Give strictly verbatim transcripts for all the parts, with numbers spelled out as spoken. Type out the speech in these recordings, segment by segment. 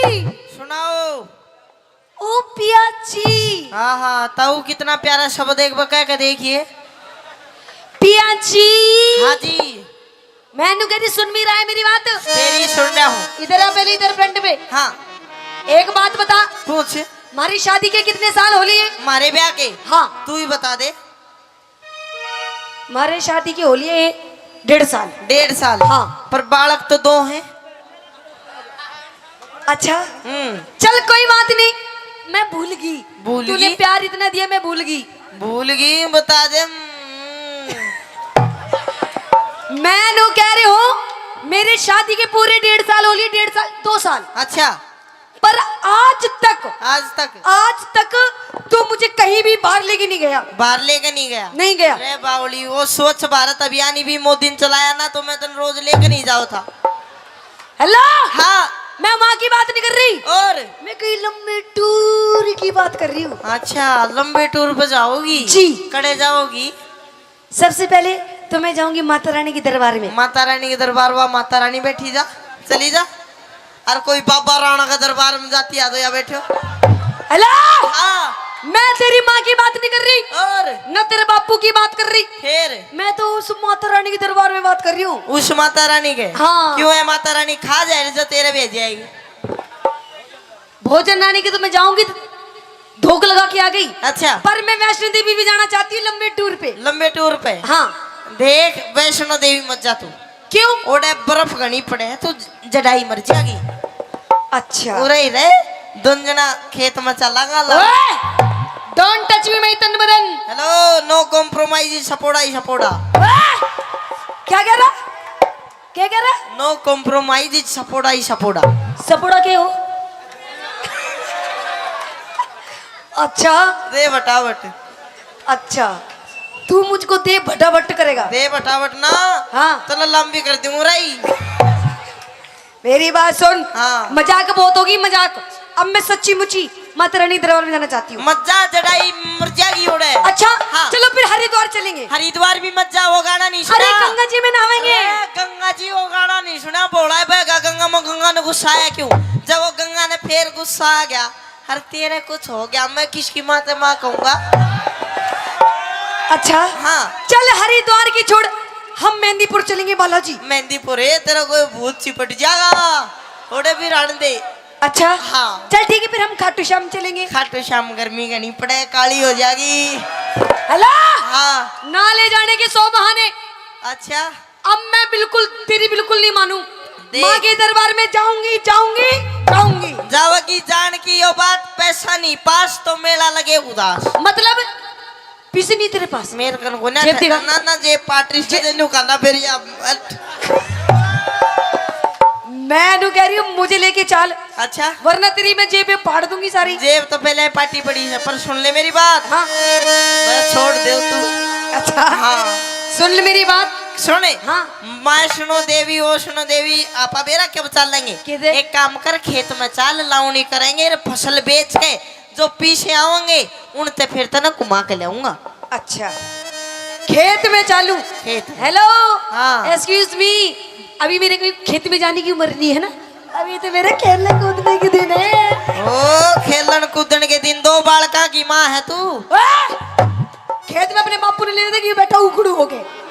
सुनाओ। ओ पिया जी। हाँ, हाँ, ताऊ कितना प्यारा शब्द एक बार कह के देखिए। पिया जी। हाँ जी। मैं नु कह रही, सुन भी रहा है मेरी बात? तेरी सुन रहा हूँ। इधर आ, पहले इधर फ्रंट पे। हाँ। एक बात बता। पूछ। हमारी शादी के कितने साल हो लिए? हमारे ब्याह के? हाँ। तू ही बता दे। हमारे शादी के हो लिए डेढ़ साल। डेढ़ साल? हाँ। पर बालक तो दो हैं। अच्छा। हम्म। चल, कोई बात नहीं, मैं भूल गई। भूल तूने गई? प्यार इतना दिया, मैं भूल गई। भूल गई, बता दे। हम्म। मैं नु कह रही हूँ, मेरे शादी के पूरे डेढ़ साल हो लिए, डेढ़ साल, दो साल। अच्छा। पर आज तक, आज तक? आज तक तू मुझे कहीं भी बाहर लेके नहीं गया। बाहर लेके नहीं गया? नहीं गया। अरे बावली, वो स्वच्छ भारत अभियान ही भी मोदी ने चलाया ना, तो मैं तन रोज लेके नहीं जाओ था। हेलो। हाँ। मैं वहाँ की बात नहीं कर रही। और? मैं कहीं लंबे टूर की बात कर रही हूँ। अच्छा, लंबे टूर पे जाओगी? जी। कड़े जाओगी? सबसे पहले तो मैं जाऊंगी माता रानी के दरबार में। माता रानी के दरबार, वहाँ माता रानी बैठी, जा, चली जा। और कोई बाबा राणा का दरबार में जाती आ तो या बैठो। हेलो। हाँ। मैं तेरी माँ की बात नहीं कर रही। और? न तेरे बापू की बात कर रही। फिर? मैं तो उस माता रानी के दरबार में बात कर रही हूँ। उस माता रानी के? हाँ। क्यों है माता रानी? खा जाए जो तेरे भेज आएगी। भोजन नानी के तो मैं जाऊंगी, धोख लगा के आ गई। अच्छा। पर मैं वैष्णो देवी भी जाना चाहती हूँ लंबे टूर पे। लंबे टूर पे? हाँ। देख, वैष्णो देवी मत जा तू। क्यों? ओड़े बर्फ घणी पड़े है, तू जड़ाई मर जाएगी। अच्छा। उरे ही रहे, दोन जना खेत में चलांगा ला। ओए! Don't touch me, my तन बदन। Hello, no compromise, सपोड़ा ही सपोड़ा। ओए! क्या कह रहा? क्या कह रहा? No compromise, सपोड़ा ही सपोड़ा। सपोड़ा के हो? अच्छा। दे बटाबट। अच्छा, तू मुझको दे भटाभट करेगा? दे बटाबट ना। हाँ। तने लंबी कर दूंगा राई। मेरी बात सुन। हाँ। मजाक बहुत होगी, मजाक। अब मैं सच्ची मुची माता रानी दरबार में जाना चाहती हूँ। मत जा, जड़ाई मर जाएगी ओड़े। अच्छा, हाँ। चलो फिर हरिद्वार चलेंगे। हरिद्वार भी मत जा, वो गाना नहीं सुना। अरे गंगा जी में नहावेंगे। अरे गंगा जी, वो गाना नहीं सुना, भोला है बहगा गंगा में, गंगा ने गुस्सा आया क्यों? जब वो गंगा ने फिर गुस्सा आ गया, हर तेरे कुछ हो गया, मैं किसकी माँ ते माँ कहूंगा? अच्छा। हाँ। चल हरिद्वार की छोड़, हम मेहंदीपुर चलेंगे बालाजी। मेहंदीपुर है, तेरा कोई भूत चिपट जाएगा, थोड़े भी रहने दे। अच्छा। हाँ। चल ठीक है, फिर हम खाटू श्याम चलेंगे। खाटू श्याम गर्मी घनी पड़े, काली हो जाएगी। हेलो। हाँ। ना ले जाने के सौ बहाने। अच्छा। अब मैं बिल्कुल, तेरी बिल्कुल नहीं मानू। देख। माँ के दरबार में जाऊंगी, जाऊंगी, जाऊंगी। जावेगी जान की यो बात, पैसा नहीं पास तो मेला लगे उदास। मतलब, पैसे नहीं तेरे पास? मेरे कन को ना जेब दिखा। ना, ना, जेब पाटरी से जे- न्यू करना फिर या। मैं न्यू कह रही हूँ, मुझे लेके चल। अच्छा। वरना तेरी मैं जेब में फाड़ दूंगी सारी। जेब तो पहले पाटी पड़ी है, पर सुन ले मेरी बात। हाँ। बस छोड़ दे तू। अच्छा। हाँ। सुन ले मेरी बात। सुने। हाँ। वैष्णो देवी, वैष्णो देवी, आपा बेरा के बचा लेंगे। किधर? एक काम कर, खेत में चाल, लावणी करेंगे, रे फसल बेच के जो पीछे आवेंगे, उनते फिर तने घुमा के लाऊंगा। अच्छा, खेत में चालू। खेत में। हेलो। हाँ। Excuse me, अभी मेरे कोई खेत में जाने की उम्र नहीं है ना, अभी तो मेरे खेलने कूदने के दिन है। ओ, खेलन कूदन के दिन। दो बालका की माँ है तू। ओए! खेत में अपने बापू ने ले देखी बैठा उखड़ू होके।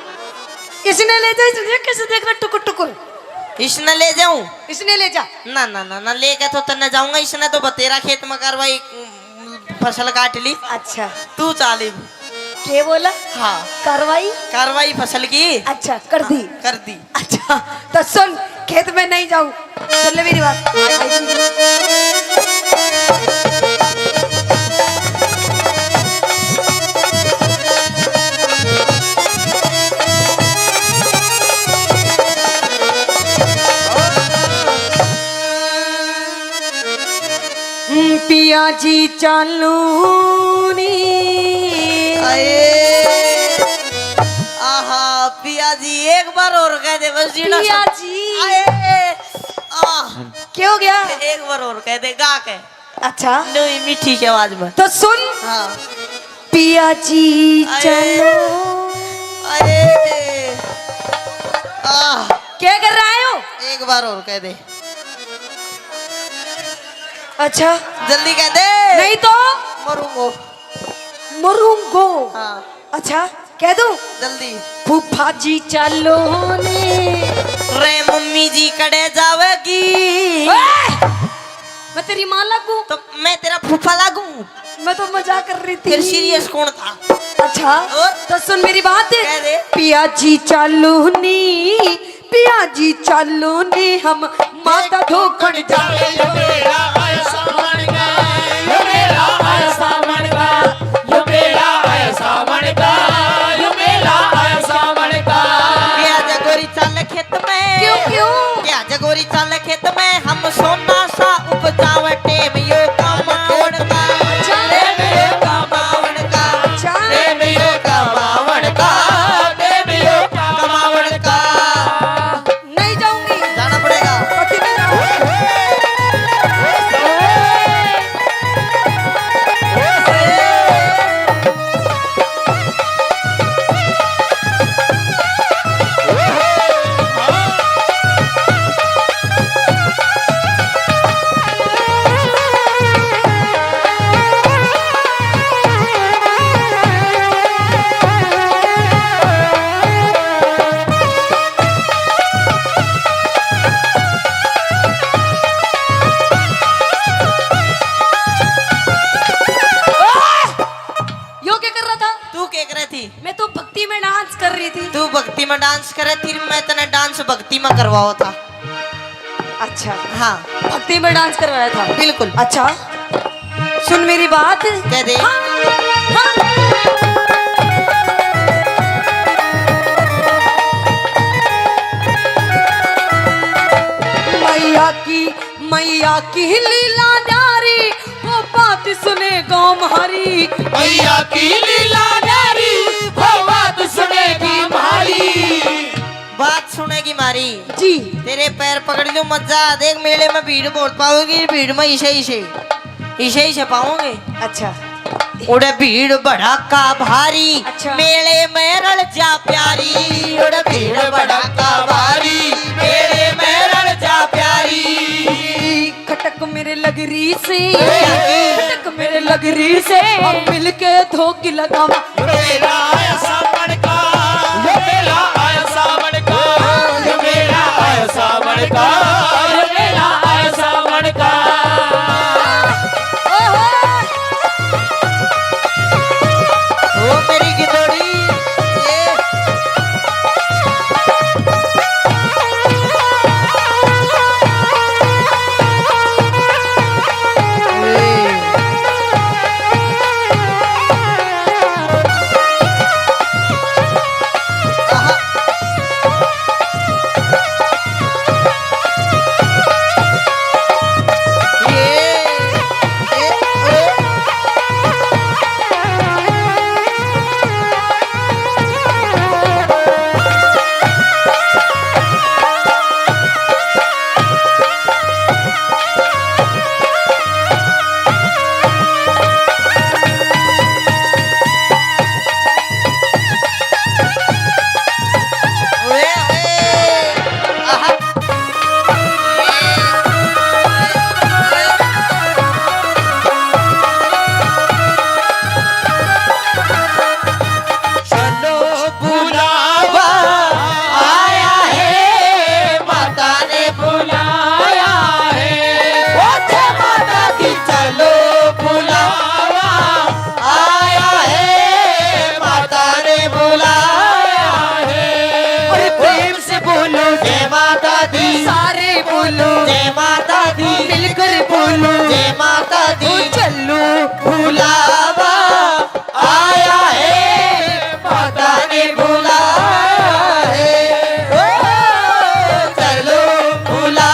इसने ले जा, इसने कैसे देख रहा टुकुर टुकुर। इसने ले जाऊं? इसने ले जा। ना, ना, ना, ना, लेके तो तन्ने जाऊंगा, इसने तो बतेरा खेत में कार्रवाई, उम, फसल काट ली। अच्छा। तू चाल इब। के बोला? हाँ। कार्रवाई? कार्रवाई फसल की। अच्छा, कर दी। हाँ, कर दी। अच्छा, तो सुन, खेत में नहीं जाऊं। सुन ले मेरी बात। पिया जी चालू नी। आए। आहा, पिया जी, एक बार और कह दे बस जीना पिया सब। जी। आए। आह। क्या हो गया? एक बार और कह दे, गा के। अच्छा। नई मीठी सी आवाज में। तो सुन। हाँ। पिया जी आए। चलो। आए। आह। क्या कर रहा है हो? एक बार और कह दे। अच्छा। जल्दी कह दे। नहीं तो मरूंगो। मरूंगो। हाँ। अच्छा, कह दूं? जल्दी। फूफा जी चालो ने। रे मम्मी जी कड़े जावेगी। ओए! मैं तेरी माँ लागू? तो मैं तेरा फूफा लागू? मैं तो मजाक कर रही थी। फिर सीरियस कौन था? अच्छा, और? तो सुन मेरी बात। कह दे। पिया जी चालो नी, पिया जी चालो नी, हम माता धोखण जावे। यो मेरा आया सावण का, यो मेरा आया सावण का, यो मेरा आया सावण का, यो मेरा आया सावण का। पिया जी गोरी चाल खेत में। क्यों, क्यों? पिया जी गोरी चाल खेत में, हम सोना सा उपजावे। टेम यो कमावण का, अच्छा। टेम यो कमावण का, अच्छा। टेम यो कमावण का, टेम यो कमावण का। नहीं जाऊंगी। जाना पड़ेगा। पति नहीं जाऊंगी। यो क्या कर रहा था? तू क्या कर रही थी? मैं तो भक्ति में डांस कर रही थी। तू भक्ति में डांस कर रही थी, मैं तने डांस भक्ति में करवाओ था। अच्छा। हाँ। भक्ति में डांस करवाया था। बिल्कुल। अच्छा, सुन मेरी बात। कह दे। हाँ, हाँ। मैया की, मैया की लीला न्यारी, वो बात सुनेगा म्हारी। मैया की लीला न्यारी, वो बात सुनेगी म्हारी। बात सुनेगी म्हारी। जी। तेरे पैर पकड़ लूं, मजा। देख, मेले में भीड़ बहुत पाओगी, भीड़ में इसे, इसे, इसे, इसे पाओगे। अच्छा। उड़े भीड़ भड़ाका भारी, अच्छा। मेले में रल जा प्यारी। उड़े भीड़ भड़ाका भारी, मेले में रल जा प्यारी। खटक मेरे लग रही से, खटक मेरे लग रही से, हम मिलके धोकी लगावा। यो मेरा आया सावण का, यो मेरा आया सावण का, यो मेरा आया सावण का, यो मेरा आया सावण का। ओहो। ओ मेरी गिदोड़ी, ये। चलो बुलावा आया है, माता ने बुलाया है। ओ जय माता दी, चलो बुलावा आया है, माता ने बुलाया है। अरे प्रेम से बोलो जय माता दी, सारे बोलो जय माता दी, मिलकर बोलो जय माता दी। ओ चलो बुलावा आया है, माता ने बुलाया है। ओ, चलो बुला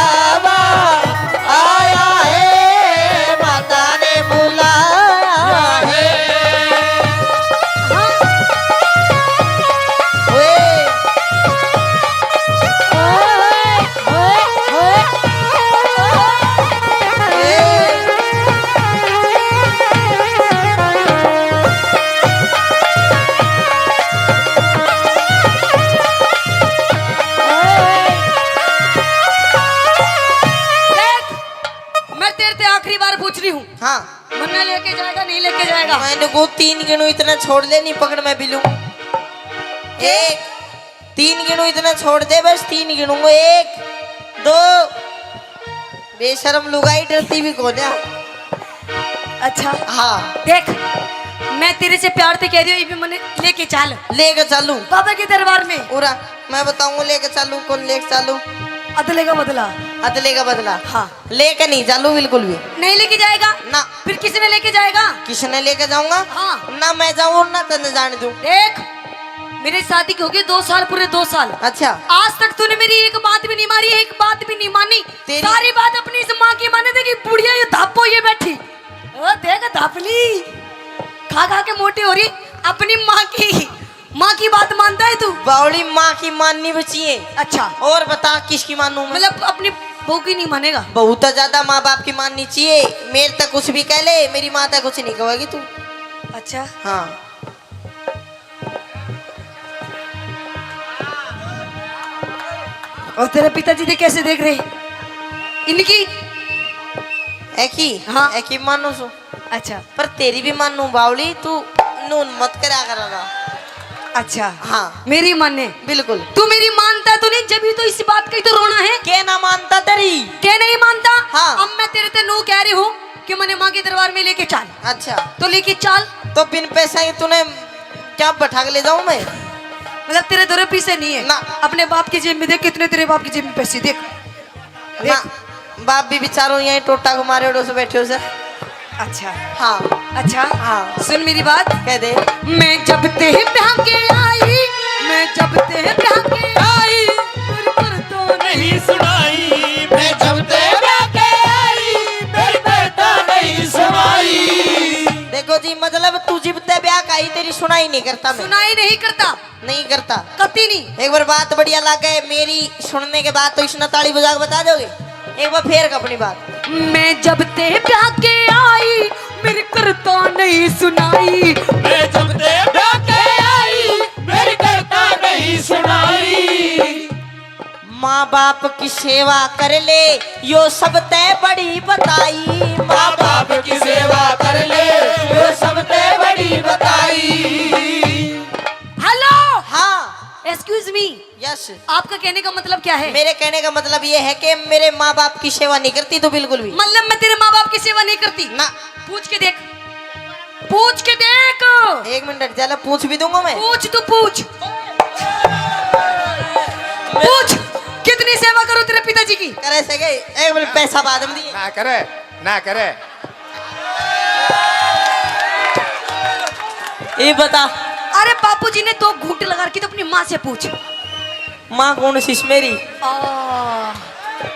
पूछ रही हूँ। हाँ। मन्ना लेके जाएगा, नहीं लेके जाएगा? मैंने को तीन गिनू, इतना छोड़ ले, नहीं पकड़ मैं भी लूं। एक, तीन गिनू, इतना छोड़ दे, बस तीन गिनूंगा। एक, दो। बेशरम लुगाई, डरती भी कोन्या। अच्छा। हाँ। देख, मैं तेरे से प्यार से कह रही हूँ, ये भी मन्ने लेके चाल। लेके चालू। बाबा के दरबार में। पूरा मैं बताऊंगा, लेके चालू, कौन लेके चालू। अदले का बदला। अदले का बदला। हाँ। लेके नहीं चालू बिल्कुल भी। नहीं लेके जाएगा? ना। फिर किसने लेके जाएगा? किसने लेके जाऊंगा? हाँ। ना मैं जाऊं और ना तन्ने जाने दूं। देख, मेरी शादी की हो गई दो साल, पूरे दो साल। अच्छा। आज तक तूने मेरी एक बात भी नहीं मारी, एक बात भी नहीं मानी। तेरी सारी बात अपनी इस माँ की माने। देखी बुढ़िया, ये धापो, ये बैठी। ओ देख धापली, खा खा के मोटी हो रही, अपनी माँ की, माँ की बात मानता है तू? बावली, माँ की माननी भी चाहिए। अच्छा। और बता, किसकी मानूं मैं? मतलब अपनी बहू की नहीं मानेगा? बहू तो ज्यादा माँ बाप की माननी चाहिए। मेरे तक कुछ भी कह ले, मेरी माँ तक कुछ नहीं कहेगी तू। अच्छा। हाँ। और तेरे पिताजी दे कैसे देख रहे इनकी? एकी? हाँ। एकी मानू सु। अच्छा। पर तेरी भी मानू बावली, तू नून मत करा करा। अच्छा। हाँ। मेरी माने? बिल्कुल। तू मेरी मानता तो नहीं, जब ही तो इसी बात का ही तो रोना है। के ना मानता तेरी? के नहीं मानता? हाँ। अब मैं तेरे ते नू कह रही हूँ कि मने माँ के दरबार में लेके चाल। अच्छा। तो लेके चाल। तो बिन पैसा ही तूने क्या बैठा के ले जाऊं मैं? मतलब तेरे दो रुपये से नहीं है? ना। अपने बाप की जेब में देख, कितने तेरे बाप की जेब में पैसे देख। ना। देख। बाप भी बेचारो यहीं टोटा को मारे उड़ो से बैठे हो सर। अच्छा। हाँ। अच्छा। हाँ। सुन मेरी बात। कह दे। मैं जब ते ब्याह के आई, मैं जब ते ब्याह के आई, मेरे घर तो नहीं सुनाई। मैं जब ते ब्याह के आई, मेरे घर तो नहीं सुनाई। देखो जी, मतलब तू जिब ते ब्याह का ही, तेरी सुनाई नहीं करता मैं। सुनाई नहीं करता। नहीं करता। कती नहीं। एक बार बात बढ़िया लागे, मेरी सुनने के बाद तो इसने ताली बजा के बता दोगे। एक बार फेर अपनी बात। मैं जब ते ब्याह के आई, मेरे करता नहीं सुनाई। मैं जब ते ब्याह के आई, मेरे करता नहीं सुनाई। माँ बाप की सेवा कर ले, यो सब ते बड़ी बताई। माँ बाप की सेवा कर ले, यो सब ते बड़ी बताई। हेलो। हाँ। Excuse me. यस। आपका कहने का मतलब क्या है? मेरे कहने का मतलब ये है कि मेरे माँ बाप की सेवा नहीं करती तू बिल्कुल भी। मतलब मैं तेरे माँ बाप की सेवा नहीं करती? ना। पूछ के देख, पूछ के देख। एक मिनट, जरा पूछ भी दूंगा मैं। पूछ, तू पूछ। पूछ, कितनी सेवा करो तेरे पिताजी की? करे से गए, एक मिनट, पैसा बाद में दिए। ना करे, ना करे। ये बता। अरे बापू जी ने दो घूंट लगा रखी, तो अपनी माँ से पूछ। माँ कौन सी मेरी? आ,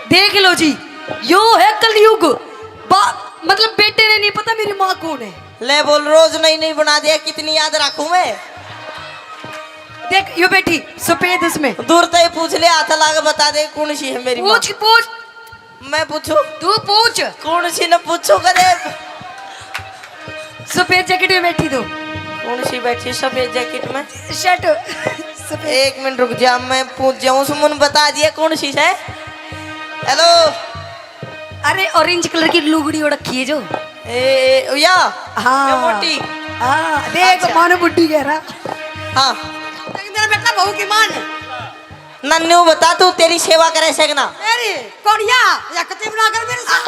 देख लो जी, यो है कलयुग। बा-, मतलब बेटे ने नहीं पता मेरी माँ कौन है। ले बोल, रोज नई नई बना दिया, कितनी याद रखूं मैं। देख यो बैठी सफेद, उसमें। दूर से ही पूछ ले, हाथ ला के बता दे कौन सी है मेरी माँ। पूछ, पूछ। मैं पूछूं? तू पूछ। कौन सी न पूछूं कदे? सफेद जैकेट में बैठी तू। कौन सी बैठी सफेद जैकेट में? शर्ट सफेद। एक मिनट रुक जा, मैं पूछ जाऊं। सुमन बता दिया कौन सी है। हेलो। अरे ऑरेंज कलर की लुगड़ी ओढ़ रखी है जो। ए, ए, या? हाँ। या मोटी? हाँ, देख अच्छा। मानो बुड्ढी कह रहा। हाँ। तेरा बेटा बहू की माँ ने। नन्नू बता, तू तेरी सेवा करे से कि ना? तेरी कोड़िया, या कति बना कर मेरे साथ।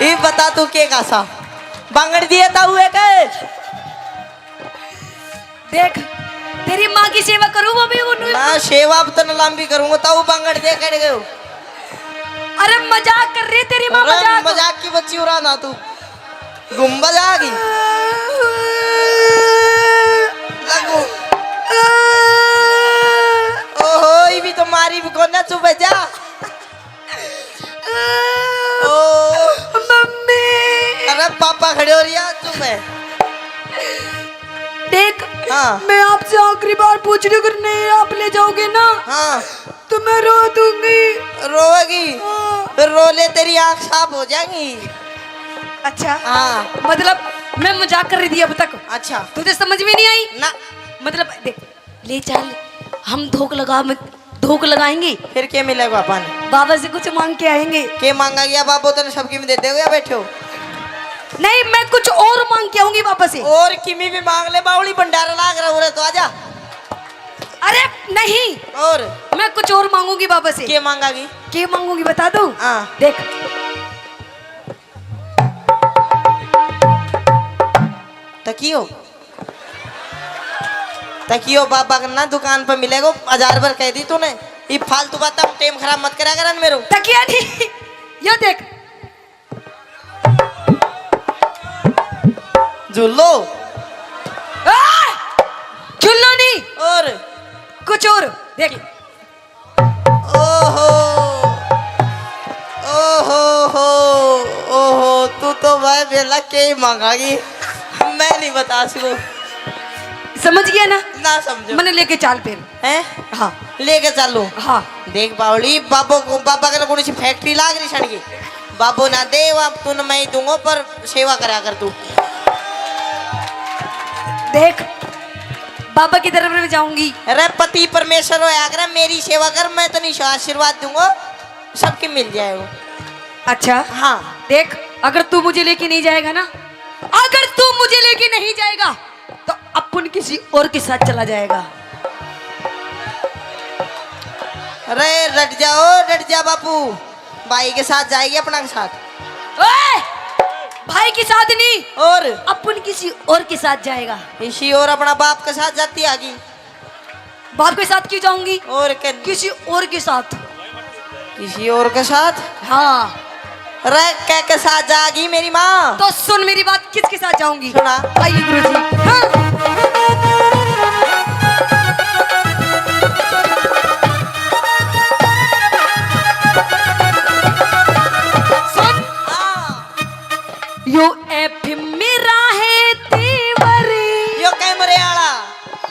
ये बता तू के का सा बांगड़ दिए ताऊ एक? देख, तेरी माँ की सेवा करूँ वो भी उन्होंने। ना, सेवा अब तन लंबी करूँगा, ताऊ बांगड़ दे कड़ गयो। अरे मजाक कर रही तेरी माँ, अरे मजाक। मजाक की बच्ची उड़ा ना तू। गुम्बद आ गई। लगो। ओहो, ये भी तो मारी भी कोना, चुप है जा। ओ। मम्मी। अरे पापा खड़े हो रही है, चुप है। देख, हाँ। मैं आपसे आखिरी बार पूछ रही हूँ, अगर नहीं आप ले जाओगे ना, हाँ। तो मैं रो दूंगी। रोएगी? हाँ। फिर रो ले, तेरी आँख साफ हो जाएगी। अच्छा। हाँ। मतलब मैं मजाक कर रही थी अब तक। अच्छा। तुझे समझ में नहीं आई? ना। मतलब देख, ले चल, हम धोख लगा मत, धूक लगाएंगे। फिर के मिलेगा अपन? बाबा से कुछ मांग के आएंगे। के मांगा गया बाबो, तने सब किमी दे देगा या बैठे हो? नहीं, मैं कुछ और मांग के आऊंगी बाबा से। और किमी भी मांग ले, बावली भंडारा लाग रहा हो रे, तो आजा। अरे नहीं, और? मैं कुछ और मांगूंगी बाबा से। के मांगागी? के मांगूंगी बता दूं? हाँ। देख। तकियो, तकियो बाबा के ना दुकान पर मिलेगो, हजार बार कह दी तूने। ये फालतू बात, टाइम खराब मत करा कर मेरो। तकिया नहीं, यो देख। झूलो। आ! झूलो नहीं। और? कुछ और देख। ओहो, ओहो हो, ओहो, तू तो भाई बेला के ही मांगागी, मैं नहीं बता सकूं। समझ गया ना? ना समझो। मैंने लेके चाल फिर। हैं? हाँ। लेके चालू। हाँ। देख बावली, बाबो को, बाबा के कौन सी फैक्ट्री लाग रही सड़की? बाबो ना दे, अब तू न मैं ही दूंगा, पर सेवा करा कर तू। देख, बाबा की तरफ में जाऊंगी। अरे पति परमेश्वर होया कर, मेरी सेवा कर, मैं तो नहीं आशीर्वाद दूंगा, सबके मिल जाएगा। अच्छा। हाँ। देख, अगर तू मुझे लेके नहीं जाएगा ना, अगर तू मुझे लेके नहीं जाएगा, तो अपन किसी और के साथ चला जाएगा। अरे डट जाओ, डट जा बापू, भाई के साथ जाएगी, अपना के साथ। ओए, भाई के साथ नहीं, और? अपन किसी और के साथ जाएगा। इसी और अपना बाप के साथ जाती आगी। बाप के साथ क्यों जाऊंगी? और के? किसी और के साथ। किसी और के साथ? हाँ। रे, के के साथ जागी मेरी माँ? तो सुन मेरी बात, किसके साथ जाऊंगी? सुना। आइए गुरुजी। हाँ। सुन। हाँ। यो एफ मेरा है देवर। यो कैमरे आला।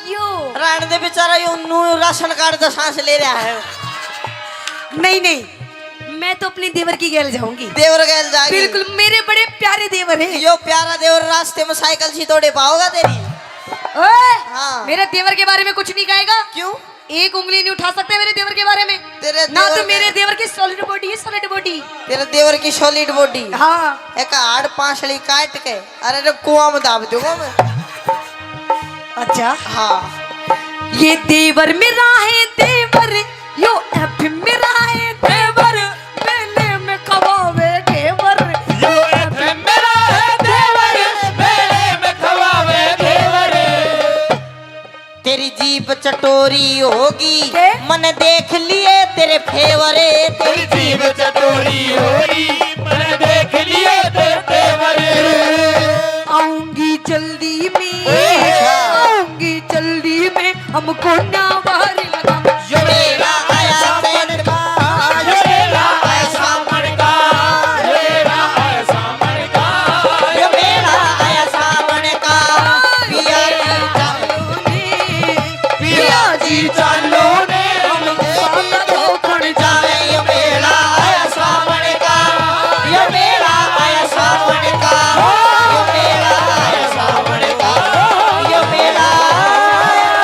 यो। राण दे बेचारा, यो नू राशन कार्ड का सांस ले रहा है। नहीं, नहीं, मैं तो अपने देवर की गैल जाऊंगी। देवर गैल जाएगी। बिल्कुल, मेरे बड़े प्यारे देवर हैं। यो प्यारा देवर रास्ते में साइकिल सी तोड़े पाओगा तेरी। ओए, हाँ। मेरे देवर के बारे में कुछ नहीं कहेगा। क्यों? एक उंगली नहीं उठा सकते मेरे देवर के बारे में। तेरे ना तो देवर मेरे के देवर की सॉलिड बॉडी है, सॉलिड बॉडी। तेरे देवर की सॉलिड बॉडी। हाँ। एक हाड़ पांसली काट के, अरे रे, कुआं में दाब दूंगा मैं। अच्छा। हाँ। ये देवर मेरा है देवर, यो एफ मेरा है देवर, मेले में खवावे घेवर। यो एफ मेरा है देवर, मेले में खवावे घेवर। तेरी जीभ चटोरी होगी, के? मन देख लिए तेरे फेवर। तेरी जीभ चटोरी होगी, मन देख लिए तेरे फेवर। आऊंगी जल्दी में, ओए। आऊंगी जल्दी में, हमको ना बाहर लगा। यो मेला आया सावन का, यो मेला आया सावन का, यो मेला आया सावन का, यो मेला आया सावन का। पिया जी चालो ने, पिया जी चालो ने, हम साथ धोखण जावे। यो मेला आया सावन का, यो मेला आया सावन का, यो मेला आया सावन का, यो मेला आया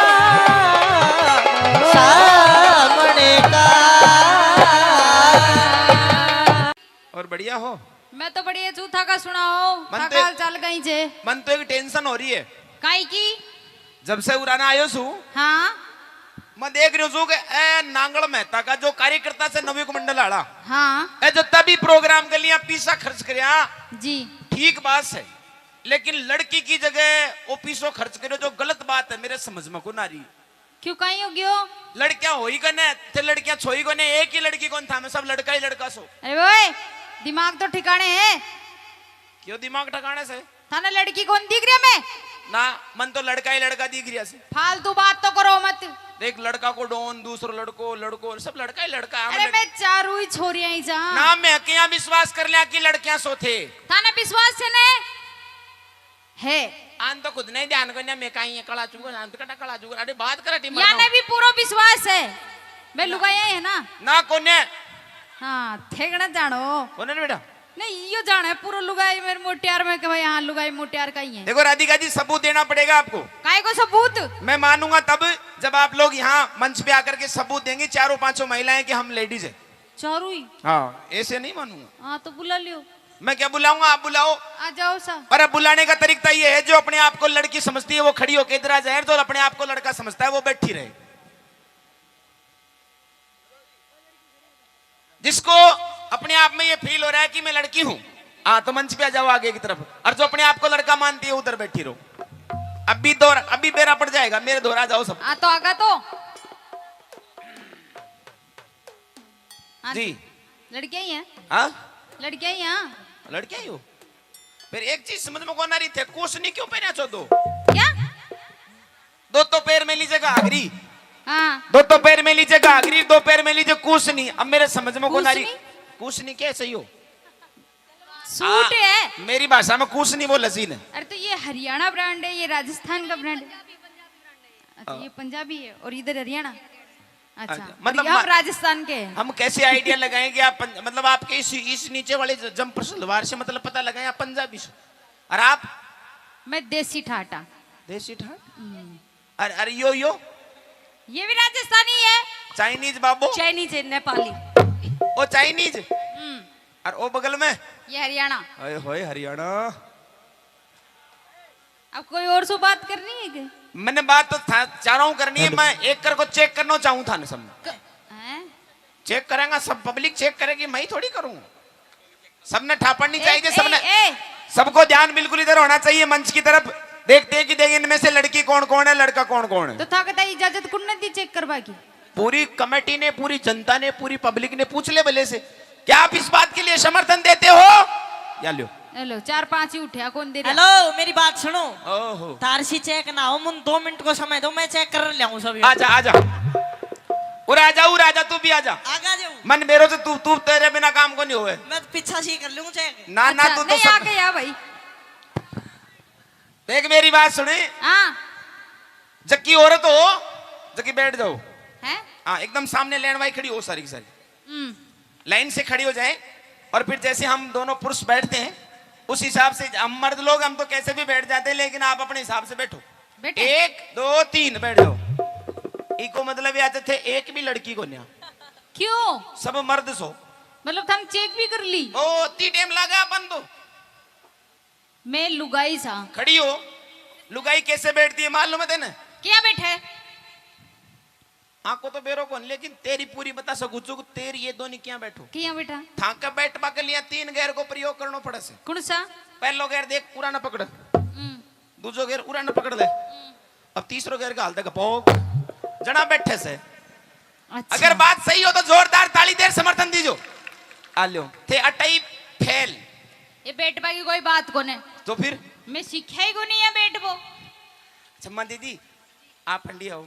सावन का। और बढ़िया हो? मैं तो बढ़िया जू, थाका सुनाओ, मन तो थाका एक, हाल चाल कहीं जे? मन तो एक टेंशन हो रही है। काई की? जब से उराना आयो सू, हाँ। मैं देख रही हूँ सू के ए नांगल मेहता का जो कार्यकर्ता से नवयुग मंडल आला, हाँ। ए जो तभी प्रोग्राम के लिए पैसा खर्च करया, जी। ठीक बात है, लेकिन लड़की की जगह वो पैसो खर्च करे जो गलत बात है, मेरे समझ में को ना रही। क्यों, कहीं हो गयो? लड़कियां होई कने, थे लड़कियां छोई कोने, एक ही लड़की कौन था, मैं सब लड़का ही लड़का सो। अरे ओए, दिमाग तो ठिकाने है। क्यों दिमाग ठिकाने से? थाने लड़की कौन दिख रही है मैं? ना, मन तो लड़का ही लड़का दिख रहा से। फालतू बात तो करो मत। देख, लड़का को डॉन, दूसरो लड़को, लड़को, सब लड़का ही लड़का है। अरे लड़- मैं चारू ही छोरियां ही जा। ना, मैं क्या विश्वास कर लिया कि लड़कियां सो थे? थाने विश्वास है ने? है। आन तो खुद नहीं ध्यान कोन्या, मैं काई है, कला चुगल, आन तो कटा कला चुगल। अरे बात कर टीम याने भी पूरा विश्वास है। मैं लुगाया है ना? ना कोन्या। हाँ, ठेकना जानो। कोन्या ना बेटा? नहीं, यो जाना है पूरा लुगाई मेरे मोटियार में, कि भाई हाँ, लुगाई मोटियार का ही है। देखो राधिका जी, सबूत देना पड़ेगा आपको। काय को सबूत? मैं मानूंगा तब, जब आप लोग यहाँ मंच पे आकर के सबूत देंगे, चारों पांचों महिलाएं, कि हम लेडीज है। चारों ही? हाँ, ऐसे नहीं मानूंगा। हाँ, तो बुला लियो। मैं क्या बुलाऊंगा, आप बुलाओ। आ जाओ सा। और अब बुलाने का तरीका ये है, जो अपने आप को लड़की समझती है, वो खड़ी होके इधर आ जाए, जो अपने आप को लड़का समझता है, वो बैठी रहे। जिसको अपने आप में ये फील हो रहा है कि मैं लड़की हूं, हाँ, तो मंच पे आ जाओ आगे की तरफ। और जो अपने आप को लड़का मानती है, उधर बैठी रहो। अभी दौर, अभी बेरा पड़ जाएगा, मेरे दौर आ जाओ सब। हाँ, तो आगा तो। हाँ जी। लड़कियां ही हैं। हाँ? लड़कियां ही हैं। लड़कियां ही हो? फिर एक चीज समझ में कौन आ रही थे, कुछ नहीं क्यों पहना छो दो? क्या? दो तो पैर में लीजिए घाघरी। हाँ। दो तो पैर में लीजिए घाघरी, दो पैर में लीजिए कुछ नहीं। अब मेरे समझ में कौन आ रही? कुछ नहीं। कुछ नहीं क्या सही हो? सूट हाँ, है। मेरी भाषा में कुछ नहीं बोला सी ने। अरे तो ये हरियाणा ब्रांड है, ये राजस्थान का ब्रांड है। अच्छा, हाँ। ये पंजाबी है और इधर हरियाणा। अच्छा, अच्छा। मतलब और हम मा-, राजस्थान के हैं। हम कैसे आइडिया लगाएं कि आप पंज-, मतलब आपके इस, इस नीचे वाले ज-, जंपर सलवार से मतलब पता लगाएं आप पंजाबी से। और आप? मैं देसी ठाट। देसी ठाट? हम्म। और, और यो, यो? ये भी राजस्थानी है। चाइनीज बाबू? चाइनीज है, नेपाली। ओ चाइनीज? हम्म। और ओ बगल में? ये हरियाणा। हाय हाय हरियाणा। अब कोई और सो बात करनी है क्या? मैंने बात तो था, चारों करनी है, हेलो। मैं एक कर को चेक करना चाहूँ था ना सब। क-, हैं? चेक करेंगा सब, पब्लिक चेक करेगी, मैं ही थोड़ी करूँ। सबने ठापड़ नहीं ए, चाहिए, ए, सबने, ए। सबको ध्यान बिल्कुल इधर होना चाहिए मंच की तरफ। देखते हैं कि देख इनमें से लड़की कौन कौन है, लड़का कौन कौन है। तो थाके ताई इजाजत कुण ने दी चेक करवा की? पूरी कमेटी ने, पूरी जनता ने, पूरी पब्लिक ने पूछ ले भले से, क्या आप इस बात के लिए समर्थन देते हो? या लो। हेलो, चार पांच ही उठ्या, कौन दे रहा? हेलो, मेरी बात सुनो। ओहो। तारसी चेक ना हो, मुन दो मिनट को समय दो, मैं चेक कर ले आऊं सब। आजा, आजा। उरा आजा, उरा आजा, तू भी आजा। आगा जाऊं। मन मेरो तो तू, तू, तेरे बिना काम को नहीं होए। मैं तो पीछा सी कर लूं चेक। ना, ना, अच्छा, तू तो नहीं, सब आगे आ भाई। देख मेरी बात सुने। हाँ। जक्की औरत हो, जक्की बैठ जाओ। हैं? हाँ, एकदम सामने लाइन वाई खड़ी हो सारी की सारी। हम्म। लाइन से खड़ी हो जाए और फिर जैसे हम दोनों पुरुष बैठते हैं, उस हिसाब से हम मर्द लोग, हम तो कैसे भी बैठ जाते हैं, लेकिन आप अपने हिसाब से बैठो। बैठे? एक, दो, तीन, बैठ जाओ। इको मतलब ये आते थे, एक भी लड़की को न्या। क्यों? सब मर्द सो। मतलब थम चेक भी कर ली? ओ, ती टाइम लगा अपन तो। मैं लुगाई सा। खड़ी हो। लुगाई कैसे बैठती है मालूम है तेने? क्या बैठे? हाँ, को तो बेरो कौन, लेकिन तेरी पूरी बता सकूं चुक, तेरी ये दोनों क्या बैठो? क्या बैठा? थाके बैठवा के लिए तीन गैर को प्रयोग करनो पड़े से। कौन सा? पहलो गैर देख, पूरा ना पकड़। हम्म। दूजो गैर उरा न पकड़ ले। अब तीसरो गैर का हाल तक पोक। जना बैठे से। अच्छा। अगर बात सही हो तो जोरदार ताली देर समर्थन दीजो। आ लो। थे अटई फेल। ये बैठबा की कोई बात कोने। तो फिर? मैं सीख्या ही कोनी है बैठबो। अच्छा, माँ दीदी, आप अंडी आओ।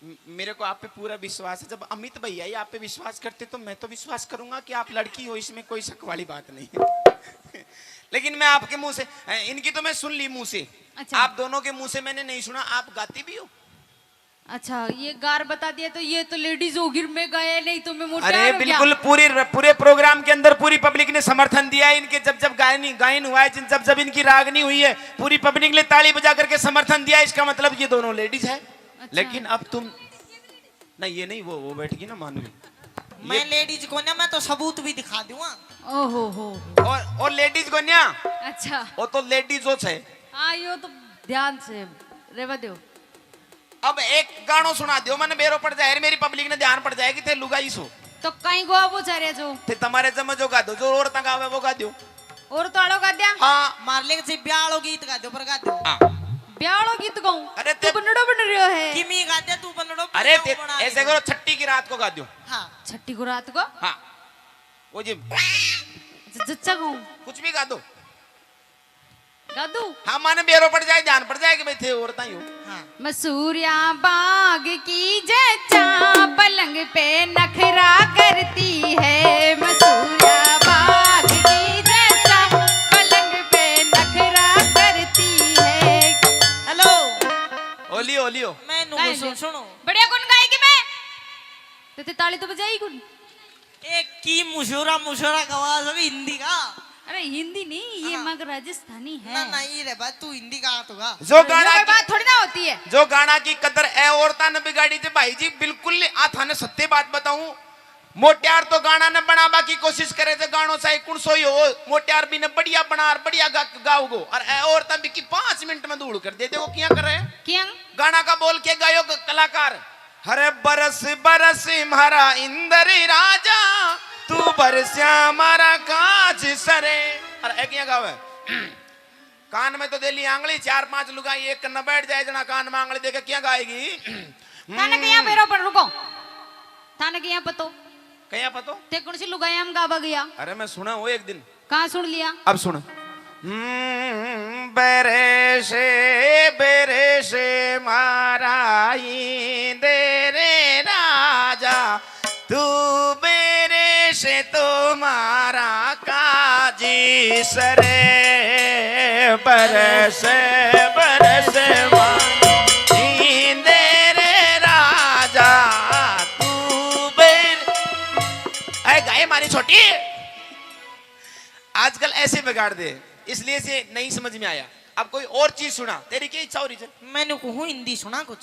म-, मेरे को आप पे पूरा विश्वास है। जब अमित भैया ही आप पे विश्वास करते तो मैं तो विश्वास करूंगा कि आप लड़की हो, इसमें कोई शक वाली बात नहीं है। लेकिन मैं आपके मुंह से, अ, इनकी तो मैं सुन ली मुंह से। अच्छा। आप दोनों के मुंह से मैंने नहीं सुना, आप गाती भी हो? अच्छा, ये गार बता दिया तो ये तो लेडीज होगी, मैं गाया नहीं तो मैं मोटे अरे आ रहा हूँ क्या? बिल्कुल, पूरी र-, पूरे प्रोग्राम के अंदर पूरी पब्लिक ने समर्थन दिया है इनके। जब जब गायनी गायन हुआ है, जिन जब जब इनकी रागनी हुई है, पूरी पब्लिक ने ताली बजा करके समर्थन दिया है। इसका मतलब ये दोनों लेडीज है। अच्छा। लेकिन अब तुम नहीं, ये नहीं, वो वो बैठ गई ना मानवी। मैं ये लेडीज को ना, मैं तो सबूत भी दिखा दूंगा। ओहो हो। और और लेडीज को ना। अच्छा। वो तो लेडीज हो छे। हाँ, यो तो ध्यान से रेवा दो। अब एक गाणो सुना दो, मने बेरो पड़ जाए, मेरी पब्लिक ने ध्यान पड़ जाएगी, थे लुगाई सो। तो कहीं गो वो जा रहे जो। थे तुम्हारे जमे जो गा दो, जो औरतां गावे वो गा दो। और तो आलो गा दिया? हाँ। मार ले जी ब्याह आलो गीत गा दो, पर गा दो। हाँ। ब्याह आलो गीत गाऊं? अरे तू ते बनड़ो बन रह्यो है। किमी गा दे तू बनड़ो, अरे ते बना ऐसे दे। करो, छठी की रात को गा दो। हाँ। छठी को रात को? हाँ। वो जी। ज-, जच्चा गाऊं? कुछ भी गा दो। गा दूं? हाँ, माने बेरो पड़ जाए, ध्यान पड़ जाए कि भाई थे औरतां ही हो। हाँ। मसूरिया बाग की जच्चा, पलंग पे नखरा करती है। मसूरिया बाग की जच्चा, पलंग पे नखरा करती है। हेलो। Oleo, oleo. मैं नु गाए सुन, दे। सुनो। बढ़िया कौन गाएगी मैं? तो ते ताली तो बजाई कौन? एक की मुशोरा मुशोरा गवा सब हिंदी का। अरे हिंदी नहीं, ये हाँ। मग राजस्थानी है। ना, ना, ये रे बात, तू हिंदी का तो गा। जो गाना की बात थोड़ी ना होती है। जो गाना की कदर ए औरतां ने बिगाड़ी थे भाई जी, बिल्कुल नहीं। आ थाने सत्य बात बताऊं, मोटियार तो गाना ने बनाबा की कोशिश करे थे, गानो चाहे कुण सो ही हो, मोटियार भी ने बढ़िया बना और बढ़िया गा, गाओगो। और ए औरतां भी की पाँच मिनट में धूल कर दे, देखो क्या करे। क्या? गाना का बोल के गायो ग-, कलाकार। हरे बरस बरस म्हारा इंदर राजा, तू बरस्या म्हारा काज सरे। और एक यहाँ गावे, कान में तो दे ली आंगली, चार पांच लुगाई एक कन्ना बैठ जाए जना, कान में आंगली देके क्या गाएगी? थाने के यहाँ पैरों पर रुको, थाने के यहाँ पतो, कहीं पतो? ते कौन सी लुगाई हम गावा गया? अरे मैं सुना हूँ एक दिन। कहाँ सुन लिया? अब सुन। हम्म, बरसे बरसे म्हारा इंदर राजा, तू बरसे तो म्हारा काज सरे। बरसे बरसे म्हारा इंदर राजा, तू बर-, ऐ गाए मारी छोटी। आजकल ऐसे बिगाड़ दे, इसलिए से नहीं समझ में आया। अब कोई और चीज सुना, तेरी क्या इच्छा हो रही है? मैंने कहूँ हिंदी सुना कुछ।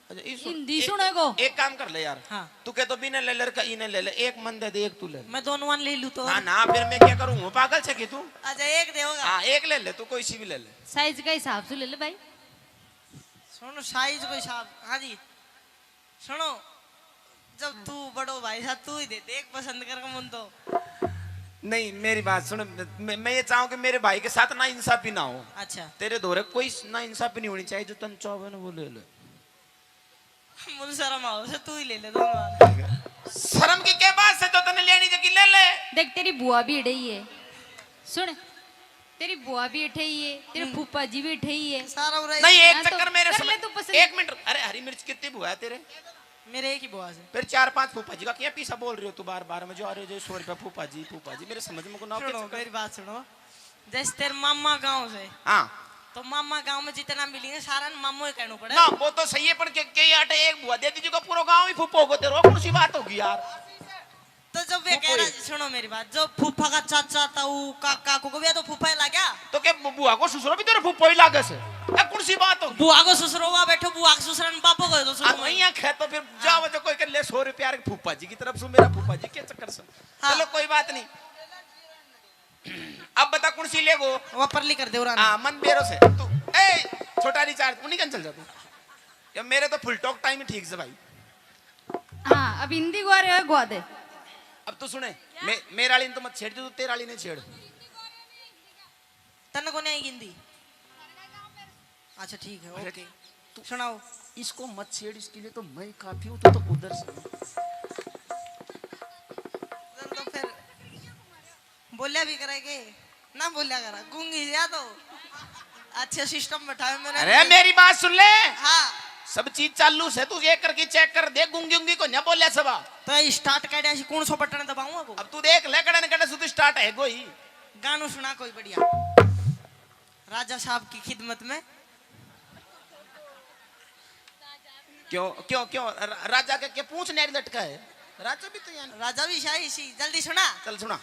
अच्छा, ये सुन, हिंदी एक, सुनेगो? एक काम कर ले यार। हाँ। तू कह तो बिना ले ले, का इने ले ले, एक मन दे दे, एक तू ले ले। मैं दोनों मन ले लूँ तो? ना, ना, फिर मैं क्या करूँ? हूँ पागल छे कि तू? अच्छा, एक दे होगा। हाँ, एक ले ले, तू कोई सी भी ले ले। साइज का हिसाब से ले ले भाई। सुन, साइज को हिसाब, हाँ जी। सुनो, जब तू बड़ो भाई साहब, तू ही दे दे एक पसंद करके मन तो। नहीं, मेरी बात सुन, मैं, मैं ये चाहूँ कि मेरे भाई के साथ ना इंसाफी ना हो। अच्छा। तेरे धोरे कोई ना इंसाफी नहीं होनी चाहिए, जो तन चाहे ना वो ले ले। मुझे शर्म आओ से, तू ही ले ले दोनों। शर्म की क्या बात है, जो तने लेनी जगी ले ले। देख, तेरी बुआ भी इड़े ही है। सुन, तेरी बुआ भी इठे ही है, तेरे हम्म। फूफा जी भी इठे ही है। सारा उरे नहीं, एक हाँ, तो चक्कर मेरे कर समझ ले तू पसंद। एक मिनट, अरे हरी मिर्च कितनी बुआ है तेरे? मेरे एक ही बुआ से। फिर चार पांच फूफा जी का क्या पीसा बोल रहे हो तू बार बार में, जो आ रहे हो जो सौ रुपया फूफा जी, फूफा जी, मेरे समझ में को ना सुनो, चक्कर। मेरी बात सुनो, जैसे तेरे मामा गांव से, हाँ। तो मामा गांव में जितना मिलेंगे सारा ने मामो ही कहना पड़ेगा। ना, वो तो सही है, पर के, के आटे एक बुआ दे दीजिएगा, पूरा गांव ही फूफा होगा तेरे, कौन सी बात होगी यार? तो जब वे कह रहा, सुनो मेरी बात, जो फूफा का चाचा, ताऊ, काका, को भी तो फूफा ही लाग्या। तो क्या बु-, बुआ को ससुरो भी तेरे फूफा ही लागे से? ए, कौन सी बात होगी? बुआ को ससुरो हुआ बैठो, बुआ के ससुरा ने बापो को तो आ, सुनो। वहीं आंख है तो फिर हाँ। जाओ, जो कोई कर ले सौ रुपया रे फूफा जी की तरफ से, मेरा फूफा जी के चक्कर से। हाँ। चलो, कोई बात नहीं। अब बता, कौन सी लेगो? वो परली कर दे, उरानी। हाँ, मन बेरो से। तू, ए, छोटा रिचार्ज, उन्हीं कन चल जा तू। या मेरे तो फुल टॉक टाइम ही ठीक से भाई। हाँ, अब हिंदी गुआ रहे हो, गुआ दे। अब तू सुने, मे-, मेरे वाली ने तो मत छेड़, जो तू तेरे वाली ने छेड़। तन्ने को नहीं आएगी हिंदी? अच्छा, ठीक है, अरे, ओके। तू सुनाओ। इसको मत छेड़, इसके लिए तो मैं काफी हूँ, तू तो उधर से। उधर तो फिर बोल्या भी करेगे, ना बोल्या करा, गूंगी या तो। अच्छे सिस्टम बैठाए मैंने। अरे, मेरी बात सुन ले। हाँ। सब चीज चालू से, तू ये करके चेक कर दे, गूंगी उंगी को ना बोल्या सबा। तो स्टार्ट कर दिया, कौन सो बटन दबाऊंगा को? अब तू देख ले, कड़े न कड़े से तू स्टार्ट है कोई। गानू सुना कोई बढ़िया। राजा साहब की खिदमत में। क्यों, क्यों, क्यों? रा-, राजा के, के पूंछ न्यारी लटका है? राजा भी तो यहाँ। राजा भी शाही सी, जल्दी सुना। चल सुना।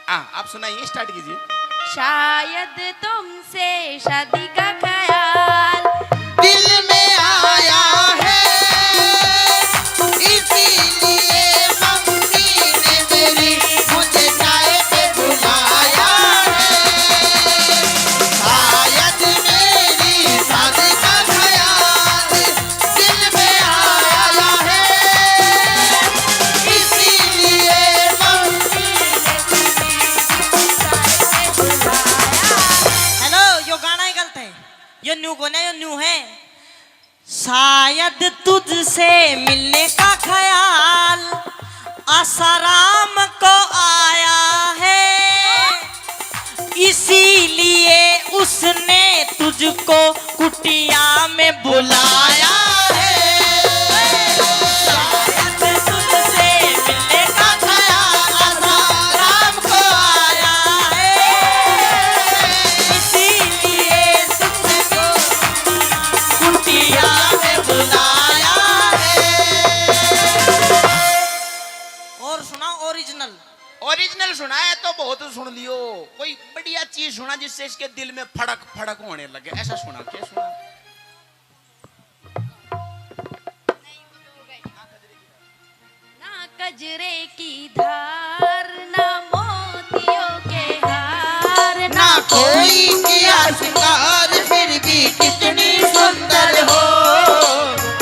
हाँ, आप सुनाइए, स्टार्ट कीजिए। शायद तुमसे शादी का ख्याल दिल में आया है, इसीलिए मम्मी ने मेरी मुझे चाय पे बुलाया है। शायद मेरी शादी का ख्याल दिल में आया है, इसीलिए मम्मी ने मेरी चाय पे बुलाया। हेलो, यो गाना ही गलत है, यो न्यू कोने, यो न्यू है। शायद तुझसे मिलने का ख्याल आसाराम को आया है, इसीलिए उसने तुझको कुटिया में बुलाया है। शायद तुझसे मिलने का ख्याल आसाराम को आया है, इसीलिए तुझको कुटिया में बुलाया है। तो सुन लियो, कोई बढ़िया चीज सुना जिससे इसके दिल में फड़क फड़क होने लगे। ऐसा सुना, क्या सुना? ना कजरे की धार, ना मोतियों के हार, ना ना कोई किया श्रृंगार, फिर भी कितनी सुंदर हो,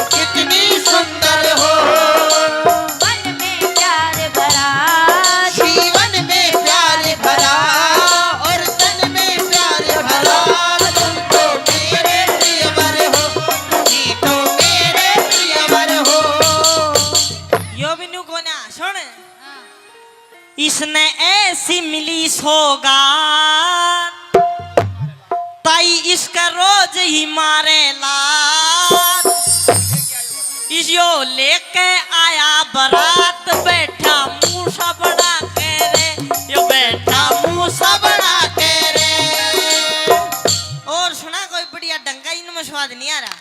कितनी सुंदर हो। मन में प्यार भरा, जीवन में प्यार भरा, और तन में प्यार भरा। तुम तो मेरे प्रियवर हो, तुम ही तो मेरे प्रियवर हो। यो भी न्यू कोना, सुन। इसने ऐसी मिली सौगात, ताई इसका रोज ही मारे लात। इस यो लेके आया बारात, बैठा मूसा बना के रे, यो बैठा मूसा बना के रे। और सुना कोई बढ़िया ढंग का, इनमें स्वाद नहीं आ रहा।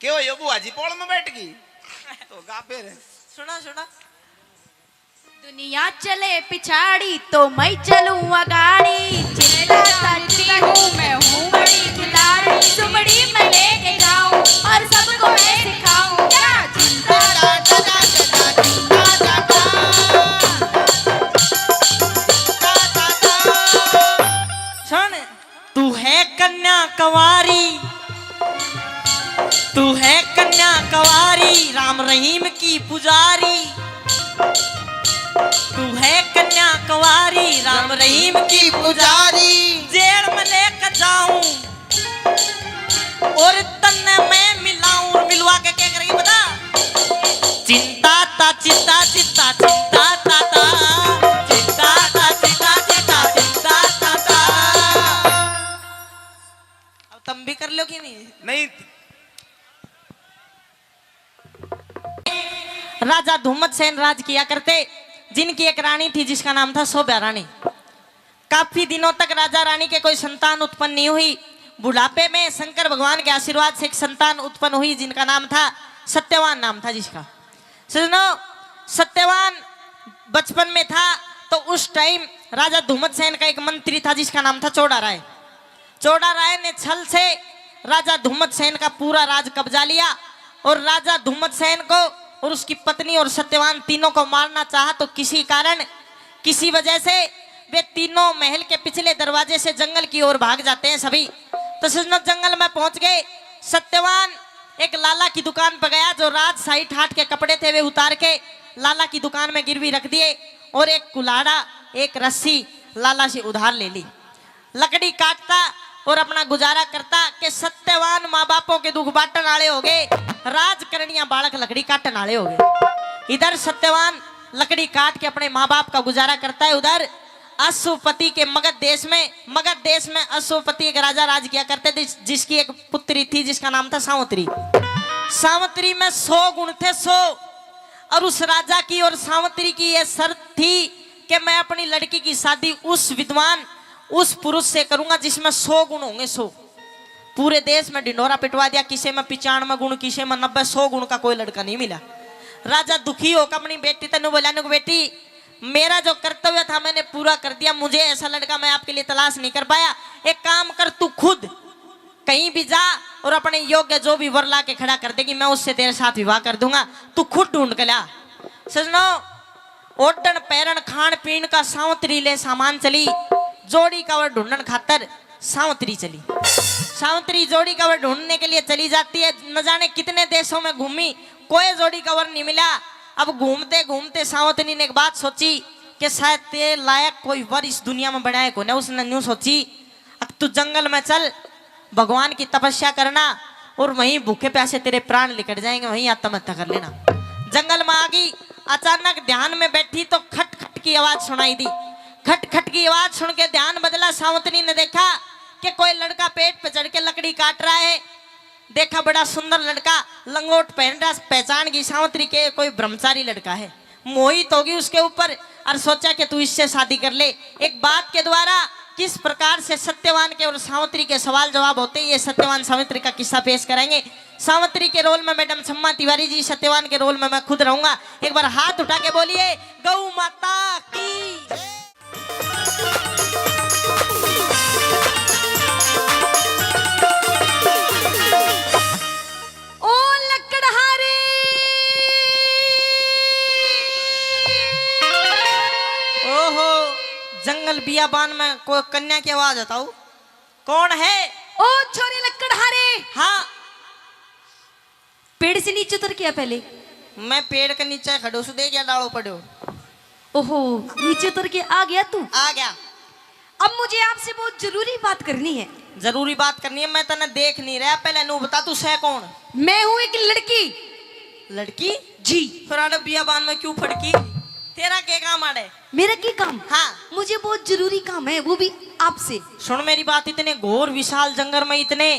क्यों यो बुआ जी पोल में बैठ गई? तो गा फिर। सुना, सुना। दुनिया चले पिछाड़ी तो मैं चलूं अगाड़ी, चिंता करती हूँ मैं हूँ बड़ी खिलाड़ी, सुमड़ी मैं लेके जाऊं और सबको मैं सिखाऊं, क्या चिंता। सुन, तू है कन्या कंवारी, तू है कन्या कंवारी, राम रहीम की पुजारी। तू है कन्या कंवारी, राम रहीम की पुजारी। जेल में लेकर जाऊं और तन्ने मैं मिलाऊं, और मिलवा के क्या करेगी बता? चिंता ता, चिंता, चिंता, चिंता ता ता, चिंता ता, चिंता, चिंता, चिंता ता ता। अब तुम भी कर लो कि नहीं? नहीं। राजा धूमत सेन राज किया करते, जिनकी एक रानी थी जिसका नाम था शोभा रानी। काफी दिनों तक राजा रानी के कोई संतान उत्पन्न नहीं हुई। बुढ़ापे में शंकर भगवान के आशीर्वाद से एक संतान उत्पन्न हुई जिनका नाम था सत्यवान, नाम था जिसका। सजनों, सत्यवान बचपन में था तो उस टाइम राजा धूमत सेन का एक मंत्री था जिसका नाम था चौड़ा राय। चौड़ा राय ने छल से राजा धूमत सेन का पूरा राज कब्जा लिया और राजा धूमत सेन को और उसकी पत्नी और सत्यवान तीनों को मारना चाहा, तो किसी कारण, किसी वजह से वे तीनों महल के पिछले दरवाजे से जंगल की ओर भाग जाते हैं सभी। तो सजनों, जंगल में पहुंच गए। सत्यवान एक लाला की दुकान पर गया, जो राजशाही ठाट के कपड़े थे वे उतार के लाला की दुकान में गिरवी रख दिए और एक कुल्हाड़ा, एक रस्सी लाला से उधार ले ली। लकड़ी काटता और अपना गुजारा करता कि सत्यवान माँ बापों के दुख बांटन आले हो गए, राजकरणिया बालक लकड़ी काटन आले हो गए। इधर सत्यवान लकड़ी काट के अपने माँ बाप का गुजारा करता है, उधर अश्वपति के मगध देश में, मगध देश में अश्वपति एक राजा राज किया करते थे, जिसकी एक पुत्री थी जिसका नाम था सावंतरी। सावंतरी में सौ गुण थे, सौ। और उस राजा की और सावंतरी की यह शर्त थी कि मैं अपनी लड़की की शादी उस विद्वान, उस पुरुष से करूंगा जिसमें सौ गुण होंगे, सौ। पूरे देश में ढिंडोरा पिटवा दिया, किसे में पिचानवे गुण, किसे में नब्बे, सौ गुण का कोई लड़का नहीं मिला। राजा दुखी होकर अपनी बेटी तै बोला, नु बेटी, मेरा जो कर्तव्य था मैंने पूरा कर दिया, मुझे ऐसा लड़का मैं आपके लिए तलाश नहीं कर पाया। एक काम कर, तू खुद कहीं भी जा और अपने योग्य जो भी वर ला के खड़ा कर देगी, मैं उससे तेरे साथ विवाह कर दूंगा, तू खुद ढूंढ के ला। सजनों, ओढ़ण पहरण खान पीन का सावंतरी ले सामान चली, जोड़ी का वर ढूंढण खातर सावंतरी चली। सावंतरी जोड़ी का वर ढूंढने के लिए चली जाती है। न जाने कितने देशों में घूमी, कोई जोड़ी का वर नहीं मिला। अब घूमते घूमते सावंतरी ने एक बात सोची कि शायद तेरे लायक कोई वर इस दुनिया में बनाए कोने। उसने न्यू सोची, अब तू जंगल में चल, भगवान की तपस्या करना और वहीं भूखे प्यासे तेरे प्राण निकल जाएंगे, वहीं आत्महत्या कर लेना। जंगल में आ गई, अचानक ध्यान में बैठी तो खट खट की आवाज सुनाई दी। खट खट की आवाज सुन के ध्यान बदला। सावंतरी ने देखा कि कोई लड़का पेड़ पे चढ़ के लकड़ी काट रहा है। देखा, बड़ा सुंदर लड़का, लंगोट पहन रहा, पहचान गई सावंतरी के कोई ब्रह्मचारी लड़का है। मोहित होगी उसके ऊपर और सोचा कि तू इससे शादी कर ले। एक बात के द्वारा किस प्रकार से सत्यवान के और सावंतरी के सवाल जवाब होते, ये सत्यवान सावंतरी का किस्सा पेश करेंगे। सावंतरी के रोल में मैडम छम्मा तिवारी जी, सत्यवान के रोल में मैं खुद रहूंगा। एक बार हाथ उठा के बोलिए, गौ माता की। जंगल बियाबान में कोई कन्या की आवाज बताओ, कौन है? ओ छोरे लकड़हारे, हाँ। पेड़ से नीचे उतर के आ पहले। मैं पेड़ के नीचे खड़ो सु, देख या डालो पड़ो। ओहो, नीचे उतर के आ गया तू? आ गया। अब मुझे आपसे बहुत जरूरी बात करनी है। जरूरी बात करनी है? मैं तने देख नहीं रहा, पहले नू बता तू सै कौन? मैं हूँ एक लड़की। लड़की? जी। फिर आड़े बियाबान में क्यों फड़की? तेरा के काम आड़े? मेरा की काम? हाँ। मुझे बहुत जरूरी काम है, वो भी आपसे। सुन मेरी बात, इतने घोर विशाल जंगल में इतने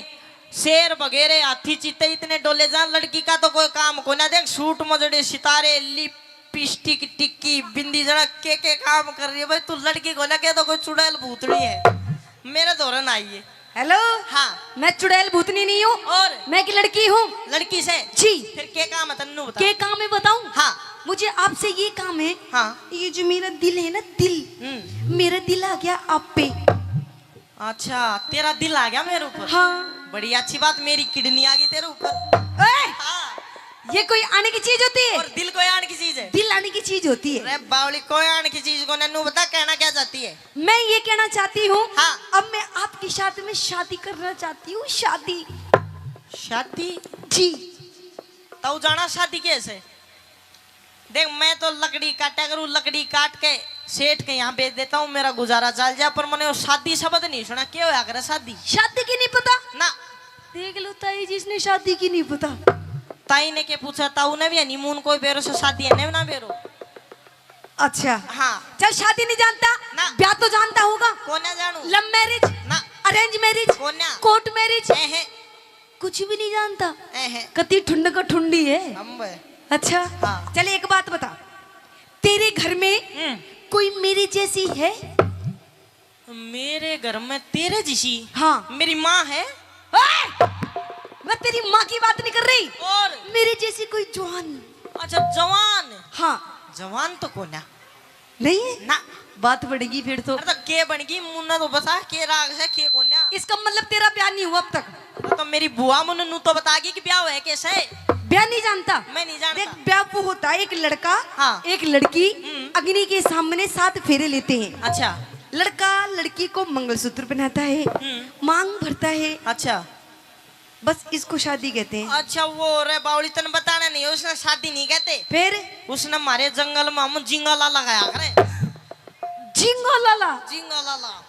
शेर बघेरे हाथी चीते इतने डोले जा, लड़की का तो कोई काम कोना। देख सूट मजड़े सितारे लिपस्टिक टिक्की बिंदी जना के के काम कर रही है भाई। तू लड़की को लगे तो कोई चुड़ैल भूतनी है। मेरे धोरन आई है। हेलो। हाँ। मैं चुड़ैल भूतनी नहीं हूँ। और? मैं एक लड़की हूँ। लड़की से? जी। फिर के काम है तन्नू बता। के काम है बताऊँ? हाँ। मुझे आपसे ये काम है। हाँ। ये जो मेरा दिल है ना, दिल, हम्म। मेरा दिल आ गया आप पे। अच्छा, तेरा दिल आ गया मेरे ऊपर? हाँ। बड़ी अच्छी बात, मेरी किडनी आ गई तेरे ऊपर। ओए! हाँ। ये कोई आने की चीज होती है? और दिल कोई आने की चीज है? दिल आने की चीज होती है। अरे बावली, कोई आने की चीज को नन्नू बता, कहना क्या चाहती है? मैं ये कहना चाहती हूँ, हाँ। अब मैं आपके साथ में शादी करना चाहती हूँ, शादी। शादी? जी। तू जाना शादी कैसे? देख, मैं तो लकड़ी काटा करूँ, लकड़ी काट के सेठ के यहाँ बेच देता हूँ, मेरा गुजारा चल जा। पर मैंने वो शादी शब्द नहीं सुना, क्या होया करे शादी? शादी की नहीं पता? ना। देख लो ताई जी, इसने शादी की नहीं पता। ताई ने के पूछा, ताऊ ने भी हनीमून कोई बेरो से शादी है ने ना बेरो। अच्छा। हाँ। चल, शादी नहीं जानता, ना। ब्याह तो जानता होगा। कोन्या जानू। Love marriage? ना। Arrange marriage? कोन्या। Court marriage? एहे। कुछ भी नहीं जानता? एहे। कती ठुंड का ठुंडी है। हम बे। अच्छा। हाँ। चल, एक बात बता, तेरे घर में हम्म। कोई मेरे जैसी है? मेरे घर में तेरे जैसी? हाँ। मेरी माँ है। ओए! मैं तेरी माँ की बात नहीं कर रही। और? मेरे जैसी कोई जवान। अच्छा, जवान? हाँ। जवान तो कोन्या। नहीं है? ना। बात बढ़ेगी फिर तो। अरे तो के बनेगी? मुन्ना तो बता, के राग है, के कोन्या? इसका मतलब तेरा ब्याह नहीं हुआ अब तक? अरे तो मेरी बुआ मुन्नू तो बतागी कि ब्याह है कैसे? ब्याह नहीं जानता? मैं नहीं जानता। देख, ब्याह वो होता है, एक लड़का, हाँ। एक लड़की हम्म। अग्नि के सामने सात फेरे लेते हैं। अच्छा। लड़का लड़की को मंगलसूत्र पहनाता है, हम्म। मांग भरता है। अच्छा। बस इसको शादी कहते हैं। अच्छा, वो रे बावली, तन बताना नहीं, उसने शादी नहीं कहते। फिर? उसने हमारे जंगल में हम झिंगा लाला गाया करे। झिंगा लाला? झिंगा लाला।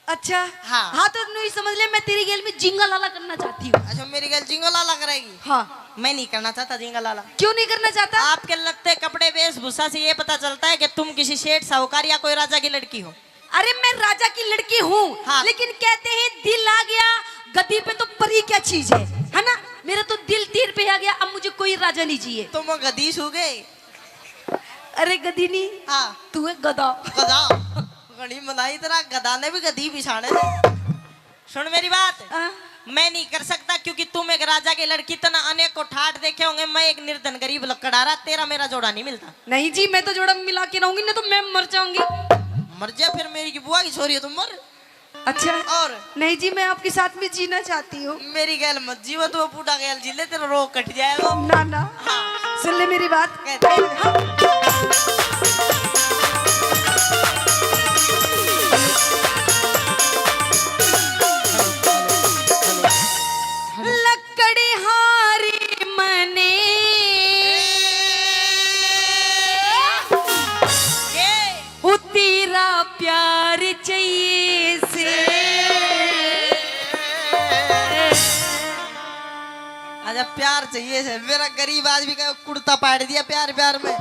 अच्छा। हाँ। हाँ, तो नू ही समझ ले, मैं तेरी गेल में झिंगा लाला करना चाहती हूँ। अच्छा, मेरी गेल झिंगा लाला करेगी? हाँ। मैं नहीं करना चाहता झिंगा लाला। क्यों नहीं करना चाहता? आपके लगते कपड़े, वेशभूषा से ये पता चलता है कि तुम किसी सेठ, साहूकार या कोई राजा की लड़की हो। अरे, मैं राजा की लड़की हूँ, हाँ। लेकिन कहते हैं दिल आ गया गद्दी पे तो परी क्या चीज है, है ना? मेरा तो दिल तीर पे आ गया, अब मुझे कोई राजा नहीं चाहिए। तो मैं गद्दी सू गए। अरे गद्दी नहीं, हाँ। तू है गधा। गधा? घणी मलाई तरह गधा ने भी गद्दी बिछाने थे। सुन मेरी बात, हाँ। मैं नहीं कर सकता क्योंकि तुम एक राजा की लड़की, तना अनेक को ठाट देखे होंगे, मैं एक निर्धन गरीब लकड़हारा, तेरा मेरा जोड़ा नहीं मिलता। नहीं जी, मैं तो जोड़ा मिला के रहूंगी, नहीं तो मैं मर जाऊंगी। मर जा फिर, मेरी की बुआ की छोरी है, तुम मर। अच्छा। और? नहीं जी, मैं आपके साथ में जीना चाहती हूँ। मेरी गैल मत जीवा, तू बूढ़ा गैल जी ले, तेरा रोग कट जाएगा। ना, ना। हाँ। सुन ले मेरी बात। कहते हैं। हाँ। लकड़हारे मने। ये। ओ तेरा प्यार चाहिए से। अच्छा, प्यार चाहिए से। मेरा गरीब आदमी का कुर्ता पाड़ दिया प्यार, प्यार में।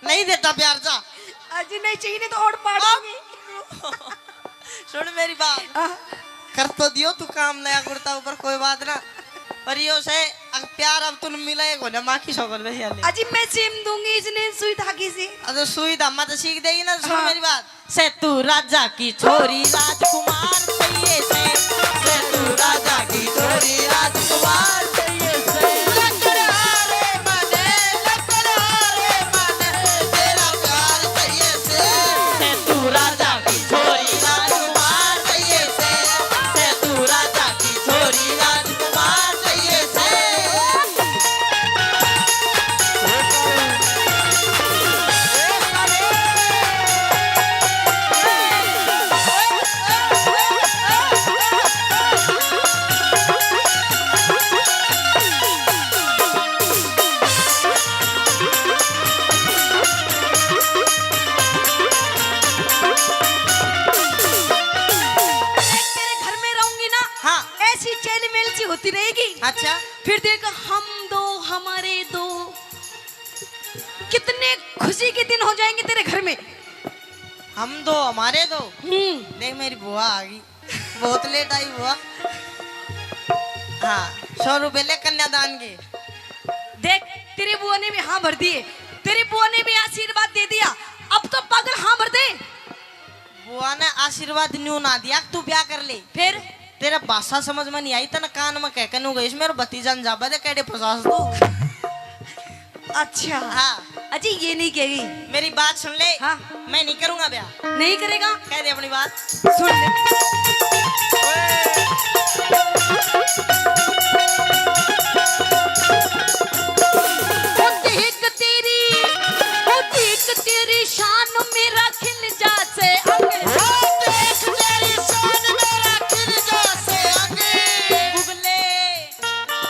नहीं देता प्यार, जा। अजी, नहीं चाहिए, नहीं तो और पाड़ दूंगी। सुन मेरी बात। हाँ। कर तो दियो तू काम नया कुर्ता ऊपर, कोई बात ना। पर यो से, अगर प्यार अब तू मिला, एक होने माँ की शौकत में सियाले। अजी, मैं सीम दूंगी इसने सुई धागे से। अरे सुई धामा तो सीख देगी ना, सुन हाँ। मेरी बात। से तू राजा की छोरी राजकुमार चाहिए से, से तू राजा की छोरी राजकुमार चाहिए से। लकड़हारे मने, लकड़हारे मने, तेरा प्यार चाहिए से। से तू राजा की छोरी राजकुमार चाहिए से, से तू राजा की छोरी राजकुमार चाहिए से। हम दो, हमारे दो, कितने खुशी के दिन हो जाएंगे तेरे घर में। हम दो, हमारे दो। हम्म। देख, मेरी बुआ आ गई, बहुत लेट आई बुआ। हाँ, सौ रुपए ले कन्यादान के। देख, तेरी बुआ ने भी हाँ भर दिए, तेरी बुआ ने भी आशीर्वाद दे दिया। अब तो पागल हाँ भर दे। बुआ ने आशीर्वाद न्यू ना दिया कि तू ब्याह कर ले। फिर? तेरे भाषा समझ में नहीं आई, तने कान में कह के न्यू गई, मेरे भतीजा ने जाबा दे, कैडे पचास दो। अच्छा। हाँ। अजी, ये नहीं कहेगी। मेरी बात सुन ले। हाँ। मैं नहीं करूंगा ब्याह। नहीं करेगा? कह दे अपनी बात। सुन ले। ओ देख तेरी, ओ देख तेरी शान मेरा खिल जा से अंग। ओ देख तेरी शान मेरा खिल जा से अंग। बुगले।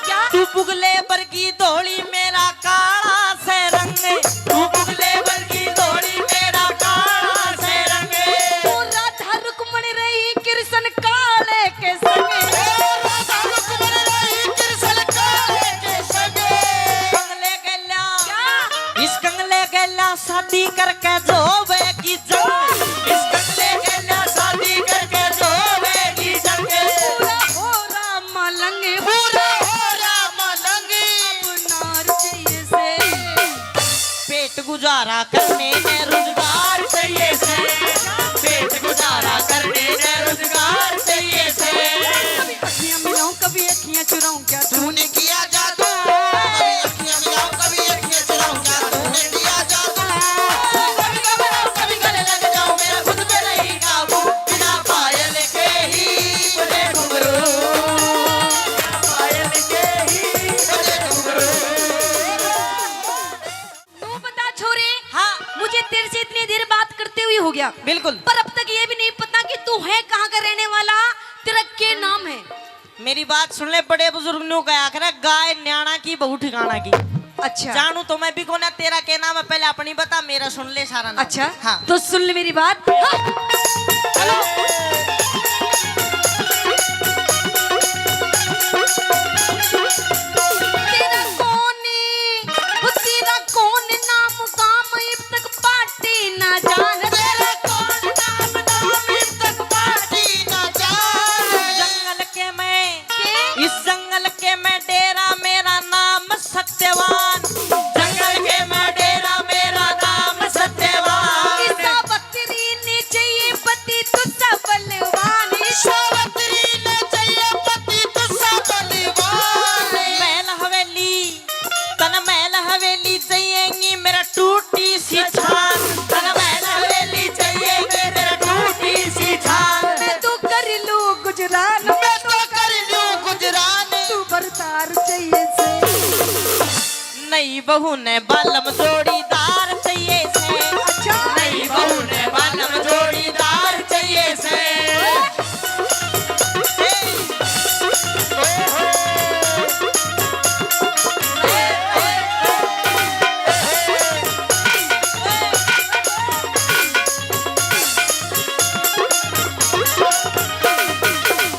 क्या? तू बुगले बरगी धोली मेरा काला से रंग। तू बुगले बरगी धोली मेरा काला से रंग। ओ राधा रुक्मण रही कृष्ण काले के संग। ओ राधा रुक्मण रही कृष्ण काले के संग। कंगले गैला। क्या? इस कंगले गैला शादी करके जो होवेगी जंग। इस कंगले गैला शादी करके जो होवेगी जंग। पूरा हो राम लंग। पूरा हो राम लंग। अब नार चाहिए से। पेट गुजारा करने ने रोजगार चाहिए से। पेट गुजारा करने ने रोजगार चाहिए से। कभी अखियां मिलाऊं, कभी अखियां चुराऊं, क्या तूने किया जादू? कभी अखियां मिलाऊं, कभी अखियां चुराऊं, क्या तूने किया जादू? कभी घबराऊं, कभी गले लग जाऊं, मेरा खुद पे नहीं काबू। बिना पायल के ही बजे घुंघरू, बिना पायल के ही बजे घुंघरू। तू बता छोरे। हाँ। मुझे तेरे से इतनी देर बात करते हुए हो गया। बिल्कुल। पर अब तक ये भी नहीं पता कि तू है कहाँ का रहने वाला, तेरा के नाम है? मेरी बात सुन ले, बड़े बुजुर्ग न्यू कहा करे, गाय न्याणा की, बहू ठिकाना की। अच्छा। जानू तो मैं भी कोना, तेरा के नाम है, पहले अपनी बता, मेरा सुन ले सारा नाम। अच्छा। हाँ। तो सुन ले मेरी बात। हाँ। चलो। तेरा कौन, वो तेरा कौन नाम काम, इब तक पार्टी ना जान। तेरा कौन नाम काम, इब तक पार्टी ना जान। जंगल के मैं, के? इस जंगल के मैं डेरा, मेरा नाम सत्यवान। जंगल के मैं डेरा, मेरा नाम सत्यवान। इस सावित्री ने चाहिए पति तुझसा बलवान। इस सावित्री ने चाहिए पति तुझसा बलवान। महल हवेली, तन महल हवेली चाहिएगी मेरा टूटी सी छान। तन महल हवेली चाहिएगी मेरा टूटी सी छान। मैं तो कर लूं गुजरान। मैं तो कर लूं गुजरान। तू बरदार चाहिए से। नई बहू ने बालम जोड़ीदार चाहिए से। अच्छा। नई बहू ने बालम जोड़ीदार चाहिए से।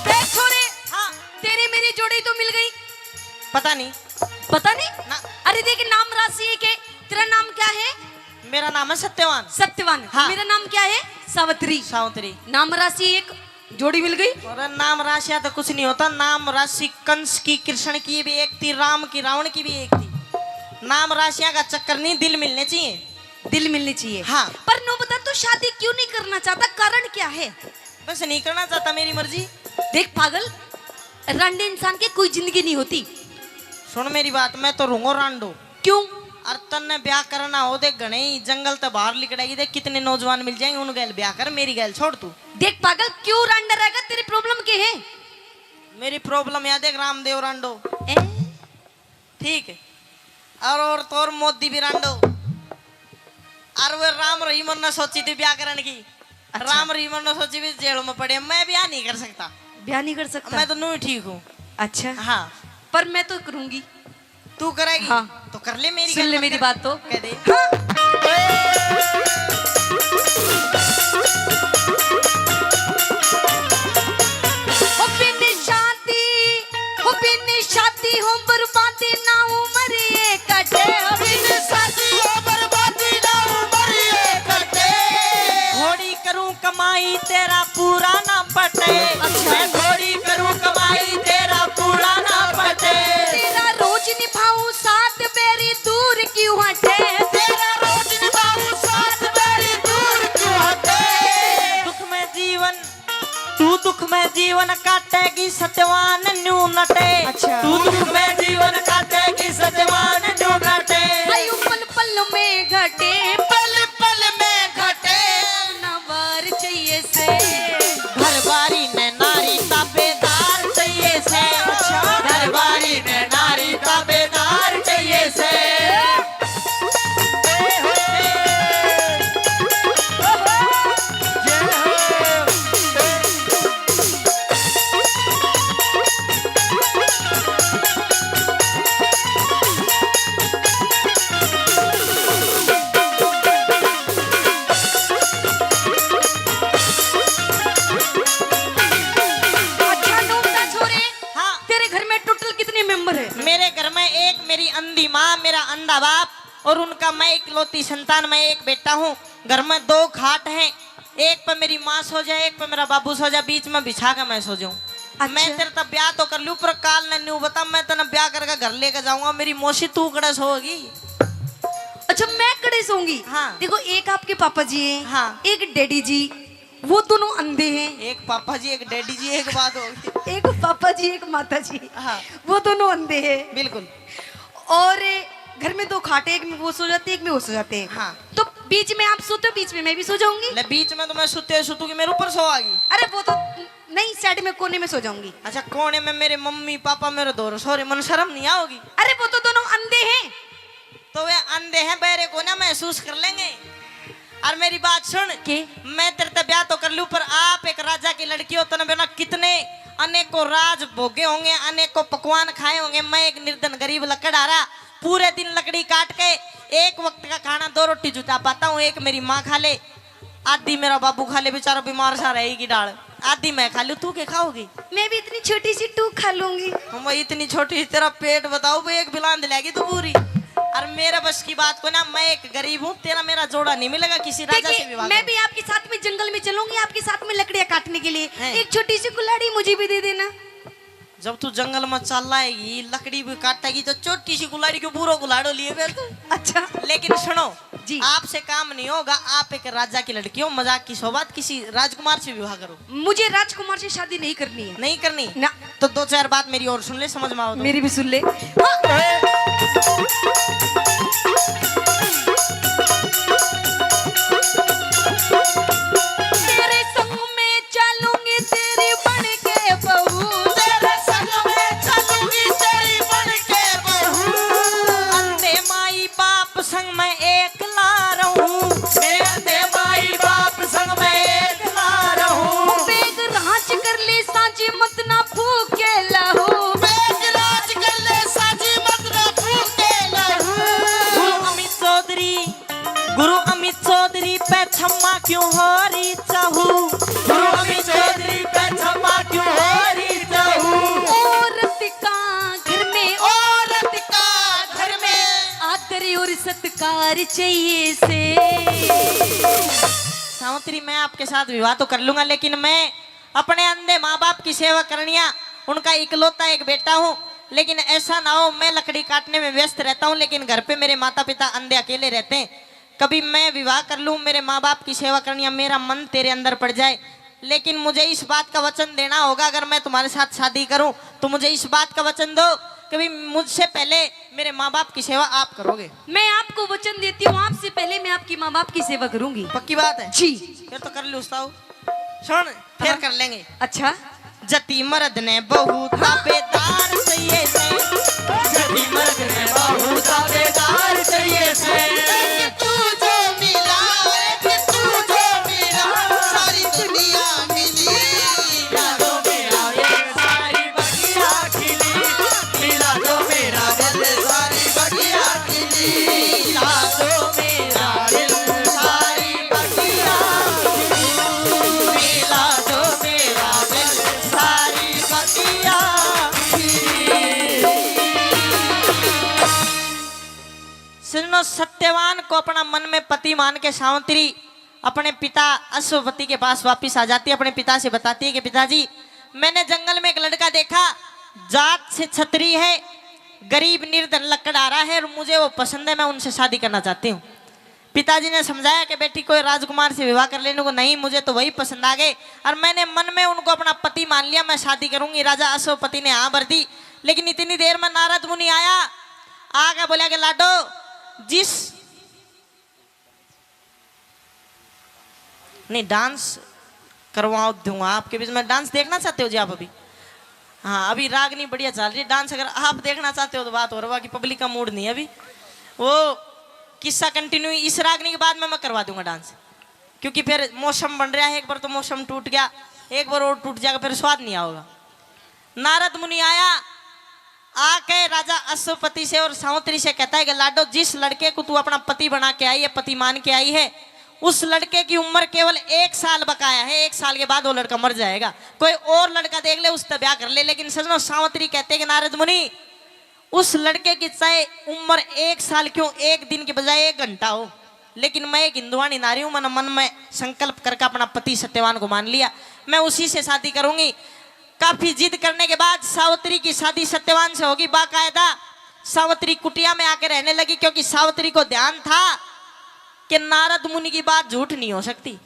ए छोरे, हाँ। तेरी मेरी जोड़ी तो मिल गई। पता नहीं। पता नहीं? ना। अरे देख, नाम राशि एक है। तेरा नाम क्या है? मेरा नाम है सत्यवान। सत्यवान। हाँ। मेरा नाम क्या है? सावित्री। सावित्री। नाम राशि एक, जोड़ी मिल गई। और नाम राशियां तो कुछ नहीं होता, नाम राशि कंस की, कृष्ण की भी एक थी, राम की, रावण की भी एक थी। नाम राशियां का चक्कर नहीं, दिल मिलने चाहिए। दिल मिलने चाहिए। हाँ। पर न्यू बता, तू शादी क्यों नहीं करना चाहता, कारण क्या है? बस नहीं करना चाहता, मेरी मर्जी। देख पागल, रांडे इंसान की कोई जिंदगी नहीं होती। सुन मेरी बात, मैं तो रहूंगा रांडो। क्यों? अर तन्ने ब्याह करना हो दे, घणे ही जंगल ते बाहर लिकड़ेगी, देख कितने नौजवान मिल जाएंगे, उन गैल ब्याह कर, मेरी गैल छोड़ तू। देख पागल, क्यों रांडा रहेगा, तेरी problem के है? मेरी problem या देख, रामदेव रांडो। ए? ठीक। और, और तो और मोदी भी रांडो। और वो राम रहीमन ने सोची थी ब्याह करने की। अच्छा। राम रहीमन ने सोची भी जेल में पड़े, मैं ब्याह नहीं कर सकता। ब्याह नहीं कर सकता? मैं तो नू ही ठीक हूँ। अच्छा। हाँ। पर मैं तो करूंगी। तू करेगी? हाँ। तो कर ले मेरी सुन गल ले मत मेरी कर। बात तो। कह दे। हाँ। ओ बिन शादी, ओ बिन शादी हो बर्बादी ना अंधी माँ, मेरा अंधा बाप, और उनका मैं इकलौती संतान, मैं एक बेटा हूँ। घर में दो खाट हैं, एक पे मेरी माँ सो जाए, एक पे मेरा बाबू सो जाए, बीच में बिछा के मैं सो जाऊं। अच्छा। मैं तेरे तब ब्याह तो कर लूं, पर काल ने न्यू बता, मैं तने ब्याह करके घर लेके जाऊंगा, मेरी मौसी तू कड़े सोगी। अच्छा, मैं कड़े सोऊंगी? हाँ। देखो, एक आपके पापा जी हैं, हाँ। एक डैडी जी, वो दोनों अंधे हैं। एक पापा जी, एक डैडी जी, एक बात होगी। एक पापा जी, एक माता जी, हाँ। वो दोनों अंधे हैं। बिल्कुल। और घर में दो खाटे, एक में वो सो जाते हैं, एक में वो सो जाते हैं। हाँ। तो बीच में आप सोते हो, बीच में मैं भी सो जाऊंगी। ले, बीच में तो मैं सोते सुतूंगी, मेरे ऊपर सोआगी। अरे, वो तो नहीं, साइड में कोने में सो जाऊंगी। अच्छा, कोने में मेरे मम्मी पापा मेरे दो सो रहे, मन शर्म नहीं आओगी? अरे, वो तो दोनों अंधे हैं। तो वे अंधे हैं, बहरे को ना महसूस कर लेंगे। और मेरी बात सुन, के? मैं तेरे ते ब्याह तो कर लूं, पर आप एक राजा की लड़की हो, तने बिना कितने अनेकों राज भोगे होंगे, अनेकों पकवान खाए होंगे। मैं एक निर्धन गरीब लकड़हारा, पूरे दिन लकड़ी काट के एक वक्त का खाना, दो रोटी जुटा पाता हूँ, एक मेरी माँ खा ले, आधी मेरा बाबू खा ले, बेचारा बीमार सा रहेगी डाल, आधी मैं खा लूं, तू के खाओगी? मैं भी इतनी छोटी सी टूक खा लूंगी। हम इतनी छोटी, तेरा पेट बताओ बे, एक बिलांद लेगी तू पूरी। और मेरे बस की बात को ना, मैं एक गरीब हूँ, तेरा मेरा जोड़ा नहीं मिलेगा किसी राजा से विवाह मैं करो। भी आपके साथ में जंगल में चलूंगी, आपके साथ में लकड़ियां काटने के लिए। हैं? एक छोटी सी कुल्हाड़ी मुझे भी दे देना। जब तू जंगल में चल आएगी, लकड़ी भी काटेगी, तो छोटी सी कुल्हाड़ी क्यों, पूरा कुल्हाड़ो लिए फिर तू। अच्छा। लेकिन सुनो, जी। आपसे काम नहीं होगा, आप एक राजा की लड़की हो, मजाक की सौ बात, किसी राजकुमार से विवाह करो। मुझे राजकुमार से शादी नहीं करनी है। नहीं करनी? ना। तो दो चार बात मेरी और सुन ले, समझ में आओ तो। मेरी भी सुन ले। हाँ। तेरे संग में चलूंगी तेरी बन के बहू। तेरे संग में चलूंगी तेरी बन के बहू। अंधे माई बाप संग मैं एकला रहूं। मेरे अंधे माई बाप संग मैं एकला रहूं। बेग राज कर ले सांझी मत ना फूके लहू। बेग राज कर ले सांझी मत ना फूके लहू। गुरु अमित चौधरी, गुरु अमित चौधरी पे छम्मा क्यों हो रही चाहू? गुरु अमित चौधरी पे छम्मा क्यों हो रही चाहू? औरत का घर में, औरत का घर में आदर और सत्कार चाहिए से। सावित्री, मैं आपके साथ विवाह तो कर लूंगा, लेकिन मैं अपने अंधे माँ बाप की सेवा करनिया, उनका इकलौता एक बेटा हूँ, लेकिन ऐसा ना हो, मैं लकड़ी काटने में व्यस्त रहता हूँ, लेकिन घर पे मेरे माता पिता अंधे अकेले रहते हैं। कभी मैं विवाह कर लूँ, मेरे माँ बाप की सेवा करनिया, मेरा मन तेरे अंदर पड़ जाए, लेकिन मुझे इस बात का वचन देना होगा, अगर मैं तुम्हारे साथ शादी करूँ तो मुझे इस बात का वचन दो, कभी मुझसे पहले मेरे माँ बाप की सेवा आप करोगे। मैं आपको वचन देती हूँ, आपसे पहले मैं आपकी माँ बाप की सेवा करूंगी। पक्की बात है? जी। फिर तो कर लो उस्ताद। सुन, फिर हाँ। कर लेंगे। अच्छा। जति मर्द ने बहू ताबेदार चाहिए से। जति मर्द ने बहू ताबेदार चाहिए से। एक तू जो मिला, एक तू जो मिला, सारी दुनिया मिली। मिला दो मेरा दिल, सारी बगिया खिली। मिला दो मेरा दिल, सारी बगिया खिली। मिला दो मेरा दिल, सारी बगिया खिली। मिला दो मेरा दिल, सारी बगिया खिली। सुनो, सत्यवान को अपना मन में पति मान के सावित्री अपने पिता अश्वपति के पास वापस आ जाती है, अपने पिता से बताती है कि पिताजी, मैंने जंगल में एक लड़का देखा, जात से छत्री है, गरीब निर्धन लकड़हारा है और मुझे वो पसंद है, मैं उनसे शादी करना चाहती हूँ। पिताजी ने समझाया कि बेटी, कोई राजकुमार से विवाह कर लेने को नहीं, मुझे तो वही पसंद आ गए और मैंने मन में उनको अपना पति मान लिया, मैं शादी करूंगी। राजा अश्वपति ने हाँ भर दी, लेकिन इतनी देर में नारद मुनि आया, आके बोला कि लाडो, जिस नहीं, डांस करवा दूंगा आपके बीच में। डांस देखना चाहते हो जी आप अभी? हाँ, अभी रागनी बढ़िया चल रही है। डांस अगर आप देखना चाहते हो तो बात और, बाकी पब्लिक का मूड नहीं है अभी। वो किस्सा कंटिन्यू इस रागनी के बाद में मैं करवा दूंगा डांस, क्योंकि फिर मौसम बन रहा है, एक बार तो मौसम टूट गया, एक बार और टूट जाएगा, फिर स्वाद नहीं आओगा। नारद मुनि आया, आके राजा अश्वपति से और सावित्री से कहता है कि लाडो, जिस लड़के को तू अपना पति बना के आई है, पति मान के आई है, उस लड़के की उम्र केवल एक साल बकाया है, एक साल के बाद वो लड़का मर जाएगा। कोई और लड़का देख ले, उससे ब्याह कर ले। लेकिन सजनो, सावित्री कहते हैं कि नारद मुनि, उस लड़के की चाहे उम्र एक साल क्यों, एक दिन की बजाय एक घंटा हो, लेकिन मैं एक हिंदुवानी नारी हूं, मैंने मन में संकल्प करके अपना पति सत्यवान को मान लिया। मैं उसी से शादी करूंगी। काफी जिद करने के बाद सावित्री की शादी सत्यवान से होगी बाकायदा। सावित्री कुटिया में आके रहने लगी, क्योंकि सावित्री को ध्यान था कि नारद मुनि की बात झूठ नहीं हो सकती।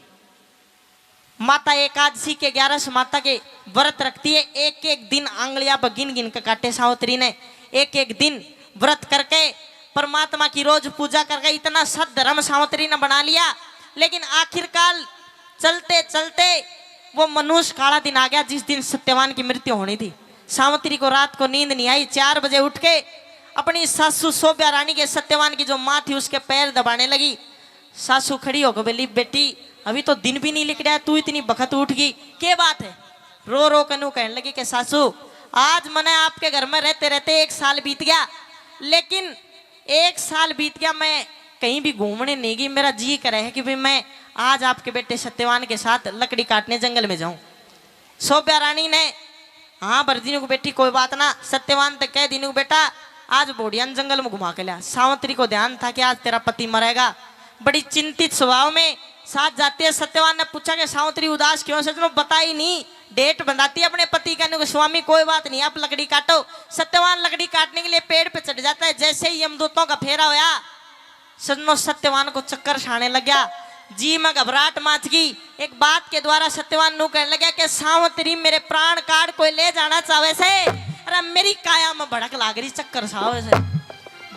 माता एकादशी के, ग्यारस माता के व्रत रखती है। एक एक दिन आंगलियां पर गिन गिन के काटे सावित्री ने, एक एक दिन व्रत करके, परमात्मा की रोज पूजा करके इतना सद्धर्म सावित्री ने बना लिया। लेकिन आखिरकार चलते चलते वो मनुष्य काला दिन आ गया, जिस दिन सत्यवान की मृत्यु होनी थी। सावित्री को रात को नींद नहीं आई। चार बजे उठ के अपनी सासू शोभ्या रानी के, सत्यवान की जो माँ थी, उसके पैर दबाने लगी। सासू खड़ी होकर बोली, "बेटी, अभी तो दिन भी नहीं लिकड़ा है, तू इतनी बखत उठ गई, के बात है?" रो रो के नू कहने लगी कि सासू, आज मने आपके घर में रहते रहते एक साल बीत गया, लेकिन एक साल बीत गया, मैं कहीं भी घूमने नहीं गई। मेरा जी करे है कि भी मैं आज आपके बेटे सत्यवान के साथ लकड़ी काटने जंगल में जाऊं। शोभ्या रानी ने हाँ भर दी को, "बेटी, कोई बात ना।" सत्यवान तक कह दी को, "बेटा, आज बोढ़िया ने जंगल में घुमा के लिया।" सावित्री को ध्यान था कि आज तेरा पति मरेगा। बड़ी चिंतित स्वभाव में साथ जाती है। सत्यवान ने पूछा कि सावित्री, उदास क्यों है? सजनो, बताई नहीं। डेट बंधाती है अपने पति का, "स्वामी, कोई बात नहीं, आप लकड़ी काटो।" सत्यवान लकड़ी काटने के लिए पेड़ पे चढ़ जाता है। जैसे ही यमदूतों का फेरा होया, सजनो, सत्यवान को चक्कर छाने लग गया। जी में घबराहट माच गई। एक बात के द्वारा सत्यवान नू कहने लग गया कि, "सावित्री, मेरे प्राण काढ़ कोई ले जाना चाहे से, अरे मेरी काया में भड़क लाग रही, चक्कर सा आवे से।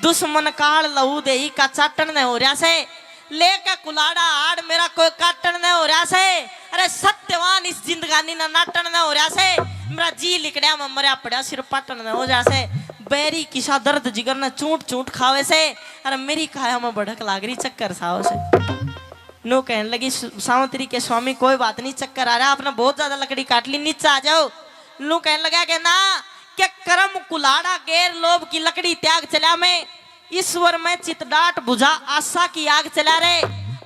दुश्मन काल लहू देही का चाटन ने हो रहा से, लेके कुलाड़ा हाड़ मेरा कोई काटन ने हो रहा से, अरे सत्यवान इस जिंदगानी ना नाटन ने हो रहा से, मेरा जी लिकड़िया में मरया पड़ा सिर पाटन ने हो जा से, बैरी किसा दर्द जिगर ने चूट चूट खावे से, अरे मेरी काया में भड़क लाग रही, चक्कर सा आवे से।" नू कहने लगी, "स-, सावित्री के स्वामी, कोई बात नहीं, चक्कर आ रहा, आपने बहुत ज्यादा लकड़ी काट ली, नीचे आ जाओ।" नू कहने लगा कि ना, के कर्म कुल्हाड़ा गेर लोभ की लकड़ी त्याग चला मैं, ईश्वर में चित डाट बुझा आशा की आग चला रे,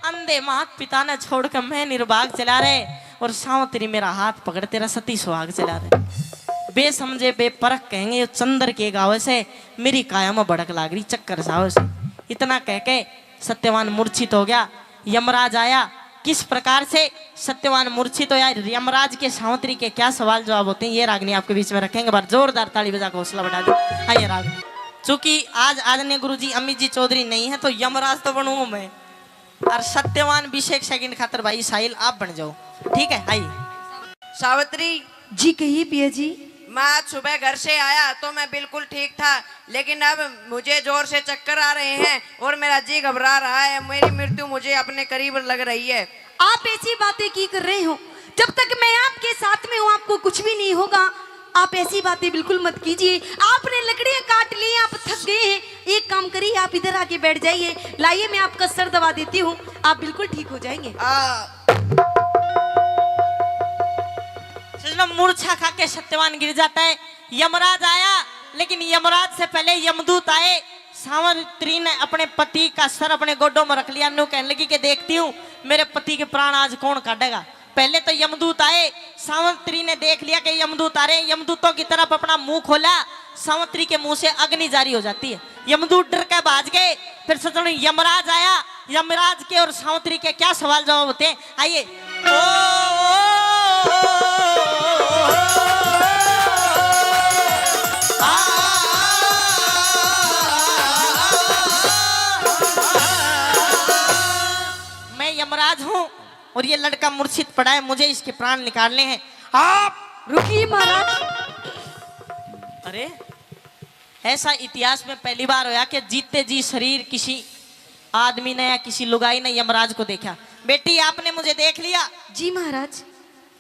अंधे मात पिता ने छोड़ के मैं निर्भाग चला रे, और सावित्री मेरा हाथ पकड़ तेरा सती सुहाग चला रे। बेसमझे बेपरख कहेंगे, यो चंद्र के गावे से, मेरी काया में भड़क लाग रही, चक्कर सा आवे से। इतना कह के सत्यवान मूर्छित हो गया। यमराज आया। किस प्रकार से सत्यवान मूर्छित होया, यमराज के सावित्री के क्या सवाल जवाब होते हैं, ये रागनी आपके बीच में रखेंगे। बार जोरदार ताली बजा के हौसला बढ़ा दो। हाँ, ये रागनी, चूंकि आज आदरणीय गुरुजी अमित जी चौधरी नहीं है, तो यमराज तो बनूंगा मैं, और सत्यवान बीस एक सेकंड खातर भाई साहिल आप बन जाओ, ठीक है? आइए। सावित्री। जी कहिए पिया जी। मैं आज सुबह घर से आया तो मैं बिल्कुल ठीक था, लेकिन अब मुझे जोर से चक्कर आ रहे हैं और मेरा जी घबरा रहा है। मेरी मृत्यु मुझे अपने करीब लग रही है। आप ऐसी बातें की कर रहे हो? जब तक मैं आपके साथ में हूँ, आपको कुछ भी नहीं होगा। आप ऐसी बातें बिल्कुल मत कीजिए। आपने लकड़ियाँ काट ली, आप थक गए हैं। एक काम करिए, आप इधर आके बैठ जाइए। लाइए, मैं आपका सर दबा देती हूँ, आप बिल्कुल ठीक हो जाएंगे। आ, सजनों, मूर्छा खा के सत्यवान गिर जाता है। यमराज आया, लेकिन यमराज से पहले यमदूत आए। सावित्री ने अपने पति का सर अपने गोडों में रख लिया। न्यू कहने लगी कि देखती हूँ, मेरे पति के प्राण आज कौन काटेगा। पहले तो यमदूत आए, सावित्री ने देख लिया कि यमदूत आ रहे हैं। यमदूतों की तरफ अपना मुंह खोला, सावित्री के मुंह से अग्नि जारी हो जाती है। यमदूत डर के भाज गए। फिर सजनों, यमराज आया। यमराज के और सावित्री के क्या सवाल जवाब होते हैं, आइए। मैं यमराज हूँ और ये लड़का मूर्छित पड़ा है, मुझे इसके प्राण निकालने हैं। आप रुकिए महाराज। अरे, ऐसा इतिहास में पहली बार होया कि जीते जी शरीर किसी आदमी ने या किसी लुगाई ने यमराज को देखा। बेटी, आपने मुझे देख लिया? जी महाराज।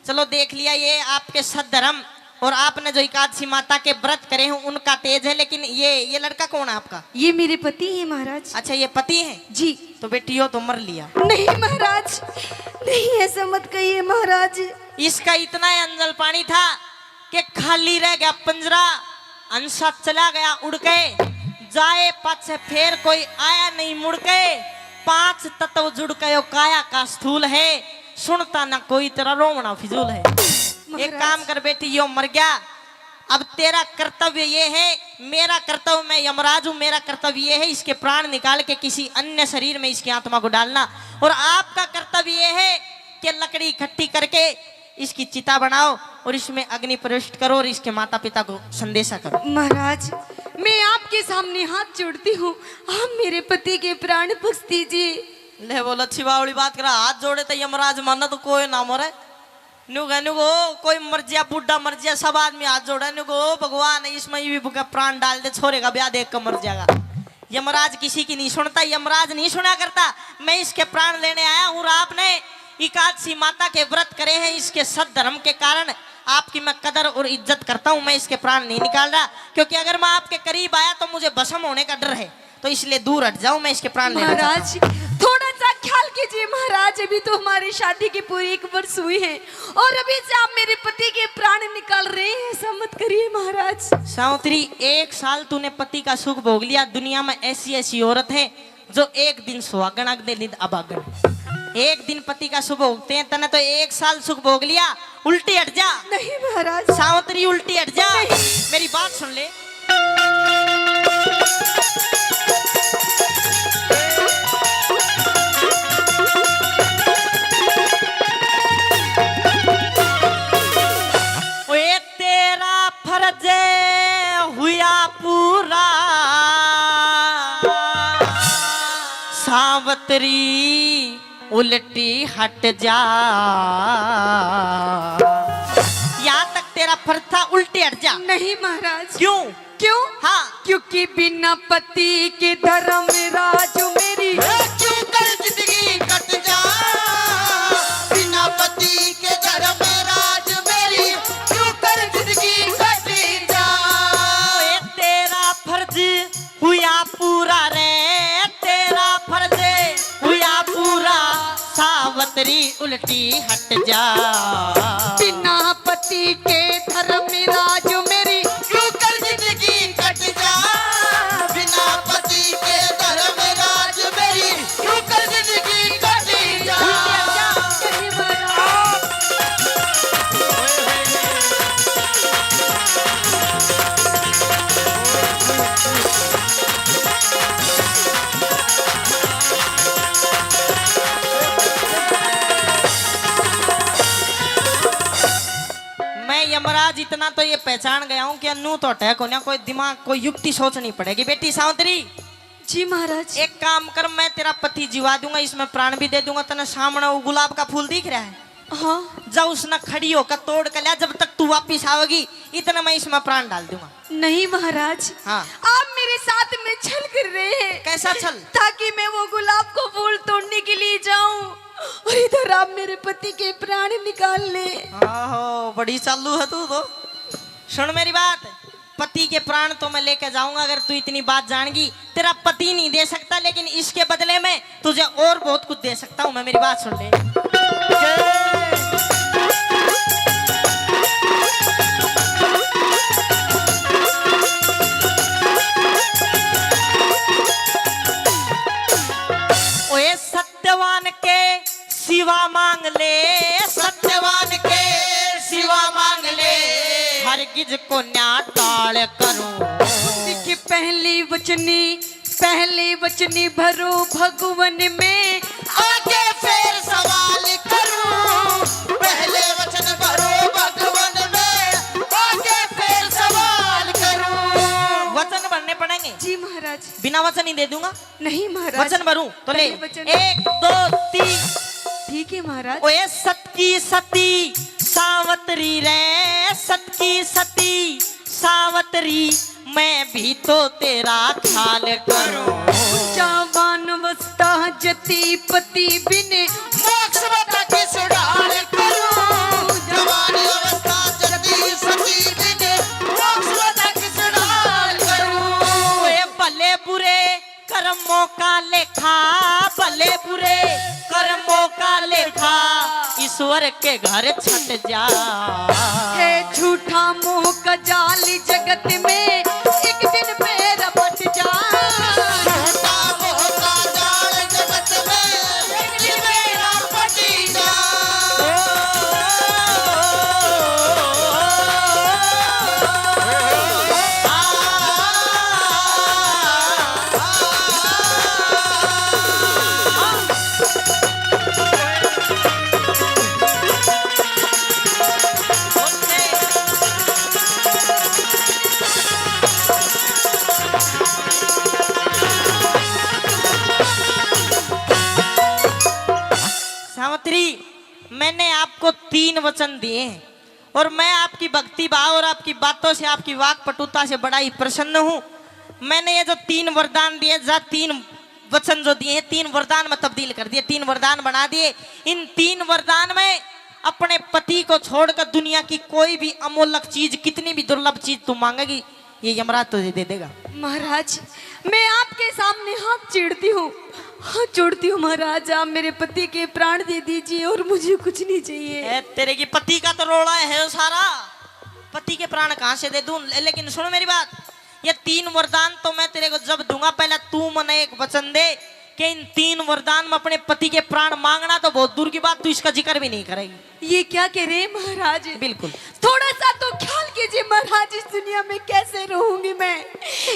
चलो, देख लिया, ये आपके सद्धर्म और आपने जो एकादशी माता के व्रत करे हैं, उनका तेज है। लेकिन ये, ये लड़का कौन है आपका? ये मेरे पति हैं महाराज। अच्छा, ये पति हैं? जी। तो बेटी, यो तो मर लिया। नहीं महाराज, नहीं, ऐसा मत कहिए महाराज। इसका इतना ही अंजल पानी था कि खाली रह गया पंजरा, हंसा चला गया उड़ के, जाए पाछे फेर कोई आया नहीं मुड़ के। पांच तत्व जुड़ के यो काया का स्थूल है, सुनता ना कोई तेरा रोवना फिजूल है। एक महाराज। काम कर बेटी, यो मर गया, अब तेरा कर्तव्य ये है, मेरा कर्तव्य, मैं यमराज हूं, मेरा कर्तव्य ये है इसके प्राण निकाल के किसी अन्य शरीर में इसकी आत्मा को डालना, और आपका कर्तव्य ये है कि लकड़ी इकट्ठी करके इसकी चिता बनाओ और इसमें अग्नि प्रविष्ट करो और इसके माता पिता को संदेशा करो। महाराज, मैं आपके सामने हाथ जोड़ती हूँ, आप मेरे पति के प्राण बख्श दीजिए। ले बोल, अच्छी बावली बात करा, हाथ जोड़े तो यमराज माना तो कोई ना मरे। न्यू कह, न्यू को कोई मर जिया, बूढ़ा मर जिया, सब आदमी हाथ जोड़ा, न्यू को, "ओ भगवान, इसमें भी बुका प्राण डाल दे, छोरे का ब्याह देख कर मर जाएगा।" यमराज किसी की नहीं सुनता, यमराज नहीं सुना करता। मैं इसके प्राण लेने आया हूँ और आपने एकादशी माता के व्रत करे हैं, इसके सद्धर्म के कारण आपकी मैं कदर और इज्जत करता हूँ। मैं इसके प्राण नहीं निकाल रहा, क्योंकि अगर मैं आपके करीब आया तो मुझे भस्म होने का डर है, तो इसलिए दूर हट जाओ, मैं इसके प्राण लेना चाहता हूँ। महाराज, थोड़ा सा ख्याल कीजिए महाराज, अभी तो हमारी शादी की पूरी एक वर्ष हुई है और अभी से आप मेरे पति के प्राण निकाल रहे हैं, ऐसा मत करिए महाराज। सावित्री, एक साल तूने पति का सुख भोग लिया, दुनिया में ऐसी ऐसी औरत है जो एक दिन सुहागण, अगले दिन अभागण। एक दिन पति का सुख भोगते हैं, तने तो एक साल सुख भोग लिया। उल्टी हट जा। नहीं महाराज। सावित्री, उल्टी हट जा। नहीं। मेरी बात सुन ले। ओए, तेरा फर्ज हुआ पूरा, सावित्री उल्टी हट जा। यहाँ तक तेरा फर्ज था, उल्टी हट जा। नहीं महाराज। क्यों? क्यों? हाँ। क्योंकि बिना पति के धर्मराज मेरी, क्यों कर जिंदगी कट जा। बिना पति के धर्मराज मेरी, क्यों कर जिंदगी कट जा। ए, तेरा फर्ज हुआ पूरा रे, तेरा फर्ज हुआ पूरा, सावित्री उल्टी हट जा। बिना पति के धर्मराज मेरी, क्यों कर जिंदगी कट जा। बिना पति के धर्मराज मेरी, क्यों कर जिंदगी कट जा। मैं यमराज इतना तो ये पहचान गया हूँ कि नू तो अटैक होना, कोई दिमाग, कोई युक्ति सोचनी पड़ेगी। बेटी सावित्री, जी महाराज। एक काम कर, मैं तेरा पति जीवा दूंगा, इसमें प्राण भी दे दूंगा। तने सामने वो गुलाब का फूल दिख रहा है? हाँ। जा, उसने खड़ी होकर तोड़ के ल्या, जब तक तू वापिस आओगी, इतने में इसमें प्राण डाल दूंगा। नहीं महाराज। हाँ। आप मेरे साथ में छल कर रहे हैं। कैसा छल? ताकि मैं वो गुलाब को फूल तोड़ने के लिए जाऊं और इधर आप मेरे पति के प्राण निकाल ले। आहो, बड़ी चालू है तू तो। सुन मेरी बात, पति के प्राण तो मैं लेके जाऊंगा, अगर तू इतनी बात जान गई। तेरा पति नहीं दे सकता, लेकिन इसके बदले में तुझे और बहुत कुछ दे सकता हूँ मैं। मेरी बात सुन ले। ओए, सत्यवान के सिवा मांग ले, सत्यवान के सिवा मांग ले, हरगिज को न्या टाल करूं। दिख पहली वचनी, पहली वचनी भरो भगवन में, आके फिर सवाल करूं। पहले वचन भरो भगवन में, आके फिर सवाल करूं। वचन भरने पड़ेंगे। जी महाराज। बिना वचन ही दे दूंगा। नहीं महाराज। वचन भरूं तो ले। पहले वचन। एक, दो, तीन। ठीक है महाराज। ओए सत की सती सावतरी रे, सत की सती सावतरी, मैं भी तो तेरा ख्याल करूं। जवान अवस्था जती पति बिन, मोक्ष बता किस ढाल करूं। जवान अवस्था जती सती बिन, मोक्ष बता किस ढाल करूं। ओए भले बुरे कर्मों का लेखा, भले बुरे कर्मों का लेखा, ईश्वर के घर छट जा। है झूठा मोह का जाल जगत में, एक दिन पैर फट जा। झूठा मोह का जाल जगत में, एक दिन पैर फट जा। मैंने आपको तीन वचन दिए हैं और मैं आपकी भक्ति भाव और आपकी बातों से, आपकी वाक पटुता से बड़ा ही प्रसन्न हूँ। मैंने ये जो तीन वरदान दिए, जा तीन वचन जो दिए हैं, तीन वरदान में तब्दील कर दिए, तीन वरदान बना दिए। इन तीन वरदान में अपने पति को छोड़कर दुनिया की कोई भी अमूल्य चीज, कितनी भी दुर्लभ चीज तू मांगेगी, ये यमराज तुझे दे देगा। महाराज, मैं आपके सामने हाथ जोड़ती हूँ, हाथ जोड़ती हूँ महाराज, आप मेरे पति के प्राण दे दीजिए और मुझे कुछ नहीं चाहिए। ए, तेरे की पति का तो रोला है सारा, पति के प्राण कहाँ से दे दूं? ले-, लेकिन सुन मेरी बात, ये तीन वरदान तो मैं तेरे को जब दूंगा, पहले तू मने एक वचन दे कि इन तीन वरदान में अपने पति के प्राण मांगना तो बहुत दूर की बात, तू इसका जिक्र भी नहीं करेगी। ये क्या कह रहे हैं महाराज? बिल्कुल। थोड़ा सा तो ख्याल कीजिए महाराज, इस दुनिया में कैसे रहूंगी मैं,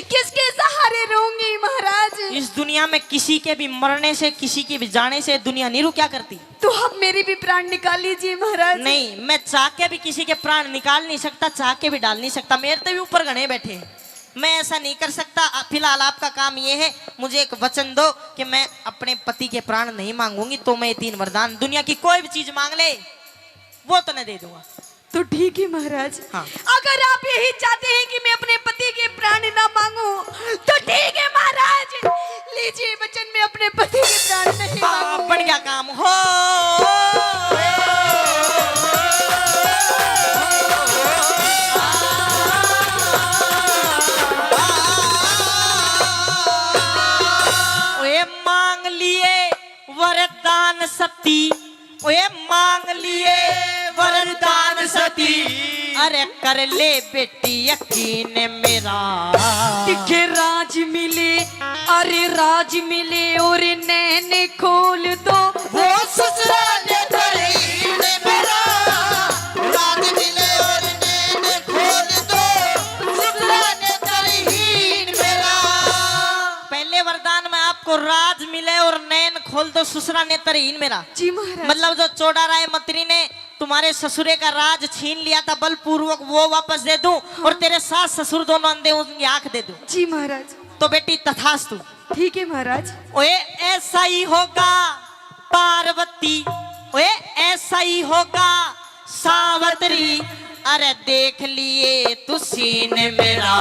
किसके सहारे रहूंगी महाराज? इस दुनिया में किसी के भी मरने से, किसी के भी जाने से दुनिया नहीं रुका करती। तो आप मेरी भी प्राण निकाल लीजिए महाराज। नहीं, मैं चाह के भी किसी के प्राण निकाल नहीं सकता, चाह के भी डाल नहीं सकता। मेरे से भी ऊपर घने बैठे हैं, मैं ऐसा नहीं कर सकता। आ, फिलहाल आपका काम ये है, मुझे एक वचन दो कि मैं अपने पति के प्राण नहीं मांगूंगी, तो मैं ये तीन वरदान, दुनिया की कोई भी चीज मांग ले, वो तो मैं दे दूंगा। तो ठीक है महाराज। हाँ। अगर आप यही चाहते हैं कि मैं अपने पति के प्राण ना मांगू, तो ठीक है महाराज, लीजिए वचन, मैं अपने पति के प्राण नहीं आ, मांगूंगी। बढ़िया काम हो। ओए मांग लिए वरदान सती, ओए मांग लिए वरदान सती, अरे कर ले बेटी यकीन मेरा। दिखे राज मिले, अरे राज मिले और नैन खोल दो। वो ससुरा नेत्रहीन मेरा, राज मिले और नैन खोल दो, ससुरा नेत्रहीन मेरा। पहले वरदान में आपको राज मिले और नैन खोल दो, ससुरा नेत्रहीन मेरा। जी महाराज। मतलब जो चौड़ा राय मंत्री ने तुम्हारे ससुरे का राज छीन लिया था बलपूर्वक, वो वापस दे दूं, हाँ। और तेरे सास ससुर दोनों अंधे, उनकी आंख दे दूं। जी महाराज। तो बेटी तथास्तु। ठीक है महाराज। ओए ऐसा ही होगा पार्वती, ओए ऐसा ही होगा सावतरी, अरे देख लिए तू सीन मेरा।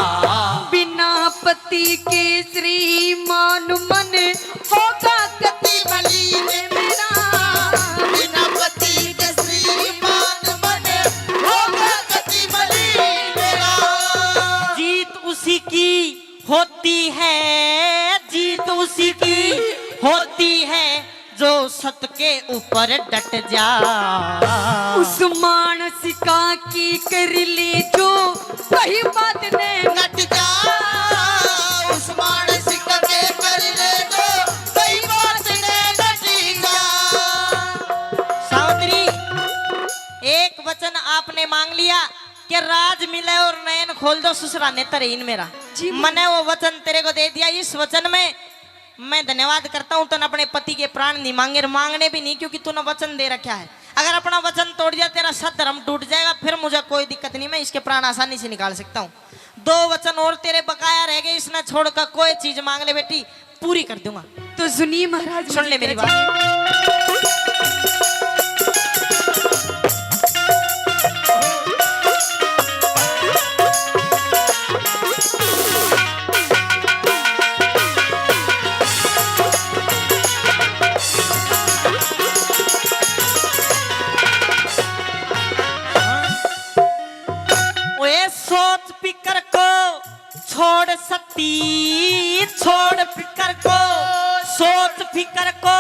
बिना पति के श्रीमान मन होगा कति मलिन मेरा। बिना पति के श्रीमान मन होगा कति मलिन मेरा। जीत उसी की होती है, जीत उसी की होती है जो सत के ऊपर डट जा। उस मानस का की कर ले जो कहीं बात ने नट जा। उस मानस का के कर ले जो कहीं बात ने नट जा। सावित्री, एक वचन आपने मांग लिया कि राज मिले और नैन खोल दो, ससुरा नेत्रहीन मेरा। जी। मैंने वो वचन तेरे को दे दिया। इस वचन में मैं धन्यवाद करता हूँ, तूने अपने पति के प्राण नहीं मांगे और मांगने भी नहीं, क्योंकि तूने वचन दे रखा है। अगर अपना वचन तोड़ दिया, तेरा सत धर्म टूट जाएगा, फिर मुझे कोई दिक्कत नहीं, मैं इसके प्राण आसानी से निकाल सकता हूँ। दो वचन और तेरे बकाया रह गए, इसने छोड़कर कोई चीज मांग ले बेटी, पूरी कर दूंगा। तो सुनिए महाराज, सुन ले मेरी बात। ओए सोच फिकर को छोड़ सती, छोड़ फिकर को, सोच फिकर को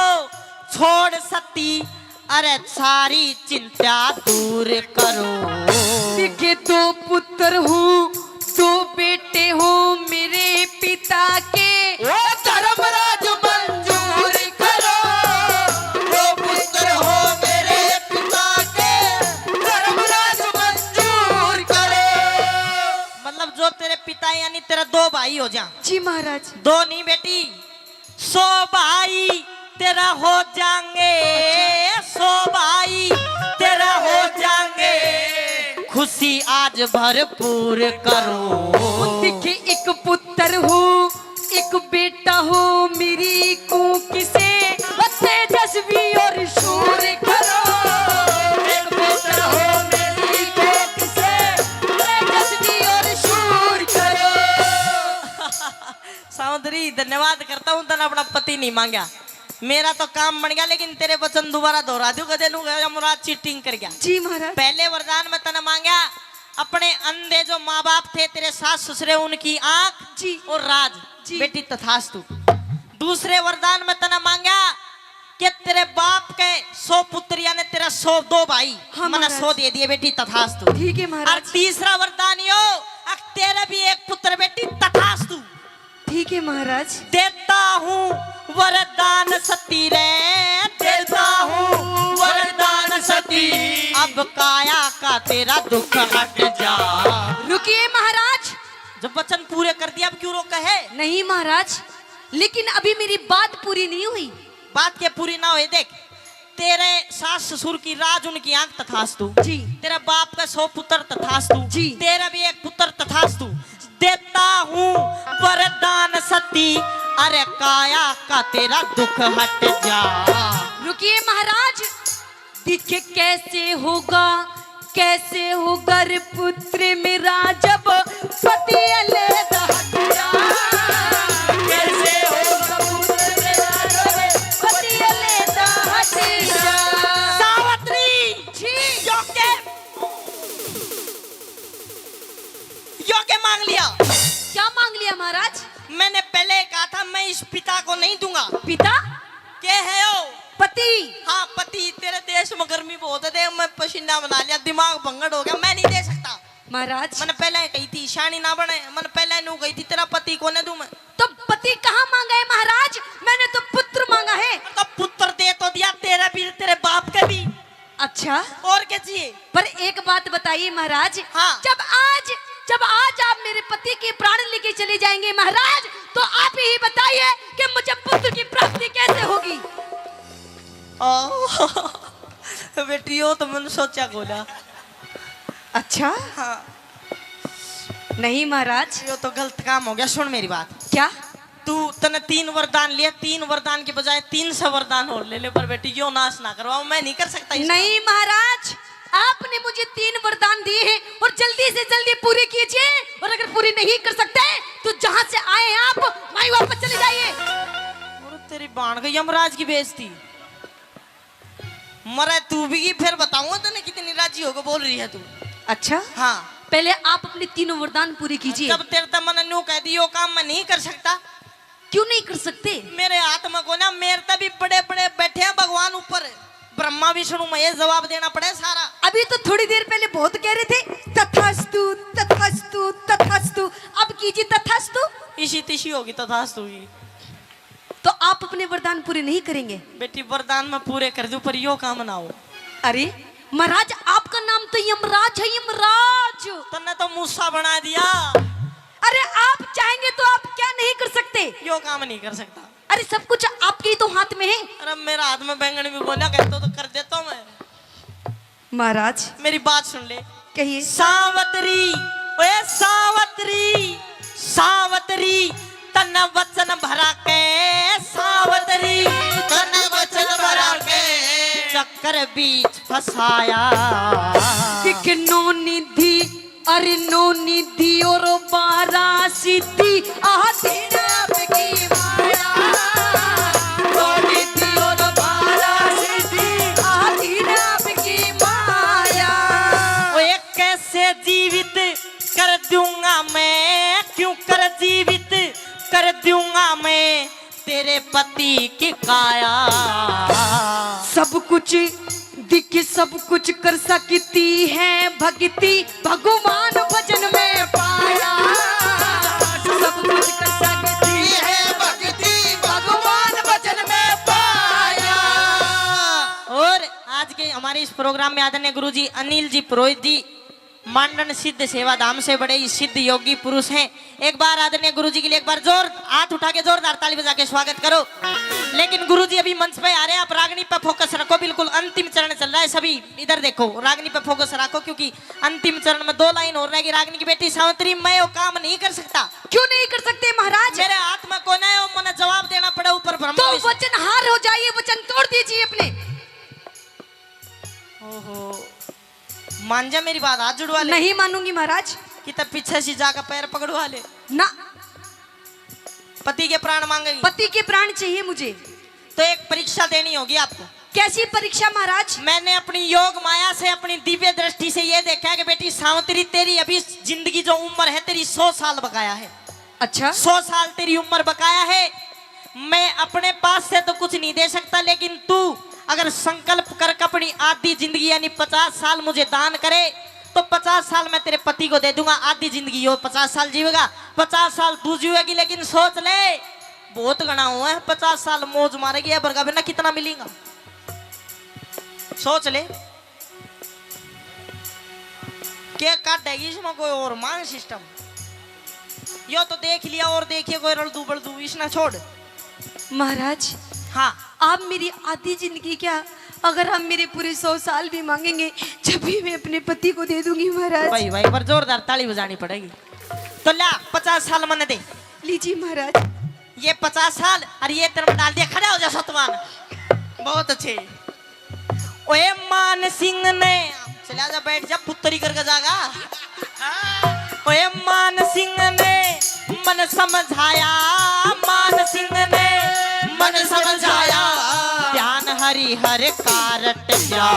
छोड़ सती, अरे सारी चिंता दूर करो। देखे दो पुत्र हूँ, दो बेटे हो मेरे पिता के। ओ धर्मराज मंजूर करो, दो पुत्र हो मेरे पिता के, धर्मराज मंजूर करो। मतलब जो तेरे पिता यानी तेरा दो भाई हो जा। जी महाराज। दो नहीं बेटी, सौ भाई तेरा हो जाएंगे, अच्छा। सौ भाई तेरा हो जाएंगे, खुशी आज भरपूर करो। देखे एक पुत्र हो, एक बेटा हो मेरी कूक से, तेजस्वी और शूर करो। धन्यवाद करता हूँ, तने अपना पति नहीं मांगा, मेरा तो काम बन गया। लेकिन तेरे वचन दोबारा दोहरा दूं, कदे नू गया मुराद चीटिंग कर गया। जी महाराज। पहले वरदान मैं तने मांगा, अपने अंधे जो माँ बाप थे, तेरे सास ससुरे, उनकी आंख जी। और राज। जी। बेटी तथास्तु। दूसरे वरदान में तने मांगा कि तेरे बाप के सौ पुत्र यानी तेरा सौ, दो भाई, हाँ, मने महाराज। सौ दे दिए बेटी तथास्तु। ठीक है महाराज। और तीसरा वरदान यो, अक तेरे भी एक पुत्र बेटी तथास्तु। ठीक है महाराज। देता हूँ वरदान सती रे, देता हूँ वरदान सती। अब काया का तेरा दुख हट जा। रुकिए महाराज। जब वचन पूरे कर दिया, अब क्यों रोका है? नहीं महाराज, लेकिन अभी मेरी बात पूरी नहीं हुई। बात के पूरी ना होए, देख, तेरे सास ससुर की राज, उनकी आंख तथास्तु। जी। तेरा बाप का सौ पुत्र तथास्तु। जी। तेरा भी एक पुत्र तथास्तु। देता हूँ वरदान सती, अरे काया का तेरा दुख हट जा। रुकिए महाराज, दिख कैसे होगा, कैसे होगा रे पुत्र मेरा जब पति अलग हट जा। कैसे होगा पुत्र मेरा जब पति अलग हट जा। सावित्री जी। यो के, यो के मांग लिया। क्या मांग लिया महाराज? मैंने पहले कहा था, मैं इस पिता को नहीं दूंगा। पिता? के है ओ? पति। हाँ, पति। तेरे देश में गर्मी बहुत है, देख, मैं पसीना बना लिया, दिमाग भंगड़ हो गया, मैं नहीं दे सकता। महाराज। मैंने पहले ही कही थी, शानी ना बने, मैंने पहले नू कही थी, तेरा पति को नहीं दूं मैं। तो पति कहाँ मांगा है महाराज? मैंने तो पुत्र मांगा है। तो पुत्र दे तो दिया, तेरा भी, तेरे बाप के भी। अच्छा। और क्या चाहिए? पर एक बात बताइए महाराज, हाँ। जब आज, जब आज आप मेरे पति के प्राण लेके चले जाएंगे महाराज, तो आप ही बताइए कि मुझे पुत्र की प्राप्ति कैसे होगी? ओ, बेटी, यो तो मैंने सोचा कोना। अच्छा? हाँ। नहीं महाराज। यो तो गलत काम हो गया। सुन मेरी बात। क्या? तू, तने तीन वरदान लिए, तीन वरदान के बजाय तीन सौ वरदान और ले ले, पर बेटी, यो नाश ना करवाओ, मैं नहीं कर सकता इसका। नहीं महाराज, आपने मुझे तीन वरदान दिए हैं और जल्दी से जल्दी पूरे कीजिए, और अगर पूरे नहीं कर सकते तो जहां से आए हैं आप, वहीं वापस चले जाइए। और तेरी बाण गई यमराज की बेइज्जती। मरे तू भी, फिर बताऊंगा तने कितनी राजी होकर बोल रही है तू। अच्छा? हाँ। पहले आप अपने तीनों वरदान पूरे कीजिए। जब तेरे तक मैंने न्यू कह दी, यो काम मैं नहीं कर सकता। क्यों नहीं कर सकते? मेरे हाथ में कोना, मेरे तक भी बड़े बड़े बैठे हैं भगवान ऊपर, ब्रह्मा विष्णु महेश, जवाब देना पड़े सारा। अभी तो थोड़ी देर पहले बहुत कह रहे थे, "तथास्तु, तथास्तु, तथास्तु।" अब कीजिए तथास्तु। इसी तिशी होगी तथास्तु की। तो आप अपने वरदान पूरे नहीं करेंगे? बेटी, वरदान मैं पूरे कर दूं, पर यो काम ना हो। अरे महाराज, आपका नाम तो यमराज है, यमराज। तन्ने तो मूसा बना दिया। अरे, आप चाहेंगे तो आप क्या नहीं कर सकते? यो काम नहीं कर सकता। अरे, सब कुछ आपके ही तो हाथ में है। अरे, मेरा हाथ में बैंगन भी बोला कहते तो कर देता हूँ मैं। महाराज। मेरी बात सुन ले। कहिए। सावतरी, ओए सावतरी, सावतरी, तन्ने वचन भरा के, सावतरी, तन्ने वचन भरा के, चक्कर बीच फंसाया। दिख नौ निधि, अरे नौ निधि और बारह सिद्धि, आधीन आपकी माया। नौ निधि और बारह सिद्धि, आधीन आपकी माया। ओए कैसे जीवित कर दूंगा मैं, क्यों कर जीवित कर दूंगा मैं तेरे पति की काया। सब कुछ दिख, सब कुछ कर सकती है भक्ति, भगवान भजन में पाया। सब कुछ कर सकती है भक्ति, भगवान भजन में पाया। और आज के हमारे इस प्रोग्राम में आदरणीय गुरुजी अनिल जी पुरोहित जी, मांडन सिद्ध सेवा धाम से बड़े ही सिद्ध योगी पुरुष हैं। एक बार आदरणीय गुरु जी के लिए एक बार जोर, हाथ उठा के जोरदार ताली बजा के स्वागत करो। लेकिन गुरु जी अभी मंच पे आ रहे हैं, आप रागनी पे फोकस रखो, बिल्कुल अंतिम चरण चल रहा है। सभी इधर देखो, रागनी पे फोकस रखो, क्योंकि अंतिम चरण में दो लाइन और रहेगी। रागनी की बेटी सावित्री, मैं वो काम नहीं कर सकता। क्यों नहीं कर सकते महाराज? मेरे हाथ में कोना है, वो मने जवाब देना पड़े ऊपर ब्रह्मा तो विष्णु। वचन हार हो जाइए, वचन तोड़ दीजिए अपने। ओहो, मान जा मेरी बात, हाथ जुड़वा ले। नहीं मानूंगी महाराज। कि तब पीछे से जाकर पैर पकड़वा ले। ना। पति के प्राण मांगेगी? पति के प्राण चाहिए मुझे। तो एक परीक्षा देनी होगी आपको। कैसी परीक्षा महाराज? मैंने अपनी योग माया से, अपनी दिव्य दृष्टि से ये देखा है कि बेटी सावित्री, तेरी अभी जिंदगी जो उम्र है, तेरी सौ साल बकाया है। अच्छा। सौ साल तेरी उम्र बकाया है। मैं अपने पास से तो कुछ नहीं दे सकता, लेकिन तू अगर संकल्प करके अपनी आधी जिंदगी यानी पचास साल मुझे दान करे, तो पचास साल मैं तेरे पति को दे दूंगा, आधी जिंदगी वो पचास साल जीवेगा, पचास साल तू जीवेगी। लेकिन सोच ले, बहुत घना हुआ है, पचास साल मौज मारेगी, ये बरगा बिना कितना मिलेगा? सोच ले। के काटेगी इसमें कोई और मांग सिस्टम? यो तो देख लिया और देखिए कोई रलदू बलदू, इसने छोड़। महाराज, हाँ। आप मेरी आधी जिंदगी क्या, अगर आप मेरे पूरे सौ साल भी मांगेंगे, जब भी मैं अपने पति को दे दूंगी महाराज। भाई, भाई, पर जोरदार ताली बजानी पड़ेगी। तो ला, पचास साल मने दे। लीजिए महाराज। ये पचास साल और ये तेरे में डाल दिया, खड़ा हो जा सतवान। बहुत अच्छे। ओए मान सिंह ने, चला जा, बैठ जा, पुत्री करके जागा। ओए मान सिंह ने मन समझाया, मान सिंह ने मन समझाया, ध्यान हरि हर कारट जा।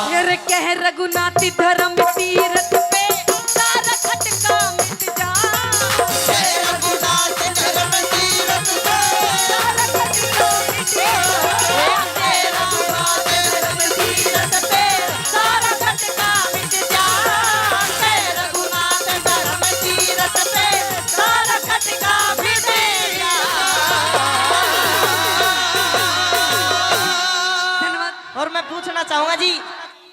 फिर कह रघुनाथ धर्म तीरथ पे, सारा खटका मिट जा। कह रघुनाथ धर्म तीरथ पे, सारा खटका मिट जा। धन्यवाद। और मैं पूछना चाहूंगा जी,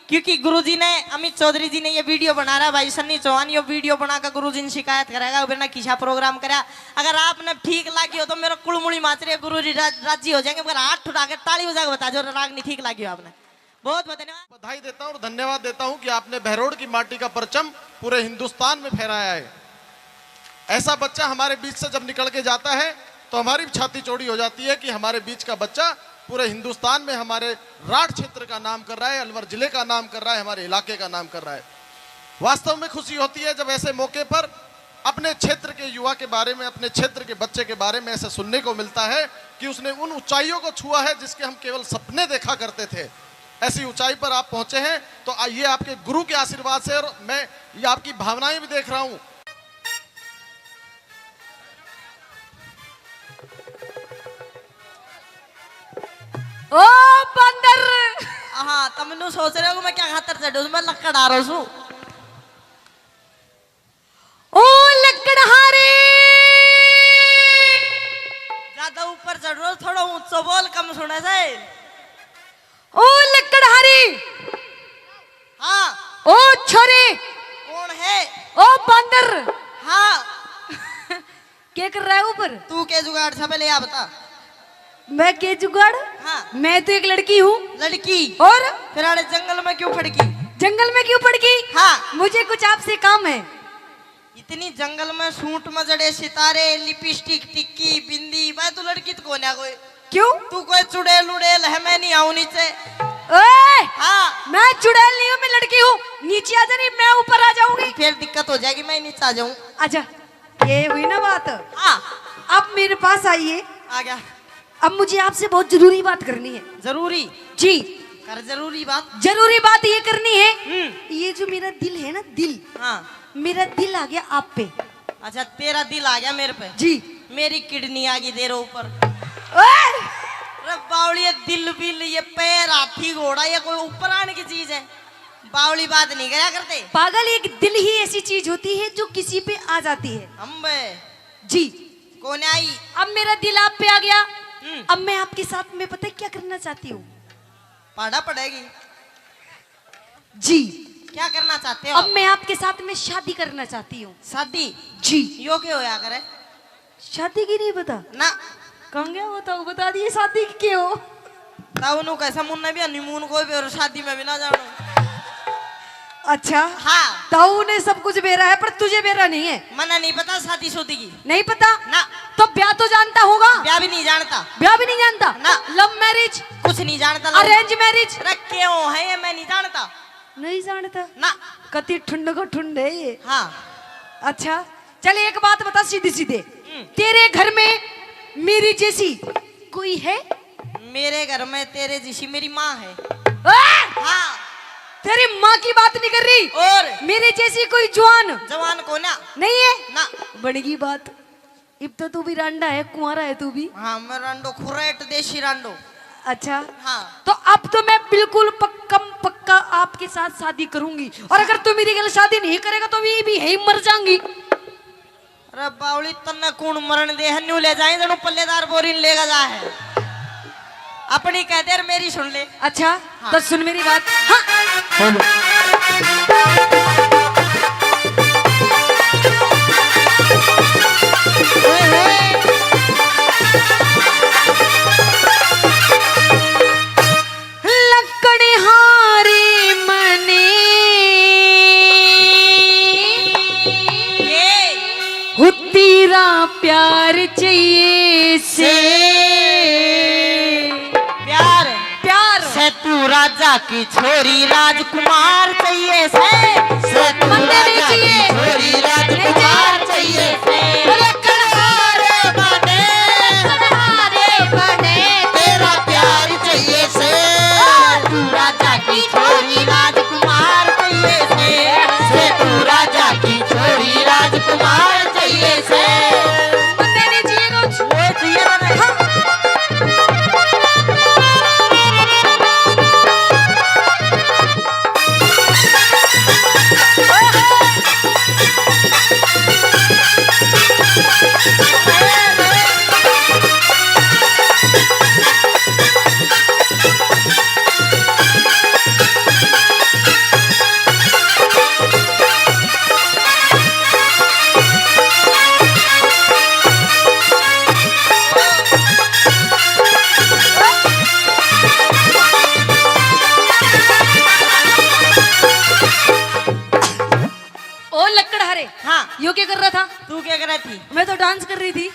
क्योंकि गुरुजी ने, अमित चौधरी जी ने ये वीडियो बना रहा है, भाई सन्नी चौहान ये वीडियो बना के गुरुजी ने शिकायत करेगा, बिना किसा प्रोग्राम करा। अगर आपने ठीक लागी हो तो मेरा कुड़मुड़ी माच रहे गुरुजी रा-, राजी हो जाएंगे, मगर हाथ उठा के ताली बजा के बता जो रागनी ठीक लागी हो आपने। बहुत बहुत धन्यवाद। बधाई देता हूँ और धन्यवाद देता हूँ कि आपने बहरोड की माटी का परचम पूरे हिंदुस्तान में फहराया है। ऐसा बच्चा हमारे बीच से जब निकल के जाता है तो हमारी भी छाती चौड़ी हो जाती है कि हमारे बीच का बच्चा पूरे हिंदुस्तान में हमारे राठ क्षेत्र का नाम कर रहा है, अलवर जिले का नाम कर रहा है, हमारे इलाके का नाम कर रहा है। वास्तव में खुशी होती है जब ऐसे मौके पर अपने क्षेत्र के युवा के बारे में, अपने क्षेत्र के बच्चे के बारे में ऐसा सुनने को मिलता है कि उसने उन ऊंचाइयों को छुआ है जिसके हम केवल सपने देखा करते थे। ऐसी ऊंचाई पर आप पहुंचे हैं, तो आ-, ये आपके गुरु के आशीर्वाद से और मैं, ये आपकी भावनाएं भी देख रहा हूं। ओ बंदर! हाँ, तमनु सोच रहे हो मैं क्या खातर चढ़ू? मैं लकड़ आ रहा हूँ। ओ लकड़हारे! ज्यादा ऊपर चढ़ रहे हो, थोड़ा ऊंचो बोल, कम सुने से। ओ लकड़हारे! हाँ। ओ छोरे! कौन है? ओ बंदर! हाँ। के कर रहा है ऊपर? तू के जुगाड़ था, पहले या बता। मैं के जुगाड़? हाँ। मैं तो एक लड़की हूँ। लड़की? और? फिर आड़े जंगल में क्यों फड़की? जंगल में क्यों फड़की? हाँ। मुझे कुछ आपसे काम है। इतनी जंगल में सूट में जड़े सितारे, लिपस्टिक, टिक्की, बिंदी, मैं तो लड़की तो कोन्या कोई। क्यों? तू कोई चुड़ैल उड़ैल है, मैं नहीं आऊँ नीचे। ओए! हाँ। मैं चुड़ैल नहीं हूँ, मैं लड़की हूँ। नीचे आ जा, नहीं मैं ऊपर आ जाऊंगी। फिर दिक्कत हो जाएगी, मैं नीचे आ जाऊँ। आजा। ये हुई ना बात। हाँ। अब मेरे पास आइए। आ गया। अब मुझे आपसे बहुत जरूरी बात करनी है। जरूरी? जी। कर जरूरी बात। जरूरी बात ये करनी है। हम्म। ये जो मेरा दिल है ना, दिल। हाँ। मेरा दिल आ गया आप पे। अच्छा, तेरा दिल आ गया मेरे पे। जी। मेरी किडनी आ गई तेरे ऊपर। ओए! अरे बावड़िए, दिल बिल, ये पैर, हाथी घोड़ा, ये कोई ऊपर आने की चीज है? बावली बात नहीं करा करते। पागल, एक दिल ही ऐसी चीज होती है जो किसी पे आ जाती है। अम्बे। जी। कौन आई? अब मेरा दिल आप पे आ गया। हम्म। अब मैं आपके साथ में पता है क्या करना चाहती हूँ? पाड़ा पड़ेगी। जी। क्या करना चाहते हो? अब मैं आपके साथ में शादी करना चाहती हूँ। शादी? जी। यो के होया करे? शादी की नहीं पता? ना। कहाँ गया वो? तो बता दिए शादी की के हो। ताऊ नु कैसा मुन्ना भी हनीमून कोई भी और शादी में भी ना जानो। अच्छा। हाँ। ताऊ ने सब कुछ बेरा है, पर तुझे बेरा नहीं है। मना नहीं पता शादी शुदी की। नहीं पता? ना। तो ब्याह तो जानता होगा? ब्याह भी नहीं जानता। ब्याह भी नहीं जानता? ना। Love marriage? कुछ नहीं जानता। Arrange marriage? अरे क्यों है ये, मैं नहीं जानता। नहीं जानता? ना। कति ठुंड को ठुंड है ये। हाँ। अच्छा, चल एक बात बता सीधी सीधे। हम्म। तेरे घर में मेरे जैसी कोई है? मेरे घर में तेरे जैसी मेरी माँ है। आ! हाँ। तेरी माँ की बात नहीं कर रही। और? मेरे जैसी कोई जवान? जवान को ना। नहीं है? ना। बनेगी बात। इब तो तू भी रांडा है, कुंवारा है तू भी। हाँ, मैं रांडो, खुरेट देसी रांडो। अच्छा। हाँ। तो अब तो मैं बिल्कुल पक्कम पक्का आपके साथ शादी करूंगी, और अगर तू मेरी गल शादी नहीं करेगा तो मैं भी यहीं मर जाऊंगी। अरे बावली, तन्ने कौन मरण दे है? न्यू ले जाए, जणू पल्लेदार बोरी ने लेगा जा है। अपनी कह दे और मेरी सुन ले। अच्छा, हाँ। तो सुन मेरी बात। हाँ। बोलो। लकड़हारे मने, ये। हो तेरा प्यार चाहिए से। प्यार। प्यार। से तू राजा की छोरी राजकुमार चाहिए से। से तू मंदिर राजा की चाहिए। छोरी राजकुमार चाहिए से। लकड़हारे बने। लकड़हारे बने। तेरा प्यार चाहिए से। तू राजा की छोरी राजकुमार चाहिए से। से तू राजा की छोरी राजकुमार चाहिए से। मंदिर चाहिए कुछ। वो चाहिए ना। हाँ। ओ लकड़हारे। हाँ। यो क्या कर रहा था? तू क्या कर रही थी? मैं तो डांस कर रही थी।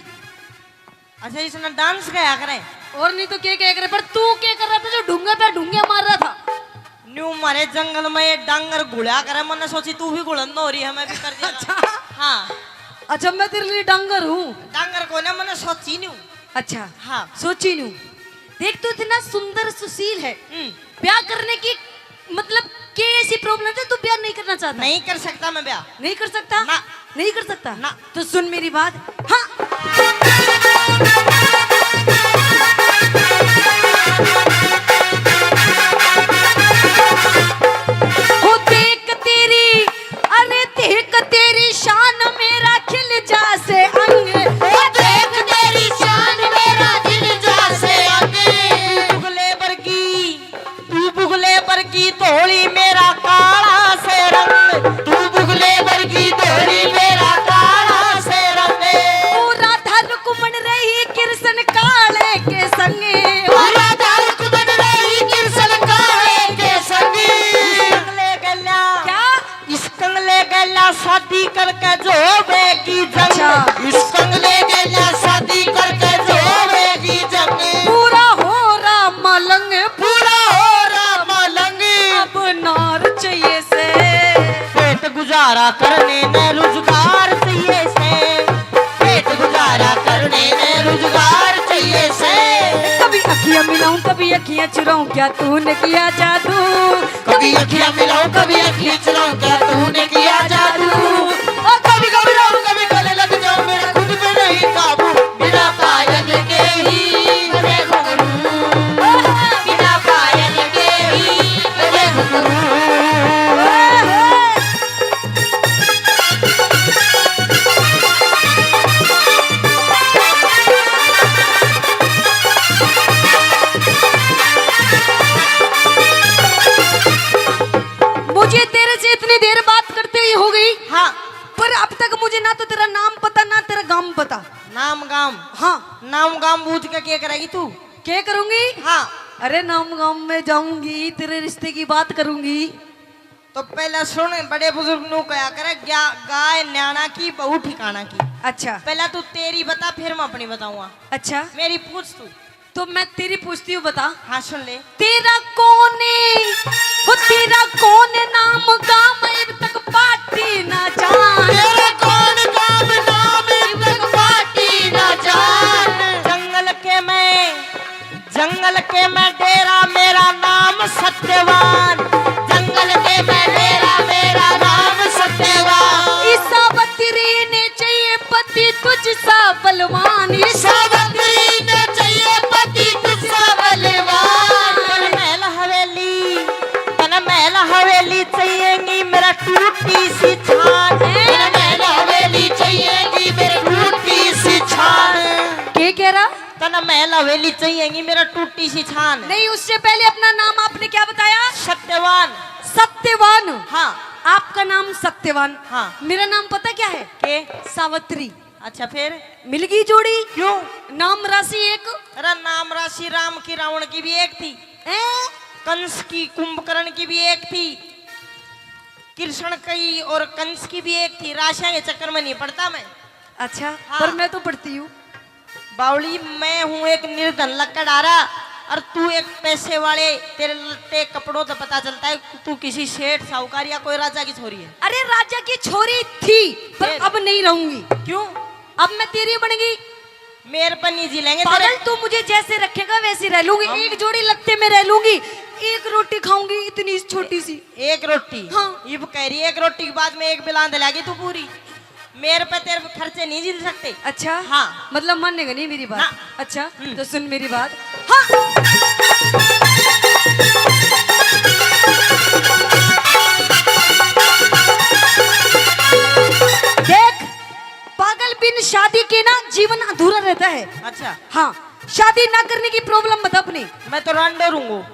अच्छा, इसने डांस किया करे? और नहीं तो क्या क्या करे, पर तू क्या कर रहा था जो ढूंगे पे ढूंगे मार रहा था? न्यू मारे जंगल में ये डांगर घुला करे, मैंने सोची तू भी घुलन हो रही है, मैं भी कर दिया। अच्छा। हाँ। अच्छा, मैं तेरे लिए डांगर हूँ। डांगर को ना, मैंने सोची न्यू। अच्छा। हाँ। सोची न्यू। देख, तू इतना सुंदर सुशील है, हम्म। ब्याह करने की मतलब के ऐसी प्रॉब्लम है तू ब्याह नहीं करना चाहता? नहीं कर सकता मैं ब्याह। नहीं कर सकता? ना। नहीं कर सकता? ना। तो सुन मेरी बात। हाँ। हो देख तेरी, अरे देख तेरी शान मेरा खिल जा से अंग। ओ देख तेरी शान मेरा खिल जा से अंग। तू बुगले वर्गी, तू बुगले वर्गी धोली मेरा काला से रंग। तू बुगले वर्गी धोली मेरा काला से रंग। पूरा धर कुमन रही कृष्ण काले के संग। पूरा धर कुमन रही कृष्ण काले के संग। ले गला। क्या? इस कंगले गैला शादी करके जो होवेगी जंग। अच्छा। इस कंगले गैला शादी करके जो होवेगी जंग। पूरा हो रहा मलंग, पूरा हो रहा मलंग। अब नार चाहिए से। पेट गुजारा करने ने रोजगार चाहिए से। पेट गुजारा करने ने रोजगार चाहिए से। कभी अखियां मिलाऊं, कभी अखियां चुराऊं, क्या तूने किया जादू? कभी अखियां मिलाऊं, कभी अखियां चुराऊं, क्या तूने किया जादू? ओ कभी घबराऊं, कभी गले लग जाऊं, मेरा खुद पे नहीं काबू। बिना पायल के ही बजे घुंघरू, बिना पायल के ही बजे घुंघरू। मुझे तेरे से इतनी देर बात करते ही हो गई। हाँ। पर अब तक मुझे ना तो तेरा नाम पता, ना तेरा गांव पता। नाम गांव? हाँ। नाम गांव बूझ के क्या करेगी तू? क्या करूंगी? हाँ। अरे नाम गांव में जाऊंगी, तेरे रिश्ते की बात करूंगी। तो पहला सुन, बड़े बुजुर्ग नू कहा करे, "ग्या-, गाय न्याणा की, बहू ठिकाना की।" अच्छा। पहला तू तेरी बता, फिर मैं अपनी बताऊंगा। अच्छा। मेरी पूछ तू। तो मैं तेरी पूछती हूँ, बता। हाँ, सुन ले। तेरा कौन है, वो तेरा कौन नाम, गाम इब तक पाटी ना जान। तेरा कौन गाम, नाम इब तक पाटी ना जान। जंगल के मैं डेरा, मेरा नाम सत्यवान। जंगल के मैं डेरा, मेरा नाम सत्यवान। सावित्री ने चाहिए पति तुझ सा बलवान। सावित्री ने चाहिए पति तुझ सा बलवान। तन महल हवेली, तन महल हवेली चाहिएगी मेरा टूटी सी छान। तन महल हवेली चाहिएगी मेरा टूटी सी छान। के कह रहा? तन महल हवेली चाहिएगी मेरा टूटी सी छान। नहीं, उससे पहले अपना नाम आपने क्या बताया? सत्यवान। सत्यवान। हाँ। आपका नाम सत्यवान। हाँ। मेरा नाम पता क्या है? के? सावित्री। अच्छा, फिर? मिल गई जोड़ी। क्यों? नाम राशि एक। अरे, नाम राशि राम की रावण की भी एक थी। हैं? कंस की कुंभकर्ण की भी एक थी। कृष्ण की और कंस की भी एक थी। राशियां के चक्कर में नहीं पड़ता मैं। अच्छा, हाँ। पर मैं तो पढ़ती हूँ। बावली, मैं हूँ एक निर्धन लकड़हारा और तू एक पैसे वाले। तेरे लत्ते कपड़ों से पता चलता है तू किसी सेठ साहूकार या कोई राजा की छोरी है। अरे, राजा की छोरी थी, पर फिर? अब नहीं रहूंगी। क्यों? अब मैं तेरी बन गई। मेरे पर नहीं जी लेंगे पागल, तेरे। तू मुझे जैसे रखेगा वैसे रह लूंगी। हम एक जोड़ी लत्ते में रह लूंगी, एक रोटी खाऊंगी इतनी छोटी सी। एक रोटी? हाँ। ये वो कह रही है, एक रोटी के बाद में एक बिलांद लागी तू पूरी। मेरे पे तेरे खर्चे नहीं झेल सकते। अच्छा? हाँ। मतलब मानेगा नहीं मेरी बात? ना। अच्छा, हम्म। तो सुन मेरी बात। हाँ। देख, पागल, बिन शादी के ना जीवन अधूरा रहता है। अच्छा। हाँ, शादी ना करने की प्रॉब्लम मत अपनी। मैं तो रांडो रहूंगो।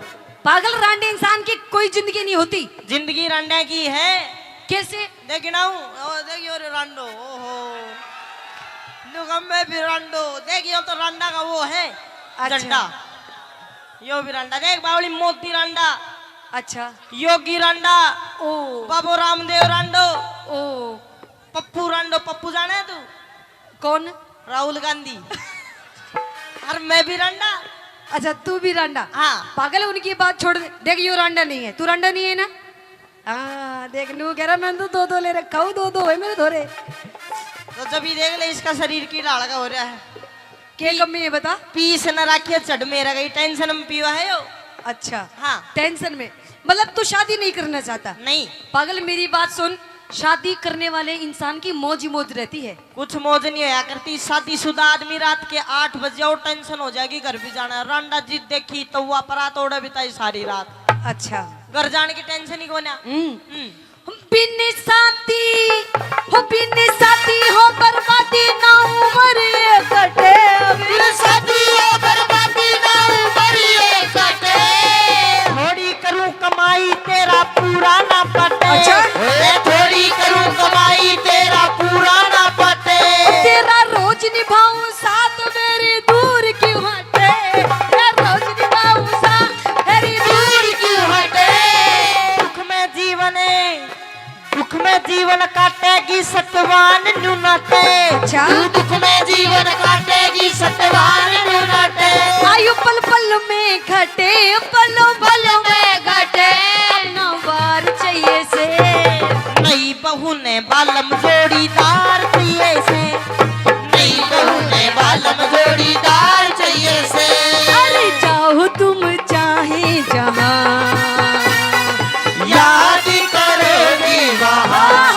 पागल, रांडे इंसान की कोई जिंदगी नहीं होती। जिंदगी रांडा की है। कैसे? देखना हूँ, ओ, देखियो रे रांडो, ओहो। लुगा मैं भी रांडो, देखियो तो रांडा का वो है, अच्छा। झंडा। यो भी रांडा, देख बावली मोती रांडा। अच्छा। योगी रांडा। ओ। बाबू रामदेव रांडो। ओ। पप्पू रांडो, पप्पू जाने है तू? कौन? राहुल गांधी। और मैं भी रांडा। अच्छा, तू भी रांडा? हाँ। पागल, उनकी बात छोड़ दे। देख, यो रांडा नहीं है, तू रांडा नहीं है ना? हाँ, देख, नू कह रहा, मैं तो दो दो ले रखा हूँ, दो दो है मेरे धोरे। तो जब ही देख ले, इसका शरीर की ढाल का हो रहा है। के पी-, कमी है बता? पीस न राखिए, चढ़ मेरा गई, टेंशन में पीवा है यो। अच्छा। हाँ। टेंशन में, मतलब तू शादी नहीं करना चाहता? नहीं। पागल, मेरी बात सुन, शादी करने वाले इंसान की मौज ही मौज रहती है। कुछ मौज नहीं होया करती। शादीशुदा आदमी रात के आठ बजे और टेंशन हो जाएगी, घर भी जाना है। रांडा जिद देखी तो वह परा तोड़े बिताई सारी रात। अच्छा। घर जाने की टेंशन ही कोन्या। हम्म। हम्म। बिन शादी हो, बिन शादी हो, बर्बादी ना उम्र ये कटे। बिन शादी हो, बर्बादी ना उम्र ये कटे। थोड़ी करूं कमाई तेरा पूरा ना पटे। अच्छा। ए, थोड़ी करूं कमाई तेरा पूरा ना पटे। तेरा रोज निभाऊं साथ मेरी दूर क्यों हटे। तेरा रोज निभाऊं साथ मेरी दूर क्यों हटे। दुख में जीवन, दुख में जीवन काटेगी सतवान न्यू नाटे। अच्छा। तू दुख में जीवन काटेगी सतवान न्यू नाटे। आयु पल पल में घटे, पलों पल में घटे। अपना बार चाहिए से। नई बहू ने बालम जोड़ीदार चाहिए से। नई बहू ने बालम जोड़ीदार चाहिए से। अरे जाओ तुम चाहे जहां, याद करोगे वहां।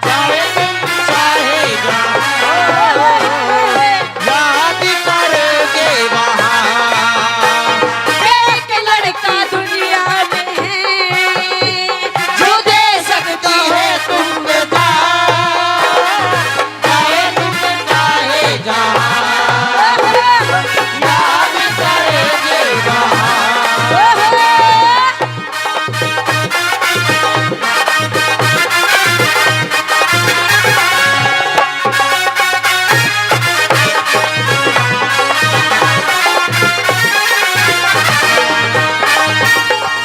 चाहे तुम चाहे जहां, याद करोगे वहां। एक लड़का दुनिया में है, जो दे सकता है तुम पे जान। चाहे तुम चाहे जहां, याद करोगे वहां।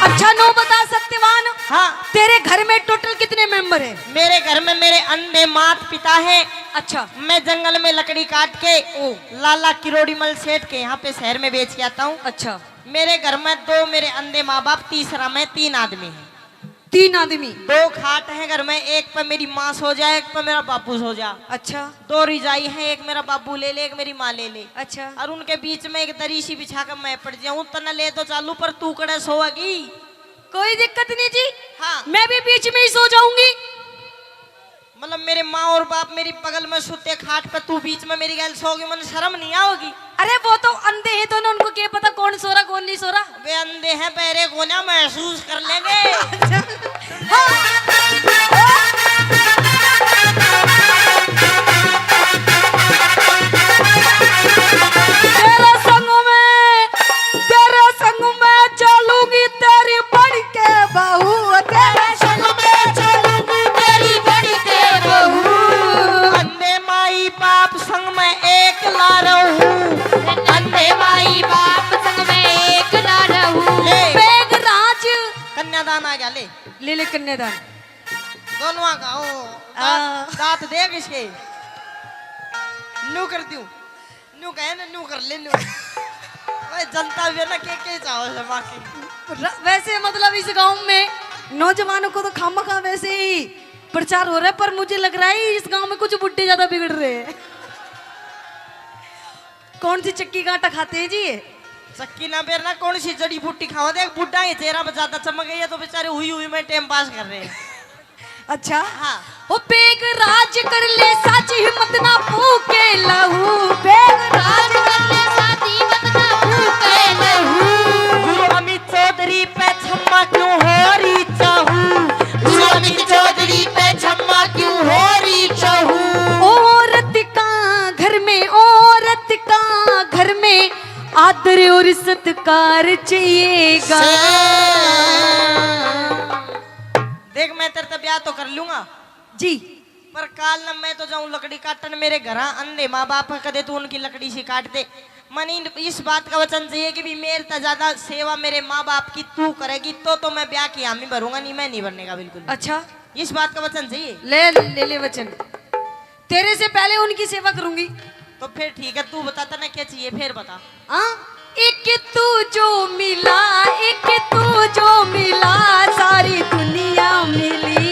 अच्छा, नू बता सत्यवान, हाँ। तेरे घर में टोटल कितने मेंबर हैं? मेरे घर में मेरे अंधे माता पिता हैं। अच्छा। मैं जंगल में लकड़ी काट के ओ। लाला किरोड़ीमल सेठ के यहाँ पे शहर में बेच के आता हूँ। अच्छा। मेरे घर में दो मेरे अंधे माँ बाप, तीसरा मैं, तीन आदमी हैं। तीन आदमी। दो खाट हैं घर में, एक पे मेरी माँ सो जाए, एक पे मेरा बाबू सो जा। अच्छा। दो रिजाई हैं, एक मेरा बाबू ले ले, एक मेरी माँ ले ले। अच्छा। और उनके बीच में एक दरी सी बिछा के मैं पड़ जाऊं, तन्ने ले तो चालू, पर तू कड़े सोएगी? कोई दिक्कत नहीं जी। हाँ। मैं भी बीच में ही सो जाऊंगी। मतलब, मेरे माँ और बाप मेरी बगल में सुते खाट पे, तू बीच में मेरी गैल सोगी, मन शर्म नहीं आओगी? अरे, वो तो अंधे हैं, तो ना उनको क्या पता कौन सो रहा, कौन नहीं सो रहा। वे अंधे हैं, बहरे को ना महसूस कर लेंगे। तेरे संग में, तेरे संग में चलूंगी तेरी बन के बहू, तेरे संग में चलूंगी तेरी बन के बहू। अंधे माई बाप संग में एकला रहूं। अंधे माई बाप संग में एकला रहूं। ले। बेगराज। कन्यादान आ गया, ले। ले ले कन्यादान। दोनों का, ओ, आ। दांत, दांत देख इसके। नू कर दूं। नू कहे ना, नू कर ले, नू। ओए, जनता भी है ना, के, के चाहो से बाकी। र-, वैसे मतलब इस गांव में नौजवानों को तो खामखा वैसे ही प्रचार हो रहा है, पर मुझे लग रहा है इस गांव में कुछ बुड्ढे ज्यादा बिगड़ रहे हैं। कौन सी चक्की का आटा खाते हैं जी ये? चक्की ना बेर ना, कौन सी जड़ी बूटी खावा? देख, बुड्ढा है, चेहरा पे ज्यादा चमक गई है, तो बेचारे हुई हुई में टाइम पास कर रहे हैं। अच्छा। हाँ। ओ बेगराज कर ले साची हिम्मत ना फूके लहू। बेगराज कर ले साची हिम्मत ना फूके लहू। गुरु अमित चौधरी पे छम्मा क्यों हो रही चाहू? गुरु अमित चौधरी पे छम्मा क्यों हो रही चाहू? औरत का घर में, औरत का घर में आदर और सत्कार चाहिएगा। देख, मैं तेरे ते ब्याह तो कर लूंगा जी, पर काल न मैं तो जाऊं लकड़ी काटन, मेरे घरां अंधे माँ बाप है, कदे तू उनकी लकड़ी सी काट दे। मने इन-, इस बात का वचन चाहिए कि भी मेरे ते ज्यादा सेवा मेरे माँ बाप की तू करेगी, तो, तो मैं ब्याह की हामी भरूंगा, नहीं, मैं नहीं बनने का बिल्कुल भी। अच्छा। इस बात का वचन चाहिए। ले, ले, ले वचन। तेरे से पहले उनकी सेवा करूंगी। तो फिर ठीक है, तू बता, तन्ने क्या चाहिए, फिर बता। हाँ? एक तू जो मिला, एक तू जो मिला, सारी दुनिया मिली।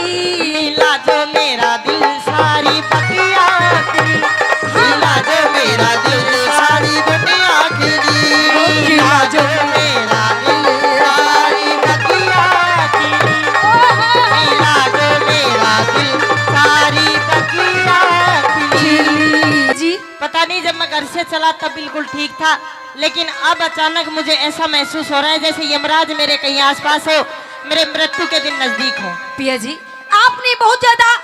मिला जो मेरा दिल, सारी बगिया खिली। मिला जो मेरा दिल, सारी दुनिया खिली। मिला जो मेरा दिल, सारी बगिया खिली। मिला जो मेरा दिल, सारी बगिया खिली। जी। पता नहीं, जब मैं घर से चला तब बिल्कुल ठीक था, लेकिन अब अचानक मुझे ऐसा महसूस हो रहा है जैसे यमराज मेरे कहीं आसपास हो, मेरे मृत्यु के दिन नजदीक हो। पिया जी, आपने बहुत ज्यादा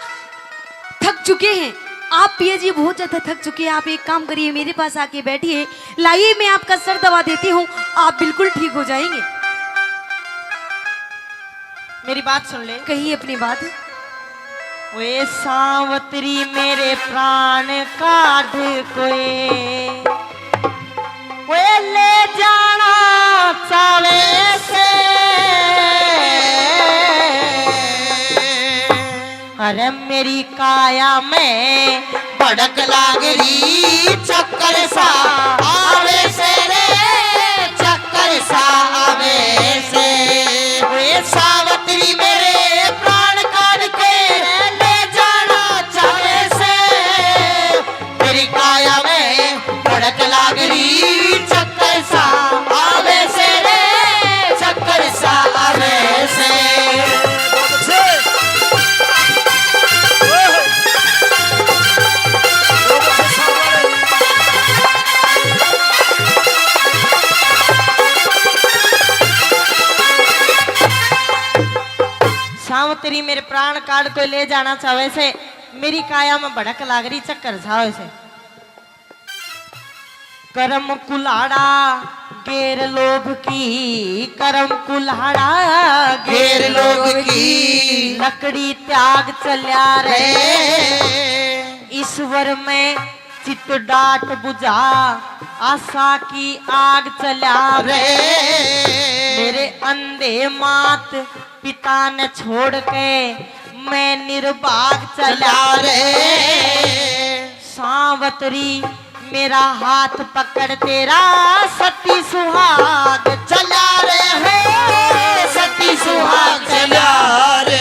थक चुके हैं, आप पिया जी बहुत ज्यादा थक चुके हैं। आप एक काम करिए, मेरे पास आके बैठिए, लाइए, मैं आपका सर दबा देती हूँ, आप बिल्कुल ठीक हो जाएंगे। मेरी बात सुन ले। कही अपनी बात। ओए सावतरी मेरे प्राण काढ़ कोए, ओए ले जाना चावे से। अरे मेरी काया में भड़क लाग रही, चक्कर सा आवे से रे, चक्कर सा आवे से। ओए सावतरी मेरे प्राण काढ़ के ले जाना चाहे से, मेरी काया में भड़क लाग रही, चक्कर सा आवे से रे, चक्कर सा आवे से। सावतरी मेरे प्राण काढ़ कोई ले जाना चाहे से, मेरी काया में भड़क लाग रही, चक्कर छावे से। करम कुल्हाड़ा गेर लोभ की, करम कुल्हाड़ा गेर लोभ की, लकड़ी त्याग चल्या रे। ईश्वर में चित डाट बुझा, आशा की आग चल्या रे। मेरे अंधे मात पिता ने छोड़ के मैं निर्भाग चल्या रे। सावतरी मेरा हाथ पकड़ तेरा सती सुहाग चल्या रे हो, सती सुहाग चल्या रे।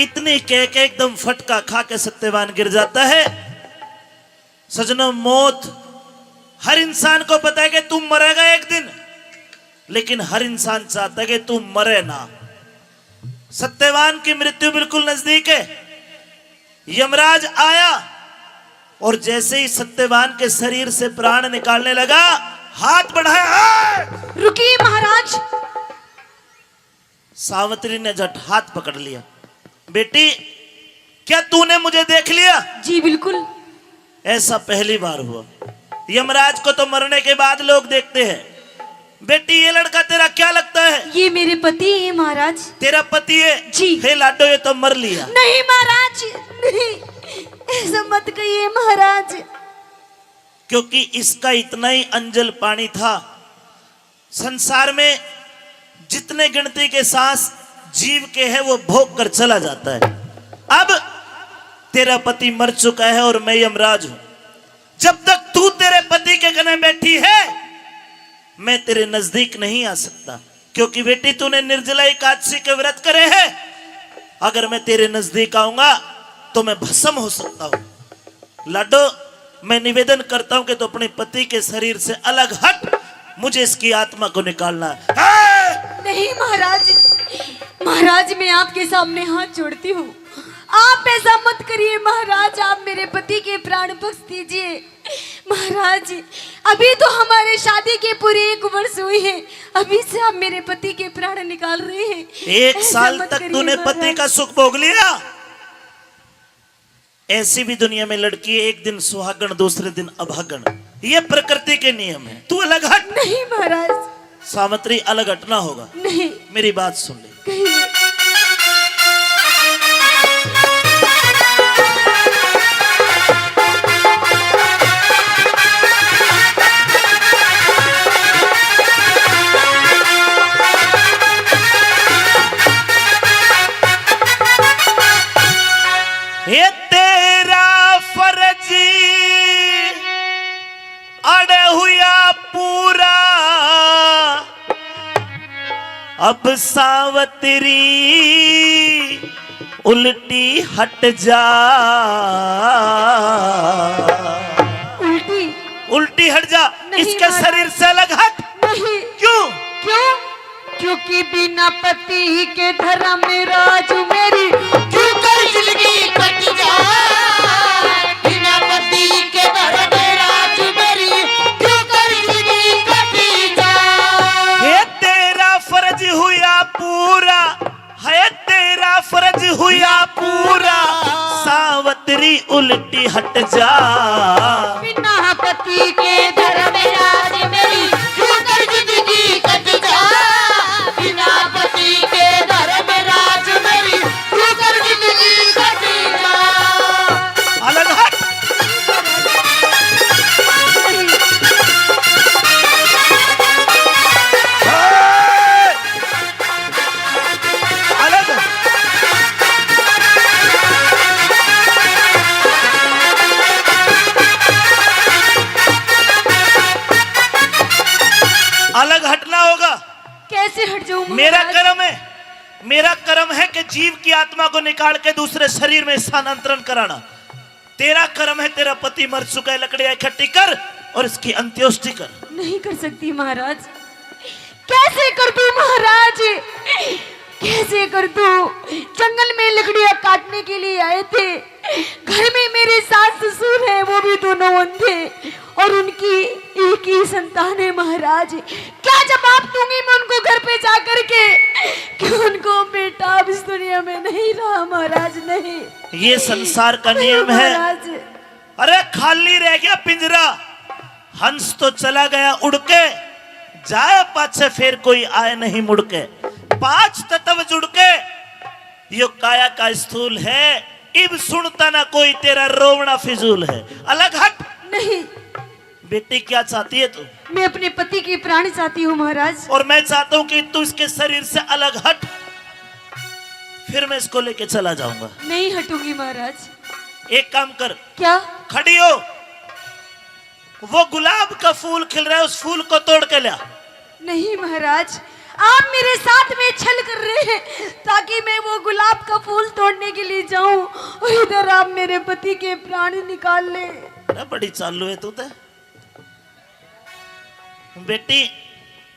इतनी कह के एकदम फटका खा के सत्यवान गिर जाता है। सजनों, मौत हर इंसान को पता है कि तू मरेगा एक दिन, लेकिन हर इंसान चाहता है कि तू मरे ना। सत्यवान की मृत्यु बिल्कुल नजदीक है। यमराज आया और जैसे ही सत्यवान के शरीर से प्राण निकालने लगा, हाथ बढ़ाया, "ए!" रुकिए महाराज। सावित्री ने झट हाथ पकड़ लिया। "बेटी, क्या तूने मुझे देख लिया?" "जी बिल्कुल।" "ऐसा पहली बार हुआ। यमराज को तो मरने के बाद लोग देखते हैं। बेटी, ये लड़का तेरा क्या लगता है?" "ये मेरे पति हैं महाराज।" "तेरा पति है?" "जी।" "हे लाडो, ये तो मर लिया।" "नहीं महाराज, नहीं, ऐसा मत कहिए महाराज।" क्योंकि इसका इतना ही अंजल पानी था। संसार में जितने गिनती के सांस जीव के हैं, वो भोग कर चला जाता है। अब तेरा पति मर चुका है और मैं यमराज हूं। जब तक तू तेरे पति के कने बैठी है, मैं तेरे नजदीक नहीं आ सकता, क्योंकि बेटी, तूने निर्जला एकादशी के व्रत करे हैं। अगर मैं तेरे नजदीक आऊंगा तो मैं भस्म हो सकता हूं। लाडो, मैं निवेदन करता हूं कि तू अपने पति के शरीर से अलग हट, मुझे इसकी आत्मा को निकालना है। नहीं महाराज, महाराज, मैं आपके सामने हाथ जोड़ती हूँ, आप ऐसा मत करिए महाराज, आप मेरे पति के प्राण बख्श दीजिए महाराज। अभी तो हमारे शादी के पूरे एक वर्ष हुए हैं, अभी से आप मेरे पति के प्राण निकाल रहे हैं। एक ऐसा साल मत तक करिए तूने पति महाराज। का सुख भोग लिया। ऐसी भी दुनिया में लड़की है, एक दिन सुहागण, दूसरे दिन अभागण। ये प्रकृति के नियम है। तू अलग हट। नहीं महाराज। सावित्री, अलग हटना होगा। नहीं। मेरी बात सुन ले। कहिए। हे तेरा फर्ज अड़ हुआ पूरा, अब सावतरी उल्टी हट जा। उल्टी? उल्टी हट जा, नहीं इसके महाराज। शरीर से अलग हट। नहीं। क्यों? क्यों? क्योंकि बिना पति के धर्म राज मेरी क्यों कर जिंदगी कट जा। बिना पति के धर्म राज मेरी क्यों कर जिंदगी कट जा। हे तेरा फर्ज हुआ पूरा, है तेरा फर्ज हुआ पूरा, सावतरी उल्टी हट जा। बिना पति के धर्म राज मेरी क्यों कर जिंदगी कट जा। बिना पति के धर्म राज मेरी क्यों कर जिंदगी कट जा। अलग हट। अलग। अलग हटना होगा। कैसे हट जाऊं मेरा महाराज? कर्म है, मेरा कर्म है कि जीव की आत्मा को निकाल के दूसरे शरीर में स्थानांतरण कराना। तेरा कर्म है, तेरा पति मर चुका है, लकड़ियां इकट्ठी कर और इसकी अंत्येष्टि कर। नहीं कर सकती महाराज। कैसे कर दूं महाराज, कैसे कर दूं? जंगल में लकड़ियां काटने के लिए आए थे, घर में मेरे सास ससुर हैं, वो भी दोनों अंधे, और उनकी एक ही संतान है महाराज। क्या जवाब दूंगी मैं उनको घर पे जा करके कि उनको बेटा अब इस दुनिया में नहीं रहा महाराज, नहीं। ये संसार का नहीं नियम है। महाराज। अरे, खाली रह गया पिंजरा, हंस तो चला गया उड़ के, जाए पाछे फिर कोई आए नहीं मुड़ के। पांच तत्व जुड़ के यो काया का स्थूल है। इब सुनता ना कोई, तेरा रोवना फिजूल है। अलग हट। नहीं। बेटी, क्या चाहती है तू? मैं अपने पति के प्राण चाहती हूँ महाराज। और मैं चाहता हूँ कि तू इसके शरीर से अलग हट, फिर मैं इसको लेके चला जाऊंगा। नहीं हटूंगी महाराज। एक काम कर। क्या? खड़ी हो, वो गुलाब का फूल खिल रहा है, उस फूल को तोड़ के ला। नहीं महाराज, आप मेरे साथ में छल कर रहे हैं ताकि मैं वो गुलाब का फूल तोड़ने के लिए जाऊं और इधर आप मेरे पति के प्राण निकाल ले। अरे, बड़ी चालू है तू तो। बेटी,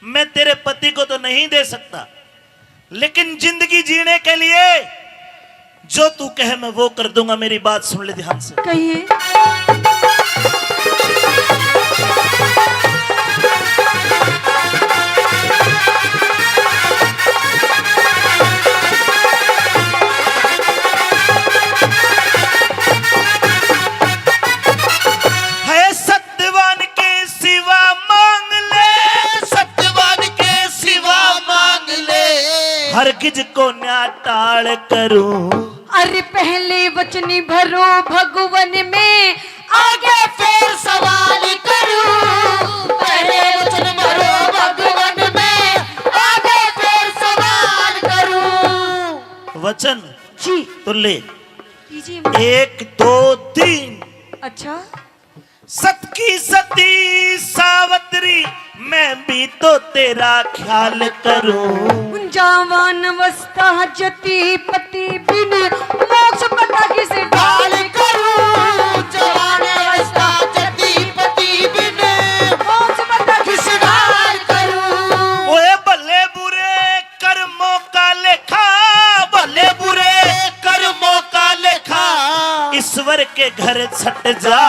मैं तेरे पति को तो नहीं दे सकता, लेकिन जिंदगी जीने के लिए जो तू कहे, मैं वो कर दूंगा। मेरी बात सुन ले ध्यान से। कहिए। है सत्यवान के सिवा मांग ले, सत्यवान के सिवा मांग ले, हरगिज को ना टाल करूं। अरे पहले वचन भरो भगवन में, आगे फिर सवाल करूं। पहले वचन भरो भगवन में, आगे फिर सवाल करूं। वचन जी। तो ले। कीजिए। एक, दो, तीन। अच्छा। सत की सती सावतरी, मैं भी तो तेरा ख्याल करूं। जवान अवस्था जति पति बिन, मोक्ष पता किस ढाल करूं। जवान अवस्था जति पति बिन, मोक्ष पता किस ढाल करूं। ओए भले बुरे कर्मों का लेखा, भले बुरे कर्मों का लेखा, ईश्वर के घर छट जा।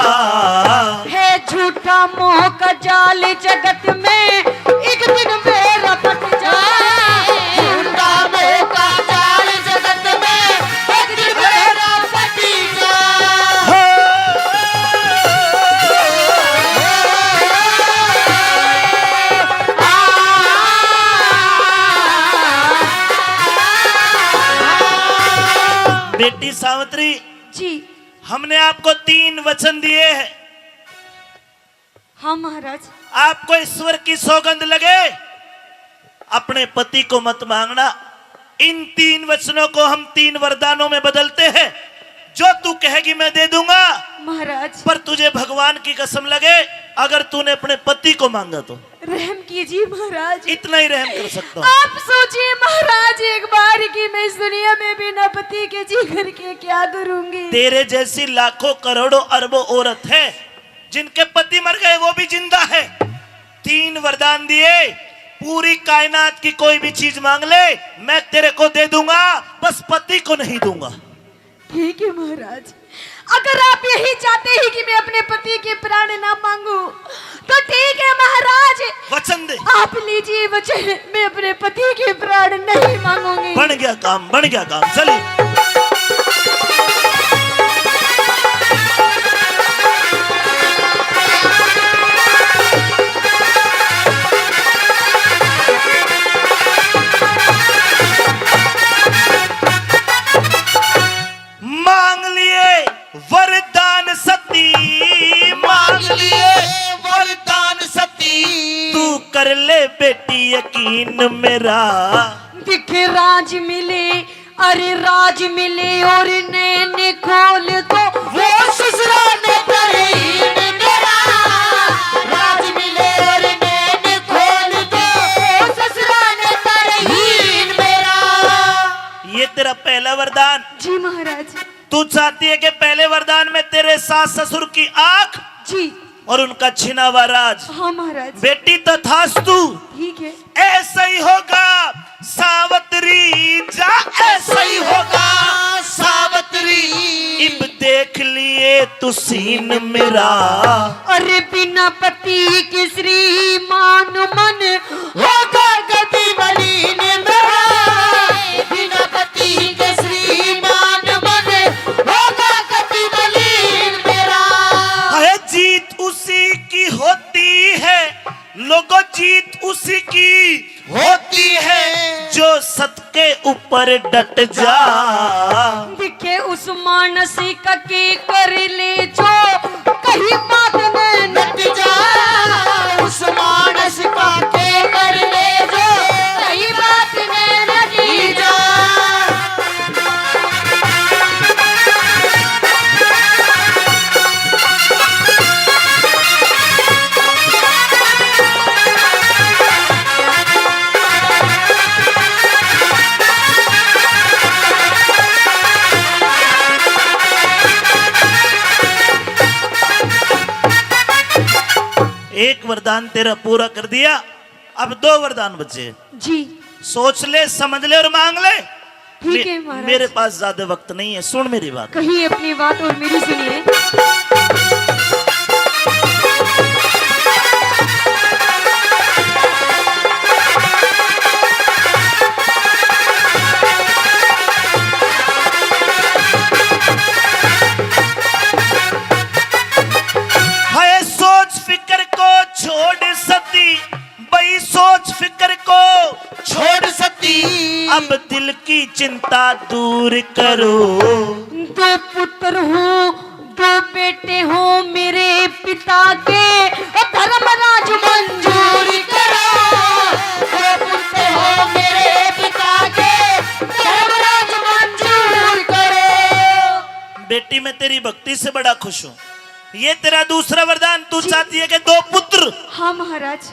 है झूठा मोह का जाल जगत में, एक दिन बेरा पट जा। झूठा मोह का जाल जगत में, एक दिन बेरा पट जा। हो। बेटी सावित्री जी। हमने आपको तीन वचन दिए हैं। हाँ महाराज। आपको ईश्वर की सौगंध लगे, अपने पति को मत मांगना। इन तीन वचनों को हम तीन वरदानों में बदलते हैं। जो तू कहेगी मैं दे दूंगा। महाराज। पर तुझे भगवान की कसम लगे, अगर तूने अपने पति को मांगा तो। रहम कीजिए महाराज। इतना ही रहम कर सकता हूँ। आप सोचिए महाराज, एक बार की मैं इस दुनिया में बिना पति के जी करके क्या करूंगी? तेरे जैसी लाखों करोड़ों अरबों औरत है जिनके पति मर गए, वो भी जिंदा है। तीन वरदान दिए, पूरी कायनात की कोई भी चीज मांग ले, मैं तेरे को दे दूंगा, बस पति को नहीं दूंगा। ठीक है महाराज, अगर आप यही चाहते हैं कि मैं अपने पति के प्राण ना मांगू तो ठीक है महाराज। वचन दे। आप लीजिए वचन, मैं अपने पति के प्राण नहीं मांगूंगी। बन गया काम, बन गया काम, चलिए। मांग लिए वरदान सती, मांग लिए वरदान सती, तू कर ले बेटी यकीन मेरा। दिखे राज मिले, अरे राज मिले और नैन खोल दो, वो ससुरा ने तरहीन मेरा। राज मिले और नैन खोल दो, वो ससुरा ने तरहीन मेरा। ये तेरा पहला वरदान। जी महाराज। तू चाहती है कि पहले वरदान में तेरे सास ससुर की आंख जी। और उनका छिना हुआ राज। हाँ महाराज। बेटी तथास्तु। ठीक है। ऐसा ही होगा सावतरी जा, ऐसा ही होगा सावतरी। इब देख लिए तू सीन मेरा। अरे बिना पति के श्रीमान मन होगा कति मलिन मेरा। बिना पति के श्रीमान मन होगा कति मलिन मेरा। है जीत उसी की होती है, लोगों, जीत उसी की होती है जो सत के ऊपर डट जा। दिखे उस मानस का के कर ले जो कहीं बात में नट जा। उस मानस का के कर ले जो कहीं बात में नट जा। एक वरदान तेरा पूरा कर दिया, अब दो वरदान बचे। जी। सोच ले, समझ ले और मांग ले। ठीक मे-, है महाराज। मेरे पास ज्यादा वक्त नहीं है, सुन मेरी बात। कहिए अपनी बात और मेरी सुनिए। है सोच फिक्र को छोड़ सती, बई सोच फिक्र को छोड़ सती, अब दिल की चिंता दूर करो। दो पुत्र हूँ, दो बेटे हो मेरे पिता के, ओ धर्मराज मंजूर करो। दो पुत्र हो मेरे पिता के, धर्मराज मंजूर करो। बेटी, मैं तेरी भक्ति से बड़ा खुश हूँ। ये तेरा दूसरा वरदान, तू जी। चाहती है कि दो पुत्र हाँ महाराज।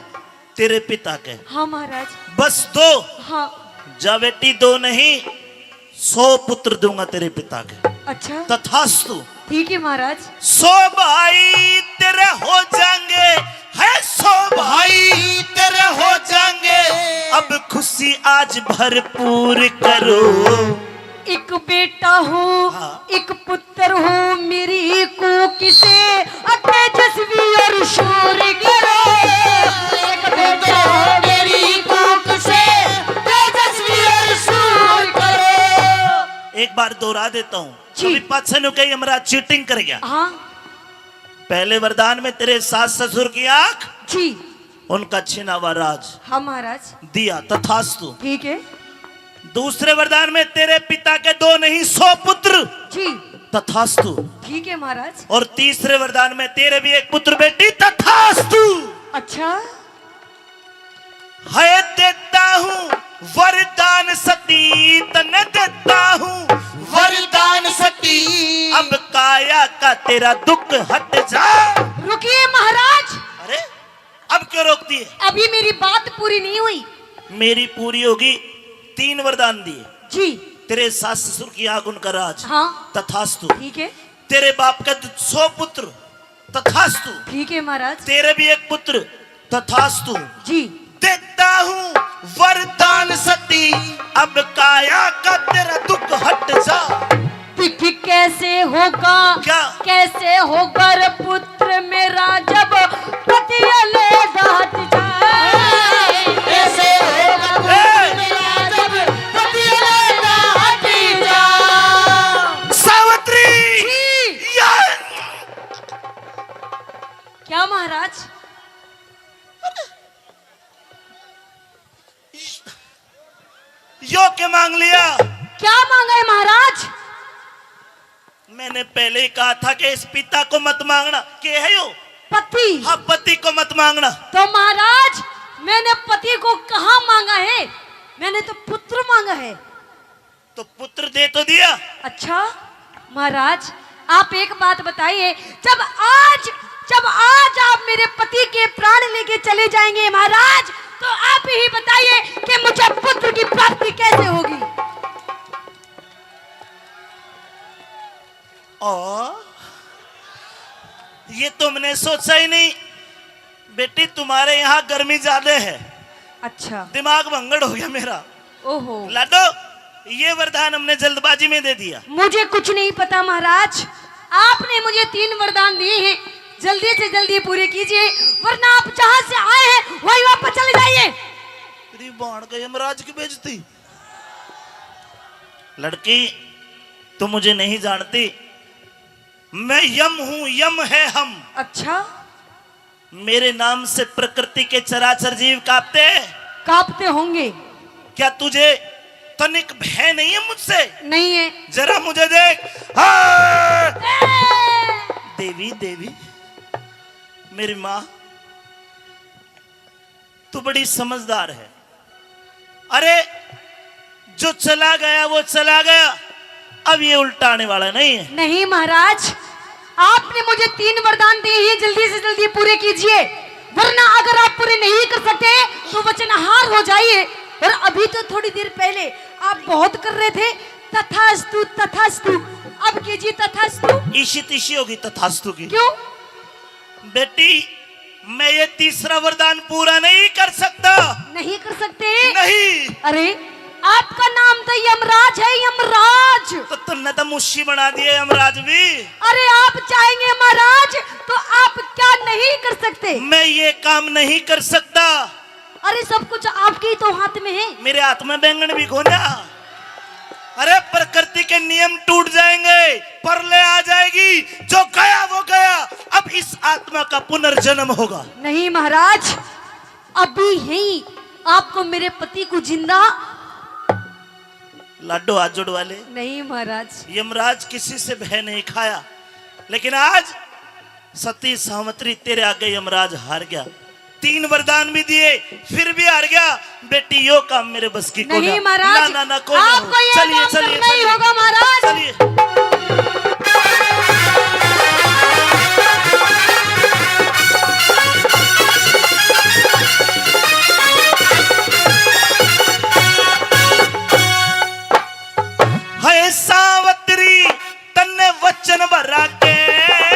तेरे पिता के। हाँ महाराज। बस दो? हाँ। जा बेटी, दो नहीं, सौ पुत्र दूंगा तेरे पिता के। अच्छा। तथास्तु। ठीक है महाराज। सौ भाई तेरे हो जाएंगे, है सौ भाई तेरे हो जाएंगे। अब खुशी आज भरपूर करो। एक बेटा हो, हाँ। एक पुत्र हो मेरी कोख से, अ तेजस्वी और शूर करो। एक बेटा हो मेरी कोख से, तेजस्वी और शूर करो। एक बार दोहरा देता हूँ, जी। कभी पाछे नु कही, "हमरा चीटिंग कर गया।" हाँ। पहले वरदान में तेरे सास ससुर की आंख, जी। उनका छिनावा राज हाँ महाराज। दिया, तथास्तु। ठीक है। दूसरे वरदान में तेरे पिता के दो नहीं, सौ पुत्र, जी। तथास्तु। ठीक है महाराज। और तीसरे वरदान में तेरे भी एक पुत्र बेटी, तथास्तु। अच्छा। है देता हूँ वरदान सती, तने देता हूँ वरदान सती, अब काया का तेरा दुख हट जा। रुकिए महाराज। अरे, अब क्यों रोक दिए? अभी मेरी बात पूरी नहीं हुई। मेरी पूरी होगी। तीन वरदान दिए। जी। तेरे सास ससुर की आग, उनका राज। हाँ। तथास्तु। ठीक है। तेरे बाप का द-, सौ पुत्र। तथास्तु। ठीक है महाराज। तेरे भी एक पुत्र। तथास्तु। जी। देता हूँ वरदान सती, अब काया का तेरा दुख हट जा। दुख कैसे होगा, क्या? कैसे होगा रे पुत्र मेरा जब पति अलग हट जाए? कैसे होगा पुत्र ए! मेरा जब पति अलग हट जाए? सावित्री! जी। या! क्या महाराज? यो के मांग लिया? क्या मांगा है महाराज? मैंने पहले ही कहा था कि इस पिता को मत मांगना। के है यो? पति। हाँ, पति को मत मांगना। तो महाराज, मैंने पति को कहाँ मांगा है? मैंने तो पुत्र मांगा है। तो पुत्र दे तो दिया। अच्छा महाराज, आप एक बात बताइए, जब आज, जब आज आप मेरे पति के प्राण लेके चले जाएंगे महाराज, तो आप ही बताइए कि मुझे पुत्र की प्राप्ति कैसे होगी? ओ, ये तो मैंने सोचा ही नहीं। बेटी, तुम्हारे यहाँ गर्मी ज्यादा है। अच्छा। दिमाग भंगड़ हो गया मेरा। ओहो। लाडो, ये वरदान हमने जल्दबाजी में दे दिया। मुझे कुछ नहीं पता महाराज, आपने मुझे तीन वरदान दिए हैं, जल्दी से जल्दी पूरे कीजिए, वरना आप जहां से आए हैं वहीं वापस चले जाइए। तेरी बाण का यमराज की बेइज्जती। लड़की, तुम मुझे नहीं जानती, मैं यम हूँ, यम है हम। अच्छा। मेरे नाम से प्रकृति के चराचर जीव कांपते हैं। कांपते होंगे। क्या तुझे तनिक भय नहीं है मुझसे? नहीं है। जरा मुझे देख। हाँ! ए! देवी, देवी, मेरी माँ, तू बड़ी समझदार है। अरे, जो चला गया वो चला गया, अब ये उल्टा आने वाला नहीं है। नहीं महाराज, आपने मुझे तीन वरदान दिए हैं, जल्दी से जल्दी पूरे कीजिए, वरना अगर आप पूरे नहीं कर सकते तो वचन हार हो जाइए। और अभी तो थोड़ी देर पहले आप बहुत कर रहे थे तथास्तु, तथास्तु, अब कीजिए तथास्तु। इशी तिशी होगी तथास्तु की। क्यों? बेटी, मैं ये तीसरा वरदान पूरा नहीं कर सकता। नहीं कर सकते? नहीं। अरे, आपका नाम तो यमराज है, यमराज। तो तुमने तो मुशी बना दिए यमराज भी। अरे, आप चाहेंगे महाराज तो आप क्या नहीं कर सकते? मैं ये काम नहीं कर सकता। अरे, सब कुछ आपके ही तो हाथ में है। मेरे हाथ में बैंगन भी कोन्या। अरे, प्रकृति के नियम टूट जाएंगे, प्रलय आ जाएगी, जो गया वो गया। अब इस आत्मा का पुनर्जन्म होगा। नहीं महाराज, अभी ही आपको मेरे पति को जिंदा। लाडो, हाथ जोड़वा ले। नहीं महाराज। यमराज किसी से भय नहीं खाया, लेकिन आज सती सावित्री तेरे आगे यमराज हार गया। तीन वरदान भी दिए, फिर भी हार गया। बेटी, यो काम मेरे बस की कोना। नहीं महाराज, ना, ना, ना, कोना। आपको ये चलिए, काम चलिए, करना ही होगा महाराज। चलिए। हाय सावित्री, तन्ने वचन भरा के,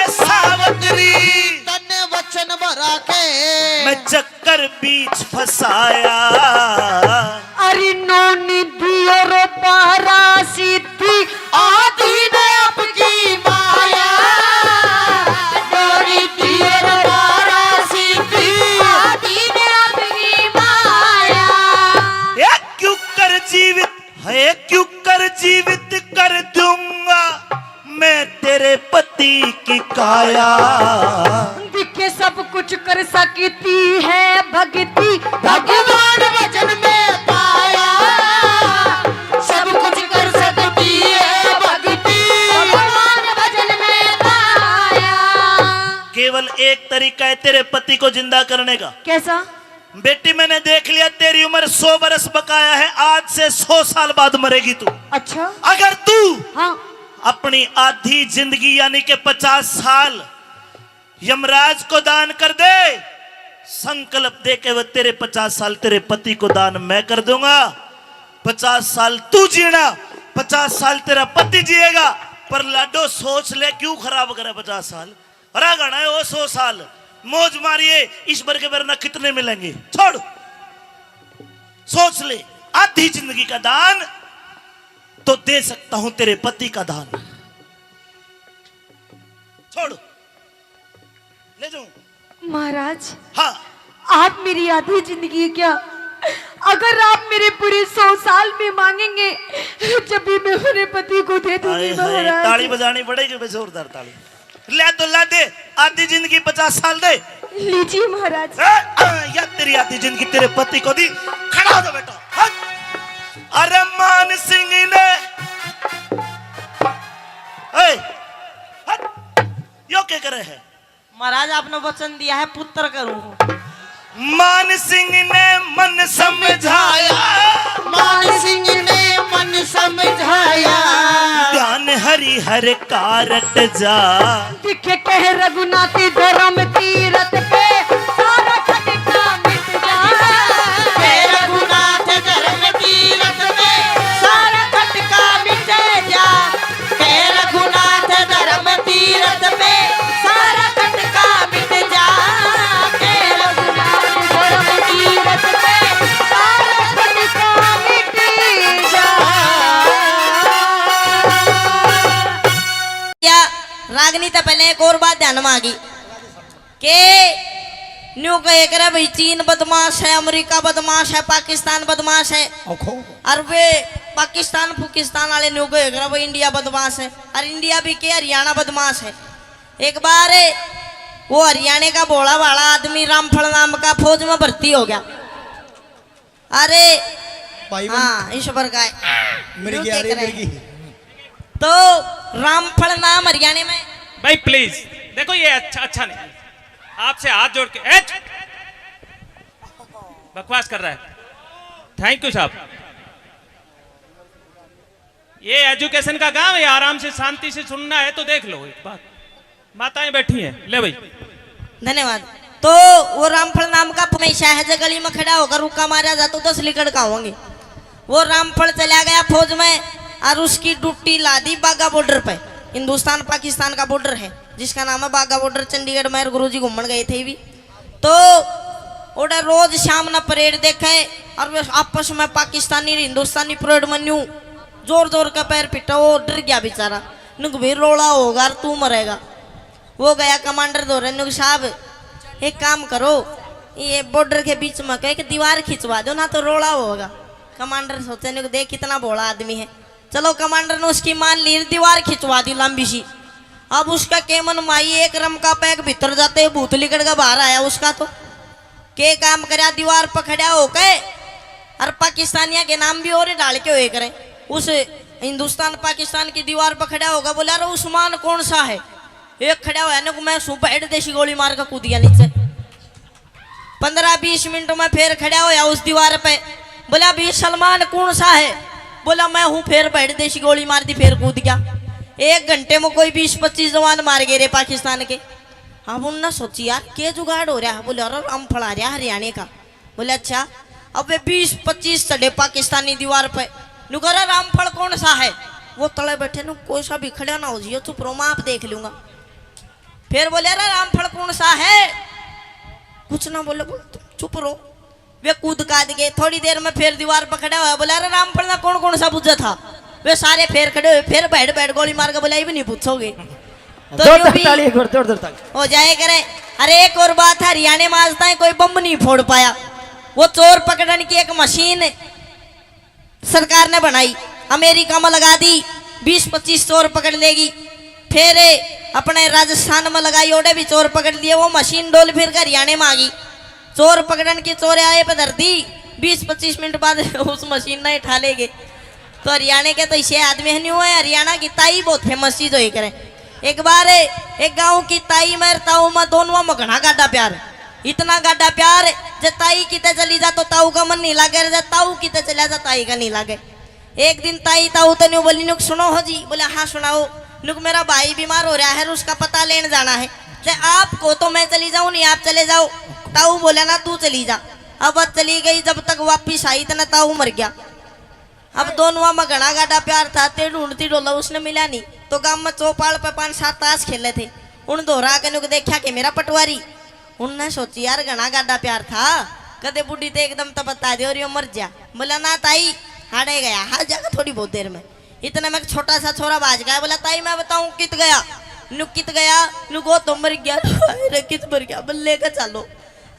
सावित्री, तन्ने वचन भरा के, मैं चक्कर बीच फंसाया। अरे नौ निधि और बारह सिद्धि, आदि ने आपकी माया। नौ निधि और बारह सिद्धि, आदि ने आपकी माया। ए क्यूकर जीवित है, क्यूकर जीवित कर दूंगा मैं तेरे पति की काया। दिखे सब कुछ कर सकती है भक्ति, भगवान भजन में पाया। सब कुछ कर सकती है भक्ति, भगवान भजन में पाया। केवल एक तरीका है तेरे पति को जिंदा करने का। कैसा? बेटी, मैंने देख लिया, तेरी उम्र सौ बरस बकाया है, आज से सौ साल बाद मरेगी तू। अच्छा। अगर तू हाँ। अपनी आधी जिंदगी यानी कि पचास साल यमराज को दान कर दे, संकल्प दे के वो तेरे पचास साल तेरे पति को दान मैं कर दूंगा। पचास साल तू जीना, पचास साल तेरा पति जिएगा। पर लाडो, सोच ले, क्यों खराब करे पचास साल? हरा घना है वो सौ साल, मौज मारिए, इस बर के बर ना कितने मिलेंगे। छोड़, सोच ले, आधी जिंदगी का दान तो दे सकता हूं, तेरे पति का दान। छोड़, ले जाऊं। महाराज, हाँ। आप मेरी आधी जिंदगी क्या, अगर आप मेरे पूरे सौ साल भी मांगेंगे, जब भी मैं मेरे पति को दे दूंगी। हाय, हाय, महाराज। ताली बजानी पड़ेगी बे, जोरदार ताली। ले तो ला दे, आधी जिंदगी पचास साल दे। लीजिए महाराज। ए, आ, या तेरी आधी जिंदगी तेरे पति को दी। खड़ा हो जा बेटा। हट। अरे मान सिंह ने, ए, हट। यो क्या करे है? महाराज, आपने वचन दिया है, पुत्र करूं। मान सिंह ने मन समझाया। मान सिंह ने मन समझाया। ध्यान हरि हर का रट जा। दिखे कह रघुनाथ धर्म तीरथ पे, सारा खटका मिट जा। कह रघुनाथ धर्म तीरथ पे, सारा खटका मिट जा। कह रघुनाथ धर्म तीरथ पे, सारा खटका मिट जा। कह रघुनाथ धर्म तीरथ पे, सारा खटका मिट जा। या रागनी तो पहले एक और बात ध्यान में आ गई। के न्यू कहे करे भाई, चीन बदमाश है, अमेरिका बदमाश है, पाकिस्तान बदमाश है। ओखो। और वे पाकिस्तान फुकिस्तान वाले न्यू कहे करे भाई, इंडिया बदमाश है। और इंडिया भी के, हरियाणा बदमाश है। एक बार वो हरियाणा का भोला भाला आदमी रामफल नाम का फौज में भर्ती हो गया। अरे भाई बन- हाँ, ईश्वर का है। मिर्गी आ रही, मिर्गी। तो रामफल नाम हरियाणा में। भाई प्लीज, देखो ये अच्छा, अच्छा नहीं। आपसे हाथ जोड़ के, ए, बकवास कर रहा है। थैंक यू साहब। ये एजुकेशन का गांव है, आराम से शांति से सुनना है तो देख लो एक बात। माताएं बैठी हैं, ले भाई। धन्यवाद। तो वो रामफल नाम का हमेशा है, जो गली में खड़ा होकर रुक्का मारा जा तो दस लिकड़ का होंगे। वो रामफल चला गया फौज में और उसकी ड्यूटी ला दी बाघा बॉर्डर पे। हिंदुस्तान पाकिस्तान का बॉर्डर है जिसका नाम है बाघा बॉर्डर। चंडीगढ़ में गुरुजी घूमन गए थे भी। तो ओड़ा रोज शाम ना परेड देखे, और वे आपस में पाकिस्तानी और हिंदुस्तानी परेड में न्यू जोर जोर का पैर पिटा, वो डर गया बेचारा। नुक भी रोला होगा और तू मरेगा। वो गया कमांडर धोरे, नुक साहब, एक काम करो, ये बॉर्डर के बीच में कह के दीवार खिंचवा दो ना, तो रोला होगा। कमांडर सोचे, नुक देख कितना भोला आदमी है। चलो, कमांडर ने उसकी मान ली, दीवार खिंचवा दी लंबी सी। अब उसका केमन माई एक रम का पैक भीतर जाते ही भूत लिकड़ के बाहर आया उसका। तो के काम करया, दीवार पर खड़ा होके, और पाकिस्तानिया के नाम भी और डाल के हुए करे, उस हिंदुस्तान पाकिस्तान की दीवार पर खड़ा होगा, बोला, "अरे उस्मान कौन सा है?" एक खड़ा होया ने, "मैं सूं।" बैठ देसी गोली मार के कूद गया नीचे। पन्द्रह बीस मिनट में फिर खड़ा होया उस दीवार पे, बोला, "भी सलमान कौन सा है?" बोला, "मैं हूँ।" फिर बैठ देसी गोली मार दी, फिर कूद गया। एक घंटे में कोई बीस पच्चीस जवान मार गए रे पाकिस्तान के। अब उनने सोची, "यार, के जुगाड़ हो रहा है?" बोले, "अरे रामफल आ रहा हरियाणा का।" बोले, "अच्छा।" अब वे बीस पच्चीस चढ़े पाकिस्तानी दीवार पे। नु कह रहा, "रामफल कौन सा है?" वो तले बैठे नु, "कोई सा भी खड़ा ना हो जियो, चुप रहो, मैं आप देख लूंगा।" फिर बोले, "अरे रामफल कौन सा है?" कुछ ना बोले, बोले, "तुम चुप रहो।" वे कूद काद गए। थोड़ी देर में फिर दीवार पर खड़ा हुआ, बोला, "अरे रामफल ना कौन कौन सा बुझा था?" वे सारे फिर खड़े हुए, फिर बैठ बैठ गोली मार के बोला, "ये भी नहीं पूछोगे।" तो जोरदार यूं भी ताली, एक बार जोरदार ताली। हो जाए करे। अरे एक और बात, हरियाणा में आज तक कोई बम नहीं फोड़ पाया। वो चोर पकड़न की एक मशीन सरकार ने बनाई, अमेरिका में लगा दी, बीस पच्चीस चोर पकड़ लेगी। फिर अपने राजस्थान में लगाई, ओड़े भी चोर पकड़ लिए। वो मशीन डोल फिर के हरियाणा में आ गई। चोर पकड़न की चोर आए पे धर दी, बीस पच्चीस मिनट बाद उस मशीन ने उठा लेगे। तो हरियाणा के तो इसे आदमी है नहीं हुआ है। हरियाणा की ताई बहुत फेमस चीज होई करे। एक बार एक गांव की ताई में ताऊ में दोनों में घना गाडा प्यार, इतना गाडा प्यार, जे ताई किते चली जा तो ताऊ का मन नहीं लागे, जे ताऊ किते चला जा ताई का नहीं लागे। एक दिन ताई ताऊ तो न्यू बोली, "नुक सुनो हो जी।" बोले, "हाँ सुनाओ।" "नुक मेरा भाई बीमार हो रहा है, उसका पता लेने जाना है।" "जे आप को तो मैं चली जाऊं, नहीं आप चले जाओ।" ताऊ बोला, "ना तू चली जा।" अब वह चली गई, जब तक वापिस आई इतना ताऊ मर गया। अब दोनों में घना गाडा प्यार था, ते ढूंढती डोला उसने मिला नहीं। तो गांव में चौपाल पे पांच सात ताश खेले थे, उन दोहरा के नुक देखा कि मेरा पटवारी। उनने सोची, "यार घना गाडा प्यार था, कदे बूढ़ी ते एकदम तो बता दे और यो मर जा।" बोला, "ना ताई, हाड़े गया, हार जाएगा थोड़ी बहुत देर में।" इतने में एक छोटा सा छोरा बाज गया, बोला, "ताई मैं बताऊं कित गया?" नु कित गया? नु गो तो मर गया। "हाय रे, कित मर गया?" बोले, "लेके चलो।"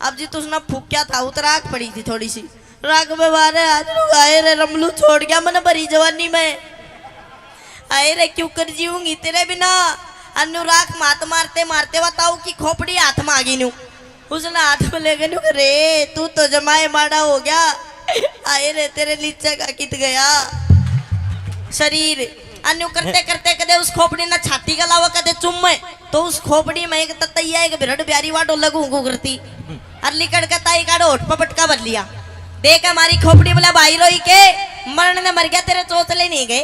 अब जी तो उसने फूक्या था, उतर आग पड़ी थी थोड़ी सी। राग में मारे आज नु गाए रे, रमलू छोड़ गया मन भरी जवानी में। "हाय रे, क्यों कर जीऊंगी तेरे बिना।" अनु राख मात मारते मारते वा ताऊ की खोपड़ी हाथ में आ गई न्यू। उसने हाथ में लेके न्यू, "रे, तू तो जमाए माड़ा हो गया। हाय रे, तेरे लीचे का कित गया शरीर।" अनु करते करते कदे उस खोपड़ी ने छाती का लावा, कदे चुम्मे। तो उस खोपड़ी में एक ततैया, एक बिरड़ ब्यारी वाडो लगू गू करती। अर लिकड़ के ताई का होठ पे पटका भर लिया। देख हमारी खोपड़ी बोला, "भाई रोई के मरण ने मर गया, तेरे चोचले नहीं गए।"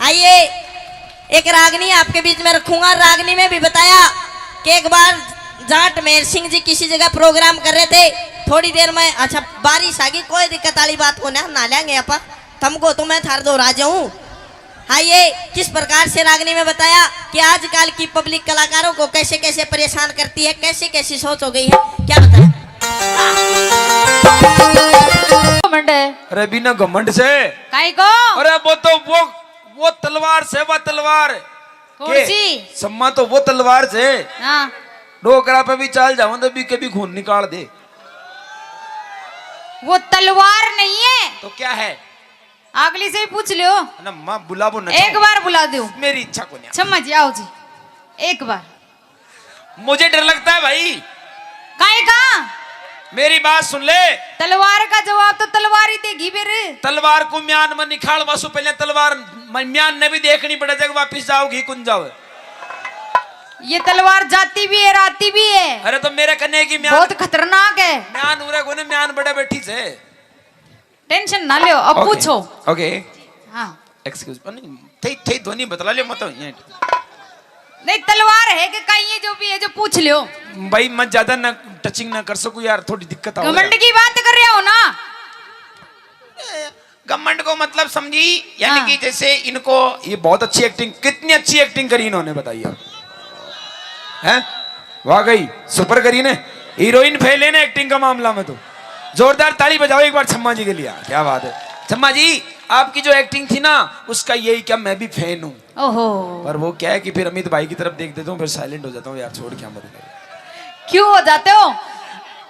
आइए, एक रागनी आपके बीच में रखूंगा। रागनी में भी बताया कि एक बार जाट मेहर सिंह जी किसी जगह प्रोग्राम कर रहे थे, थोड़ी देर में, अच्छा, बारिश आ गई, कोई दिक्कत वाली बात को ना, ना लेंगे आप, तुमको तो मैं थार दो राजा हूँ। आइए, किस प्रकार से रागनी में बताया कि आजकल की पब्लिक कलाकारों को कैसे कैसे परेशान करती है, कैसे कैसी सोच हो गई है, क्या बताया? घमंड है। अरे बिना घमंड से। काई को? अरे वो तो वो, वो तलवार से, वो तलवार। कौन के? सी? सम्मा तो वो तलवार से। हाँ। डोकरा पे भी चाल जाऊं तो भी कभी खून निकाल दे। वो तलवार नहीं है। तो क्या है? अगली से ही पूछ लियो। ना माँ, बुलाबो ना एक चाहो। बार बुला दो। मेरी इच्छा को नहीं। छम्मा जी, आओ जी, एक बार। मुझे डर लगता है भाई। काहे का? मेरी बात सुन ले। तलवार का जवाब तो तलवार ही देगी फिर। तलवार को म्यान में निकाल वासु, पहले तलवार म-, म्यान ने भी देखनी पड़े, जब वापिस जाओगी कुन जाओ। ये तलवार जाती भी है, आती भी है। अरे तो मेरे कन्ने की म्यान बहुत खतरनाक है। म्यान उरे कोने, म्यान बड़े बैठी से। टेंशन ना लियो, अब OK, पूछो। OK। हाँ। Excuse, नहीं, थे, थे ध्वनि बदला लियो, मतलब, ये। नहीं, तलवार है कि कहीं, ये जो भी है, जो पूछ लियो। भाई, मैं ज्यादा ना टचिंग ना कर सकूं यार, थोड़ी दिक्कत आ घमंड की बात कर रहे हो ना। घमंड को मतलब समझी, यानी हाँ। कि जैसे इनको, ये बहुत अच्छी एक्टिंग, कितनी अच्छी एक्टिंग करी इन्होंने, बताइए। हैं? वाह गई, सुपर करी ने। हीरोइन फेल है ना एक्टिंग का मामला में तो। जोरदार ताली बजाओ एक बार छम्मा जी के लिए। क्या बात है छम्मा जी, आपकी जो एक्टिंग थी ना, उसका यही क्या, मैं भी फैन हूँ। ओहो। पर वो क्या है कि फिर अमित भाई की तरफ देख देता हूँ, फिर साइलेंट हो जाता हूँ, यार छोड़, क्या मरूंगा। क्यों हो जाते हो?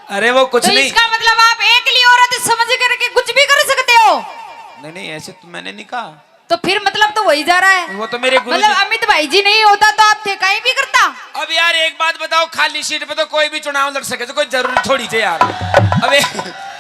अरे वो कुछ तो नहीं। इसका मतलब आप एकली औरत समझ करके कुछ भी कर सकते हो? नहीं नहीं, ऐसे तो मैंने नहीं कहा। तो फिर मतलब तो वही जा रहा है। वो तो मेरे गुरु मतलब जी। अमित भाई जी नहीं होता तो आप थे कहीं भी करता। अब यार एक बात बताओ, खाली सीट पे तो कोई भी चुनाव लड़ सके, तो कोई जरूरी थोड़ी थे यार। अबे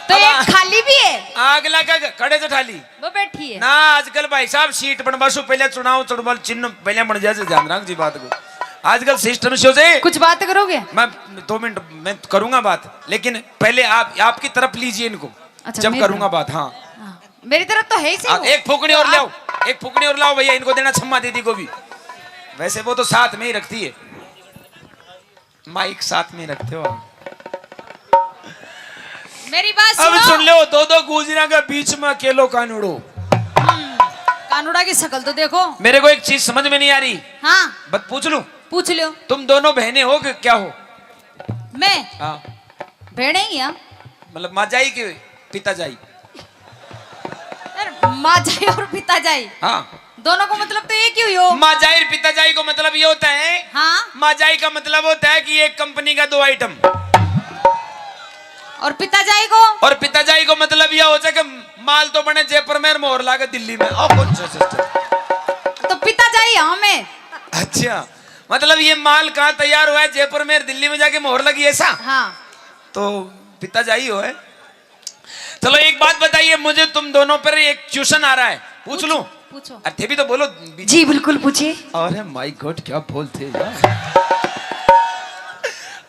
तो अब एक आ- खाली भी है। अगला का खड़े से ठाली। वो बैठी है ना। आजकल भाई साहब सीट बनवा सु पहले चुनाव चुड़बल चिन्ह पहले बन जाए, ध्यान रख जी बात को। आजकल सिस्टम से हो जाए। कुछ बात करोगे? मैं दो मिनट में करूंगा बात, लेकिन पहले आप आपकी तरफ लीजिए इनको। अच्छा, जब मेरी करूंगा तरफ। बात। हाँ। हाँ, मेरी तरफ तो है ही सही आ, वो। एक फूकनी और आप लाओ, एक फूकनी और लाओ भैया, इनको देना छम्मा दीदी को भी। वैसे वो तो साथ में ही रखती है, माइक साथ में रखते हो आप। मेरी बात अब सुनो। सुन लो, दो दो गुजरा के बीच में अकेलो कानूड़ो। हम्म, कानूड़ा की शक्ल तो देखो। मेरे को एक चीज समझ में नहीं आ रही। हाँ। बस पूछ लूं? पूछ लो। तुम दोनों बहनें हो कि क्या हो? मैं? हाँ। बहनें ही हाँ। मतलब माँ जाई के पिता जाई? यार, माँ जाई और पिता जाई। हाँ। दोनों को मतलब तो एक ही हुई हो। माँ जाई और पिता जाई को मतलब ये होता है। हाँ। माँ जाई का मतलब होता है कि एक कंपनी का दो आइटम। और पिता जाई को? और पिता जाई को मतलब यह हो जाए कि माल तो बने जयपुर में और मोहर लागे दिल्ली में। और कौन सा सिस्टम? तो पिता जाई हाँ मैं। अच्छा, मतलब ये माल कहाँ तैयार हुआ है? जयपुर में, दिल्ली में जाके मोहर लगी, ऐसा? हाँ। तो पिता जाई हो है। चलो एक बात बताइए मुझे, तुम दोनों पर एक क्वेश्चन आ रहा है, पूछ लूं? पूछो। अरे थे भी तो बोलो। जी बिल्कुल पूछिए। अरे माय गॉड, क्या बोलते हैं यार।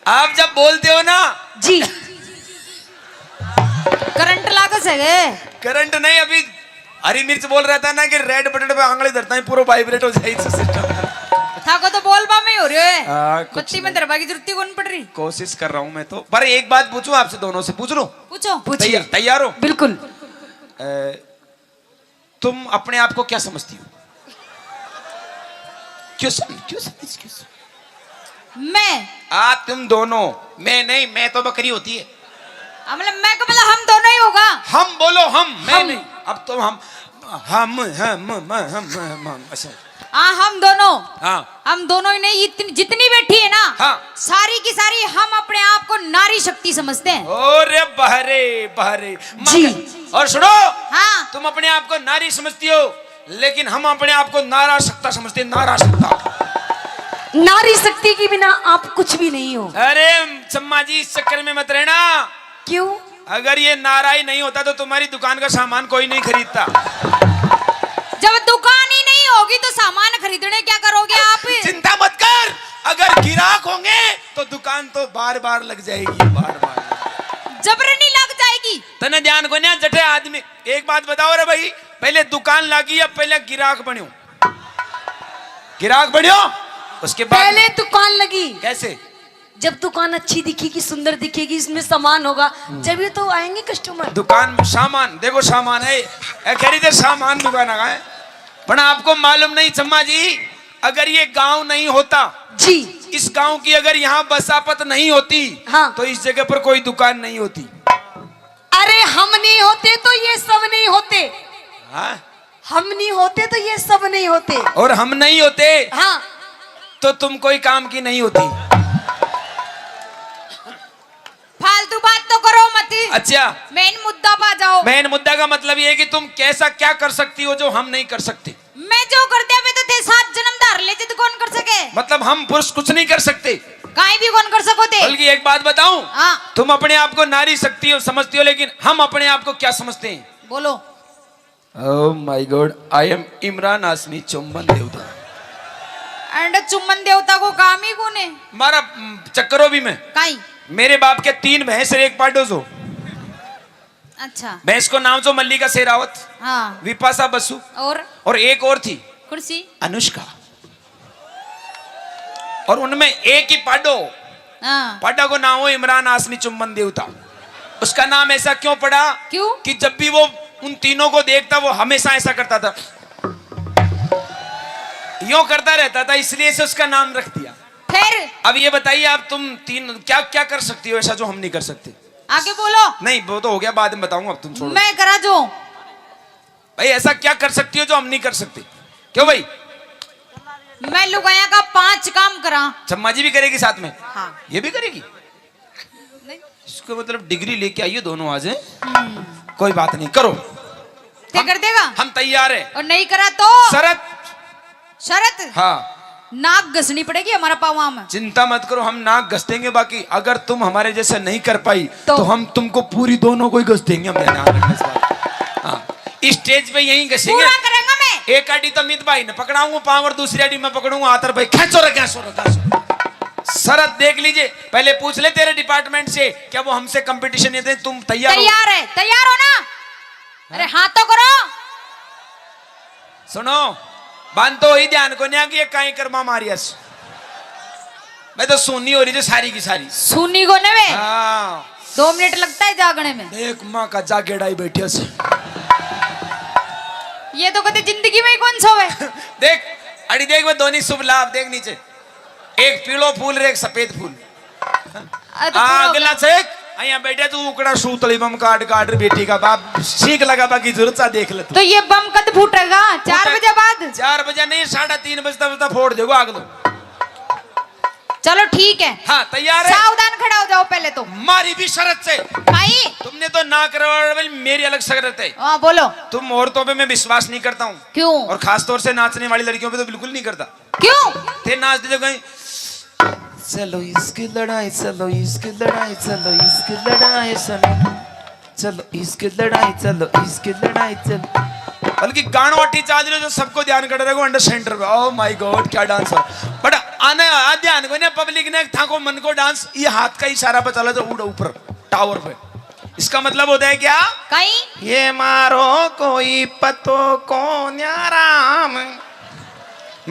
आप जब बोलते हो ना। जी। करंट लागे से गे। करंट नहीं, अभी हरी मिर्च बोल रहा था ना कि रेड बटन पे आंगली धरता है, पूरा वाइब्रेट हो जाए सिस्टम। थाको तो बोलबा में ही हो रहे है। हाँ, कुछ बत्ती में नहीं। धरबा की जरूरत ही कौन पड़ रही। कोशिश कर रहा हूँ मैं तो, पर एक बात पूछूं आपसे, दोनों से पूछ लो। पूछो। पूछिए। तैयार, तैयार हो? बिल्कुल। अ, तुम अपने आप को क्या समझती हो? क्यों सम-, क्यों समझ, क्यों समझ? मैं? आ, तुम दोनों। मैं नहीं, मैं तो बकरी होती है। हाँ, मतलब मैं को मतलब हम दोनों ही होगा। हम बोलो, हम, मैं हम। नहीं। अब तो हम, हम, हम, हम, हम, हम, हम, अच्छा। हाँ, हम दोनों। हाँ। हम दोनों ही नहीं, इतनी, जितनी बैठी है ना, हाँ। सारी की सारी हम अपने आप को नारी शक्ति समझते हैं। अरे बहरे, बहरे। जी। मगर, और सुनो, हाँ। तुम अपने आप को नारी समझती हो, लेकिन हम अपने आप को नारा शक्ता समझते हैं, नारा शक्ता। नारी शक्ति के बिना आप कुछ भी नहीं हो। अरे चम्मा जी, इस चक्कर में मत रहना। क्यों? अगर ये नारा ही नहीं होता तो तुम्हारी दुकान का सामान कोई नहीं खरीदता। जब दुकान ही नहीं होगी तो सामान खरीदने क्या करोगे आप? चिंता मत कर, अगर गिराक होंगे तो दुकान तो बार बार लग जाएगी, बार बार। जबरनी लग जाएगी। तने ध्यान को नहीं, जठे आदमी, एक बात बताओ रे भाई, पहले दुकान लागी या पहले गिराक बन्यो? गिराक बन्यो, उसके बाद पहले दुकान लगी। कैसे? जब दुकान अच्छी दिखेगी, सुंदर दिखेगी, इसमें सामान होगा, जब ये तो आएंगे कस्टमर। दुकान सामान, देखो सामान है, ए, कह रही थे सामान दुकान आ है, पर आपको मालूम नहीं चम्मा जी, अगर ये गांव नहीं होता जी। इस गांव की अगर यहाँ बसापत नहीं होती, हाँ। तो इस जगह पर कोई दुकान नहीं होती। अरे हम नहीं होते तो ये सब नहीं होते। हाँ? हम नहीं होते तो ये सब नहीं होते। और हम नहीं होते हाँ। तो तुम कोई काम की नहीं होती। फालतू बात तो करो मत। अच्छा। मेन मुद्दा पा जाओ। मेन मुद्दा का मतलब ये है कि तुम कैसा क्या कर सकती हो जो हम नहीं कर सकते। मैं जो कर दिया, मैं तो थे सात जन्म धार ले, जित कौन कर सके? मतलब हम पुरुष कुछ नहीं कर सकते। काई भी कौन कर सको थे। बल्कि एक बात बताऊं, हाँ। तुम अपने आप को नारी शक्ति समझती हो, लेकिन हम अपने आप को क्या समझते हैं? बोलो। Oh my God, I am Imran हाशमी चुम्बन देवता। एंड चुम्बन देवता को काम ही कौन है? मारा, हम्म, चक्करो भी मैं। काई? मेरे बाप के तीन भैंस और एक पाडो सो। अच्छा। भैंस को नाम सो मल्लिका शेरावत, हाँ। विपाशा बसु और? और एक और थी। कौन सी? अनुष्का। और उनमें एक ही पाडो, हाँ। पाडा को नाम हो इमरान हाशमी चुम्बन देवता। उसका नाम ऐसा क्यों पड़ा? क्यों? कि जब भी वो उन तीनों को देखता, वो हमेशा ऐसा करता था, यूं करता रहता था, इसलिए से उसका नाम रख दिया। फिर? अब ये बताइए, आप तुम तीन क्या क्या कर सकती हो ऐसा जो हम नहीं कर सकते? आगे बोलो। नहीं, वो तो हो गया, बाद में बताऊंगा, अब तुम छोड़ो। मैं करा जो। भाई, ऐसा क्या कर सकती हो जो हम नहीं कर सकते? क्यों भाई? मैं लुगाया का पांच काम करा। छम्मा जी भी करेगी साथ में? हाँ। ये भी करेगी? नहीं। इसको मतलब डिग्री लेके आइए दोनों आज, हैं? हम्म। कोई बात नहीं, करो। ते हम, कर देगा? हम तैयार हैं। और नहीं करा तो? शरत। शरत? हाँ। नाक घसनी पड़ेगी हमारा पावा में। चिंता मत करो, हम नाक घस देंगे, बाकी अगर तुम हमारे जैसे नहीं कर पाई तो? तो हम तुमको पूरी दोनों को ही घस देंगे, हम ध्यान रखना इस बात। हाँ, इस स्टेज पे यहीं घसेंगे। पूरा करेंगे मैं। एक आड़ी तो अमित भाई ने पकड़ाऊंगा पाँव और दूसरी आड़ी मैं पकड़ूंगा हाथ, और भाई खेचो रे, खेचो रे, खेचो। शरत देख लीजिए, पहले पूछ ले तेरे डिपार्टमेंट से, क्या वो हमसे कंपटीशन ये दे? तुम तैयार हो? तैयार है, तैयार हो ना? अरे हाँ तो करो। सुनो, बांध तो ही ध्यान को न्या कि ये काई कर्मा मारियस। मैं तो सुन्नी हो रही जो सारी की सारी। सुन्नी को ने वे? हाँ। दो मिनट लगता है जागने में। देख माँ का जागेड़ा ही बैठे से। ये तो कदे जिंदगी में ही कौन सोवे। देख, अड़ी देख, मैं दोनों शुभ लाभ देख नीचे, एक पीलो फूल रे एक सफेद फूल। अरे तो आ, पूरा अगला हो गया। चेक, यहाँ बैठे तू उकड़ा सूतली बम काट काट रे बेटी का बाप, सीख लगा बाकी जरूरत सा देख ले तू। तो ये बम कद फूटेगा? चार फूटे-, बजे बाद? चार बजे नहीं, साढ़े तीन बजे तक, तक फोड़ देगो आग तो। चलो ठीक है। हाँ, तैयार है? सावधान खड़ा हो जाओ पहले तो। मारी भी शरत से। भाई। तुमने तो ना करवा, मेरी अलग शरत है। हाँ, बोलो। तुम औरतों पे मैं विश्वास नहीं करता हूँ। क्यों? और खास तौर से नाचने वाली लड़कियों पे तो बिल्कुल नहीं करता। क्यों? थे नाच दे जो कहीं, चलो इसकी लड़ाई, चलो इसकी लड़ाई, चलो इसकी लड़ाई, चलो, चलो इसकी लड़ाई, चलो इसकी लड़ाई, चलो। बल्कि गाणो अट्टी चाल रहे जो सबको ध्यान कर रहे हो under center पे। Oh my God, क्या डांस हो। बट आने आ ध्यान को ना, पब्लिक ने था को मन को डांस, ये हाथ का इशारा पे चला जो उड़ ऊपर टावर पे। इसका मतलब होता है क्या? कहीं? ये मारो कोई पतो को न्याराम,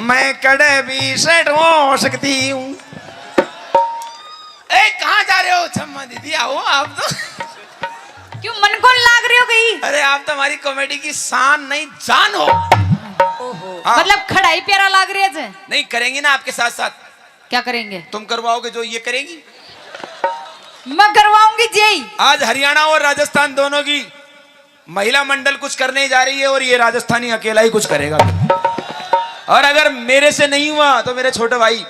मैं कड़े भी सेट हो सकती हूँ। ए, कहाँ जा रहे हो छम्मा दीदी? आओ आप तो। क्यों, मन को लाग रही हो गई? अरे, आप तो हमारी कॉमेडी की शान नहीं, जान हो। ओहो। हाँ। मतलब खड़ा ही प्यारा लाग रही है जे। नहीं, करेंगे ना आपके साथ साथ। क्या करेंगे? तुम करवाओगे जो ये करेगी? मैं करवाऊंगी जी। आज हरियाणा और राजस्थान दोनों की महिला मंडल कुछ करने जा रही है और ये राजस्थानी अकेला ही कुछ करेगा। और अगर मेरे से नहीं हुआ तो मेरे छोटे भाई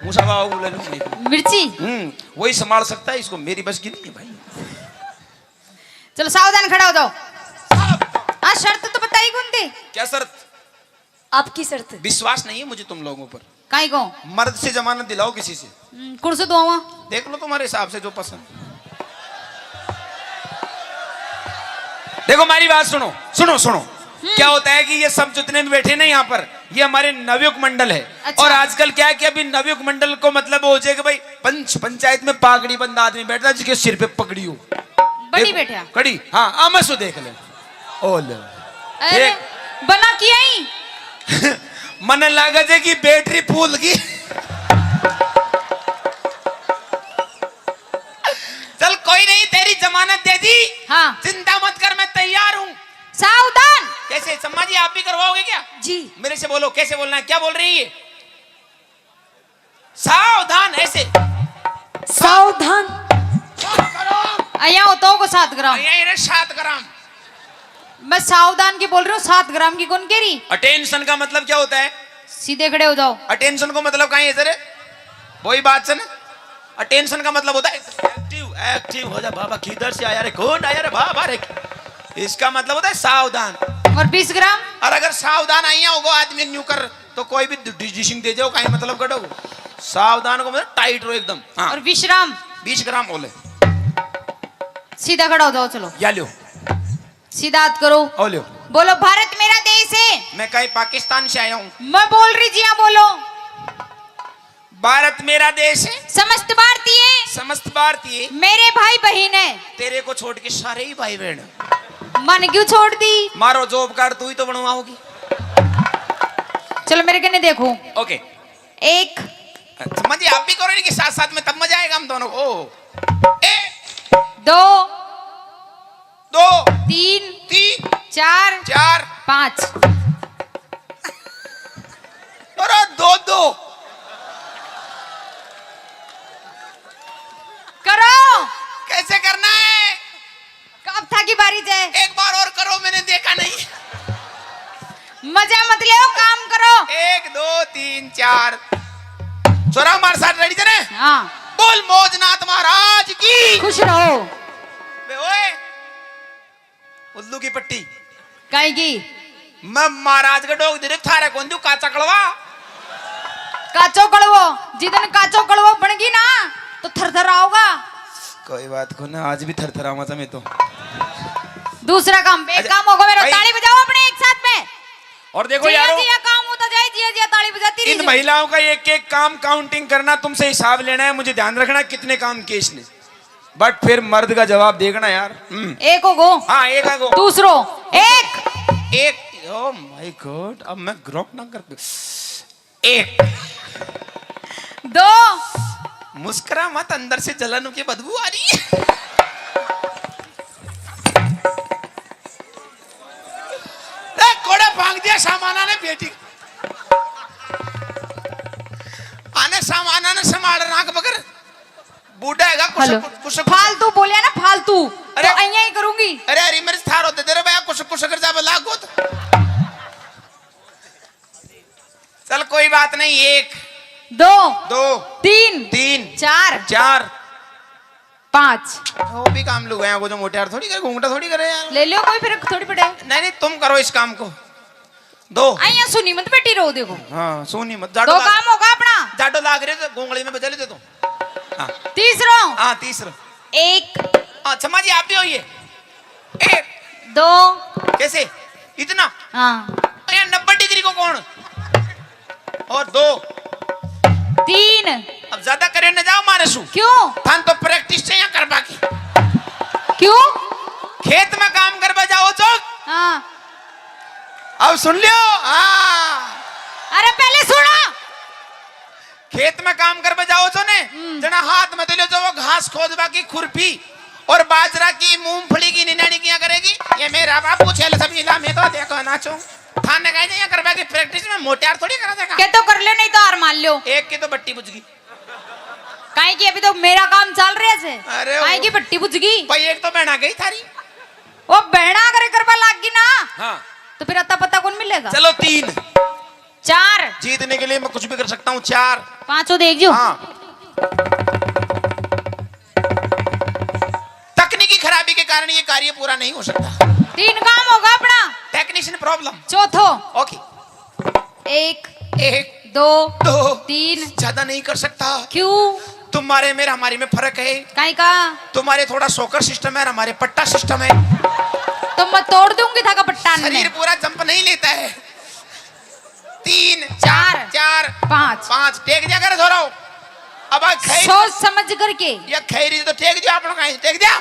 मूसा बाबा को ले लूंगा। मिर्ची। हम्म, वही संभाल सकता है इसको, मेरी बस की नहीं है भाई। चलो सावधान खड़ा हो जाओ। हाँ, शर्त तो बताई कौन थी? क्या शर्त? आपकी शर्त। विश्वास नहीं है मुझे तुम लोगों पर। काई को? मर्द से जमानत दिलाओ किसी से। हम्म, कौन से दुआवा? देख लो तुम्हारे हिसाब से जो पसंद। देखो, हमारी बात सुनो, सुनो, सुनो। हम्म। क्या होता है कि ये सब जितने भी बैठे ना यहाँ पर, ये हमारे नवयुग मंडल है। अच्छा। और आजकल क्या है कि अभी नवयुग मंडल को मतलब हो जाए कि भाई, पंच, पंचायत में पागड़ी बंद आदमी बैठता है जिसके सिर पे पगड़ी हो। बड़ी देखो, बैठा। कड़ी, हाँ, आमसो देख ले। ओ ले। अरे, देख। बना किया ही। मने लागे जे कि बैटरी फूल गई। चल, कोई नहीं, तेरी जमानत दे दी। हाँ। चिंता मत कर, मैं तैयार हूँ। सावधान। कैसे, सम्मा जी, आप भी करवाओगे क्या? जी। मेरे से बोलो, कैसे बोलना है, क्या बोल रही है? सावधान, ऐसे। सावधान। आया हो तो को सात ग्राम। आया रे सात ग्राम। मैं सावधान की बोल रही हूँ, सात ग्राम की कौन कह रही? अटेंशन का मतलब क्या होता है? सीधे खड़े हो जाओ। अटेंशन को मतलब कहाँ है इधर? वही बात से ना। अटेंशन का मतलब होता है एक्टिव, एक्टिव हो जा बाबा, किधर से आया रे, कौन आया रे बाबा रे। इसका मतलब होता है सावधान। और बीस ग्राम? और अगर सावधान आइया होगो आदमी न्यू कर, तो कोई भी डिसीजन दे जाओ, काई मतलब कटो। सावधान को मतलब टाइट रहो एकदम। हाँ। और विश्राम? बीस ग्राम बोले। सीधा खड़ा हो जाओ, चलो। या लो। सीधा हाथ करो। ओ लो। बोलो, भारत मेरा देश है। मैं कहीं पाकिस्तान से आया हूँ। मैं बोल रही जी, हाँ बोलो। भारत मेरा देश है। समस्त भारतीय। समस्त भारतीय। मेरे भाई बहन है। तेरे को छोड़ के सारे ही भाई बहन। मन क्यों छोड़ दी? मारो जॉब कार्ड, तू ही तो बनवाओगी। चलो मेरे कने देखो। ओके। एक। समझिए, आप भी करो इनके साथ साथ में, तब मजा आएगा हम दोनों को। एक। दो। दो। तीन। तीन। चार। चार। पाँच। अरे दो दो। चार। छोरा, हमारे साथ रेडी थे ने? हाँ। बोल मौजनाथ महाराज की। खुश रहो। बे ओए, उल्लू की पट्टी। काई की? मैं महाराज के डोग दे रे, थारे कौन दू काचा कड़वा? काचो कड़वो, जिदन काचो कड़वो बन गई ना, तो थरथर आओगा। कोई बात को ना, आज भी थरथर आवा था मैं तो। दूसरा काम, एक अच्छा, काम होगा मेरा, भाई। ताली बजाओ अपने एक साथ में। और देखो जिया यारो, जिया काम होता जाए, जिया जिया ताली बजाती इन रही। महिलाओं का एक एक काम काउंटिंग करना, तुमसे हिसाब लेना है, मुझे ध्यान रखना कितने काम किए इसने। बट फिर मर्द का जवाब देखना यार। हम्म। एक हो गो। हाँ, एक हो गो। दूसरो। एक। एक। Oh my God, अब मैं ग्रोक ना कर। एक। दो। मुस्कुरा मत, अंदर से जलन की बदबू आ रही है। रे, कोड़े फांक दिया सामाना ने बेटी। आने सामाना ने संभाल राख बगर। बूढ़ा हैगा, कुछ, हेलो। कुछ, कुछ, कुछ। फालतू बोलिया ना, फालतू। अरे। तो अइयां ही करूंगी। अरे, अरे, मेरे थारो दे दे रे भैया, कुछ, कुछ कर जावे लागो तो। चल, कोई बात नहीं, एक। दो। दो। तीन। तीन। चार। चार। पाँच। वो भी काम लुगाया को जो मोटे यार थोड़ी करे, घूंघटा थोड़ी करे यार। ले लो, कोई फर्क थोड़ी पड़े। नहीं, नहीं, तुम करो इस काम को। दो। आइया सुनी मत बेटी रो देखो। हाँ, सुनी मत। जाडो दो लाग-, काम होगा अपना। जाडो लाग रहे तो गोंगली में बजा लेते तो। हाँ। तीसरो। हाँ, तीसरो। एक। हाँ, क्षमा जी, आप भी होइए। एक। दो। कैसे? इतना? हाँ। अरे, नब्बे डिग्री को कौन? और दो। तीन। अब ज्यादा करे न जाओ मारे सु। क्यों? थान तो प्रैक्टिस चाहिए करवा की। क्यों? खेत में काम करवा जाओ चो। हाँ। अब सुन लियो। हाँ। अरे पहले सुना। खेत में काम करवा जाओ चो ने, हम्म। जना हाथ में तो लियो जो वो घास खोदवा की खुरपी और बाजरा की, मूंगफली की निनाणी किया करेगी। ये मेरा बापू छेल सभी ला, मैं तो देखो ना चो। थाने कहे यहाँ करवा की प्रैक्टिस में मोटे यार थोड़ी करा देगा। के तो कर लो, नहीं तो हार मान लो। एक की तो बट्टी बुझ गई। काहे कि अभी तो मेरा काम चल रहा है। अरे काहे वो की बट्टी बुझ गई। भाई एक तो बहना गई थारी। वो बहना अगर करवा लाग गई ना, हाँ। तो फिर अता पता कौन मिलेगा? चलो तीन। चार। जीतने के लिए मैं कुछ भी कर सकता हूँ। चार। पांचों देख जो। हाँ। तकनीकी खराबी के कारण ये कार्य पूरा नहीं हो सकता। तीन काम होगा अपना। Technician problem. चौथो। ओके। एक। एक। दो। दो। तीन। ज्यादा नहीं कर सकता। क्यों? तुम्हारे में हमारे में फर्क है। काई का? तुम्हारे थोड़ा शॉकर सिस्टम है और हमारे पट्टा सिस्टम है। तो मैं तोड़ दूंगी थाका पट्टा ने। शरीर पूरा जंप नहीं लेता है। तीन, चार। चार। पाँच। पाँच। टेक दिया कर थोड़ा। अब आ खैर सोच समझ करके। या खैरी तो टेक दिया, अपना कहीं टेक दिया।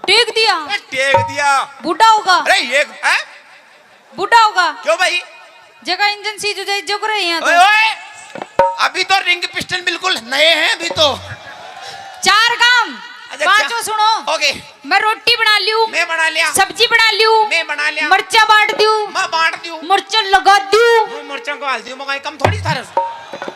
टेक दिया। ए, टेक दिया। बूढ़ा होगा। अरे ये, हैं? बूढ़ा होगा। क्यों भाई? जगह इंजन सीज हो जाए, जो करे यहाँ तो। ओए, ओए, अभी तो रिंग पिस्टन बिल्कुल नए हैं अभी तो। चार काम। अच्छा, पांचों चा-, सुनो। ओके। मैं रोटी बना लियो। मैं बना लिया। सब्जी बना लियो। मैं बना लिया। मरचा बांट दियो। मैं बांट दियो। मरचा लगा दियो। मैं मरचा को हाल दियो, मैं कम थोड़ी थारे।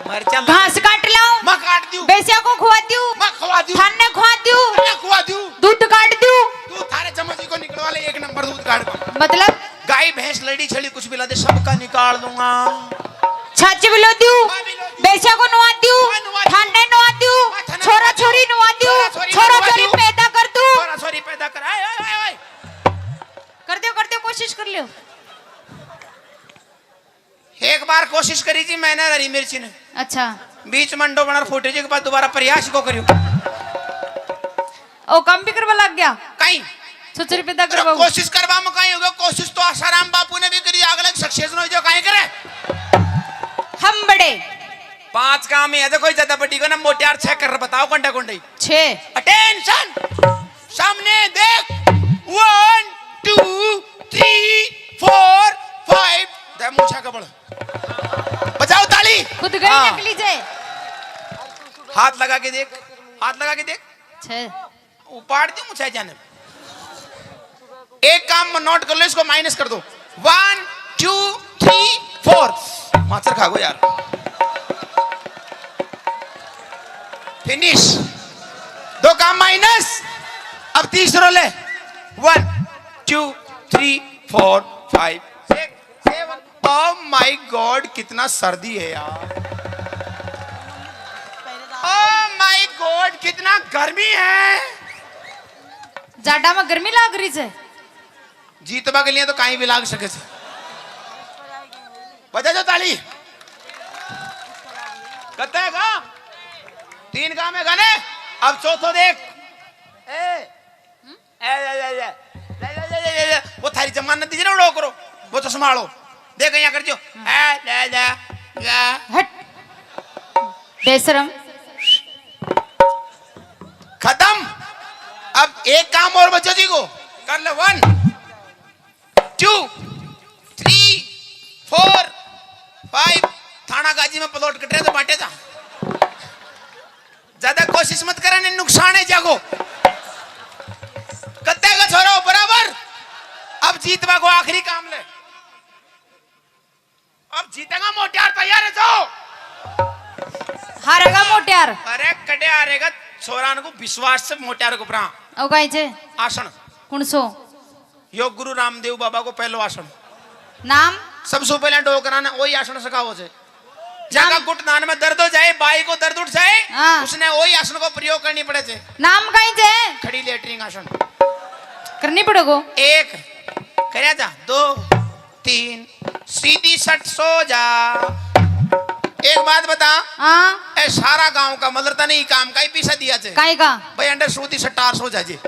मरचा लगा घास काट लाओ। मैं काट दियो। भैंसिया को खुआ दियो। मैं खुआ दियो। थाने खुआ दियो। मैं खुआ दियो। दूध काट दियो। तू थारे चम्मच को निकलवा ले, एक नंबर दूध काट। मतलब? गाय, भैंस, लड़ी, छड़ी, कुछ भी ला दे, सबका निकाल दूंगा। छाछ भी लो दियो, मैं भी लो दियो। भैंसिया को नुआ दियो, मैं नुआ दियो। थाने नुआ दियो, मैं थाने छोरा नुआ दियो। छोरी नुआ दियो, छोरा छोरी छोरा नुआ छोरी दियो। पैदा कर दो। छोरा छोरी पैदा कर, आए, आए, आए, आए। कर दो, कर दो, कोशिश कर लो। एक बार कोशिश करी थी मैंने हरी मिर्ची ने। अच्छा। बीच में अंडो बना फूटे जी के बाद दोबारा प्रयास को करियो। ओ काम भी करवा लग गया? कहीं। छोरा छोरी पैदा अरे करवा। कोशिश करवा में कहीं होगा, कोशिश तो आसाराम बापू ने भी करी, अगले सक्सेस हो जो कहीं करे। हम बड़े। पांच काम ही है, देखो ज्यादा बड़ी को ना, मोटियार छह कर बताओ, कंडा कंडे। छह। अटेंशन। सामने देख, one, two, three, four, five. दे मूछा कबड़। बजाओ ताली। खुद गई हाँ। नकली जे। हाथ लगा के देख, हाथ लगा के देख। छह। उपाड़ दी मूछा जाने। एक काम नोट कर लो, इसको माइनस कर दो। One, two, three, four. माचर खा गो यार। फिनिश। दो काम माइनस। अब तीसरो ले। One, two, three, four, five, six, seven. Oh my God, कितना सर्दी है यार। ओ माय गॉड, कितना गर्मी है। जाडा में गर्मी लाग रही है। जीतवा के लिए तो कहीं भी लाग सके छे। बजा जो ताली। कत्ते का? तीन काम है गाने। अब चौथो देख। ए, ए, ए, ए, ए। वो थारी जमानत दीजिए ना, उड़ो करो। वो चश्मा आलो। देख, यहाँ कर दियो। ए, ले, ले, ले। हट। बेशरम। खत्म। अब एक काम और बच्चों जी को कर ले। One, two, three, four, five। थाना गाजी में प्लॉट कट रहे तो बांटे जा। ज्यादा कोशिश मत करे, नहीं नुकसान है जागो। कत्ते का छोरो बराबर। अब जीतवा को आखिरी काम ले। अब जीतेगा मोटियार, तैयार है जो? हारेगा मोटियार। अरे कटे हारेगा, छोरान को विश्वास से मोटियार को परा। ओ गाई जे। आसन। कौन सो? यो गुरु रामदेव बाबा को पहलो आसन। नाम? सबसे पहले डोकरा ने वही आसन सिखाओ जे। जाका घुटनान में दर्द हो जाए, बाई को दर्द उठ जाए, हाँ। उसने वही आसन को प्रयोग करनी पड़े जे। नाम कहीं जे? खड़ी लेटरिन आसन। करनी पड़ेगो। एक, करया जा, दो, तीन, सीधी सट सो जा। एक बात बता। हाँ। ए सारा गांव का मतलब तने ही काम का ही पीछे दिया जे। काई का? भाई अंडर सूदी सट्टार सो जा जे।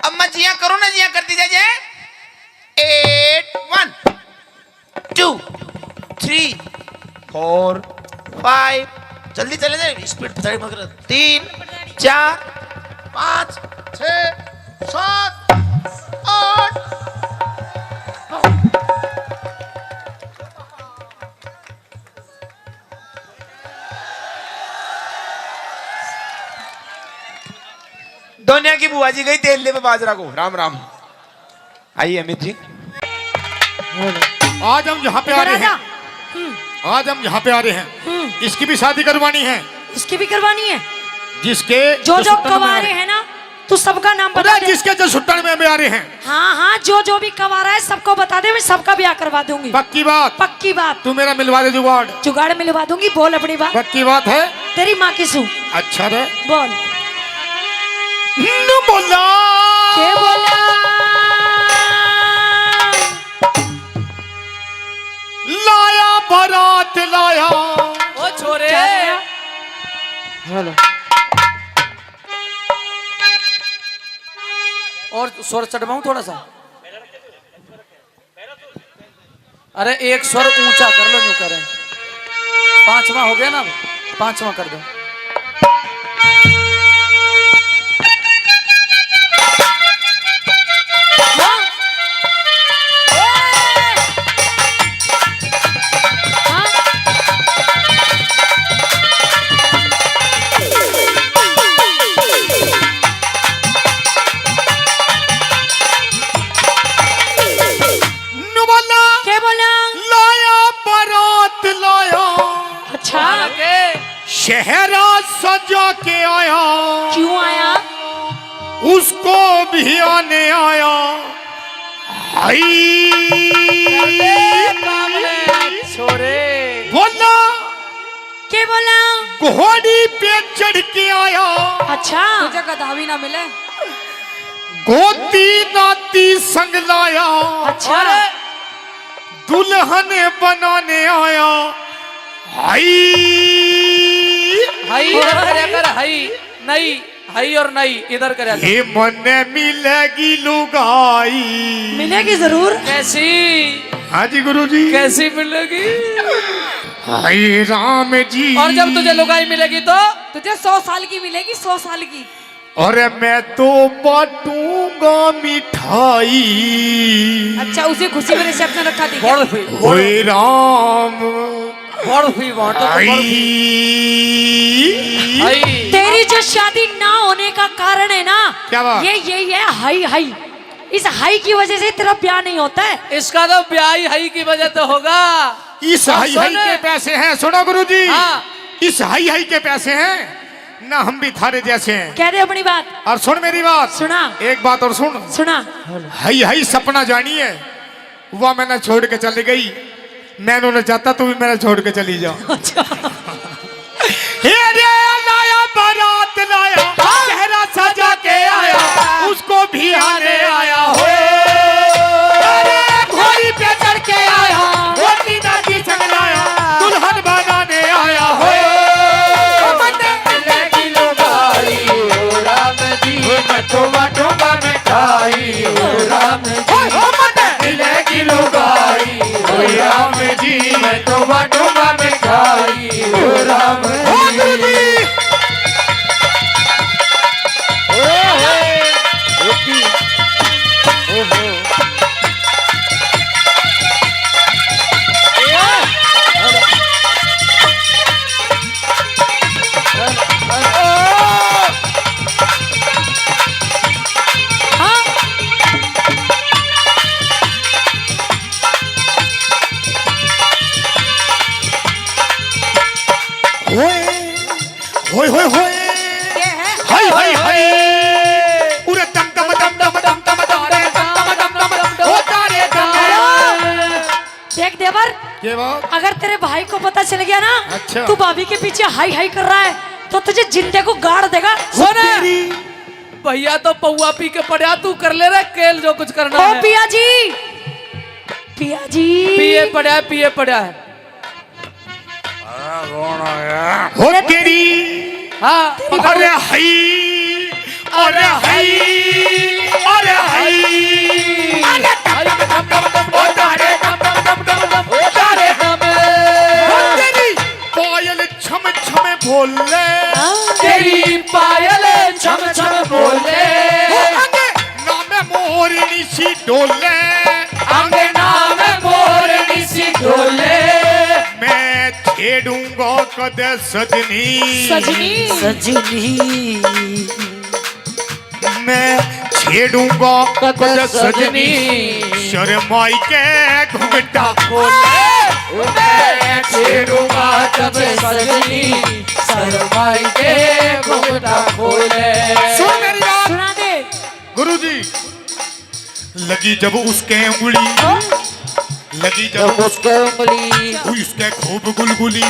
अब मैं जिया करो ना, जिया करती जा जे। Eight, one, two, three, four, five। जल्दी चले जाए, स्पीड पे चढ़ मगर। तीन, चार, पाँच, छः, सात, आठ। दोनिया की बुआ जी गई तेल ले बाजरा को। राम राम। आइए अमित जी। आज हम यहाँ पे आ रहे हैं। हम्म। आज हम यहाँ पे आ रहे हैं। हम्म। इसकी भी शादी करवानी है। इसकी भी करवानी है। जिसके जो जो कवारे हैं ना, तू सबका नाम बता दे। जिसके जो सुट्टन में भी आ रहे हैं। हाँ हाँ, जो जो भी कवारा है सबको बता दे, मैं सबका ब्याह करवा दूंगी। पक्की बात। पक्की बात। तू मेरा मिलवा दे जुगाड़। जुगाड़ मिलवा दूंगी, बोल अपनी बात। पक्की बात है। तेरी माँ की सू। अच्छा रे। बोल। नु बोला। के बोला? लाया बारात लाया। ओ छोरे। हेलो। और स्वर चढ़वाऊं थोड़ा सा? अरे एक स्वर ऊंचा कर लो, न्यू करें। पांचवा हो गया ना, पांचवा कर दो। नु बोला। के बोला? लाया बारात लाया। अच्छा। शहरा सजा के आया। क्यों आया? उसको भी आने आया। हाय। छोरे। बोला। के बोला? घोड़ी पे चढ़ के आया। अच्छा। तुझे गधा भी ना मिले। गोती नाती संग लाया। अच्छा। दुल्हन बनाने आया। हाय। हाय इधर करया कर, हाय। नहीं, हाय और नहीं, इधर करया कर। ये मन्ने मिलेगी लुगाई। मिलेगी जरूर। कैसी? हाँ जी गुरु जी। कैसी मिलेगी? हाय राम जी। और जब तुझे लुगाई मिलेगी तो? तुझे सौ साल की मिलेगी, सौ साल की। अरे मैं तो बांटूंगा मिठाई। अच्छा, उसे खुशी में रिसेप्शन रखा थी क्या? बर्फी। ओए राम। बर्फी बांटो तो बर्फी। आई। आई। तेरी जो शादी ना होने का कारण है ना, क्या बात? ये यही है, हाई हाई। इस हाई की वजह से तेरा ब्याह नहीं होता है। इसका तो ब्याह ही हाई की वजह तो होगा। इस हाई हाई के पैसे हैं, सुनो गुरुजी। हाँ। इस हाई हाई के पैसे हैं ना, हम भी थारे जैसे हैं। कह दे अपनी बात। और सुन मेरी बात। सुना। एक बात और सुन। सुना। हाई हाई सपना जानी है, वह मैंने छोड़ के चली गई। मैं उन्हें जाता, तू भी मैंने छोड़ के चली जा। अच्छा। हे रे, लाया बारात लाया, चेहरा सजा के आया, उसको भी आने आया हो। अरे, घोड़ी पे चढ़ के आया, घोड़ी दादी संग लाया, दुल्हन बनाने आया हो। मिलेगी लुगाई, ओ राम जी, मैं तो बांटूंगा मिठाई, ओ राम जी। मिलेगी लुगाई, ओ राम जी, मैं तो बांटूंगा मिठाई, ओ राम जी। ओहो। होए, होए, होए, होए। ये है। हाय, हाय, हाय। उरे दम, दम, दम, दम, दम, दम, दम, दम, दम, दम, दम, दम, ओ तारे दम। देख देवर, के बात? अगर तेरे भाई को पता चल गया ना, अच्छा। तू भाभी के पीछे हाय हाय कर रहा है, तो तुझे जिंदे को गाड़ देगा। सुन, तेरी। भैया तो पौवा पी के पड़ा, तू कर ले रे केल जो कुछ करना ओ है। पिया जी, पिया जी। पिए पड़ा है, पिए पड़ा है। हो तेरी। हाँ। अरे हाय, अरे हाय, अरे हाय। अरे धम धम धम धम, ओ तारे धम धम धम धम धम, ओ तारे धम। हो तेरी। पायल छम छम बोले। तेरी पायल छम छम बोले। वो अंगना में मोरनी सी डोले। अंगना में मोरनी सी डोले। मैं छेड़ूंगा कदे सजनी। सजनी। सजनी। मैं छेड़ूंगा कद कद सजनी, सजनी। शर्माई के घुंघटा खोले। मैं छेड़ूंगा कद सजनी, शर्माई के घुंघटा खोले। सुन मेरी बात। सुना दे। गुरु जी, लगी जब उसके उंगली, हाँ? लगी जब जब उसके उंगली, हुई उसके खूब गुलगुली,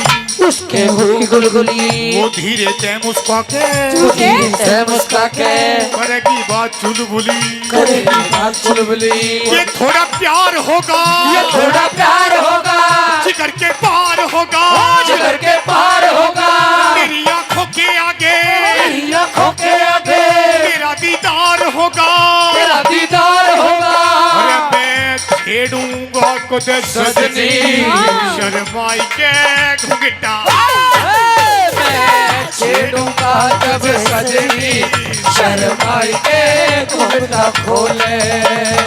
उसके हुई गुलगुली, वो धीरे से मुस्का के, वो धीरे से मुस्का के, करेगी बात चुलबुली, करेगी बात चुलबुली। ये थोड़ा प्यार होगा, ये थोड़ा प्यार होगा, जिगर के पार होगा, जिगर के पार होगा। मेरी आंखों के आगे, मेरी आंखों के आगे, तेरा दीदार होगा, तेरा दीदार होगा। अरे मैं छेड़ूंगा कद सजनी, सजनी। शर्माई के घुंघटा। मैं छेड़ूंगा कद सजनी, शर्माई के घुंघटा खोले।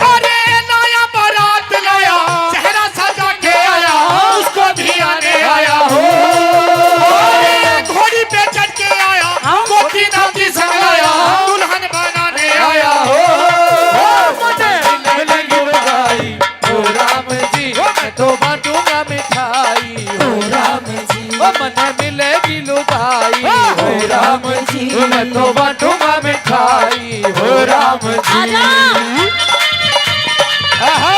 अरे नया बारात लाया, चेहरा सजा के आया, उसको भी आने आया हो। अरे घोड़ी पे चढ़ के आया, गोपीनाथ जी संग लाया, दुल्हन बनाने आया हो। मिलेगी लुगाई, ओ राम जी, मैं तो बांटूंगा मिठाई, ओ राम जी। ओ मने मिलेगी लुगाई, ओ राम जी, मैं तो बांटूंगा मिठाई, ओ राम जी। आहा।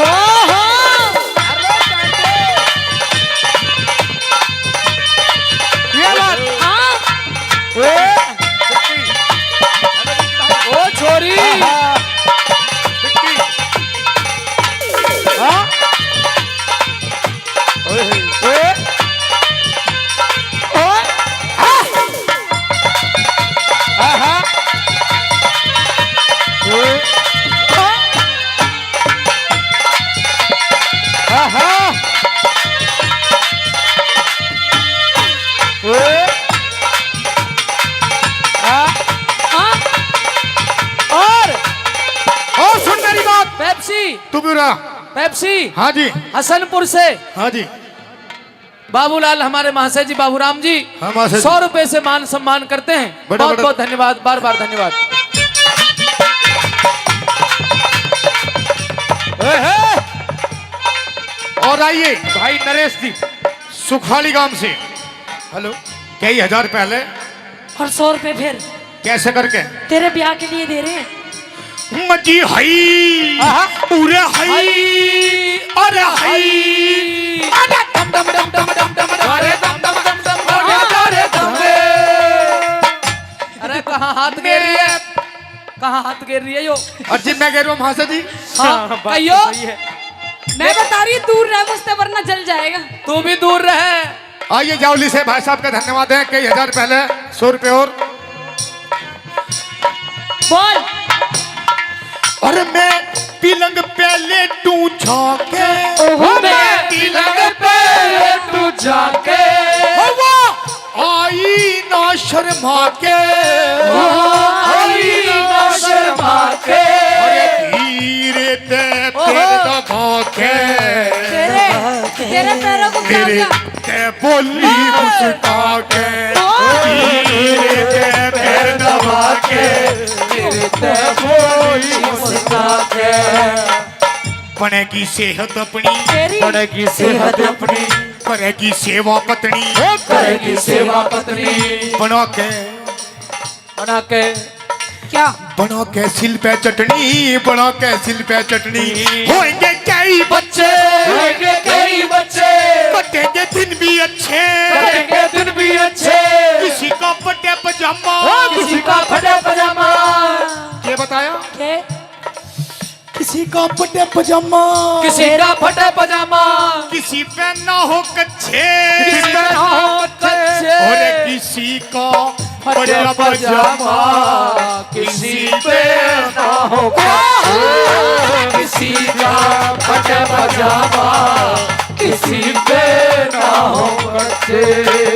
ओहो। ये बात। हाँ। ए, ओ छोरी। हाँ। ओए, ओए। ओए। हाँ। आहा। ओए। आहा। ओए। आ। हाँ। और, और सुन मेरी बात। पेप्सी। तू भी रहा। पेप्सी। हाँ जी। हसनपुर से। हाँ जी। बाबूलाल, हमारे महाशय जी बाबूराम जी, हाँ, महाशय जी। सौ रुपए से मान सम्मान करते हैं। बड़े, बहुत, बड़े। बहुत धन्यवाद, बार, बार धन्यवाद। ए, हे। और आइए भाई नरेश जी, सुखाली गांव से। हेलो। कई हजार पहले। और सौ रुपए फिर। कैसे करके? तेरे ब्याह के लिए दे रहे हैं। मजी हई, आहा। उरे हई, हई। अरे हई। हई। अरे दम दम दम दम दम दम, अरे दम दम दम दम, अरे दम दम दम। अरे कहाँ हाथ गेर रही है, कहाँ हाथ गेर रही है यो? और जिम में गेर रहा हूँ महाशय जी। हाँ, हाँ, बात कहियो। तो सही है। मैं बता रही हूँ, दूर रह मुझसे वरना जल जाएगा। तू भी दूर रह। आइए जावली से भाई साहब का धन्यवाद है, कई हजार पहले सौ रुपये और। बोल। अरे मैं पलंग पे लेटूं जाके। ओहो, मैं पलंग पे लेटूं जाके। हवा आई ना शर्मा के। ओहो, आई ना शर्मा के। अरे धीरे ते ओहो। पैर दबा के। तेरे, तेरे पैरों को क्या तेरे हुआ? ते बोली मुस्का के, हाँ। धीरे से पैर दबा के, तेरे ते बोली मुस्का के। बनेगी सेहत अपनी, तेरी बनेगी सेहत अपनी, करेगी सेवा पत्नी, करेगी सेवा पत्नी। बना के बना के क्या? बना के सिल पे चटनी, बना के सिल पे चटनी। होएंगे कई बच्चे, होएंगे कई बच्चे। कटेंगे दिन भी अच्छे, कटेंगे दिन भी अच्छे। किसी का फटे पजामा, ओ, किसी का फटे पजामा। ये बताया? के? किसी का फटे पजामा, किसी का फटे पजामा। किसी पे ना हो कच्छे, किसी पे ना हो कच्छे। और किसी का फटे फटे पजामा, पजामा। किसी पे ना हो कच्छे। किसी का फटे पजामा, किसी पे ना हो कच्छे।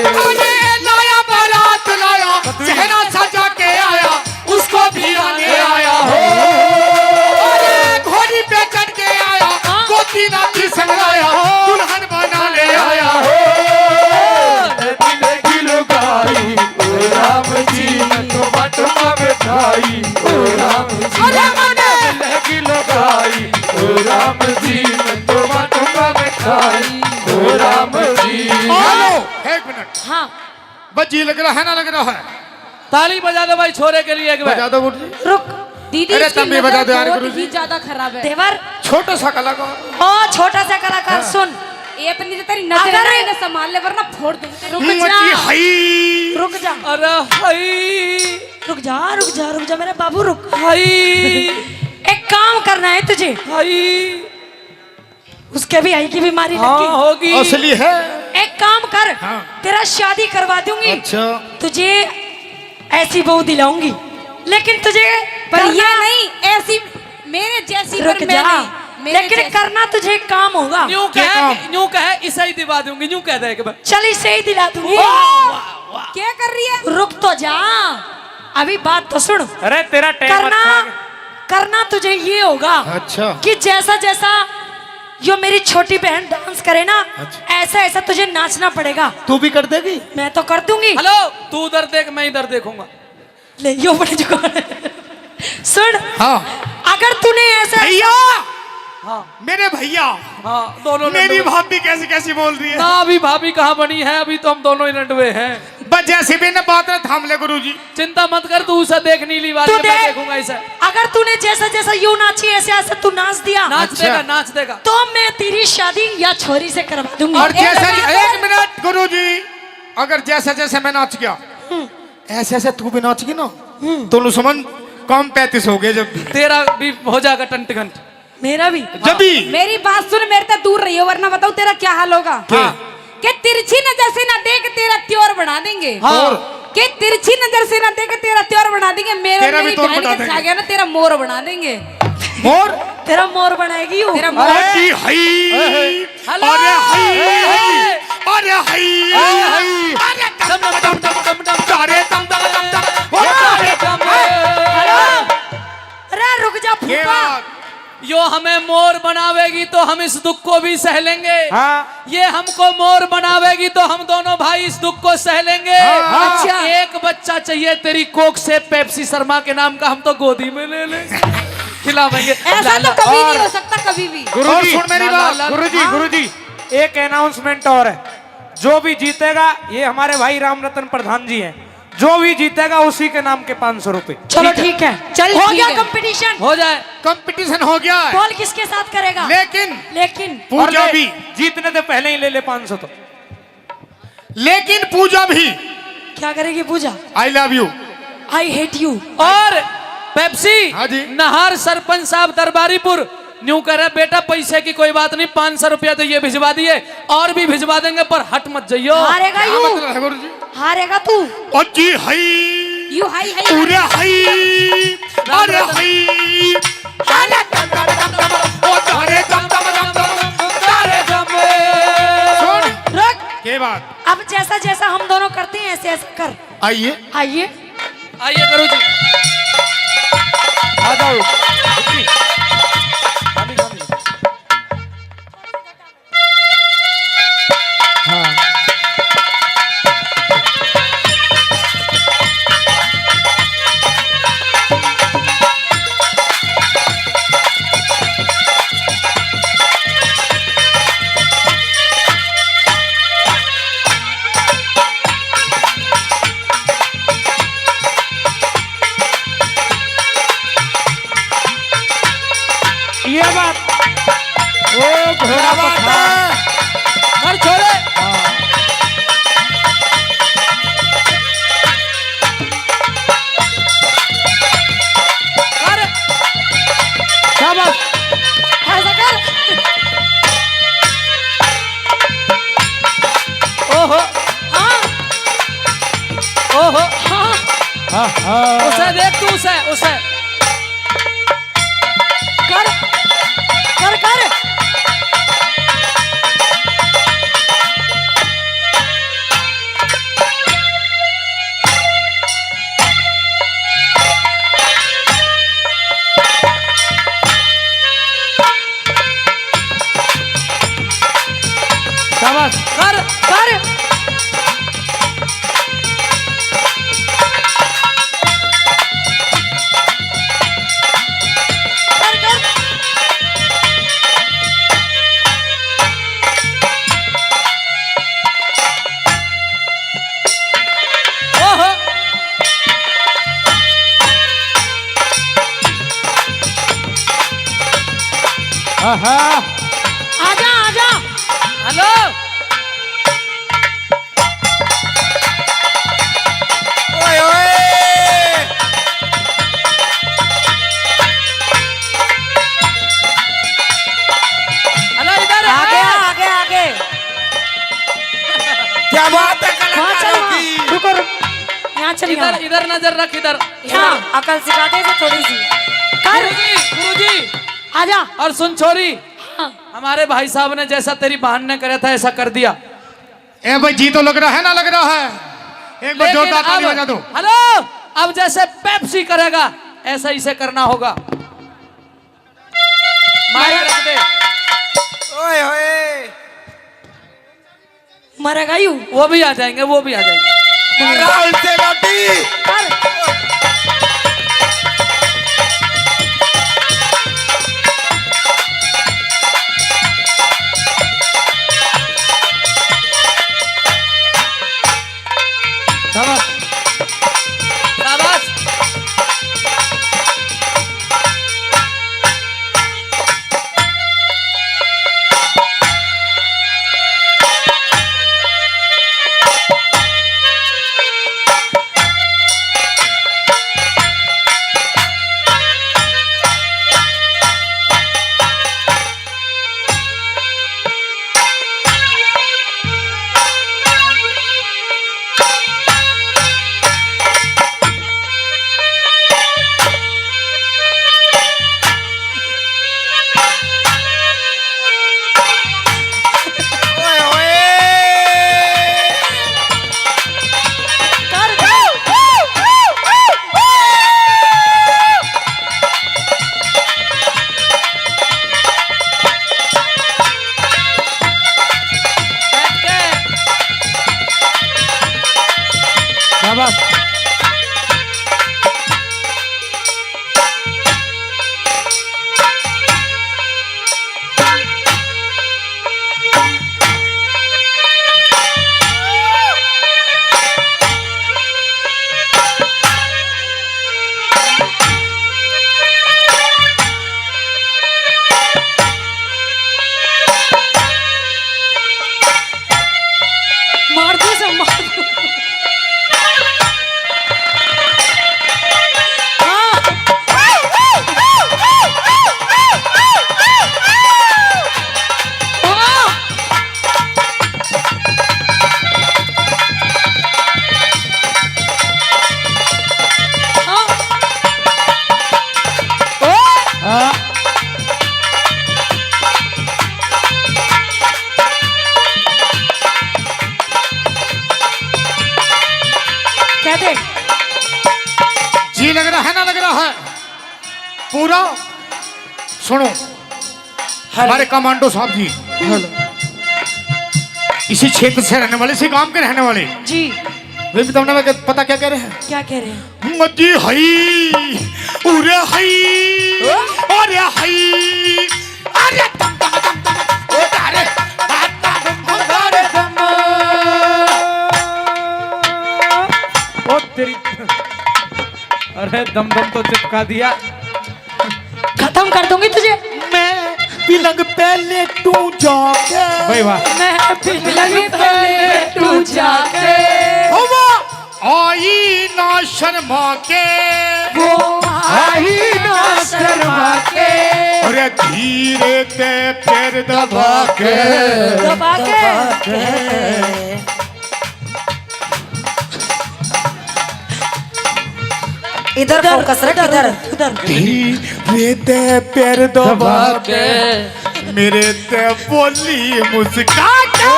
अरे लाया बारात लाया, सेहरा सजा के आया, उसको भी आने आया हो। अरे घोड़ी पे चढ़ के आया, गोदी नाथी संग लाया, दुल्हन बनाने आया हो। लगी लगी लुगाई, ओ राम जी, मैं तो बांटूंगा मिठाई, ओ राम जी। अरे मने लगी लुगाई, ओ राम जी, मैं तो बांटूंगा मिठाई, ओ राम जी। हेलो, एक मिनट। हाँ। बस जी लग रहा है ना, लग रहा है? ताली बजा दो भाई छोरे के लिए एक बार। बजा दो गुरु जी। रुक। दीदी, अरे इसकी तम भी नजर बजा दो यार बहुत गुरु ही जी। ज्यादा खराब है। देवर। छोटा सा कलाकार। ओ छोटा सा कलाकार, हाँ। सुन। ये अपनी जो तेरी नजर है अगर ना, इन्हें संभाल ले वरना फोड़ दूंगी तेरी। रुक जा। मची हई। रुक जा। अरे हई। रुक जा, रुक जा, रुक जा मेरे बाबू, रुक। हई। एक काम करना है तुझे। हई। उसके भी आई की बीमारी हाँ, लगी। होगी। असली है। एक काम कर, हाँ। तेरा शादी करवा दूंगी। अच्छा। तुझे ऐसी बहू दिलाऊंगी, लेकिन तुझे पर करना ये नहीं, ऐसी मेरे जैसी पर रुक मैं जा। नहीं, मेरे लेकिन जैसी। करना तुझे काम होगा। न्यू क्या कहे, काम? न्यू कहे, इसे ही दिवा दूंगी, न्यू कह दे एक बार। चल, इसे ही दिला दूंगी। वाह, वाह, वाह। क्या कर रही है? रुक तो जा, अभी बात तो सुन। अरे, तेरा टाइम करना, अच्छा है। करना तुझे ये होगा अच्छा। कि जैसा जैसा यो मेरी छोटी बहन डांस करे ना, अच्छा। ऐसा ऐसा तुझे नाचना पड़ेगा। तू भी कर देगी? मैं तो कर दूंगी। हेलो, तू उधर देख, मैं इधर देखूंगा। ले, यो बड़े जुगाड़। सुन, हाँ। अगर तूने ऐसा भैया, हाँ। मेरे भैया, हाँ, दोनों मेरी लंडवे। भाभी कैसी कैसी बोल रही है। ना, अभी भाभी कहाँ बनी है, अभी तो हम दोनों ही लंडवे हैं। बस जैसे भी ना बात ना थाम ले गुरु जी। चिंता मत कर, तू उसे देख, नीली वाली तू है, मैं देख, देखूंगा इसे। अगर तूने जैसा जैसा यू नाची, ऐसे ऐसे तू नाच दिया, नाच अच्छा। देगा, नाच देगा। तो मैं तेरी शादी या छोरी से करवा दूंगी। और एक जैसा, मिनट। एक मिनट गुरु जी, अगर जैसा जैसा मैं नाच गया, हम्म। ऐसे ऐसे तू भी नाच गई ना, हम्म। तो नु समझ काम पैंतीस हो गए जब भी। तेरा भी हो जाएगा टंट घंट। मेरा भी। जब भी। मेरी बात सुन, मेरे से दूर रहियो, वरना बताऊं तेरा क्या हाल होगा। क्या? हाँ। के तिरछी नजर से ना देख, तेरा त्योर बना देंगे। हाँ। और? के तिरछी नजर से ना देख, तेरा त्योर बना देंगे। मेरे तेरा भी मेरी तोर बहन बना के देंगे। खा गया ना, तेरा मोर बना देंगे। मोर? तेरा मोर बनाएगी हूँ। तेरा मोर। अरे की हई। हेलो। अरे हई। अरे हई। अरे हई। अरे दम दम दम दम दम दम। अरे दम दम दम दम। अरे दम। अरे रुक जा ये फूफा। बात। यो हमें मोर बनावेगी तो हम इस दुख को भी सह लेंगे। हाँ। ये हमको मोर बनावेगी तो हम दोनों भाई इस दुख को सह लेंगे। हाँ। अच्छा। एक बच्चा चाहिए तेरी कोख से पेप्सी शर्मा के नाम का, हम तो गोदी में ले लें। खिलावेंगे। ऐसा ला, तो ला। कभी नहीं और हो सकता, कभी भी। गुरुजी, और सुन मेरी ला, ला, बात। ला, ला। गुरुजी, हाँ। गुरुजी, एक अनाउंसमेंट और है। जो भी जीतेगा, ये हमारे भाई राम रतन प्रधान जी हैं। जो भी जीतेगा उसी के नाम के पाँच सौ रुपए। चलो ठीक है। ठीक है, चल हो गया ठीक है। Competition। हो जाए। Competition हो गया है। Ball किसके साथ करेगा? लेकिन लेकिन पूजा और भी। जीतने से पहले ही ले ले पाँच सौ तो। लेकिन पूजा भी। क्या करेगी पूजा? I love you। I hate you। और पेप्सी। हाँ जी। नहार सरपंच साहब दरबारीपुर न्यू कह रहे, बेटा पैसे की कोई बात नहीं, पाँच सौ रुपया तो ये भिजवा दिए, और भी भिजवा देंगे, पर हट मत जाइयो। हारेगा क्या यू। मतलब है गुरु जी? हारेगा तू। ओ जी हई। यू हई हई। पूरे हई। अरे हई। अरे दम दम दम दम, ओ तारे दम दम दम दम, तारे दम। सुन। रुक। के बात? अब जैसा जैसा हम दोनों करते हैं, ऐसे ऐसे कर। आइए। आइए। आइए गुरु जी। आ जाओ। हाँ। ये बात। ओ घोड़ा क्या बात पठान। है? हर छोरे। हाँ। अरे। शाबाश। ऐसा कर। ओहो। हाँ। ओहो। हाँ। हाँ, हाँ। उसे देख तू, उसे, उसे। कर, कर, कर। शाबाश। कर, कर। कर, कर। ओहो। आहा। आजा, आजा। हेलो। ओए, ओए। हेलो, इधर आ है। गया, आ गया, आ गया। क्या बात है वहाँ चल, कलाकारों वहाँ। की। रुको, रुक। यहाँ चल, इधर, यहाँ। इधर नजर रख, इधर। यहाँ। अकल सिखाते थे थोड़ी सी। कर। गुरुजी, गुरुजी। आजा। और सुन छोरी, हाँ। हमारे भाई साहब ने जैसा तेरी बहन ने करा था, ऐसा कर दिया। ए भाई, जी तो लग रहा है ना, लग रहा है? एक बार लेकिन जोरदार ताली अब, बजा दो। हेलो, अब जैसे पेप्सी करेगा, ऐसा इसे करना होगा। माइक रख दे। ओए होए। मरेगा यू। वो भी आ जाएंगे, वो भी आ जाएंगे। राहुल सेनापति। कर। शाबाश। शाबाश। है पूरा। सुनो, हमारे कमांडो साहब जी, हेलो। इसी क्षेत्र से रहने वाले, इसी गांव के रहने वाले। जी। वे भी तुमने, मैं पता क्या कह रहे हैं? क्या कह रहे हैं? मजी हई, उरे हई, अरे हई, अरे दम दम दम दम, ओ तारे, ओ तारे दम दम। ओ तेरी, अरे दम दम तो चिपका दिया। खत्म कर दूंगी तुझे। मैं पलंग पे लेटूं जाके। भाई वाह। मैं पलंग पे लेटूं जाके। ओ वाह। आई ना शर्मा के। वो आई ना शर्मा के। अरे धीरे ते पैर दबा के। दबा के। इधर फोकस रख, इधर, इधर। धीरे ते पैर दबा के, मेरे ते बोली मुस्का के।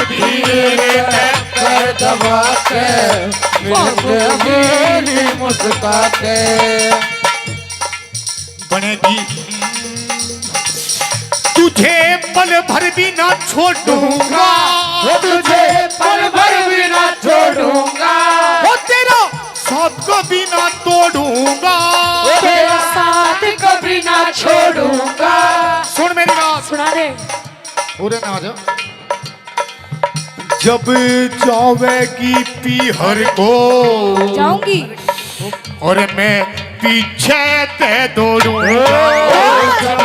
धीरे ते पैर दबा के, मेरे ते बोली मुस्का के। बनेगी। तुझे पल भर भी ना छोड़ूंगा। वो तुझे पल भर भी ना छोड़ूंगा। वो तेरा साथ को भी ना तोड़ूंगा। वो तेरा साथ को भी ना छोड़ूंगा। सुन मेरी बात। सुना दे। पूरे ना आ जा। जब जावेगी पीहर को, जाऊंगी। और मैं पीछे ते दौड़ूंगा। जब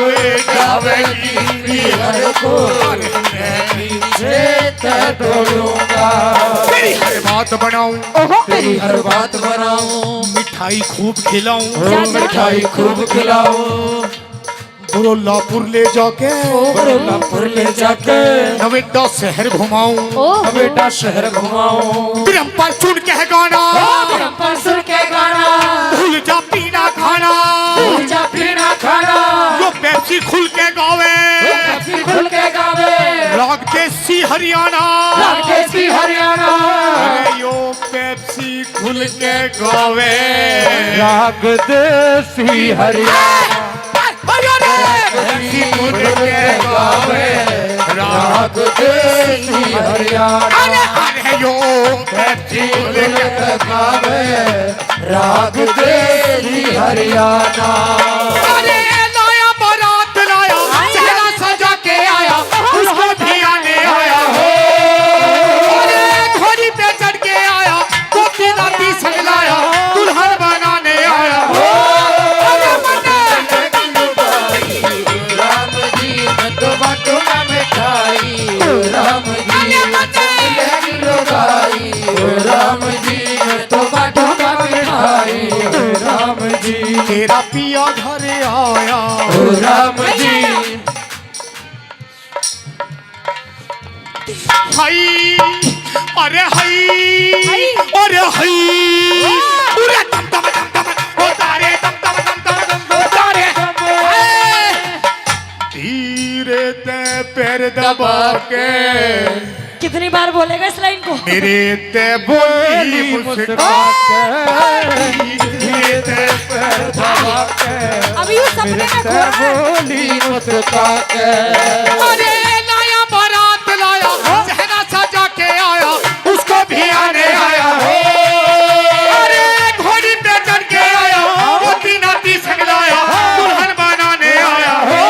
जावेगी पीहर को, और मैं पीछे ते दौड़ूंगा। तेरी हर बात बनाऊं, ओहो। तेरी हर बात बनाऊं। मिठाई खूब खिलाऊं। जा, जा। मिठाई खूब खिलाऊं। बरोलापुर ले जाके, ओ। बरोलापुर ले जाके। नवेटा शहर घुमाऊं। ओ। नवेटा शहर घुमाऊं। ब्रह्मपाल सुन के गाना। ओ, ब्रह्मपाल सुन के गाना। भूल जा पीना खाना। भूल जा पीना खाना। यो पेप्सी खुल के गावे। यो पेप्सी खुल के गावे। राग देसी हरियाणा। राग देसी हरियाणा। अरे यो पेप्सी खुल के गावे। राग देसी हरियाणा। अरे, अरे, अरे। खुल के गावे, राग देसी हरियाणा। अरे, अरे, यो पेप्सी खुल के गावे, राग देसी हरियाणा। अरे, लाया बारात लाया, चेहरा सजा के आया, उसको भी आने आया हो। अरे, घोड़ी पे चढ़ के आया, गोपी दादी संग लाया, दुल्हन बनाने आया हो। अरे मन्ने। राम जी, मैं तो बाटूंगा मिठाई। राम जी, मैं तो लगी लुगाई। राम जी, मैं तो बाटूंगा मिठाई। राम जी, तेरा पिया घर आया। राम जी। हाय, अरे हाय, हाय। अरे हाय। वाह। अरे दम दम दम दम, ओ तारे दम दम दम दम दम, ओ तारे। हाय। धीरे ते पैर दबा के। कितनी बार बोलेगा इस लाइन को? मेरे ते बोली मुस्का के, मेरे ते पैर दबा के, अभी उस सपने मेरे में ते खो रहा है। बोली मुस्का के। अरे लाया बारात लाया, चेहरा सजा के आया, उसको भी आने आया हो। अरे घोड़ी पे चढ़ के आया, वो तीना तीसक लाया, दुल्हन बनाने आया हो।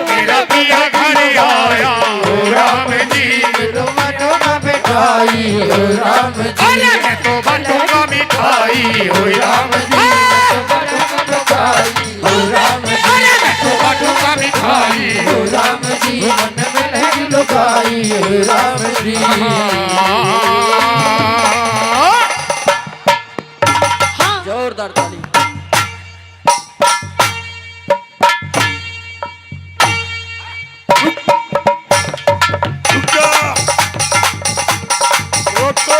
मेरा पिया घर आया, ओ राम जी। तो बाटूंगा मिठाई, ओ राम जी। अरे मैं तो बाटूंगा मिठाई, ओ राम जी। हाँ। मिठाई, ओ राम जी। अरे मैं तो बाटूंगा मिठाई, ओ राम जी। मन में लगी लुगाई, ओ राम जी। हाँ। जोरदार ताली। रुक जा। रुक तो।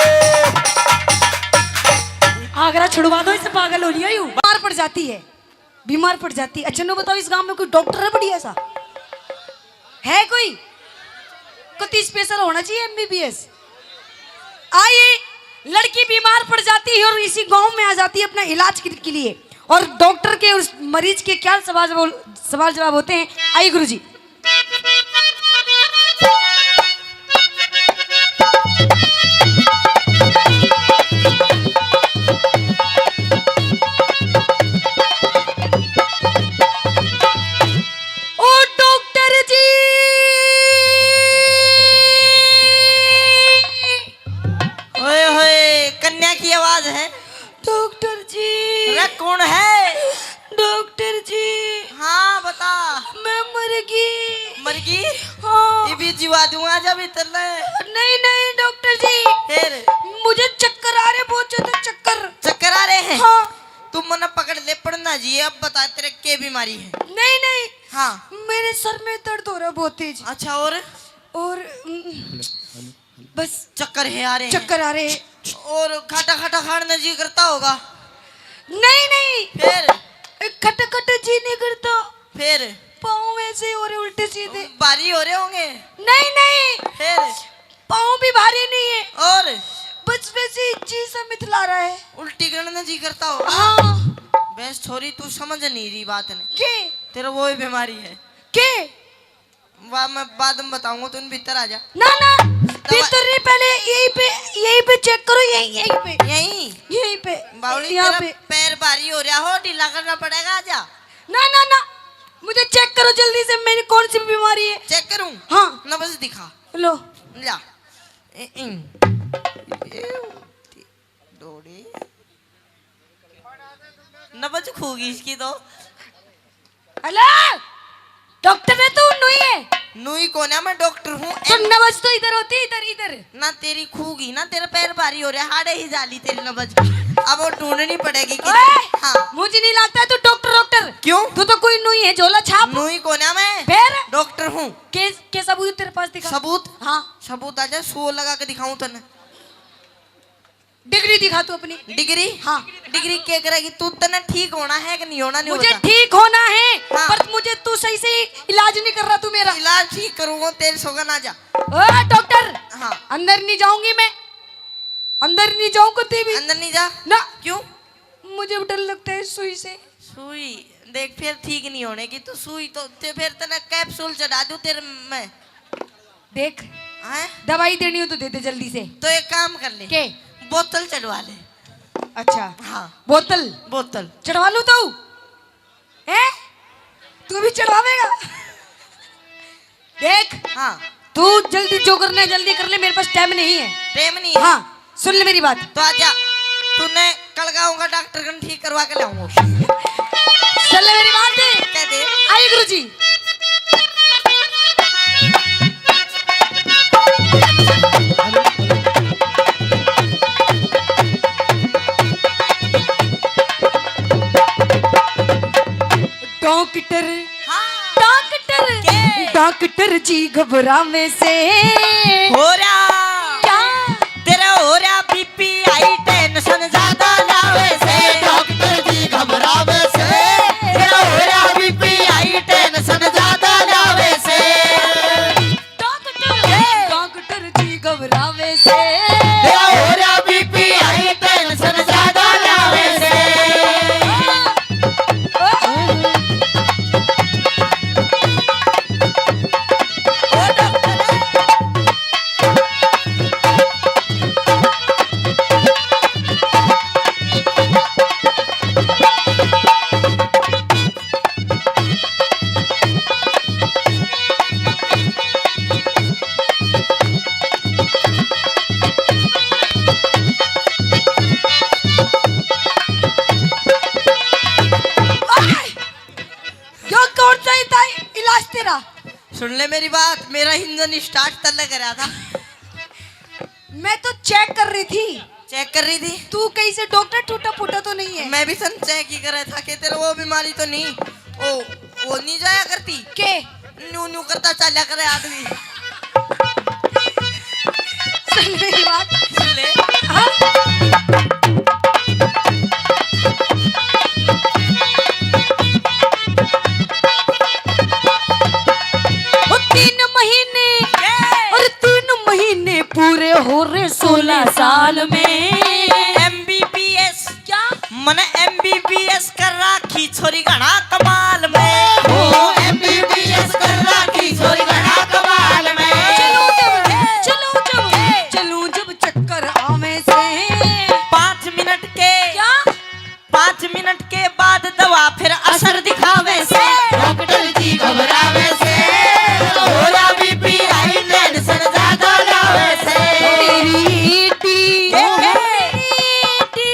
आगरा छुड़वा दो इसे, पागल हो लिया यू। बीमार पड़ जाती है, बीमार पड़ जाती है। अच्छा नो बताओ, इस गांव में कोई डॉक्टर है बढ़िया सा? है कोई? कति स्पेशल होना चाहिए एमबीबीएस। आई, लड़की बीमार पड़ जाती है और इसी गांव में आ जाती है अपना इलाज के, के लिए। और डॉक्टर के और मरीज के क्या सवाल जवाब, सवाल जवाब होते हैं, आइए गुरुजी। ओ डॉक्टर जी। ओए होए, कन्या की आवाज है। डॉक्टर जी। अरे कौन है? डॉक्टर जी। हाँ बता। मैं मर गई। मर गई? हाँ। ये भी जीवा दूंगा जब इतने। नहीं नहीं डॉक्टर जी। फिर? मुझे चक्कर आ रहे, बहुत ज्यादा चक्कर। चक्कर आ रहे हैं? हाँ। तू मने पकड़ ले, पढ़ना जी। अब बता तेरे के बीमारी है? नहीं नहीं। हाँ। मेरे सर में दर्द हो रहा है बहुत तेज। अच्छा और? और उम, बस चक्कर है आ रहे हैं। चक्कर आ रहे हैं। और खाटा खाटा खाने जी करता होगा? नहीं नहीं। फिर? खट खट जी नहीं करता। फिर? पाँव वैसे ही हो रहे उल्टे सीधे। भारी हो रहे होंगे? नहीं नहीं। फिर? पाँव भी भारी नहीं है। और? बस वैसे ही जी सा मिथला रहा है। उल्टी करने जी करता होगा? हाँ। बस छोरी तू समझ नहीं रही बात ने। के? तेरा वो ही बीमारी है। के? वाह, मैं बाद में बताऊंगा, तुम भीतर आ जा। ना ना, दवा- भीतर नहीं, पहले यहीं पे, यहीं पे चेक करो, यहीं यहीं पे। यहीं? यहीं पे। बावली, यहाँ तेरा पे। पैर भारी हो रहा हो, ढीला करना पड़ेगा, आ जा। ना ना ना, मुझे चेक करो जल्दी से, मेरी कौन सी बीमारी है। चेक करूं? हाँ। नब्ज दिखा। लो। जा। ए, इन। ए, डोड़ी। नब्ज खो गई इसकी तो। हेलो, डॉक्टर है तू, नुई है? नुई कोन्या, मैं डॉक्टर हूँ। तो नब्ज तो इधर होती, इधर, इधर। ना तेरी खो गई ना, तेरा पैर भारी हो रहा, हाड़े ही जाली तेरी नब्ज। अब वो ढूंढनी पड़ेगी कि ओए, हाँ। मुझे नहीं लगता तू डॉक्टर, डॉक्टर। क्यों? तू तो कोई नुई है, झोला छाप। नुई कोन्या मैं। फिर? डॉक्टर हूँ। के, के सबूत तेरे पास दिखा। सबूत? हाँ। सबूत आ जाए, सो लगा के दिखाऊं तने। डिग्री दिखा तू अपनी। डिग्री? हाँ। डिग्री क्या करेगी तू? तने ठीक होना है कि नहीं होना, नहीं मुझे होता? ठीक होना है, हाँ। पर मुझे तू सही से इलाज नहीं कर रहा तू मेरा। इलाज ठीक करूंगा, तेरे सोगन आ जा। ओ डॉक्टर, हाँ। अंदर नहीं जाऊंगी मैं, अंदर नहीं जाऊं कभी भी। अंदर नहीं जा। ना। क्यों? मुझे डर लगता है सुई से। सुई? देख, फिर ठीक नहीं होने की तू सुई तो, ते फिर तने कैप्सूल चढ़ा दूं तेरे में। देख, हैं? दवाई देनी हो तो दे दे जल्दी से। तो एक काम कर ले। के? बोतल चढ़वा ले। अच्छा। हाँ। बोतल? बोतल। चढ़वा लूं तो? हैं? तू भी चढ़वावेगा? देख। हाँ। तू जल्दी जो करना है जल्दी कर ले, मेरे पास टाइम नहीं है। टाइम नहीं है? हाँ। सुन ले मेरी बात। तो आजा, तूने कल गाऊंगा डॉक्टर कन ठीक करवा के लाऊंगा। सुन ले मेरी बात। कह दे। आइए गुरुजी। डॉक्टर, हाँ। डॉक्टर, के? डॉक्टर जी घबरावे से। हो रहा। क्या? तेरा हो रहा बीपी हाई, टेंशन ज्यादा लावे से। डॉक्टर जी घबरावे से। तेरा हो रहा बीपी हाई, टेंशन ज्यादा लावे से। डॉक्टर, के? डॉक्टर जी घबरावे से। तेरा हो रहा बीपी हाई, टेंशन ज्यादा लावे से। यो कौन सा ही था इलाज तेरा? सुन ले मेरी बात, मेरा इंजन स्टार्ट तले करा था। मैं तो चेक कर रही थी। चेक कर रही थी? तू कहीं से डॉक्टर टूटा फूटा तो नहीं है? मैं भी सन चेक ही कर रहा था कि तेरे वो बीमारी तो नहीं, ओ, वो नहीं जाया करती। के? न्यू न्यू करता चाल्या करे आदमी। सुन मेरी बात। सुन ले। हाँ? वो तीन महीने, ये। और तीन महीने पूरे हो रहे सोलह साल में। एमबीबीएस। क्या? मने एमबीबीएस कर रहा छोरी घणा कमाल में। ओ एमबीबीएस कर राखी छोरी घणा कमाल में। चलूं जब, चलूं जब, चलूं जब चक्कर आवे से। पाँच मिनट के, क्या? पाँच मिनट के बाद दवा फिर असर दिखावे से। डॉक्टर जी घबरावे से, थोड़ा बीपी हाई टेंशन ज्यादा लावे से। मेरी एडी, मेरी एडी,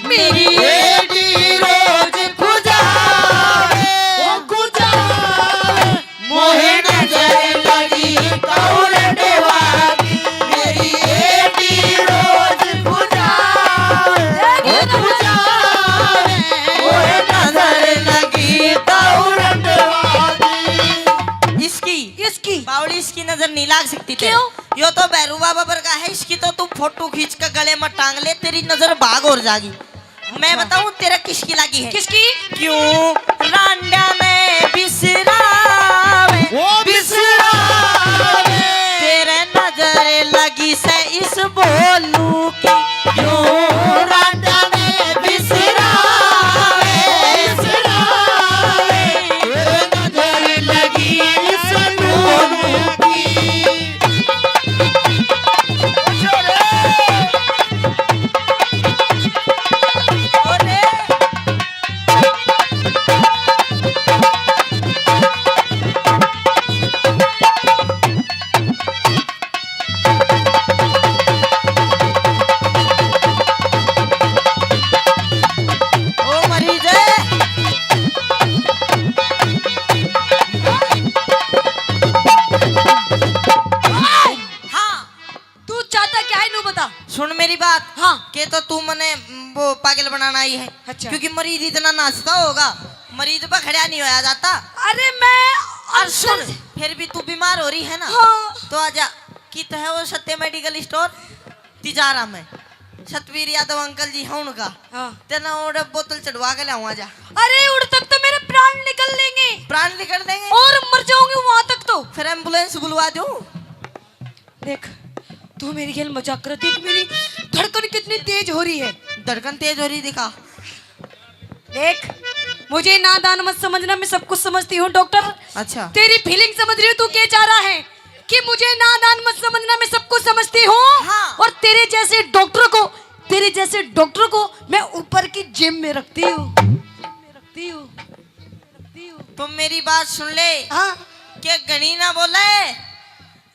मेरी एडी रोज खुजावे, ओ खुजावे। मोहे नजर लगी कौरंडे वाली, मेरी एडी रोज खुजावे, ओ खुजावे। मोहे नजर लगी कौरंडे वाली। इसकी, इसकी? बावली, इसकी नजर नहीं लाग सकती तेरे। क्यों? यो तो भैरू बाबा वर्गा है, इसकी तो तू फोटो खींच के गले में टांग ले, तेरी नजर भाग और जागी। मैं अच्छा। बताऊं तेरा किसकी लागी है? किसकी? क्यों रांडा ने बिसरावे, ओ बिसरावे। तेरे नजर लगी से इस बोलू की। क्यों रांडा ने बिसरावे, बिसरावे। तेरे नजर लगी इस बोलू की। ओ मरीज। हाँ। तू चाहता क्या है, नू बता। सुन मेरी बात। हाँ। के तो तू मने, वो पागल बनाना आई है। अच्छा। क्योंकि मरीज इतना नाचता होगा, मरीज पे खड़ा नहीं होया जाता। अरे मैं और सुन, अंदर फिर भी तू बीमार हो रही है ना, हाँ। तो आजा। कित है वो सत्य मेडिकल स्टोर? तिजारा में। सतवीर यादव अंकल जी है उनका। हाँ। तेना ओड़े बोतल चढ़वा के लाऊं, आजा। अरे उड़ तक तो मेरे प्राण निकल लेंगे। प्राण निकल देंगे? और मर जाऊंगी वहां तक तो। फिर एम्बुलेंस बुलवा दूं? देख, तू मेरी खेल मजाक कर रही थी, मेरी धड़कन कितनी तेज हो रही है। धड़कन तेज हो रही, दिखा। देख, मुझे नादान मत समझना, मैं सब कुछ समझती हूँ डॉक्टर। अच्छा। तेरी फीलिंग समझ रही हूँ, तू क्या चाह रहा है कि मुझे नादान मत समझना, मैं सब कुछ समझती हूँ। हाँ। और तेरे जैसे डॉक्टर को, तेरे जैसे डॉक्टर को मैं ऊपर की जिम में रखती हूँ, रखती हूँ, रखती हूँ। तुम मेरी बात सुन ले। हाँ। के घणी ना बोले,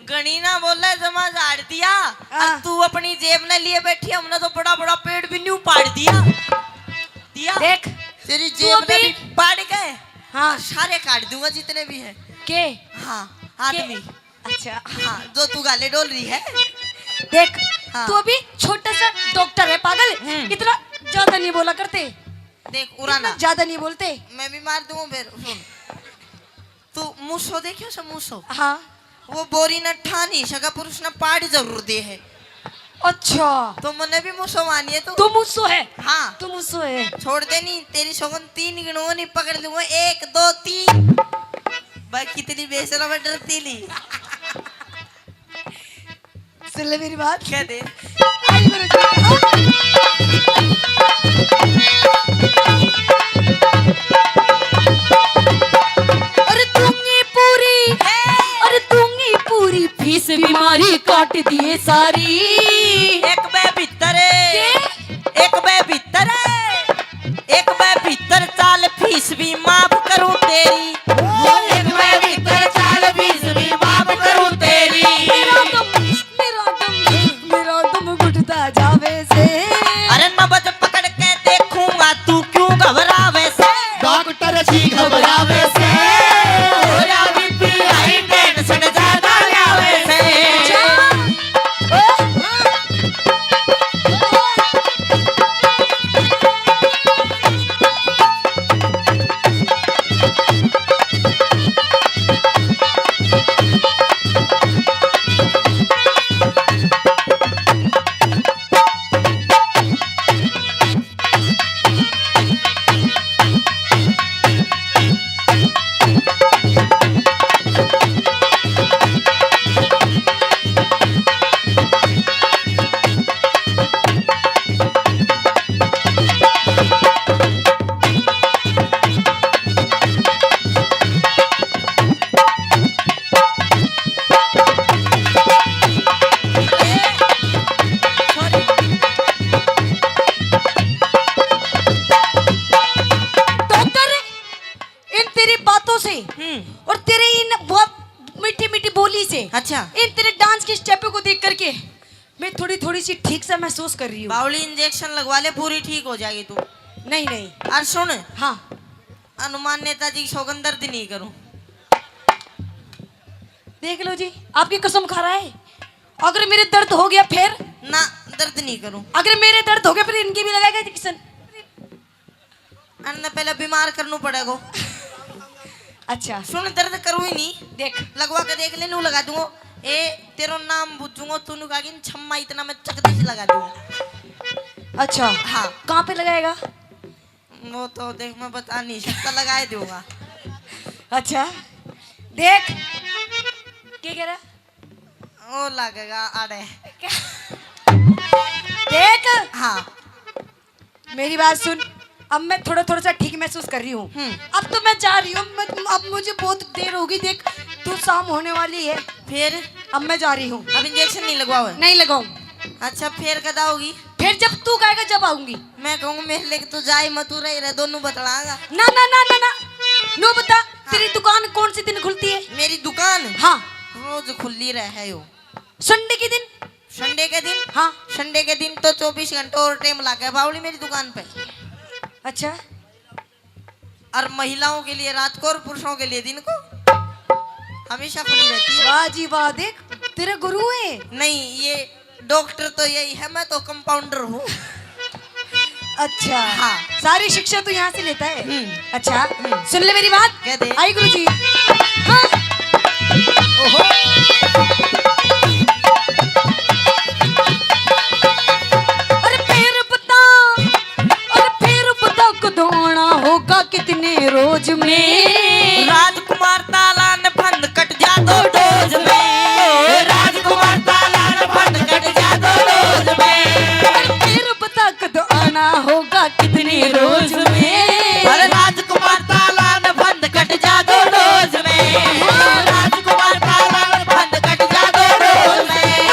घणी ना बोले, जमा झाड़ दिया। हाँ। और तू अपनी जेब ने लिए बैठी, हमने तो बड़ा बड़ा पेड़ भी न्यू पाड़ दिया। दिया। देख, तेरी तू जेब ने अभी भी पाड़ के हाँ। सारे काट दूंगा जितने भी हैं। के? हाँ, के? आदमी। अच्छा। हाँ, जो तू गाले डोल रही है। देख, हाँ। तू अभी छोटा सा डॉक्टर है पागल, हम्म। इतना ज्यादा नहीं बोला करते। देख, उराना। इतना ज्यादा नहीं बोलते। मैं भी मार दूंगा फिर, सुन। तू मूसो देखियो से, मूसो? हाँ। वो बोरी ने ठा नहीं सका, पर उसने पाड़ जरूर दे है। अच्छा। तो मने भी मूसो मानिए तू। तू मूसो है? हाँ। तू मूसो है। छोड़ दे नहीं, तेरी सौगन तीन गिनूंगा नहीं, पकड़ लूंगा, एक, दो, तीन। भाई कितनी बेशरम है, डरती नहीं। सुन ले मेरी बात। कह दे। आई गुरु जी। अरे तूंगी पूरी, अरे तूंगी पूरी फीस बीमारी काट दिए सारी। एक बे भीतर, के? एक बे भीतर, एक बे भीतर चाल फीस भी माफ करूं तेरी। ओ एक बे भीतर चाल फीस भी माफ करूं तेरी। मेरा दम, मेरा दम, मेरा दम घुटता जावे से। अरे नब्ज पकड़ के देखूंगा तू क्यों घबरावे से। डॉक्टर जी घबरावे से। होया बीपी हाई टेंशन ज्यादा लावे से। जा। ओ, हाँ। बच्चे। अच्छा। इन तेरे डांस के स्टेपों को देख करके मैं थोड़ी थोड़ी सी ठीक से महसूस कर रही हूँ। बावली, इंजेक्शन लगवा ले, पूरी ठीक हो जाएगी तू। नहीं, नहीं। और सुन। हाँ। हनुमान नेताजी की सौगंध, दर्द नहीं करूँ। देख लो जी, आपकी कसम खा रहा है। अगर मेरे दर्द हो गया फिर? ना, दर्द नहीं करूँ। अगर मेरे दर्द हो गया फिर इनकी भी लगाएगा इंजेक्शन? अन्ने पहले बीमार करनू पड़ेगो। अच्छा। सुन, दर्द करूँ ही नहीं। देख। लगवा के देख ले, नू लगा दूंगो। ए, तेरो नाम बुझूंगो, तू नू कहेगी, "छम्मा इतना मैं चकदे से लगा दूंगो।" अच्छा। हाँ। कहाँ पे लगाएगा? वो तो देख, मैं बता नहीं सकता, लगा ही दूंगा। अच्छा। देख। क्या कह रहा? वो लगेगा आड़े। देख। हाँ। मेरी बात सुन, अब मैं थोड़ा थोड़ा सा ठीक महसूस कर रही हूँ। हम्म। अब तो मैं जा रही हूँ, मैं, अब मुझे बहुत देर होगी। देख, तू शाम होने वाली है। फिर? अब मैं जा रही हूँ। अब इंजेक्शन नहीं लगवाओ है? नहीं लगाऊं। अच्छा, फिर कदा होगी? फिर जब तू कहेगा जब आऊंगी। मैं कहूँ, मेरे लेके तो जाए मत, तू रह रहे, दोनों बतलाएगा। ना, ना, ना, ना, ना। नो बता, हाँ। तेरी दुकान कौन से दिन खुलती है? मेरी दुकान? हाँ। रोज खुली रहे हो। संडे के दिन? संडे के दिन? हाँ। संडे के दिन तो चौबीस घंटे और टाइम लागे बावली मेरी दुकान पे। अच्छा। और महिलाओं के लिए रात को और पुरुषों के लिए दिन को हमेशा खुली रहती है। वाह जी वाह, देख, तेरे गुरु है। नहीं, ये डॉक्टर तो यही है, मैं तो कंपाउंडर हूँ। अच्छा। हाँ। सारी शिक्षा तो यहाँ से लेता है। हम्म। अच्छा। हम्म। सुन ले मेरी बात। कह दे। आई गुरु जी। हाँ। ओहो। अरे फिर बता, अरे फिर बता कदों आना होगा कितने रोज में। राजकुमार ताला न फंद कट जा दो डोज में। राजकुमार ताला न फंद कट जा दो डोज में। अरे फिर बता कदों आना होगा कितने रोज में। अरे राजकुमार ताला न फंद कट जा दो डोज में। राजकुमार ताला न फंद कट जा दो डोज में।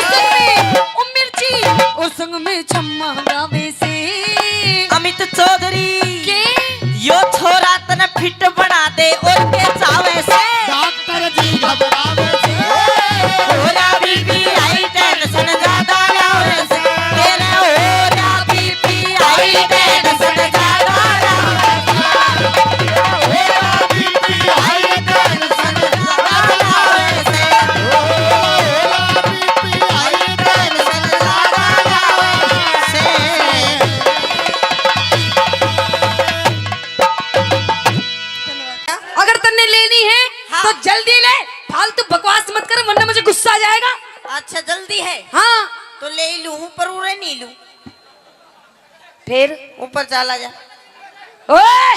ओ संग में, ओ संग में छम्मा गावे से। अमित चौधरी। के? यो छोरा तने फिट बना दे और के चावे से। डॉक्टर जी घबरावे से। हो रहा बीपी हाई टेंशन ज्यादा ना होवे से। तेरे हो रहा बीपी हाई टेंशन ज्यादा ना होवे से। हो रहा बीपी हाई टेंशन ज्यादा ना होवे से। हो रहा बीपी हाई टेंशन ज्यादा ना होवे से। अगर तन्ने लेनी है, हाँ। तो जल्दी ले, फालतू बकवास मत कर, वरना मुझे गुस्सा आ जाएगा। अच्छा, जल्दी है? हाँ। तो ले ही लूं, पर उरे नहीं लूं। फिर? ऊपर चला जा। ओए!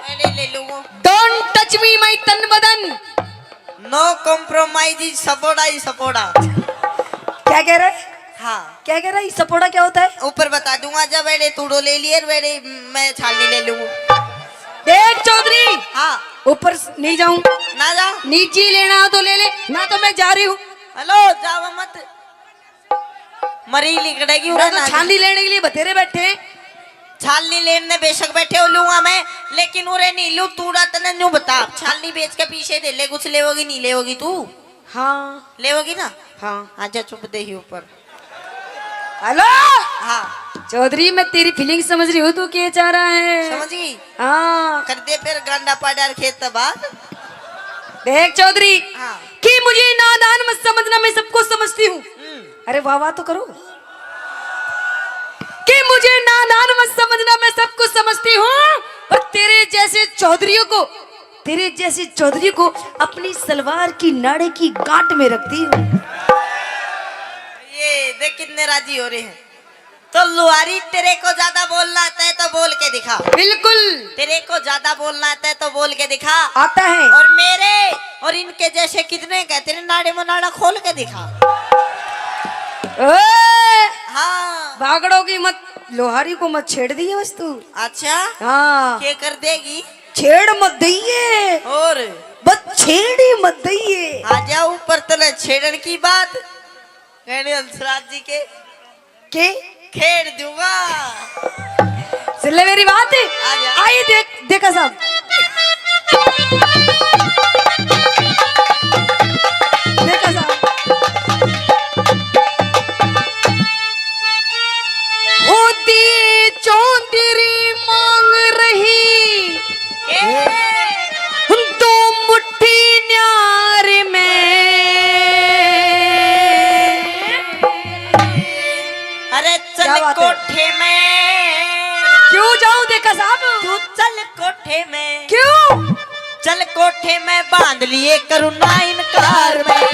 मैं नहीं ले लूं वो। Don't touch me, my तन बदन। No compromise, सपोड़ा ही सपोड़ा। क्या कह रहे? हाँ। क्या कह रहा है? सपोड़ा क्या होता है? ऊपर बता दूंगा, जब वेड़े तूड़ो ले लिए, वेड़े मैं छालनी ले लूंगा। देख चौधरी, हाँ। ऊपर स-, नहीं जाऊं। ना जा। नीचे लेना हो तो ले ले, ना तो मैं जा रही हूँ। हेलो, जावा मत। मरी लिकड़ेगी, ना उरे तो ना। छालनी लेने के लिए बतेरे बैठे। छालनी लेने बेशक बैठे हो लूंगा मैं, लेकिन उरे नहीं लूं। तूड़ा तने न्यू बता, छालनी बेच के पीछे दे ले, कुछ लेवोगी नहीं लेवोगी तू? हाँ। लेवोगी ना? हाँ। आजा चुप दे ही ऊपर। हेलो। हाँ। चौधरी, मैं तेरी फीलिंग समझ रही हूँ, तू क्या चाह रहा है? समझ गई? हाँ। कर दे फिर गांडा पाड़ा और खेत तबाह। देख चौधरी, हाँ। कि मुझे नादान मत समझना, मैं सब कुछ समझती हूँ। हम्म। अरे वाह वाह तो करो। कि मुझे नादान मत समझना, मैं सब कुछ समझती हूँ। और तेरे जैसे चौधरियों को, तेरे जैसे चौधरी को अपनी सलवार की नाड़े की गांठ में रखती हूँ। ये देख कितने राजी हो रहे हैं। तो लुहारी, तेरे को ज्यादा बोलना आता है तो बोल के दिखा। बिल्कुल। तेरे को ज्यादा बोलना आता है तो बोल के दिखा। आता है। और मेरे और इनके जैसे कितने का तेरे नाड़े में नाड़ा खोल के दिखा। ओए! हाँ। बागड़ों की मत, लोहारी को मत छेड़ दिए बस तू। अच्छा? हाँ। के कर देगी? छेड़ मत दइए। और? बस छेड़ ही मत दइए। आ जा ऊपर, तने छेड़न की बात। कहने हंसराज जी के के? खेड़ दूंगा। सुन ले मेरी बात। आ जा। आई देख, देखा साहब। देखा साहब। कोठे में। क्यों जाऊं देखा साहब? तू चल कोठे में। क्यों? चल कोठे में बांध लिए करूँ ना इनकार में।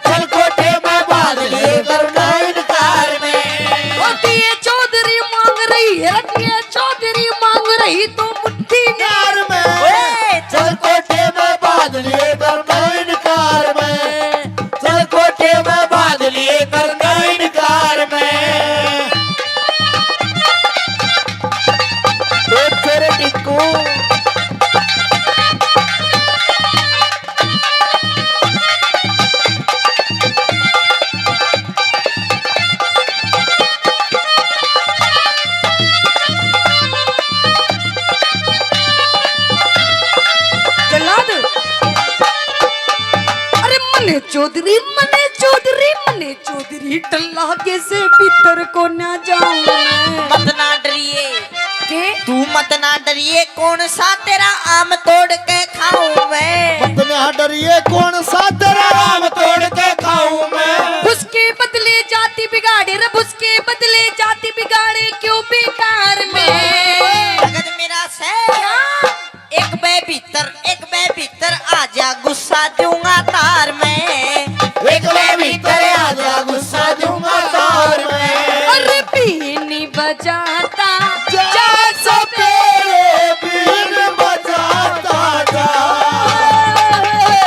चल कोठे में बांध लिए करूँ ना इनकार में। ओ दिए चौधरी मांग रही है, दिए चौधरी मांग रही तो मुट्ठी में। ओए, चल कोठे में बांध लिए करूँ ना इनकार में। चल कोठे में बांध लिए करूँ ना इनकार में। ओ तेरे टिक्कू। जल्लाद। अरे मने चौधरी, मने चौधरी, मने चौधरी टल्ला के से भीतर को ना जाऊं मैं। मत ना डरिए। के? तू मत ना डरिए, कौन सा तेरा आम तोड़ के खाऊं मैं। मत ना डरिए, कौन सा तेरा आम तोड़ के खाऊं मैं। उसके बदले जाति बिगाड़े रे, उसके बदले जाति बिगाड़े क्यों बेकार में। जगत मेरा से क्या? एक बे भीतर, एक बे भीतर आजा, गुस्सा दूंगा तार में। एक बे भीतर आजा, गुस्सा दूंगा तार में। अरे बीन बजाता जा जा सपेरे, बीन बजाता जा।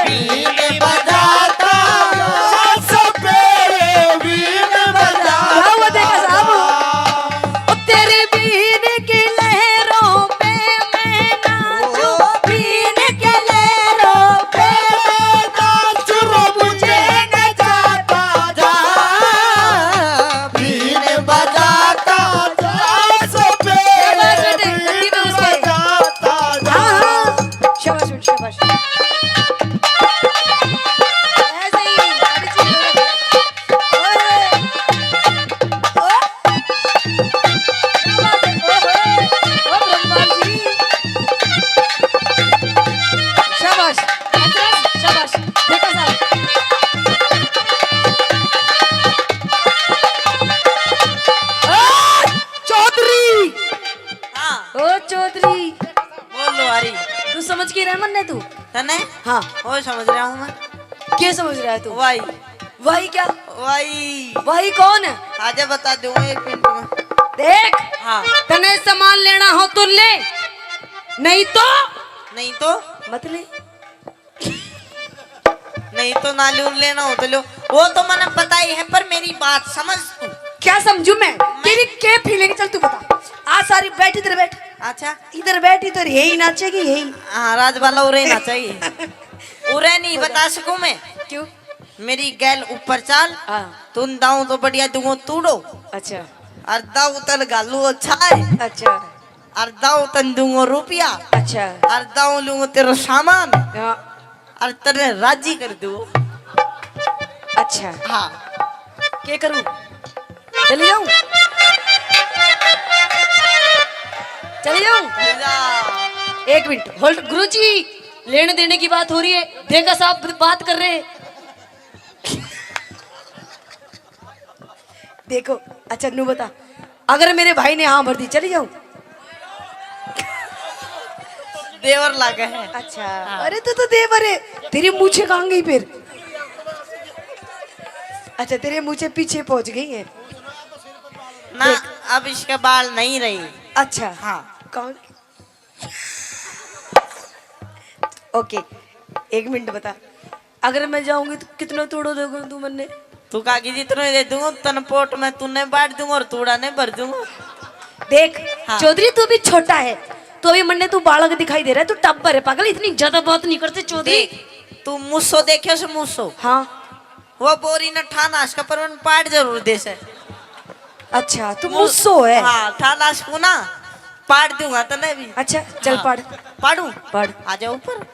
बीन बजाता जा सपेरे, बीन बजाता क्या हुआ देखा साहब? जा। ओ तेरे बीन की लहरों पे मैं नाचूं, बीन की लहरों पे मैं नाचूं, मुझे न जाता जा, बीन बजाता जा, सो शाबाश बेटे, बीन गद्दी में घुस गए। बजाता जा। हाँ, हाँ। शाबाश बेटे, शाबाश। ऐसे ही, अभी चीज़ हो रही है। ओए। ओ। क्या बात है? ओहो, ओ ब्रह्मा जी। शाबाश, अतरस, शाबाश। देखो साहब। ओ, चौधरी। हाँ। ओ चौधरी। बोल लो, हरी। तू समझ के रह मन्ने तू? तने? हाँ। ओ, समझ रहा हूँ मैं। क्या समझ रहा है तू? वाई। वाई क्या? वाई। वाई कौन है? आजा बता दूं एक मिनट में। देख, हाँ। तने सामान लेना हो तो ले, नहीं तो नहीं तो? मत ले। नहीं तो ना लूं, लेना हो तो लो। वो तो मैंने पता ही है, पर मेरी बात समझ तू। क्या समझू मैं? मैं तेरी क्या फीलिंग? चल तू बता। आ सारी बैठ, इधर बैठ। अच्छा। इधर बैठ, इधर यही नाचेगी, यही। हाँ, राजबाला उरे ही नाचेगी। उरे नहीं बता सकूं मैं। क्यों? मेरी गैल ऊपर चाल। हाँ। तुम दाऊं तो बढ़िया दूंगो तूड़ो। अच्छा। और दाऊ तन घालू अच्छा है। अच्छा। और दाऊ तन दूंगो रुपया। अच्छा। और दाऊ लूंगो तेरा सामान। हाँ। और तेरे राजी कर दूं। अच्छा। हाँ। के करूं? चली जाऊं? चली जाऊं? चली जा। एक मिनट, होल्ड। गुरुजी, लेने देने की बात हो रही है, देखा साहब बात कर रहे हैं। देखो, अच्छा नू बता, अगर मेरे भाई ने हाँ भर दी, चली जाऊं? देवर लागे है। अच्छा, हाँ। अरे तू तो देवर है, तेरी मूछें कहाँ गई फिर? अच्छा, तेरे मूछें पीछे पहुंच गई है। ना, देख। अब इसके बाल नहीं रही। अच्छा। हाँ। कौन? ओके, एक मिनट बता, अगर मैं जाऊंगी तो कितना तूड़ो दोगे तू मन्ने? तू कहा कि जितना दे दूंगा, तन पोट में तूने बांट दूंगा और तूड़ा ने भर दूंगा। देख, हाँ। चौधरी तू भी छोटा है, तो अभी मन्ने तू बालक दिखाई दे रहा है, तू टब्बर है पागल, इतनी ज्यादा बात नहीं करते चौधरी। देख, तू मूसो देखे से मूसो। हाँ। वो बोरी न ठान आस का, पर उन पाट जरूर दे से। अच्छा, तू मू-, मूसो है। हाँ, ठान आस को ना पाट दूंगा तने भी। अच्छा, चल हाँ। पाट। पाड़ू? पाट। आ जा ऊपर।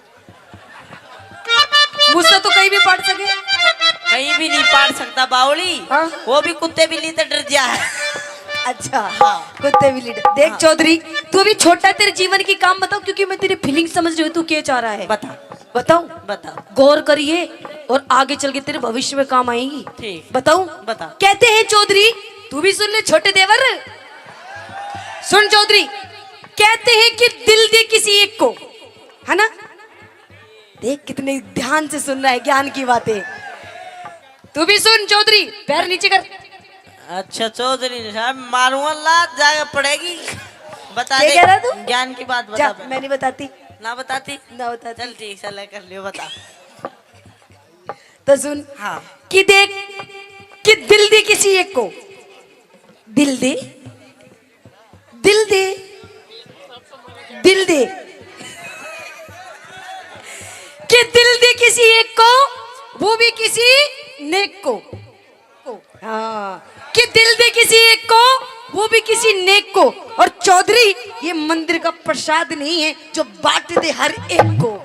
मूसो तो कहीं भी पाट सके। कहीं भी नहीं पाट सकता बावली। हाँ। वो भी कुत्ते बिल्ली से डर जा है। अच्छा, हाँ। कुत्ते बिल्ली डर। देख हाँ। चौधरी, तू अभी छोटा है, तेरे जीवन की काम बताओ, क्योंकि मैं तेरी फीलिंग समझ रही हूँ, तू क्या चाह रहा है। बता। बताऊं? बता। गौर करिए और आगे चल के तेरे भविष्य में काम आएगी। ठीक। बताऊं? बता। कहते हैं चौधरी, तू भी सुन ले छोटे देवर। सुन चौधरी, कहते हैं कि दिल दे किसी एक को, है ना? देख कितने ध्यान से सुन रहा है ज्ञान की बातें। तू भी सुन चौधरी, पैर नीचे कर। अच्छा चौधरी साहब, मारूंगा लात, जाके पड़ेगी। बता क्या दे, कह रहा तू? ज्ञान की बात बता जा, पहले। मैं नहीं बताती। ना बताती? ना बताती। चल ठीक, चल कर लियो, बता। तो सुन। हाँ। कि देख, कि दिल दे किसी एक को, दिल दे, दिल दे, दिल दे, कि दिल दे किसी एक को, वो भी किसी नेक को। हाँ, कि दिल दे किसी एक को, वो भी किसी नेक को। और चौधरी, ये मंदिर का प्रसाद नहीं है जो बांट दे हर एक को।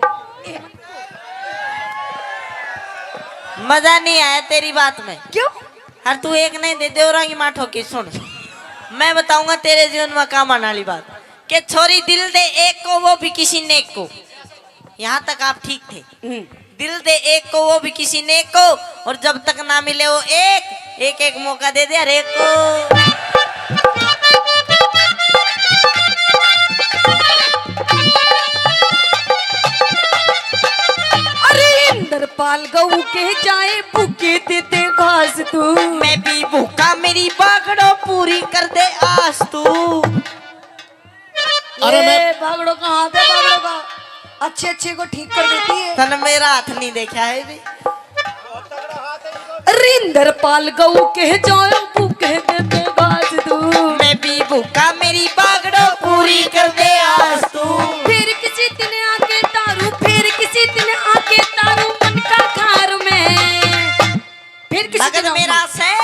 मजा नहीं आया तेरी बात में। क्यों? हर तू एक नहीं दे दे और आगे माठो की सुन। मैं बताऊंगा तेरे जीवन में काम आने वाली बात। के छोरी दिल दे एक को, वो भी किसी नेक को। यहाँ तक आप ठीक थे। हम्म। दिल दे एक को, वो भी किसी नेक को। और जब तक ना मिले वो एक, एक एक मौका दे दे हर एक को। अरे इंद्रपाल गऊ के जाए, भूखे दे दे घास तू। मैं भी भूखा, मेरी बागड़ो पूरी कर दे आस तू। अरे ये मैं बागड़ो का हाथ है, बागड़ो का। अच्छे अच्छे को ठीक कर देती है। तन मेरा हाथ नहीं देखा है भी। रिंदर पाल गऊ के जाओ, भूखे दे दे घास तू। मैं भी भूखा, मेरी बागड़ो पूरी कर दे आस तू। फिर किसी दिन आके तारू, फिर किसी दिन आके तारू मन का घर में। फिर किसी नगद दिन मेरा आऊंगी। से,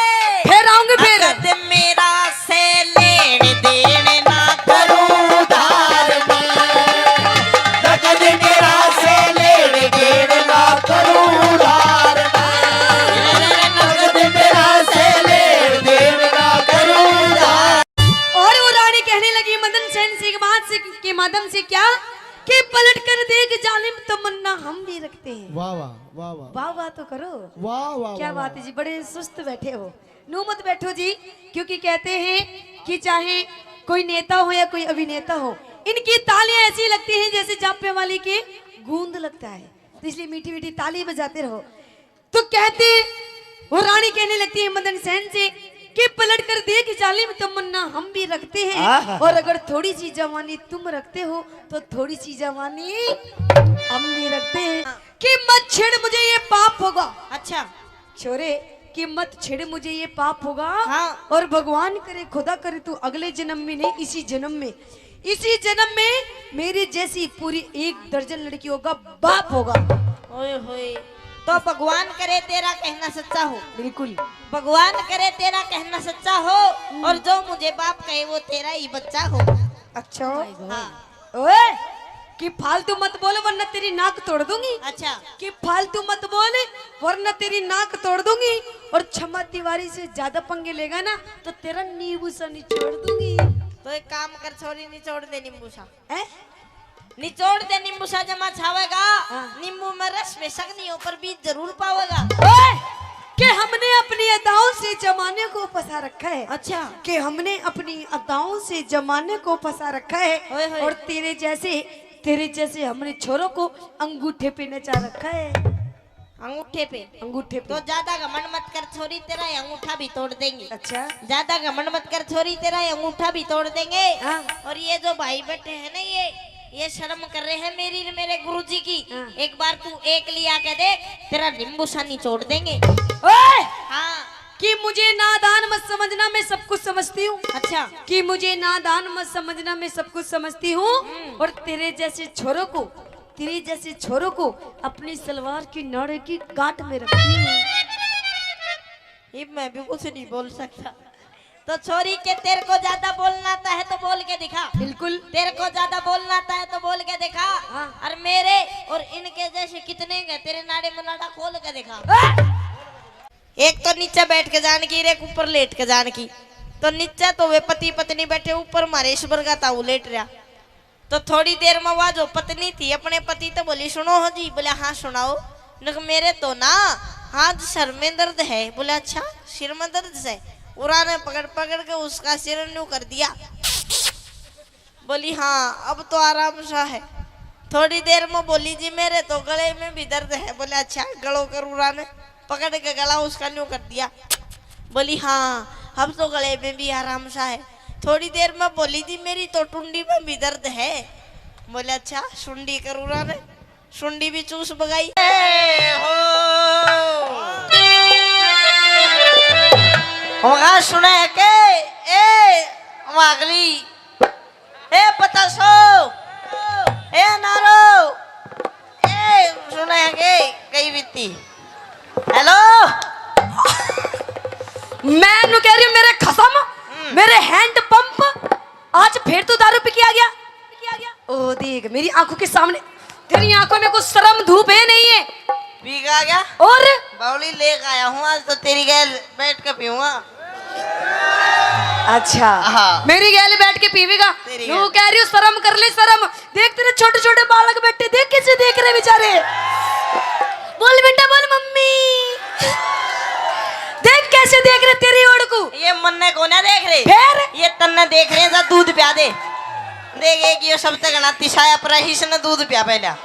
फिर आऊंगी फिर। नगद मेरा से लेन देन ना करूं उधार में। नगद मेरा से लेन देन ना करूं उधार में। नगद मेरा से लेन देन ना करूं उधार। और वो रानी कहने लगी मदन सेन से एक बात से, के माध्यम से क्या कि पलट कर देख जालिम तमन्ना हम भी रखते हैं। वाह, वाह, वाह, वाह। वाह, वाह तो करो। वाह, वाह, क्या वाह, बात वाह। है जी, बड़े सुस्त बैठे हो। नू मत बैठो जी, क्योंकि कहते हैं कि चाहे कोई नेता हो या कोई अभिनेता हो, इनकी तालियां ऐसी लगती हैं जैसे जापे वाली के गूंद लगता है, तो इसलिए मीठी मीठी ताली बजाते रहो। तो कहते, वो रानी कहने लगती है मदन सेन से कि पलट कर देख जालिम तमन्ना हम भी रखते हैं, आहा। और अगर थोड़ी सी जवानी तुम रखते हो तो थोड़ी सी जवानी हम भी रखते हैं। कि मत छेड़ मुझे ये पाप होगा। अच्छा। छोरे, कि मत छेड़ मुझे ये पाप होगा। हाँ। और भगवान करे, खुदा करे, तू अगले जन्म में नहीं, इसी जन्म में, इसी जन्म में मेरी जैसी पूरी एक दर्जन लड़कियों का बाप होगा। ओए होए, तो भगवान करे तेरा कहना सच्चा हो। बिल्कुल। भगवान करे तेरा कहना सच्चा हो, हम्म। और जो मुझे बाप कहे वो तेरा ही बच्चा हो। अच्छा। Oh my God। हाँ। ओए, कि फालतू मत बोल वरना तेरी नाक तोड़ दूंगी। अच्छा। कि फालतू मत बोल वरना तेरी नाक तोड़ दूंगी। और छमा तिवारी से ज्यादा पंगे लेगा ना तो तेरा नींबू सा निचोड़ दूंगी। तो एक काम कर छोरी, निचोड़ दे नींबू सा। हैं? निचोड़ दे नींबू सा जमा छावेगा। हाँ। नींबू में रस बेशक नहीं हो पर बीज जरूर पावेगा। ओए, कि हमने अपनी अदाओं से जमाने को फंसा रखा है। अच्छा। कि हमने अपनी अदाओं से जमाने को फंसा रखा है। ओए होए। और तेरे जैसे, तेरे जैसे हमने छोरों को अंगूठे पे नचा रखा है। अंगूठे पे? अंगूठे पे। तो ज्यादा घमंड मत कर छोरी, तेरा ये अंगूठा भी तोड़ देंगे। अच्छा। ज्यादा घमंड मत कर छोरी, तेरा ये अंगूठा भी तोड़ देंगे। हाँ। और ये जो भाई बैठे हैं ना, ये ये शर्म कर रहे हैं मेरी, मेरे गुरुजी की। हाँ। एक बार तू एक लिया के देख, तेरा नींबू सा निचोड़ देंगे। ओए! हाँ। कि मुझे नादान मत समझना, मैं सब कुछ समझती हूँ। अच्छा। कि मुझे नादान मत समझना, मैं सब कुछ समझती हूँ। हम्म। और तेरे जैसे छोरों को, तेरे जैसे छोरों को अपनी सलवार की नाड़े की गांठ में रखती हूँ। ये मैं भी कुछ नहीं बोल सकता। तो छोरी के, तेरे को ज्यादा बोलना आता है तो बोल के दिखा। बिल्कुल। तेरे को ज्यादा बोलना आता है तो बोल के दिखा। हाँ। और मेरे और इनके जैसे कितने हैं तेरे नाड़े मनाड़ा खोल के दिखा। हाँ। एक तो नीचे बैठ के जान की, एक ऊपर लेट के जान की। तो नीचे तो वे पति पत्नी बैठे, ऊपर मारे ईश्वर का ताऊ लेट रहा। तो थोड़ी देर में वह जो पत्नी थी अपने पति तो बोली, "सुनो हो जी।" बोले, "हाँ, सुनाओ।" नक, "मेरे तो ना हाथ सर में दर्द है।" बोले, "अच्छा, सिर में दर्द है?" उरा ने पकड़ पकड़ के उसका सिर न्यू कर दिया। बोली, "हाँ, अब तो आराम सा है।" थोड़ी देर में बोली, "जी, मेरे तो गले में भी दर्द है।" बोले, "अच्छा।" गलो कर उरा ने पकड़ के गला उसका न्यू कर दिया। बोली, "हाँ, अब तो गले में भी आराम सा है।" थोड़ी देर में बोली, "जी, मेरी तो टुंडी में भी दर्द है।" बोले, "अच्छा।" सुंडी कर उरा ने सुंडी भी चूस बगाई। ए हो। वहाँ सुने के, ए, वहाँ अगली, ए पतासो, ए नारो, ए सुने के, गई बीती। हेलो। मैं नु कह रही हूँ, मेरे खसम, हम्म। मेरे हैंड पंप, आज फिर तू दारू पी के आ गया? ओ देख, मेरी आंखों के सामने, तेरी आंखों में कुछ शर्म धूप है नहीं है? पी के आ गया? और? बावली लेके आया हूँ, आज तो तेरी गैल बैठ के पीऊंगा। अच्छा। हाँ। मेरी गैल बैठ के पीवेगा? तेरी यूं गैल। कह रही हूँ, शर्म कर ले, शर्म। देख, तेरे छोटे छोटे बालक बैठे, देख कैसे देख रहे बेचारे। बोल बेटा, बोल मम्मी। देख कैसे देख रहे तेरी ओर को। ये मन्ने को ना देख रहे। फिर? ये तन्ने देख रहे हैं, जा दूध प्या दे। देख, एक ये सबसे घना तिसाया पर है, इसने दूध प्या पहला।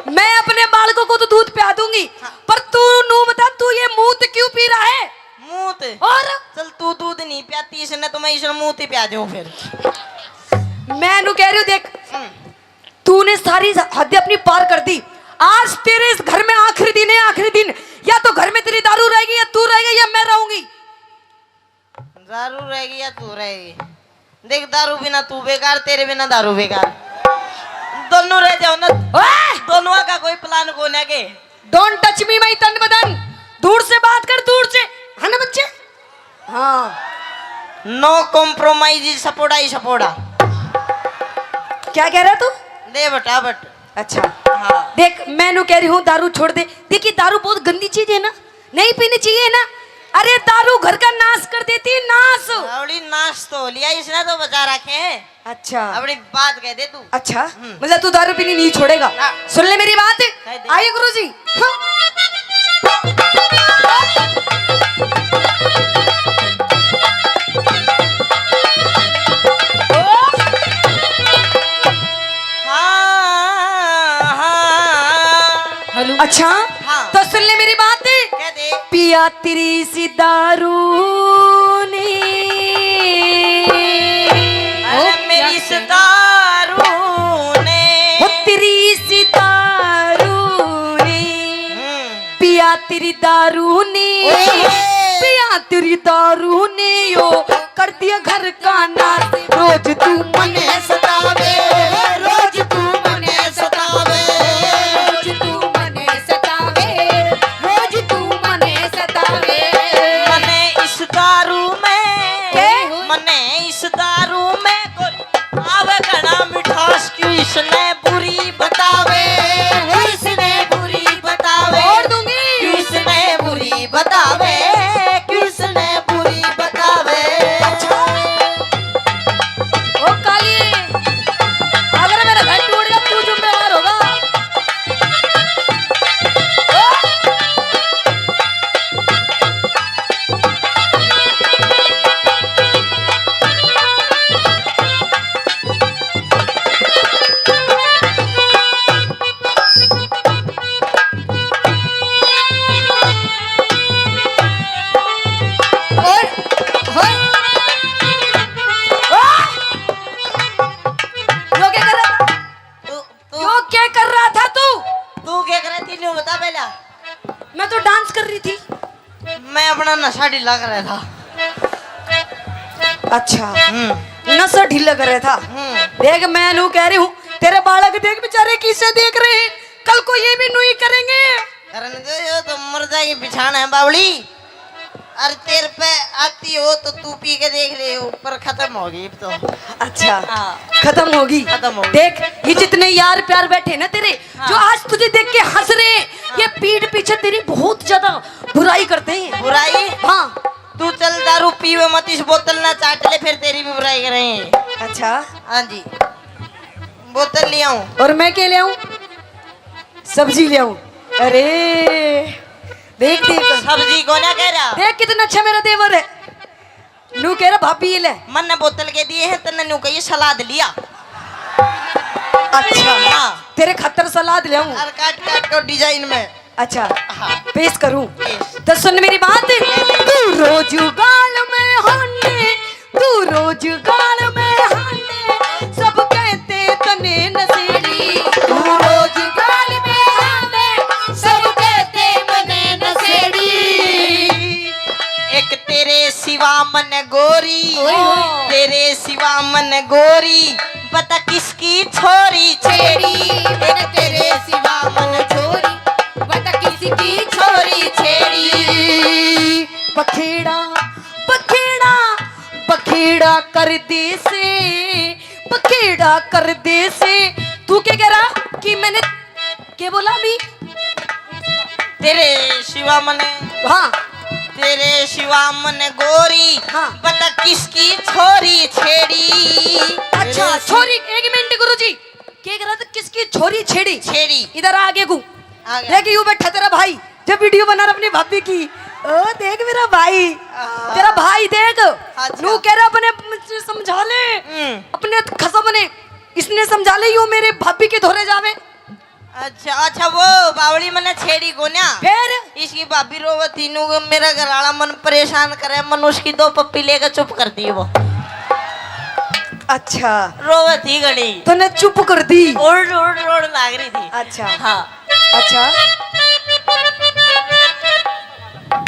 मैं अपने बालकों को तो दूध प्या दूंगी, हाँ। पर तू नू बता, तू ये मूत क्यों पी रहा है? मूत? और? चल, तू दूध नहीं प्याती इसने, तो मैं इसने मूत ही प्या दूं फिर। मैं नू कह रही हूँ, देख, हम्म। तूने सारी हद अपनी पार कर दी। आज तेरे इस घर में आखिरी दिन है, आखिरी दिन। या तो घर में तेरी दारू रहेगी, या तू रहेगा, या मैं रहूंगी। दारू रहेगी या तू रहेगी? देख, दारू बिना तू बेकार, तेरे बिना दारू बेकार। दोनों रह जाओ ना। ओए! दोनों का कोई प्लान को ना के। Don't touch me, my तन बदन। दूर से बात कर, दूर से। है ना बच्चे? हाँ। No compromise, सपोड़ा ही सपोड़ा। क्या कह रहा तू? दे बटा बट। अच्छा। हाँ। देख, मैं नू कह रही हूँ, दारू छोड़ दे। देखिए, दारू बहुत गंदी चीज है ना, नहीं पीनी चाहिए ना। अरे, दारू घर का नाश कर देती है, नाश। बावली, नाश तो हो लिया, इसने तो बचा रखे हैं। अच्छा। अपनी बात कह दे तू। अच्छा, हम्म। मतलब तू दारू पीनी नहीं छोड़ेगा? हाँ। सुन ले मेरी बात। कह दे। आइए गुरुजी। हाँ। हाँ, हाँ। हेलो। अच्छा, हाँ। तो सुन ले मेरी बात। कह दे। पिया तेरी सी दारू ने। अरे ओ, मेरी क्या इस कह- दारू ने। ओ तेरी इस दारू ने। हम्म। पिया तेरी दारू ने। ओए होए। पिया तेरी दारू ने यो कर दिया घर का नाश। रोज तू मने सतावे, रोज तू मने सतावे, रोज तू मने सतावे, रोज तू मने सतावे। मने इस दारू में, के? मने इस दारू में कोई आवे घना मिठास, क्यों इसने बुरी बतावे, क्यों इसने बुरी बतावे, और दूंगी। क्यों इसने बुरी बतावे, क्यों इसने बुरी बतावे। अच्छा। ओ काली, अगर मेरा घर टूट गया, तू जिम्मेवार होगा। ओ! ओए, ओए। ओए! यो क्या कर रहा था? तू, तू यो क्या कर रहा था तू? तू क्या कर रहा थी, न्यू बता पहला। मैं तो डांस कर रही थी। मैं अपना नशा ढीला कर रहा था। अच्छा, हम्म। नशा ढीला कर रहा था। हम्म। देख, मैं नू कह रही हूँ, तेरे बालक देख बेचारे किसे देख रहे हैं, कल को ये भी नू ही करेंगे। करने दो, ये तो मर जाएगी बिछाना है बावली। अरे तेरे पे आती हो तो तू पी के देख ले, ऊपर खत्म होगी अब तो। अच्छा, हाँ। खत्म होगी। खत्म होगी। देख, ये जितने यार प्यार बैठे ना तेरे, हाँ। जो आज तुझे देख के हंस रहे हैं, हाँ। ये पीठ पीछे तेरी बहुत ज्यादा बुराई करते हैं। बुराई? हाँ। तू चल दारू पीवे मत, इस बोतल ना चाट ले, फिर तेरी भी बुराई करें। अच्छा। हाँ जी। बोतल ले आऊं? और मैं क्या ले आऊं? सब्जी ले आऊं? अरे, देख, देख। सब्जी को ना कह रहा। देख, कितना अच्छा मेरा देवर है। नू कह रहा, "भाभी, ये ले।" मन ने बोतल के दिए हैं, तन्ने नू कहिए, "सलाद लिया।" अच्छा। हाँ। तेरे खातर सलाद ले आऊं। और काट काट के डिजाइन में। अच्छा। हाँ। पेश करूं? पेश। तो सुन मेरी बात। तू रोज गाल में हाने, तू रोज गाल में हाने, सब कहते तने नशेड़ी। तू रोज गाल में हाने, सब कहते मने नशेड़ी। एक तेरे सिवा मन गोरी, ओए होए। तेरे सिवा मन गोरी, बता किसकी छोरी छेड़ी। एक तेरे सिवा मन छोरी, बता किसकी छोरी छेड़ी। बखेड़ा, बखेड़ा, बखेड़ा कर दे से, बखेड़ा कर दे से। तू क्या कह रहा कि मैंने, क्या बोला अभी? तेरे सिवा मने, हाँ। तेरे सिवा मने गोरी, हाँ। बता किसकी छोरी छेड़ी। अच्छा, छोरी, एक मिनट गुरुजी, क्या कह रहा था, किसकी छोरी छेड़ी? छेड़ी। इधर आ आगे को। आ गया। देख, यू बैठा तेरा भाई, जब वीडियो बना रहा अपनी भाभी की। ओ, देख मेरा भाई, हाँ। तेरा भाई देख, अच्छा। नू कह रहा अपने समझा ले, हम्म। अपने खसम ने, इसने समझा ले, यू मेरे भाभी के धोरे जावे। अच्छा, अच्छा, वो बावली मने छेड़ी कोन्या। फिर? इसकी भाभी रोवत थी, नू मेरा घर वाला मन परेशान करे, मन उसकी दो पप्पी लेकर चुप कर दी वो। अच्छा। रोवत थी घड़ी। तूने चुप कर दी। ओड़, ओड़, ओड़ लाग रही थी। अच्छा। हाँ। अच्छा।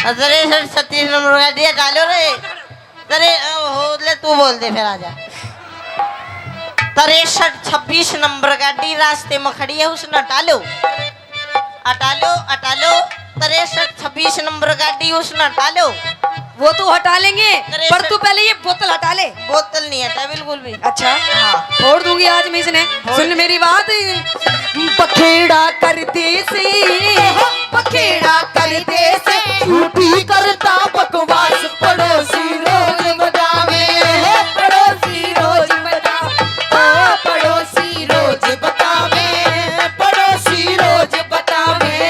अरे सर, छत्तीस नंबर का दिया डालो रे। तरे, अ, हो ले, तू बोल दे फिर, आजा। तिरसठ छब्बीस नंबर गाड़ी रास्ते में खड़ी है, उसने हटा लो, हटा लो, हटा लो। तिरसठ छब्बीस नंबर गाड़ी उसने हटा लो। वो तो हटा लेंगे, तिरसठ पर तू पहले ये बोतल हटा ले। बोतल नहीं हटा बिल्कुल भी। अच्छा, हाँ। फोड़ दूंगी आज मैं इसने। फोड़ सुन दे। मेरी बात। बखेड़ा कर दे से, बखेड़ा कर दे से, झूठी करता बकवास, पड़ोसी रोज बतावे, पड़ोसी रोज बतावे, ओ पड़ोसी रोज बतावे, पड़ोसी रोज बतावे।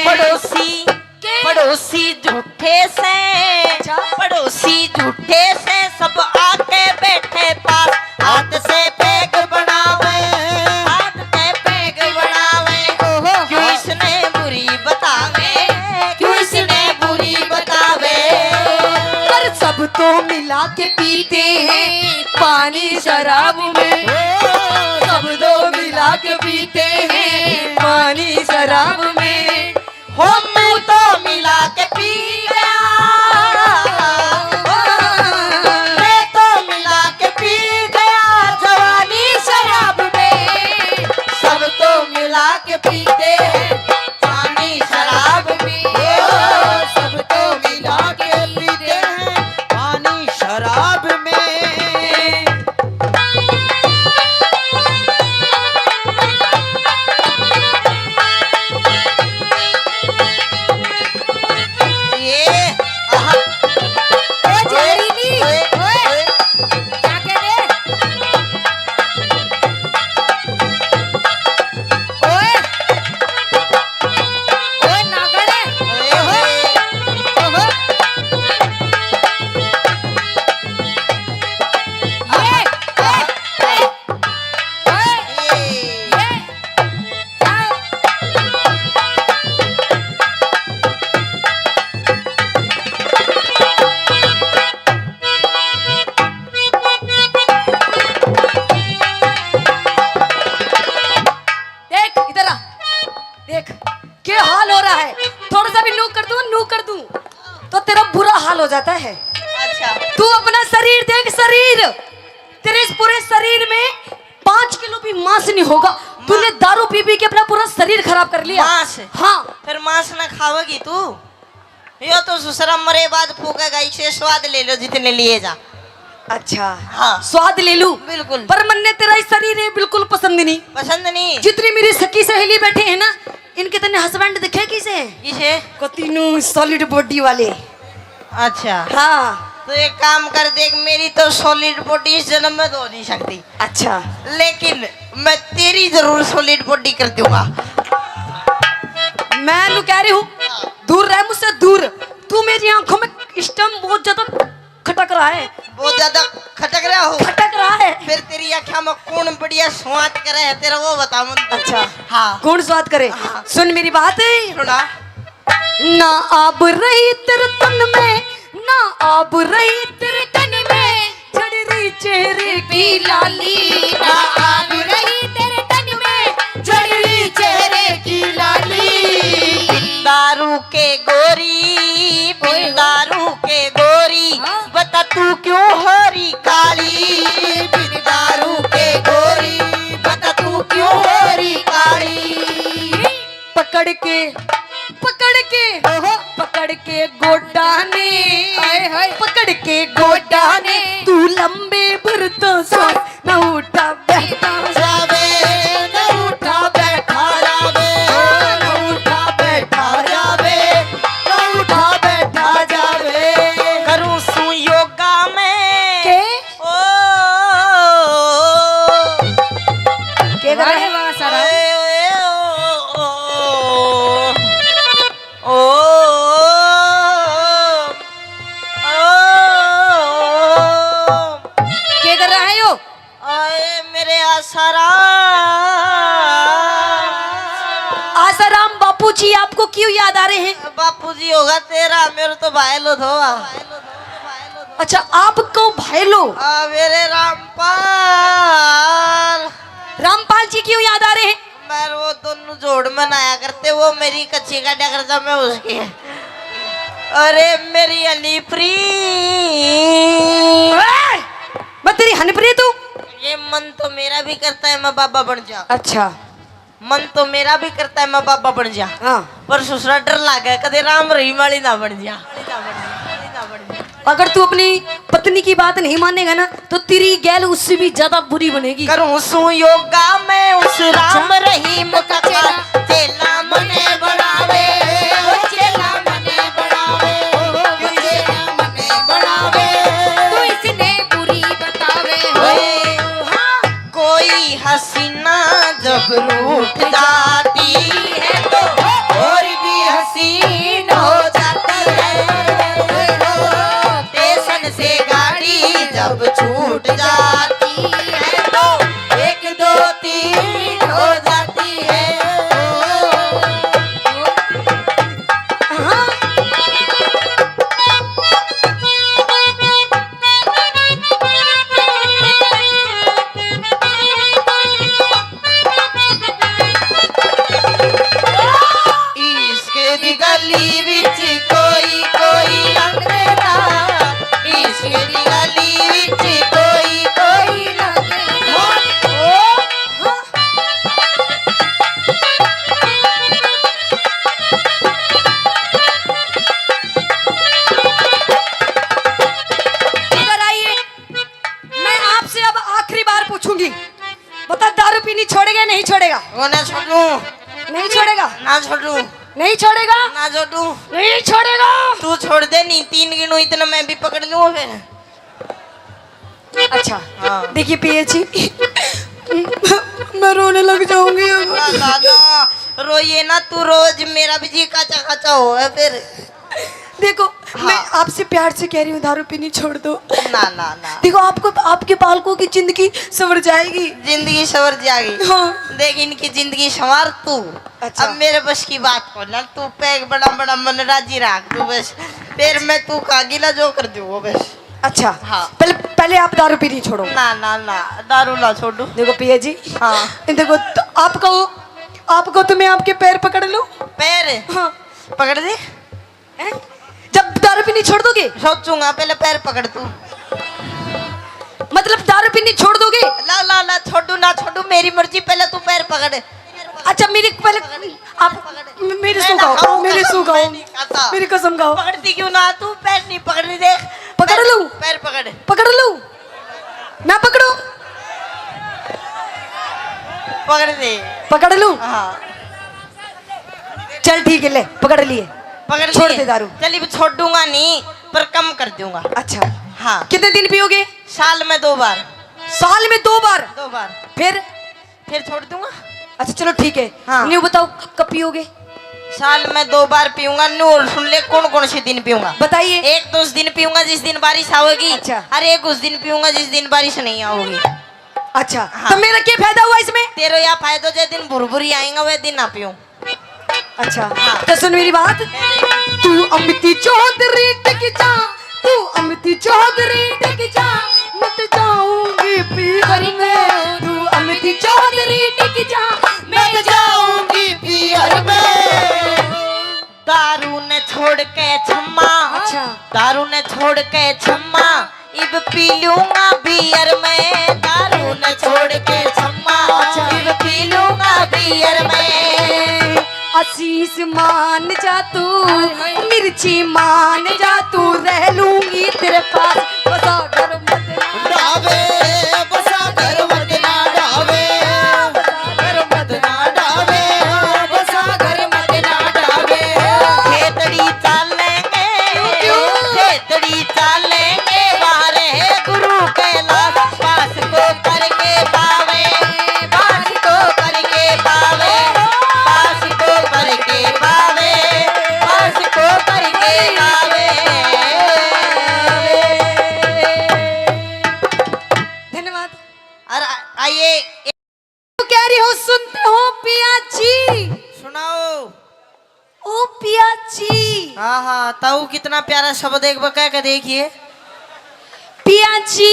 पड़ोसी, के? पड़ोसी झूठे से, अच्छा। पड़ोसी झूठे से, सब आके बैठे पास, हाथ से पैग बनावे, हाथ से पैग बनावे। ओहो। क्यों इसने बुरी बतावे, क्यों इसने बुरी बतावे। पर सब तो मिला के पीते हैं पानी शराब में, सब तो मिला के पीते हैं पानी शराब में। हो तू तो मिला के पी गया, मैं तो मिला के पी गया जवानी शराब में। सब तो मिला के पीते हैं पानी शराब में, सब तो मिला के पीते हैं पानी शराब में। ये, आहा। ओ जहरीली, ओए, ओए, ओए। क्या कह रहे? ओए। ओए नागड़े। ओए, ओए। ओहो। ये, ये, ये। ओए। ये। देख, इधर आ। देख, क्या हाल हो रहा है। थोड़ा सा भी नू कर दूं, नू कर दूं, तो तेरा बुरा हाल हो जाता है। अच्छा। तू अपना शरीर देख, शरीर। तेरे इस पूरे शरीर में पाँच किलो भी मांस नहीं होगा। तूने दारू पी पी के अपना पूरा शरीर खराब कर लिया। मांस? हाँ। फिर मांस ना खावेगी तू? यो तो सुसरा मरे बाद फूकेगा, इसे स्वाद ले लो जितने लिए जा। अच्छा। हाँ। स्वाद ले लूं? बिल्कुल। पर मन्ने तेरा ये शरीर है बिल्कुल पसंद नहीं। पसंद नहीं? जितनी मेरी सखी सहेली बैठे हैं ना, इनके तने husband दिखे किसे? किसे? कती नू solid body वाले। अच्छा। हाँ। तो एक काम कर, देख, मेरी तो solid body इस जन्म में तो हो नहीं सकती। अच्छा। लेकिन मैं तेरी जरूर solid body कर दूंगा। मैं नू कह रही हूँ, दूर रह मुझसे, दूर। तू मेरी आंखों में इस टाइम बहुत ज्यादा खटक रहा है। बहुत ज्यादा खटक रहा हो? खटक रहा है। फिर तेरी आंखों में कौन बढ़िया स्वाद करे है तेरा, वो बता मुझे। अच्छा। हाँ। कौन स्वाद करे? हाँ। सुन मेरी बात। सुना। ना आब रही तेरे तन में, ना आब रही तेरे तन में, झड़ रही चेहरे की लाली। ना आब रही तेरे तन में, झड़ रही चेहरे की लाली। दारू के गोरी, बिन दारू के गोरी, हाँ। बता तू क्यों हो रही काली? बिन दारू के गोरी, बता तू क्यों हो रही काली? पकड़ के, पकड़ के, ओहो। पकड़ के गोडा ने, हाय, हाय। पकड़ के गोडा ने, तू लंबे भर तो सांस, न उठा बैठा जावे, न उठा बैठा जावे, न उठा बैठा जावे, न उठा बैठा जावे। करूँ सू योगा में। के? ओ, के कर रहा है? वाह, वाह, सारा। ओए, ओए, ओ, ओ, ओ, ओ, के कर रहा है यो? आए मेरे आसाराम। आसाराम बापू जी आपको क्यों याद आ रहे हैं? बापू जी होगा तेरा, मेरे तो भाई लो थो। अच्छा, आपको भाई लो? आ, मेरे रामपाल। रामपाल जी क्यों याद आ रहे हैं? मैं वो दोनों जोड़ में नहाया करते, वो मेरी कच्ची काटा करता, मैं उसकी। अरे मेरी हनीप्री। ओए! मैं तेरी हनीप्री तू? ये मन तो मेरा भी करता है मैं बाबा बन जा। अच्छा। मन तो मेरा भी करता है मैं बाबा बन जा। हाँ। पर ससुरा डर लागे कदे राम रहीम वाली ना बन जा। अगर तू अपनी पत्नी की बात नहीं मानेगा ना, तो तेरी गैल उससे भी ज्यादा बुरी बनेगी। करूँ सू योगा मैं उस राम रहीम का चेला, चेला मने बनावे, चेला मने बनावे, चेला मने बनावे। तू इसने बुरी बतावे। ओए, हाँ। कोई हसीना जब रूठ जाती है तो और भी हसीन हो जाती है। स्टेशन से गाड़ी जब छूट जाती है तो एक दो तीन हो जाती है। हाँ। इश्क दी गली विच कोई कोई लंघदा, इश्क दी गली विच कोई कोई लंघदा। इधर आइए, मैं आपसे अब आखिरी बार पूछूंगी, बता, दारू पीनी छोड़ेगा या नहीं छोड़ेगा? वो ना छोड़ू। नहीं छोड़ेगा? ना छोड़ू। नहीं छोड़ेगा? ना छोड़ू। नहीं छोड़ेगा? तू छोड़ दे, नहीं तीन गिनू इतना मैं भी पकड़ लूँ फिर। अच्छा। हाँ। देखिए पिया जी, मैं रोने लग जाऊंगी अब। ना, ना, ना, रोइए ना तू, रोज मेरा भी जी काचा काचा हो है फिर। देखो, हाँ। मैं आपसे प्यार से कह रही हूँ, दारू पीनी छोड़ दो। ना, ना, ना। देखो, आपको, आपके बालकों की जिंदगी संवर जाएगी। जिंदगी संवर जाएगी। हाँ। देख, इनकी जिंदगी संवार तू। अच्छा। अब मेरे बस की बात को ना, तू पैग बड़ा बड़ा मन राजी रख तू बस। फिर मैं तू का गिला जो कर दूँ वो बस। अच्छा। हाँ। पहले, पहले आप दारू पीनी छोड़ो। ना, ना, ना, दारू ना छोड़ू। देखो पिया जी। हाँ। देखो, तो आपको, आपको तो मैं आपके पैर पकड़ लूँ। पैर? हाँ। पकड़ दे। हैं? जब दारू पीनी छोड़ दोगे? सोचूंगा, पहले पैर पकड़ तू। मतलब दारू पीनी छोड़ दोगे? ला, ला, ला, छोड़ू ना छोड़ू, मेरी मर्जी, पहले तू पैर पकड़। अच्छा, मेरी पहले आप मेरी सुगाओ, मेरी सुगाओ, मेरी कसम खाओ। पकड़ती क्यों ना तू? पैर नहीं पकड़नी, देख। पकड़ लूं? पैर पकड़। पकड़ लूं? ना पकड़ो? पकड़ दे। पकड़ लूं? हाँ। चल ठीक है, ले पकड़ लिए। पकड़ छोड़ दे दारू। चल, अब छोड़ूंगा नहीं, पर कम कर दूंगा। अच्छा। हाँ। कितने दिन पियोगे? साल में दो बार। साल में दो बार? दो बार। फिर? फिर छोड़ दूंगा। अच्छा चलो ठीक है। हाँ। न्यू बताओ, क-, कब पियोगे? साल में दो बार पीऊंगा नू। और सुन ले, कौन कौन से दिन पीऊंगा। बताइए। एक तो उस दिन पीऊंगा जिस दिन बारिश आओगी। अच्छा। और एक उस दिन पीऊंगा जिस दिन बारिश नहीं आओगी। अच्छा, हाँ। तो मेरा क्या फायदा हुआ इसमें? तेरा यह फायदा, जे दिन भुरभुरी आएगा वह दिन ना पीऊं। अच्छा, हाँ। तो सुन मेरी बात। तू अमिती चौधरी टिक जा, तू अमिती चौधरी टिक जा, मैं तो जाऊंगी पीहर में। तू अमिती चौधरी टिक जा, मैं तो जाऊंगी पीहर में। दारू ने छोड़ के छम्मा, अच्छा। दारू ने छोड़ के छम्मा, इब पी लूंगा बियर में। दारू ने छोड़ के छम्मा, अच्छा। इब पी लूंगा बियर में। आशीष मान जा तू, हाय, हाय। मिर्ची मान जा तू, रह लूंगी तेरे पास। बसा घर मत ना डावे, बसा घर मत ना डावे, बसा घर मत ना डावे, बसा घर मत ना डावे। खेतड़ी चालेंगे, क्यों? खेतड़ी चालेंगे, बाहर है गुरु कैलाश, पास को करके पावे, पास को करके पावे, पास को करके पावे, पास को करके पावे। धन्यवाद। और आ-, आइए। तो कह रही हो, सुनते हो पिया जी? सुनाओ। ओ पिया जी। हाँ, हाँ, ताऊ कितना प्यारा शब्द, एक बार कह के देखिए। पिया जी।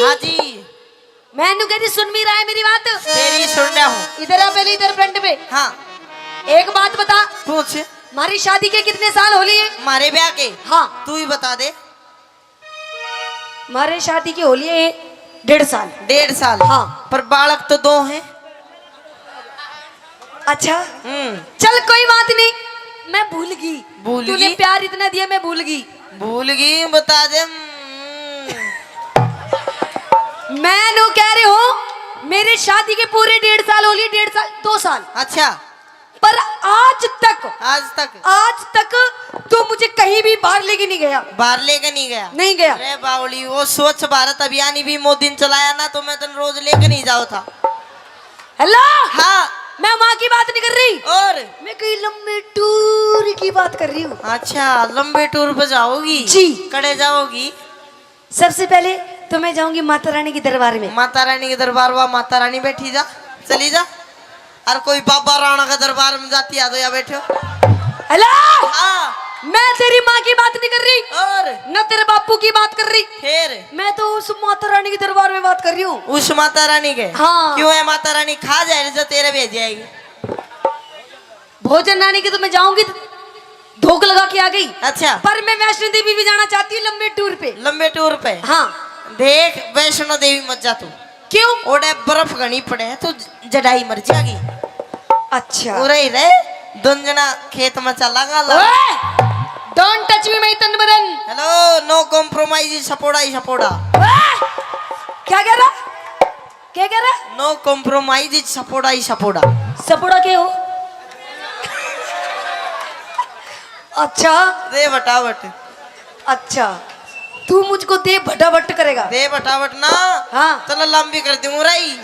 हाँ जी। मैं नु कह रही, सुन भी रहा है मेरी बात? तेरी सुन रहा हूँ। इधर आ पहले, इधर फ्रंट पे। हाँ। एक बात बता। पूछ। हमारी शादी के कितने साल हो लिए? हमारे ब्याह के? हाँ। तू ही बता दे। हमारे शादी के हो लिए डेढ़ साल। डेढ़ साल? हाँ। पर बालक तो दो हैं। अच्छा। हम्म। चल कोई बात नहीं, मैं भूल गई। भूल तूने गई? प्यार इतना दिया, मैं भूल गई। भूल गई, बता दे। हम्म। मैं नु कह रही हूँ, मेरे शादी के पूरे डेढ़ साल हो लिए, डेढ़ साल, दो साल। अच्छा। पर आज तक, आज तक? आज तक तू मुझे कहीं भी बाहर लेके नहीं गया। बाहर लेके नहीं गया? नहीं गया। अरे बावली, वो स्वच्छ भारत अभियान ही भी मोदी ने चलाया ना, तो मैं तन रोज लेके नहीं जाओ था। हेलो। हाँ। मैं वहाँ की बात नहीं कर रही। और? मैं कहीं लंबे टूर की बात कर रही हूँ। अच्छा, लंबे टूर पे जाओगी? जी। कड़े जाओगी? सबसे पहले तो मैं जाऊंगी माता रानी के दरबार में। माता रानी के दरबार, वहाँ माता रानी बैठी जा, चली जा। और कोई बाबा राणा का दरबार में जाती आ तो या बैठे हो। हेलो। हाँ। मैं तेरी माँ की बात नहीं कर रही। और? न तेरे बापू की बात कर रही। फिर? मैं तो उस माता रानी के दरबार में बात कर रही हूँ। उस माता रानी के? हाँ। क्यों है माता रानी खा जाए जो तेरे भेज जाएगी? भोजन रानी की तो मैं जाऊंगी, धोख लगा के आ गई। अच्छा। पर मैं वैष्णो देवी भी जाना चाहती हूँ लंबे टूर पे। लंबे टूर पे? हाँ। देख, वैष्णो देवी मत जा तू। क्यों? ओड़े बर्फ घणी पड़े है, तू जड़ाई मर जाएगी। अच्छा। उरे ही रहे, दोन जना खेत में चलांगा ला। ओए! Don't touch me, my तन बदन। Hello, no compromise, सपोड़ा ही सपोड़ा। ओए! क्या कह रहा? क्या कह रहा? No compromise, सपोड़ा ही सपोड़ा। सपोड़ा के हो? अच्छा। दे बटावट। अच्छा, तू मुझको दे भटावट करेगा? दे बटावट ना। हाँ। चलो लंबी कर दूं रही।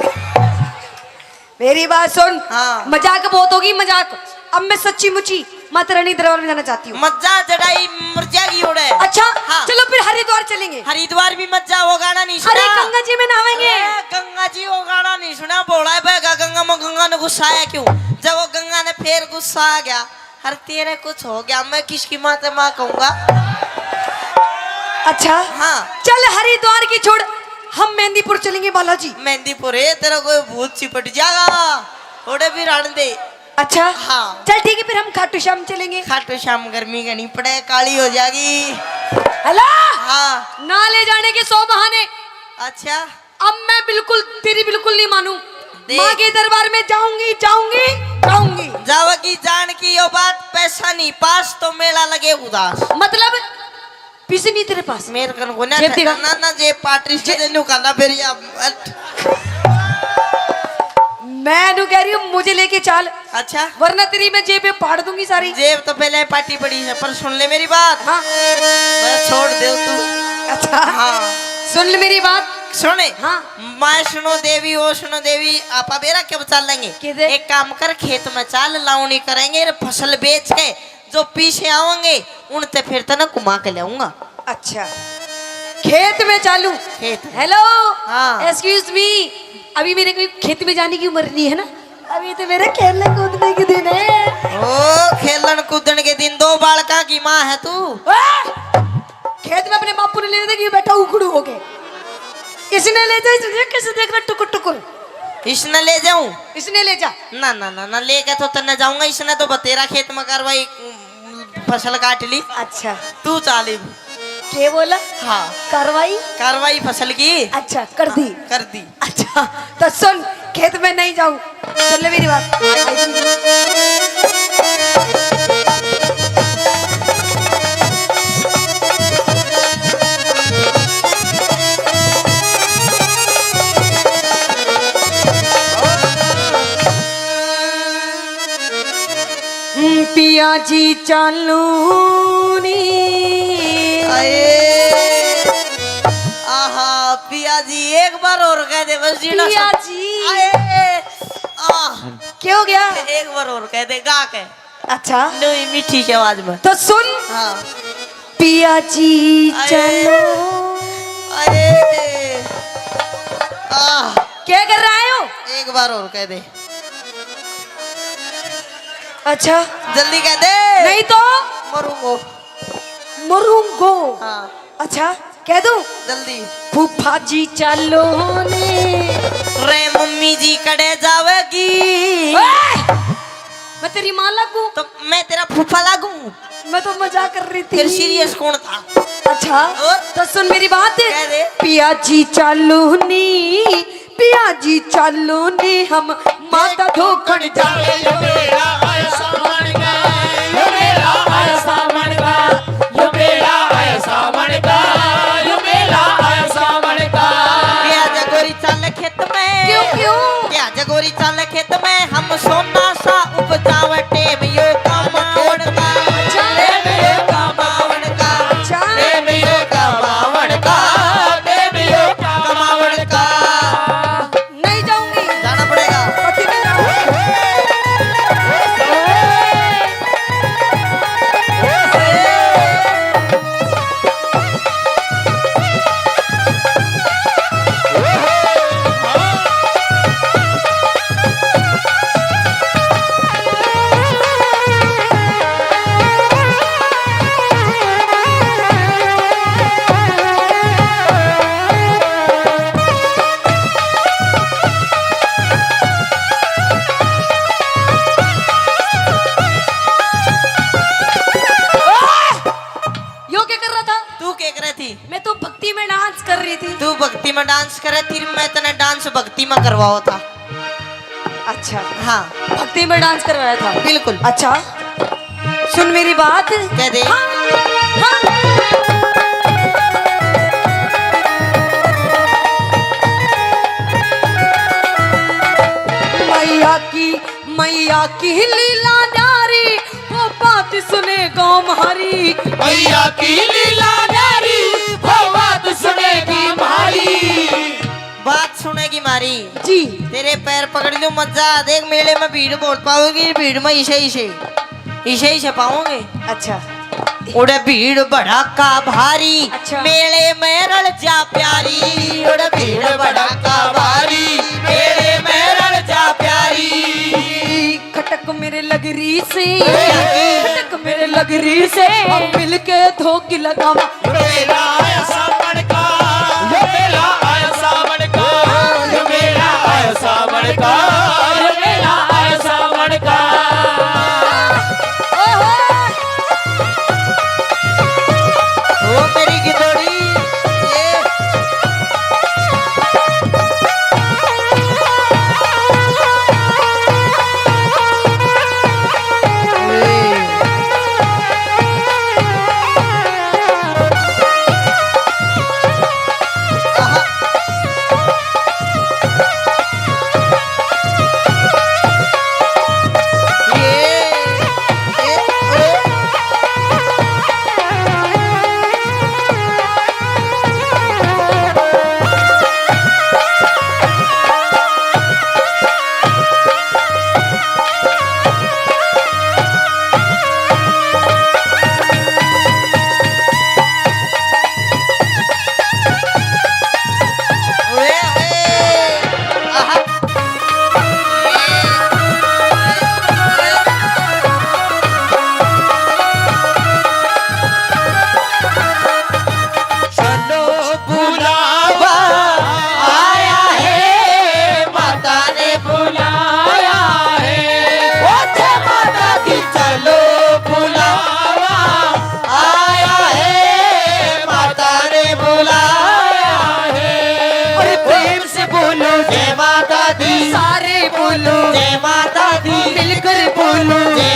मेरी बात सुन। हाँ। मजाक बहुत होगी, मजाक। अब मैं सच्ची मुची माता रानी दरबार में जाना चाहती हूँ। मत जा, जड़ाई मर जाएगी ओड़े। अच्छा, हाँ। चलो फिर हरिद्वार चलेंगे। हरिद्वार भी मत जा, वो गाना नहीं सुना। अरे गंगा जी में नहावेंगे। अरे गंगा जी, वो गाना नहीं सुना। भोला है बहगा गंगा में, गंगा ने गुस्सा आया क्यों? जब वो गंगा ने फिर गुस्सा आ गया, अरे तेरे कुछ हो गया, मैं किसकी माँ से माँ कहूंगा? अच्छा। हाँ। चल हरिद्वार की छोड़, हम मेहंदीपुर चलेंगे बालाजी। मेहंदीपुर? ए, तेरा कोई भूत चिपट जाएगा, ओड़े भी रहने दे। अच्छा। हाँ। चल ठीक है, फिर हम खाटू श्याम चलेंगे। खाटू श्याम गर्मी घणी पड़े, काली हो जाएगी। हेलो। हाँ। ना ले जाने के सौ बहाने। अच्छा। अब मैं बिल्कुल, तेरी बिल्कुल नहीं मानूं। देख। माँ के दरबार में जाऊंगी, जाऊंगी, जाऊंगी। जावेगी जान की यो बात, पैसा नहीं पास तो मेला लगे उदास। मतलब? पैसे नहीं तेरे पास? मेरे कन कोन्या जेब दिखा। ना, ना, जेब पाटरी से जेब। तेनू कहना फिर या, अट। मैं नू कह रही हूँ, मुझे लेके चल। अच्छा। वरना तेरी मैं जेब पे फाड़ दूंगी सारी। जेब तो पहले पाटी पड़ी है, पर सुन ले मेरी बात। हाँ। मैं छोड़ दे तू। अच्छा। हाँ। सुन ले मेरी बात। सुन। हाँ। वैष्णो देवी, वैष्णो देवी, आपा बेरा के बचा लेंगे। किधर? एक काम कर, खेत में चाल, लावणी करेंगे, रे फसल बेच के जो पीछे आवेंगे, उनते फिर तने घुमा के लाऊंगा। अच्छा, खेत में चालू। खेत में। Hello। हाँ। Excuse me, अभी मेरे को खेत में जाने की उम्र नहीं है ना, अभी तो मेरे खेलने कूदने के दिन है। ओ, खेलन कूदन के दिन। दो बालका की माँ है तू। ओए! खेत में अपने बापू ने लेने देगी, बैठा उखड़ू होके। इसने ले जा, इसने कैसे देख रहा टुकुर टुकुर। इसने ले जाऊं? इसने ले जा। ना, ना, ना, ना, लेके तो तन्ने जाऊंगा, इसने तो बतेरा खेत में कार्रवाई, उम, फसल काट ली। अच्छा। तू चाल इब। के बोला? हाँ। कार्रवाई? कार्रवाई फसल की। अच्छा, कर दी। कर दी। अच्छा, तो सुन, खेत में नहीं जाऊं। सुन ले मेरी बात। पिया जी चालू नी। आए। आहा, पिया जी, एक बार और कह दे बस जीना पिया सा-, जी। आए। आह। क्या हो गया? एक बार और कह दे, गा के। अच्छा। नहीं, मीठी सी आवाज में। तो सुन। हाँ। पिया जी आए। चलो। आए। आह। क्या कर रहा है हो? एक बार और कह दे। अच्छा। जल्दी कह दे। नहीं तो? मरूंगो। मरूंगो। हाँ। अच्छा, कह दूं? जल्दी। फूफा जी चालो ने। रे मम्मी जी कड़े जावेगी। ओए! मैं तेरी माँ लागू? तो मैं तेरा फूफा लागू? मैं तो मजाक कर रही थी। फिर serious कौन था? अच्छा, और? तो सुन मेरी बात। कह दे। पिया जी चालो नी, पिया जी चालो ने हम माता धोखण जावे। यो मेरा आया सावण का, यो मेरा आया सावण का, यो मेरा आया सावण का, यो मेरा आया सावण का। क्या जगोरी चाल खेत में? क्यों, क्यों? क्या जगोरी चाल खेत में? हम सोना सा उपजावे, टेम यो कमावण का, अच्छा। टेम यो कमावण का, अच्छा। टेम यो कमावण का, टेम यो कमावण का। नहीं जाऊंगी। जाना पड़ेगा। पति नहीं जाऊंगी। यो क्या कर रहा था? तू क्या कर रही थी? मैं तो भक्ति में डांस कर रही थी। तू भक्ति में डांस करे थी, मैं तने डांस भक्ति में करवाओ था। अच्छा। हाँ। भक्ति में डांस करवाया था? बिल्कुल। अच्छा, सुन मेरी बात। कह दे। हाँ, हाँ। मैया की, मैया की लीला न्यारी, वो बात सुने गाँव म्हारी। मैया की लीला न्यारी, वो बात सुनेगी म्हारी। बात सुनेगी म्हारी। जी। तेरे पैर पकड़ लूं, मजा देख, मेले में भीड़ बहुत पाओगी, भीड़ में इसे, इसे, इसे, इसे पाओगे। अच्छा। उड़े भीड़ भड़ाका भारी, अच्छा। मेले में रल जा प्यारी। उड़े भीड़ भड़ाका भारी, मेले में रल जा प्यारी। खटक मेरे लगरी से, खटक मेरे लगरी से, हम मिलके धोकी लगावा। यो मेला आया सावण का, यो मेला आया सावण का, यो मेला आया सावण का, यो मेला आया सावण का। ओहो। ओ मेरी गिदोड़ी, ये।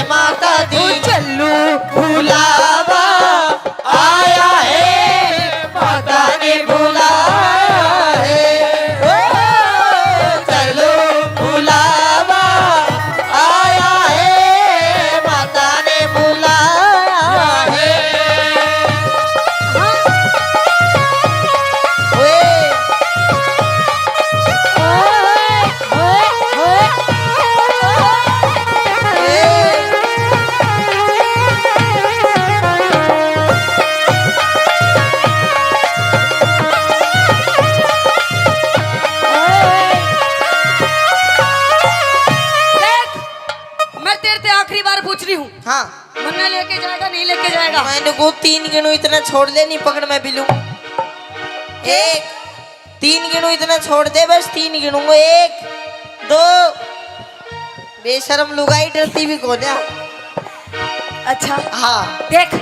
माता दी। ओ चलू बुलावा आया है, माता ने बुलाया है। ओ चलू बुलावा आया है, माता ने बुलाया है। ओए। देख, मैं तेरे ते आखिरी बार पूछ रही हूँ। हाँ। मन्ने लेके जाएगा, नहीं लेके जाएगा? मैंने को तीन गिनू इतना छोड़ दे, नहीं पकड़ मैं बिलू। एक, तीन गिनू इतना छोड़ दे, बस तीन गिनूंगा। एक, दो। बेशरम लुगाई, डरती भी कोन्या। अच्छा। हाँ। देख,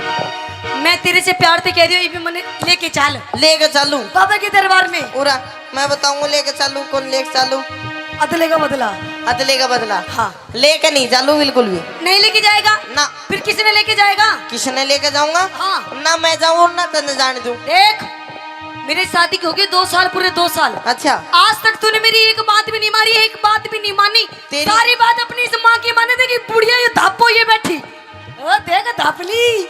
मैं तेरे से प्यार से कह रही हूँ, ये भी मन्ने लेके चल। लेके चलूं? बाबा के दरबार में। पूरा मैं बताऊंगा लेके चलूं, कौन लेके चलूं। अदले का बदला। अदले का बदला। हाँ। लेके नहीं चालू बिल्कुल भी। नहीं लेके जाएगा? ना। फिर किसने लेके जाएगा? किसने लेके जाऊंगा? हाँ। ना मैं जाऊं और ना तन्ने जाने दूं। देख, मेरी शादी की हो गई दो साल, पूरे दो साल। अच्छा। आज तक तूने मेरी एक बात भी नहीं मारी, एक बात भी नहीं मानी। तेरी सारी बात अपनी इस माँ की माने। देखी बुढ़िया, ये धापो ये बैठी। ओ देख धापली,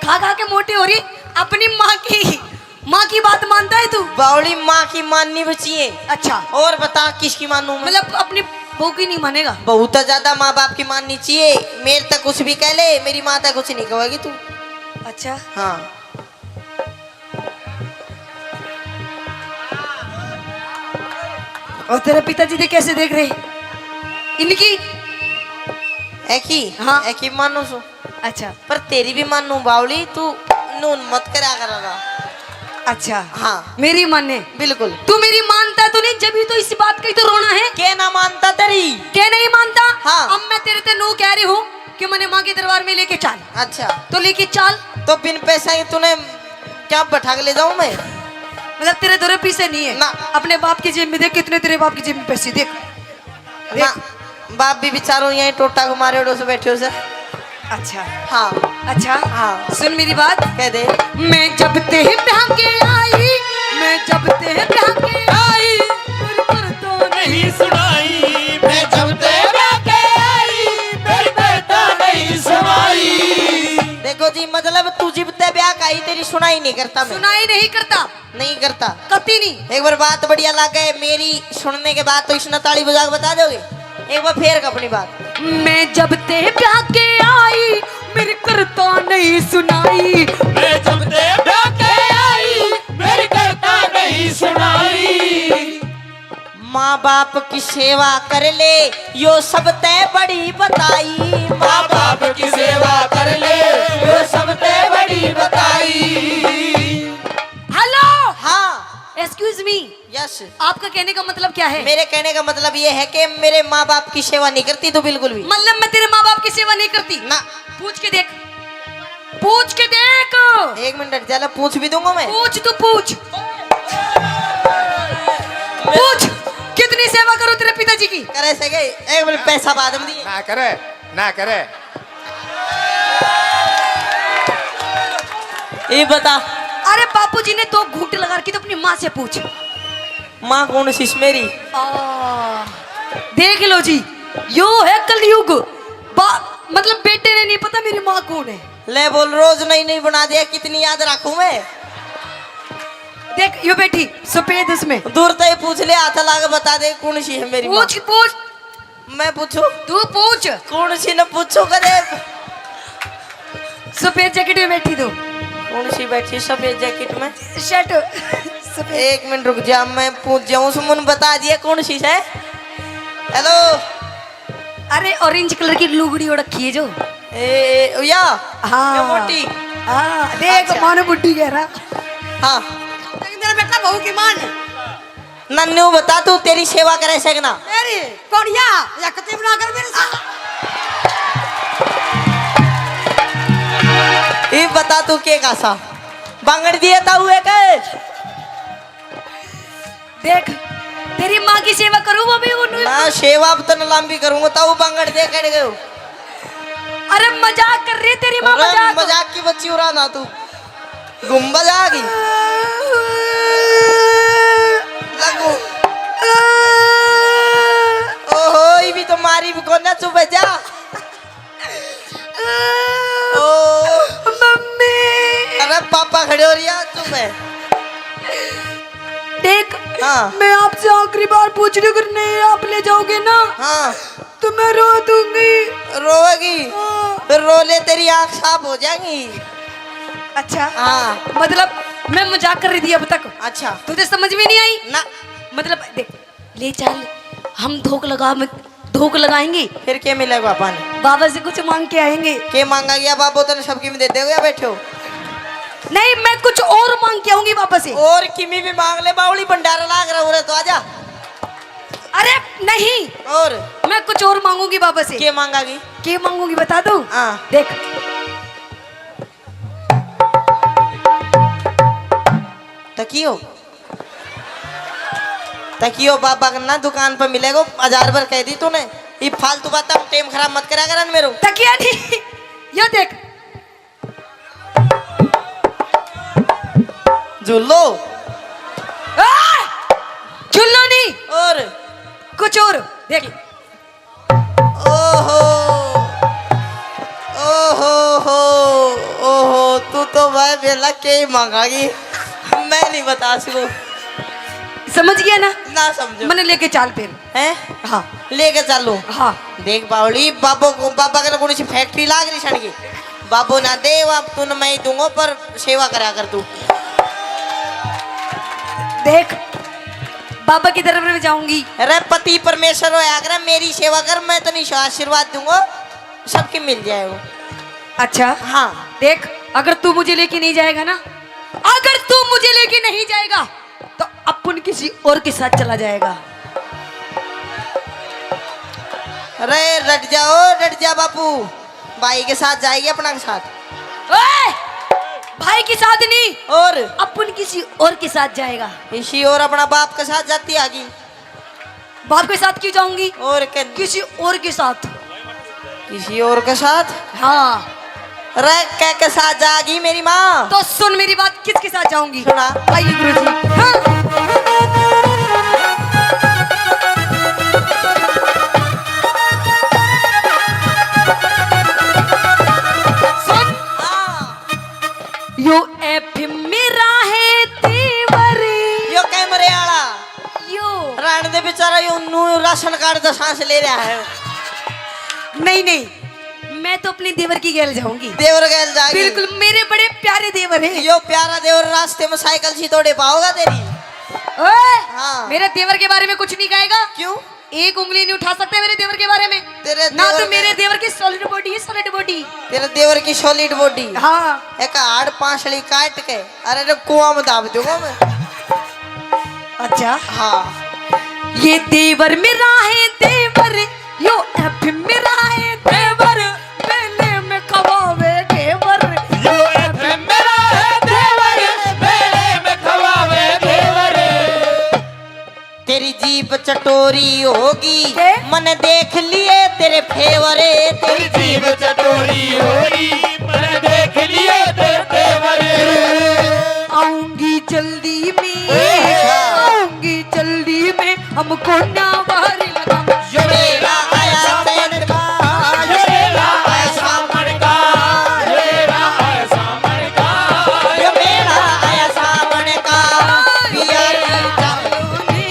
खा खा के मोटी हो रही। अपनी माँ की, माँ की बात मानता है तू? बावली, माँ की माननी भी चाहिए। अच्छा। और बता किसकी मानूं मैं? मतलब अपनी बहू की नहीं मानेगा? बहू तो ज्यादा माँ बाप की माननी चाहिए। मेरे तक कुछ भी कह ले, मेरी माँ तक कुछ नहीं कहेगी तू। अच्छा। हाँ। और तेरे पिताजी ने कैसे देख रहे इनकी? एकी? हाँ। एकी मानू सु। अच्छा। पर तेरी भी मानू बावली, तू नून मत करा करेगा। अच्छा। हाँ। मेरी माने? बिल्कुल। तू मेरी मानता तो नहीं, जब ही तो इस बात का ही तो रोना है। के ना मानता तेरी? के नहीं मानता? हाँ। अब मैं तेरे ते नू कह रही हूँ कि मन्ने माँ के दरबार में लेके चाल। अच्छा। तो लेके चाल। तो बिन पैसा ही तूने क्या बैठा के ले जाऊं मैं? मतलब तेरे दो रुपये से नहीं है? ना। अपने बाप की जेब में देख, कितने तेरे बाप की जेब में पैसे देख। ना, बाप भी बेचारो यहीं टोटा को मारे उड़ो से बैठे हो से। अच्छा। हाँ। अच्छा। हाँ। सुन मेरी बात। कह दे। मैं जब ते ब्याह के आई, मैं जब ते ब्याह के आई, मेरी पर तो नहीं सुनाई। मैं जब ते ब्याह के आई, मेरी पर तो नहीं सुनाई। देखो जी, मतलब तू जिब ते ब्याह का आई, तेरी सुनाई नहीं करता मैं। सुनाई नहीं करता। नहीं करता। कती नहीं। एक बार बात बढ़िया लागे मेरी सुनने के बाद तो इसने ताली बजा के बता दोगे? एक बार फेर अपनी बात। मैं जब ते ब्याह के आई, मेरी करता नहीं सुनाई। मैं जब ते ब्याह के आई, मेरी करता नहीं सुनाई। माँ बाप की सेवा कर ले, यो सब ते बड़ी बताई। माँ बाप की सेवा कर ले, यो सब ते बड़ी बताई। हेलो। हाँ। Excuse me. यस। आपका कहने का मतलब क्या है? मेरे कहने का मतलब ये है कि मेरे माँ बाप की सेवा नहीं करती तू बिल्कुल भी। मतलब मैं तेरे माँ बाप की सेवा नहीं करती? ना। पूछ के देख, पूछ के देख। एक मिनट, ज्यादा पूछ भी दूंगा मैं। पूछ, तू पूछ। पूछ, कितनी सेवा करो तेरे पिताजी की? करे से गए, एक मिनट, पैसा बाद में दिए। ना करे, ना करे। ये बता। अरे बापू जी ने दो घूंट लगा रखी, तो अपनी माँ से पूछ। माँ कौन सी मेरी? आ, देख लो जी, यो है कलयुग। बा-, मतलब बेटे ने नहीं पता मेरी माँ कौन है। ले बोल, रोज नई नई बना दिया, कितनी याद रखूं मैं? देख, यो बैठी सफेद उसमें। दूर तो ही पूछ ले, हाथ ला के बता दे कौन सी है मेरी माँ। पूछ, पूछ। मैं पूछूं? तू पूछ। कौन सी न पूछूं कदे? सफेद जैकेट में बैठी तू। कौन सी बैठी सफेद जैकेट में? शर्ट सफेद। एक मिनट रुक जा, मैं पूछ जाऊं। सुमन बता दिया कौन सी है? हेलो। अरे ऑरेंज कलर की लुगड़ी ओढ़ रखी है जो। ए, ए, या? हाँ। ये मोटी? हाँ, देख, अच्छा। मानो बुड्ढी कह रहा। हाँ। मेरा बेटा बहू की माँ ने। नन्नू बता, तू तेरी सेवा करे से कि ना? तेरी कोड़िया, या कति बना कर मेरे से। ये बता, तू के कासा बांगड़ दिए ताऊ एक? देख, तेरी माँ की सेवा करूँ, वो भी उन्होंने ना, सेवा अब तन लंबी करूँगा, ताऊ बांगड़ दे कड़ गयो। अरे मजाक कर रही तेरी माँ, अरे मजाक। मजाक की बच्ची उड़ा ना तू। गुम्बद आ गई। लगू। ओहो, ये भी तो मारी भी कोना, चुप है जा। ओ। मम्मी। अरे पापा खड़े हो रही है, चुप है। देख, हाँ। मैं आपसे आखिरी बार पूछ रही हूँ, अगर नहीं आप ले जाओगे ना, हाँ। तो मैं रो दूंगी। रोएगी? हाँ। फिर रो ले, तेरी आँख साफ हो जाएगी। अच्छा। हाँ। मतलब मैं मजाक कर रही थी अब तक। अच्छा। तुझे समझ में नहीं आई? ना। मतलब देख, ले चल, हम धोख लगा, धोख लगाएंगे। फिर क्या मिलेगा बाबा ने? बाबा से कुछ मांग के आएंगे। के मांगा गया बाबू, तने सबकी में दे देगा, बैठे हो। नहीं, मैं कुछ और मांग के आऊंगी बाबा से। और किमी भी मांग ले, बावली भंडारा लाग रहा हो रहा, तो आजा। अरे नहीं, और? मैं कुछ और मांगूंगी बाबा से। के मांगागी? के मांगूंगी बता दूं? हाँ। देख। तकियो, तकियो बाबा का ना दुकान पर मिलेगा, हजार बार कह दी तूने। ये फालतू बात, टाइम खराब मत करा कर मेरो। तकिया नहीं, यो देख। झूलो। आ! झूलो नहीं। और? कुछ और। देख। ओहो, ओहो हो, ओहो, तू तो भाई बेला के ही मांगागी, मैं नहीं बता सकूं। समझ गया ना? ना समझो। मने लेके चाल फिर। हैं? हाँ। लेके चालू। हाँ। देख बावली, बाबू को, बाबा के कौन सी फैक्ट्री लाग रही छड़ की? बाबू ना दे, अब तू न मैं ही दूंगा, पर सेवा करा कर तू। देख, बाबा की तरफ में जाऊंगी। अरे पति परमेश्वर होया कर, मेरी सेवा कर, मैं तनी आशीर्वाद दूंगा, सबके मिल जाएगा। अच्छा। हाँ। देख, अगर तू मुझे लेके नहीं जाएगा ना, अगर तू मुझे लेके नहीं जाएगा, तो अपन किसी और के साथ चला जाएगा। अरे डट जाओ, डट जा बापू, भाई के साथ जाएगी, अपना के साथ। ओए! भाई के साथ नहीं, और? अपन किसी और के साथ जाएगा। किसी और, अपना बाप के साथ जाती आगी। बाप के साथ क्यों जाऊंगी? और के? किसी और के साथ। किसी और के साथ? हाँ। रे, के के साथ जागी मेरी माँ? तो सुन मेरी बात, किसके साथ जाऊंगी? सुना। आइए गुरुजी। हाँ। सुन। हाँ। यो एफ मेरा है तेवर। यो कैमरे आला। यो। रहने दे बेचारा, यो नू राशन कार्ड का सांस ले रहा है। नहीं, नहीं, मैं तो अपने देवर की गैल जाऊंगी। देवर गैल जाएगी? बिल्कुल, मेरे बड़े प्यारे देवर हैं। यो प्यारा देवर रास्ते में साइकिल सी तोड़े पाओगा तेरी। ओए, हाँ। मेरे देवर के बारे में कुछ नहीं कहेगा। क्यों? एक उंगली नहीं उठा सकते मेरे देवर के बारे में। तेरे ना देवर तो मेरे के देवर की सॉलिड बॉडी है, सॉलिड बॉडी। तेरे देवर की सॉलिड बॉडी। हाँ। एक हाड़ पांसली काट के, अरे रे, कुआं में दाब दूंगा मैं। अच्छा। हाँ। ये देवर मेरा है देवर, यो एफ मेरा है देवर, मेले में खवावे घेवर। यो एफ मेरा है देवर, मेले में खवावे घेवर। तेरी जीभ चटोरी होगी, के? मने देख लिए तेरे फेवर। तेरी जीभ चटोरी होगी, मने देख लिए तेरे फेवर। आऊंगी जल्दी में, अच्छा। आऊंगी जल्दी में, हमको ना बाहर लगा। यो मेरा आया सावन का, यो मेरा आया सावन का, यो मेरा आया सावन का, यो मेरा आया सावन का। पिया जी चालू ने,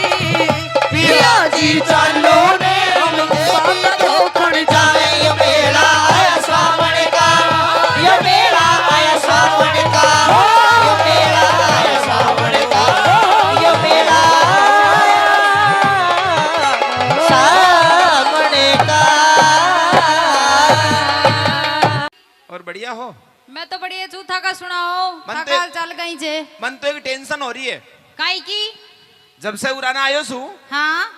पिया जी चालू ने, हम साथ धोखण जाए। यो मेरा आया सावन का, यो मेरा आया सावन का, यो मेरा आया सावन का, यो मेरा आया सावन का। और बढ़िया हो? मैं तो बढ़िया छू, थाका सुनाओ, मन थाका तो, हाल चाल कहीं जे? मन तो एक टेंशन हो रही है। काई की? जब से उराना आयो सू, हाँ।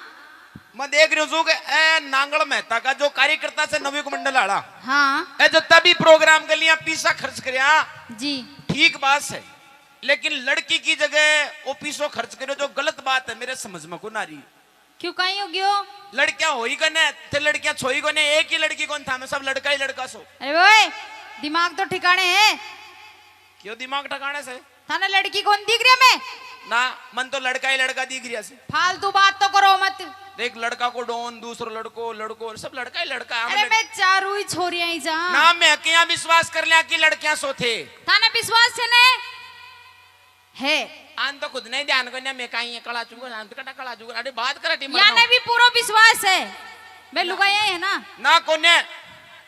मैं देख रही हूँ सू के ए नांगल मेहता का जो कार्यकर्ता से नवयुग मंडल आला, हाँ। ए जितना भी प्रोग्राम के लिए पीसा खर्च करया, जी। ठीक बात है, लेकिन लड़की की जगह वो पीसो खर्च करे जो गलत बात है, मेरे समझ में को ना रही। क्यों, कहीं हो गयो? लड़कियां हो ही कने, थे लड़कियां छो ही कोने, एक ही लड़की कौन था, मैं सब लड़का ही लड़का सो। अरे ओए, दिमाग तो ठिकाने है। क्यों दिमाग ठिकाने से? थाने लड़की कौन दिख रही है मैं? ना, मन तो लड़का ही लड़का दिख रहा से। फालतू बात तो करो मत। देख, लड़का को डॉन, दूसरो लड़को, लड़को, सब लड़का ही लड़का है। अरे, मैं चारू ही छोरियां ही जा। ना, मैं क्या विश्वास कर लिया कि लड़कियां सो थे? थाने विश्वास से ने? है। आन तो खुद नहीं ध्यान को ना, मैं कहीं ये कला चुको, आन तो कटा कला चुको। अरे बात कर टीम या ने भी पूरा विश्वास है। मैं ना। लुगाई है ना? ना कोने।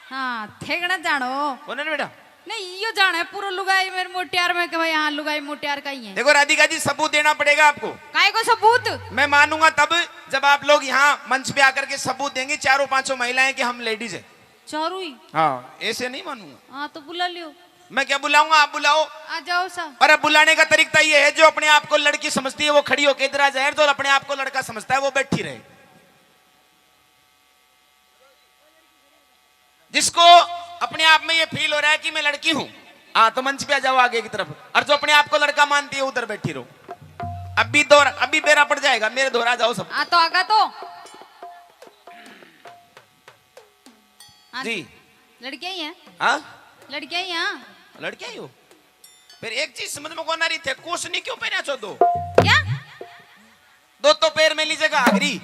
हाँ, ठेकना जानो। कोने ना बेटा? नहीं, यो जाना है पूरा लुगाई मेरे मोटियार में कि भाई हाँ, लुगाई मोटियार का ही है। देखो राधिका जी, सबूत देना पड़ेगा आपको। काय को सबूत? मैं मानूंगा तब जब आप लोग यहाँ मंच पे आकर के सबूत देंगे, चारों पांचों महिलाएं, कि हम लेडीज है। चारू ही? हाँ, ऐसे नहीं मानूंगा। हाँ, तो बुला लियो। मैं क्या बुलाऊंगा, आप बुलाओ। आ जाओ सा। अरे बुलाने का तरीका ये है, जो अपने आप को लड़की समझती है वो खड़ी होके इधर आ जाए, जो अपने आप को लड़का समझता है वो बैठी रहे। जिसको अपने आप में ये फील हो रहा है कि मैं लड़की हूं, हाँ, तो मंच पे आ जाओ आगे की तरफ। और जो अपने आप को लड़का मानती है उधर बैठी रहो। अभी दौर, अभी बेरा पड़ जाएगा, मेरे धोरा आ जाओ सब। हाँ, तो आगा तो। हाँ जी। लड़कियां ही हैं। हाँ? लड़कियां ही हैं। लड़कियां ही हो? फिर एक चीज समझ में कौन आ रही थे, कुछ नहीं क्यों पहना छो दो? क्या? दो तो पैर में ली जगह आगरी।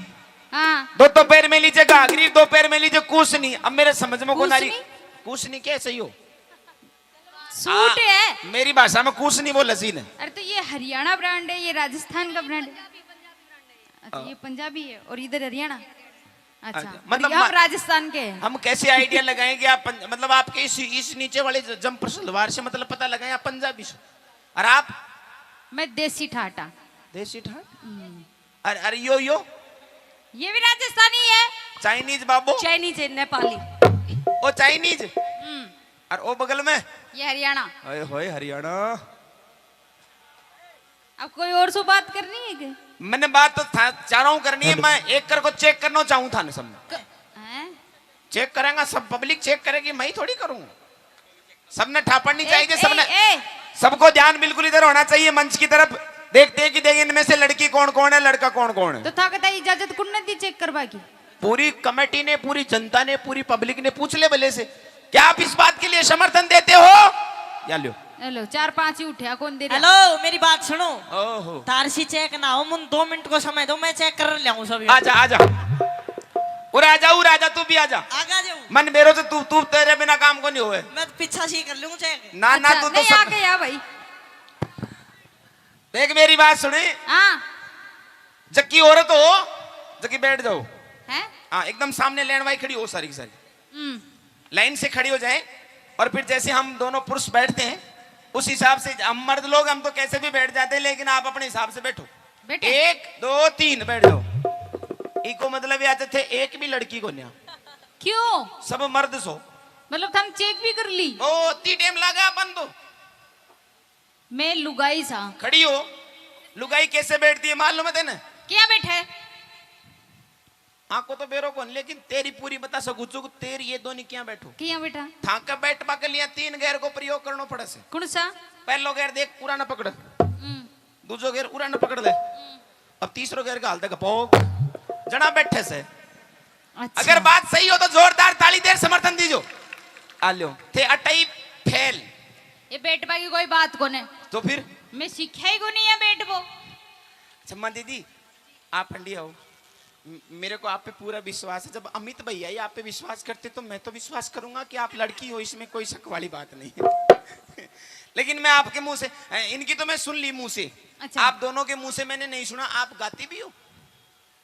हाँ। दो तो पैर में ली जगह आगरी, दो पैर में ली जगह कुछ नहीं। अब मेरे समझ में कौन आ रही? कुछ नहीं? कुछ नहीं क्या सही हो? सूट हाँ, है। मेरी भाषा में कुछ नहीं बोला सी ने। अरे तो ये हरियाणा ब्रांड है, ये राजस्थान का ब्रांड है। अच्छा, हाँ। ये पंजाबी है और इधर हरियाणा। अच्छा, अच्छा, मतलब हम मा-, राजस्थान के हैं। हम कैसे आइडिया लगाएं कि आप पंज-, मतलब आपके इस, इस नीचे वाले ज-, जंपर सलवार से मतलब पता लगाएं आप पंजाबी से। और आप? मैं देसी ठाटा। देसी ठाट? हम्म। और, और यो, यो? ये भी राजस्थानी है। चाइनीज बाबू? चाइनीज है, नेपाली। ओ चाइनीज? हम्म। और ओ बगल में? ये हरियाणा। ओए होए हरियाणा। अब कोई और सो बात करनी है क्या? मैंने बात तो था, चारों करनी है, हेलो। मैं एक कर को चेक करना चाहूँ था ना सब। क-, हैं? चेक करेंगा सब, पब्लिक चेक करेगी, मैं ही थोड़ी करूँ। सबने ठापड़ नहीं ए, चाहिए, ए, सबने, ए। सबको ध्यान बिल्कुल इधर होना चाहिए मंच की तरफ। देखते हैं कि देख इनमें से लड़की कौन कौन है, लड़का कौन कौन है। तो थाके ताई इजाजत कुण ने दी चेक करवा की? पूरी कमेटी ने, पूरी जनता ने, पूरी पब्लिक ने पूछ ले भले से, क्या आप इस बात के लिए समर्थन देते हो? या लो। हेलो, चार पांच ही उठ्या, कौन दे रहा? हेलो, मेरी बात सुनो। ओहो। तारसी चेक ना हो, मुन दो मिनट को समय दो, मैं चेक कर ले आऊं सब। आजा, आजा। उरे आजा, उरे आजा, तू भी आजा। आगा जाऊं। मन मेरो तो तू, तू तेरे बिना काम को नहीं होए। मैं तो पीछा सी कर लूं चेक। ना, ना, अच्छा, तू तो नहीं, सब आके आ भाई। देख मेरी बात सुने। हाँ। जक्की औरत हो, जक्की बैठ जाओ। हैं? हाँ, एकदम सामने लाइन वाई खड़ी हो सारी की सारी। हम्म। लाइन से खड़ी हो जाए और फिर जैसे हम दोनों पुरुष बैठते हैं, उस हिसाब से हम मर्द लोग, हम तो कैसे भी बैठ जाते हैं, लेकिन आप अपने हिसाब से बैठो। बैठे? एक, दो, तीन, बैठ जाओ। इको मतलब या थे एक भी लड़की को न्या। क्यों? सब मर्द सो। मतलब थम चेक भी कर ली? ओ, ती टाइम लगा अपन तो। मैं लुगाई सा। खड़ी हो। लुगाई कैसे बैठती है मालूम है तेने? क्या बैठे? आंखों तो बेरो कौन, लेकिन तेरी पूरी बता सकूं चुक, तेरी ये दोनों क्या बैठो? क्या बैठा? थाके बैठवा के लिए तीन गैर को प्रयोग करनो पड़े से। कौन सा? पहलो गैर देख, पूरा ना पकड़। हम्म। दूजो गैर पूरा ना पकड़ ले। हम्म। अब तीसरो गैर का हाल तक पोक। जना बैठे से। अच्छा। अगर बात सही हो तो जोरदार ताली देर समर्थन दीजो। आ लो। थे अटाई फेल। ये बैठवा की कोई बात कोने। तो फिर? मैं सीखा ही को नहीं है बैठवो। चम्मा दीदी, आप फंडी आओ। म-, मेरे को आप पे पूरा विश्वास है। जब अमित भैया ही आप पे विश्वास करते तो मैं तो विश्वास करूंगा कि आप लड़की हो, इसमें कोई शक वाली बात नहीं है। लेकिन मैं आपके मुंह से, अ, इनकी तो मैं सुन ली मुंह से। अच्छा। आप दोनों के मुंह से मैंने नहीं सुना, आप गाती भी हो?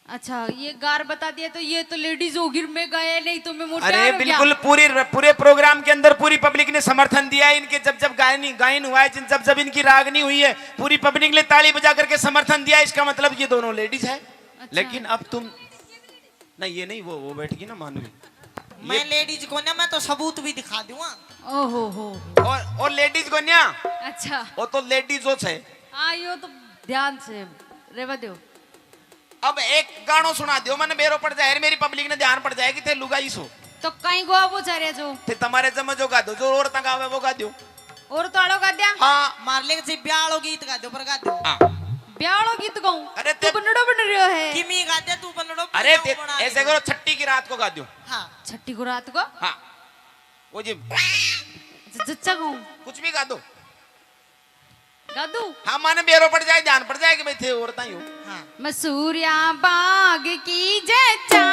अच्छा, ये गार बता दिया तो ये तो लेडीज होगी, मैं गाया नहीं तो मैं मोटा अरे हो गया। बिल्कुल, पूरी र-, पूरे प्रोग्राम के अंदर पूरी पब्लिक ने समर्थन दिया है इनके। जब जब गायनी, गायन हुआ है, जिन, जब जब इनकी रागनी हुई है, पूरी पब्लिक ने ताली बजा करके समर्थन दिया है। इसका मतलब ये दोनों लेडीज है। अच्छा। लेकिन अब तुम, नहीं, ये नहीं, वो, वो बैठेगी ना मानवी। मैं ये लेडीज को ना, मैं तो सबूत भी दिखा दूंगा। ओहो हो। और, और लेडीज को ना, अच्छा। वो तो लेडीज हो छे। हाँ, यो तो ध्यान से रेवा दो। अब एक गाणो सुना दो, मैंने बेरो पड़ जाए, मेरी पब्लिक ने ध्यान पड़ जाए कि थे लुगाई सो। तो कहीं गो वो जा रहे जो। थे तुम्हारे जमे जो गा दो, जो औरतां गावे वो गा दो। और तो आलो गा दिया? हाँ। मार ले जी ब्याह आलो गीत गा दो, पर गा दो। हाँ। ब्याह वाला गीत गाऊं? अरे तू ते बनड़ो बन रह्यो है। किमी गा दे तू बनड़ो, अरे बन ते, बना ऐसे दे। करो, छठी की रात को गा दो। हाँ। छठी को रात को? हाँ। वो जी। ज-, जच्चा गाऊं? कुछ भी गा दो। गा दूं? हाँ, माने बेरो पड़ जाए, ध्यान पड़ जाए कि भाई थे औरतां ही हो। हाँ। मसूरिया बाग की जच्चा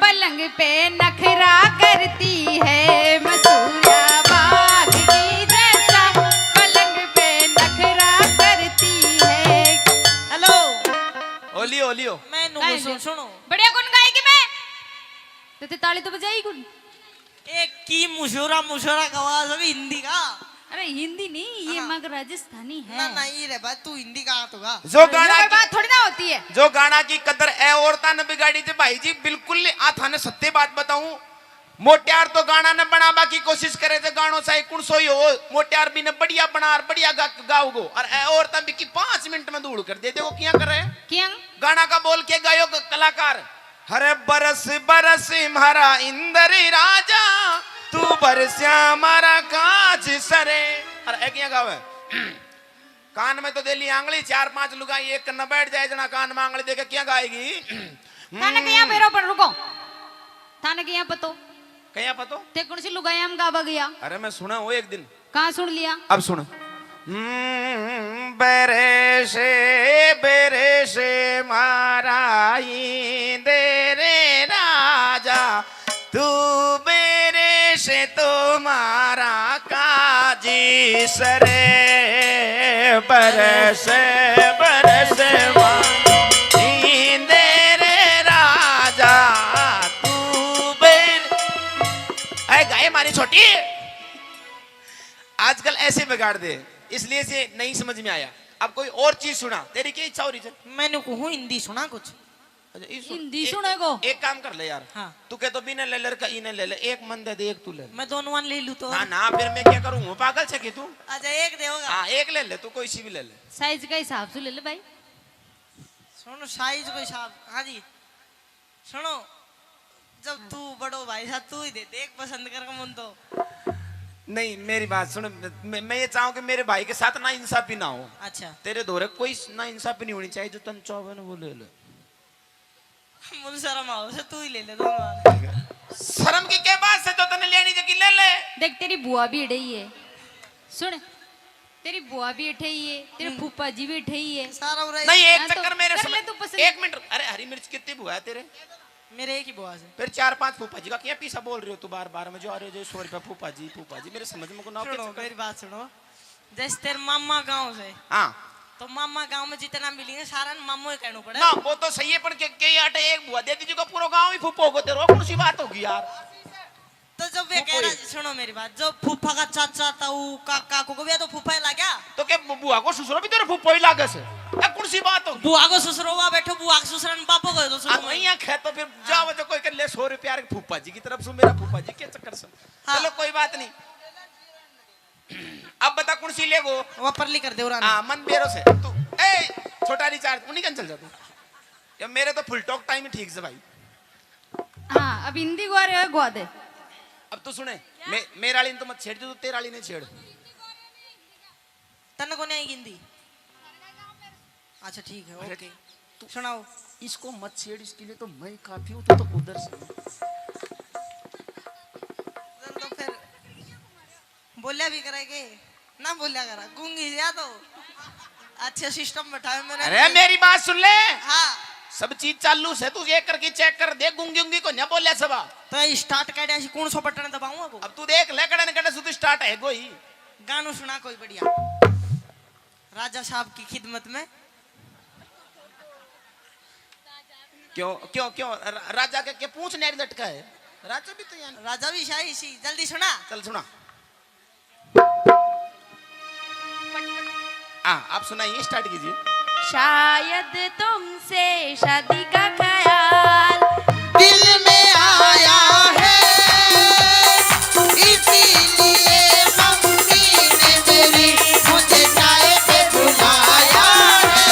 पलंग पे नखरा करती है, मसूरिया बाग की जच्चा पलंग पे नखरा करती है। हेलो। Oleo, oleo. मैं नु नहीं, सुन, नहीं। सुनो। बढ़िया कौन गाएगी मैं? तो ते ताली तो बजाई कौन? एक की मुशोरा, मुशोरा गवा सब हिंदी का। अरे हिंदी नहीं, ये हाँ। मग राजस्थानी है। ना, ना, ये रे बात, तू हिंदी का तो गा। जो तो गाना ये की, बात थोड़ी ना होती है। जो गाना की कदर ए औरतां ने बिगाड़ी थे भाई जी, बिल्कुल नहीं। आ थाने सत्य बात बताऊं, मोटियार तो गाना ने बनाबा की कोशिश करे थे, गानो चाहे कुण सो ही हो, मोटियार भी ने बढ़िया बना और बढ़िया गा, गाओगो। और ए औरतां भी की पाँच मिनट में धूल कर दे, देखो क्या करे। क्या? गाना का बोल के गायो क-, कलाकार। हरे बरस बरस म्हारा इंदर राजा, तू बरस्या म्हारा काज सरे। अरे, ए किया गावे? कान में तो दे ली आंगली, चार पांच लुगाई एक कन्ना बैठ जाए, जना कान में आंगली देके क्या गाएगी? थाने कहीं पे रो पर रुको। थाने कहीं पतो? कहीं पतो? ते कौन सी लुगाई हम गावा गया? अरे, मैं सुना हूँ एक दिन। कहाँ सुन लिया? अब सुन। हम्म, बरसे, बरसे म्हारा इंदर राजा, तू बरसे तो म्हारा काज सरे। बरसे, बरसे म्हारा इंदर राजा, तू बर-, ऐ गाए मारी छोटी। आजकल ऐसे बिगाड़ दे, इसलिए से नहीं समझ में आया। अब कोई और चीज सुना, तेरी क्या इच्छा हो रही है? मैंने कहूँ हिंदी सुना कुछ। अच्छा, ये सुन, हिंदी एक, सुनेगो? एक काम कर ले यार। हाँ। तू कह तो भी ना ले ले, का ई ना ले ले, एक मन दे दे, एक तू ले ले। मैं दोनों मन ले लूँ तो? ना, ना, फिर मैं क्या करूँ? वो पागल छे कि तू? अच्छा, एक दे होगा। हाँ, एक ले ले तू, कोई सी भी ले ले। साइज का हिसाब से ले ले भाई। सुन, साइज को हिसाब, हाँ जी। सुनो, जब तू बड़ो भाई साहब, तू ही दे दे, एक पसंद करके मन तो। नहीं, मेरी बात सुन, मैं, मैं ये चाहूँ कि मेरे भाई के साथ ना इंसाफी ना हो। अच्छा। तेरे धोरे कोई ना इंसाफी नहीं होनी चाहिए, जो तन चाहे ना वो ले ले। मुझे शर्म आओ से, तू ही ले ले दोनों। शर्म की क्या बात है, जो तने लेनी जगी ले ले। देख, तेरी बुआ भी इड़े ही है। सुन, तेरी बुआ भी इठे ही है, तेरे हम्म। फूफा जी भी इठे ही है। सारा उरे नहीं, एक हाँ, तो चक्कर मेरे कर समझ ले तू पसंद। एक मिनट, अरे हरी मिर्च कितनी बुआ है तेरे? मेरे एक ही बुआ से। फिर चार पांच फूफा जी का क्या पीसा बोल रहे हो तू बार बार में, जो आ रहे हो जो सौ रुपया फूफा जी, फूफा जी, मेरे समझ में को ना सुनो, चक्कर। मेरी बात सुनो, जैसे तेरे मामा गांव से, हाँ। तो मामा गांव में जितना मिलेंगे सारा ने मामो ही कहना पड़े। ना, वो तो सही है, पर के, के आटे एक बुआ दे दीजिएगा, पूरा गांव ही फूफा होगा तेरा, कौन सी बात होगी यार? तो जब वे वो कह रहा, कोई सुनो मेरी बात, जो फूफा का चाचा, ताऊ, काका, को भी तो फूफा ही लाग्या। तो के बु-, बुआ को ससुरो भी तेरे फूफा ही लागे से? ए, कौन सी बात होगी? बुआ को ससुरो हुआ बैठो, बुआ के ससुरा ने बापो को तो ससुरो हाँ, वही आंख है, तो फिर हाँ। जाओ, जो कोई कर ले सौ रुपया रे फूफा जी की तरफ से, मेरा फूफा जी के चक्कर से। हाँ। चलो, कोई बात नहीं। अब बता, कौन सी लेगो? वो परली कर दे, उरा हाँ, मन बेरो से। तू, ए, छोटा रिचार्ज, उन्हीं कन चल जा तू। ये मेरे तो फुल टॉक टाइम ही ठीक से भाई। हाँ, अब हिंदी गुआ रहे हो, गुआ दे। अब तू सुने, मे-, मेरे वाली ने तो मत छेड़, जो तू तेरे वाली ने छेड़। तन्ने को नहीं आएगी हिंदी? अच्छा, ठीक है, अरे, ओके। तू सुनाओ। इसको मत छेड़, इसके लिए तो मैं ही काफी हूँ, तू तो उधर से। तो फिर बोल्या भी करेगी ना, बोल्या करा, गूंगी या तो। अच्छे सिस्टम बैठाए मैंने। अरे, मेरी बात सुन ले। हाँ। सब चीज चालू से, तू ये करके चेक कर दे, गूंगी उंगी को ना बोल्या सबा। तो ये स्टार्ट कर दिया, कौन सो बटन दबाऊं अब? अब तू देख ले, कड़े न कड़े से तू स्टार्ट है कोई। गानू सुना कोई बढ़िया। राजा साहब की खिदमत में। क्यों, क्यों, क्यों? रा-, राजा के, के पूंछ न्यारी लटका है? राजा भी तो यहाँ। राजा भी शाही सी, जल्दी सुना। चल सुना। हाँ, आप सुनाइए, स्टार्ट कीजिए। शायद तुमसे शादी का ख्याल दिल में आया है, इसीलिए मम्मी ने मेरी मुझे चाय पे बुलाया है।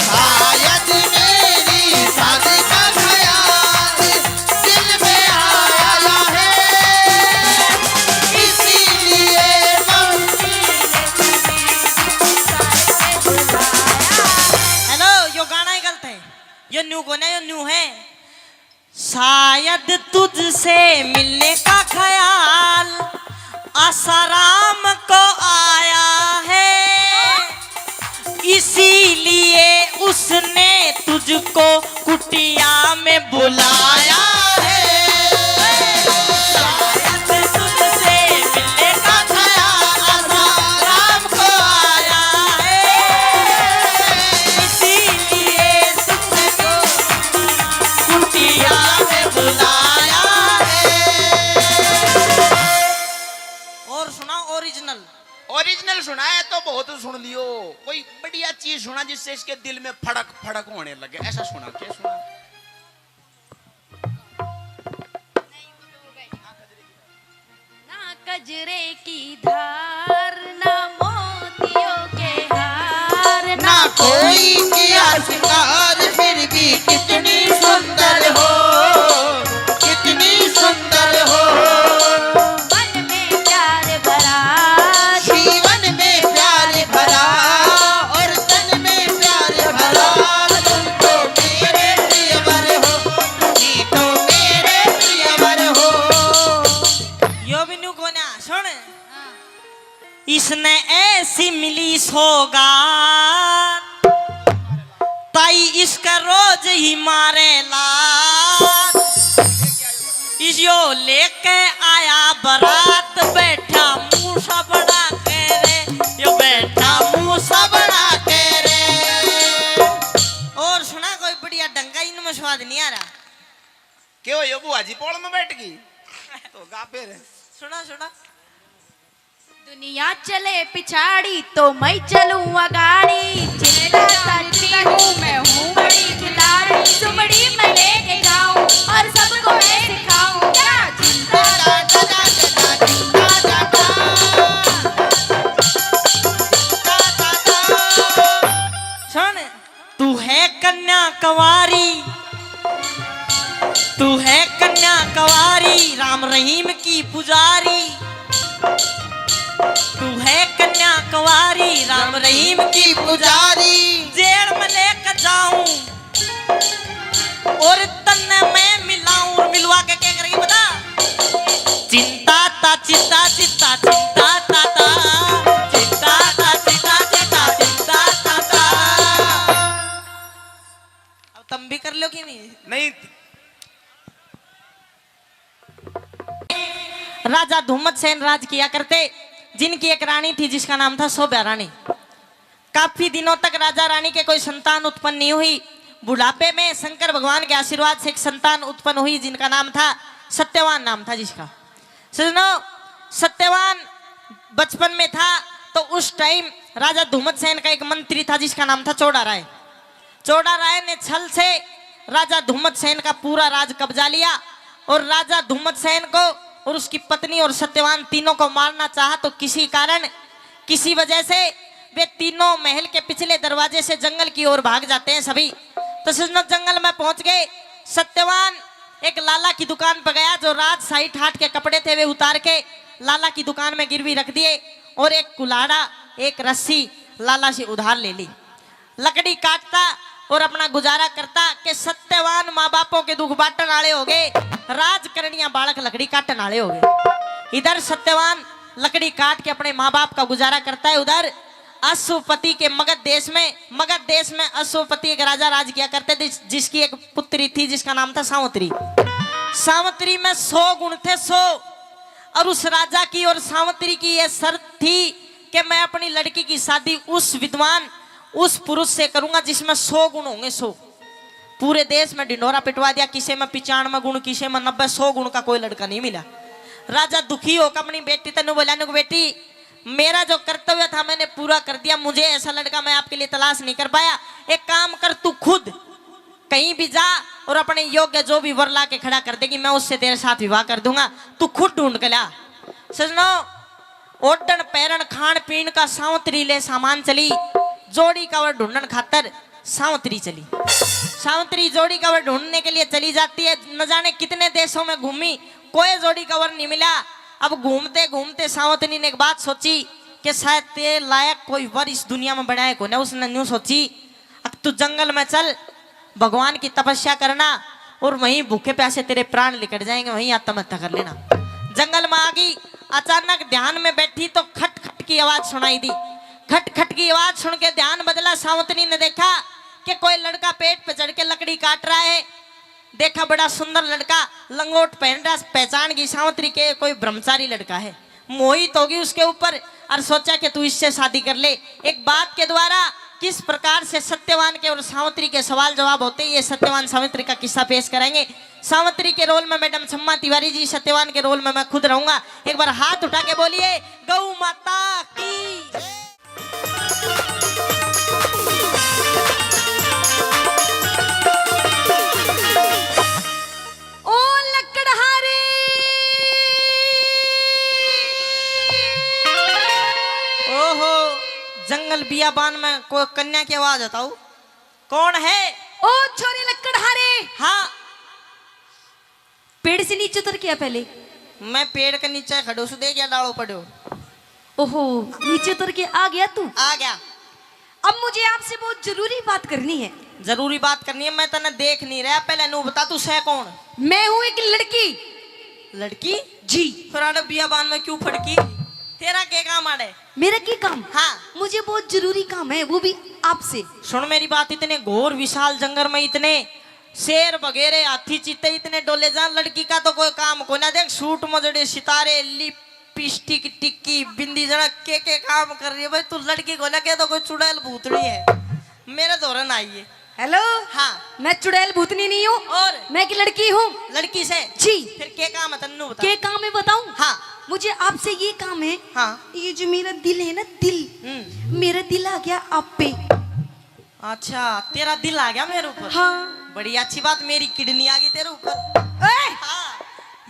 शायद मेरी शादी का ख्याल दिल में आया है, इसीलिए मम्मी ने मेरी मुझे चाय पे बुलाया। न्यू कोन्या, यो न्यू है। शायद तुझसे मिलने का ख्याल आसाराम को आया है, इसीलिए उसने तुझको कुटिया में बुलाया है। शायद तुझसे मिलने का ख्याल आसाराम को आया है, इसीलिए तुझको कुटिया में बुलाया है। और सुना ओरिजिनल। ओरिजिनल सुनाया तो बहुत सुन लियो, कोई बढ़िया चीज सुना जिससे इसके दिल में फड़क फड़क होने लगे। ऐसा सुना, क्या सुना? ना कजरे की धार, ना मोतियों के हार, ना कोई किया श्रृंगार, फिर भी कितनी सुंदर हो, कितनी सुंदर हो। मन में प्यार भरा, जीवन में प्यार भरा, और तन में प्यार भरा। तुम तो मेरे प्रियवर हो, तुम ही तो मेरे प्रियवर हो। यो भी न्यू कोन्या, सुन। इसने ऐसी मिली सौगात, ताई इसका रोज ही मारे लात। इस यो लेके आया बारात, बैठा मूसा बना के रे, यो बैठा मूसा बना के रे। और सुना कोई बढ़िया ढंग का, इनमें स्वाद नहीं आ रहा। क्यों यो बुआ जी पोल में बैठ गई? तो गा फिर। सुना, सुना। दुनिया चले पिछाड़ी तो मैं चलूं अगाड़ी, चिंता करती हूँ मैं हूँ बड़ी खिलाड़ी, सुमड़ी मैं लेके जाऊं और सबको मैं सिखाऊं, क्या चिंता। सुन, तू है कन्या कंवारी, तू है कन्या कंवारी, राम रहीम की पुजारी। तू है कन्या कंवारी, राम रहीम की पुजारी। जेल में लेकर जाऊं और तन्ने मैं मिलाऊं, और मिलवा के क्या करेगी बता? चिंता ता चिंता, चिंता, चिंता ता ता, चिंता ता चिंता, चिंता, चिंता ता ता। अब तुम भी कर लो कि नहीं? नहीं। राजा धूमत सेन राज किया करते, जिनकी एक रानी थी जिसका नाम था शोभा रानी। काफी दिनों तक राजा रानी के कोई संतान उत्पन्न नहीं हुई। बुढ़ापे में शंकर भगवान के आशीर्वाद से एक संतान उत्पन्न हुई जिनका नाम था सत्यवान, नाम था जिसका। सजनों, सत्यवान बचपन में था तो उस टाइम राजा धूमत सेन का एक मंत्री था जिसका नाम था चौड़ा राय। चौड़ा राय ने छल से राजा धूमत सेन का पूरा राज कब्जा लिया और राजा धूमत सेन को और उसकी पत्नी और सत्यवान तीनों को मारना चाहा, तो किसी कारण, किसी वजह से वे तीनों महल के पिछले दरवाजे से जंगल की ओर भाग जाते हैं सभी। तो सजनों, जंगल में पहुंच गए। सत्यवान एक लाला की दुकान पर गया, जो राजशाही ठाट के कपड़े थे वे उतार के लाला की दुकान में गिरवी रख दिए और एक कुल्हाड़ा, एक रस्सी लाला से उधार ले ली। लकड़ी काटता और अपना गुजारा करता कि सत्यवान माँ बापों के दुख बांटन आले हो गए, राजकरणिया बालक लकड़ी काटन आले हो गए। इधर सत्यवान लकड़ी काट के अपने माँ बाप का गुजारा करता है, उधर अश्वपति के मगध देश में, मगध देश में अश्वपति एक राजा राज किया करते थे, जिस-, जिसकी एक पुत्री थी जिसका नाम था सावित्री। सावित्री में सौ गुण थे, सौ। और उस राजा की और सावित्री की यह शर्त थी कि मैं अपनी लड़की की शादी उस विद्वान, उस पुरुष से करूंगा जिसमें सौ गुण होंगे, सौ। पूरे देश में ढिंढोरा पिटवा दिया, किसे में पचानवे गुण, किसे में नब्बे, सौ गुण का कोई लड़का नहीं मिला। राजा दुखी होकर अपनी बेटी तै न्यू बोला, न्यू, बेटी, मेरा जो कर्तव्य था मैंने पूरा कर दिया, मुझे ऐसा लड़का मैं आपके लिए तलाश नहीं कर पाया। एक काम कर, तू खुद कहीं भी जा और अपने योग्य जो भी वर ला के खड़ा कर देगी, मैं उससे तेरे साथ विवाह कर दूंगा, तू खुद ढूंढ के ला। सजनों, ओढ़ण पैरण खान पीन का सावंतरी ले सामान चली, जोड़ी का वर ढूंढण खातर सावंतरी चली। सावंतरी जोड़ी का वर ढूंढने के लिए चली जाती है। न जाने कितने देशों में घूमी, कोई जोड़ी का वर नहीं मिला। अब घूमते घूमते सावंतरी ने एक बात सोची कि शायद तेरे लायक कोई वर इस दुनिया में बना है कोने। उसने न्यू सोची, अब तू जंगल में चल, भगवान की तपस्या करना और वहीं भूखे प्यासे तेरे प्राण निकल जाएंगे, वहीं आत्महत्या कर लेना। जंगल में आ गई, अचानक ध्यान में बैठी तो खट खट की आवाज सुनाई दी। खट खट की आवाज सुन के ध्यान बदला। सावंतनी ने देखा कि कोई लड़का पेड़ पे चढ़ के लकड़ी काट रहा है। देखा, बड़ा सुंदर लड़का, लंगोट पहन रहा, पहचान गई सावंतनी के कोई ब्रह्मचारी लड़का है। मोहित होगी उसके ऊपर और सोचा कि तू इससे शादी कर ले। एक बात के द्वारा किस प्रकार से सत्यवान के और सावंतनी के सवाल जवाब होते हैं, ये सत्यवान सावित्री का किस्सा पेश करेंगे। सावित्री के रोल में मैडम छम्मा तिवारी जी, सत्यवान के रोल में मैं खुद रहूंगा। एक बार हाथ उठा के बोलिए, गौ माता की। ओ लकड़हारे। ओहो, जंगल बियाबान में को कन्या की आवाज होता हूँ। कौन है? ओ छोरे लकड़हारे। हाँ। पेड़ से नीचे उतर के आ पहले। मैं पेड़ के नीचे खड़ो सु, दे गया डालो पड़ो। ओहो, नीचे उतर के आ गया तू? आ गया। अब मुझे आपसे बहुत जरूरी बात करनी है। जरूरी बात करनी है? मैं तने देख नहीं रहा, पहले नू बता तू सै कौन? मैं हूँ एक लड़की। लड़की? जी। फिर आड़े बियाबान में क्यों फड़की? तेरा के काम आड़े? मेरा की काम? हाँ। मुझे बहुत जरूरी काम है, वो भी आपसे। सुन मेरी बात, इतने घोर विशाल जंगल में इतने शेर बगेरे, हाथी, चीते इतने डोले जा, लड़की का तो कोई काम कोना। देख सूट में जड़े सितारे, लिपस्टिक, टिक्की, बिंदी, जरा के के काम कर रही है भाई। तू लड़की को लगे तो कोई चुड़ैल भूतनी है। मेरे धोरे ना आइए। हेलो। हाँ। मैं चुड़ैल भूतनी नहीं हूँ। और? मैं एक लड़की हूँ। लड़की से? जी। फिर के काम है तन्नू बता। के काम है बताऊँ? हाँ। मुझे आपसे ये काम है। हाँ। ये जो मेरा दिल है ना, दिल, हम्म। मेरा दिल आ गया आप पे। अच्छा, तेरा दिल आ गया मेरे ऊपर? हाँ। बड़ी अच्छी बात, मेरी किडनी आ गई तेरे ऊपर। ओए! हाँ।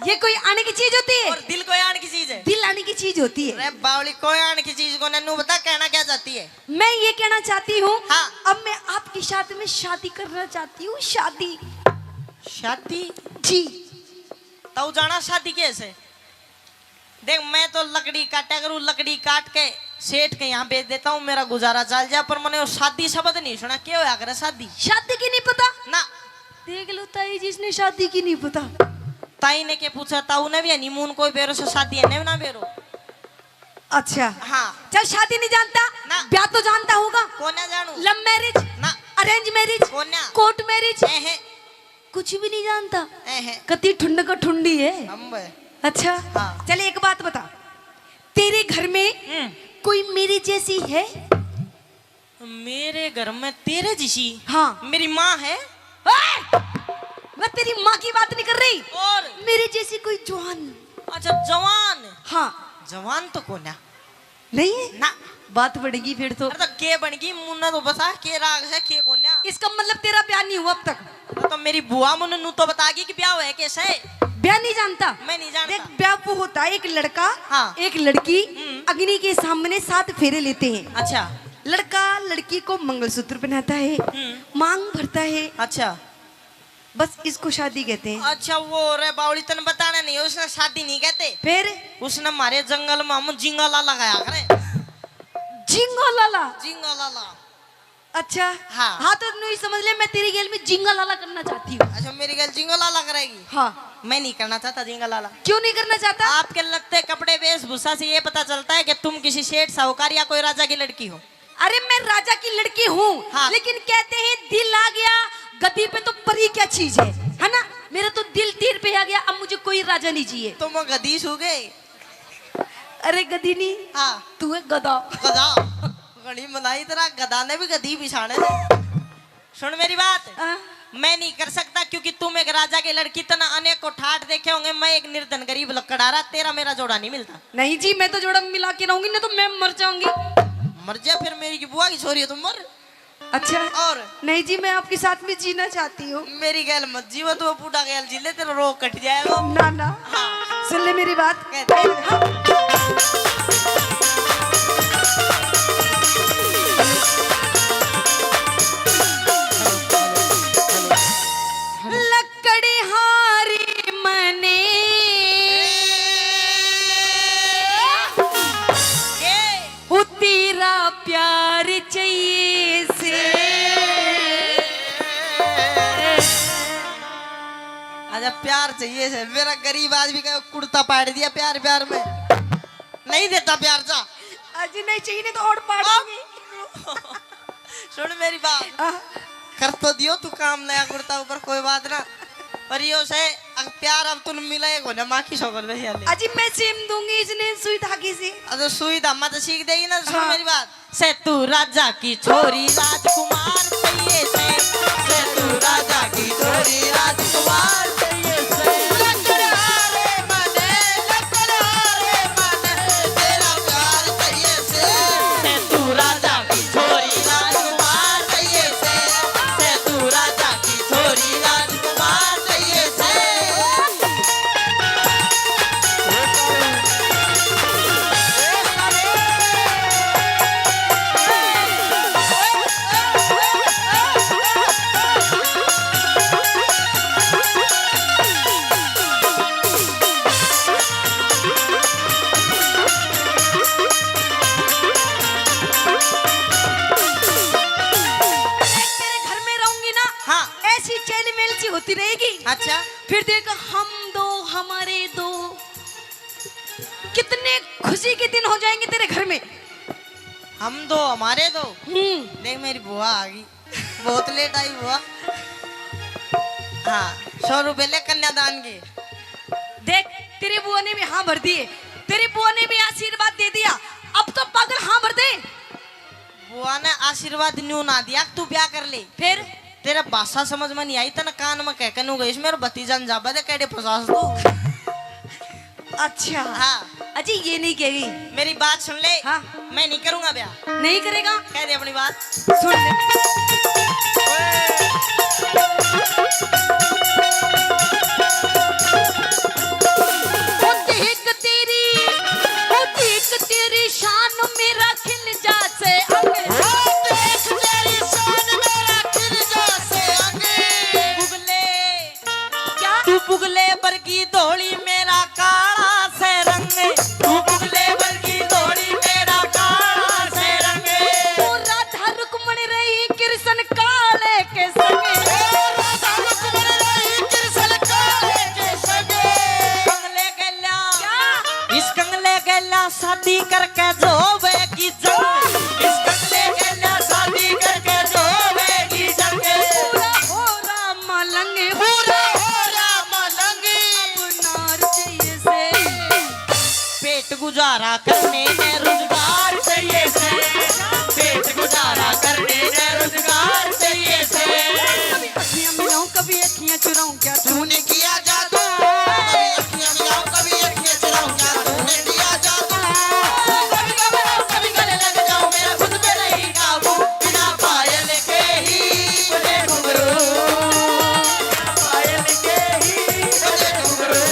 ये कोई आने की चीज होती है? और दिल कोई आने की चीज है? दिल आने की चीज होती है। अरे बावली, कोई आने की चीज को, नन्नू बता, कहना क्या चाहती है? मैं ये कहना चाहती हूँ, हाँ। अब मैं आपके साथ में शादी करना चाहती हूँ, शादी। शादी? जी। तू जाना शादी कैसे? देख, मैं तो लकड़ी काटा करूँ, लकड़ी काट के सेठ के यहाँ बेच देता हूँ, मेरा गुजारा चल जा, पर मैंने वो शादी शब्द नहीं सुना। क्या होया करे शादी? शादी की नहीं पता? ना। देख लो ताई जी, इसने शादी की नहीं पता। ताई ने के पूछा, ताऊ ने भी हनीमून कोई बेरो से शादी है ने ना बेरो? अच्छा। हाँ। चल, शादी नहीं जानता? ना। ब्याह तो जानता होगा? कोन्या जानू। Love marriage? ना। Arrange marriage? कोन्या। Court marriage? एहे। कुछ भी नहीं जानता? एहे। कती ठुंड का ठुंडी है। अम्बे। अच्छा। हाँ। चल, एक बात बता, तेरे घर में हम्म। कोई मेरे जैसी है? मेरे घर में तेरे जैसी? हाँ। मेरी माँ है। ओए! मैं तेरी माँ की बात नहीं कर रही। और? मेरे जैसी कोई जवान। अच्छा, जवान? हाँ। जवान तो कोन्या। नहीं है? ना। बात बढ़ेगी फिर तो। अरे तो के बनेगी? मुन्ना तो बता, के राग से, के कोन्या। इसका मतलब तेरा ब्याह नहीं हुआ अब तक? हाँ, तो मेरी बुआ मुन्ने नू तो बतागी कि ब्याह है कैसे? ब्याह नहीं जानता? मैं नहीं जानता। देख, ब्याह वो होता है, एक लड़का, हाँ। एक लड़की हम्म। अग्नि के सामने सात फेरे लेते हैं। अच्छा। लड़का लड़की को मंगलसूत्र पहनाता है, हम्म। मांग भरता है। अच्छा। बस इसको शादी कहते हैं। अच्छा, वो रे बावली, तने बताना नहीं, उसने शादी नहीं कहते। फिर? उसने हमारे जंगल में हम जिंगाला लगाया करे। जिंगालाला? जिंगालाला। अच्छा। हाँ। हाँ, तो नू ही समझ ले, मैं तेरी गेल में जिंगालाला करना चाहती हूँ। अच्छा, मेरी गेल जिंगालाला करेगी? हाँ। मैं नहीं करना चाहता जिंगालाला। क्यों नहीं करना चाहता? आपके लगते कपड़े, वेशभूषा से ये पता चलता है कि तुम किसी सेठ, साहूकार या कोई राजा की लड़की हो। अरे, मैं राजा की लड़की हूँ, हाँ। लेकिन कहते हैं दिल आ गया गद्दी पे तो परी क्या चीज है, है ना? मेरा तो दिल तीर पे आ गया, अब मुझे कोई राजा नहीं चाहिए। तो मैं गद्दी सू गए। अरे गद्दी नहीं, हाँ। तू है गधा। गधा। घणी मनाई तेरा, गधा ने भी गद्दी बिछाने ने। सुन मेरी बात, हाँ। मैं नहीं कर सकता, क्योंकि तुम एक राजा की लड़की, तना अनेक को ठाट देखे होंगे, मैं एक निर्धन गरीब लकड़हारा, तेरा मेरा जोड़ा नहीं मिलता। नहीं जी, मैं तो जोड़ा मिला के रहूंगी, नहीं तो मैं मर जाऊंगी। मर जा फिर, मेरी की बुआ की छोरी है, तुम मर। अच्छा। और? नहीं जी, मैं आपके साथ में जीना चाहती हूँ। मेरी गैल मत जीवा, तू बूढ़ा गैल जी ले, तेरा रोग कट जाएगा। ना, ना। हाँ। सुन ले मेरी बात। कहते हैं। लकड़हारे मने के? ओ तेरा प्यार चाहिए से। अच्छा, प्यार चाहिए से। मेरा गरीब आदमी का कुर्ता पाड़ दिया प्यार, प्यार में। नहीं देता प्यार, जा। अजी नहीं चाहिए, नहीं तो और पाड़ दूंगी। सुन मेरी बात। हाँ। कर तो दियो तू काम नया कुर्ता ऊपर, कोई बात ना। पर यो से, अगर प्यार अब तू मिला एक होने माँ की सौगंध है यार। अजी मैं सीम दूंगी इसने सुई धागी से। अरे सुई धामा तो सीख देगी ना। सुन हाँ। मेरी बात। से तू राजा की छोरी राजकुमार चाहिए से, से तू राजा की छोरी राजकुमार चाहिए से। लकड़ा रे मने, लकड़ा रे मने, तेरा प्यार चाहिए से। से तू राजा की छोरी राजकुमार चाहिए से, से तू राजा की छोरी राजकुमार चाहिए से। तेरे घर में रहूंगी ना, हाँ। ऐसी चैलमेल सी होती रहेगी। अच्छा। फिर देख, हम दो हमारे दो, कितने खुशी के दिन हो जाएंगे तेरे घर में। हम दो हमारे दो। हम्म। देख मेरी बुआ आ गई, बहुत लेट आई बुआ। हाँ, सौ रुपए ले कन्यादान के। देख, तेरी बुआ ने भी हाँ भर दिए, तेरी बुआ ने भी आशीर्वाद दे दिया। अब तो पागल हाँ भर दे। बुआ ने आशीर्वाद न्यू ना दिया, तू ब्याह कर ले। फिर? तेरे भाषा समझ में नहीं आई, तने कान में कह के न्यू गई, मेरे भतीजा ने जाबा दे, केड़े फसास तू। अच्छा। हाँ। अजी ये नहीं कही। मेरी बात सुन ले। हाँ। मैं नहीं करूंगा ब्याह। नहीं करेगा? कह दे अपनी बात। सुन ले। ओ देख तेरी, ओ देख तेरी शान मेरा खिल जा से अंग। ओ देख तेरी शान मेरा खिल जा से अंग। बुगले। क्या? तू बुगले बरगी धोली, मेरा काला से रंग। तू बुगले बरगी धोली, मेरा काला से रंग। ओ राधा रुक्मण रही कृष्ण काले के संग। ओ राधा रुक्मण रही कृष्ण काले के संग। कंगले गैला। क्या? इस कंगले गैला शादी करके जो होवेगी जंग। इस कंगले गैला शादी करके जो होवेगी जंग। पूरा हो राम लंग। पूरा हो राम लंग। अब नार चाहिए से। पेट गुजारा करने ने रोजगार चाहिए से। पेट गुजारा करने ने रोजगार चाहिए से। कभी अखियां मिलाऊं, कभी अखियां चुराऊं, क्या तूने किया जादू? कभी अखियां मिलाऊं, कभी अखियां चुराऊं, क्या तूने किया जादू? कभी घबराऊं, कभी गले लग जाऊं, मेरा खुद पे नहीं काबू। बिना पायल के ही बजे घुंघरू, बिना पायल के ही बजे घुंघरू।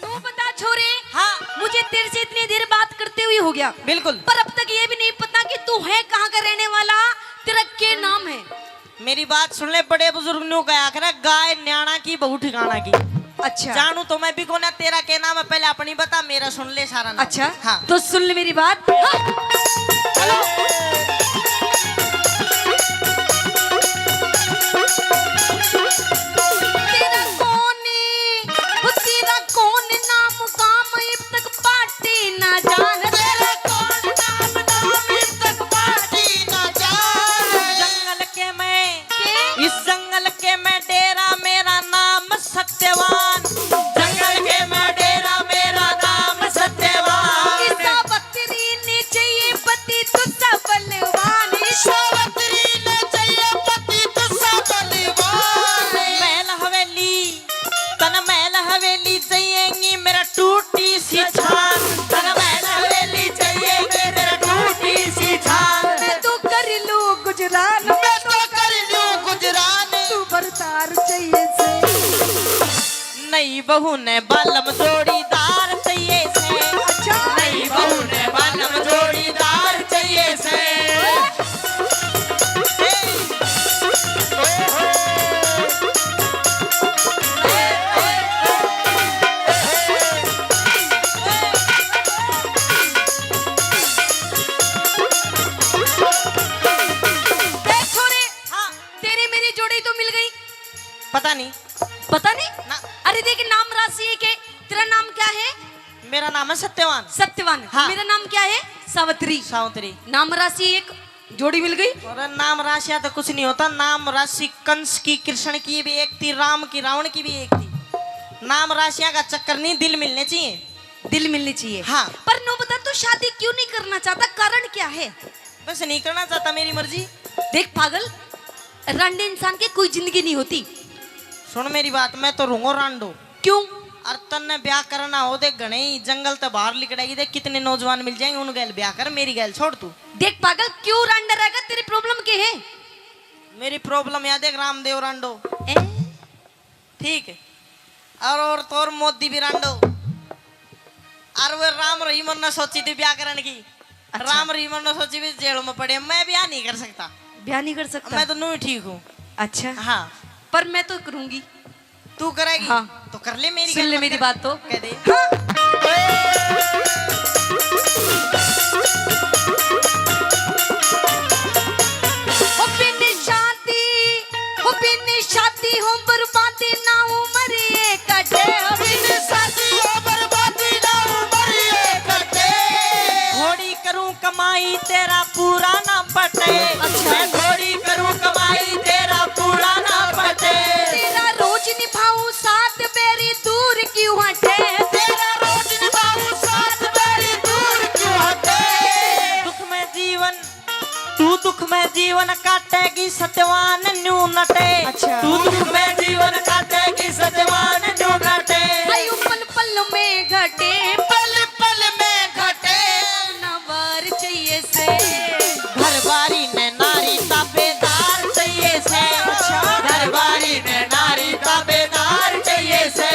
तू बता छोरे, हाँ। मुझे तेरे से इतनी देर बात करते हुए हो गया। बिल्कुल। पर अब तक ये भी नहीं पता कि तू है कहाँ का रहने वाला, तेरा क्या नाम है? मेरी बात सुन ले, बड़े बुजुर्ग न्यू कहा करे, गाय न्याणा की, बहू ठिकाना की। अच्छा। जानू तो मैं भी कोना, तेरा क्या नाम है, पहले अपनी बता, मेरा सुन ले सारा नाम। अच्छा, हाँ। तो सुन ले मेरी बात। हाँ। तेरा कौन, वो तेरा कौन नाम काम इब तक पार्टी ना जान। तेरा कौन नाम, नाम इब तक पार्टी ना जान। जंगल के मैं, के? इस जंगल के मैं डेरा, मेरा नाम सत्यवान। जंगल के मैं डेरा, मेरा नाम सत्यवान। इस सावित्री ने चाहिए पति दूसरा बलवान। इस सावित्री ने चाहिए पति दूसरा बलवान। महल हवेली, तन महल हवेली चाहिएगी मेरा टूटी सी छान। तन महल हवेली चाहिएगी मेरा टूटी सी छान। मैं तो कर लूं गुजरान, मैं तो कर लूं गुजरान। तू बरदार चाहिए से। नई बहू ने बालम जोड़ीदार चाहिए से। अच्छा। नई बहू ने बालम जोड़ीदार चाहिए से। ए छोरे, हाँ। तेरी मेरी जोड़ी तो मिल गई। पता नहीं। पता नहीं? ना। अरे देख, नाम राशि एक है। तेरा नाम क्या है? मेरा नाम है सत्यवान। सत्यवान। हाँ। मेरा नाम क्या है? सावित्री। सावित्री। नाम राशि एक, जोड़ी मिल गई। और नाम राशियां तो कुछ नहीं होता। नाम राशि कंस की, कृष्ण की भी एक थी, राम की, रावण की भी एक थी। नाम राशियां का चक्कर नहीं, दिल मिलने चाहिए। दिल मिलने चाहिए। हाँ। पर न्यू बता, तू शादी क्यों नहीं करना चाहता, कारण क्या है? बस नहीं करना चाहता, मेरी मर्जी। देख पागल, रांडे इंसान की कोई जिंदगी नहीं होती। सुन मेरी बात, मैं तो रहूंगा रांडो। क्यों? अर तन्ने ब्याह करना हो, देख घणे ही जंगल ते बाहर लिकड़ेगी, देख कितने नौजवान मिल जाएंगे, उन गैल ब्याह कर, मेरी गैल छोड़ तू। देख पागल, क्यों रांडा रहेगा, तेरी problem के है? मेरी problem या देख, रामदेव रांडो। ए? ठीक है। और, और तो और मोदी भी रांडो। और वो राम रहीम ने सोची थी ब्याह करने की। अच्छा। राम रहीम ने सोची भी जेल में पड़े, मैं ब्याह नहीं कर सकता। ब्याह नहीं कर सकता? मैं तो नू ही ठीक हूँ। अच्छा। हाँ। पर मैं तो करूंगी। तू करेगी? हाँ। तो कर ले मेरी सुन गल ले मत मेरी कर। बात तो। कह दे। हाँ। ओ बिन शादी, ओ बिन शादी हो बर्बादी ना उम्र ये कटे। बिन शादी हो बर्बादी ना उम्र ये कटे। थोड़ी करूं कमाई तेरा पूरा ना पटे। अच्छा। मैं थोड़ी करूं कमाई तेरा पूरा ना पटे। तेरा रोज निभाऊं साथ मेरी दूर क्यों हटे। तेरा रोज निभाऊं साथ मेरी दूर क्यों हटे। दुख में जीवन, तू दुख में जीवन काटेगी सत्यवान न्यू नटे। अच्छा। तू दुख में जीवन काटेगी सत्यवान न्यू नटे। आयु पल पल में घटे। पल पल में घटे। ना बार चाहिए से। घर बारी ने नारी ताबेदार चाहिए से। अच्छा। घर बारी ने नारी ताबेदार चाहिए से।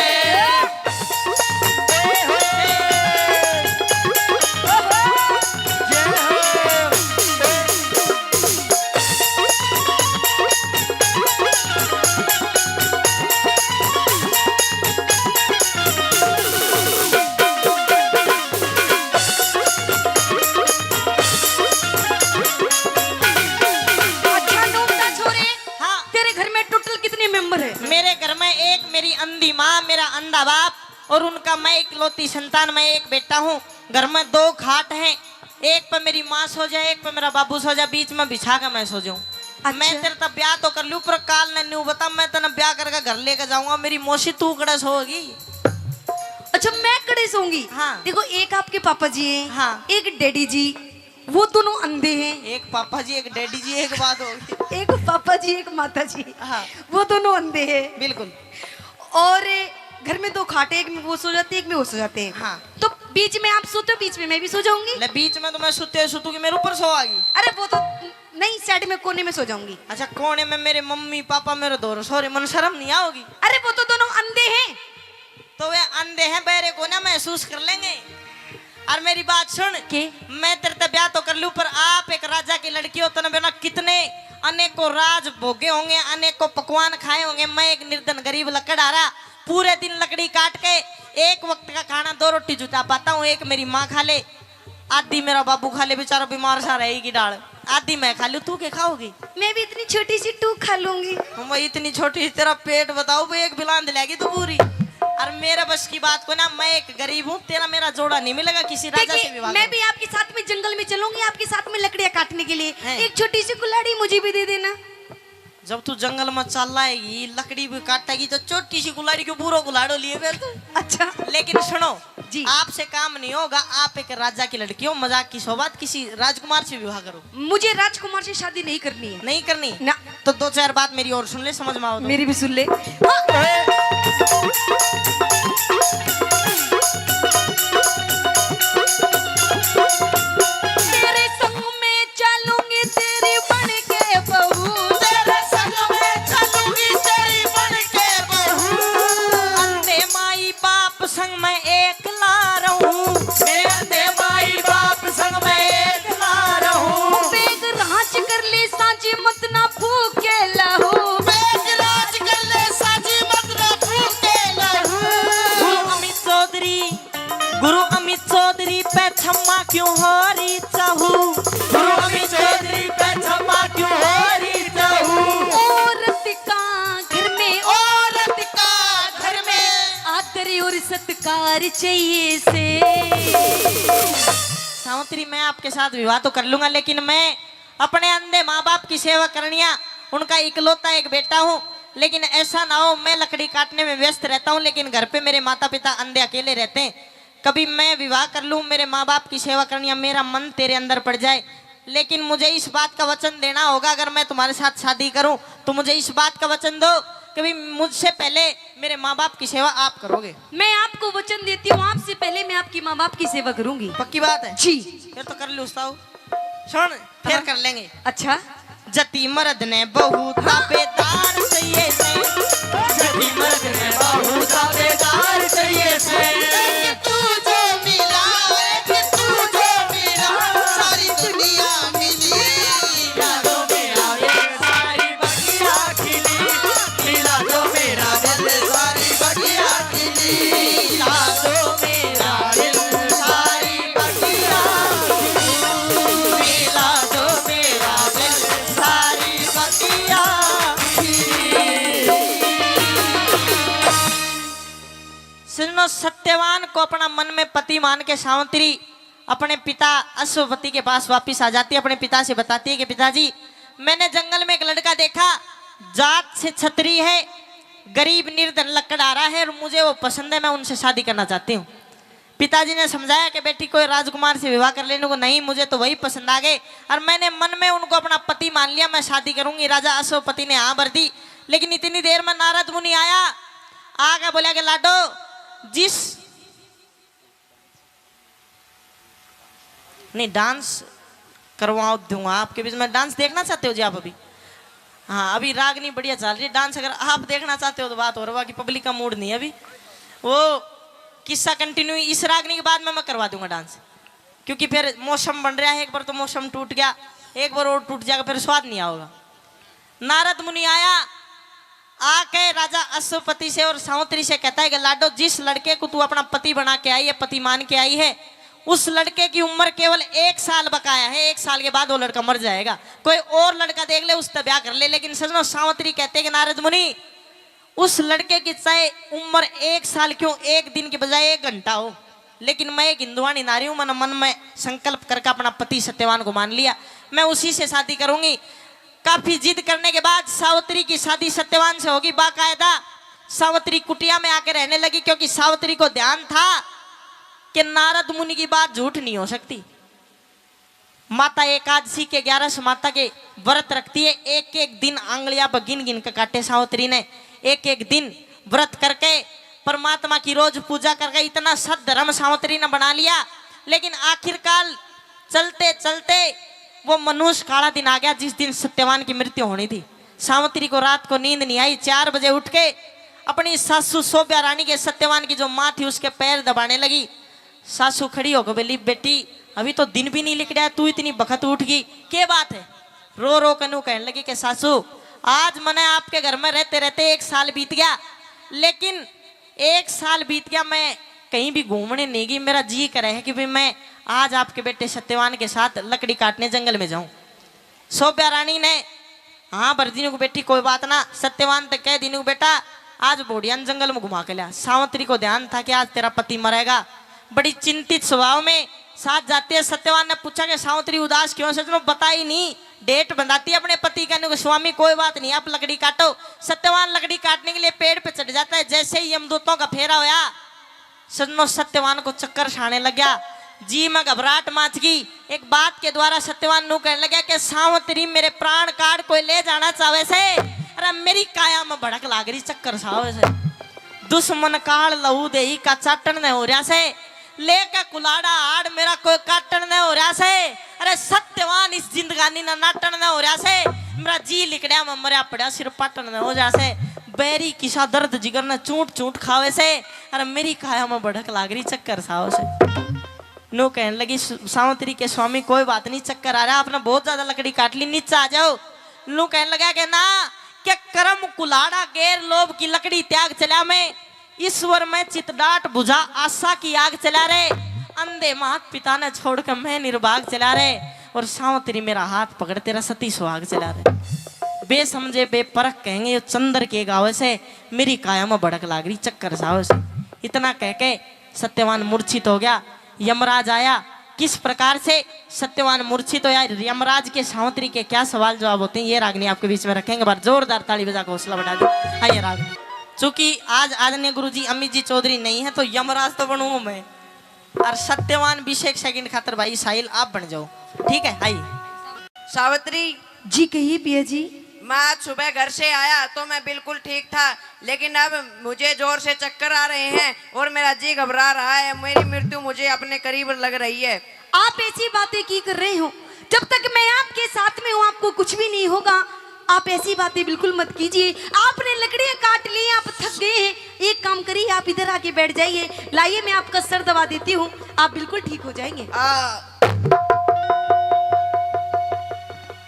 अच्छा, नूमदा छोरे, हाँ। तेरे घर में total कितने member है? मेरे घर में एक मेरी अंधी माँ, मेरा अंधा बाप और उनका मैं इकलौती संतान, मैं एक बेटा हूँ। घर में दो खाट हैं, एक पे मेरी माँ सो जाए, एक पे मेरा बाबू सो जाए, बीच में बिछा के मैं सो जाऊं। अच्छा। मैं तेरे तक ब्याह तो कर लूं, पर काल ने न्यू बता, मैं तने ब्याह करके घर लेके जाऊंगा, मेरी मौसी तू कड़े सोगी। अच्छा, मैं कड़े सोऊंगी? हाँ। देखो, एक आपके पापा जी हैं, हाँ। एक डैडी जी, वो दोनों अंधे हैं। एक पापा जी, एक डैडी जी, एक बात होगी। एक पापा जी, एक माता जी, हाँ। वो दोनों अंधे हैं। बिल्कुल। और घर में दो खाटे, एक में वो सो जाते हैं, एक में वो सो जाते हैं। हाँ। तो बीच में आप सोते हो, बीच में मैं भी सो जाऊंगी। ले, बीच में तो मैं सोते सोतूंगी, मेरे ऊपर सो आगी। अरे वो तो नहीं, side में कोने में सो जाऊंगी। अच्छा, कोने में मेरे मम्मी पापा मेरे धोरे सो रहे, मन शर्म नहीं आओगी? अरे वो तो दोनों अंधे हैं। तो वे अंधे हैं, बहरे को ना महसूस कर लेंगे। और मेरी बात सुन, के? मैं तेरे ते ब्याह तो कर लूं, पर आप एक राजा की लड़की हो, तने बिना कितने अनेकों राज भोगे होंगे, अनेकों पकवान खाए होंगे। मैं एक निर्धन गरीब लकड़हारा, पूरे दिन लकड़ी काट के एक वक्त का खाना दो रोटी जुटा पाता हूँ। एक मेरी माँ खा ले, आधी मेरा बाबू खा ले, बेचारा बीमार सा रहेगी डाल, आधी मैं खा लूं। तू के खाओगी? मैं भी इतनी छोटी सी टूक खा लूंगी। हम इतनी छोटी, तेरा पेट बताओ, वो एक बिलांद लेगी तू पूरी। और मेरे बस की बात को ना, मैं एक गरीब हूँ, तेरा मेरा जोड़ा नहीं मिलेगा किसी राजा से भी भागा। मैं भी आपके साथ में जंगल में चलूंगी, आपके साथ में लकड़ियां काटने के लिए। हैं? एक छोटी सी कुल्हाड़ी मुझे भी दे देना। जब तू जंगल में चल आएगी, लकड़ी भी काटेगी, तो छोटी सी कुल्हाड़ी को पूरा कुल्हाड़ो लिए फिर तू। अच्छा। लेकिन सुनो, जी। आपसे काम नहीं होगा, आप एक राजा की लड़की हो, मजाक की सौगात, किसी राजकुमार से विवाह करो। मुझे राजकुमार से शादी नहीं करनी है। नहीं करनी? ना। तो दो चार बात मेरी और सुन ले, समझ में आओ तो। मेरी भी सुन ले। हाँ। तेरे संग में चलूंगी तेरी बन के बहू। तेरे संग में चलूंगी तेरी बन के बहू। अंधे माई बाप संग मैं एकला रहूं। मेरे अंधे माई बाप संग मैं एकला रहूं। बेग राज कर ले सांझी मत ना फूके लहू। बेग राज कर ले सांझी मत ना फूके लहू। चाहिए से। सावित्री, मैं आपके साथ विवाह तो कर लूंगा, लेकिन मैं अपने अंधे माँ बाप की सेवा करनिया, उनका इकलौता एक बेटा हूँ। लेकिन ऐसा ना हो, मैं लकड़ी काटने में व्यस्त रहता हूँ, लेकिन घर पे मेरे माता पिता अंधे अकेले रहते हैं। कभी मैं विवाह कर लूँ, मेरे माँ बाप की सेवा करनिया, मेरा मन तेरे अंदर पड़ जाए, लेकिन मुझे इस बात का वचन देना होगा, अगर मैं तुम्हारे साथ शादी करूं तो मुझे इस बात का वचन दो कि भी मुझसे पहले मेरे माँ बाप की सेवा आप करोगे। मैं आपको वचन देती हूँ, आपसे पहले मैं आपकी माँ बाप की सेवा करूंगी। पक्की बात है? जी। फिर तो कर लो उस्ताद। सुन, फिर हाँ। कर लेंगे। अच्छा। जती मर्द ने बहू दावेदार चाहिए से। जती मर्द ने बहू दावेदार चाहिए से। एक तू जो मिला, एक तू जो मिला, सारी दुनिया मिली। मिला दो मेरा दिल, सारी बगिया खिली। मिला दो मेरा दिल, सारी बगिया खिली। मिला दो मेरा दिल, सारी बगिया खिली। मिला दो मेरा दिल, सारी बगिया खिली। सुनो, सत्यवान को अपना मन में पति मान के सावित्री अपने पिता अश्वपति के पास वापिस आ जाती है, अपने पिता से बताती है कि पिताजी, मैंने जंगल में एक लड़का देखा, जात से छत्री है, गरीब निर्धन लकड़हारा है और मुझे वो पसंद है, मैं उनसे शादी करना चाहती हूँ। पिताजी ने समझाया कि बेटी, कोई राजकुमार से विवाह कर लेने को नहीं, मुझे तो वही पसंद आ गए और मैंने मन में उनको अपना पति मान लिया, मैं शादी करूंगी। राजा अश्वपति ने हाँ भर दी, लेकिन इतनी देर में नारद मुनि आया, आके बोला कि लाडो, जिस नहीं, डांस करवा दूंगा आपके बीच में। डांस देखना चाहते हो जी आप अभी? हाँ, अभी रागनी बढ़िया चल रही है। डांस अगर आप देखना चाहते हो तो बात और हुआ कि पब्लिक का मूड नहीं है अभी। वो किस्सा कंटिन्यू इस रागनी के बाद में मैं करवा दूंगा डांस, क्योंकि फिर मौसम बन रहा है, एक बार तो मौसम टूट गया, एक बार और टूट जाएगा, फिर स्वाद नहीं आओगा। नारद मुनि आया, आके राजा अश्वपति से और सावित्री से कहता है कि लाडो, जिस लड़के को तू अपना पति बना के आई है, पति मान के आई है, उस लड़के की उम्र केवल एक साल बकाया है, एक साल के बाद वो लड़का मर जाएगा। कोई और लड़का देख ले, उससे ब्याह कर ले। लेकिन सजनो, सावित्री कहते हैं कि नारद मुनि, उस लड़के की चाहे उम्र एक साल क्यों, एक दिन की बजाय एक घंटा हो, लेकिन मैं एक हिंदुवानी नारी हूँ, मैंने मन में संकल्प करके अपना पति सत्यवान को मान लिया, मैं उसी से शादी करूंगी। काफी जिद करने के बाद सावित्री की शादी सत्यवान से होगी बाकायदा। सावित्री कुटिया में आके रहने लगी, क्योंकि सावित्री को ध्यान था कि नारद मुनि की बात झूठ नहीं हो सकती। माता एकादशी के ग्यारह माता के व्रत रखती है, एक एक दिन आंगलियां पर गिन गिन के काटे सावित्री ने, एक एक दिन व्रत करके परमात्मा की रोज पूजा करके इतना सत धर्म सावित्री ने बना लिया। लेकिन आखिरकार चलते चलते वो मनुष्य काला दिन आ गया, जिस दिन सत्यवान की मृत्यु होनी थी। सावित्री को रात को नींद नहीं आई, चार बजे उठ के अपनी सासू शोभ्या रानी के, सत्यवान की जो माँ थी, उसके पैर दबाने लगी। सासू खड़ी होकर बोली, बेटी, अभी तो दिन भी नहीं लिकड़ा, तू इतनी बखत उठ गई, के बात है? रो रो के नू कहने लगी कि सासू, आज मने आपके घर में रहते रहते एक साल बीत गया, लेकिन एक साल बीत गया, मैं कहीं भी घूमने नहीं गई। मेरा जी करे है कि भी मैं आज आपके बेटे सत्यवान के साथ लकड़ी काटने जंगल में जाऊं। शोभ्या रानी ने हाँ भर दी को, बेटी कोई बात ना। सत्यवान तक कह दी को, बेटा आज बोढ़िया ने जंगल में घुमा के लिया। सावित्री को ध्यान था कि आज तेरा पति मरेगा। बड़ी चिंतित स्वभाव में साथ जाती है। सत्यवान ने पूछा कि सावित्री उदास क्यों है? सजनो बताई नहीं। डेट बंधाती है अपने पति का, को स्वामी कोई बात नहीं, आप लकड़ी काटो। सत्यवान लकड़ी काटने के लिए पेड़ पे चढ़ जाता है। जैसे ही यमदूतों का फेरा होया, सजनो सत्यवान को चक्कर छाने लग गया, जी में घबराहट माच गई। एक बात के द्वारा सत्यवान नू कहने लगा कि सावित्री मेरे प्राण काट कोई ले जाना चाहे से, अरे मेरी काया में भड़क लाग रही, चक्कर सा आवे से। दुश्मन काल लहू देही का चाटन ने हो रहा से, लेके कुलाड़ा आड़ मेरा कोई काटन ने हो रहा से। अरे सत्यवान इस जिंदगानी ना नाटन ने हो रहा से, मेरा जी लिकड़िया में मरया पड़ा सिर पाटन ने हो जा से। बैरी किसा दर्द जिगर ने चूट चूट खावे से, अरे मेरी काया में भड़क लाग रही, चक्कर सा आवे से। नू कहने लगी, "स-, सावित्री के स्वामी कोई बात नहीं, चक्कर आ रहा, आपने बहुत ज्यादा लकड़ी काट ली, नीचे आ जाओ।" नू कहने लगा कि ना, के कर्म कुलाड़ा गैर लोभ की लकड़ी त्याग चला मैं, ईश्वर में चित डाट बुझा आशा की आग चला रे, अंधे मात पिता ने छोड़ के मैं निर्भाग चला रे, और सावित्री मेरा हाथ पकड़ तेरा सती सुहाग चला रे। बेसमझे बेपरख कहेंगे यो चंद्र के गावे से, मेरी काया में भड़क लाग रही चक्कर सावे से। इतना कह के सत्यवान मूर्छित हो गया, यमराज आया। किस प्रकार से सत्यवान मूर्छित होया, यमराज के सावंतरी के क्या सवाल जवाब होते हैं, ये रागनी आपके बीच में रखेंगे। बार जोरदार ताली बजा के हौसला बढ़ा दो। आइए रागनी, चूंकि आज आदरणीय गुरुजी अमित जी चौधरी नहीं है, तो यमराज तो बनूंगा मैं, और सत्यवान बीस एक सेकंड खातर भाई साहिल आप बन जाओ, ठीक है? आइए। सावित्री। जी कहिए पिया जी। मैं आज सुबह घर से आया तो मैं बिल्कुल ठीक था, लेकिन अब मुझे जोर से चक्कर आ रहे हैं और मेरा जी घबरा रहा है। मेरी मृत्यु मुझे अपने करीब लग रही है। आप ऐसी बातें की कर रहे हो? जब तक मैं आपके साथ में हूँ, आपको कुछ भी नहीं होगा। आप ऐसी बातें बिल्कुल मत कीजिए। आपने लकड़ियाँ काट ली, आप थक गए हैं। एक काम करिए, आप इधर आके बैठ जाइए। लाइए, मैं आपका सर दबा देती हूँ, आप बिल्कुल ठीक हो जाएंगे। आ,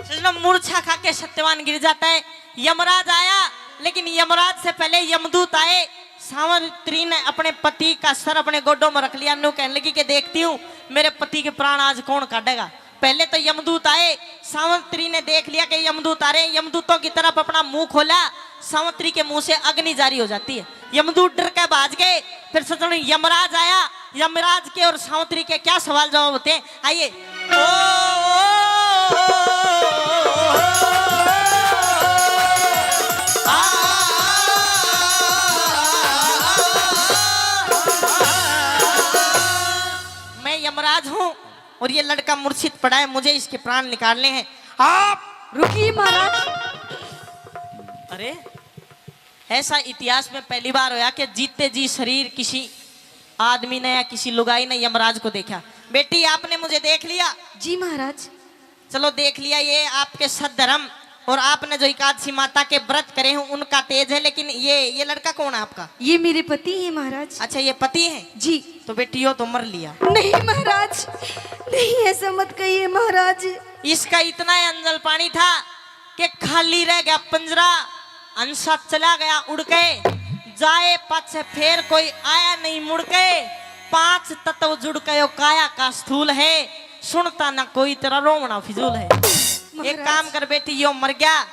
सजनों, मूर्छा खा के सत्यवान गिर जाता है। यमराज आया, लेकिन यमराज से पहले यमदूत आए। सावित्री ने अपने पति का सर अपने गोडों में रख लिया। न्यू कहने लगी कि देखती हूँ, मेरे पति के प्राण आज कौन काटेगा। पहले तो यमदूत आए, सावित्री ने देख लिया कि यमदूत आ रहे हैं। यमदूतों की तरफ अपना मुंह खोला, सावित्री के मुंह से अग्नि जारी हो जाती है। यमदूत डर के भाज गए। फिर सजनों, यमराज आया। यमराज के और सावित्री के क्या सवाल जवाब होते हैं, आइए। ओ, ओ, ओ, ओ, आ, मैं यमराज हूँ और ये लड़का मूर्छित पड़ा है, मुझे इसके प्राण निकालने हैं। आप रुकिए महाराज। अरे, ऐसा इतिहास में पहली बार होया कि जीते जी शरीर किसी आदमी ने या किसी लुगाई ने यमराज को देखा। बेटी, आपने मुझे देख लिया। जी महाराज। चलो, देख लिया, ये आपके सद्धर्म और आपने जो एकादशी माता के व्रत करे हैं उनका तेज है। लेकिन ये ये लड़का कौन है आपका? ये मेरे पति हैं महाराज। अच्छा, ये पति हैं? जी। तो बेटी, यो तो मर लिया। नहीं महाराज, नहीं, ऐसा मत कहिए महाराज। इसका इतना ही अंजल पानी था कि खाली रह गया पिंजरा, हंसा चला गया उड़ के, जाए पाछे फेर कोई आया नहीं मुड़ के। पांच तत्व जुड़ के यो काया का स्थूल है, सुनता ना कोई तेरा रोवना फिजूल है। एक महाराज। काम कर बेटी, यो मर गया,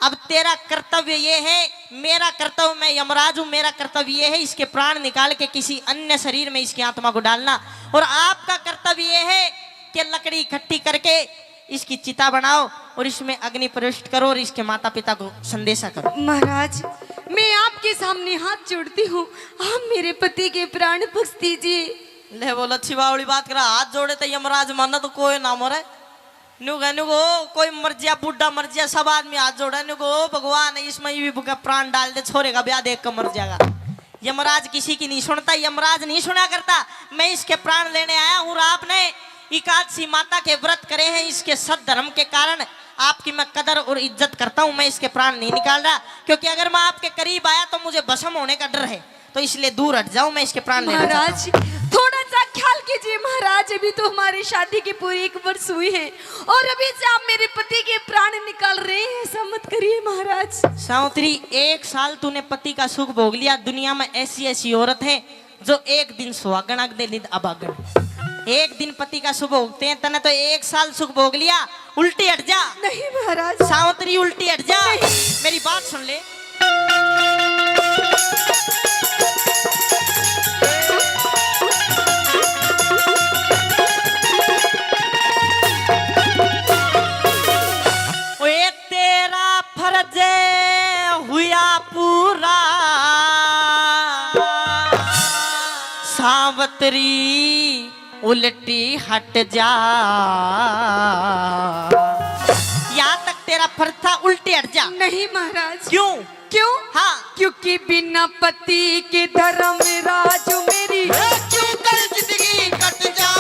अब तेरा कर्तव्य ये है, मेरा कर्तव्य, मैं यमराज हूँ, मेरा कर्तव्य ये है, इसके प्राण निकाल के किसी अन्य शरीर में इसकी आत्मा को डालना। और आपका कर्तव्य ये है कि लकड़ी इकट्ठी करके इसकी चिता बनाओ और इसमें अग्नि प्रविष्ट करो और इसके माता पिता को संदेशा करो। महाराज, मैं आपके सामने हाथ जोड़ती हूँ, आप मेरे पति के प्राण बख्श दीजिए। ले बोल, अच्छी बावली बात करा, हाथ जोड़े तो यमराज माना तो कोई ना मरे। न्यू कह, न्यू को, कोई मर जा, बूढ़ा मर जा, सब आदमी हाथ जोड़े, न्यू को, "ओ भगवान, इसमें भी बुका प्राण डाल दे, छोरे का ब्याह देख के मर जाएगा।" यमराज किसी की नहीं सुनता, यमराज नहीं सुना करता। मैं इसके प्राण लेने आया हूँ और आपने एकादशी माता के व्रत करे हैं, इसके सद्धर्म के कारण आपकी मैं कदर और इज्जत करता हूँ। मैं इसके प्राण नहीं निकाल रहा, क्योंकि अगर मैं आपके करीब आया तो मुझे भस्म होने का डर है, तो इसलिए दूर हट जाओ, मैं इसके प्राण लेना चाहता हूँ। महाराज, थोड़ा सा ख्याल कीजिए महाराज, अभी तो हमारी शादी की पूरी एक वर्ष हुई है और अभी से आप मेरे पति के प्राण निकाल रहे हैं, ऐसा मत करिए महाराज। सावित्री, एक साल तूने पति का सुख भोग लिया, दुनिया में ऐसी ऐसी औरत है जो एक दिन सुहागण, अगले दिन अभागण। एक दिन पति का सुख भोगते हैं, तने तो एक साल सुख भोग लिया। उल्टी हट जा। नहीं महाराज। सावित्री, उल्टी हट जा। नहीं। मेरी बात सुन ले। ओए, तेरा फर्ज हुआ पूरा, सावित्री उल्टी हट जा। यहाँ तक तेरा फर्ज था, उल्टी हट जा। नहीं महाराज। क्यों? क्यों? हाँ। क्योंकि बिना पति के धर्मराज मेरी, ए, क्यों कर जिंदगी कट जा?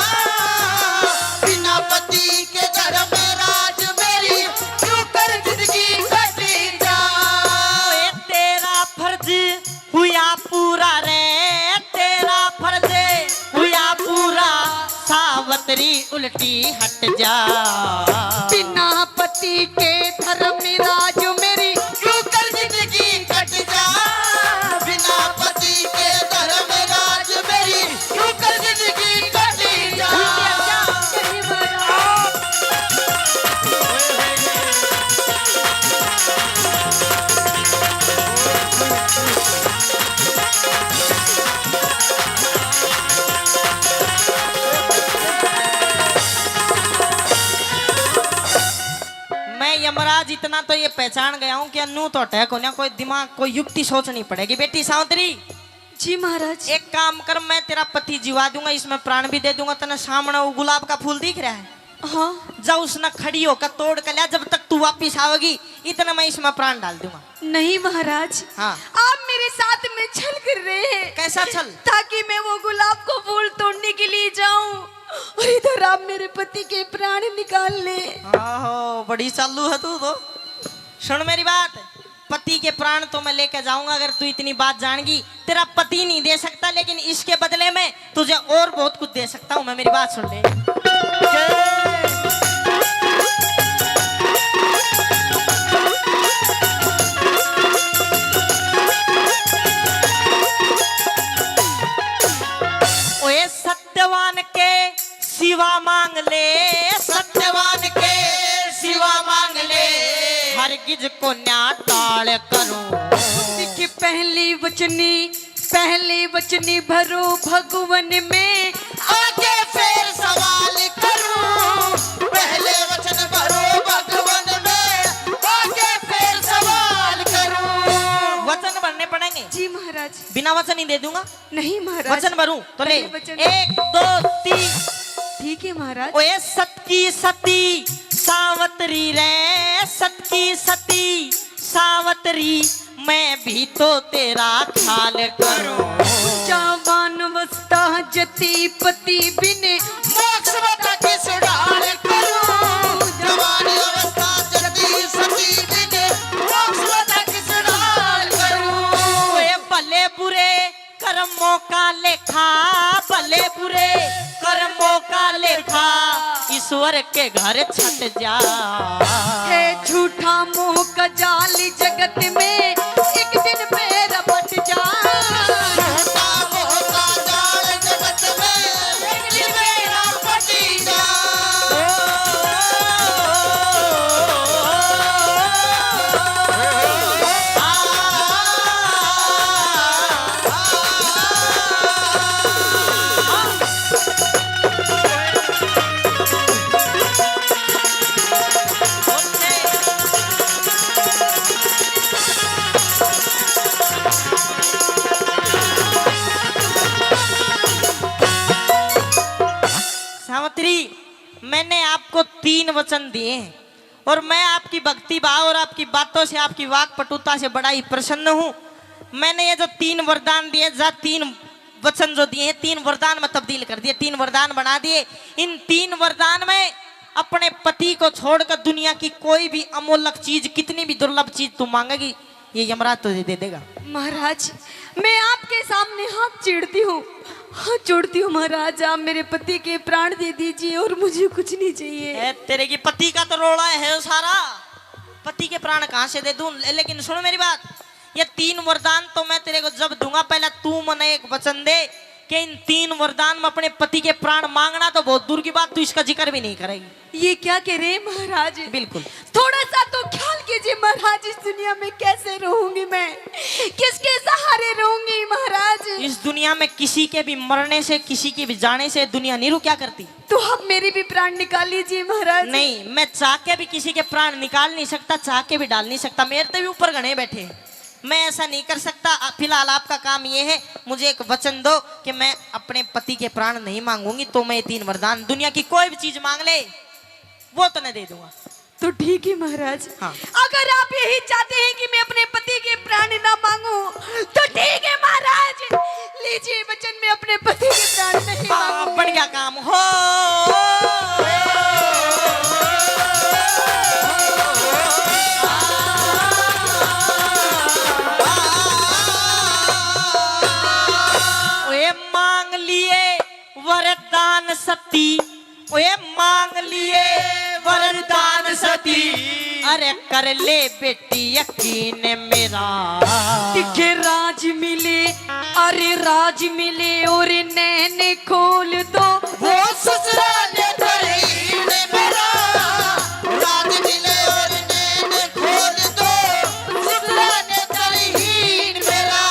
बिना पति के धर्मराज मेरी, क्यों कर जिंदगी कट जा? ए, तेरा फर्ज हुआ पूरा रे, तेरा फर्ज हुआ पूरा, सावित्री उल्टी हट जा। बिना पति के धर्मराज मेरी, क्यों कर जिंदगी कट जा। बिना पति के धर्मराज मेरी, क्यों कर जिंदगी कट जा। यमराज, इतना तो ये पहचान गया हूँ कि नू तो अटैक होना, कोई दिमाग, कोई युक्ति सोचनी पड़ेगी। बेटी सावित्री, जी महाराज। एक काम कर, मैं तेरा पति जीवा दूंगा, इसमें प्राण भी दे दूंगा। तने सामने वो गुलाब का फूल दिख रहा है? हाँ। जा, उसने खड़ी होकर तोड़ कर लिया, जब तक तू वापिस आओगी, इतने में इसमें प्राण डाल दूंगा। नहीं महाराज। हाँ। आप मेरे साथ में छल कर रहे हैं। कैसा छल? ताकि मैं वो गुलाब को फूल तोड़ने के लिए जाऊं और इधर आप मेरे पति के प्राण निकाल ले। आहो, बड़ी चालू है तू तो। सुन मेरी बात, पति के प्राण तो मैं लेके जाऊंगा, अगर तू इतनी बात जान गई। तेरा पति नहीं दे सकता, लेकिन इसके बदले में तुझे और बहुत कुछ दे सकता हूँ मैं। मेरी बात सुन ले। ओए सत्यवान के सिवा मांग ले, सत्यवान के सिवा मांग ले, हरगिज को न्या टाल करूं। दिख पहली वचनी, पहली वचनी भरो भगवन में, आगे फिर सवाल करूं। पहले वचन भरो भगवन में, आगे फिर सवाल करूं। वचन भरने पड़ेंगे। जी महाराज। बिना वचन ही दे दूंगा। नहीं महाराज। वचन भरूं तो ले। पहले वचन। एक, दो, तीन। ठीक है महाराज। ओए सत की सती सावतरी रे, सत की सती सावतरी, मैं भी तो तेरा ख्याल करूं। जवान अवस्था जती पति बिन, मोक्ष बता किस ढाल करूं। जवान अवस्था जती सती बिन, मोक्ष बता किस ढाल करूं। ओए भले बुरे कर्मों का लेखा, भले बुरे कर्मों का लेखा, ईश्वर के घर छट जा। है झूठा मोह का जाल जगत में, एक दिन पैर फट जा। झूठा मोह का जाल जगत में, एक दिन पैर फट जा। सावित्री, मैंने आपको तीन वचन दिए हैं। और मैं आपकी भक्ति भाव और आपकी बातों से, आपकी वाक पटुता से बड़ा ही प्रसन्न हूँ। मैंने ये जो तीन वरदान दिए, जा तीन वचन जो दिए हैं, तीन वरदान में तब्दील कर दिए, तीन वरदान बना दिए। इन तीन वरदान में अपने पति को छोड़कर दुनिया की कोई भी अमूल्य चीज, कितनी भी दुर्लभ चीज तू मांगेगी, ये यमराज तुझे दे देगा। महाराज, मैं आपके सामने हाथ जोड़ती हूँ, हाथ जोड़ती हूँ महाराज, आप मेरे पति के प्राण दे दीजिए और मुझे कुछ नहीं चाहिए। ए, तेरे की पति का तो रोला है सारा, पति के प्राण कहाँ से दे दूं? ले-, लेकिन सुन मेरी बात, ये तीन वरदान तो मैं तेरे को जब दूंगा, पहले तू मने एक वचन दे कि इन तीन वरदान में अपने पति के प्राण मांगना तो बहुत दूर की बात, तू इसका जिक्र भी नहीं करेगी। ये क्या कह रहे हैं महाराज? बिल्कुल। थोड़ा सा तो ख्याल कीजिए महाराज, इस दुनिया में कैसे रहूंगी मैं, किसके सहारे रहूंगी महाराज? इस दुनिया में किसी के भी मरने से, किसी के भी जाने से दुनिया नहीं रुका करती। तो आप मेरी भी प्राण निकाल लीजिए महाराज। नहीं, मैं चाह के भी किसी के प्राण निकाल नहीं सकता, चाह के भी डाल नहीं सकता। मेरे से भी ऊपर घने बैठे हैं। मैं ऐसा नहीं कर सकता। आ, फिलहाल आपका काम ये है, मुझे एक वचन दो कि मैं अपने पति के प्राण नहीं मांगूंगी, तो मैं ये तीन वरदान, दुनिया की कोई भी चीज मांग ले, वो तो मैं दे दूंगा। तो ठीक है महाराज। हाँ। अगर आप यही चाहते हैं कि मैं अपने पति के प्राण ना मांगूं, तो ठीक है महाराज, लीजिए वचन, मैं अपने पति के प्राण नहीं आ, मांगूंगी। बढ़िया काम हो। ओए मांग लिए वरदान सती, ओए मांग लिए वरदान सती, अरे कर ले बेटी यकीन मेरा। दिखे राज मिले, अरे राज मिले और नैन खोल दो। वो ससुरा ने तरहीन मेरा। राज मिले और नैन खोल दो, ससुरा ने तरहीन मेरा।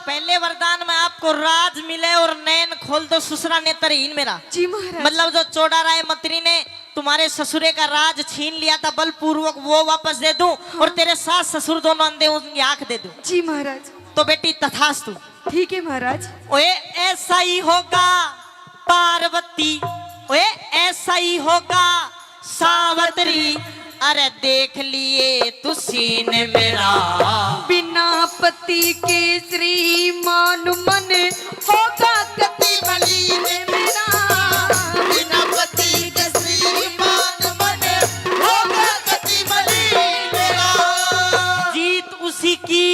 पहले वरदान में आपको राज मिले और नैन खोल दो, ससुरा ने तरहीन मेरा। जी महाराज। मतलब जो चौड़ा राय मंत्री ने तुम्हारे ससुरे का राज छीन लिया था बलपूर्वक, वो वापस दे दूं, हाँ। और तेरे सास ससुर दोनों अंधे, उनकी आंख दे दूं। जी महाराज। तो बेटी, तथास्तु। ठीक है महाराज। ओए, ऐसा ही होगा पार्वती, ओए, ऐसा ही होगा सावित्री। अरे, देख लिए तू सीन मेरा। बिना पति के श्रीमान मन होगा कति मलिन मेरा। बिना पति के श्रीमान मन होगा कति मलिन मेरा। जीत उसी की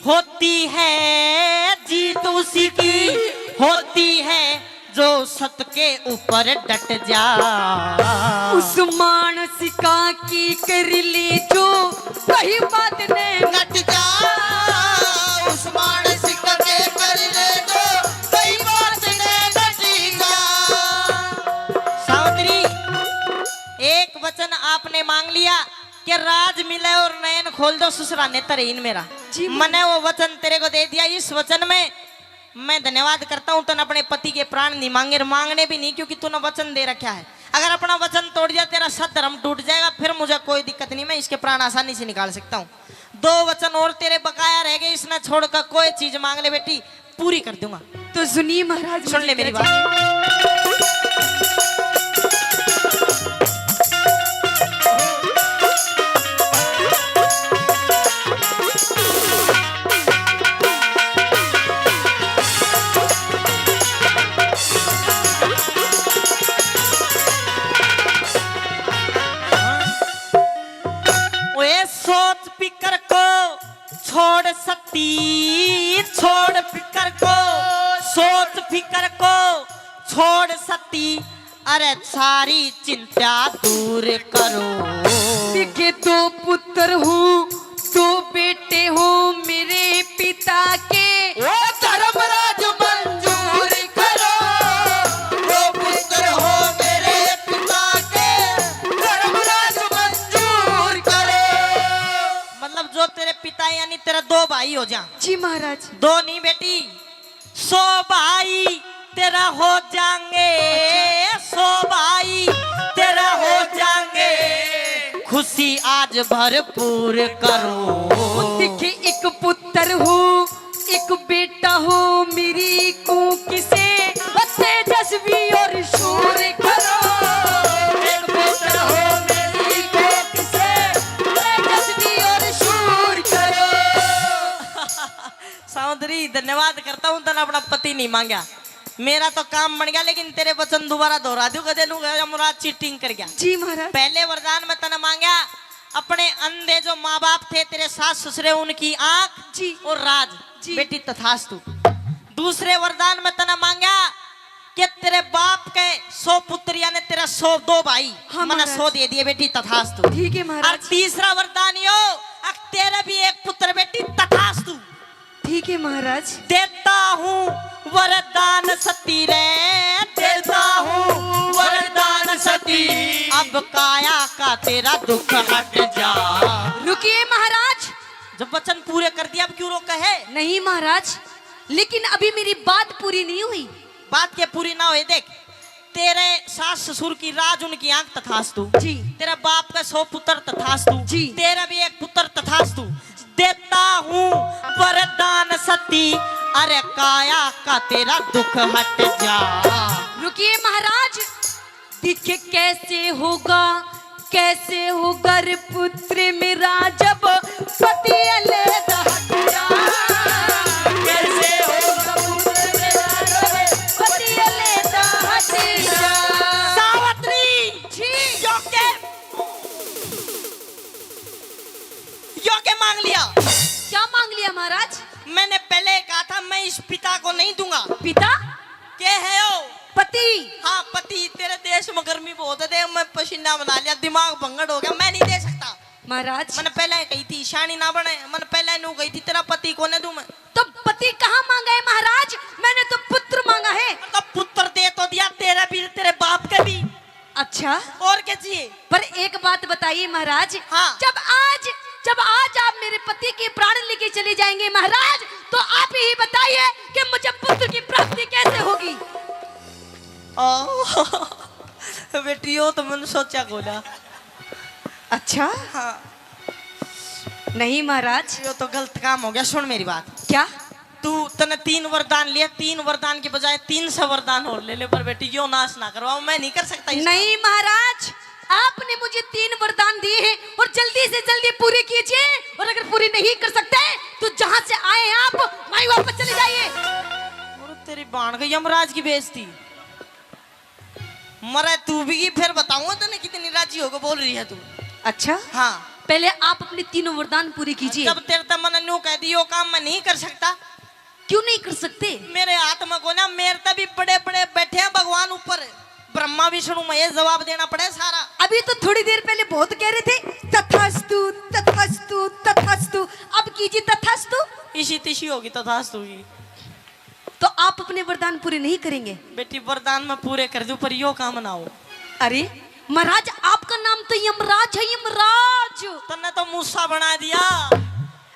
होती है, जीत उसी की होती है, जो सत के ऊपर डट जा। उस मानसिका की कर ले जो, कहीं बात ने नट जा। उस मानसिका के कर ले जो, कहीं बात ने नट जा। सावित्री, एक वचन आपने मांग लिया कि राज मिले और नयन खोल दो, ससुरा ने तरे इन मेरा। जी, मने वो वचन तेरे को दे दिया। इस वचन में मैं धन्यवाद करता हूँ, तूने अपने पति के प्राण नहीं मांगे और मांगने भी नहीं, क्योंकि तूने वचन दे रखा है। अगर अपना वचन तोड़ दिया, तेरा सत धर्म टूट जाएगा, फिर मुझे कोई दिक्कत नहीं, मैं इसके प्राण आसानी से निकाल सकता हूँ। दो वचन और तेरे बकाया रह गए, इसने छोड़कर कोई चीज मांग ले बेटी, पूरी कर दूंगा। तो सुनिए महाराज, सुन ले मेरी बात। ओए, सोच फिकर को छोड़ सती, छोड़ फिकर को, सोच फिकर को छोड़ सती, अरे सारी चिंता दूर करो। देखे दो पुत्र हूँ, दो बेटे हो मेरे पिता के। ओ धर्मराज मंजूर करो, दो पुत्र हो मेरे पिता के, धर्मराज मंजूर करो। मतलब जो तेरे पिता यानी तेरा दो भाई हो जा। जी महाराज। दो नहीं बेटी, सौ भाई तेरा हो जाएंगे, सौ भाई तेरा हो जाएंगे, खुशी आज भरपूर करो। देखे एक पुत्र हो, एक बेटा हो मेरी कूक से, तेजस्वी और शूर करो। एक पुत्र हो मेरी कूक से, तेजस्वी और शूर करो। सावित्री, धन्यवाद करता हूँ, तने अपना पति नहीं मांगा। मेरा तो काम बन गया, लेकिन तेरे वचन दोबारा दोहरा दूं, कदे नू गया मुराद चीटिंग कर गया। जी महाराज। पहले वरदान में तने मांगा, अपने अंधे जो माँ बाप थे, तेरे सास ससुरे, उनकी आंख जी। और राज। जी। बेटी तथास्तु। दूसरे वरदान में तने मांगा कि तेरे बाप के सौ पुत्र यानी तेरा सौ दो भाई, हाँ, मने महाराज। सौ दे दिए बेटी तथास्तु। ठीक है महाराज। और तीसरा वरदान यो, अक तेरे भी एक पुत्र बेटी तथास्तु। ठीक है महाराज। देता हूँ वरदान सती रे, देता हूँ वरदान सती। अब काया का तेरा दुख हट जा। रुकिए महाराज। जब वचन पूरे कर दिया, अब क्यों रोका है? नहीं महाराज, लेकिन अभी मेरी बात पूरी नहीं हुई। बात के पूरी ना होए, देख, तेरे सास ससुर की राज उनकी आंख तथास्तु। जी। तेरा बाप का सौ पुत्र तथास्तु। जी। तेरा भी एक पुत्र तथास्तु। देता हूँ वरदान सती, अरे काया का तेरा दुख हट जा। रुकिए महाराज, दिखे कैसे होगा, कैसे होगा रे पुत्र मेरा जब पति अलग हट जा। कैसे होगा पुत्र मेरा जब पति अलग हट जा। सावित्री जी। यो के, यो के मांग लिया? क्या मांग लिया महाराज? मैंने पहले कहा था मैं इस पिता को नहीं दूंगा। पिता? के है ओ? पति। हाँ, पति। तेरे देश में गर्मी बहुत है, देख मैं पसीना बना लिया, दिमाग भंगड़ हो गया, मैं नहीं दे सकता। महाराज। मैंने पहले ही कही थी, शानी ना बने, मैंने पहले नू कही थी, तेरा पति कोने दूं मैं। तो पति कहाँ मांगा है महाराज? मैंने तो पुत्र मांगा है। तो पुत्र दे तो दिया, तेरा भी, तेरे बाप के भी। अच्छा। और क्या चाहिए? पर एक बात बताइए महाराज, हाँ। जब आज, जब आज आप मेरे पति के प्राण लेके चले जाएंगे महाराज, तो आप ही बताइए कि मुझे पुत्र की प्राप्ति कैसे होगी? ओ, बेटी, यो तो मन सोचा कोना। अच्छा? हाँ। नहीं महाराज। यो तो गलत काम हो गया। सुन मेरी बात। क्या? तू, तने तीन वरदान लिए, तीन वरदान के बजाय तीन सौ वरदान और ले ले, पर बेटी, यो नाश ना करवाओ, मैं नहीं कर सकता इसका। नहीं महाराज, आपने मुझे तीन वरदान दिए हैं और जल्दी से जल्दी पूरे कीजिए, और अगर पूरी नहीं कर सकते तो जहां से आए हैं आप, वहीं वापस चले जाइए। और तेरी बाण गई यमराज की बेइज्जती। मरे तू भी, फिर बताऊंगा तने कितनी राजी होकर बोल रही है तू। अच्छा? हाँ। पहले आप अपने तीनों वरदान पूरे कीजिए। जब तेरे तक मैंने न्यू कह दी, यो काम मैं नहीं कर सकता। क्यों नहीं कर सकते? मेरे हाथ में कोना, मेरे तक भी बड़े बड़े बैठे हैं भगवान ऊपर, ब्रह्मा विष्णु महेश, जवाब देना पड़े सारा। अभी तो थोड़ी देर पहले बहुत कह रहे थे, "तथास्तु, तथास्तु, तथास्तु।" अब कीजिए तथास्तु। इसी तिशी होगी तथास्तु की। तो आप अपने वरदान पूरे नहीं करेंगे? बेटी, वरदान मैं पूरे कर दूं, पर यो काम ना हो। अरे महाराज, आपका नाम तो यमराज है, यमराज। तन्ने तो मूसा बना दिया।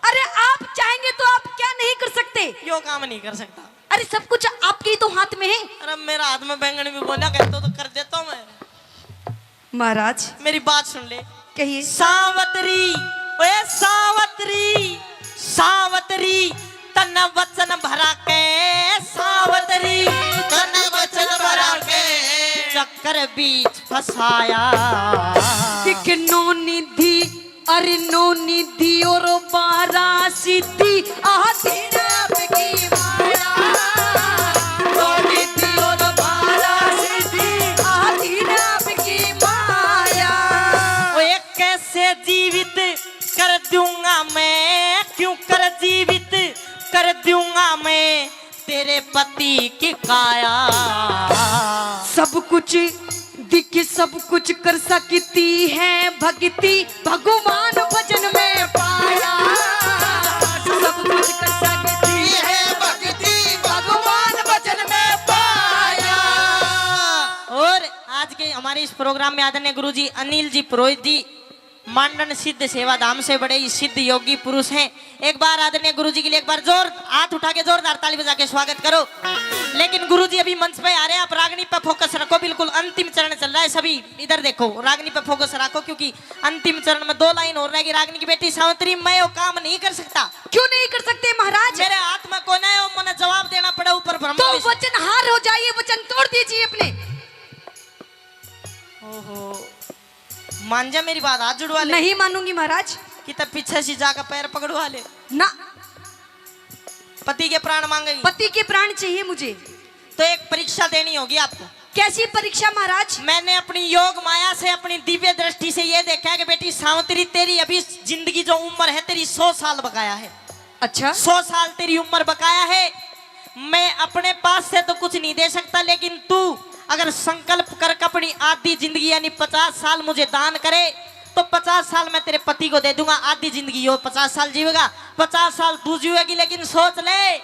अरे, आप चाहेंगे तो आप क्या नहीं कर सकते? यो काम नहीं कर सकता। अरे, सब कुछ आपके ही तो हाथ में है। अरे, मेरा हाथ में बैंगन भी बोला कहते तो कर देता हूँ मैं। महाराज। मेरी बात सुन ले। कहिए। सावतरी, ओए सावतरी, सावतरी, तन्ने वचन भरा के, सावतरी, तन्ने वचन भरा के, चक्कर बीच फंसाया। एक नौ निधि, अरे नौ निधि और बारह सिद्धि, आधी आपकी माया। नौ निधि और बारह सिद्धि, आधी आपकी माया। ओ एक कैसे जीवित कर दूंगा मैं, क्यों कर जीवित कर दूंगा मैं तेरे पति की काया। सब कुछ दिख, सब कुछ कर सकती है भक्ति, भगवान भजन में पाया। सब कुछ कर सकती है भक्ति, भगवान भजन में पाया। और आज के हमारे इस प्रोग्राम में आदरणीय गुरुजी अनिल जी पुरोहित जी, मांडन सिद्ध सेवा धाम से बड़े ही सिद्ध योगी पुरुष हैं। एक बार आदरणीय गुरुजी के लिए एक बार जोर, हाथ उठा के जोरदार ताली बजा के स्वागत करो। लेकिन गुरुजी अभी मंच पे आ रहे हैं, आप रागनी पे फोकस रखो, बिल्कुल अंतिम चरण चल रहा है। सभी इधर देखो, रागनी पे फोकस रखो, क्योंकि अंतिम चरण में दो लाइन और रहेगी। रागनी की बेटी सावित्री, मैं वो काम नहीं कर सकता। क्यों नहीं कर सकते महाराज? मेरे हाथ में कोना है, वो मने जवाब देना पड़े ऊपर ब्रह्मा तो विष्णु। वचनहार हो जाइए, वचन तोड़ दीजिए अपने। ओहो, मान जा मेरी बात, हाथ जुड़वा ले। नहीं मानूंगी महाराज। कि तब पीछे से जाकर पैर पकड़वा ले। ना। पति के प्राण मांगेगी? पति के प्राण चाहिए मुझे। तो एक परीक्षा देनी होगी आपको। कैसी परीक्षा महाराज? मैंने अपनी योग माया से, अपनी दिव्य दृष्टि से ये देखा है कि बेटी सावित्री, तेरी अभी जिंदगी जो उम्र है, तेरी सौ साल बकाया है। अच्छा। सौ साल तेरी उम्र बकाया है। मैं अपने पास से तो कुछ नहीं दे सकता, लेकिन तू अगर संकल्प करके अपनी आधी जिंदगी यानी पचास साल मुझे दान करे, तो पचास साल मैं तेरे पति को दे दूंगा, आधी जिंदगी वो पचास साल जीवेगा, पचास साल तू जीवेगी। लेकिन सोच ले,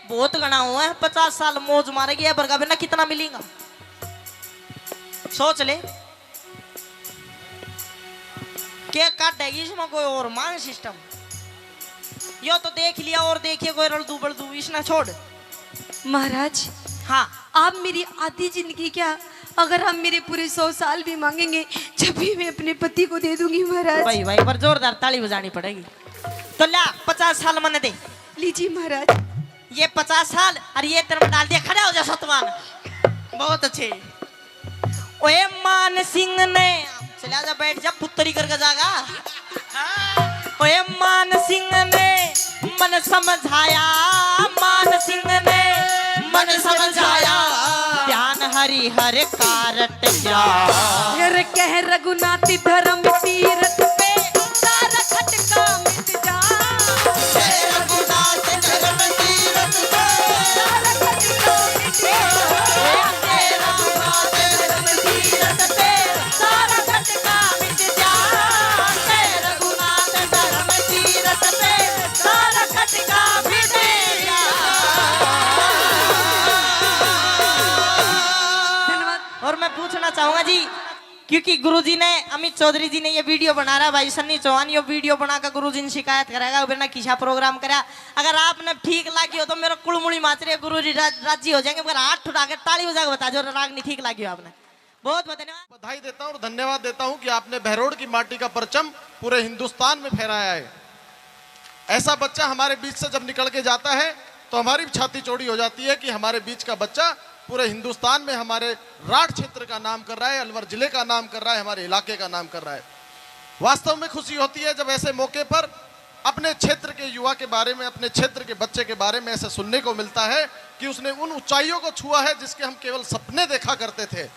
बहुत घणा हुआ है, पचास साल मौज मारेगी, ये बरगा बिना कितना मिलेगा? सोच ले। के काटेगी इसमें कोई और मान सिस्टम? यो तो देख लिया और देखिए कोई रलदू बलदू, इसने छोड़। महाराज, हाँ। आप मेरी आधी जिंदगी क्या, अगर आप मेरे पूरे सौ साल भी मांगेंगे, जब भी मैं अपने पति को दे दूंगी महाराज। भाई, भाई, पर जोरदार ताली बजानी पड़ेगी। तो ला, पचास साल मने दे। लीजिए महाराज। ये पचास साल और ये तेरे में डाल दिया, खड़ा हो जा सतवान। बहुत अच्छे। ओए मान सिंह ने, चला जा, बैठ जा, पुत्री करके जागा। ओए मान सिंह ने मन समझाया, मान सिंह ने मन समझाया, ध्यान हरि हर कारट जा। फिर कह रघुनाथ धर्म तीरथ पे, सारा खटका मिट जा। कह रघुनाथ धर्म तीरथ पे, सारा खटका मिट जा। कह रघुनाथ धर्म तीरथ पे, सारा खटका मिट जा। कह रघुनाथ धर्म तीरथ पे, सारा खटका मिट जा। धन्यवाद। और मैं पूछना चाहूंगा जी, क्योंकि गुरुजी ने, अमित चौधरी जी ने ये वीडियो बना रहा है, भाई सन्नी चौहान, ये वीडियो बनाकर गुरुजी ने शिकायत करेगा, बिना किसा प्रोग्राम करा। अगर आपने ठीक लागी हो तो मेरा कुलमुड़ी माच रहे गुरुजी राज-, राजी हो जाएंगे, मगर हाथ उठा के ताली बजा के बता दो, रागनी ठीक लागी हो आपने। बहुत बहुत धन्यवाद। बधाई देता हूं और धन्यवाद देता हूं कि आपने बहरोड की माटी का परचम पूरे हिंदुस्तान में फहराया है। ऐसा बच्चा हमारे बीच से जब निकल के जाता है तो हमारी भी छाती चौड़ी हो जाती है कि हमारे बीच का बच्चा पूरे हिंदुस्तान में हमारे राठ क्षेत्र का नाम कर रहा है, अलवर जिले का नाम कर रहा है, हमारे इलाके का नाम कर रहा है। वास्तव में खुशी होती है जब ऐसे मौके पर अपने क्षेत्र के युवा के बारे में, अपने क्षेत्र के बच्चे के बारे में ऐसे सुनने को मिलता है कि उसने उन ऊंचाइयों को छुआ है जिसके हम केवल सपने देखा करते थे।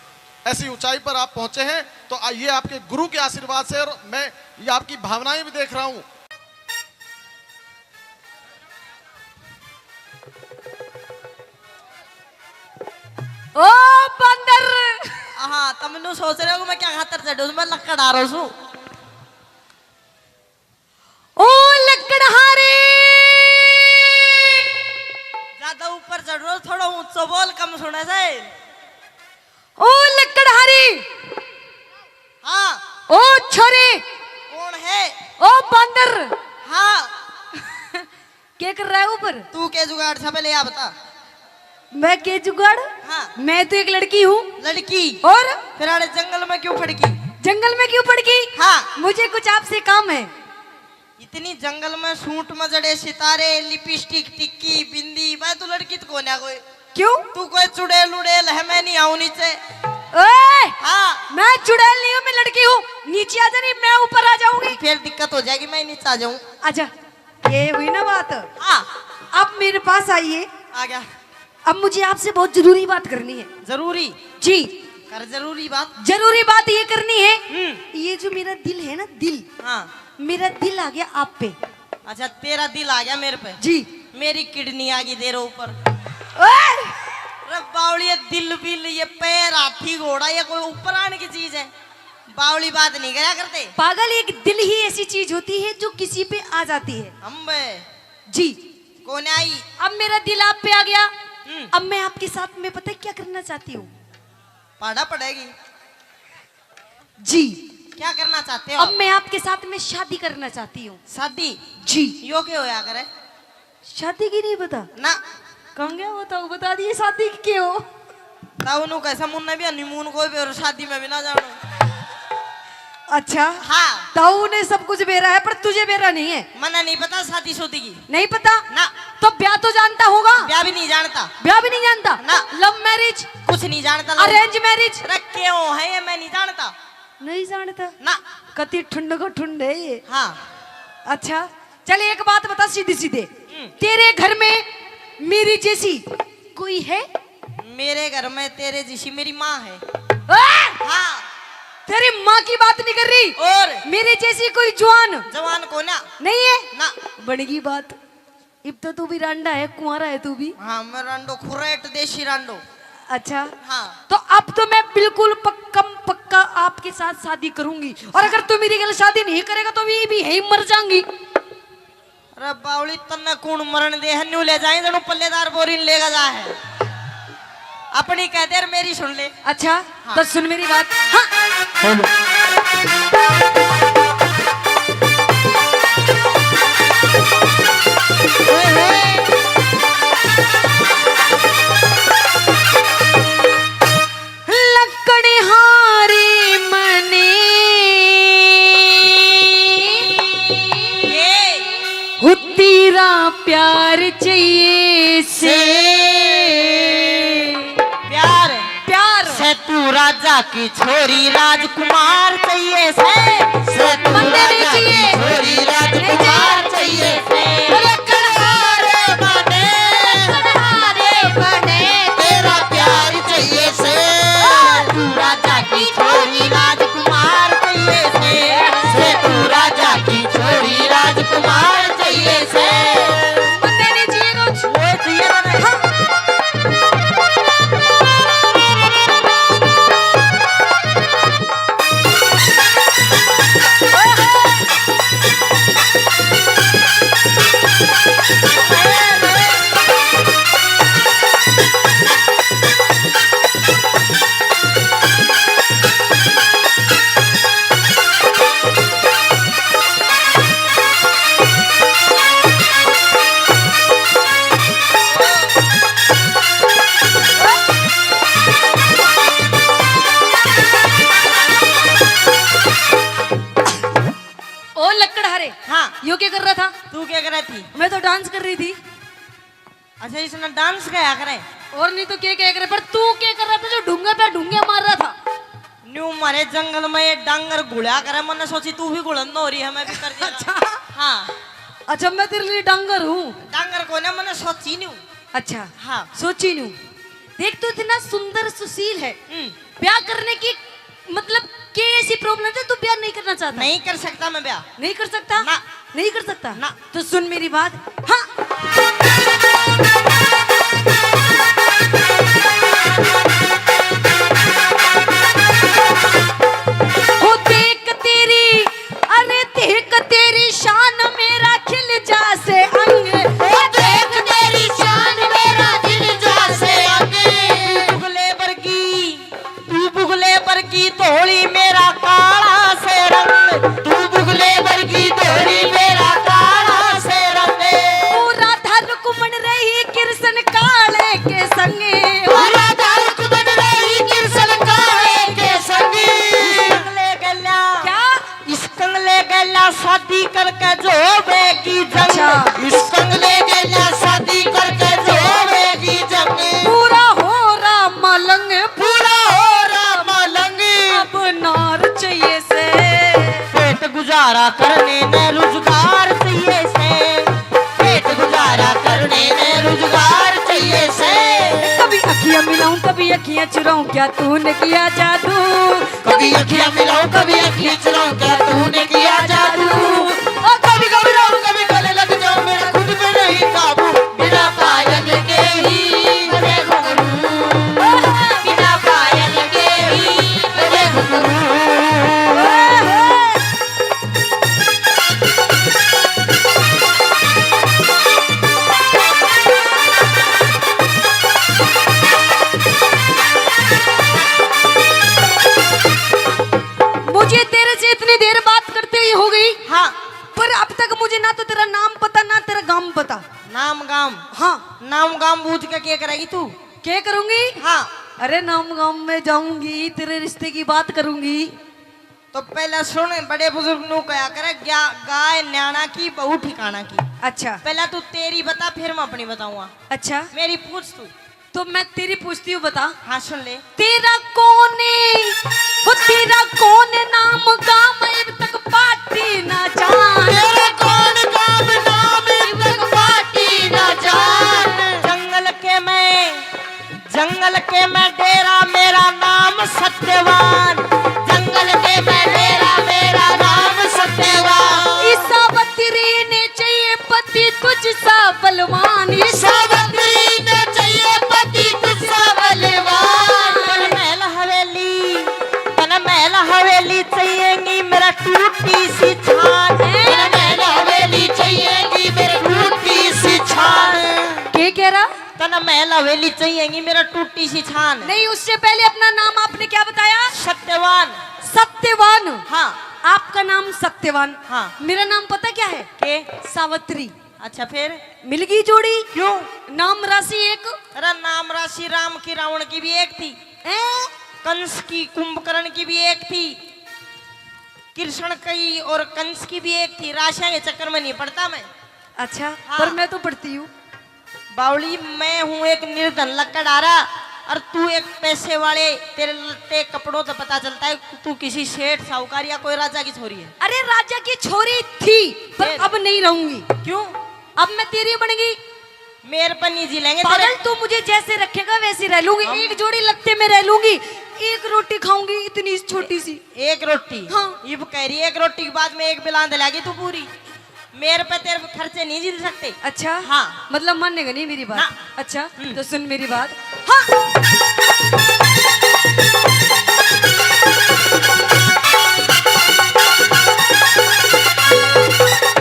ऐसी ऊंचाई पर आप पहुंचे हैं, तो आ-, ये आपके गुरु के आशीर्वाद से, और मैं ये आपकी भावनाएं भी देख रहा हूं। ओ बंदर! हाँ, तम न्यू सोच रहे हो कि मैं क्या खातर चढ़ू, मैं लकड़ आ रहा हूँ। ओ लकड़हारे! ज्यादा ऊपर चढ़ रहे हो, थोड़ा ऊंचो बोल, कम सुने से। ओ लकड़हारे! हाँ। ओ छोरे! कौन है? ओ बंदर! हाँ। के कर रहा है ऊपर? तू के जुगाड़ था, पहले या बता। मैं के जुगाड़? हाँ। मैं तो एक लड़की हूँ। लड़की? और? फिर आड़े जंगल में क्यों फड़की? जंगल में क्यों फड़की? हाँ। मुझे कुछ आपसे काम है। इतनी जंगल में सूट में जड़े सितारे, लिपस्टिक, टिक्की, बिंदी, मैं तो लड़की तो कोन्या कोई। क्यों? तू कोई चुड़ैल उड़ैल है, मैं नहीं आऊं नीचे। ओए! हाँ। मैं चुड़ैल नहीं हूँ, मैं लड़की हूँ। नीचे आ जा, नहीं मैं ऊपर आ जाऊंगी। फिर दिक्कत हो जाएगी, मैं नीचे आ जाऊं। आजा, ये हुई ना बात। हाँ। अब मेरे पास आइए। आ गया। अब मुझे आपसे बहुत जरूरी बात करनी है। जरूरी? जी। कर जरूरी बात। जरूरी बात ये करनी है, हम्म। ये जो मेरा दिल है ना, दिल, हाँ। मेरा दिल आ गया आप पे। अच्छा, तेरा दिल आ गया मेरे पे? जी। मेरी किडनी आ गई तेरे ऊपर। ओए! अरे बावड़िए, दिल बिल, ये पैर, हाथी घोड़ा, ये कोई ऊपर आने की चीज है? बावली बात नहीं करा करते। पागल, एक दिल ही ऐसी चीज होती है जो किसी पे आ जाती है। अम्बे। जी। कौन आई? अब मेरा दिल आप पे आ गया। हम्म। अब मैं आपके साथ में पता है क्या करना चाहती हूँ? पाड़ा पड़ेगी। जी। क्या करना चाहते हो? अब मैं आपके साथ में शादी करना चाहती हूँ। शादी? जी। यो के होया करे? शादी की नहीं पता? ना। कहाँ गया वो तो बता दिए शादी की के हो। ताऊ नु कैसा मुन्ना भी हनीमून कोई भी और शादी में भी ना जानो। अच्छा। हाँ। ताऊ ने सब कुछ बेरा है पर तुझे बेरा नहीं है। मना नहीं पता शादी शुदी की। नहीं पता? ना। तो ब्याह तो जानता होगा? ब्याह भी नहीं जानता। ब्याह भी नहीं जानता? ना। Love marriage? कुछ नहीं जानता। Arrange marriage? अरे क्यों है ये, मैं नहीं जानता। नहीं जानता? ना। कति ठुंड को ठुंड है ये। हाँ। अच्छा, चल एक बात बता सीधी सीधे, हम्म। तेरे घर में मेरी जैसी कोई है? मेरे घर में तेरे जैसी मेरी माँ है। ए! हाँ। तेरी माँ की बात नहीं कर रही। और? मेरे जैसी कोई जवान? जवान को ना। नहीं है? ना। बनेगी बात। इब तो तू भी रांडा है, कुंवारा है तू भी। हाँ, मैं रांडो, खुरेट देसी रांडो। अच्छा। हाँ। तो अब तो मैं बिल्कुल पक्कम पक्का आपके साथ शादी करूंगी, और अगर तू मेरी गल शादी नहीं करेगा तो ये भी यहीं मर जाऊंगी। अरे बावली, तन्ने कौन मरण दे है? न्यू ले जाए जणु पल्लेदार बोरी ने लेगा जा है। अपनी कह दे और मेरी सुन ले। अच्छा, हाँ। तो सुन मेरी बात। हाँ। लकड़हारे मने ये। हो तेरा प्यार चाहिए से। प्यार। प्यार। से तू राजा की छोरी राजकुमार चाहिए से। से तू राजा की छोरी राजकुमार चाहिए से। लकड़हारे बने। लकड़हारे बने। तेरा प्यार चाहिए से। तू राजा की छोरी राजकुमार चाहिए से। से तू राजा की छोरी राजकुमार चाहिए से। तेरे जिए को छुए जिए ना। हाँ। ओ लकड़हारे। हाँ। यो क्या कर रहा था? तू क्या कर रही थी? मैं तो डांस कर रही थी। अच्छा, इसने डांस गया करे? और नहीं तो क्या क्या करे, पर तू क्या कर रहा था जो ढूंगे पे ढूंगे मार रहा था? न्यू मारे जंगल में ये डांगर घुला करे, मैंने सोची तू भी घुलन हो रही है, मैं भी कर दिया। अच्छा। हाँ। अच्छा, मैं तेरे लिए डांगर हूँ। डांगर को ना, मैंने सोची न्यू। अच्छा। हाँ। सोची न्यू। देख, तू इतना सुंदर सुशील है, हम्म। ब्याह करने की, मतलब, के ऐसी प्रॉब्लम है तू ब्याह नहीं करना चाहता? नहीं कर सकता मैं ब्याह। नहीं कर सकता? ना। नहीं कर सकता? ना। तो सुन मेरी बात। हाँ। हो देख तेरी, अरे देख तेरी शान, मेरा खिल जा से अंग। ओ देख तेरी शान, मेरा खिल जा से अंग। बुगले वर्गी, तू बुगले वर्गी धोली, मेरा काला से रंग। तू बुगले वर्गी धोली, मेरा काला से रंग। पूरा धर कुमन रही कृष्ण काले के संग। पूरा धर कुमन रही कृष्ण काले के संग। इसकंगले गल्या। क्या? इसकंगले गल्या शादी करके जो होवेगी जंग। अच्छा। इसकंगले गल्या शादी करके जो होवेगी जंग। पूरा हो रहा मलंग। पूरा हो रहा मलंग। अब नार चाहिए से। पेट गुजारा करने ने रोजगार चाहिए से। पेट गुजारा करने ने रोजगार चाहिए से। कभी अखियां मिलाऊं, कभी अखियां चुराऊं, क्या तूने किया जादू? कभी अखियां मिलाऊं, कभी अखियां चुराऊं, क्या तूने किया जादू? ओ कभी घबराऊं, कभी गले लग जाऊं, मेरा खुद पे नहीं काबू। बिना पायल के ही बजे घुंघरू, बिना पायल के ही बजे घुंघरू। मुझे तेरे से इतनी देर बात करते ही हो गई। हाँ। पर अब तक मुझे ना तो तेरा नाम पता, ना तेरा गांव पता। नाम गांव? हाँ। नाम गांव बूझ के क्या करेगी तू? क्या करूंगी? हाँ। अरे, नाम गांव में जाऊंगी, तेरे रिश्ते की बात करूंगी। तो पहले सुन, बड़े बुजुर्ग नू कहा करे, "ग्या-, गाय न्याणा की, बहू ठिकाना की।" अच्छा। पहले तू तेरी बता, फिर मैं अपनी बताऊंगा। अच्छा। मेरी पूछ तू। तो मैं तेरी पूछती हूँ, बता। हाँ, सुन ले। तेरा कौन है, वो तेरा कौन नाम, गाम इब तक पाटी ना जान। तेरा कौन गाम, नाम इब तक पाटी ना जान। जंगल के मैं जंगल के मैं डेरा, मेरा नाम सत्यवान। जंगल के मैं डेरा, मेरा नाम सत्यवान। इस सावित्री ने चाहिए पति तुझ सा बलवान। इस सावित्री ने चाहिए पति तुझ सा बलवान। तन महल हवेली, तन महल हवेली चाहिएगी मेरा टूटी सी छान। तन महल हवेली चाहिएगी मेरा टूटी सी छान। के कह रहा? तन महल हवेली चाहिएगी मेरा टूटी सी छान। नहीं, उससे पहले अपना नाम आपने क्या बताया? सत्यवान। सत्यवान। हाँ। आपका नाम सत्यवान। हाँ। मेरा नाम पता क्या है? के? सावित्री। अच्छा, फिर? मिल गई जोड़ी। क्यों? नाम राशि एक। अरे, नाम राशि राम की रावण की भी एक थी। हैं? कंस की कुंभकर्ण की भी एक थी। कृष्ण की और कंस की भी एक थी। राशियां के चक्कर में नहीं पड़ता मैं। अच्छा, हाँ। पर मैं तो पढ़ती हूँ। बावली, मैं हूँ एक निर्धन लकड़हारा और तू एक पैसे वाले, तेरे लत्ते कपड़ों से पता चलता है तू किसी सेठ साहूकार या कोई राजा की छोरी है। अरे, राजा की छोरी थी, पर फिर? अब नहीं रहूंगी। क्यों? अब मैं तेरी बन गई। मेरे पर नहीं जी लेंगे पागल, तेरे। तू मुझे जैसे रखेगा वैसे रह लूंगी। हम एक जोड़ी लत्ते में रह लूंगी, एक रोटी खाऊंगी इतनी छोटी सी। एक रोटी? हाँ। ये कह रही है, एक रोटी के बाद में एक बिलांद लागी तू पूरी। मेरे पे तेरे खर्चे नहीं झेल सकते। अच्छा? हाँ। मतलब मानेगा नहीं मेरी बात? ना। अच्छा, हम्म। तो सुन मेरी बात। हाँ।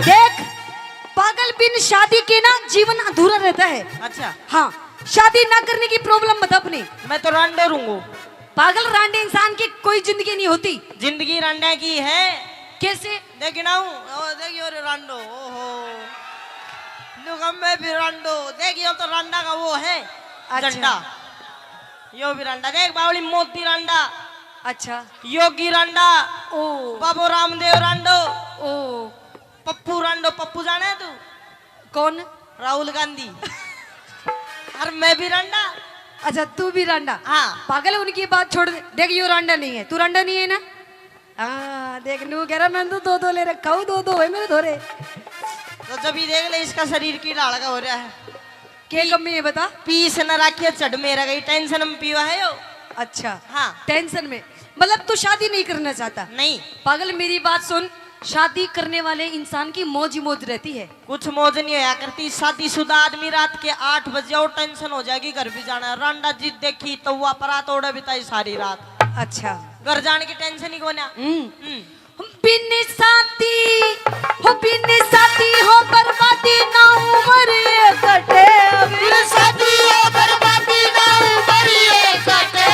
देख, पागल, बिन शादी के ना जीवन अधूरा रहता है। अच्छा। हाँ, शादी ना करने की प्रॉब्लम मत अपनी। मैं तो रांडो रहूंगा। पागल, रांडे इंसान की कोई जिंदगी नहीं होती। जिंदगी रांडा की है। कैसे? देख गिनाऊं, ओ, देख यो रे रांडो, ओहो। लुगम में भी रांडो, देख यो तो रांडा का वो है, अच्छा। झंडा। यो भी रांडा, देख बावली मोती रांडा। अच्छा। योगी रांडा। ओ। बाबू रामदेव रांडो। ओ। कौन? राहुल गांधी। और मैं भी रांडा। अच्छा, तू भी रांडा? हाँ। पागल, उनकी बात छोड़ दे। देख, यो रांडा नहीं है, तू रांडा नहीं है ना? हाँ, देख, नू कह रहा, मैं तो दो दो ले रखा हूँ, दो दो है मेरे धोरे। तो जब ही देख ले, इसका शरीर की ढाल का हो रहा है। के पी-, कमी है बता? पीस न राखिए, चढ़ मेरा गई, टेंशन में पीवा है यो। अच्छा। हाँ। टेंशन में, मतलब तू शादी नहीं करना चाहता? नहीं। पागल, मेरी बात सुन, शादी करने वाले इंसान की मौज ही मौज रहती है। कुछ मौज नहीं होया करती। शादीशुदा आदमी रात के आठ बजे और टेंशन हो जाएगी, घर भी जाना है। रांडा जी देखी तो वो अपरात ओढ़े बिताई सारी रात। अच्छा। घर जाने की टेंशन ही कोन्या। हम्म। हम्म। बिन शादी हो, बिन शादी हो, बर्बादी ना उम्र ये कटे। बिन शादी हो, बर्बादी ना उम्र ये कटे।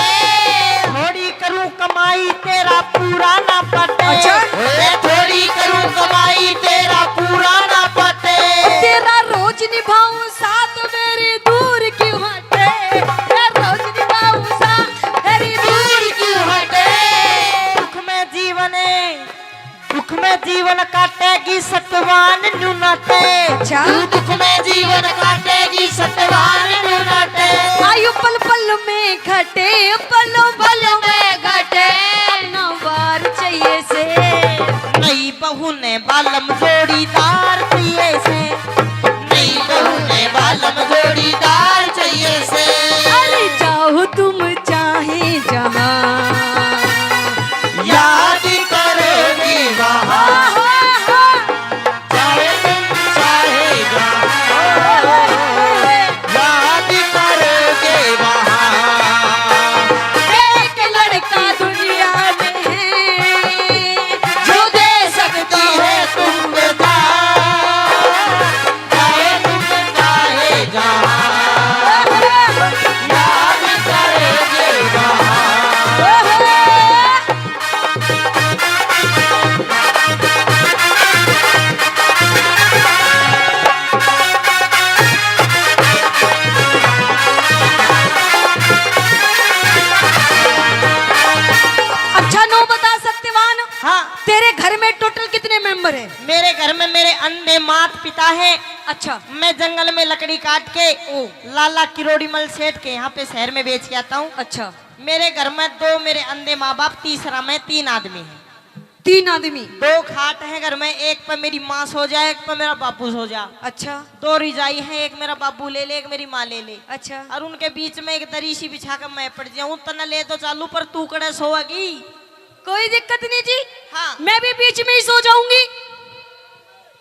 थोड़ी करूं कमाई, तेरा पूरा ना पटे। अच्छा। ए, थोड़ी करूं कमाई, तेरा पूरा ना पटे। तेरा रोज निभाऊं साथ, मेरी दूर क्यों हटे? तेरा रोज निभाऊं साथ, मेरी दूर क्यों हटे? दुख में जीवन, दुख में जीवन काटेगी, सतवान न्यू नाटे। अच्छा। तू दुख में जीवन काटेगी, सतवान न्यू नाटे। आयु पल पल में घटे, पल पल में घटे, अपना बार चाहिए से। नई बहू ने बालम जोड़ीदार चाहिए से, नई बहू ने बालम जोड़ीदार चाहिए से। अरे जाओ तुम चाहे जहां, याद करोगी वहां। चाहे तुम चाहे जहां, याद करोगे वहां। एक लड़का दुनिया में है, जो दे सकती है तुमको जान। चाहे तुम चाहे जहां, याद करोगे वहां। अच्छा, नू बता सत्यवान, हाँ। तेरे घर में टोटल कितने मेंबर हैं? मेरे घर में मेरे अंधे माता पिता हैं। अच्छा। मैं जंगल में लकड़ी काट के ओ। लाला किरोड़ीमल सेठ के यहाँ पे शहर में बेच के आता हूँ। अच्छा। मेरे घर में दो मेरे अंधे माँ बाप, तीसरा मैं, तीन आदमी हैं। तीन आदमी? दो खाट हैं घर में, एक पे मेरी माँ सो जाए, एक पे मेरा बाबू सो जा। अच्छा। दो रिजाई हैं, एक मेरा बाबू ले ले, एक मेरी माँ ले ले। अच्छा। और उनके बीच में एक दरी सी बिछा के मैं पड़ जाऊं, तन्ने ले तो चालू, पर तू कड़े सोएगी? कोई दिक्कत नहीं जी। हाँ। मैं भी बीच में ही सो जाऊंगी।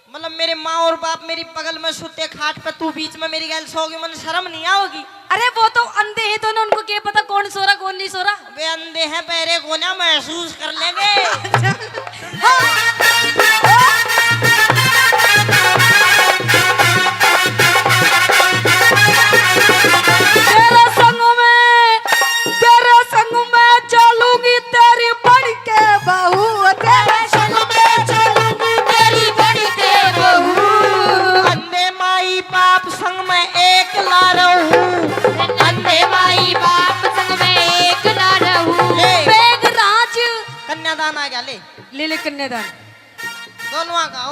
मतलब मेरे माँ और बाप मेरी बगल में सुते खाट पे, तू बीच में मेरी गैल सोगी, मन शर्म नहीं आओगी? अरे वो तो अंधे हैं, तो ना उनको क्या पता कौन सो रहा कौन नहीं सो रहा। वे अंधे हैं, पैरे को ना महसूस कर लेंगे। तेरे संग में, तेरे संग में चलूंगी तेरी बन के बहू, तेरे संग में चलूंगी तेरी बन के बहू। अंधे माई बाप संग में एक ला रहूं। अंधे माई बाप संग में एक ला रहूं। ले। बेगराज। कन्यादान आ गया, ले। ले ले कन्यादान। दोनों का, ओ,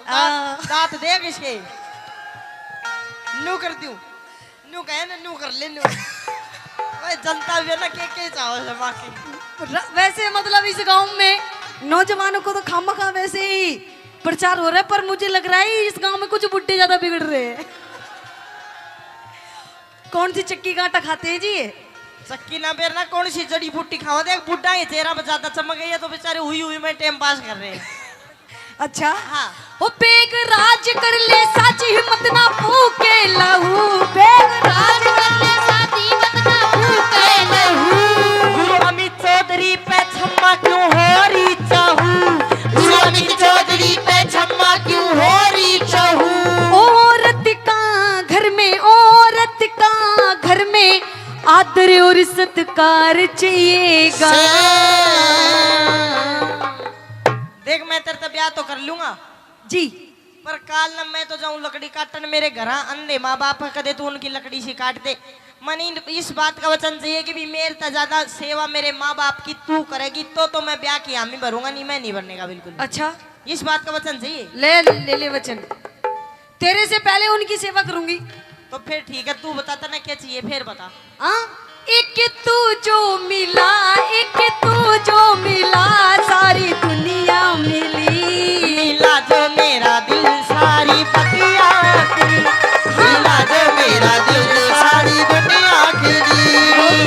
आ। दांत, दांत देख इसके। नू कर दूं। नू कहे ना, नू कर ले, नू। ओए, जनता भी है ना, के, के चाहो से बाकी। र-, वैसे मतलब इस गांव में नौजवानों को तो खामखा वैसे ही प्रचार हो रहा है, पर मुझे लग रहा है इस गांव में कुछ बुड्ढे ज्यादा बिगड़ रहे हैं। कौन सी चक्की का आटा खाते हैं जी ये? चक्की ना बेरना, कौन सी जड़ी बूटी खावा? देख, बुड्ढा ये चेहरा पे ज्यादा चमक गई है, तो बेचारे हुई हुई में टाइम पास कर रहे हैं। अच्छा। हाँ। ओ बेग राज कर ले, साची हिम्मत ना फूके लहू। बेग राज कर ले, साची हिम्मत ना फूके लहू। गुरु अमित चौधरी पे छम्मा क्यों हो रही चाहू? गुरु अमित चौधरी पे छम्मा क्यों हो रही चाहू? औरत का घर में, औरत का घर में आदर और सत्कार चाहिएगा। देख, मैं तेरे ते ब्याह तो कर लूंगा जी, पर काल न मैं तो जाऊं लकड़ी काटन, मेरे घरा अंधे माँ बाप है, कदे तू उनकी लकड़ी सी काट दे। मने इन-, इस बात का वचन चाहिए कि भी मेरे ते ज्यादा सेवा मेरे माँ बाप की तू करेगी, तो, तो मैं ब्याह की हामी भरूंगा, नहीं, मैं नहीं भरने का बिल्कुल। अच्छा। इस बात का वचन चाहिए। ले, ले, ले वचन। तेरे से पहले उनकी सेवा करूंगी। तो फिर ठीक है, तू बता, तने क्या चाहिए, फिर बता। हाँ? एक तू जो मिला, एक तू जो मिला, सारी दुनिया मिली। मिला जो मेरा दिल, सारी बगिया खिली। मिला जो मेरा दिल, सारी दुनिया खिली।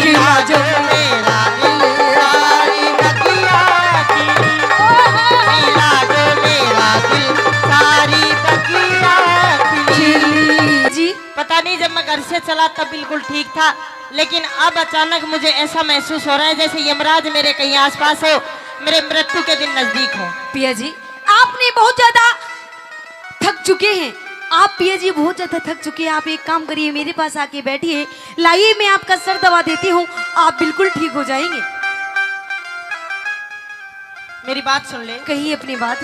मिला जो मेरा दिल, सारी बगिया खिली। मिला जो मेरा दिल, सारी बगिया खिली। जी। पता नहीं, जब मैं घर से चला तब बिल्कुल ठीक था, लेकिन अब अचानक मुझे ऐसा महसूस हो रहा है जैसे यमराज मेरे कहीं आसपास हो, मेरे मृत्यु के दिन नजदीक हो। पिया जी, आपने बहुत ज्यादा थक चुके हैं आप, पिया जी बहुत ज्यादा थक चुके हैं। आप एक काम करिए, मेरे पास आके बैठिए, लाइए, मैं आपका सर दबा देती हूँ, आप बिल्कुल ठीक हो जाएंगे। मेरी बात सुन ले। कही अपनी बात।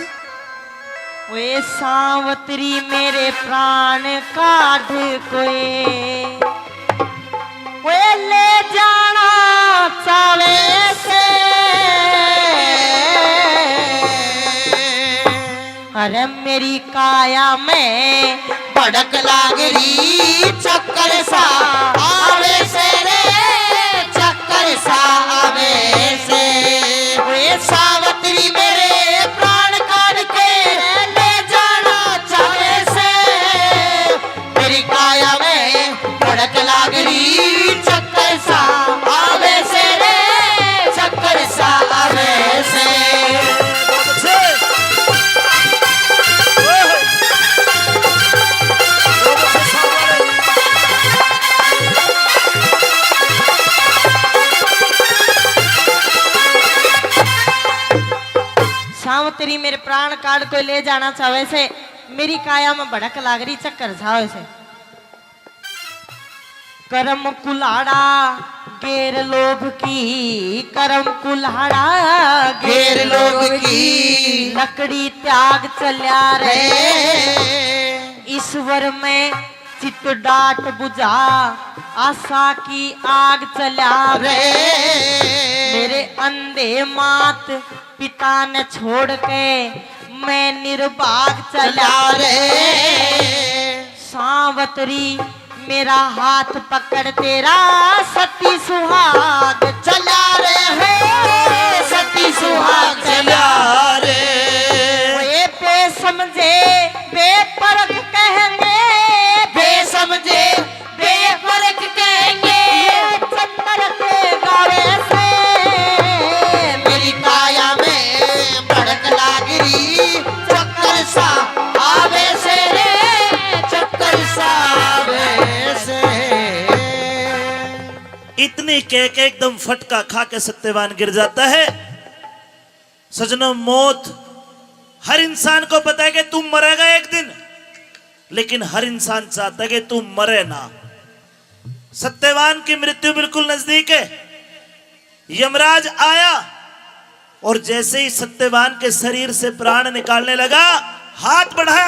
ओए सावतरी मेरे प्राण काढ़ कोए, ओए ले जाना चावे से। अरे मेरी काया में भड़क लाग री, चक्कर सा आवे से रे, चक्कर सा आवे से। ओए सावतरी मेरे प्राण काढ़ के ले जाना चावे से। मेरी काया में भड़क लाग री, चक्कर सा आवे से रे, चक्कर सा आवे से। सावतरी मेरे प्राण काढ़ कोई ले जाना चावे से, मेरी काया में भड़क लाग री, चक्कर सा आवे से। करम कुल्हाड़ा गेर लोग की, करम कुल्हाड़ा गेर लोग की। लकड़ी त्याग चल्या रे। ईश्वर में चित डाट बुझा, आशा की आग चल्या रे। मेरे अंधे मात पिता ने छोड़ के मैं निर्भाग चल्या रे। सावतरी मेरा हाथ पकड़ तेरा सती सुहाग चल्या रे हो, सती सुहाग चल्या रे। ये बेसमझे बेपरख कहेंगे, बेसमझे बेफर्क कहेंगे, चक्कर के गावे से। मेरी काया में भड़क लाग री, चक्कर सा आवे से रे, चक्कर सा आवे से। इतनी कह के एकदम फटका खा के सत्यवान गिर जाता है। सजनों, मौत, हर इंसान को पता है कि तू मरेगा एक दिन, लेकिन हर इंसान चाहता है कि तू मरे ना। सत्यवान की मृत्यु बिल्कुल नजदीक है। यमराज आया और जैसे ही सत्यवान के शरीर से प्राण निकालने लगा, हाथ बढ़ाया,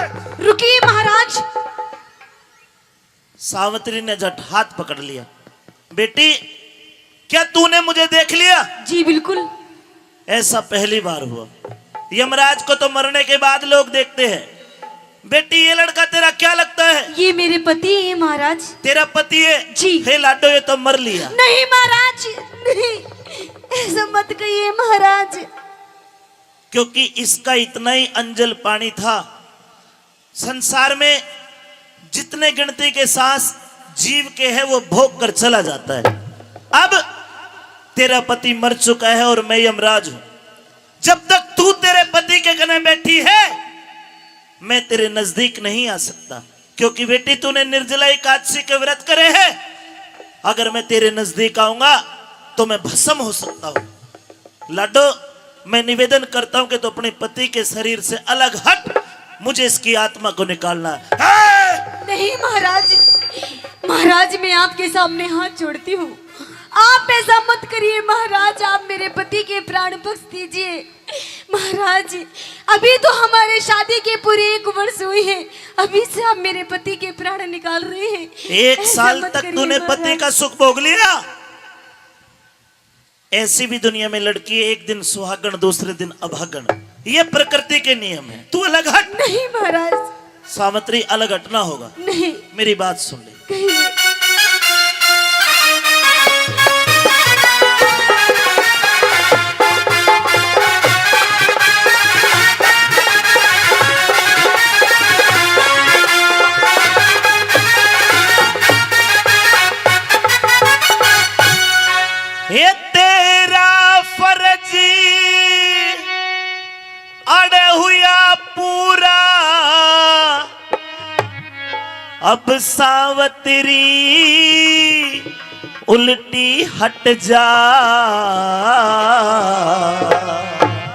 "ए!" रुकिए महाराज। सावित्री ने झट हाथ पकड़ लिया। "बेटी, क्या तूने मुझे देख लिया?" "जी बिल्कुल।" "ऐसा पहली बार हुआ। यमराज को तो मरने के बाद लोग देखते हैं। बेटी, ये लड़का तेरा क्या लगता है?" "ये मेरे पति हैं महाराज।" "तेरा पति है?" "जी।" "हे लाडो, ये तो मर लिया।" "नहीं महाराज, नहीं, ऐसा मत कहिए महाराज।" क्योंकि इसका इतना ही अंजल पानी था। संसार में जितने गिनती के सांस जीव के हैं, वो भोग कर चला जाता है। अब तेरा पति मर चुका है और मैं यमराज हूं। जब तक तू तेरे पति के कने बैठी है, मैं तेरे नजदीक नहीं आ सकता, क्योंकि बेटी, तूने निर्जला एकादशी के व्रत करे हैं। अगर मैं तेरे नजदीक आऊंगा तो मैं भस्म हो सकता हूं। लाडो, मैं निवेदन करता हूं कि तू अपने पति के शरीर से अलग हट, मुझे इसकी आत्मा को निकालना है। नहीं महाराज, महाराज, मैं आपके सामने हाथ जोड़ती हूँ, आप ऐसा मत करिए महाराज, आप मेरे पति के प्राण बख्श दीजिए महाराज। अभी तो हमारे शादी के पूरे एक वर्ष हुए हैं, अभी से आप मेरे पति के प्राण निकाल रहे हैं। एक साल तक तूने पति का सुख भोग लिया। ऐसी भी दुनिया में लड़की है, एक दिन सुहागण, दूसरे दिन अभागण। ये प्रकृति के नियम है। तू अलग हट। नहीं महाराज, सावित्री, अलग हटना होगा। नहीं। मेरी बात सुन ले। कहिए। ये तेरा फर्ज अड़ हुआ पूरा, अब सावतरी उल्टी हट जा।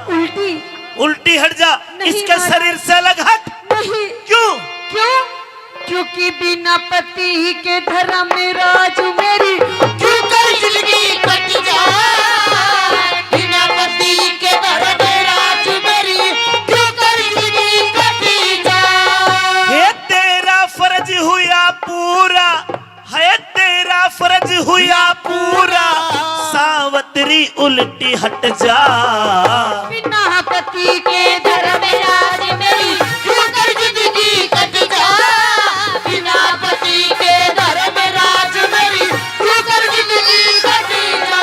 उल्टी? उल्टी हट जा, नहीं इसके महाराज। शरीर से अलग हट। नहीं। क्यों? क्यों? क्योंकि बिना पति के धर्म राज मेरी क्यों कर जिंदगी कट जा। बिना पति के धर्म राज मेरी क्यों कर जिंदगी कट जा। ये तेरा फर्ज हुआ पूरा, है तेरा फर्ज हुआ पूरा, सावतरी उल्टी हट जा। बिना पति के धर्म राज मेरी क्यों कर जिंदगी कट जा। बिना पति के धर्म राज मेरी क्यों कर जिंदगी कट जा।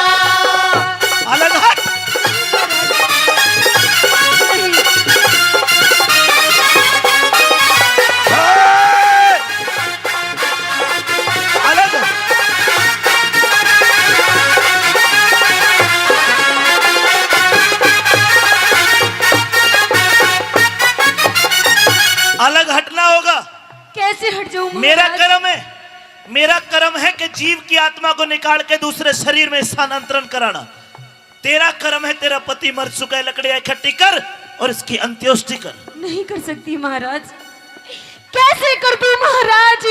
अलग हट। अलग, अलग हटना होगा। कैसे हट जाऊं मेरा महाराज? कर्म है, मेरा कर्म है कि जीव की आत्मा को निकाल के दूसरे शरीर में स्थानांतरण कराना। तेरा कर्म है, तेरा पति मर चुका है, लकड़ियां इकट्ठी कर और इसकी अंत्येष्टि कर। नहीं कर सकती महाराज, कैसे कर दूं महाराज,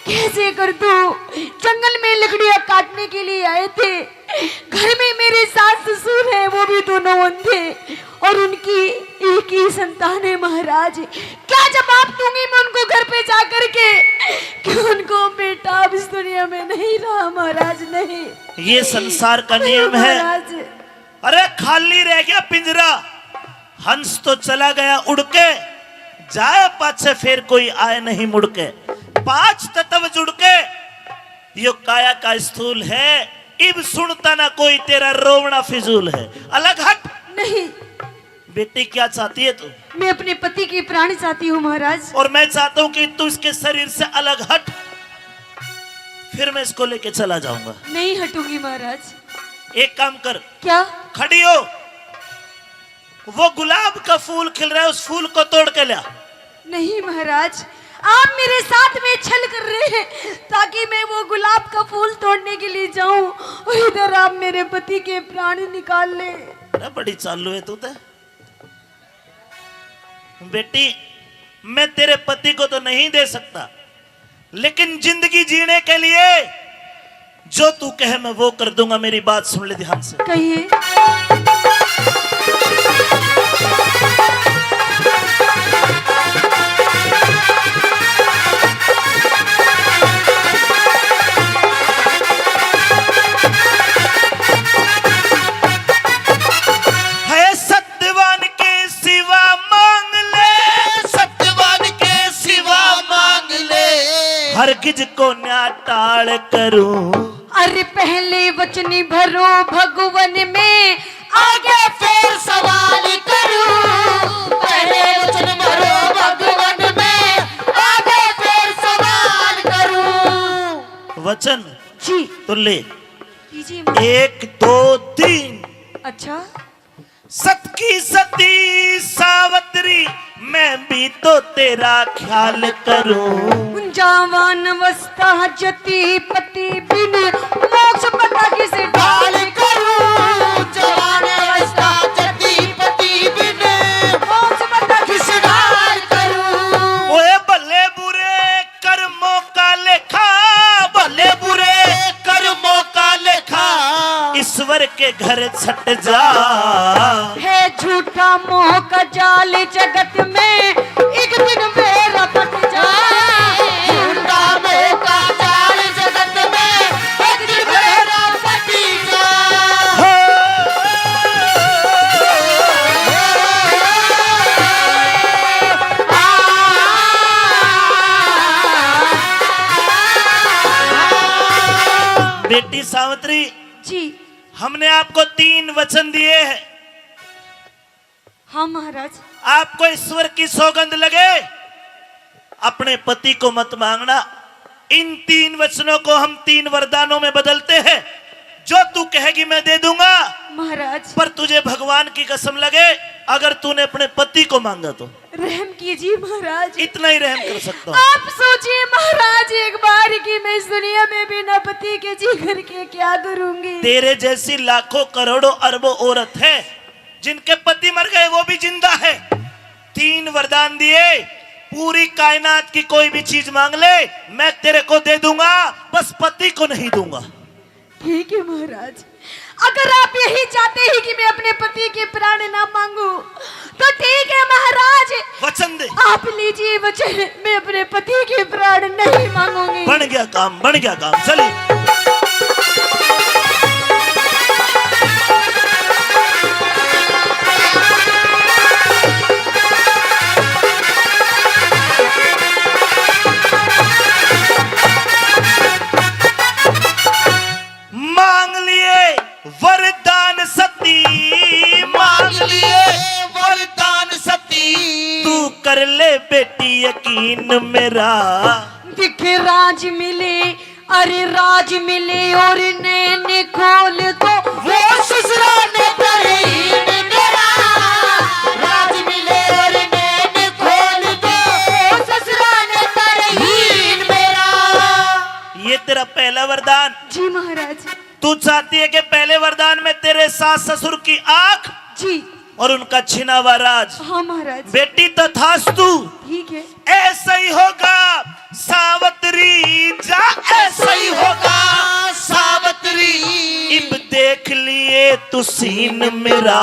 कैसे कर दूं? जंगल में लकड़ियां काटने के लिए आए थे, घर में मेरे सास ससुर हैं, वो भी दोनों अंधे, और उनकी एक ही संतान है महाराज। क्या जवाब दूंगी मैं उनको घर पे जा करके कि उनको बेटा अब इस दुनिया में नहीं रहा महाराज, नहीं। ये संसार का नहीं नियम है। महाराज। अरे खाली रह गया पिंजरा, हंस तो चला गया उड़ के, जाए पाछे फिर कोई आए नहीं मुड़ के। पांच तत्व जुड़ के यो काया का स्थूल है, इब सुनता ना कोई तेरा रोवना फिजूल है। अलग हट। नहीं। बेटी क्या चाहती है तू? मैं अपने पति के प्राण चाहती हूँ महाराज। और मैं चाहता हूँ कि तू इसके शरीर से अलग हट, फिर मैं इसको लेके चला जाऊंगा। नहीं हटूंगी महाराज। एक काम कर। क्या? खड़ी हो, वो गुलाब का फूल खिल रहा है, उस फूल को तोड़ के ला। नहीं महाराज, आप मेरे साथ में छल कर रहे हैं ताकि मैं वो गुलाब का फूल तोड़ने के लिए जाऊं और इधर आप मेरे पति के प्राण निकाल ले। अरे बड़ी चालू है तू तो। बेटी, मैं तेरे पति को तो नहीं दे सकता, लेकिन जिंदगी जीने के लिए जो तू कहे मैं वो कर दूंगा। मेरी बात सुन ले ध्यान से। कहिए। है सत्य सत्यवान के सिवा मांग ले, सत्यवान के सिवा मांग ले, हरगिज को न्या टाल करूं। अरे पहले वचन भरो भगवन में, आगे फिर सवाल करूं। पहले वचन भरो भगवन में, आगे फिर सवाल करूं। वचन जी। तो ले। कीजिए। एक, दो, तीन। अच्छा। सत की सती सावतरी, मैं भी तो तेरा ख्याल करूं। जवान अवस्था जति पति बिन, मोक्ष पता किस ढाल करूं। जवान अवस्था जति पति बिन, मोक्ष पता किस ढाल करूं। ओए भले बुरे कर्मों का लेखा, भले बुरे कर्मों का लेखा, ईश्वर के घर छट जा। है झूठा मोह का जाल जगत में, एक दिन मेरा फट जा। झूठा मोह का जाल जगत में, एक दिन मेरा फट जा। हो। बेटी सावित्री, जी। हमने आपको तीन वचन दिए हैं। हाँ महाराज। आपको ईश्वर की सौगंध लगे, अपने पति को मत मांगना। इन तीन वचनों को हम तीन वरदानों में बदलते हैं। जो तू कहेगी मैं दे दूंगा। महाराज। पर तुझे भगवान की कसम लगे, अगर तूने अपने पति को मांगा तो। रहम कीजिए महाराज। इतना ही रहम कर सकता हूँ। आप सोचिए महाराज, एक बार की मैं इस दुनिया में बिना पति के जी करके क्या करूंगी? तेरे जैसी लाखों करोड़ों अरबों औरत है, जिनके पति मर गए, वो भी जिंदा है। तीन वरदान दिए, पूरी कायनात की कोई भी चीज मांग ले, मैं तेरे को दे दूंगा, बस पति को नहीं दूंगा। ठीक है महाराज, अगर आप यही चाहते हैं कि मैं अपने पति के प्राण ना मांगू, तो ठीक है महाराज। वचन दे। आप लीजिए वचन, मैं अपने पति के प्राण नहीं मांगूंगी। बन गया काम, बन गया काम। चलिए। मांग लिए वरदान सती, मांग लिए वरदान सती, तू कर ले बेटी यकीन मेरा। दिखे राज मिले, अरे राज मिले और नैन खोल दो। वो ससुरा ने तरहीन मेरा। राज मिले और नैन खोल दो। वो ससुरा ने तरहीन मेरा। ये तेरा पहला वरदान। जी महाराज। तू चाहती है कि पहले वरदान में तेरे सास ससुर की आंख, जी। और उनका छिना हुआ राज। हाँ महाराज। बेटी तथास्तु। ठीक है। ऐसा ही होगा सावित्री जा, ऐसा ही होगा सावित्री। इब देख लिए तू सीन मेरा।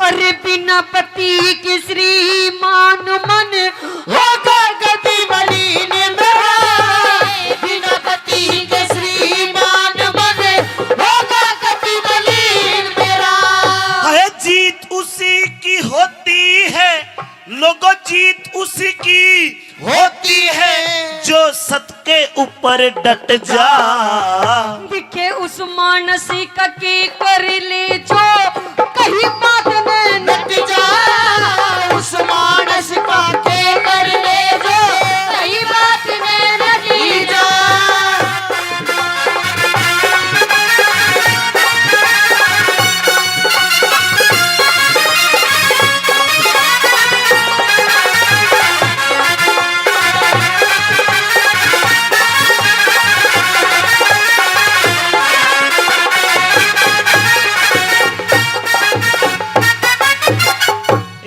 अरे बिना पति के श्रीमान मन होगा कति मलिन मेरा। बिना पति के श्रीमान मन होगा कति मलिन मेरा। है जीत उसी की होती है, लोगों, जीत उसी की होती है जो सत के ऊपर डट जा। दिखे उस मानस का के कर ले जो कहीं बात में नट जा। उस मानस का के कर ले जो कहीं बात में नट जा।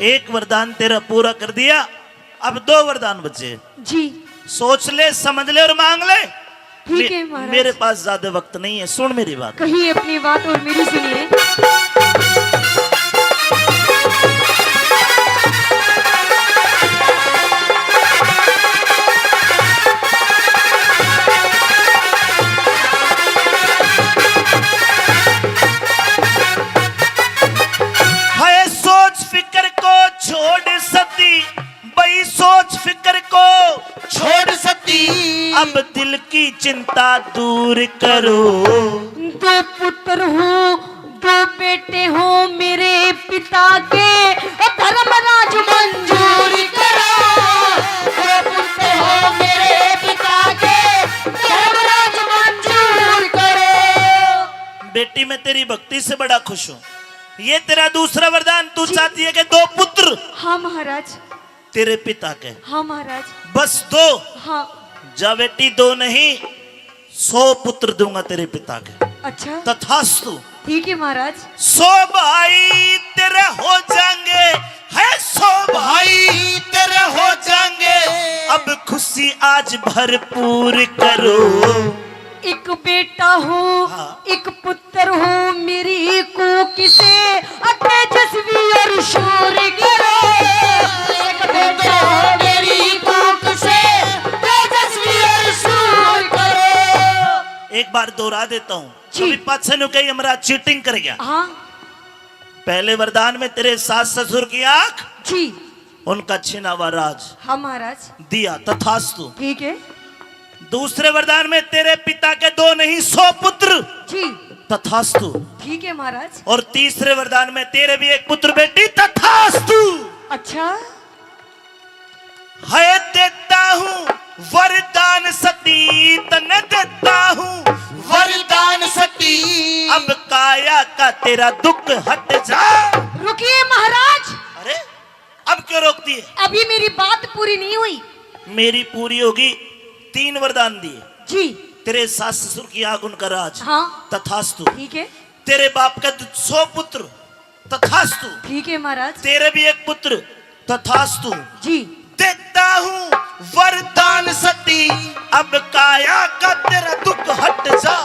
एक वरदान तेरा पूरा कर दिया, अब दो वरदान बचे। जी। सोच ले, समझ ले और मांग ले। ठीक है, मे-, महाराज। मेरे पास ज्यादा वक्त नहीं है, सुन मेरी बात। कहिए अपनी बात और मेरी सुनिए। हाय सोच फिक्र को छोड़ सती, बई सोच फिक्र को छोड़ सती, अब दिल की चिंता दूर करो। दो पुत्र हो, दो बेटे हो मेरे पिता के, धर्मराज मंजूर करो। दो पुत्र हो मेरे पिता के, धर्मराज मंजूर करो। बेटी, मैं तेरी भक्ति से बड़ा खुश हूँ। ये तेरा दूसरा वरदान, तू जी। चाहती है कि दो पुत्र। हाँ महाराज। तेरे पिता के। हाँ महाराज। बस दो? हाँ। जा बेटी, दो नहीं, सौ पुत्र दूंगा तेरे पिता के। अच्छा। तथास्तु। ठीक है महाराज। सौ भाई तेरे हो जाएंगे, है सौ भाई तेरे हो जाएंगे, अब खुशी आज भरपूर करो। एक बेटा हो, हाँ। एक पुत्र हो मेरी कोख से, तेजस्वी और शूर करो। एक बेटा हो मेरी कोख से, तेजस्वी और शूर करो। एक बार दोहरा देता हूँ, जी। कभी पाछे नु कही हमरा चीटिंग कर गया। हाँ। पहले वरदान में तेरे सास ससुर की आंख, जी। उनका छिना हुआ राज। हाँ महाराज। दिया, तथास्तु। ठीक है। दूसरे वरदान में तेरे पिता के दो नहीं, सौ पुत्र। जी। तथास्तु। ठीक है महाराज। और तीसरे वरदान में तेरे भी एक पुत्र बेटी। तथास्तु। अच्छा। है देता हूँ वरदान सती, तन्ने देता हूँ वरदान सती। अब काया का तेरा दुख हट जा। रुकिए महाराज। अरे, अब क्यों रोक दिए? अभी मेरी बात पूरी नहीं हुई। मेरी पूरी होगी। तीन वरदान दिए। जी। तेरे सास ससुर की आंख उनका राज। हाँ। तथास्तु। ठीक है। तेरे बाप का द-, सौ पुत्र। तथास्तु। ठीक है महाराज। तेरे भी एक पुत्र। तथास्तु। जी। देता हूँ वरदान सती, अब काया का तेरा दुख हट जा।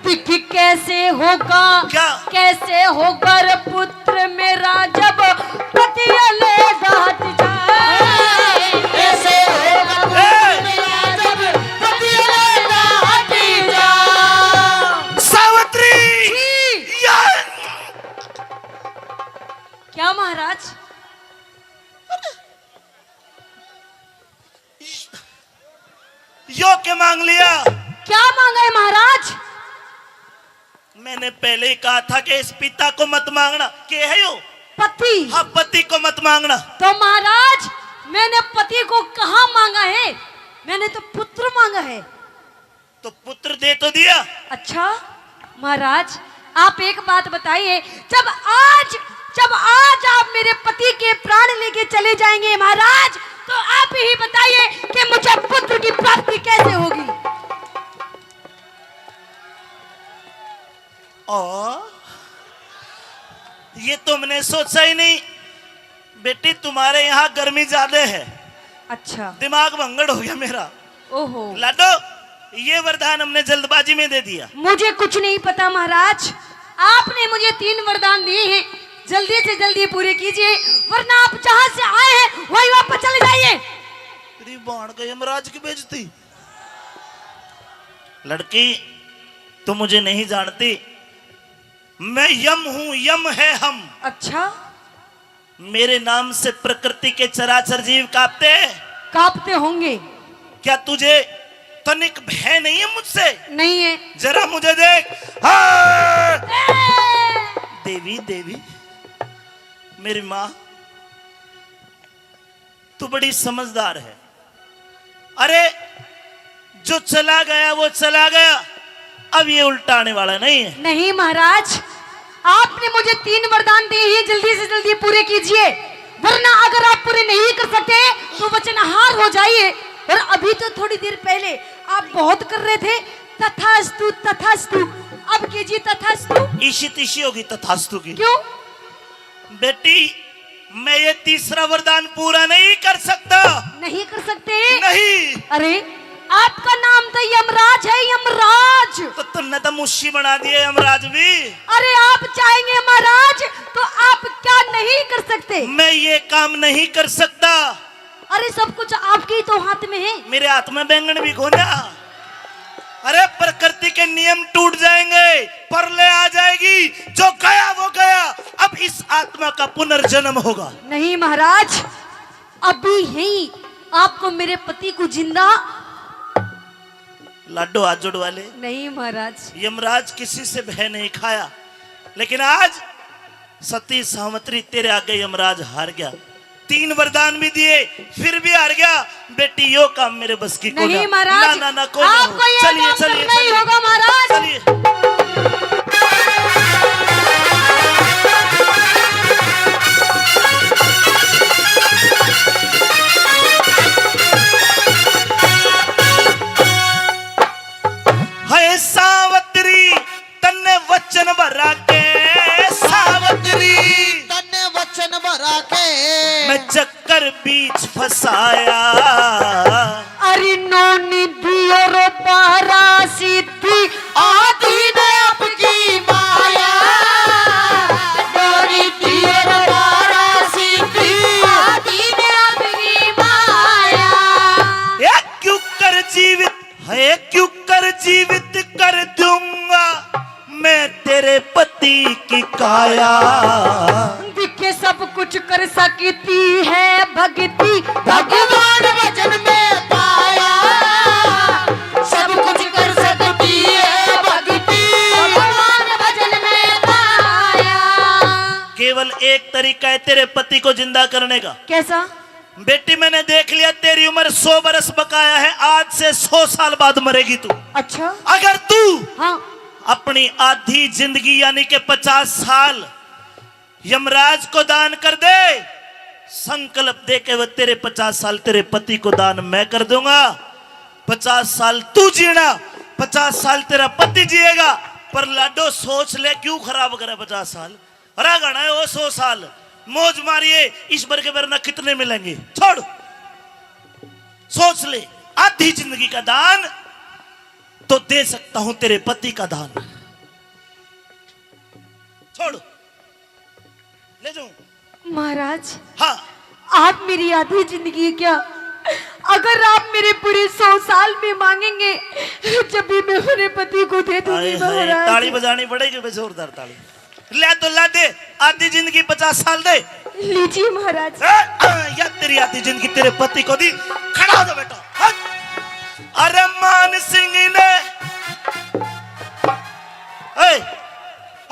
दिख कैसे होगा, क्या? कैसे होगा रे पुत्र मेरा जब पति अलग हट जाए? कैसे होगा पुत्र ए! मेरा जब पति अलग हट जाए? सावित्री! जी। या! क्या महाराज? यो के मांग लिया? क्या मांगा है महाराज? मैंने पहले ही कहा था कि इस पिता को मत मांगना। के है यो? पति। हाँ, पति को मत मांगना। तो महाराज, मैंने पति को कहाँ मांगा है? मैंने तो पुत्र मांगा है। तो पुत्र दे तो दिया। अच्छा महाराज, आप एक बात बताइए, जब आज, जब आज आप मेरे पति के प्राण लेके चले जाएंगे महाराज, तो आप ही बताइए कि मुझे पुत्र की प्राप्ति कैसे होगी? ओ, ये तो मैंने सोचा ही नहीं। बेटी, तुम्हारे यहाँ गर्मी ज्यादा है। अच्छा। दिमाग भंगड़ हो गया मेरा। ओहो। लाडो, ये वरदान हमने जल्दबाजी में दे दिया। मुझे कुछ नहीं पता महाराज, आपने मुझे तीन वरदान दिए हैं, जल्दी से जल्दी पूरे कीजिए, वरना आप जहाँ से आए हैं वहीं वापस चले जाइए। तेरी बाण का यमराज की बेइज्जती। लड़की, तू मुझे नहीं जानती, मैं यम हूँ, यम है हम। अच्छा। मेरे नाम से प्रकृति के चराचर जीव कांपते हैं। कांपते होंगे। क्या तुझे तनिक भय नहीं है मुझसे? नहीं है। जरा मुझे देख। हाँ। ए! देवी, देवी, मेरी माँ, तू बड़ी समझदार है। अरे, जो चला गया वो चला गया, अब ये उल्टा आने वाला नहीं है। नहीं महाराज, आपने मुझे तीन वरदान दिए हैं, जल्दी से जल्दी पूरे कीजिए, वरना अगर आप पूरे नहीं कर सकते तो वचनहार हो जाइए। और अभी तो थोड़ी देर पहले आप बहुत कर रहे थे तथास्तु, तथास्तु, अब कीजिए तथास्तु। इशी तिशी होगी तथास्तु की। क्यों? बेटी, मैं ये तीसरा वरदान पूरा नहीं कर सकता। नहीं कर सकते? नहीं। अरे, आपका नाम तो यमराज है, यमराज। तो तुमने तो मुशी बना दिया यमराज भी। अरे, आप चाहेंगे महाराज तो आप क्या नहीं कर सकते? मैं ये काम नहीं कर सकता। अरे, सब कुछ आपके ही तो हाथ में है। मेरे हाथ में बैंगन भी कोन्या। अरे, प्रकृति के नियम टूट जाएंगे, प्रलय आ जाएगी, जो गया वो गया। अब इस आत्मा का पुनर्जन्म होगा। नहीं महाराज, अभी ही आपको मेरे पति को जिंदा। लाडो, हाथ जोड़ वाले। नहीं महाराज। यमराज किसी से भय नहीं खाया, लेकिन आज सती सावित्री, तेरे आगे यमराज हार गया। तीन वरदान भी दिए, फिर भी हार गया। बेटी, यो काम मेरे बस की कोन्या। नहीं महाराज, ना, ना, ना, कोन्या हो। आपको ये चलिए, काम चलिए, करना ही चलिए। होगा महाराज। चलिए। हाय सावित्री, तन्ने वचन भरा के सावित्री, तन्ने वचन भरा के मैं चक्कर बीच फंसाया। अरे नौनी दियो रो बारा सीधी आधी ने आपकी माया। नौनी दियो रो बारा सीधी आधी ने आपकी माया। ए क्यों कर जीवित है, क्यों कर जीवित कर दूंगा मैं तेरे पति की काया। दिखे सब कुछ कर सकती है भक्ति, भगवान वचन में पाया। एक तरीका है तेरे पति को जिंदा करने का। कैसा? बेटी, मैंने देख लिया, तेरी उम्र सौ बरस बकाया है, आज से सौ साल बाद मरेगी तू। अच्छा। अगर तू हाँ। अपनी आधी जिंदगी यानी कि पचास साल यमराज को दान कर दे, संकल्प दे के वो तेरे पचास साल तेरे पति को दान मैं कर दूंगा। पचास साल तू जीना, पचास साल तेरा पति जिएगा। पर लाडो, सोच ले, क्यों खराब करे पचास साल? अरे घणा है वो सौ साल, मौज मारिए, इस बर के बर ना कितने मिलेंगे। छोड़, सोच ले, आधी जिंदगी का दान तो दे सकता हूं, तेरे पति का दान। छोड़, ले जाऊं। महाराज, हाँ। आप मेरी आधी जिंदगी क्या, अगर आप मेरे पूरे सौ साल भी मांगेंगे, जब भी मैं मेरे पति को दे दूंगी। हाय, हाय, महाराज, ताली बजानी पड़ेगी बे, जोरदार ताली। ले तो ला दे, आधी जिंदगी पचास साल दे। लीजिए महाराज। ए, आ, या तेरी आधी जिंदगी तेरे पति को दी। खड़ा हो जा बेटा, हट। अरे मान सिंह ने, ए,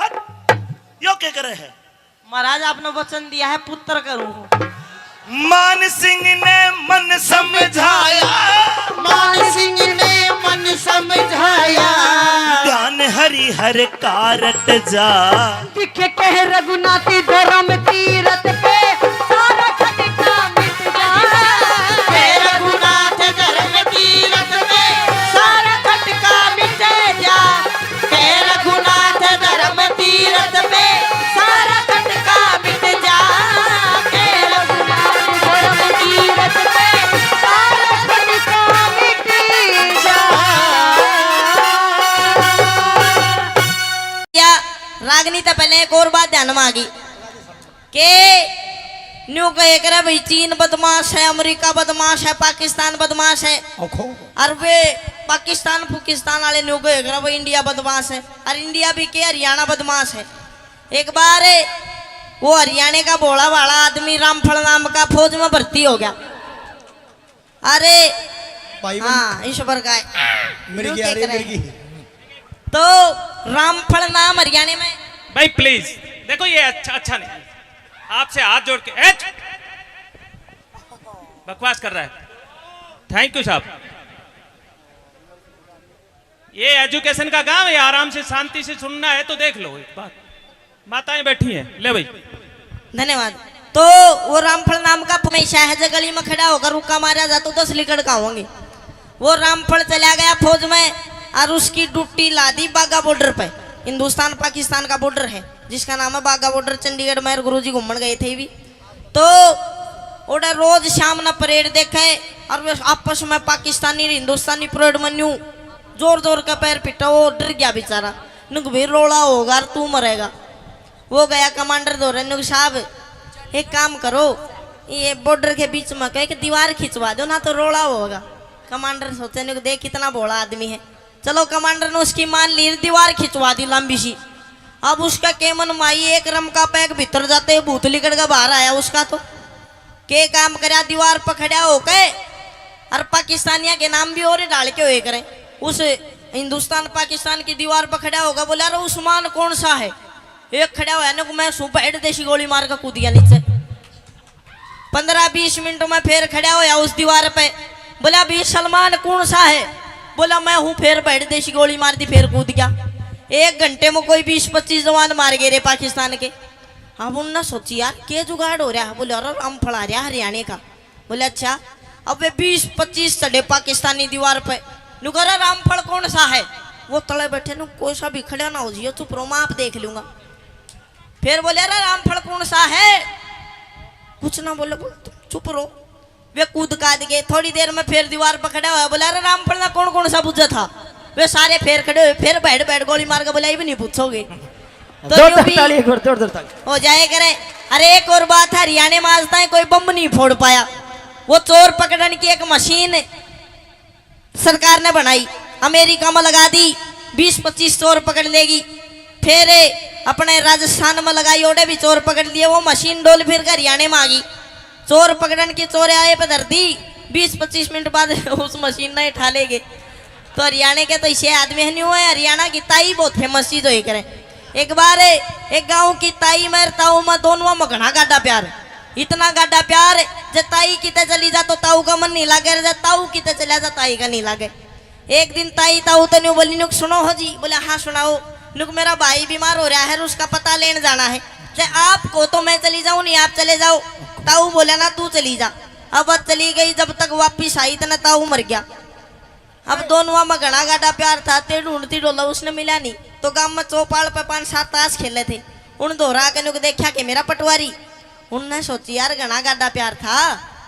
हट। यो क्या करे है? महाराज, आपने वचन दिया है, पुत्र करूं। मान सिंह ने मन समझाया। मान सिंह ने मन समझाया। ध्यान हरि हर कारट जा। दिखे कह रघुनाथ धर्म तीरथ पे, सारा खटका मिट जा। कह रघुनाथ धर्म तीरथ पे, सारा खटका मिट जा। कह रघुनाथ धर्म तीरथ पे, सारा खटका मिट जा। कह रघुनाथ धर्म तीरथ पे, सारा खटका मिट जा। या रागनी तो पहले एक और बात ध्यान में आ गई के न्यू कहे करे भाई चीन बदमाश है, अमेरिका बदमाश है, पाकिस्तान बदमाश है। ओखो। और वे पाकिस्तान फुकिस्तान वाले न्यू कहे करे भाई इंडिया बदमाश है, और इंडिया भी के हरियाणा बदमाश है। एक बार वो हरियाणा का भोला भाला आदमी रामफल नाम का फौज में भर्ती हो गया। अरे भाई बन- हाँ, ईश्वर का है। मिर्गी आ रही, मिर्गी। तो रामफल नाम हरियाणा में। भाई प्लीज देखो, ये अच्छा, अच्छा नहीं। आपसे हाथ जोड़ के, ए, बकवास कर रहा है। थैंक यू साहब। ये एजुकेशन का गांव है, आराम से शांति से सुनना है तो देख लो एक बात। माताएं बैठी हैं, ले भाई। धन्यवाद। तो वो रामफल नाम का हमेशा है जो गली में खड़ा होकर रुक्का मारा जा तो दस लिकड़ का होंगे। वो रामफल चला गया फौज में और उसकी ड्यूटी ला दी बागा बॉर्डर पे। हिंदुस्तान पाकिस्तान का बॉर्डर है जिसका नाम है बागा बॉर्डर। चंडीगढ़ में गुरुजी घूमण गए थे भी। तो ओड़े रोज शाम न परेड देखे और वे आपस में पाकिस्तानी और हिंदुस्तानी परेड में न्यू जोर जोर का पैर पिटा। वो डर गया बेचारा। नुक भाई रोला होगा और तू मरेगा। वो गया कमांडर धोरे, नुक साहब एक काम करो, ये बॉर्डर के बीच में कह के दीवार खिंचवा दो ना तो रोला होगा। कमांडर सोचे नुक देख कितना भोला आदमी है। चलो कमांडर ने उसकी मान ली, दीवार खिंचवा दी लंबी सी। अब उसका केमन माई एक रम का पैक भीतर जाते ही भूत लिकड़ के बाहर आया उसका तो। के काम करया, दीवार पर खड़ा होके और पाकिस्तानिया के नाम भी और डाल के होए करे। उस हिंदुस्तान पाकिस्तान की दीवार पर खड़ा होगा, बोला, "अरे उस्मान कौन सा है?" एक खड़ा होया ने, "मैं सूं," बैठ देसी गोली मार के कूद गया नीचे। पन्द्रह बीस मिनट में फिर खड़ा होया उस दीवार पे, बोला, "भी सलमान कौन सा है?" बोला, "मैं हूँ।" फिर बैठ देसी गोली मार दी, फिर कूद गया। एक घंटे में कोई बीस पच्चीस जवान मार गए रे पाकिस्तान के। अब उनने सोची, "यार, के जुगाड़ हो रहा है?" बोले, "अरे, रामफल आ रहा हरियाणा का।" बोले, "अच्छा।" अब वे बीस पच्चीस चढ़े पाकिस्तानी दीवार पे। नु कह रहा, "रामफल कौन सा है?" वो तले बैठे, नु कोई सा भी खड़ा ना हो जियो, चुप रहो, मैं आप देख लूंगा। फिर बोले, "अरे, रामफल कौन सा है?" कुछ ना बोले, बोले, "तुम चुप रहो।" वे कूद काद गए। थोड़ी देर में फिर दीवार पर खड़ा हुआ, बोला, "अरे, रामफल ना कौन कौन सा बुझा था?" वे सारे फिर खड़े हुए, फिर बैठ बैठ गोली मार के बोला, "ये भी नहीं पूछोगे।" तो जोरदार यूं भी ताली, एक बार जोरदार ताली। हो जाए करे। अरे, एक और बात है, हरियाणा में आज तक कोई बम नहीं फोड़ पाया। वो चोर पकड़न की एक मशीन सरकार ने बनाई, अमेरिका में लगा दी, बीस पच्चीस चोर पकड़ लेगी। फिर अपने राजस्थान में लगाई, ओड़े भी चोर पकड़ लिए। वो मशीन डोल फिर के हरियाणा में आ गई। चोर पकड़न की चोर आए पे धर दी, बीस पच्चीस मिनट बाद उस मशीन ने उठा लेगे। तो हरियाणा के तो इसे आदमी है नहीं हुआ है, हरियाणा की ताई बहुत फेमस चीज होई करे। एक बार एक गांव की ताई में ताऊ में दोनों में घणा गाढ़ा प्यार, इतना गाढ़ा प्यार, जे ताई किते चली जा तो ताऊ का मन नहीं लागे, जे ताऊ किते चला जा ताई का नहीं लागे। एक दिन ताई ताऊ तो न्यू बोली, नुक सुनो हो जी। बोले, हाँ सुनाओ। नुक मेरा भाई बीमार हो रहा है, उसका पता लेने जाना है, जे आप को तो मैं चली जाऊं, नहीं आप चले जाओ। ताऊ बोला ना, तू चली जा। अब चली गई, जब तक वापिस आई इतने ताऊ मर गया। अब दोनों में घणा गाढ़ा प्यार था, ते ढूंढती डोला उसने मिला नहीं, तो गांव में चौपाल पे पांच सात ताश खेले थे। उन धोरा के नुक देखा के मेरा पटवारी। उनने सोची, यार घणा गाढ़ा प्यार था,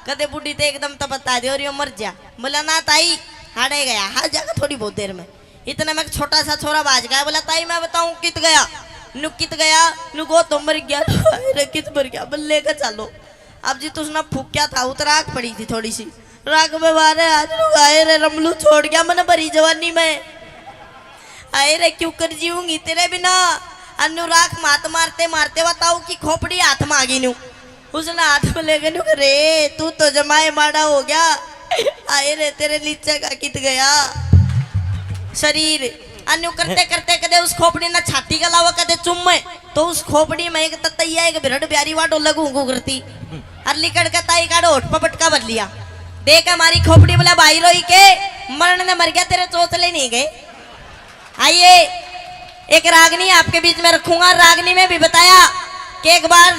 कदे बूढ़ी ते एकदम तो बता दे और यो मर जा। बोला, ना ताई, हाड़े गया, हार जाएगा थोड़ी बहुत देर में। इतने में एक छोटा सा छोरा बाज गया, बोला, ताई मैं बताऊं कित गया? नुक कित गया? नुक वो तो मर गया। अरे कित मर गया? बोले, लेकर चलो। अब जी तुसने फूक्या था, उतर आग पड़ी थी थोड़ी सी। राग में मारे आज नु आए रे रमलू, छोड़ गया मन भरी जवानी में। आए रे क्यों कर जीऊंगी तेरे बिना। अन्नू राख मात मारते मारते बताओ कि खोपड़ी हाथ में आ गई न्यू। उसने हाथ में लेके न्यू, रे तू तो जमाए माड़ा हो गया। आए रे तेरे नीचे का कित गया शरीर। अन्नू करते करते कदे उस खोपड़ी ना छाती के अलावा कदे चुम्मे, तो उस खोपड़ी में एक ततैया एक बिरड प्यारी वा डोले घूं घूं करती। और लिकड़ के ताई काढ़ो होठ पे पटका भर लिया। देख हमारी खोपड़ी बोला, भाई रोई के मरण ने मर गया, तेरे चोचले नहीं गए। आइए, एक रागनी आपके बीच में रखूंगा। रागनी में भी बताया कि एक बार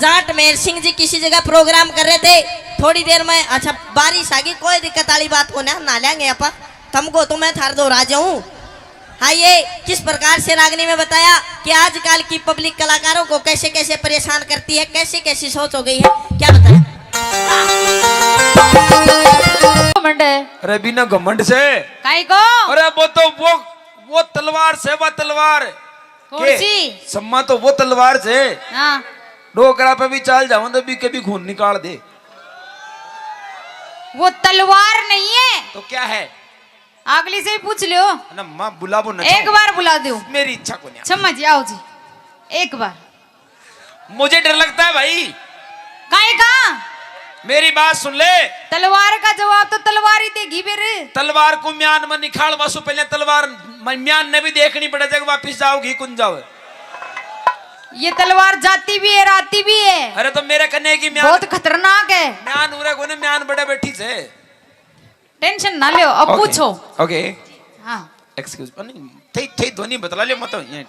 जाट मेहर सिंह जी किसी जगह प्रोग्राम कर रहे थे, थोड़ी देर में, अच्छा बारिश आ गई, कोई दिक्कत वाली बात को ना, नहा लेंगे आप। तुमको तो मैं थार दो राजा हूँ। हाँ, ये किस प्रकार से रागनी में बताया कि आजकल की पब्लिक कलाकारों को कैसे कैसे परेशान करती है, कैसी कैसी सोच हो गई है, क्या बताया? घमंड है। अरे बिना घमंड से। काई को? अरे वो तो वो, वो तलवार से, वो तलवार। कौन के? सी? सम्मा तो वो तलवार से। हाँ। डोकरा पे भी चाल जाऊं तो भी कभी खून निकाल दे। वो तलवार नहीं है। तो क्या है? अगली से ही पूछ लियो। ना माँ, बुलाबो ना एक चाहो। बार बुला दो। मेरी इच्छा को नहीं। सम्मा जी, आओ जी, एक बार। मुझे डर लगता है भाई। काहे का? मेरी बात सुन ले। तलवार का जवाब तो तलवार ही देगी फिर। तलवार को म्यान में निकाल वासु, पहले तलवार म-, म्यान ने भी देखनी पड़े, जब वापिस जाओगी कुन जाओ। ये तलवार जाती भी है, आती भी है। अरे तो मेरे कन्ने की म्यान बहुत खतरनाक है। म्यान उरे कोने, म्यान बड़े बैठी से। टेंशन ना लो, अब OK। पूछो। OK। हाँ। Excuse, नहीं, थे, थे ध्वनि बतला लियो मत ये।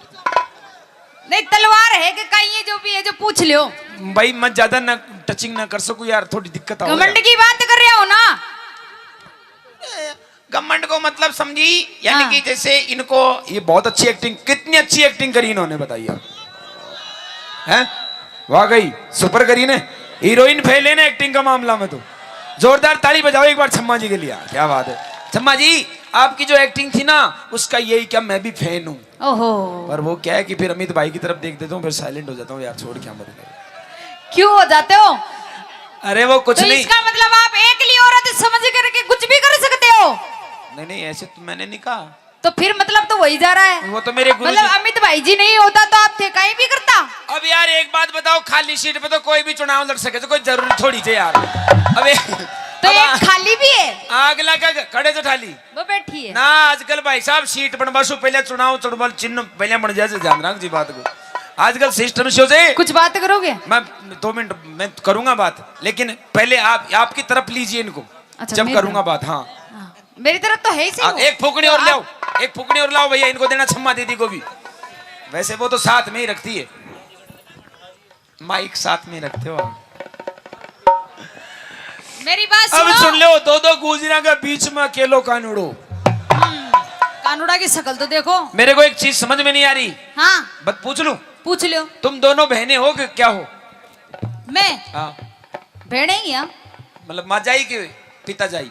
नहीं, तलवार है कि काई है, जो भी है, जो पूछ लियो। भाई, मैं ज्यादा ना टचिंग ना कर सकूं यार, थोड़ी दिक्कत आ घमंड की बात कर रहे हो ना। ए, घमंड को मतलब समझी, यानी हाँ। कि जैसे इनको, ये बहुत अच्छी एक्टिंग, कितनी अच्छी एक्टिंग करी इन्होंने, बताइए। हैं? वाकई सुपर करी ने, हीरोइन फेल है ना एक्टिंग का मामला में तो। जोरदार ताली बजाओ एक बार छम्मा जी के लिए, क्या बात है। छम्मा जी, आपकी जो एक्टिंग थी ना, उसका यही क्या, मैं भी फैन हूँ। ओहो। पर वो क्या है कि फिर अमित भाई की तरफ देख देता हूँ, फिर साइलेंट हो जाता हूँ यार, छोड़, क्या मत करो। क्यों हो जाते हो? अरे वो कुछ तो नहीं। इसका मतलब आप एकली औरत समझ करके कुछ भी कर सकते हो? नहीं नहीं, ऐसे तो मैंने नहीं कहा। तो फिर मतलब तो वही जा रहा है। वो तो मेरे गुरु मतलब जी। अमित भाई जी नहीं होता तो आप थे कहीं भी करता। अब यार एक बात बताओ, खाली सीट पे तो कोई भी चुनाव लड़ सके, तो कोई जरूरी थोड़ी थे यार। अबे तो अब एक आ-, खाली भी है। आग लगा के खड़े थे खाली। वो बैठी है। ना, आजकल भाई साहब सीट बनवा सु पहले चुनाव चुनाव चिन्ह पहले बन जाए, ध्यान रख जी बात को। आजकल सिस्टम से हो जाए। कुछ बात करोगे? मैं दो मिनट में करूंगा बात, लेकिन पहले आप, आपकी तरफ लीजिए इनको। अच्छा, जब मेरी करूंगा तरफ। बात, हाँ। हाँ, मेरी तरफ तो है ही सही आ, वो। एक फूकनी और तो लाओ, आप एक फूकनी और लाओ भैया, इनको देना छम्मा दीदी को भी। वैसे वो तो साथ में ही रखती है, माइक साथ में रखते हो आप। मेरी बात अब सुनो। सुन लो, दो दो गुजरा के बीच में अकेलो कानूड़ो। हम्म, कानूड़ा की शक्ल तो देखो। मेरे को एक चीज समझ में नहीं आ रही। हाँ। बस पूछ लूं? पूछ लो। तुम दोनों बहनें हो कि क्या हो? मैं? हाँ। बहनें ही हैं। मतलब माँ जाई के पिता जाई?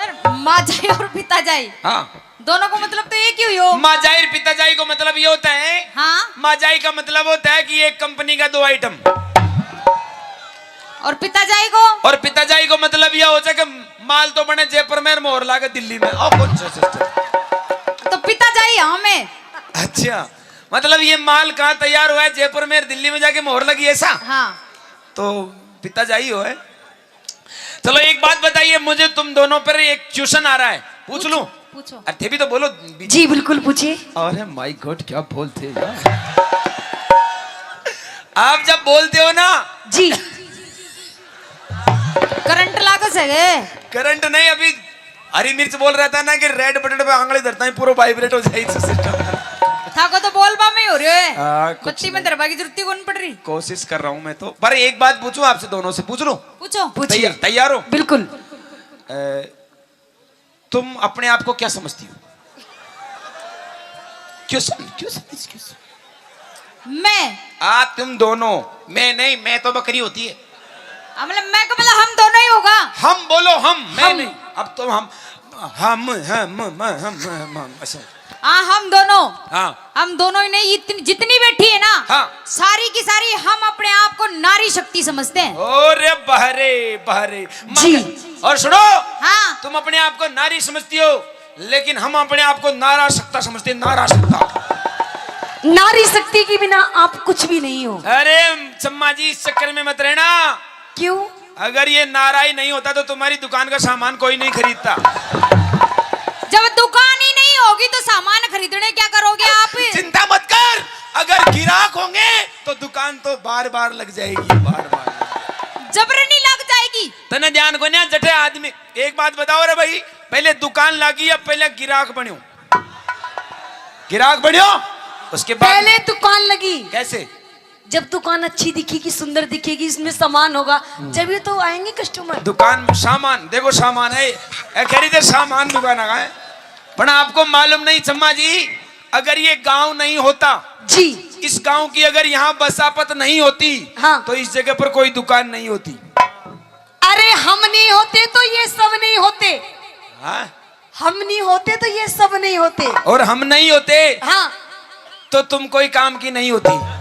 यार, माँ जाई और पिता जाई। हाँ। दोनों को मतलब तो एक ही हुई हो। माँ जाई और पिता जाई को मतलब ये होता है। हाँ। माँ जाई का मतलब होता है कि एक कंपनी का दो आइटम। और पिता जाई को? और पिता जाई को मतलब यह हो जाए कि माल तो बने जयपुर में, मोहर लागे दिल्ली में। और कौन सा सिस्टम? तो पिता जाई हाँ मैं। अच्छा, मतलब ये माल कहाँ तैयार हुआ है? जयपुर में, दिल्ली में जाके मोहर लगी, ऐसा? हाँ। तो पिता जाई हो है। चलो एक बात बताइए मुझे, तुम दोनों पर एक क्वेश्चन आ रहा है, पूछ लूं? पूछो। अरे थे भी तो बोलो। जी, बिल्कुल पूछिए। अरे माय गॉड, क्या बोलते हैं यार। आप जब बोलते हो ना। जी। करंट लागे से गे? करंट नहीं, अभी हरी मिर्च बोल रहा था ना कि रेड बटन पे आंगली धरता है, पूरा वाइब्रेट हो जाए सिस्टम। थाको तो बोलबा में ही हो रहे है। हाँ, कुछ बत्ती में नहीं। धरबा की जरूरत ही कौन पड़ रही। कोशिश कर रहा हूँ मैं तो, पर एक बात पूछूं आपसे, दोनों से पूछ लूं? पूछो। पूछिए। तैयार, तैयार हो? बिल्कुल। अ, तुम अपने आप को क्या समझती हो? क्यों सम-, क्यों समझ, क्यों समझ? मैं? आ, तुम दोनों। मैं नहीं, मैं तो बकरी होती है। आ, मतलब, मैं का मतलब हम दोनों ही होगा। हम बोलो, हम, मैं हम। नहीं। अब तो हम, हम, हम, हम, हम, हम, हम, ऐसे। हाँ, हम दोनों। हाँ। हम दोनों ही नहीं, इतनी, जितनी बैठी है ना, हाँ। सारी की सारी हम अपने आप को नारी शक्ति समझते हैं। अरे बहरे, बहरे, जी। मगर, और सुनो, हाँ। तुम अपने आप को नारी समझती हो, लेकिन हम अपने आप को नारा शक्ता समझते हैं, नारा शक्ता। नारी शक्ति के बिना आप कुछ भी नहीं हो। अरे चम्मा जी, इस चक्कर में मत रहना। क्यों? अगर ये नारा ही नहीं होता तो तुम्हारी दुकान का सामान कोई नहीं खरीदता। जब दुकान ही नहीं होगी तो सामान खरीदने क्या करोगे आप? चिंता मत कर, अगर गिराक होंगे तो दुकान तो बार बार लग जाएगी, बार बार। जबरनी लग जाएगी। तने ध्यान को नहीं, जठे आदमी। एक बात बताओ रे भाई, पहले दुकान लागी या पहले गिराक बन्यो? गिराक बन्यो, उसके बाद पहले दुकान लगी। कैसे? जब दुकान अच्छी दिखेगी, सुंदर दिखेगी, इसमें सामान होगा, हम्म। जब ये तो आएंगे कस्टमर। दुकान सामान, देखो सामान है, ए, कह रही थे सामान दुकान आ गए। पर आपको मालूम नहीं चम्मा जी, अगर ये गांव नहीं होता, जी। इस गांव की अगर यहाँ बसापत नहीं होती, हाँ। तो इस जगह पर कोई दुकान नहीं होती। अरे हम नहीं होते तो ये सब नहीं होते। हाँ? हम नहीं होते तो ये सब नहीं होते। और हम नहीं होते, हाँ। तो तुम कोई काम की नहीं होती।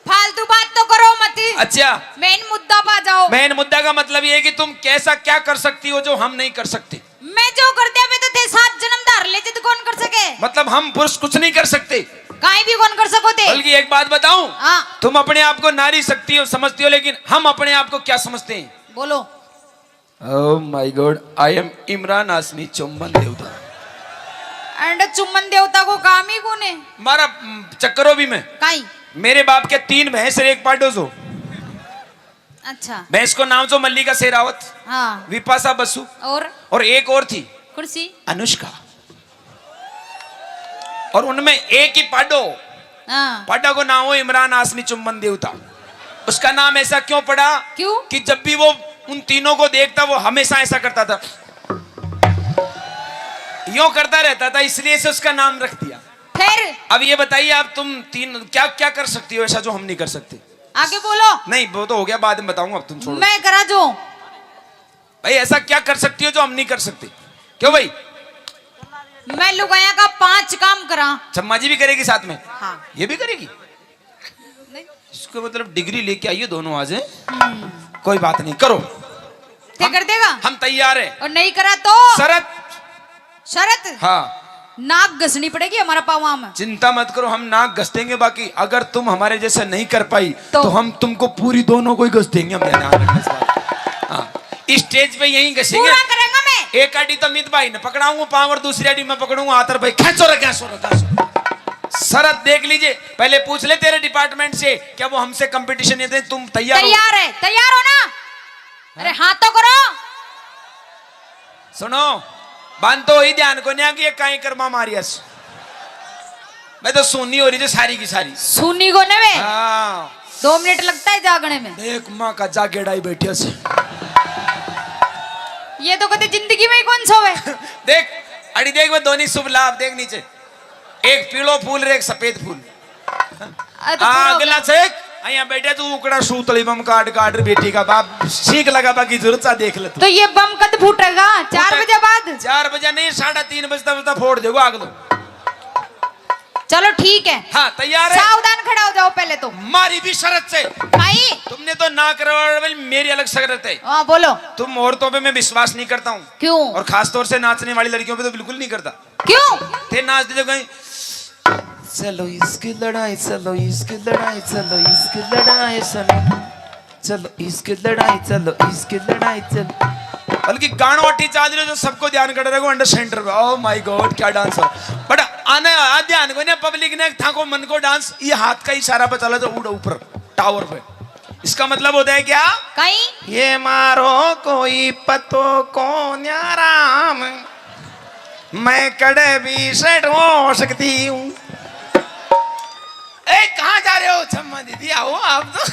फालतू बात तो करो मत। अच्छा। मेन मुद्दा पा जाओ। मेन मुद्दा का मतलब ये है कि तुम कैसा क्या कर सकती हो जो हम नहीं कर सकते। मैं जो कर दिया, मैं तो थे सात जन्म धार ले, जद कौन कर सके? मतलब हम पुरुष कुछ नहीं कर सकते। काई भी कौन कर सको थे। बल्कि एक बात बताऊं, हाँ। तुम अपने आप को नारी शक्ति हो, समझती हो, लेकिन हम अपने आप को क्या समझते हैं? बोलो। Oh my God, I am Imran हाशमी चुम्बन देवता। एंड चुम्बन देवता को काम ही कौन है? मारा, हम्म, चक्करो भी मैं। काई? मेरे बाप के तीन भैंस और एक पाडो सो। अच्छा। भैंस को नाम सो मल्लिका शेरावत, हाँ। विपाशा बसु और? और एक और थी। कौन सी? अनुष्का। और उनमें एक ही पाडो, हाँ। पाडा को नाम हो इमरान हाशमी चुम्बन देवता। उसका नाम ऐसा क्यों पड़ा? क्यों? कि जब भी वो उन तीनों को देखता, वो हमेशा ऐसा करता था, यूं करता रहता था, इसलिए से उसका नाम रख दिया। फिर? अब ये बताइए, आप तुम तीन क्या क्या कर सकती हो ऐसा जो हम नहीं कर सकते? आगे बोलो। नहीं, वो तो हो गया, बाद में बताऊंगा, अब तुम छोड़ो। मैं करा जो भाई, ऐसा क्या कर सकती हो जो हम नहीं कर सकते? क्यों भाई? मैं लुगाया का पांच काम करा। चम्मा जी भी करेगी साथ में? हाँ। ये भी करेगी? नहीं। इसको मतलब डिग्री लेके आइए दोनों आज, हैं? हम्म। कोई बात नहीं, करो। क्या हम, कर देगा? हम तैयार हैं। और नहीं करा तो? शरत। शरत? हाँ। नाक घसनी पड़ेगी हमारा पावां में। चिंता मत करो, हम नाक घस देंगे, बाकी अगर तुम हमारे जैसे नहीं कर पाई, तो? तो हम तुमको पूरी दोनों को ही घस देंगे, हम ध्यान रखना इस बात। हाँ। इस स्टेज पे यहीं घसेंगे। पूरा करेंगे मैं। एक आड़ी तो मित भाई ने पकड़ाऊंगा पाँव और दूसरी आड़ी मैं पकड़ूंगा हाथ, और भाई, "खेंचो रे, खेंचो रे, खेंचो।" शरत देख लीजिए, पहले पूछ ले तेरे डिपार्टमेंट से, क्या वो हमसे कंपटीशन ये दे? तुम तैयार हो? तैयार है, तैयार हो ना? अरे हाँ तो करो। सुनो, बांध तो ही ध्यान को नहीं कि ये काई कर्मा मारियस। मैं तो सुन्नी हो रही थी सारी की सारी। सुन्नी को ने वे? हाँ। दो मिनट लगता है जागने में। देख माँ का जागेड़ा ही बैठे से। ये तो कदे जिंदगी में ही कौन सोवे। देख, अड़ी देख, मैं दोनों शुभ लाभ देख नीचे। एक पीलो फूल रे एक सफेद फूल। अरे तो आ, पूरा हो अगला गया। चेक, अइयां बैठे तू उकड़ा सूतली बम काट काट रे बेटी का बाप, सीख लगा बाकी जरूरत सा देख ले तू। तो ये बम कद फूटेगा? चार फूटे-, बजे बाद? चार बजे नहीं, साढ़े तीन बजता बजता फोड़ देगा अगलो। चलो ठीक है। हाँ, तैयार है? सावधान खड़ा हो जाओ पहले तो। मारी भी शरत से। भाई। तुमने तो ना करवा, मेरी अलग शरत है। हाँ, बोलो। तुम औरतों पे मैं विश्वास नहीं करता हूँ। क्यों? और खास तौर से नाचने वाली लड़कियों पे तो बिल्कुल नहीं करता। क्यों? थे नाच दे कहीं, चलो इसकी लड़ाई, चलो इसकी लड़ाई, चलो इसकी लड़ाई, चलो, चलो इसकी लड़ाई, चलो इसकी लड़ाई, चलो। बल्कि गाणो अट्टी चाल रहे हो, जो सबको ध्यान कट रहे हो, under center पे। Oh my God, क्या डांस हो। But आने आ ध्यान को ना, पब्लिक ने थाको मन को डांस, ये हाथ का इशारा पे चला, तो उड़ ऊपर टावर पे। इसका मतलब होता है क्या? कहीं ये मारो कोई पतो को न्याराम, मैं कड़े भी सेट हो सकती हूँ। ए, कहाँ जा रहे हो छम्मा दीदी? आओ आप तो।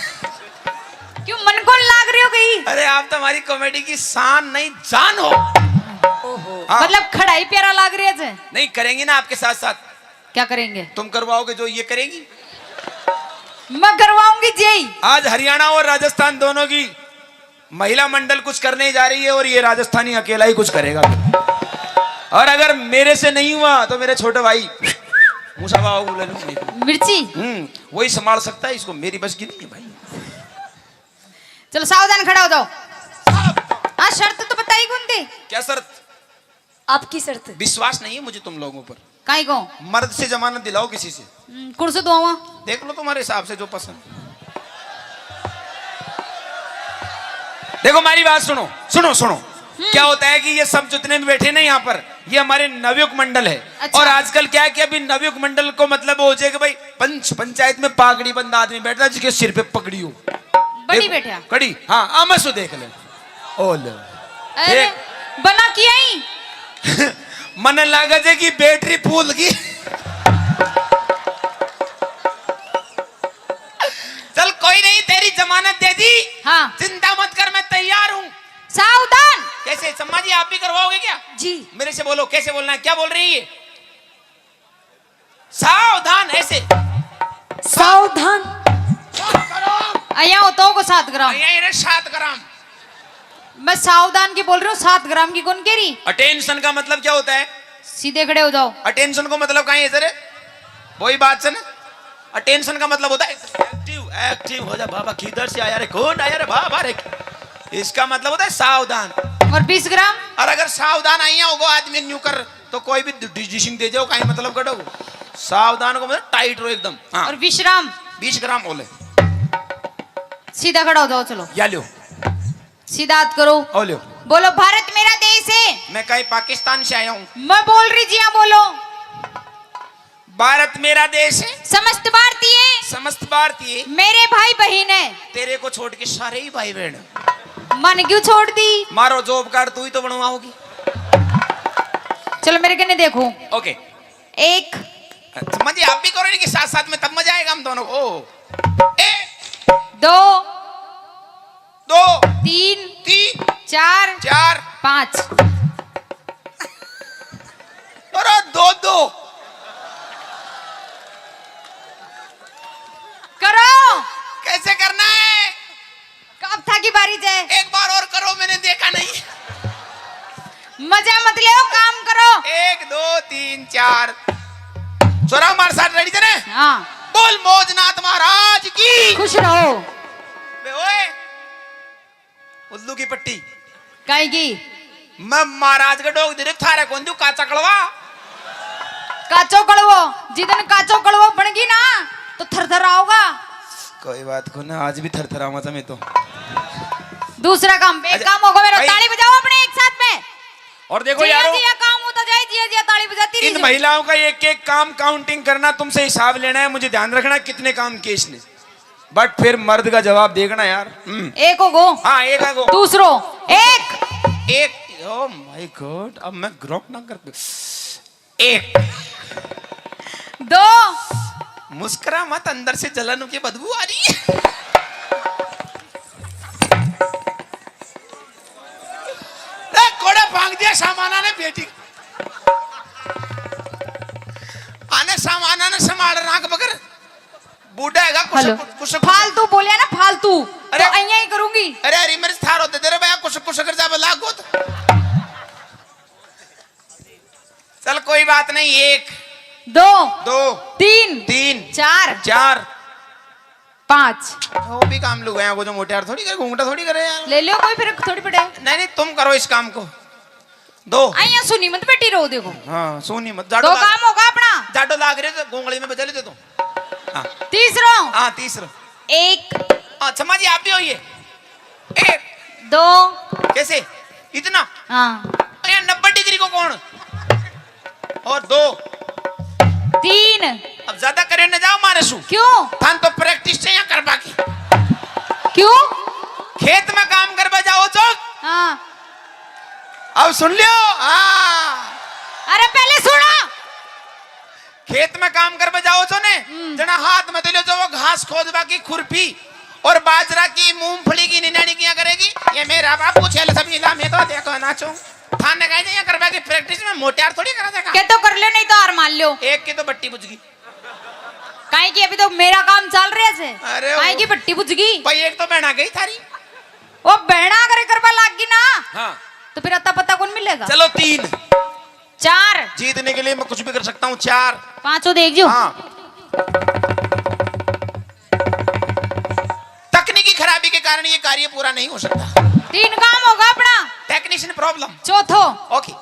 क्यों, मन को लाग रही हो गई? अरे, आप तो हमारी कॉमेडी की शान नहीं, जान हो। ओहो। हाँ। मतलब, खड़ा ही प्यारा लाग रही है जे। नहीं, करेंगे ना आपके साथ साथ। क्या करेंगे? तुम करवाओगे जो ये करेंगी। मैं करवाऊंगी जी। आज हरियाणा और राजस्थान दोनों की महिला मंडल कुछ करने जा रही है और ये राजस्थानी अकेला ही कुछ करेगा। और अगर मेरे से नहीं हुआ तो मेरे छोटे भाई मूसा बाबू ले लूं मैं। मिर्ची। हम्म, वही संभाल सकता है इसको, मेरी बस की नहीं है भाई। चलो, सावधान खड़ा हो जाओ। हाँ, शर्त तो बताई कौन थी? क्या शर्त? आपकी शर्त। विश्वास नहीं है मुझे तुम लोगों पर। काई को? मर्द से जमानत दिलाओ किसी से। हम्म, कुर्सी दुआवा। देख लो तुम्हारे हिसाब से जो पसंद। देखो, हमारी बात सुनो, सुनो, सुनो। हम्म। क्या होता है कि ये सब जितने भी बैठे ना यहाँ पर, ये हमारे नवयुग मंडल है। अच्छा। और आजकल क्या है कि अभी नवयुग मंडल को मतलब हो जाए कि भाई, पंच, पंचायत में पागड़ी बंद आदमी बैठता है जिसके सिर पे पगड़ी हो। बड़ी देखो, बैठा। कड़ी, हाँ, आ, मैं सो देख ले। ओ ले। अरे, देख। बना किया ही। मने लागे जे कि बैटरी फूल की। चल, कोई नहीं, तेरी जमानत दे दी। हाँ। चिंता मत कर, मैं तैयार हूँ। सावधान। कैसे, सम्मा जी, आप भी करवाओगे क्या? जी। मेरे से बोलो, कैसे बोलना है, क्या बोल रही है? सावधान, ऐसे। सावधान। सात ग्राम। अया होता होगा सात ग्राम। अया इन्हें सात ग्राम। मैं सावधान की बोल रही हूँ, सात ग्राम की कौन कह रही? अटेंशन का मतलब क्या होता है? सीधे खड़े हो जाओ। अटेंशन को मतलब कहाँ है इधर? वही बात से ना। अटेंशन का मतलब होता है एक्टिव, एक्टिव हो जा बाबा, किधर से आया रे, कौन आया रे बाबा रे। इसका मतलब होता है सावधान। और बीस ग्राम? और अगर सावधान आइया होगा आदमी न्यू कर, तो कोई भी डिसीजन दे जाओ, काई मतलब कटो। सावधान को मतलब टाइट रहो एकदम। हाँ। और विश्राम? बीस ग्राम ओले। सीधा खड़ा हो जाओ, चलो। या लो। सीधा हाथ करो। ओ लो। बोलो, भारत मेरा देश है। मैं काई पाकिस्तान से आया हूँ। मैं बोल रही जी, हाँ बोलो। भारत मेरा देश है। समस्त भारतीय। समस्त भारतीय। मेरे भाई बहन है। तेरे को छोड़ के सारे ही भाई बहन। मन क्यों छोड़ दी? मारो जॉब कार्ड तू ही तो बनवाओगी। चलो मेरे कने देखो। ओके। एक। समझिए, आप भी करो इनके साथ साथ में, तब मजा आएगा हम दोनों को। ओ। एक। दो। दो। तीन। तीन। चार। चार। पाँच। अरे दो दो। करो। कैसे करना है? अब थाकी बारी जय। एक बार और करो, मैंने देखा नहीं। मजा मत ले, काम करो। एक, दो, तीन, चार। छोरा हमारे साथ रेडी थे ने? हाँ। बोल मौजनाथ महाराज की। खुश रहो। बे ओए, उल्लू की पट्टी। काई की? मैं महाराज के डोग दे रे, थारे कौन दू काचा कड़वा? काचो कड़वो, जिदन काचो कड़वो बन गई ना, तो थर थर आओगा। कोई बात को ना, आज भी थर थर आवा था मैं तो। दूसरा काम, एक अच्छा, काम होगा मेरा, भाई। ताली बजाओ अपने एक साथ में। और देखो जिया यारो, जिया काम होता जाए, जिया जिया ताली बजाती रही इन जाओ। महिलाओं का एक एक काम काउंटिंग करना, तुमसे हिसाब लेना है, मुझे ध्यान रखना कितने काम किए इसने। बट फिर मर्द का जवाब देखना यार। हम्म। एक हो गो। हाँ, एक है गो। दूसरो। एक। एक। Oh my God, अब मैं ग्रोक ना कर। एक। दो। मुस्कुरा मत, अंदर से जलन की बदबू आ रही है। ए, कोड़ा भांग दिया सामाना ने बेटी। आने सामाना ने संभाल राख बगर। बूढ़ा हैगा, कुछ, हेलो। कुछ, कुछ, कुछ। फालतू बोलिया ना, फालतू। अरे। तो अइयां ही करूंगी। अरे, अरे, मेरे थारो दे दे रे भैया, कुछ, कुछ कर जावे लागो तो। चल, कोई बात नहीं, एक। दो। दो। तीन। तीन। चार। चार। पाँच। वो भी काम लुगाया को जो मोटे यार थोड़ी करे, घूंघटा थोड़ी करे यार। ले लियो कोई, फिर थोड़ी पड़े। नहीं, नहीं, तुम करो इस काम को। दो। अइयां सुनी मत बैठी रहो, देखो। हाँ, सुनी मत। जाडो दो लाग-, काम होगा अपना। जाडो लाग रहे तो गोंगली में बजा लेते तुम। हाँ। तीसरो। हाँ, तीसरो। एक। हाँ, क्षमा जी, आप भी होइए। एक। दो। कैसे? इतना? हाँ। अरे, नब्बे डिग्री को कौन? और दो। तीन। अब ज्यादा करे न जाओ मारे सु। क्यों? थान तो प्रैक्टिस चाहिए करवा की। क्यों? खेत में काम करवा जाओ जो। हाँ। अब सुन लियो। हाँ। अरे, पहले सुनो। खेत में काम करवा जाओ जो ने, हम्म। जना हाथ में तो लियो जो वो घास खोदवा की खुरपी और बाजरा की, मूंगफली की निनाणी किया करेगी। ये मेरा बापू छेल सब इला में तो देखो नाचो। थाने कहे यहाँ करवा की प्रैक्टिस में मोटियार थोड़ी करा देगा। के तो कर ले, नहीं तो हार मान लो। एक की तो बट्टी बुझ गई। काहे की अभी तो मेरा काम चल रहा है। अरे काहे वो की बट्टी बुझ गई। भाई, एक तो बहना गई थारी। वो बहना अगर करवा लाग गई ना, हाँ। तो फिर अता पता कौन मिलेगा? चलो, तीन। चार। जीतने के लिए मैं कुछ भी कर सकता हूँ। चार। पांचों देख जो। हाँ। तकनीकी खराबी के कारण ये कार्य पूरा नहीं हो सकता। तीन काम होगा अपना। Technician problem. चौथो। ओके।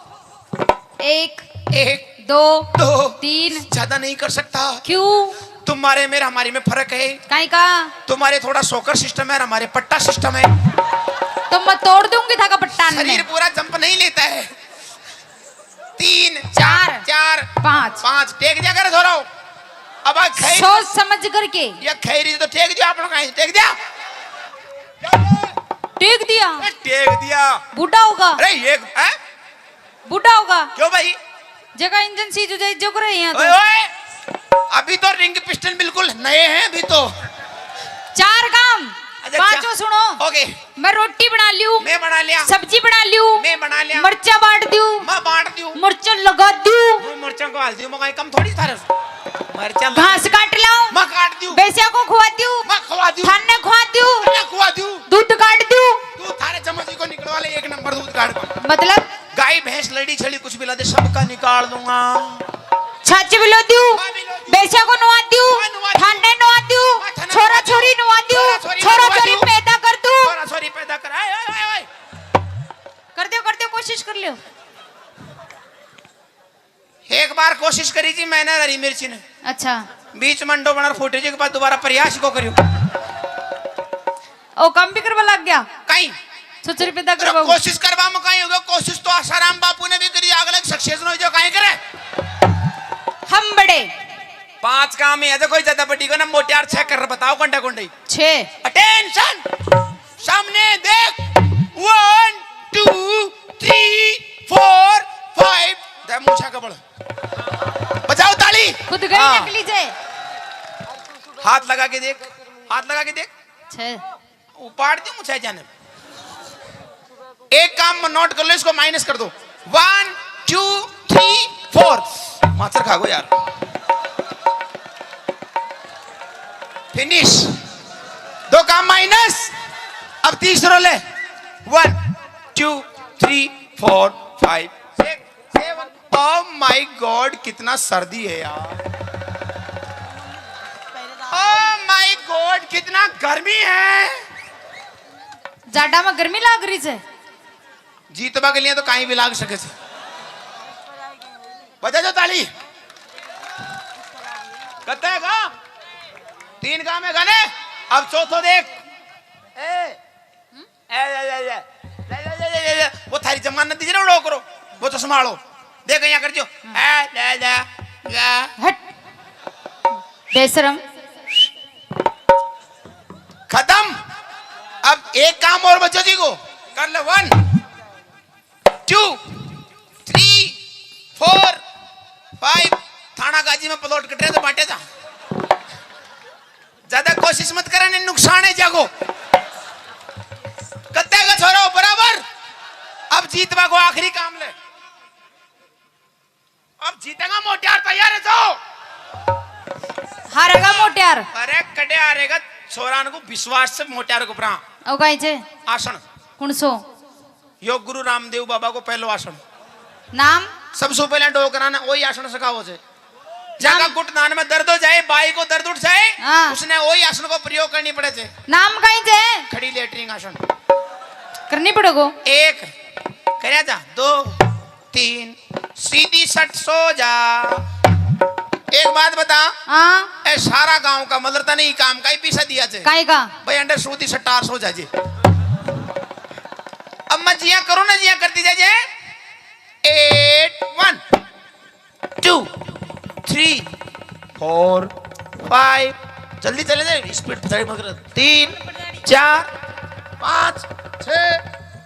एक। एक। दो। दो। तीन। ज्यादा नहीं कर सकता। क्यों? तुम्हारे मेरे हमारे में फर्क है। काई का? तुम्हारे थोड़ा सोकर सिस्टम है और हमारे पट्टा सिस्टम है। तो मैं तोड़ दूंगी था का पट्टा ने। शरीर पूरा जंप नहीं लेता है। तीन, चार। चार, पाँच। पाँच। टेक दिया करे थोड़ा। अब आ खैर सोच समझ करके। ये खैरी तो टेक दिया आप लोग, कहीं टेक दिया। टेक दिया। ए, टेक दिया। बूढ़ा होगा। अरे ये, हैं? बूढ़ा होगा। क्यों भाई? जगह इंजन सीज हो जाए, जो करे यहाँ तो। ओए, ओए, अभी तो रिंग पिस्टन बिल्कुल नए हैं अभी तो। चार काम। अच्छा, पांचों चा-, सुनो। ओके। मैं रोटी बना लियो। मैं बना लिया। सब्जी बना लियो। मैं बना लिया। मरचा बांट दियो। मैं बांट दियो। मरचा लगा दियो। मैं मरचा को हाल दियो, मैं कम थोड़ी थारे। मरचा लगा घास दियो। काट लाओ। मैं काट दियो। भैंसिया को खुआ दियो। मैं खुआ दियो। थाने खुआ दियो। मैं खुआ दियो। दूध काट दियो। तू थारे चम्मच को निकलवा ले, एक नंबर दूध काट। मतलब? गाय, भैंस, लड़ी, छड़ी, कुछ भी ला दे, सबका निकाल दूंगा। छाछ भी लो दियो, मैं भी लो दियो। भैंसिया को नुआ दियो, मैं नुआ दियो। थाने नुआ दियो, मैं थाने छोरा नुआ दियो। छोरी नुआ दियो, छोरा छोरी छोरा नुआ छोरी दियो। पैदा कर दूं। छोरा छोरी पैदा कर, आए, आए, आए, आए। कर दियो, कर दियो, कोशिश कर लियो। एक बार कोशिश करी थी मैंने हरी मिर्ची ने। अच्छा। बीच में अंडो बना फूटे जी के बाद दोबारा प्रयास को करियो। ओ, काम भी करवा लग गया? कहीं। छोरा छोरी पैदा करवाओ। कोशिश करवा में कहीं होगा, कोशिश तो आसाराम बापू ने भी करी, अगले सक्सेस नहीं जो कहीं करे। हम बड़े। पांच काम ही है, देखो, ज्यादा बड़ी को ना, मोटियार छह कर बताओ, कंडा कंडी। छह। अटेंशन, सामने देख, one, two, three, four, five. दे मूछा कबड़। बजाओ ताली। खुद गई हाँ। नकली जे। हाथ लगा के देख, हाथ लगा के देख। छह। उपाड़ दी मुझे जाने। एक काम नोट कर लो, इसको माइनस कर दो। One, two, three, four. माचर खा गो यार। फिनिश। दो काम माइनस। अब तीसरो ले। One, two, three, four, five, six, seven. Oh my God, कितना सर्दी है यार। Oh my God, कितना गर्मी है। जाडा में गर्मी लाग रही है। जीतबा के लिए तो कहीं भी लाग सके से। बजा दो ताली। कत्ते का? तीन काम है गाने। अब चौथो देख। ए, ए, ए, ए, ए। ले, ले, ले, ले, ले, ले। वो थारी जमानत दीजिए ना, उड़ो करो। वो चश्मा आड़ो। देख, यहाँ कर दियो। ए, ले, ले, ले। हट। बेशरम। खत्म। अब एक काम और बचो जी को। कर ले, one, two, three, four, five. थाना गाजी में प्लॉट कट रहे तो बांटे जा। ज्यादा कोशिश मत करे, ने नुकसान है जागो। कत्ते का छोरा हो बराबर। अब जीतवा को आखिरी काम ले। अब जीतेगा मोटियार, तैयार है तो। हारेगा मोटियार। अरे कटे हारेगा, छोरा को विश्वास से मोटियार को परा। ओ गाई जे। आसन। कौन सो? यो गुरु रामदेव बाबा को पहलो आसन। नाम? सबसे पहले डोकरा ने वही आसन सिखाओ से। जाका नाम? घुटनान में दर्द हो जाए, बाई को दर्द उठ जाए, हाँ। उसने वही आसन को प्रयोग करनी पड़े थे। नाम कहीं जे? खड़ी लेटरिन आसन। करनी पड़ेगो। एक, करे जा, दो, तीन, सीधी सट सो जा। एक बात बता। हाँ। ए सारा गांव का मतलब तने ही काम का ही पीछा दिया जे। काई का? भाई अंडे सूदी सटार सो जा जे। अब मैं जी यहाँ करो ना जी, यहाँ कर दी जाए। Eight, one, two, three, four, five. जल्दी चले जाए, स्पीड पछाड़ी मत करो। तीन, चार, पाँच, छः,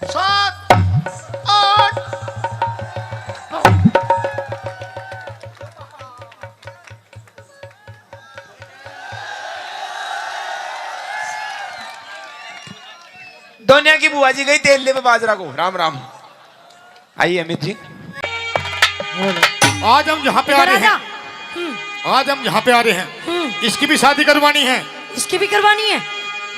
सात, आठ। दोनिया की बुआ जी गई तेल लेवे बाजरा को। राम राम। आइए अमित जी। आज हम यहाँ पे आ रहे हैं। हम्म। आज हम यहाँ पे आ रहे हैं। हम्म। इसकी भी शादी करवानी है। इसकी भी करवानी है।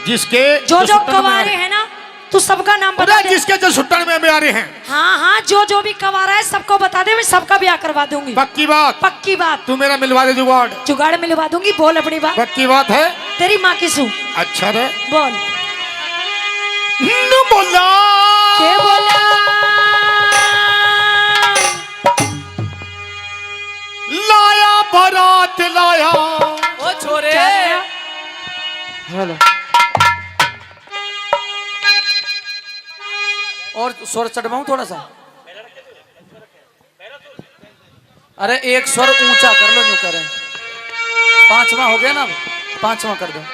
जिसके जो जो कवारे हैं ना, तू सबका नाम बता दे। जिसके जो सुट्टन में भी आ रहे हैं। हाँ हाँ, जो जो भी कवारा है, सबको बता दे, मैं सबका ब्याह करवा दूंगी। पक्की बात? पक्की बात। तू मेरा मिलवा दे जुगाड़। जुगाड़ मिलवा दूंगी, बोल अपनी बात। पक्की बात है। तेरी माँ की सू। अच्छा रे। बोल। नु बोला। के बोला? लाया बारात लाया। ओ छोरे। क्या लाया? हेलो। और स्वर चढ़वाऊं थोड़ा सा? अरे, एक स्वर ऊंचा कर लो, न्यू करें। पांचवा हो गया ना, पांचवा कर दो।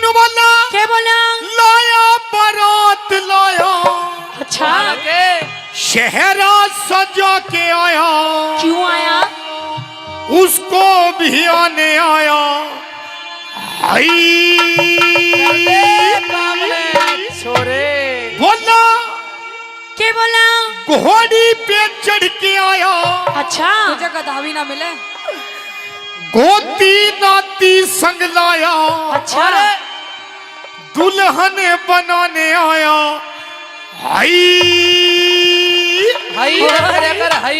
नु बोला। के बोला? लाया बारात लाया। अच्छा। शहरा सजा के आया। क्यों आया? उसको भी आने आया। हाय। छोरे। बोला। के बोला? घोड़ी पे चढ़ के आया। अच्छा। तुझे गधा भी ना मिले। गोती नाती संग लाया। अच्छा। अरे। दुल्हन बनाने आया। हाय। हाय इधर करे कर, हाय।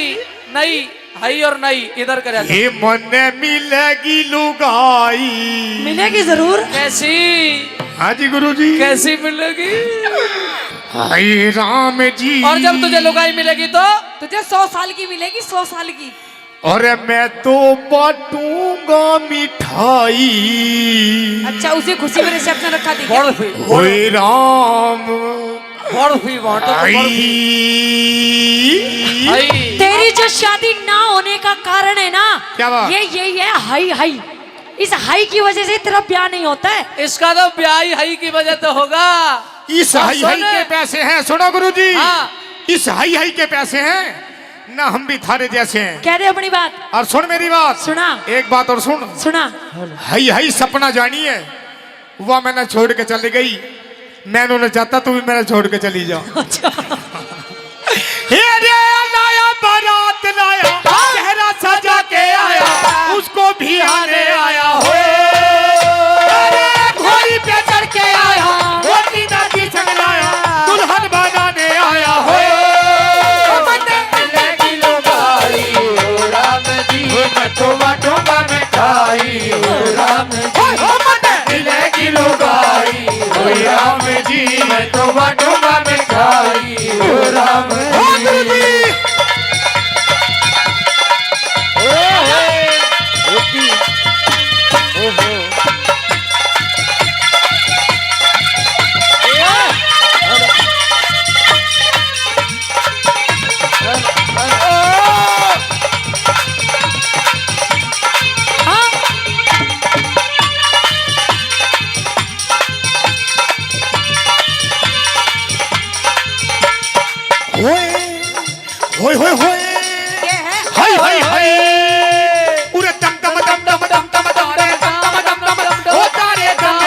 नहीं, हाय और नहीं, इधर करे कर। ये मन्ने मिलेगी लुगाई। मिलेगी जरूर। कैसी? हाँ जी गुरु जी। कैसी मिलेगी? हाय राम जी। और जब तुझे लुगाई मिलेगी तो? तुझे सौ साल की मिलेगी, सौ साल की। अरे मैं तो बांटूंगा मिठाई। अच्छा, उसी खुशी में रिसेप्शन रखा थी क्या? बर्फी। ओए राम। बर्फी बांटो तो बर्फी। हाय। हाय। तेरी जो शादी ना होने का कारण है ना, क्या बात? ये यही है, हाय हाय। इस हाई की वजह से तेरा ब्याह नहीं होता है। इसका तो ब्याह ही हाई की वजह तो होगा। इस हाई हाई के पैसे हैं, सुनो गुरु जी। हाँ। इस हाई हाई के पैसे हैं ना, हम भी थारे जैसे हैं। कह दे अपनी बात। और सुन मेरी बात। सुना। एक बात और सुन। सुना। हाई हाई सपना जानी है, वह मैंने छोड़ के चली गई। मैं उन्होंने चाहता तू भी मेरा छोड़ के चली जा। अच्छा। हे रे लाया बारात लाया, हाँ। चेहरा सजा के आया, उसको भी आने आया हो। अरे घोड़ी पे चढ़ के आया, घोड़ी नाती संग लाया, दुल्हन बनाने आया हो। मिलेगी लुगाई, ओ राम जी, मैं तो बांटूंगा मिठाई, ओ राम जी। मिलेगी लुगाई, ओ राम जी, मैं तो बांटूंगा मिठाई, ओ राम जी। ओहो, ओपी, ओहो। होए, होए, होए, होए। ये है। हाय, हाय, हाय। उरे दम, दम, दम, दम, दम, दम, दम, दम, दम, दम, दम, दम, दम, ओ तारे दम।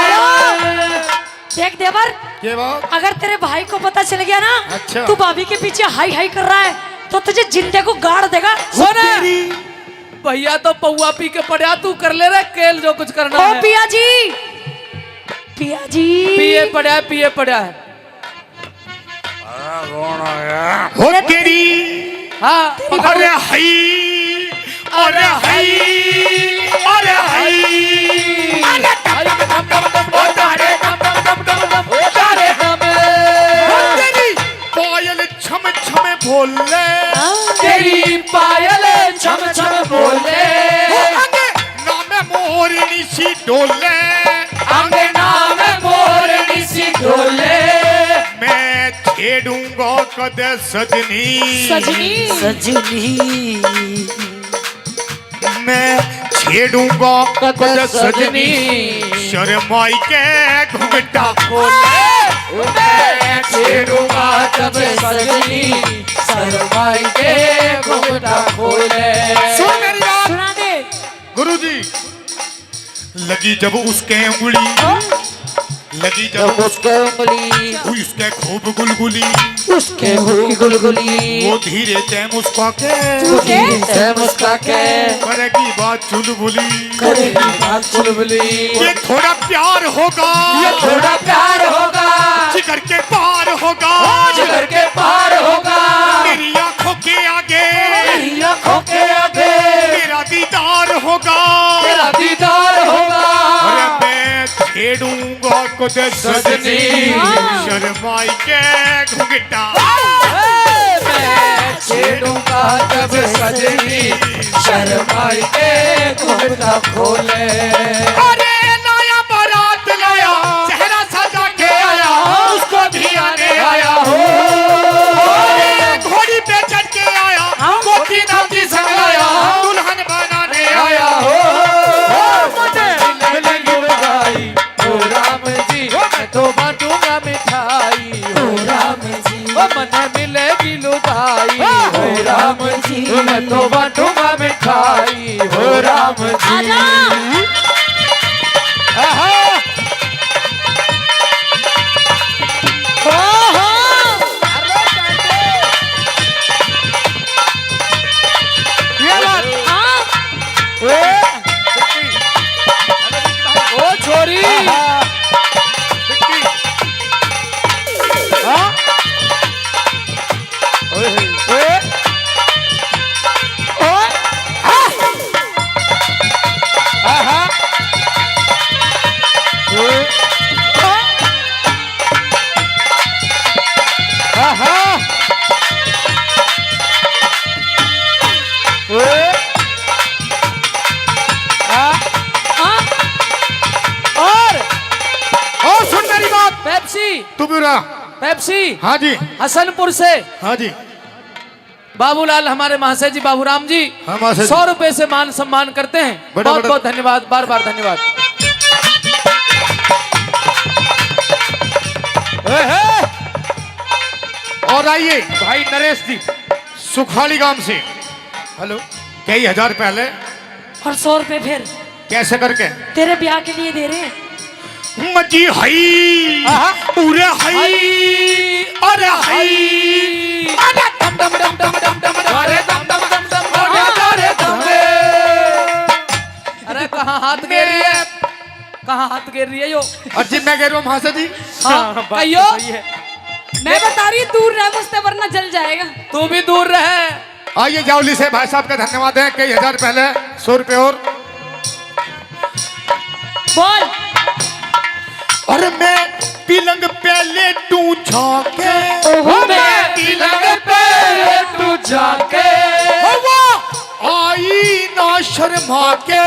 देख देवर, ये बात? अगर तेरे भाई को पता चल गया ना, अच्छा। तू भाभी के पीछे हाय हाय कर रहा है, तो तुझे जिंदे को गाड़ देगा। सुन, तेरी। भैया तो पौवा पी के पड़ा, तू कर ले रे केल जो कुछ करना ओ है। पिया जी, पिया जी। पिए पड़ा है, पिए पड़ा है। हो तेरी। हाँ। अरे हाय, अरे हाय, अरे हाय। बोले। हाँ। तेरी पायल छम छम बोले। ओ अंगना में मोरनी सी डोले। अंगना में मोरनी सी डोले। मैं छेड़ूंगा कद सजनी। सजनी। सजनी। मैं छेड़ूंगा कद कद सजनी, सजनी। शर्माई के घुंघटा खोले। मैं छेड़ूंगा कद सजनी, शर्माई के घुंघटा खोले। सुन मेरी बात। सुना दे। गुरु जी, लगी जब उसके उंगली, हाँ? लगी जब जब उसके उंगली, हुई उसके खूब गुलगुली। उसके खूब गुलगुली। वो धीरे से मुस्का के, वो धीरे से मुस्का के। करेगी बात चुलबुली। करेगी बात चुलबुली। ये थोड़ा प्यार होगा। ये थोड़ा प्यार होगा। जिगर के पार होगा। जिगर के पार होगा। मेरी आंखों के आगे। मेरी आंखों के आगे। तेरा दीदार होगा। तेरा दीदार होगा। अरे मैं छेड़ूंगा कद सजनी, सजनी। हाँ। शर्माई के घुंघटा। ए, मैं छेड़ूंगा कद सजनी, शर्माई के घुंघटा खोले। अरे नया बारात लाया, सेहरा सजा के आया, उसको भी आने आया हो। अरे घोड़ी पे चढ़ के आया, हाँ। गोपीनाथ जी संग लाया, दुल्हन बनाने आया हो। ओ मजे मिलेगी बधाई, ओ राम जी, मैं तो बांटूंगा मिठाई, ओ राम जी। ओ मने मिलेगी लुगाई, ओ राम जी, मैं तो बांटूंगा मिठाई, ओ राम जी। आहा। ओहो। ये बात। हाँ। ए। ओ छोरी। आहा। हाँ। ओए होए। ओए। ओए। आह। आहा। ओए। आहा। ओए। आ। हाँ। और, और सुन मेरी बात। पेप्सी। तू भी रहा। पेप्सी। हाँ जी। हसनपुर से। हाँ जी। बाबूलाल, हमारे महाशय जी बाबूराम जी, हाँ, महाशय जी। सौ रुपए से मान सम्मान करते हैं। बड़ा, बहुत, बड़ा। बहुत धन्यवाद, बार बार धन्यवाद। ए, हे। और आइए भाई नरेश जी, सुखाली गांव से। हेलो। कई हजार पहले। और सौ रुपए फिर। कैसे करके? तेरे ब्याह के लिए दे रहे हैं। मजी हई, आहा। उरे हई, हई। अरे हई। हई। अरे दम दम दम दम दम दम, अरे दम दम दम दम, अरे दम दम। अरे कहाँ हाथ गेर रही है? कहाँ हाथ गेर रही है यो? और जिम में गेर रहा हूँ महाशय जी। हाँ, हाँ, बात कहियो। तो सही है। मैं बता रही, दूर रह मुझसे वरना जल जाएगा। तू भी दूर रह। आइए जावली से भाई साहब का धन्यवाद है, कई हजार पहले सौ रुपए और। बोल। और मैं पलंग पे लेटूं झांके। ओहो, मैं पलंग पे लेटूं झांके। ओ वाह, आई ना शर्मा के।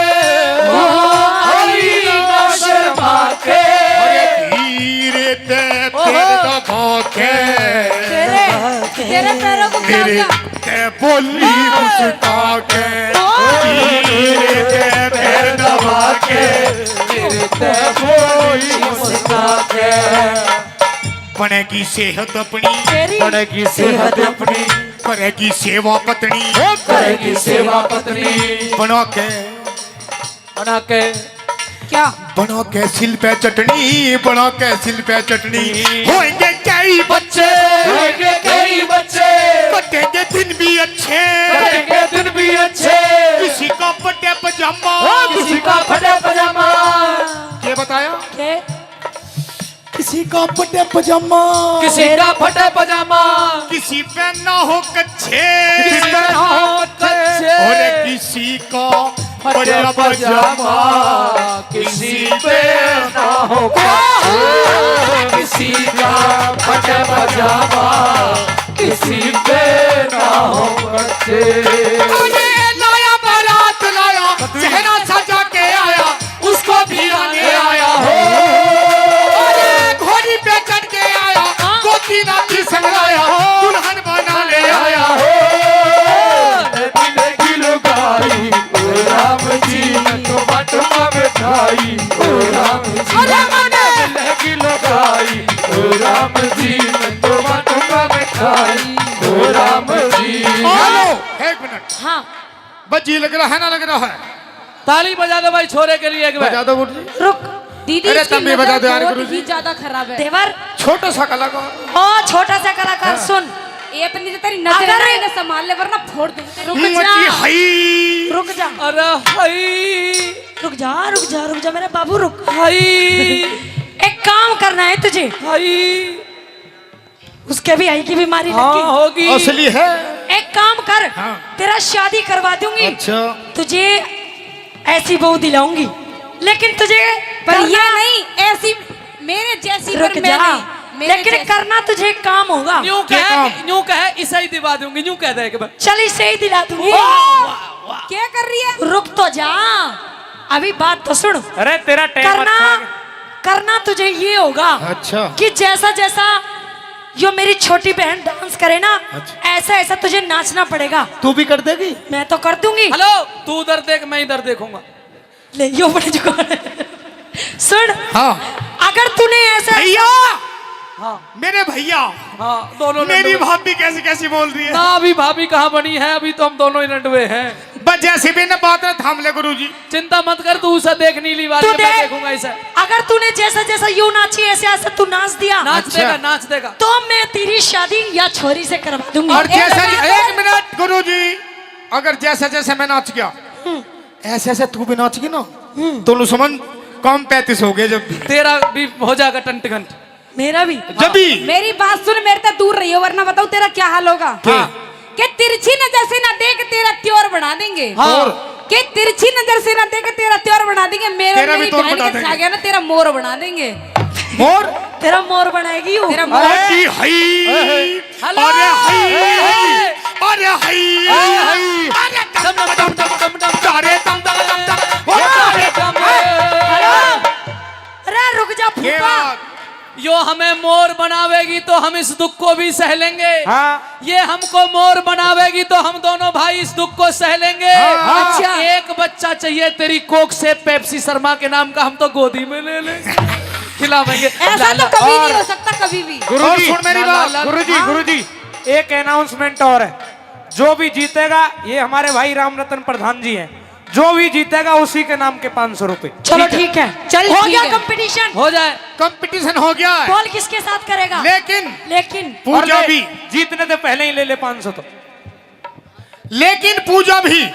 ओहो, आई ना शर्मा के। अरे धीरे ते ओहो। पैर दबा के। तेरे, तेरे पैरों को क्या मेरे क्या? ते बोली मुस्का के, ओ। धीरे ते पैर दबा के, मेरे ते बोली मुस्का के। बनेगी सेहत अपनी, तेरी। बनेगी सेहत अपनी, करेगी सेवा पत्नी, ओ, करेगी सेवा पत्नी। बना के, बना के। क्या? बना के सिल पे चटनी, बना के सिल पे चटनी। होंगे कई बच्चे, होंगे कई बच्चे। कटेंगे दिन भी अच्छे, कटेंगे दिन भी अच्छे। किसी का फटे पजामा, ओ, किसी का फटे पजामा। के बताया? के? किसी का फटे पजामा, किसी का फटे पजामा। किसी पे ना हो कच्छे, किसी पे ना हो कच्छे। और किसी का फटे फटे पजामा, पजामा। किसी पे ना हो कच्छे। किसी का फटे पजामा। किसी पे ना हो बच्चे। अरे लाया बारात लाया, सेहरा सजा के आया, उसको भी लाने आया हो। अरे घोड़ी पे चढ़ के आया, गोपीनाथ की संग लाया, दुल्हन बनाने आया हो। मिलेगी लुगाई, ओ राम जी, मैं तो बाटूंगा मिठाई, ओ राम जी। अरे मने मिलेगी लुगाई, ओ राम जी, मैं तो बाटूंगा मिठाई, ओ राम जी। हेलो, एक मिनट। हाँ। बस जी लग रहा है ना, लग रहा है? ताली बजा दो भाई, छोरे के लिए एक बार। बजा दो गुरु जी। रुक। दीदी, अरे, इसकी तुम भी नजर बजा दो यार, बहुत गुरु जी। ही ज्यादा खराब है। देवर। छोटा सा कलाकार। ओ, छोटा सा कलाकार, हाँ। सुन। ये अपनी तो तेरी नजर अगर है ना, इन्हें संभाल ले, वरना फोड़ दूंगी तेरी। रुक जा। मची हई। रुक जा। अरे हई। रुक जा, रुक जा, रुक जा, मेरे बाबू, रुक। हई। एक काम करना है तुझे। हई। उसके भी हई की बीमारी हाँ, लगी। होगी। असली है। एक काम कर, हाँ। तेरा शादी करवा दूंगी। अच्छा। तुझे ऐसी बहू दिलाऊंगी, लेकिन तुझे पर ये करना नहीं, ऐसी मेरे जैसी, रुक पर मैं जा। नहीं, मेरे लेकिन जैसी। करना तुझे काम होगा। न्यू क्या कहे, काम? न्यू कहे, इसे ही दिवा दूंगी, न्यू कह दे एक बार। चल, इसे ही दिला दूंगी। वाह, वाह, वाह। क्या कर रही है? रुक तो जा, अभी बात तो सुन। अरे, तेरा टाइम करना, अच्छा है। करना तुझे ये होगा अच्छा। कि जैसा जैसा यो मेरी छोटी बहन डांस करे ना, अच्छा। ऐसा ऐसा तुझे नाचना पड़ेगा। तू भी कर देगी? मैं तो कर दूंगी। हेलो, तू उधर देख, मैं इधर देखूंगा। ले, यो बड़े जुगाड़। सुन, हाँ। अगर तूने ऐसा भैया, हाँ। मेरे भैया, हाँ, दोनों मेरी लंडुए। भाभी कैसी कैसी बोल रही है। ना, अभी भाभी कहाँ बनी है, अभी तो हम दोनों ही लंडुए हैं। बस जैसे भी ना बात ना थाम ले गुरु जी। चिंता मत कर, तू उसे देख, नीली वाली तू है, मैं देख, देखूंगा इसे। अगर तूने जैसा जैसा यू नाची, ऐसे ऐसे तू नाच दिया, नाच अच्छा। देगा, नाच देगा। तो मैं तेरी शादी या छोरी से करवा दूंगी। और जैसा, एक मिनट गुरु जी, अगर जैसा जैसा मैं नाच गया, हम्म। ऐसे ऐसे तू भी नाच गई ना, हम्म। तो नु समझ काम पैंतीस हो गए जब भी। तेरा भी हो जाएगा टंट घंट। मेरा भी। जब भी। मेरी बात सुन, मेरे से दूर रहियो, वरना बताऊं तेरा क्या हाल होगा। क्या? हाँ। के तिरछी नजर से ना देख, तेरा त्योर बना देंगे। हाँ। और? के तिरछी नजर से ना देख, तेरा त्योर बना देंगे। मेरा, तेरा भी मेरी त्योर बहन बना के देंगे। छा गया ना, तेरा मोर बना देंगे। मोर? तेरा मोर बनाएगी हूँ। तेरा मोर। अरे की हई। हेलो। अरे हई। अरे हई। अरे हई। अरे दम दम दम दम दम दम। अरे दम दम दम दम। अरे दम। अरे रुक जा फूफा। यो हमें मोर बनावेगी तो हम इस दुख को भी सह लेंगे। हाँ। ये हमको मोर बनावेगी तो हम दोनों भाई इस दुख को सह लेंगे। हाँ। अच्छा। एक बच्चा चाहिए तेरी कोख से, पेप्सी शर्मा के नाम का, हम तो गोदी में ले लेंगे। खिलावेंगे। ऐसा तो कभी नहीं हो सकता, कभी भी। गुरुजी, और सुन मेरी बात। गुरुजी, हाँ। गुरुजी, एक अनाउंसमेंट और है। जो भी जीतेगा, ये हमारे भाई राम रतन प्रधान जी हैं, जो भी जीतेगा उसी के नाम के पाँच सौ रुपए। चलो ठीक है, चल हो गया कंपटीशन। हो जाए। कंपटीशन हो गया है। बॉल किसके साथ करेगा? लेकिन लेकिन पूजा भी। जीतने से पहले ही ले ले पाँच सौ तो। लेकिन पूजा भी।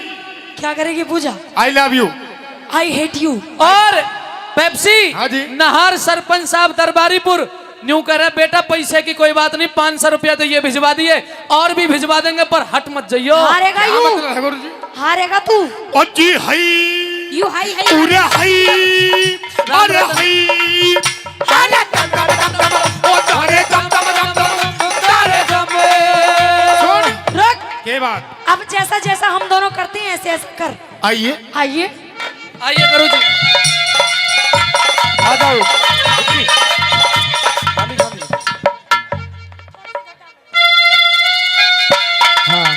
क्या करेगी पूजा? I love you। I hate you। और पेप्सी, हाँ जी। नाहर सरपंच साहब दरबारीपुर न्यू कह रहे, बेटा पैसे की कोई बात नहीं, पाँच सौ रुपया तो ये भिजवा दिए, और भी भिजवा देंगे, पर हट मत जाइयो। हारेगा क्या यू। मतलब है गुरु जी? हारेगा तू। ओ जी हई। यू हई हई। पूरे हई। अरे हई। अरे दम दम दम दम। ओ तारे दम दम दम दम। तारे दम। सुन। रुक। के बात? अब जैसा जैसा हम दोनों करते हैं, ऐसे ऐसा कर। आइए। आइए। आइए गुरु जी। आ जाओ। हाँ।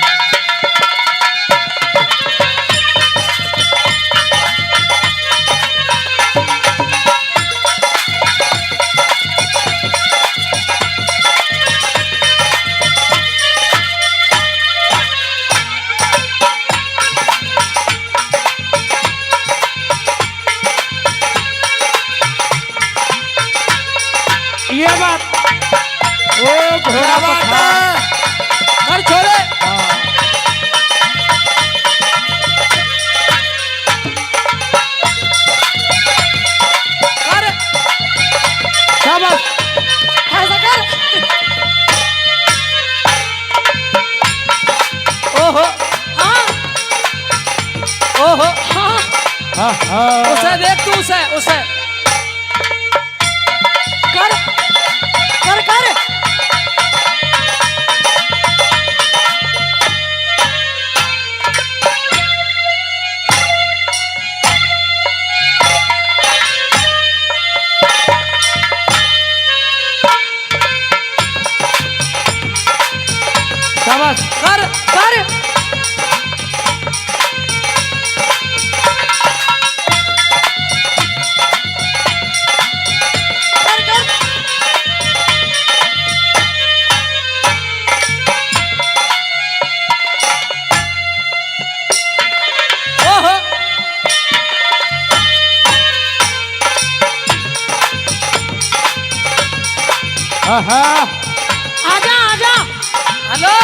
ये बात। ओ घोड़ा क्या बात पठान। है? कर छोरे। हाँ। कर। शाबाश। ऐसा कर। ओहो। हाँ। ओहो। हाँ। हाँ, हाँ। उसे देख तू, उसे, उसे। कर, कर, कर। आहा। आजा, आजा। हेलो।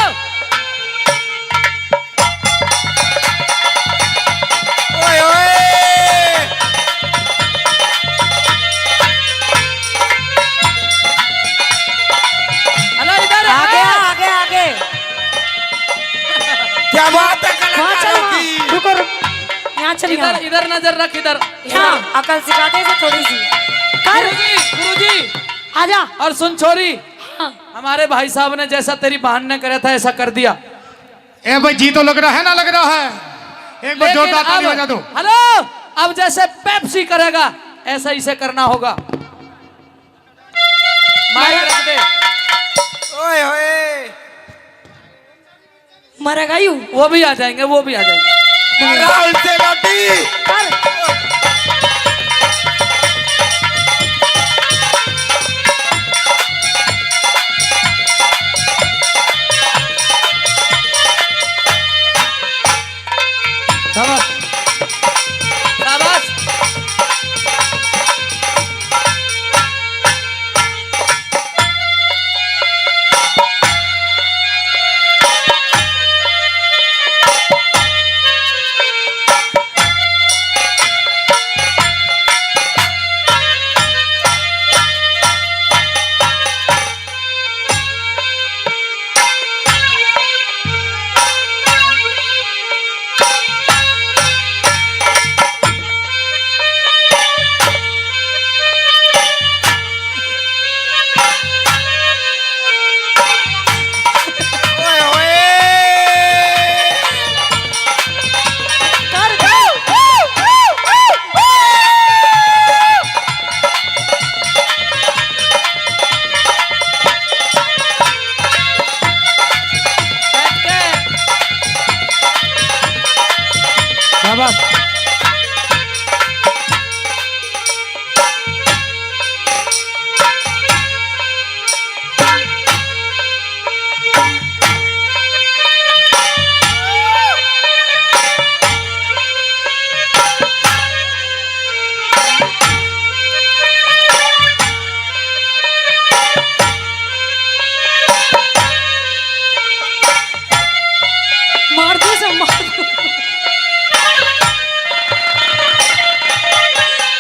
ओए, ओए। हेलो, इधर, आगे, हेलो। आगे, आगे। क्या बात है वहाँ चल, कलाकारों वहाँ। की। रुको, रुक। यहाँ चल, इधर, यहाँ। इधर नजर रख, इधर। यहाँ। अकल सिखाते इसे थोड़ी सी। कर। गुरुजी, गुरुजी। आजा। और सुन छोरी, हाँ। हमारे भाई साहब ने जैसा तेरी बहन ने करा था, ऐसा कर दिया। ए भाई, जी तो लग रहा है ना, लग रहा है? एक बार लेकिन जोरदार ताली अब, बजा दो। हेलो, अब जैसे पेप्सी करेगा, ऐसा इसे करना होगा। माइक रख दे। ओए होए। मरेगा यू। वो भी आ जाएंगे, वो भी आ जाएंगे। राहुल सेनापति। कर। शाबाश। शाबाश। शाबाश। मार दो सब, मार दो।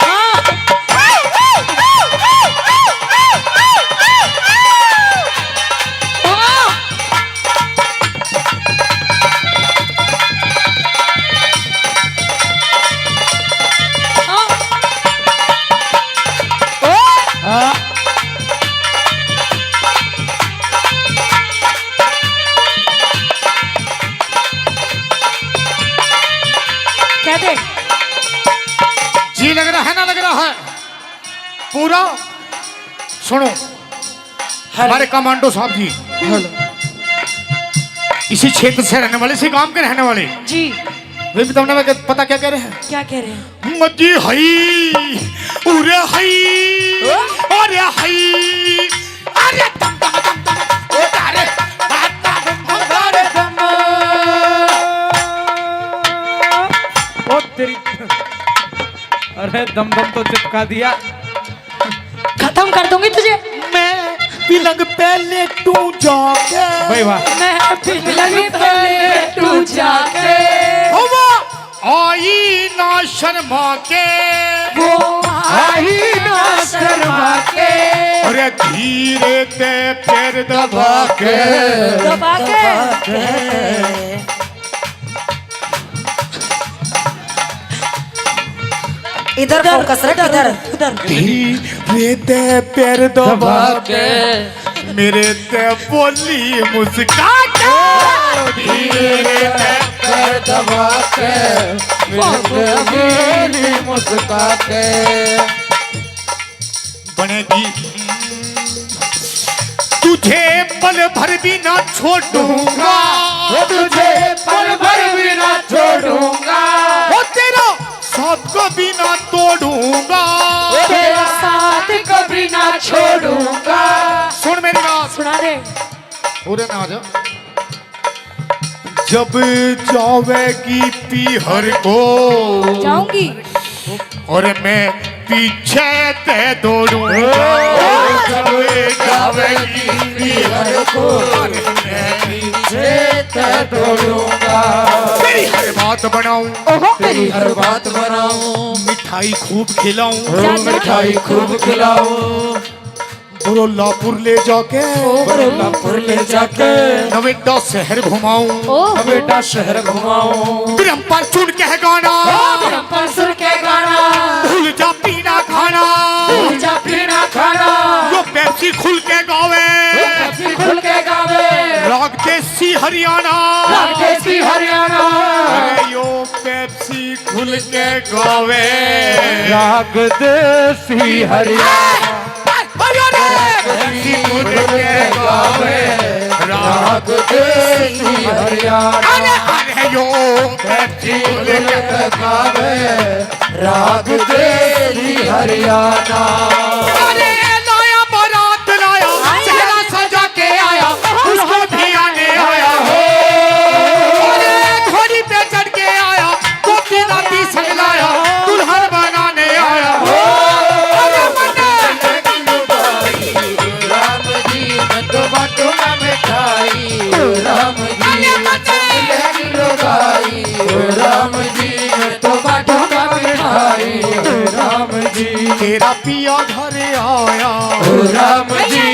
हाँ। हाँ। हाँ। क्या दे? जी लग रहा है ना, लग रहा है पूरा। सुनो, हेलो। हमारे कमांडो साहब जी, हेलो। इसी क्षेत्र से रहने वाले, इसी गांव के रहने वाले। जी। वे भी तुमने, मैं पता क्या कह रहे हैं? क्या कह रहे हैं? मजी हई, उरे हई, हाँ? अरे हई, अरे दम दम दम दम, ओ तारे, दम दम दम दम, अरे दम। ओ तेरी, अरे दम दम तो चिपका दिया। खत्म कर दूंगी तुझे। मैं पलंग पे लेटूं जाके। भाई वाह। मैं पलंग पे लेटूं जाके। ओ वाह। आई ना शर्मा के। वो आई ना शर्मा के। अरे धीरे ते पैर दबा के। दबा के। दबा के। इधर इधर, फोकस रख, इधर, इधर। इधर। धीरे ते पैर दबा दबा के। के। मेरे ते बोली मुस्का के। धीरे ते पैर दबा के। मेरे ते बोली मुस्का के। बनेगी। तुझे पल भर भी ना छोड़ूंगा। वो तुझे पल भर भी ना छोड़ूंगा। वो तेरा साथ कभी ना तोड़ूंगा। वो तेरा साथ कभी ना छोड़ूंगा। सुन मेरी बात। सुना दे। पूरे में आ जा। जब जावेगी पीहर को। जाऊंगी। और मैं पीछे ते दौड़ूंगा। ओ, जब गावेगी भी हर को, मैं पीछे ते दौड़ूंगा। तेरी हर बात बनाऊं, ओहो। तेरी हर बात बनाऊं। मिठाई खूब खिलाऊं, ओ, जा, जा। मिठाई खूब खिलाऊं। बुरोलापुर ले जाके, ओ। बुरोलापुर ले जाके। नवेटा शहर घुमाऊं, ओ। नवेटा शहर घुमाऊं। ब्रह्मपुर सुन के गाना, ओ, ब्रह्मपुर सुन के गाना। भूल जा पीना खाना, भूल जा पीना खाना। यो पेप्सी खुल के गावे, यो पेप्सी खुल के गावे। राग देसी हरियाणा, राग देसी हरियाणा। अरे यो पेप्सी खुल के गावे, राग देसी हरियाणा। अरे रे! पेप्सी खुल के गावे, राग देसी हरियाणा। अरे, अरे यो पेप्सी खुल के गावे, राग देसी हरियाणा। अरे लाया बारात लाया, चेहरा सजा के आया, उसको भी आने आया हो। अरे घोड़ी पे चढ़ के आया, गोपी नाती संग लाया, दुल्हन बनाने आया हो। अरे मन्ना। राम जी, मैं तो बाटूंगा मिठाई। राम जी, अरे मन्ना। लुगाई। राम जी, मैं तो बाटूंगा मिठाई। राम जी। तेरा पिया घर आया। राम जी।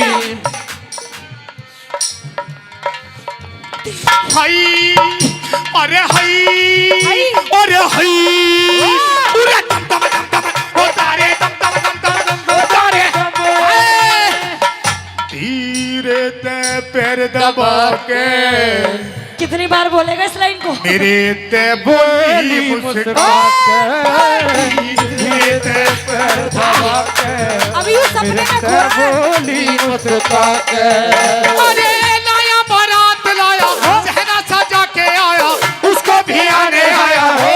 हाय, अरे हाय, हाय। अरे हाय। ओ। पूरा दम दम दम दम, ओ तारे दम दम दम दम दम, ओ तारे। हाय। धीरे ते पैर दबा के। कितनी बार बोलेगा इस लाइन को? मेरे ते बोली मुस्का के। धीरे ते पैर दबा के। अभी ये सपने में खो रहा है। बोली मुस्का के। अरे लाया बारात लाया, चेहरा सजा के आया, उसको भी आने आया हो।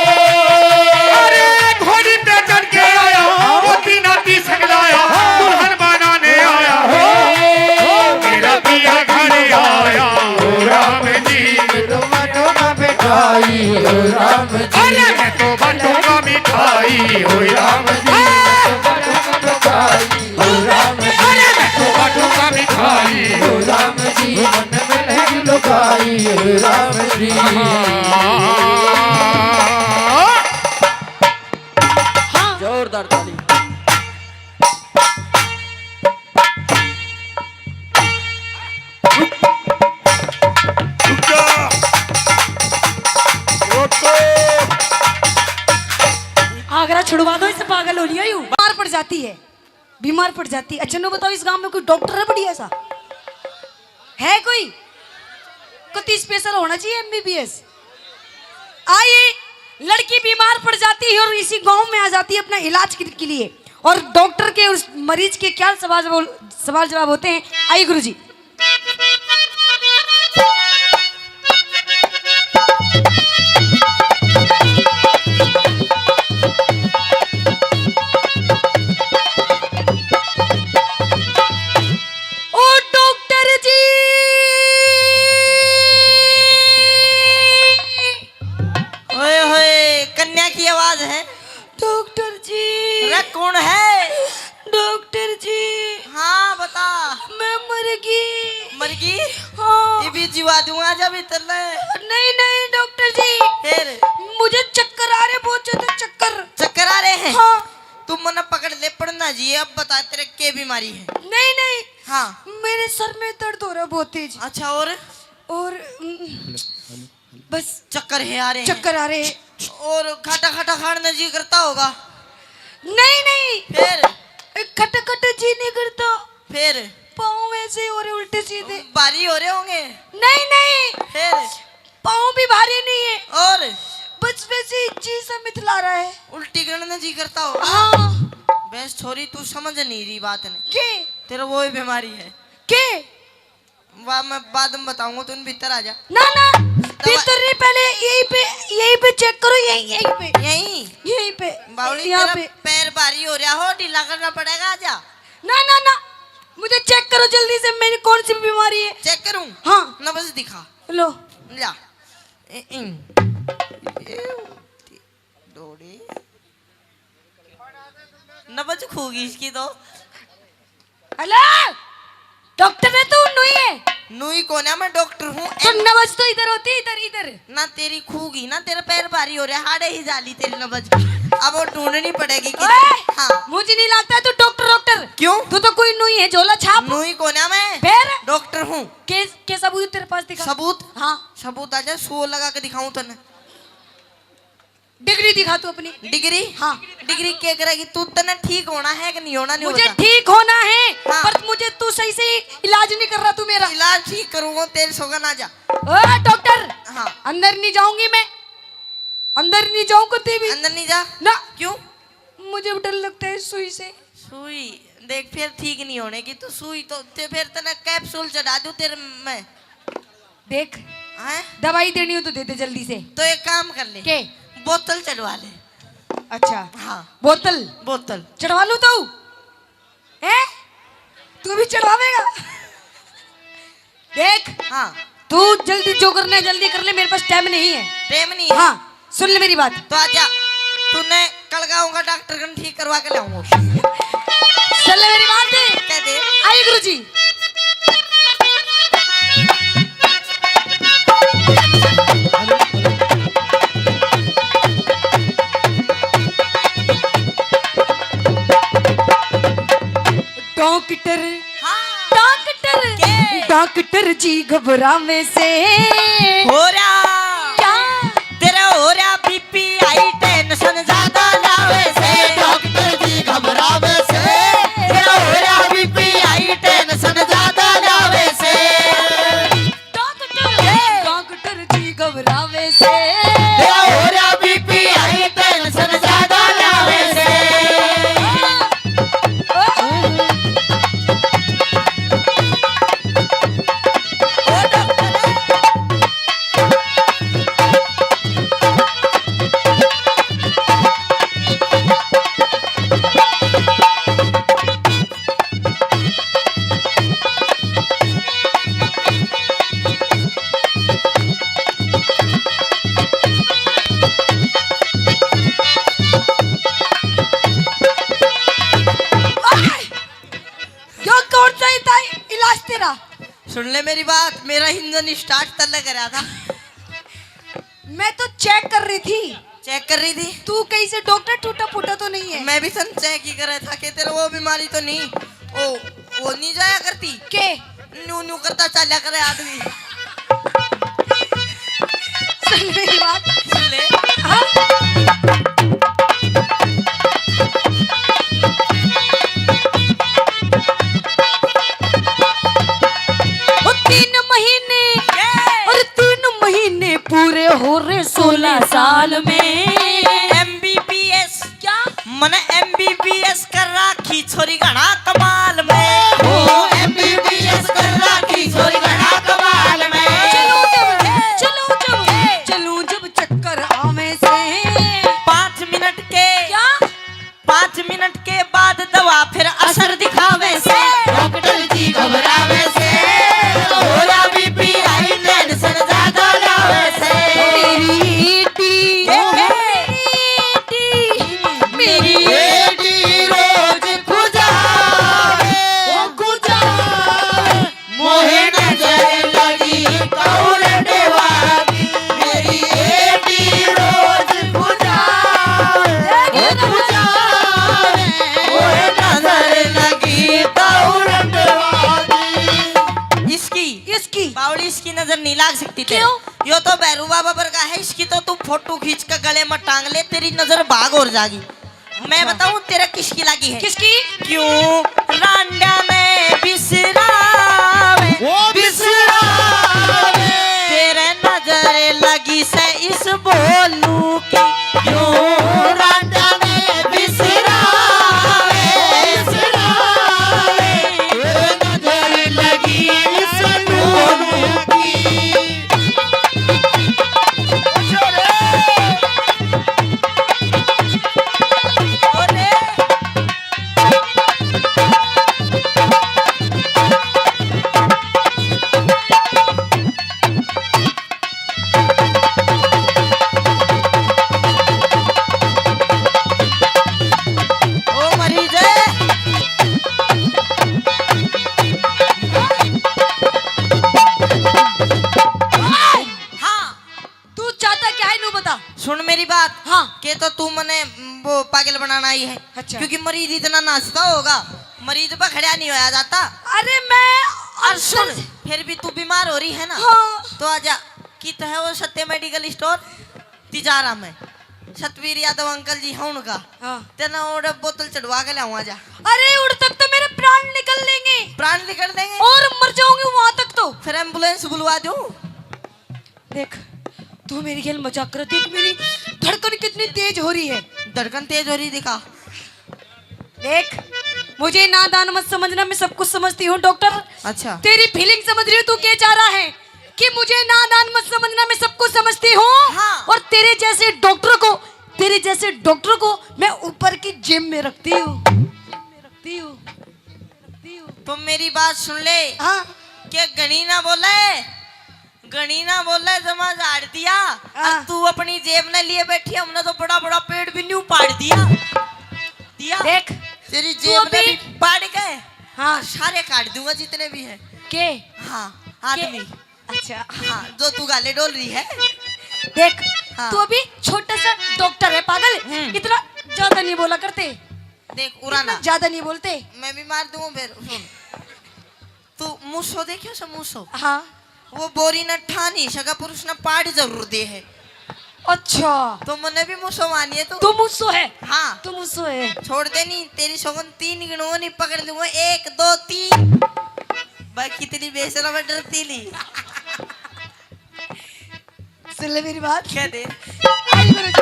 अरे घोड़ी पे चढ़ के आया, वो तीना तीसक लाया, दुल्हन बनाने आया हो। मेरा पिया घर आया, ओ राम जी। तो बाटूंगा मिठाई, ओ राम जी। अरे मैं तो बाटूंगा मिठाई, ओ राम जी। मिठाई, ओ राम जी। अरे मैं तो बाटूंगा मिठाई, ओ राम जी। मन में लगी लुगाई, ओ राम जी। हाँ। जोरदार ताली। रुक जा। रोको। आगरा छुड़वा दो इससे, पागल हो लिया यू। बीमार पड़ जाती है, बीमार पड़ जाती है। अच्छा, नो बताओ, इस गांव में कोई डॉक्टर है बढ़िया सा? है कोई? कति स्पेशल होना चाहिए एमबीबीएस। आइए, लड़की बीमार पड़ जाती है और इसी गांव में आ जाती है अपना इलाज के, के लिए। और डॉक्टर के और मरीज के क्या सवाल जवाब, सवाल जवाब होते हैं, आइए गुरुजी। ओ डॉक्टर जी। ओए होए, कन्या की आवाज है। डॉक्टर जी। अरे कौन है? डॉक्टर जी। हाँ, बता। मैं मर गई। मर गई? हाँ। ये भी जीवा दूंगा जब इतने। नहीं, नहीं, डॉक्टर जी। फिर? मुझे चक्कर आ रहे, बहुत ज्यादा चक्कर। चक्कर आ रहे हैं? हाँ। तू मन्ने पकड़ ले, पड़ना जी, अब बता तेरे के बीमारी है? नहीं, नहीं। हाँ। मेरे सर में दर्द हो रहा है बहुत तेज। अच्छा, और? और, उम, बस चक्कर है आ रहे हैं। चक्कर आ रहे हैं। और खटा खटा खाने जी करता होगा? नहीं, नहीं। फिर? खट खट जी नहीं करता। फिर? पाँव ऐसे ही हो रहे उल्टे सीधे। भारी हो रहे होंगे? नहीं, नहीं। फिर? पाँव भी भारी नहीं है। और? बस वैसे ही जी सा मिथला रहा है। उल्टी करने जी करता होगा? हाँ। बस छोरी, तू समझ नहीं रही बात ने। के? तेरा वो ही बीमारी है। के? वाह, मैं बाद में बताऊंगा, तू भीतर आ जा। ना, ना, दवा- भीतर नहीं, पहले यहीं पे, यहीं पे चेक करो, यहीं, यहीं पे। यहीं? यहीं पे, बावली, यहाँ तेरा पे। पैर भारी हो रहा हो, ढीला करना पड़ेगा, आ जा। ना, ना, ना, मुझे चेक करो जल्दी से, मेरी कौन सी बीमारी है। चेक करूं? हाँ। नब्ज दिखा। लो। जा। ए, इन। ये, दौड़े। नब्ज खूगी इसकी तो। हेलो, डॉक्टर है तू, नुई है? नुई कोन्या, मैं डॉक्टर हूँ। तो नब्ज तो इधर होती, इधर, इधर। ना तेरी खूगी ना, तेरे पैर भारी हो रहे, हाड़े ही जाली तेरी नब्ज। अब वो ढूंढनी पड़ेगी कि ओए, हाँ। मुझे नहीं लगता तू डॉक्टर, डॉक्टर। क्यों? तू तो कोई नुई है, झोला छाप। नुई कोन्या मैं। फिर? डॉक्टर हूँ। के, के सबूत तेरे पास दिखा। सबूत? हाँ। सबूत आ जाए, सौ लगा के दिखाऊं तने। डिग्री दिखा तू अपनी। डिग्री? हाँ। डिग्री के करेगी तू? तने ठीक होना है कि नहीं होना, नहीं मुझे होता? ठीक होना है, हाँ। पर मुझे तू सही से इलाज नहीं कर रहा तू मेरा। इलाज ठीक करूंगा, तेरे सोगन आ जा। ओ डॉक्टर, हाँ। अंदर नहीं जाऊंगी मैं, अंदर नहीं जाऊं कभी भी। अंदर नहीं जा। ना। क्यों? मुझे डर लगता है सुई से। सुई? देख, फिर ठीक नहीं होने की तू। सुई तो ते, फिर तने कैप्सूल चढ़ा दूं तेरे में। देख, हैं? दवाई देनी हो तो दे दे जल्दी से। तो एक काम कर ले। के? बोतल चढ़वा ले। अच्छा। हाँ। बोतल? बोतल। चढ़वा लूं तो? हैं? तू भी चढ़वावेगा? देख, हाँ। तू जल्दी जो करना है जल्दी कर ले, मेरे पास टाइम नहीं है। टाइम नहीं है? हाँ। सुन ले मेरी बात। तो आजा, तूने कलगांव का डॉक्टर कन ठीक करवा के लाऊंगा। सुन ले मेरी बात। कह दे। आई गुरु जी। डॉक्टर, हाँ। डॉक्टर, के? डॉक्टर जी घबरावे से। हो रहा। क्या? तेरा हो रहा बीपी हाई, टेंशन ज्यादा लावे से। डॉक्टर जी घबरावे से। तेरा हो रहा बीपी हाई, टेंशन ज्यादा लावे से। डॉक्टर, ए! डॉक्टर जी घबरावे से। तेरा हो रहा बीपी हाई, टेंशन ज्यादा लावे से। यो कौन सा ही था इलाज तेरा? सुन ले मेरी बात, मेरा इंजन स्टार्ट तल्ले करा था। मैं तो चेक कर रही थी। चेक कर रही थी? तू कहीं से डॉक्टर टूटा फूटा तो नहीं है? मैं भी सन चेक ही कर रहा था कि तेरे वो बीमारी तो नहीं, ओ, वो नहीं जाया करती के? न्यू न्यू करता चला करे आदमी। सुन मेरी बात। सुन ले। हाँ? वो तीन महीने, ये। और तीन महीने पूरे हो रहे सोलह साल में। एमबीबीएस। क्या? मने एमबीबीएस कर राखी छोरी घणा कमाल में। ओ एमबीबीएस कर राखी छोरी घणा कमाल में। चलूं जब, चलूं जब, चलूं जब चक्कर आवे से। पाँच मिनट के। क्या? पाँच मिनट के बाद दवा फिर असर दिखावे से। डॉक्टर जी घबरावे से। हो रहा बीपी हाई, टेंशन ज्यादा लावे से। मेरी एटी, मेरी एटी, मेरी एटी रोज खुजावे, ओ खुजावे। मोहे नजर लगी कौरंडवा की, मेरी एटी रोज खुजावे, ओ खुजावे। मोहे नजर लगी कौरंडवा की। इसकी, इसकी? बावड़ी, इसकी नजर नहीं लाग सकती तेरे। क्यों? यो तो भैरू बाबा वर्गा है, इसकी तो तू फोटो खींच के गले में टांग ले, तेरी नजर भाग और जागी। मैं अच्छा। बताऊं तेरा किसकी लगी है? किसकी? क्यों रांडा में बिसरावे, ओ बिसरावे। तेरे नजर लगी से इस बोलू की। क्यों रांडा में बिसरावे, बिसरावे। तेरे नजर लगी इस बोलू की। बनाना ही है। अच्छा। क्योंकि मरीज इतना नाचता होगा, मरीज पर खड़ा नहीं होया जाता। अरे मैं और सुन, अंदर फिर भी तू बीमार हो रही है ना, हाँ। तो आजा। कित है वो सत्य मेडिकल स्टोर? तिजारा में। सतवीर यादव अंकल जी है उनका। हाँ। तेना ओड़े बोतल चढ़वा के लाऊं, आजा। अरे उड़ तक तो मेरे प्राण निकल लेंगे। प्राण निकल देंगे? और मर जाऊंगी वहां तक तो। फिर एम्बुलेंस बुलवा दूं? देख, तू मेरी गेल मजाक कर। देख, मेरी धड़कन कितनी तेज हो रही है। धड़कन तेज हो रही, दिखा। देख, मुझे नादान मत समझना, मैं सब कुछ समझती हूँ डॉक्टर। अच्छा। तेरी फीलिंग समझ रही हूँ, तू क्या चाह रहा है कि मुझे नादान मत समझना, मैं सब कुछ समझती हूँ। हाँ। और तेरे जैसे डॉक्टर को, तेरे जैसे डॉक्टर को मैं ऊपर की जिम में रखती हूँ, रखती हूँ, रखती हूँ। तो मेरी बात सुन ले। हाँ। के घणी ना बोले, घणी ना बोले, जमा झाड़ दिया। हाँ। और तू अपनी जेब ने लिए बैठी, हमने तो बड़ा बड़ा पेड़ भी न्यू पाड़ दिया। दिया। देख, तेरी तू जेब ने अभी भी पाड़ के हाँ। सारे काट दूंगा जितने भी हैं। के? हाँ, के? आदमी। अच्छा। हाँ, जो तू गाले डोल रही है। देख, हाँ। तू अभी छोटा सा डॉक्टर है पागल, हम्म। इतना ज्यादा नहीं बोला करते। देख, उरा ना। इतना ज्यादा नहीं बोलते। मैं भी मार दूंगा फिर। सुन, तू मूसो देख्यो से मूसो? हाँ। वो बोरी ने ठा नहीं सका, पर उसने पाड़ जरूर दे है। अच्छा। तो मने भी मूसो मानिए तू। तू मूसो है? हाँ। तू मूसो है। छोड़ दे नहीं, तेरी सौगन तीन गिणो नहीं पकड़ लूंगा, एक, दो, तीन। भाई कितनी बेशरम है, डरती नहीं। सुन ले मेरी बात। क्या दे? आई गुरु जी।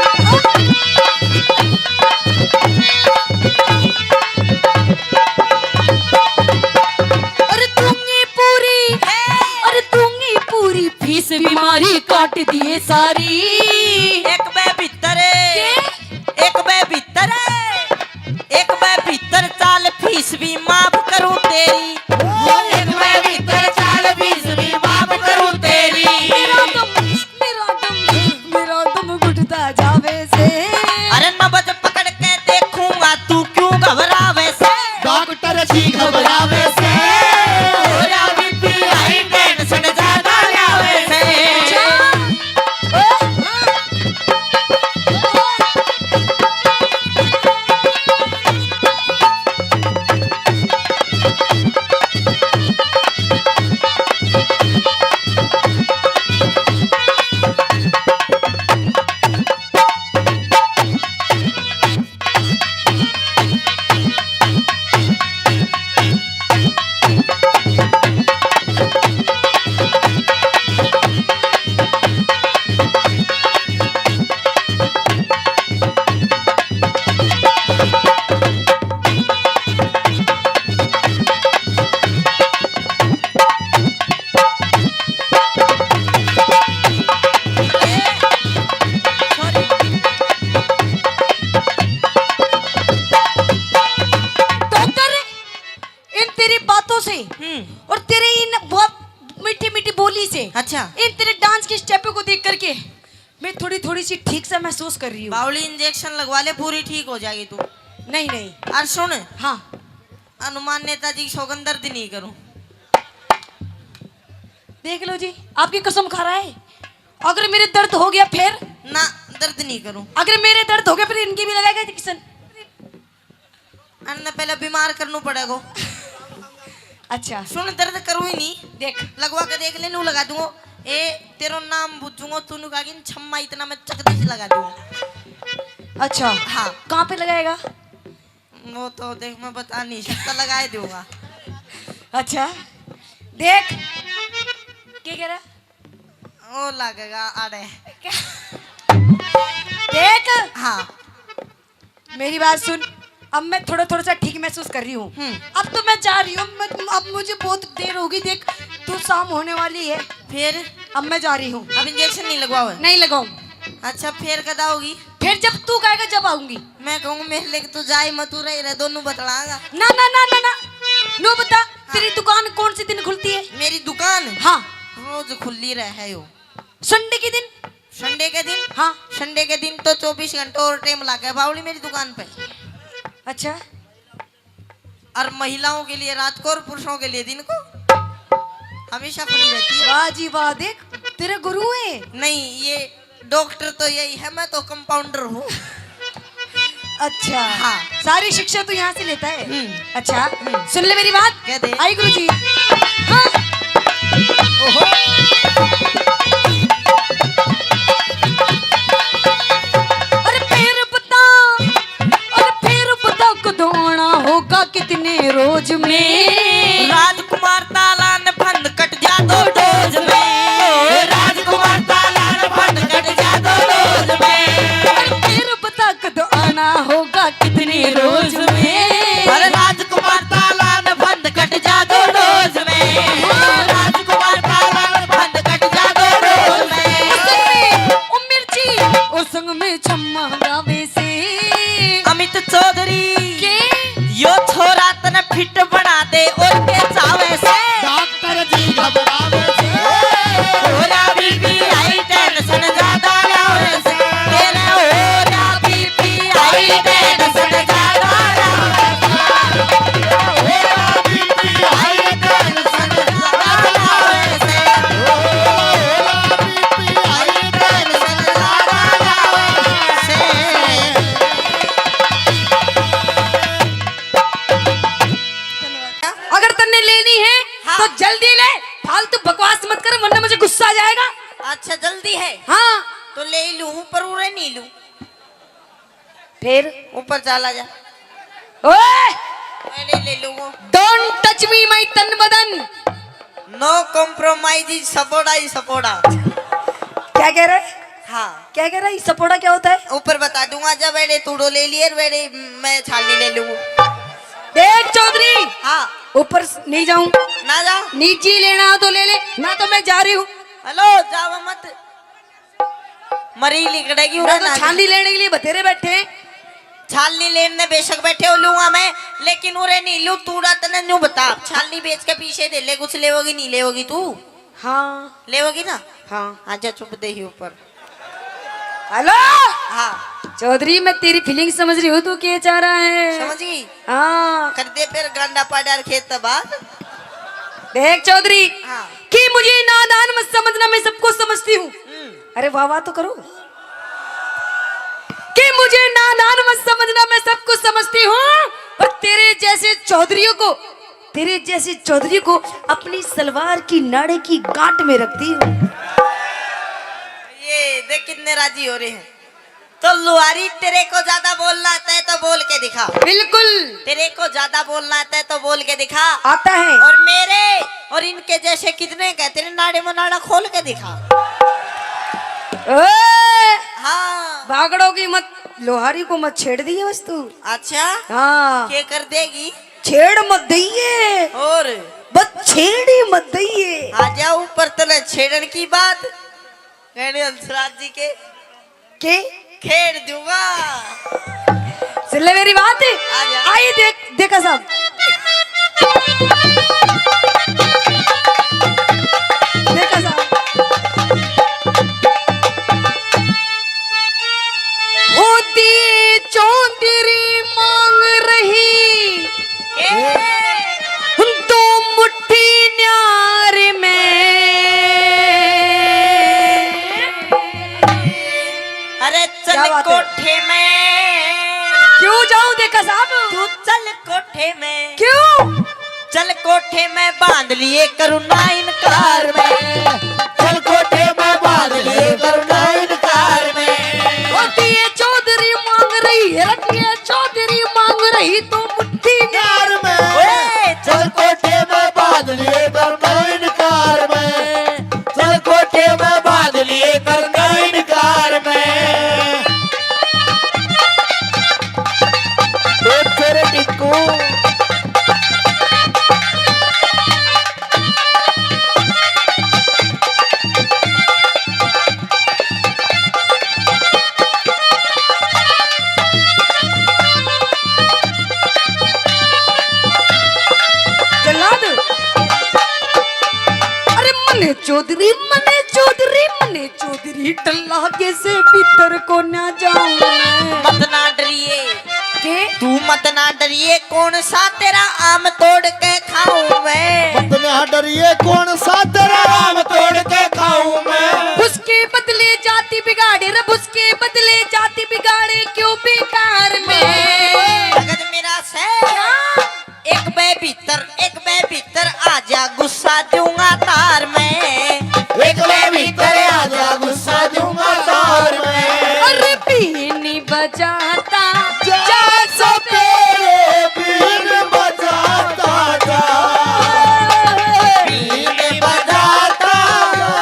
अरे दूंगी पूरी, है। अरे दूंगी पूरी फीस, बीमारी काट दिए सारी। एक बे भीतर है। के? एक बे भीतर है। एक बे भीतर चाल, फीस भी माफ करूं तेरी। ओ, एक बे भीतर चाल, फीस भी माफ करूं तेरी। मेरा दम, मेरा दम, मेरा दम घुटता जावे से। अरे नब्ज पकड़ के देखूंगा, तू क्यों घबरावे से? डॉक्टर जी घबरावे से। हो रहा बीपी हाई, टेंशन ज्यादा आवे से। डॉक्टर, इन तेरी बातों से हम्म। और तेरे इन बहुत मीठी मीठी बोली से, अच्छा। इन तेरे डांस के स्टेपों को देख करके मैं थोड़ी थोड़ी सी ठीक से महसूस कर रही हूँ। बावली, इंजेक्शन लगवा ले, पूरी ठीक हो जाएगी तू। नहीं, नहीं। और सुन। हाँ। हनुमान नेताजी की सौगंध, दर्द नहीं करूँ। देख लो जी, आपकी कसम खा रहा है। अगर मेरे दर्द हो गया फिर? ना, दर्द नहीं करूँ। अगर मेरे दर्द हो गया फिर इनकी भी लगाएगा इंजेक्शन? अन्ने पहले बीमार करनू पड़ेगो। अच्छा। सुन, दर्द करूँ ही नहीं। देख। लगवा के देख ले, नू लगा दूंगो। ए, तेरो नाम बुझूंगो, तू नू कहेगी, "छम्मा इतना मैं चकदे से लगा दूंगो।" अच्छा। हाँ। कहाँ पे लगाएगा? वो तो देख, मैं बता नहीं सकता, लगा ही दूंगा। अच्छा। देख। क्या कह रहा? वो लगेगा आड़े। क्या? देख। हाँ। मेरी बात सुन, अब मैं थोड़ा थोड़ा सा ठीक महसूस कर रही हूँ। हम्म। अब तो मैं जा रही हूँ, मैं, अब मुझे बहुत देर होगी। देख, तू शाम होने वाली है। फिर? अब मैं जा रही हूँ। अब इंजेक्शन नहीं लगवाओ? नहीं लगाऊं। अच्छा, फिर कदा होगी? फिर जब तू कहेगा जब आऊंगी। मैं कहूँ मेरे लेके तू जाए मत, तू रह रहे, दोनों बतलाएगा। ना, ना, ना, ना, ना। नो बता, हाँ। तेरी दुकान कौन से दिन खुलती है? मेरी दुकान? हाँ। रोज खुली रहे हो। संडे के दिन? संडे के दिन? हाँ। संडे के दिन तो चौबीस घंटे और टाइम लागे बावली मेरी दुकान पे। अच्छा। और महिलाओं के लिए रात को और पुरुषों के लिए दिन को हमेशा खुली रहती है। वाह जी वाह, देख तेरे गुरु है। नहीं, ये डॉक्टर तो यही है, मैं तो कंपाउंडर हूँ। अच्छा। हाँ। सारी शिक्षा तू यहाँ से लेता है? हम्म। अच्छा। हम्म। सुन ले मेरी बात। कह दे। आई गुरु जी। हाँ। ओहो। अरे फिर बता, अरे फिर बता कदों आना होगा कितने रोज में। राजकुमार तालान फंद कट जा दो डोज में। राजकुमार तालान फंद कट जा दो डोज में। अरे फिर बता कदों आना होगा कितने रोज में। अरे राजकुमार तालान फंद कट जा दो डोज में। राजकुमार तालान फंद कट जा दो डोज में। ओ संग में, ओ संग में छम्मा गावे से। अमित चौधरी। के? यो छोरा तने फिट बना दे और के चावे से। डॉक्टर जी घबरावे से। हो रहा बीपी हाई टेंशन ज्यादा लावे से। तेरे हो रहा बीपी हाई टेंशन ज्यादा लावे से। हो रहा बीपी हाई टेंशन ज्यादा लावे से। हो रहा बीपी हाई टेंशन ज्यादा लावे से। अगर तन्ने लेनी है, हाँ। तो जल्दी ले, फालतू बकवास मत कर, वरना मुझे गुस्सा आ जाएगा। अच्छा, जल्दी है? हाँ। तो ले ही लूं, पर उरे नहीं लूं। फिर? ऊपर चला जा। ओए! मैं नहीं ले लूंगा। Don't touch me, my तन बदन। No compromise, सपोड़ा ही सपोड़ा। क्या कह रहे? हाँ। क्या कह रहा है? सपोड़ा क्या होता है? ऊपर बता दूंगा, जब मैंने तूड़ो ले लिए, मैंने, मैं छालनी ले लूंगा। देख चौधरी, हाँ। ऊपर स-, नहीं जाऊं। ना जा। नीचे लेना हो तो ले ले, ना तो मैं जा रही हूँ। हेलो, जावा मत। मरी लिकड़ेगी ना उरे तो ना। छालनी लेने के लिए बतेरे बैठे हैं। छालनी लेने बेशक बैठे हो लूंगा मैं, लेकिन उरे नहीं लूं। तूड़ा तने न्यू बता, छालनी बेच के पीछे दे ले, कुछ लेवोगी नहीं लेवोगी तू? हाँ। लेवोगी ना? हाँ। आजा चुप दे ही ऊपर। हेलो। हाँ। चौधरी, मैं तेरी फीलिंग समझ रही हूँ, तू क्या चाह रहा है? समझ गई? हाँ। कर दे फिर गांडा पाड़ा खेत बात। देख चौधरी, हाँ। कि मुझे नादान मत समझना, मैं सब कुछ समझती हूँ। हम्म। अरे वाह वाह तो करो। कि मुझे नादान मत समझना, मैं सब कुछ समझती हूँ। और तेरे जैसे चौधरियों को, तेरे जैसे चौधरी को अपनी सलवार की नाड़े की गांठ में रखती हूँ। ये देख कितने राजी हो रहे हैं। तो लुहारी, तेरे को ज्यादा बोलना आता है तो बोल के दिखा। बिल्कुल। तेरे को ज्यादा बोलना आता है तो बोल के दिखा। आता है। और मेरे और इनके जैसे कितने हैं, तेरे नाड़े में नाड़ा खोल के दिखा। ओए! हाँ। बागड़ों की मत, लुहारी को मत छेड़ दिए बस तू। अच्छा। हाँ। के कर देगी? छेड़ मत दइए। और? बस छेड़ ही मत दइए। आ जा ऊपर, तने छेड़न की बात। कहने हंसराज जी के के? खेड़ दूंगा। सुन ले मेरी बात। आ गया। आई देख, देखा साहब। देखा साहब। होती चौधरी मांग रही ए। दो मुट्ठी न्यार में। अरे चल क्या बात है? कोठे में। क्यों जाऊं देखा साहब? तू चल कोठे में। क्यों? चल कोठे में बांध लिए करूँ ना इनकार में। चल कोठे में बांध लिए करूँ ना इनकार में। रतिये चौधरी मांग रही है, रतिये चौधरी मांग रही तू मुट्ठी न्यार में। ओए, चल कोठे में बांध लिए करूँ ना इनकार में। चल कोठे में बांध लिए करूँ ना इनकार में। ओ तेरे टिक्कू। जल्लाद। अरे मने चौधरी, मने चौधरी, मने चौधरी, डर लागे से भीतर को ना जाऊं मैं। मत ना डरिए। के? तू मत ना डरिए, कौन सा तेरा आम तोड़ के खाऊं मैं। मत ना डरिए, कौन सा तेरा आम तोड़ के खाऊं मैं। उसके बदले जा ती बिगाड़े रब उसके बदले, जाति बिगाड़े क्यों बेकार में। जगत मेरा से। क्या? एक बे भीतर, एक बे भीतर, आजा गुस्सा दूंगा तार में। एक बे भीतर, आजा गुस्सा दूंगा तार में। अरे बीन बजाता जा सपेरे, बीन बजाता जा। बीन बजाता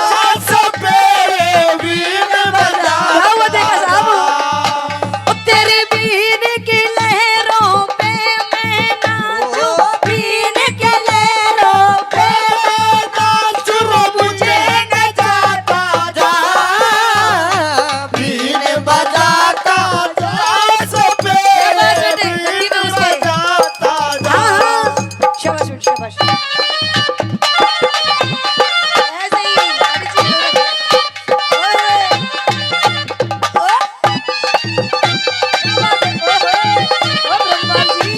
जा सपेरे, बीन बजाता। क्या हुआ देखा साहब? जा। ओ तेरी बीन की लहरों पे मैं नाचूं, बीन की लहरों पे मैं नाचूं, मुझे नचाता जा। बीन बजाता जा सपेरे, क्या बात है, बेटे? बीन बजाता जा। हाँ, हाँ। शाबाश बेटे, शाबाश। ऐसे ही, आगे चलो। ओए। ओ। क्या बात है? ओहो। ओ ब्रह्मा जी।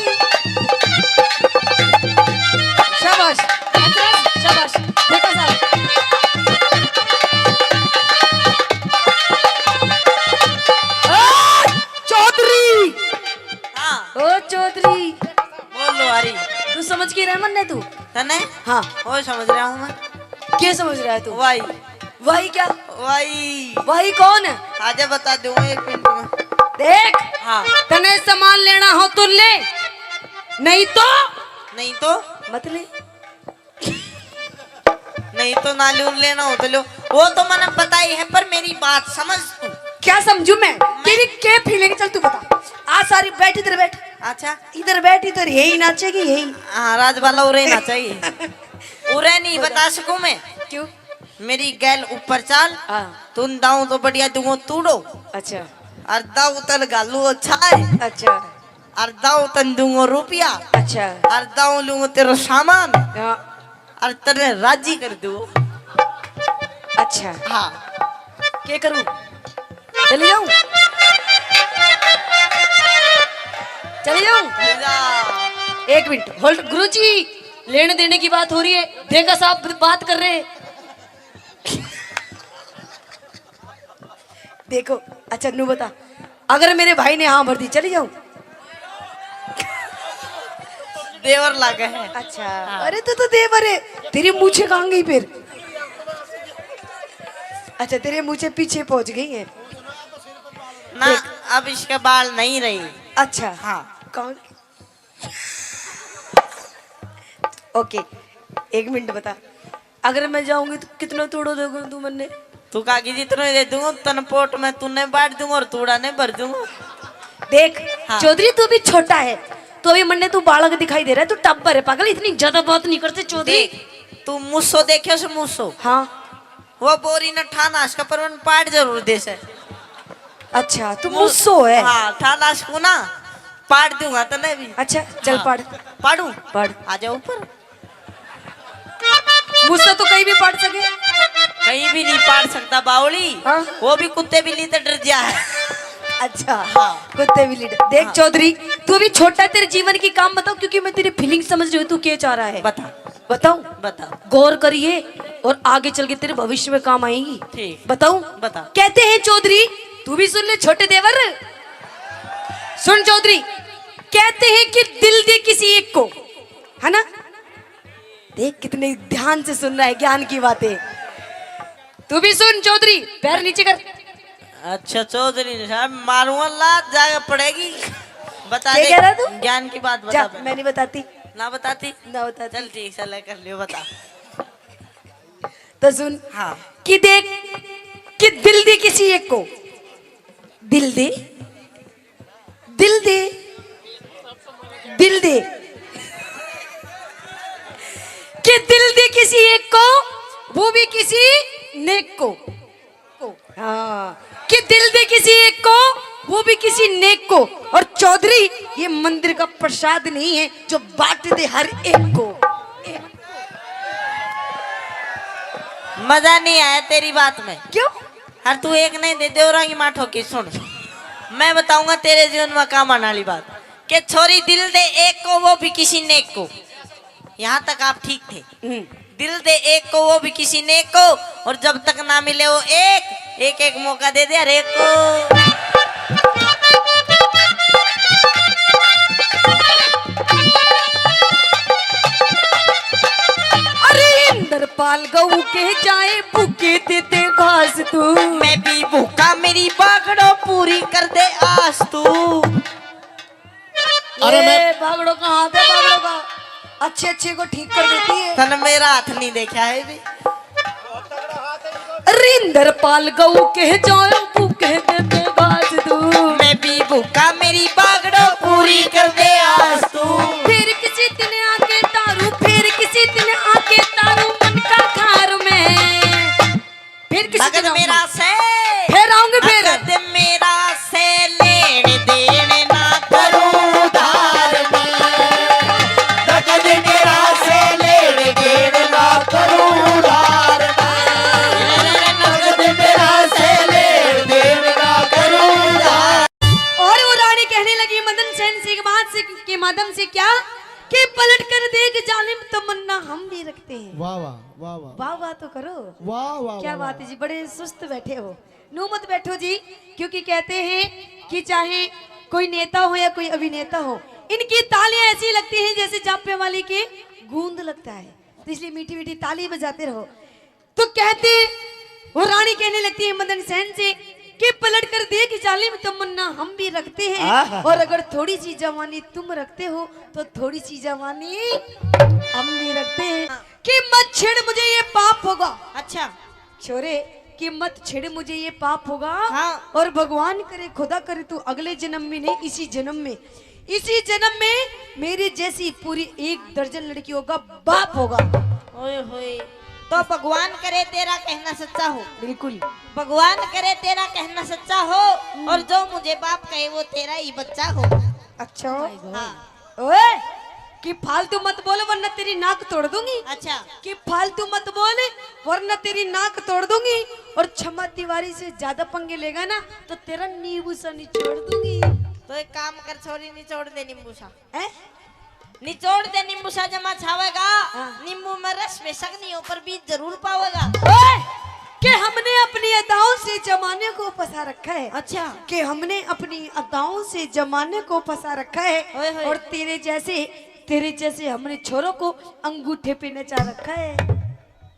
शाबाश। शाबाश। देखो साहब। ओ, चौधरी। हाँ। ओ चौधरी। बोल लो हरी। तू समझ के रह मन्ने तू। तने? हाँ। ओ समझ रहा हूँ मैं। क्या समझ रहा है तू? वाई। वाई क्या? वाई। वाई कौन है? आजा बता दूंगा एक मिनट में। देख, हाँ। तने सामान लेना हो तो ले, नहीं तो नहीं तो? मत ले। नहीं तो ना लूं, लेना हो तो लो। वो तो मैंने पता ही है, पर मेरी बात समझ तू। क्या समझू मैं? तेरी के फीलिंग? चल तू बता। आ सारी बैठ, इधर बैठ। अच्छा। इधर बैठ, इधर यही नाचेगी, यही। हाँ, राजबाला उरे नाचेगी। उरे नहीं बता सकूं मैं। क्यों? मेरी गैल ऊपर चाल। हाँ। तुम दाऊं तो बढ़िया दूंगो तूड़ो। अच्छा। और दाऊ तन गालू अच्छा है। अच्छा। और दाऊ तन दूंगो रुपया। अच्छा। और दाऊ लूंगो तेरा सामान। हाँ। और तने राजी कर दूंगो। अच्छा। हाँ। के करूं? चली जाऊं? चली जाऊं? ले जा। एक मिनट, होल्ड। गुरुजी, लेने देने की बात हो रही है, देखा साहब बात कर रहे हैं। देखो, अच्छा नू बता, अगर मेरे भाई ने हाँ भर दी, चली जाऊं? देवर लागे है। अच्छा। हाँ। अरे तू तो देवर है, तेरी मूछें कहाँ गई फिर? अच्छा, तेरे मूछें पीछे पहुंच गई है। ना, देख। अब इसके बाल नहीं रही। अच्छा। हाँ। कौन? ओके, एक मिनट बता, अगर मैं जाऊंगी तो कितना तूड़ो देगा तू मन्ने? तू कहा कि जितना ही दे दूंगा, तन पोट में तूने बांट दूंगा और तूड़ा ने भर दूंगा। देख, हाँ। चौधरी तू भी छोटा है, तो अभी मन्ने तू बालक दिखाई दे रहा है, तू टब्बर है पागल, इतनी ज्यादा बात नहीं करते चौधरी। देख, तू मूसो देखे से मूसो। हाँ। वो बोरी न ठाना इसका, पर मन पाट जरूर दे से। अच्छा, तू मू-, मूसो है। हाँ, ठाना इसको ना, पाट दूंगा तने भी। अच्छा, चल हाँ। पाट। पाड़ू? पाट। आ जाओ ऊपर। मूसो तो कहीं भी पाट सके। कहीं भी नहीं पाट सकता बावली। हाँ। वो भी कुत्ते बिल्ली से डर जा है। अच्छा, हाँ। कुत्ते बिल्ली डर। देख हाँ। चौधरी, तू भी छोटा है, तेरे जीवन की काम बताओ, क्योंकि मैं तेरी फीलिंग समझ रही हूँ, तू क्या चाह रहा है। बता। बताऊं? बता। गौर करिए और आगे चल के तेरे भविष्य में काम आएंगी। ठीक। बताऊं? बता। कहते हैं चौधरी, तू भी सुन ले छोटे देवर, सुन चौधरी, कहते हैं कि दिल दे किसी एक को, है ना? देख कितने ध्यान से सुन रहा है ज्ञान की बातें। तू भी सुन चौधरी, पैर नीचे कर। अच्छा चौधरी साहब, मारूंगा लात, जाके पड़ेगी। बता क्या दे, कह रहा तू? ज्ञान की बात बता जा, पहले। मैं नहीं बताती। ना बताती? ना बताती। चल ठीक, चल कर लियो, बता। तो सुन। हाँ। कि देख, कि दिल दे किसी एक को, दिल दे, दिल दे, दिल दे, कि दिल दे किसी एक को, वो भी किसी नेक को। हाँ, कि दिल दे किसी एक को, वो भी किसी नेक को। और चौधरी, ये मंदिर का प्रसाद नहीं है जो बांट दे हर एक को। मजा नहीं आया तेरी बात में। क्यों? हर तू एक नहीं दे, देवरा की माँ ठोकी। सुन, मैं बताऊंगा तेरे जीवन में काम आने वाली बात। कि छोरी दिल दे एक को, वो भी किसी नेक को। यहाँ तक आप ठीक थे। हम्म। दिल दे एक को, वो भी किसी नेक को, और जब तक ना मिले वो एक, एक एक मौका दे दे हर एक को। अरे इंद्रपाल गऊ के जाए, भूखे दे दे घास तू। मैं भी भूखा, मेरी बागड़ो पूरी कर दे आस तू। अरे ये मैं बागड़ों का हाथ है, बागड़ों का। अच्छे अच्छे को ठीक कर देती है। तन मेरा हाथ नहीं देखा है भी। रिंदरपाल गऊ कह जाऊं, तू कह दे मैं गाज दूं। मैं भी भूखा, मेरी बागड़ो पूरी कर दे आज तू। फिर किसी दिन आके तारू, फिर किसी दिन आके तारू मन का खार में। फिर किसी नगद दिन मेरा आऊंगी। से, फिर आऊंगी फिर। नगद मेरा से लेन देन ना करूं उधार में। नगद मेरा से लेन देन ना करूं उधार में। नगद मेरा से लेन देन ना करूं उधार। और वो रानी कहने लगी मदन सेन से एक बात से, के माध्यम से क्या कि पलट कर देख जालिम तमन्ना हम भी रखते हैं। वाह, वाह, वाह, वाह। वाह, वाह तो करो। वाह, वाह, क्या वाह, बात वाह। है जी, बड़े सुस्त बैठे हो। नू मत बैठो जी, क्योंकि कहते हैं कि चाहे कोई नेता हो या कोई अभिनेता हो, इनकी तालियां ऐसी लगती हैं जैसे जापे वाली की गूंद लगता है, तो इसलिए मीठी मीठी ताली बजाते रहो। तो कहते, वो रानी कहने लगती है मदन सेन से कि पलट कर देख जालिम तमन्ना हम भी रखते हैं, आहा। और अगर थोड़ी सी जवानी तुम रखते हो तो थोड़ी सी जवानी हम भी रखते हैं। कि मत छेड़ मुझे ये पाप होगा। अच्छा। छोरे, कि मत छेड़ मुझे ये पाप होगा। हाँ। और भगवान करे, खुदा करे, तू अगले जन्म में नहीं, इसी जन्म में, इसी जन्म में मेरे जैसी पूरी एक दर्जन लड़कियों का बाप होगा। ओए होए, तो भगवान करे तेरा कहना सच्चा हो। बिल्कुल। भगवान करे तेरा कहना सच्चा हो, हम्म। और जो मुझे बाप कहे वो तेरा ही बच्चा हो। अच्छा। Oh my God। हाँ। ओए, कि फालतू मत बोल वरना तेरी नाक तोड़ दूंगी। अच्छा। कि फालतू मत बोल वरना तेरी नाक तोड़ दूंगी, और क्षमा तिवारी से ज्यादा पंगे लेगा ना तो तेरा नींबू सा निचोड़ दूंगी। तो एक काम कर छोरी, निचोड़ दे नींबू सा। हैं? निचोड़ दे नींबू सा, जमा छावेगा। हाँ। नींबू में रस बेशक नहीं हो पर बीज जरूर पावेगा। ओए, कि हमने अपनी अदाओं से जमाने को फंसा रखा है। अच्छा। कि हमने अपनी अदाओं से जमाने को फंसा रखा है। ओए होए। और तेरे जैसे, तेरे जैसे हमने छोरों को अंगूठे पे नचा रखा है।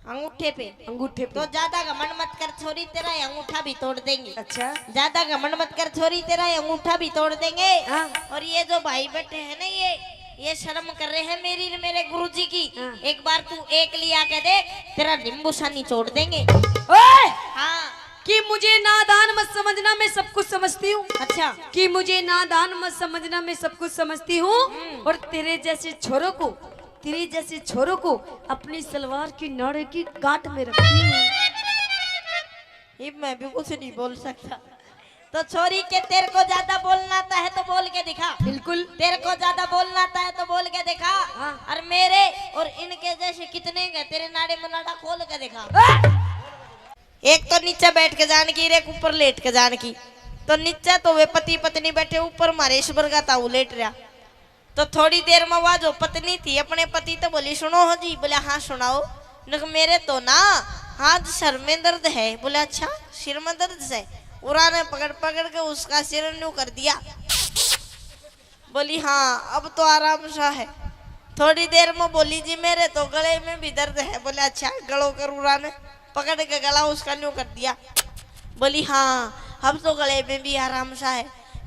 अंगूठे पे? अंगूठे पे। तो ज्यादा घमंड मत कर छोरी, तेरा ये अंगूठा भी तोड़ देंगे। अच्छा। ज्यादा घमंड मत कर छोरी, तेरा ये अंगूठा भी तोड़ देंगे। हाँ। और ये जो भाई बैठे हैं ना, ये ये शर्म कर रहे हैं मेरी और मेरे गुरुजी की। हाँ। एक बार तू एक लिया के देख, तेरा नींबू सा निचोड़ देंगे। ओए! हाँ। कि मुझे नादान मत समझना, मैं सब कुछ समझती हूँ। अच्छा। कि मुझे नादान मत समझना, मैं सब कुछ समझती हूँ। हम्म। और तेरे जैसे छोरों को, तेरे जैसे छोरों को अपनी सलवार की नाड़े की गांठ में रखती हूँ। ये मैं भी कुछ नहीं बोल सकता। तो छोरी के, तेरे को ज्यादा बोलना आता है तो बोल के दिखा। बिल्कुल। तेरे को ज्यादा बोलना आता है तो बोल के दिखा। हाँ। और मेरे और इनके जैसे कितने हैं, तेरे नाड़े मनाड़ा खोल के दिखा। हाँ। एक तो नीचे बैठ के जान की, एक ऊपर लेट के जान की। तो नीचे तो वे पति पत्नी बैठे, ऊपर मारे ईश्वर का ताऊ लेट रहा। तो थोड़ी देर में वा जो पत्नी थी अपने पति तो बोली, "सुनो हो जी।" बोले, "हाँ, सुनाओ।" नक, "मेरे तो ना आज सर में दर्द है।" बोले, "अच्छा, सिर में दर्द है?" उरा ने पकड़ पकड़ के उसका सिर न्यू कर दिया। बोली, "हाँ, अब तो आराम सा है।" थोड़ी देर में बोली, "जी, मेरे तो गले में भी दर्द है।" बोले, "अच्छा, गलो कर।" उरा ने पकड़ के गला उसका न्यू कर दिया। बोली, "हाँ, अब तो गले में भी आराम सा है।"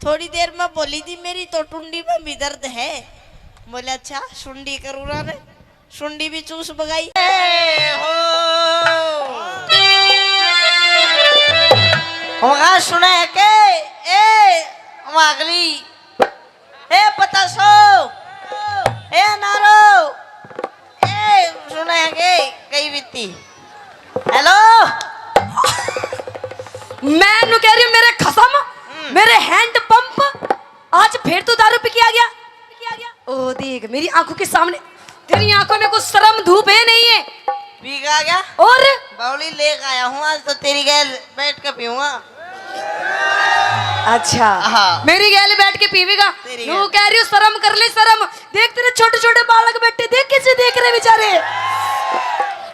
थोड़ी देर में बोली, "जी, मेरी तो टुंडी में भी दर्द है।" बोले, "अच्छा, सुंडी कर।" उरा ने सुंडी भी चूस बगाई। ए हो। वहाँ सुने के, ए, वहाँ अगली ए पतासो, ए नारो, ए सुने के कई बीती। हेलो, मैं नु कह रही हूँ, मेरे खसम, हम्म। मेरे हैंड पंप, आज फिर तू दारू पी के आ गया? ओ देख, मेरी आंखों के सामने, तेरी आंखों में कुछ शर्म धूप है नहीं है? पी के आ गया? और? बावली लेके आया हूँ, आज तो तेरी गैल बैठ के पीऊंगा। अच्छा। हाँ। मेरी गैल बैठ के पीवेगा? तेरी गैल। कह रही हूँ, शर्म कर ले, शर्म। देख, तेरे छोटे छोटे बालक बैठे, देख कैसे देख रहे बेचारे।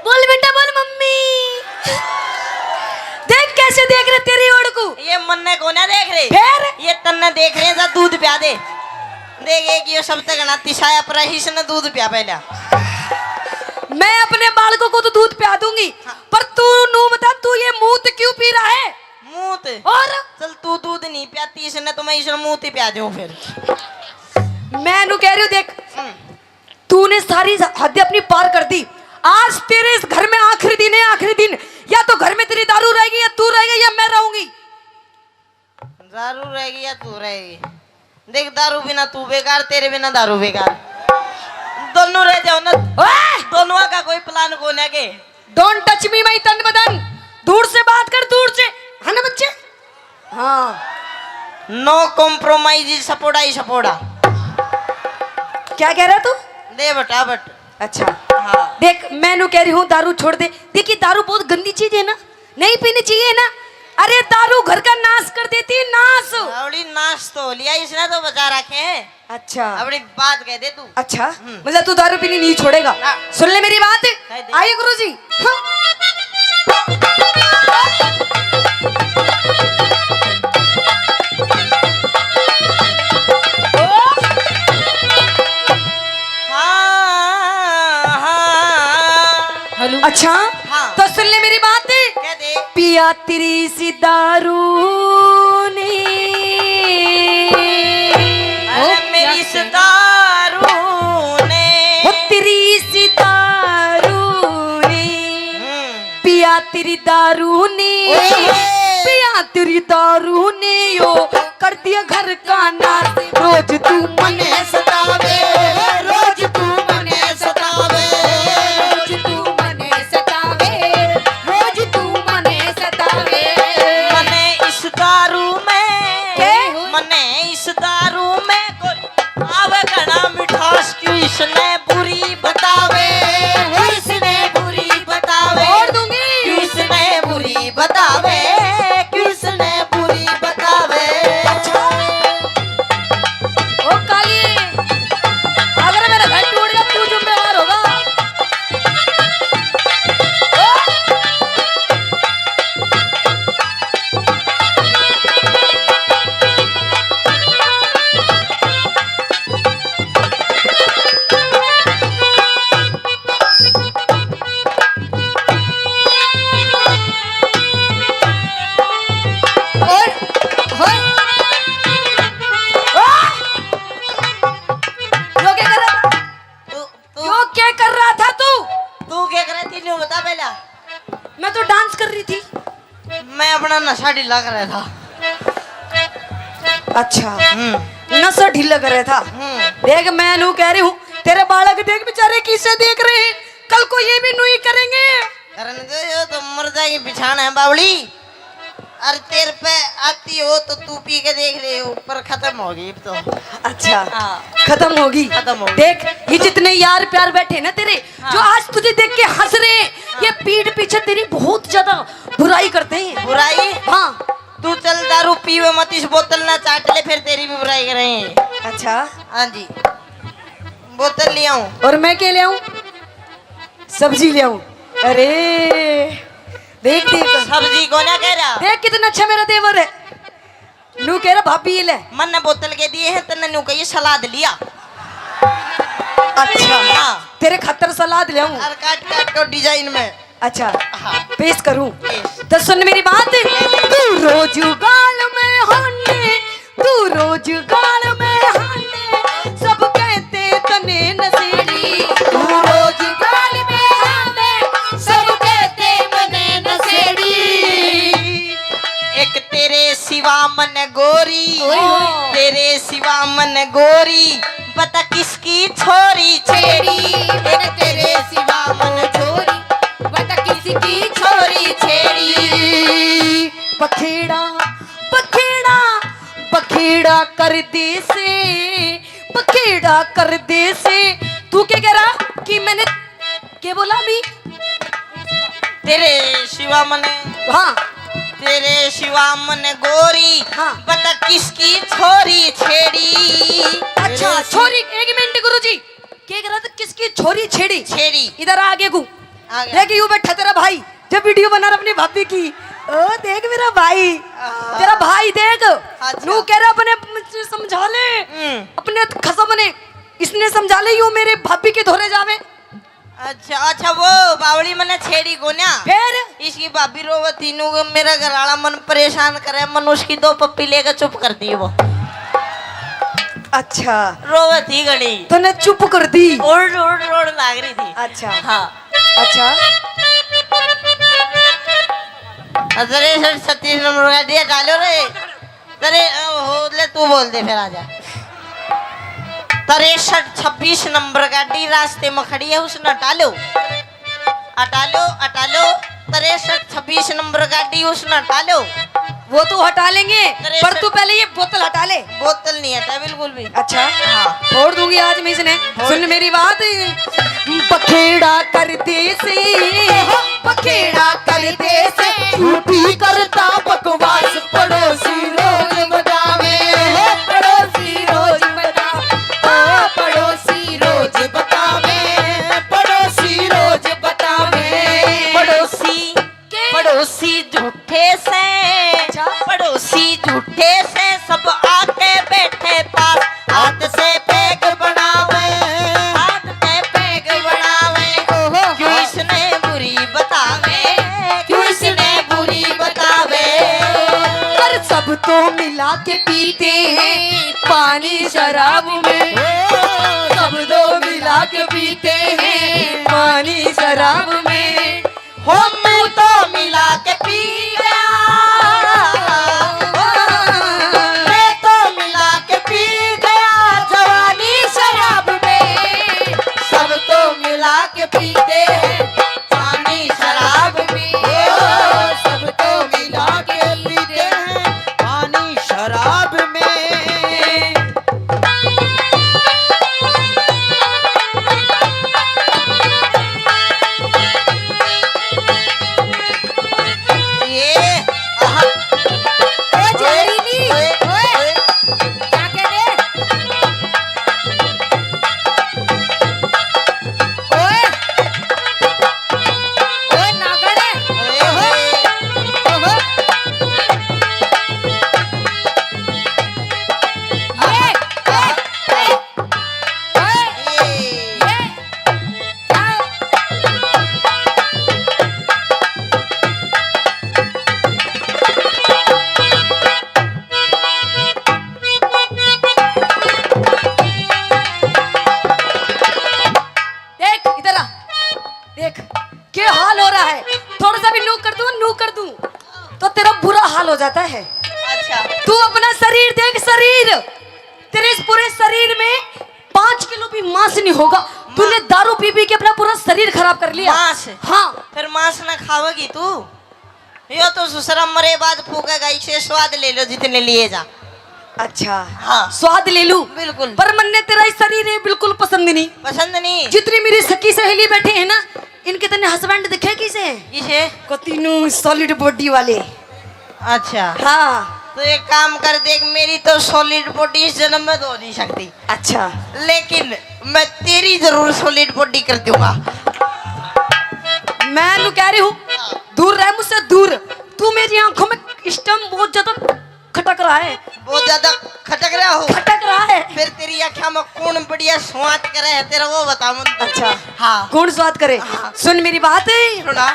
बोल बेटा, बोल मम्मी। देख कैसे देख फिर? ये तन्ने देख रहे हैं, जा दूध प्या दे। देख, एक यो सब तक ना तिसाया पर इसने दूध प्या पहला। मैं अपने बालकों को तो दूध प्या दूंगी, हाँ। पर तू नू बता, तू ये मूत क्यों पी रहा है? मूत? और? चल, तू दूध नहीं प्याती इसने, तो मैं इसने मूत ही प्या दूं फिर। मैं नू कह रही हूँ, देख, हम्म। तूने सारी हद अपनी पार कर दी। आज तेरे इस घर में आखिरी दिन है, आखिरी दिन। या तो घर में तेरी दारू रहेगी, या तू रहेगा, या मैं रहूंगी। दारू रहेगी या तू रहेगी? देख, दारू बिना तू बेकार, तेरे बिना दारू बेकार। दोनों रह जाओ ना। ओए! दोनों का कोई प्लान को ना के। Don't touch me, my तन बदन। दूर से बात कर, दूर से। है ना बच्चे? हाँ। No compromise, सपोड़ा ही सपोड़ा। क्या कह रहा तू? दे बटा बट। अच्छा। हाँ। देख, मैं नू कह रही हूँ, दारू छोड़ दे। देखिए, दारू बहुत गंदी चीज है ना, नहीं पीनी चाहिए ना। अरे, दारू घर का नाश कर देती है, नाश। बावली, नाश तो हो लिया, इसने तो बचा रखे हैं। अच्छा। अपनी बात कह दे तू। अच्छा, हम्म। मतलब तू दारू पीनी नहीं छोड़ेगा? हाँ। सुन ले मेरी बात। कह दे। आइए गुरुजी। हाँ। हाँ, हाँ। हेलो। अच्छा, हाँ। तो सुन ले मेरी बात। कह दे। पिया तेरी सी दारू ने। अरे ओ, मेरी क्या इस कह रही? दारू ने। हो तेरी सी दारू ने। हम्म। पिया तेरी दारू ने। ओए। पिया तेरी दारू ने यो कर दिया घर का नाश। रोज तू मने सतावे, रोज तू मने सतावे, रोज तू मने सतावे, रोज तू मने सतावे। मने इस दारू में, के? मने इस दारू में कोई आवे घना मिठास, क्यों इसने बुरी बतावे, क्यों इसने बुरी बतावे, और दूंगी। क्यों इसने बुरी बतावे, क्यों इसने बुरी बतावे। अच्छा। ओ काली, अगर मेरा घर टूट गया, तू जिम्मेवार होगा। ओ! और, और, और, यो क्या कर रहा था? तू, तू, यो क्या कर रहा था तू? तू क्या कर रही थी, न्यू बता पहला। मैं तो डांस कर रही थी। मैं अपना नशा ढीला कर रहा था। अच्छा, हम्म। नशा ढीला कर रहा था। हम्म। देख, मैं नू कह रही हूँ, तेरे बालक देख बेचारे किसे देख रहे हैं, कल को ये भी नू ही करेंगे। करने दो, यो तो मर जाएगी बिछाना है बावली। अरे तेरे पे आती हो तो तू पी के देख ले, ऊपर खत्म होगी अब तो। अच्छा, हाँ। खत्म होगी। खत्म होगी। देख, ये जितने यार प्यार बैठे ना तेरे, हाँ। जो आज तुझे देख के हंस रहे हैं, हाँ। ये पीठ पीछे तेरी बहुत ज्यादा बुराई करते हैं। बुराई? हाँ। तू चल दारू पीवे मत, इस बोतल ना चाट ले, फिर तेरी भी बुराई करें। अच्छा। हाँ जी, बोतल ले आऊं। और मैं क्या ले आऊं? सब्जी ले आऊं। अरे देख, देख। सब्जी को ना कह रहा। देख कितना अच्छा मेरा देवर है। नू कह रहा, भाभी ये ले। मन ने बोतल के दिए हैं, तन्ने नू कहिए सलाद लिया। अच्छा। हाँ। तेरे खातर सलाद ले आऊं। और काट काट के डिजाइन में। अच्छा, हाँ। पेश करूं? पेश। तो सुन मेरी बात। तू रोज गाल में हाने, तू रोज गाल में हाने, सब कहते तने नशेड़ी। तू रोज गाल में हाने, सब कहते मने नशेड़ी। एक तेरे सिवा मन गोरी, ओए होए। तेरे सिवा मन गोरी, बता किसकी छोरी छेड़ी। मैंने तेरे सिवा मन छोरी, बता किसकी छोरी छेड़ी। पखेड़ा, पखेड़ा, पखेड़ा कर दे से, पखेड़ा कर दे से। तू क्या कह रहा कि मैंने, क्या बोला अभी? तेरे सिवा मने, हाँ। तेरे सिवा मने गोरी, हाँ। बता किसकी छोरी छेड़ी। अच्छा, तेरे सि- छोरी, एक मिनट गुरुजी, क्या कह रहा था, किसकी छोरी छेड़ी? छेड़ी। इधर आ आगे को। आ गया। देख, यू बैठा तेरा भाई, जब वीडियो बना रहा अपनी भाभी की, ओ देख मेरा भाई, हाँ। तेरा भाई देख, अच्छा। नू कह रहा अपने समझा ले, हम्म। अपने खसम ने, इसने समझा ले, यो मेरे भाभी के धोरे जावे। अच्छा, अच्छा, वो बावली मने छेड़ी कोन्या। फिर? इसकी भाभी रोवत थी, नू मेरा घर वाला मन परेशान करे, मन उसकी दो पप्पी लेके चुप कर दी वो। अच्छा। रोवत थी घणी। तूने चुप कर दी। रोड़, रोड़, रोड़ लाग रही थी। अच्छा। हाँ। अच्छा। अरे सर, छत्तीस नंबर गाड़ी हटा लो रे। अरे, ओ, हो, ले तू बोल दे फिर, आजा। तिरसठ छब्बीस नंबर गाड़ी रास्ते में खड़ी है, उसने हटा लो। हटा लो, हटा लो। तिरसठ छब्बीस नंबर गाड़ी, उसने हटा लो। वो तो हटा लेंगे, पर तू पहले ये बोतल हटा ले। बोतल नहीं हटा बिल्कुल भी। अच्छा, हाँ। फोड़ दूंगी आज मैं इसने। फोड़। सुन मेरी बात, पखेड़ा कर दे से, पखेड़ा कर दे से, झूठी करता बकवास, पड़ोसी रोज बतावे, पड़ोसी रोज बतावे, ओ पड़ोसी रोज बतावे, पड़ोसी रोज बतावे। पड़ोसी, के? पड़ोसी झूठे से, अच्छा। पड़ोसी झूठे से, सब आके बैठे पास, हाथ से पैग बनावे, हाथ से पैग बनावे। ओहो। क्यों इसने बुरी बतावे, क्यों इसने बुरी बतावे। पर सब तो मिला के पीते हैं पानी शराब में, सब तो मिला के पीते हैं पानी शराब में। हो तू तो मिला के पी गया, मैं तो मिला के पी गया जवानी शराब में। सब तो मिला के पीते हैं पानी शराब में, ओ, सब तो मिला के पीते हैं पानी शराब में। ये, आहा। ओ, जहरीली। ओए, ओए, ओए। ओए। क्या कह दे? ओए। ओए, नागड़े। ओए, ओए। ओहो। ये, ये, ये, ये। देख, इधर आ। देख, क्या हाल हो रहा है। थोड़ा सा भी नू कर दूं, नू कर दूं, तो तेरा बुरा हाल हो जाता है। अच्छा। तू अपना शरीर देख, शरीर। तेरे इस पूरे शरीर में पाँच किलो भी मांस नहीं होगा। तूने दारू पी पी के अपना पूरा शरीर खराब कर लिया। मांस? हाँ। फिर मांस ना खावेगी तू? यो तो ससुरा मरे बाद फूकेगा, इसे स्वाद ले लो जितने लिए जा। अच्छा। हाँ। स्वाद ले लूं? बिल्कुल। पर मन्ने तेरा ये शरीर है बिल्कुल पसंद नहीं। पसंद नहीं? जितनी मेरी सखी सहेली बैठे हैं ना, इनके तने husband दिखे किसे? किसे? कती नू solid body वाले। अच्छा। हाँ। तो एक काम कर, देख, मेरी तो solid body इस जन्म में तो हो नहीं सकती। अच्छा। लेकिन मैं तेरी जरूर solid body कर दूंगा। मैं नू कह रही हूँ, दूर रह मुझसे, दूर। तू मेरी आंखों में इस टाइम बहुत ज्यादा खटक रहा है। बहुत ज्यादा खटक रहा हो? खटक रहा है। फिर तेरी आँखों में कौन बढ़िया स्वाद करे है तेरा, वो बता मन। अच्छा। हाँ। कौन स्वाद करे? हाँ। सुन मेरी बात। सुना।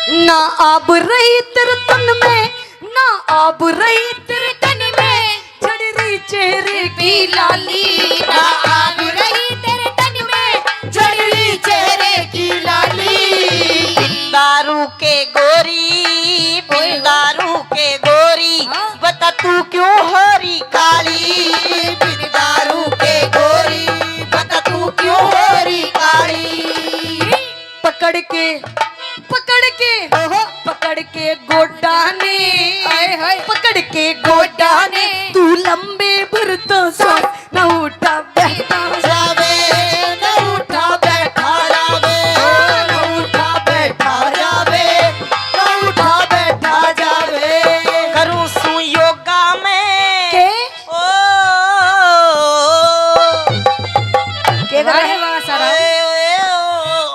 ना आब रही तेरे तन में, ना आब रही तेरे तन में, झड़ रही चेहरे की लाली। ना आब रही तेरे तन में, झड़ रही चेहरे की लाली। बिन दारू के गोरी, बिन दारू के गोरी, हाँ। बता तू क्यों हो रही काली। बिन दारू के गोरी, बता तू क्यों हो रही काली। पकड़ के, पकड़ के, ओहो। पकड़ के गोडा ने, हाय, हाय। पकड़ के गोडा ने, तू लंबे भरता सांस, ना उठा बैठा जावे, ना उठा बैठा जावे, ना उठा बैठा जावे, ना उठा बैठा जावे। करूं सू योगा में। के? ओ, के करे? वाह रे वाह, सारा। ओ,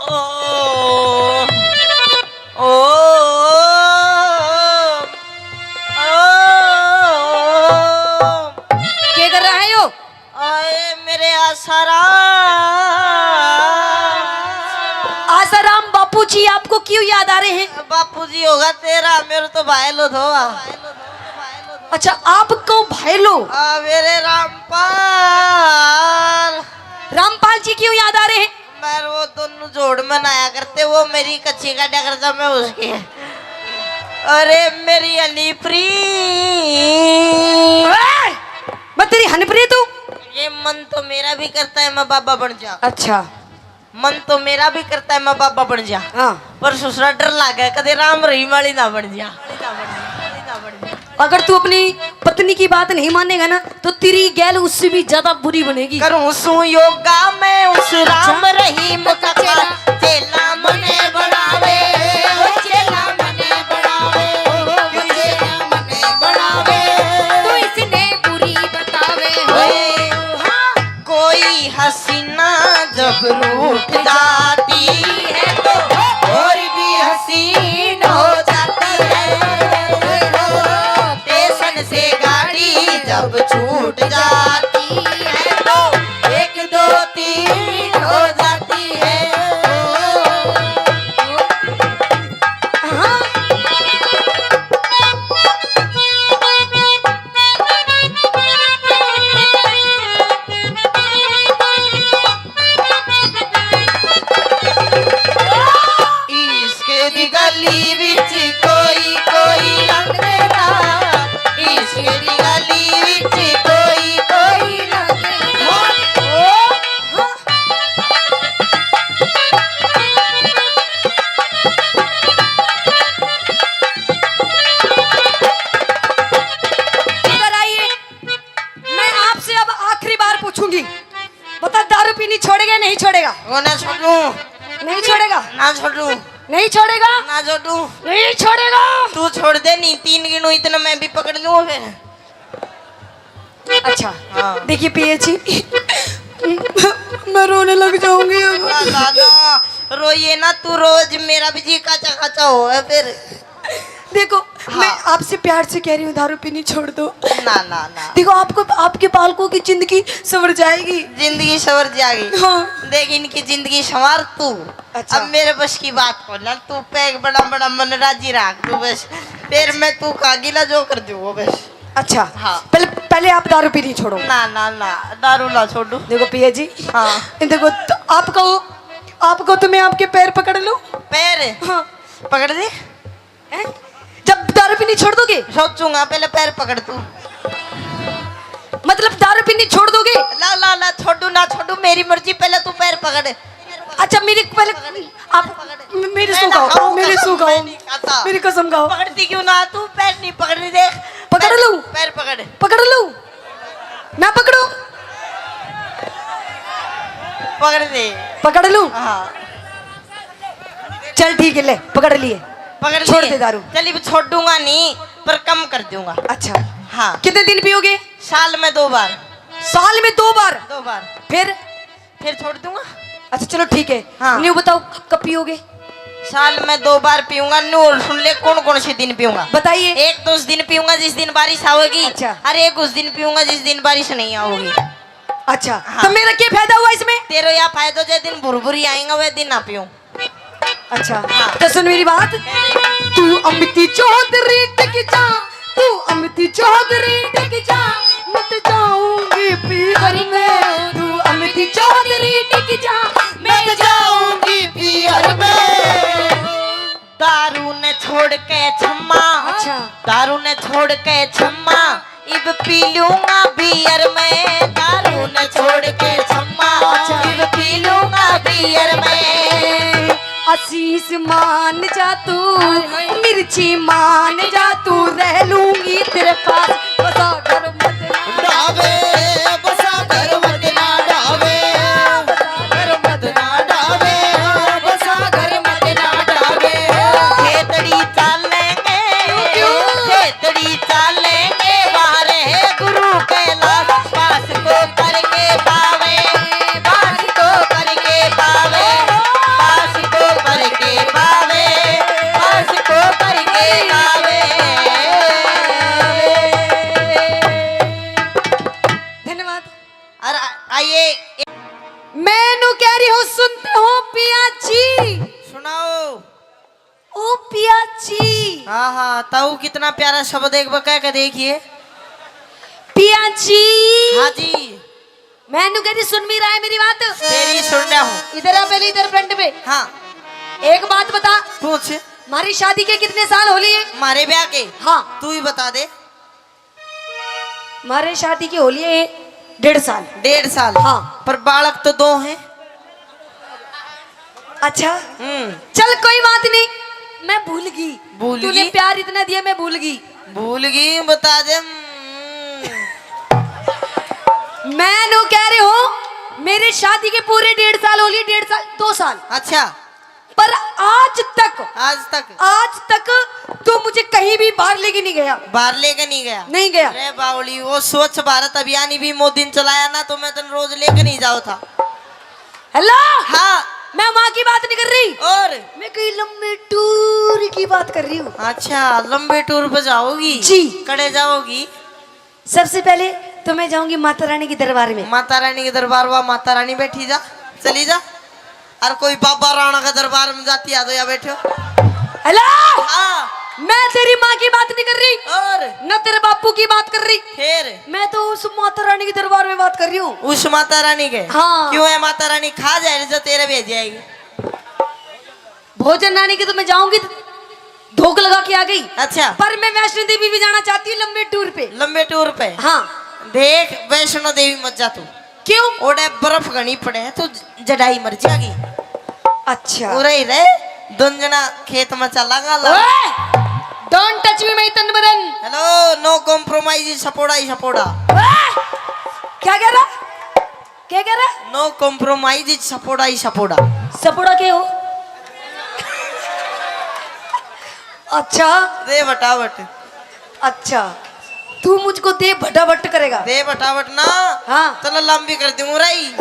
ओ, ओ, ओ, ओ, आसाराम। आसाराम बापू जी, आपको क्यों याद आ रहे हैं? बापू जी होगा तेरा, मेरे तो भाई लो थो। अच्छा, आपको भाई लो? आ, मेरे रामपाल। रामपाल जी क्यों याद आ रहे हैं? मैं वो दोनों जोड़ मनाया करते, वो मेरी कच्ची काटा करता, मैं उसकी। अरे मेरी हनीप्री। ए! मैं तेरी हनीप्री तू? ये मन तो मेरा भी करता है मैं बाबा बन जा। अच्छा। मन तो मेरा भी करता है मैं बाबा बन जा। हाँ। पर ससुरा डर लागे, कदे राम रहीम वाली ना बन जा। अगर तू अपनी पत्नी की बात नहीं मानेगा ना, तो तेरी गैल उससे भी ज्यादा बुरी बनेगी। करूं सू योगा मैं उस राम रहीम का चेला, चेला मने बनावे, चेला मने बनावे, चेला मने बनावे। तू इसने बुरी बतावे। ओए, हाँ। कोई हसीना जब रूठ जाती है तो और भी हसीन हो जाती है। स्टेशन से गाड़ी जब छूट जाती है तो एक दो तीन हो जाती है। हाँ। इश्क दी गली विच कोई कोई लंघदा, इश्क दी गली विच कोई कोई लंघदा। इधर आइए, मैं आपसे अब आखिरी बार पूछूंगी, बता, दारू पीनी छोड़ेगा या नहीं छोड़ेगा? वो ना छोड़ू। नहीं छोड़ेगा? ना छोड़ू। नहीं छोड़ेगा? ना छोड़ू। नहीं छोड़ेगा? तू छोड़ दे, नहीं तीन गिनू इतना मैं भी पकड़ लूँ फिर। अच्छा। हाँ। देखिए पिया जी, मैं रोने लग जाऊंगी अब। ना, ना, ना, रोइए ना, तू रोज मेरा भी जी काचा काचा हो है फिर। देखो, हाँ। मैं आपसे प्यार से कह रही हूँ, दारू पीनी छोड़ दो। ना, ना, ना। देखो, आपको, आपके बालकों की जिंदगी संवर जाएगी। जिंदगी संवर जाएगी। हाँ। देख, इनकी जिंदगी संवार तू। अच्छा। अब मेरे बस की बात को ना, तू पैग बड़ा बड़ा मन राजी राख तू बस। फिर मैं तू का गिला जो कर दूँ वो बस। अच्छा। हाँ। पहले, पहले आप दारू पीनी छोड़ो। ना, ना, ना, दारू ना छोड़ू। देखो पिया जी। हाँ। देखो, तो आपको, आपको तो मैं आपके पैर पकड़ लूँ। पैर? हाँ। पकड़ दे। हैं? जब दारू पीनी छोड़ दोगे? सोचूंगा, पहले पैर पकड़ तू। मतलब दारू पीनी छोड़ दोगे? ला, ला, ला, छोड़ू ना छोड़ू, मेरी मर्जी, पहले तू पैर पकड़। अच्छा, मेरी पहले आप मेरी मैं सू ना खाओ, खाऊं मेरी कसम, सू खाओ, मैं नहीं खाता। मेरी कसम खाओ। पकड़ती क्यों ना तू? पैर नहीं पकड़ रही, देख। पकड़ पैर, लूं? पैर पकड़। पकड़ लूं? ना पकड़ो? पकड़ दे। पकड़ लूं? हाँ। चल ठीक है, ले, पकड़ लिए। पकड़ छोड़ लिए। दे दारू। चल, अब छोड़ूंगा नहीं, पर कम कर दूंगा। अच्छा। हाँ। कितने दिन पियोगे? साल में दो बार। साल में दो बार? दो बार। फिर? फिर छोड़ दूंगा। अच्छा, चलो ठीक है। हाँ। न्यू बताओ, क-, कब पियोगे? साल में दो बार पीऊंगा। न्यू और सुन ले, कौन कौन से दिन पीऊंगा। बताइए। एक तो उस दिन पीऊंगा जिस दिन बारिश आओगी। अच्छा। और एक उस दिन पीऊंगा जिस दिन बारिश नहीं आओगी। अच्छा, हाँ। तो मेरा क्या फायदा हुआ इसमें? तेरा यह फायदा, जो दिन भुरभुरी आएगा, वह दिन ना पीऊं। अच्छा, हाँ। तो सुन मेरी बात। तू अमिती चौधरी टिक जा, तू अमिती चौधरी टिक जा, मत जाऊंगी पीहर में। तू अमिती चौधरी टिक जा, मत जाऊंगी पीहर में। दारू ने छोड़ के छम्मा, अच्छा। दारू ने छोड़ के छम्मा, इब पी लूंगा बियर मैं। दारू ने छोड़ के छम्मा, अच्छा। इब पी लूंगा बियर मैं। आशीष मान जा तू, हाय, हाय। मिर्ची मान जा तू, रह लूंगी तेरे पास। बसा घर मत ना डावे, बसा घर मत ना डावे, बसा घर मत ना डावे, बसा घर मत ना डावे। खेतड़ी चालेंगे, क्यों? खेतड़ी चालेंगे, बाहर है गुरु कैलाश, पास को करके पावे, पास को करके पावे, पास को करके पावे, पास को करके पावे। सुनाओ। ओ पिया जी। हाँ, हाँ, ताऊ कितना प्यारा शब्द, एक बार कह के देखिए। पिया जी। हाँ जी। मैं नू कह रही, सुन भी रहा है मेरी बात? तेरी सुन रहा हूँ। इधर आ पहले, इधर फ्रंट पे। हाँ। एक बात बता। पूछ। हमारी शादी के कितने साल हो लिए? हमारे ब्याह के? हाँ। तू ही बता दे। हमारे शादी के हो लिए डेढ़ साल। डेढ़ साल? हाँ। पर बालक तो दो हैं। अच्छा। हम्म। चल कोई बात नहीं, मैं भूल गई। भूल तूने गई? प्यार इतना दिया, मैं भूल गई। भूल गई, बता दे। हम्म। मैं नू कह रही हूँ, मेरी शादी के पूरे डेढ़ साल हो लिए, डेढ़ साल, दो साल। अच्छा। पर आज तक, आज तक? आज तक तू मुझे कहीं भी बाहर लेके नहीं गया। बाहर लेके नहीं गया? नहीं गया। अरे बावली, वो स्वच्छ भारत अभियान ही भी मोदी ने चलाया ना, तो मैं तन रोज लेके नहीं जाओ था। हेलो। हाँ। मैं वहाँ की बात नहीं कर रही। और? मैं कहीं लंबे टूर की बात कर रही हूँ। अच्छा, लंबे टूर पे जाओगी? जी। कड़े जाओगी? सबसे पहले तो मैं जाऊंगी माता रानी के दरबार में। माता रानी के दरबार, वहाँ माता रानी बैठी जा, चली जा। और कोई बाबा राणा का दरबार में जाती आ तो या बैठो। हेलो। हाँ। मैं तेरी माँ की बात नहीं कर रही। और? न तेरे बापू की बात कर रही। फिर? मैं तो उस माता रानी के दरबार में बात कर रही हूँ। उस माता रानी के? हाँ। क्यों है माता रानी खा जाए जो तेरे भेज जाएगी? भोजन रानी के तो मैं जाऊंगी, धोख लगा के आ गई। अच्छा। पर मैं वैष्णो देवी भी जाना चाहती हूँ लंबे टूर पे। लंबे टूर पे? हाँ। देख, वैष्णो देवी मत जा तू। क्यों? ओड़े बर्फ घणी पड़े है, तू जड़ाई मर जाएगी। अच्छा। उरे ही रहे, दोन जना खेत में चलांगा ला। ओए! Don't touch me, my तन बदन। Hello, no compromise, सपोड़ा ही सपोड़ा। ओए! क्या कह रहा? क्या कह रहा? No compromise, सपोड़ा ही सपोड़ा। सपोड़ा के हो? अच्छा। दे बटाबट। अच्छा, तू मुझको दे भटाभट करेगा? दे बटाबट ना। हाँ। तला लंबी कर दूं राई।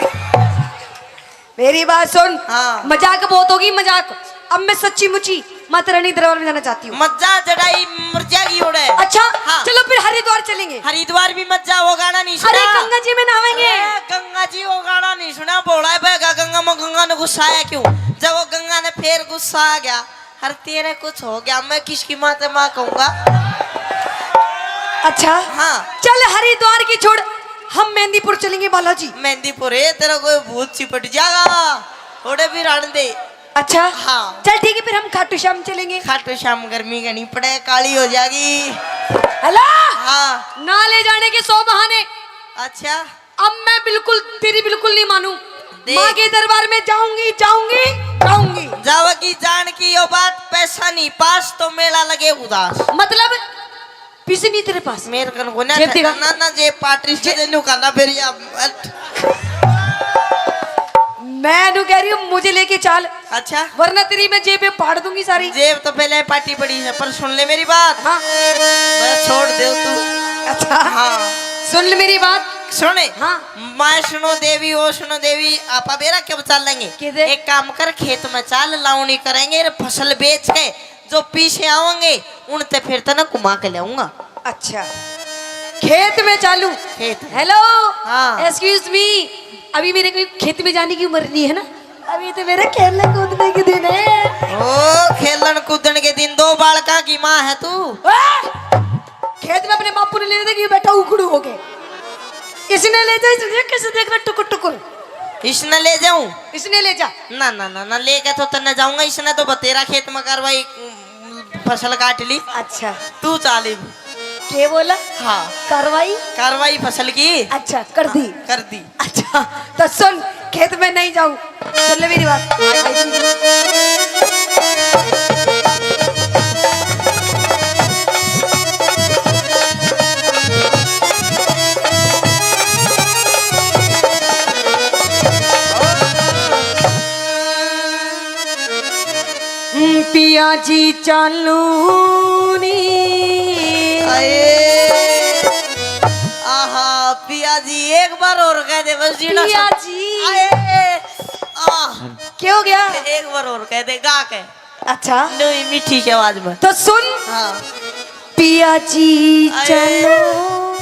मेरी बात सुन। हाँ। मजाक बहुत होगी, मजाक। अब मैं सच्ची मुची माता रानी दरबार में जाना चाहती हूँ। मत जा, जड़ाई मर जाएगी ओड़े। अच्छा, हाँ। चलो फिर हरिद्वार चलेंगे। हरिद्वार भी मत जा, वो गाना नहीं सुना। अरे गंगा जी में नहावेंगे। अरे गंगा जी वो गाना नहीं सुना, भोला है बहगा गंगा में, गंगा ने गुस्सा आया क्यों? जब वो गंगा ने फिर गुस्सा आ गया, हर तेरा कुछ हो गया, मैं किसकी माँ से माँ कहूंगा? अच्छा। हाँ। चल हरिद्वार की छोड़, हम मेहंदीपुर चलेंगे बालाजी। मेहंदीपुर है, तेरा कोई भूत चिपट जाएगा, थोड़े भी रहने दे। अच्छा। हाँ। चल ठीक है, फिर हम खाटू श्याम चलेंगे। खाटू श्याम गर्मी घनी पड़े, काली हो जाएगी। हेलो। हाँ। ना ले जाने के सौ बहाने। अच्छा। अब मैं बिल्कुल, तेरी बिल्कुल नहीं मानूं। देख। माँ के दरबार में जाऊंगी, जाऊंगी, जाऊंगी। जावेगी जान की यो बात, पैसा नहीं पास तो मेला लगे उदास। मतलब? पैसे नहीं तेरे पास? मेरे कन कोन्या जेब दिखा। ना, ना, जेब पाटरी से जेब। तेनू खाना फिर या, अट। मैं नू कह रही हूँ, मुझे लेके चाल। अच्छा। वरना तेरी मैं जेब पे फाड़ दूंगी सारी। जेब तो पहले पाटी पड़ी है, पर सुन ले मेरी बात। हाँ। मैं छोड़ दे तू। अच्छा। हाँ। सुन ले मेरी बात। सुने। हाँ। वैष्णो देवी, वैष्णो देवी, आपा बेरा के बचा लेंगे। किधर? एक काम कर, खेत में चाल, लावणी करेंगे, रे फसल बेच के जो पीछे आवेंगे, उनते फिर तने घुमा के लाऊंगा। अच्छा, खेत में चालू। खेत में। हेलो। हाँ। Excuse me, अभी मेरे को खेत में जाने की उम्र नहीं है ना, अभी तो मेरे खेलने कूदने के दिन है। ओ, खेलन कूदन के दिन, दो बालका की माँ है तू। ओए! खेत में अपने बापू ने लेने देखी, बैठा उखड़ू होके। इसने ले जा, इसने कैसे देख रहा टुकुर टुकुर। इसने ले जाऊं? इसने ले जा। ना, ना, ना, ना, लेके तो तन्ने जाऊंगा, इसने तो बतेरा खेत में कार्रवाई, उम, फसल काट ली। अच्छा। तू चाल इब। के बोला? हाँ। कार्रवाई? कार्रवाई फसल की। अच्छा, कर दी। हाँ, कर दी। अच्छा, तो सुन, खेत में नहीं जाऊं। सुन ले मेरी बात। पिया जी चालू नी। आए। आहा, पिया जी, एक बार और कह दे बस जीना पिया सब। जी। आए। आह। क्या हो गया? एक बार और कह दे, गा के। अच्छा। नहीं, मीठी सी आवाज में। तो सुन। हाँ। पिया जी आए। चलो।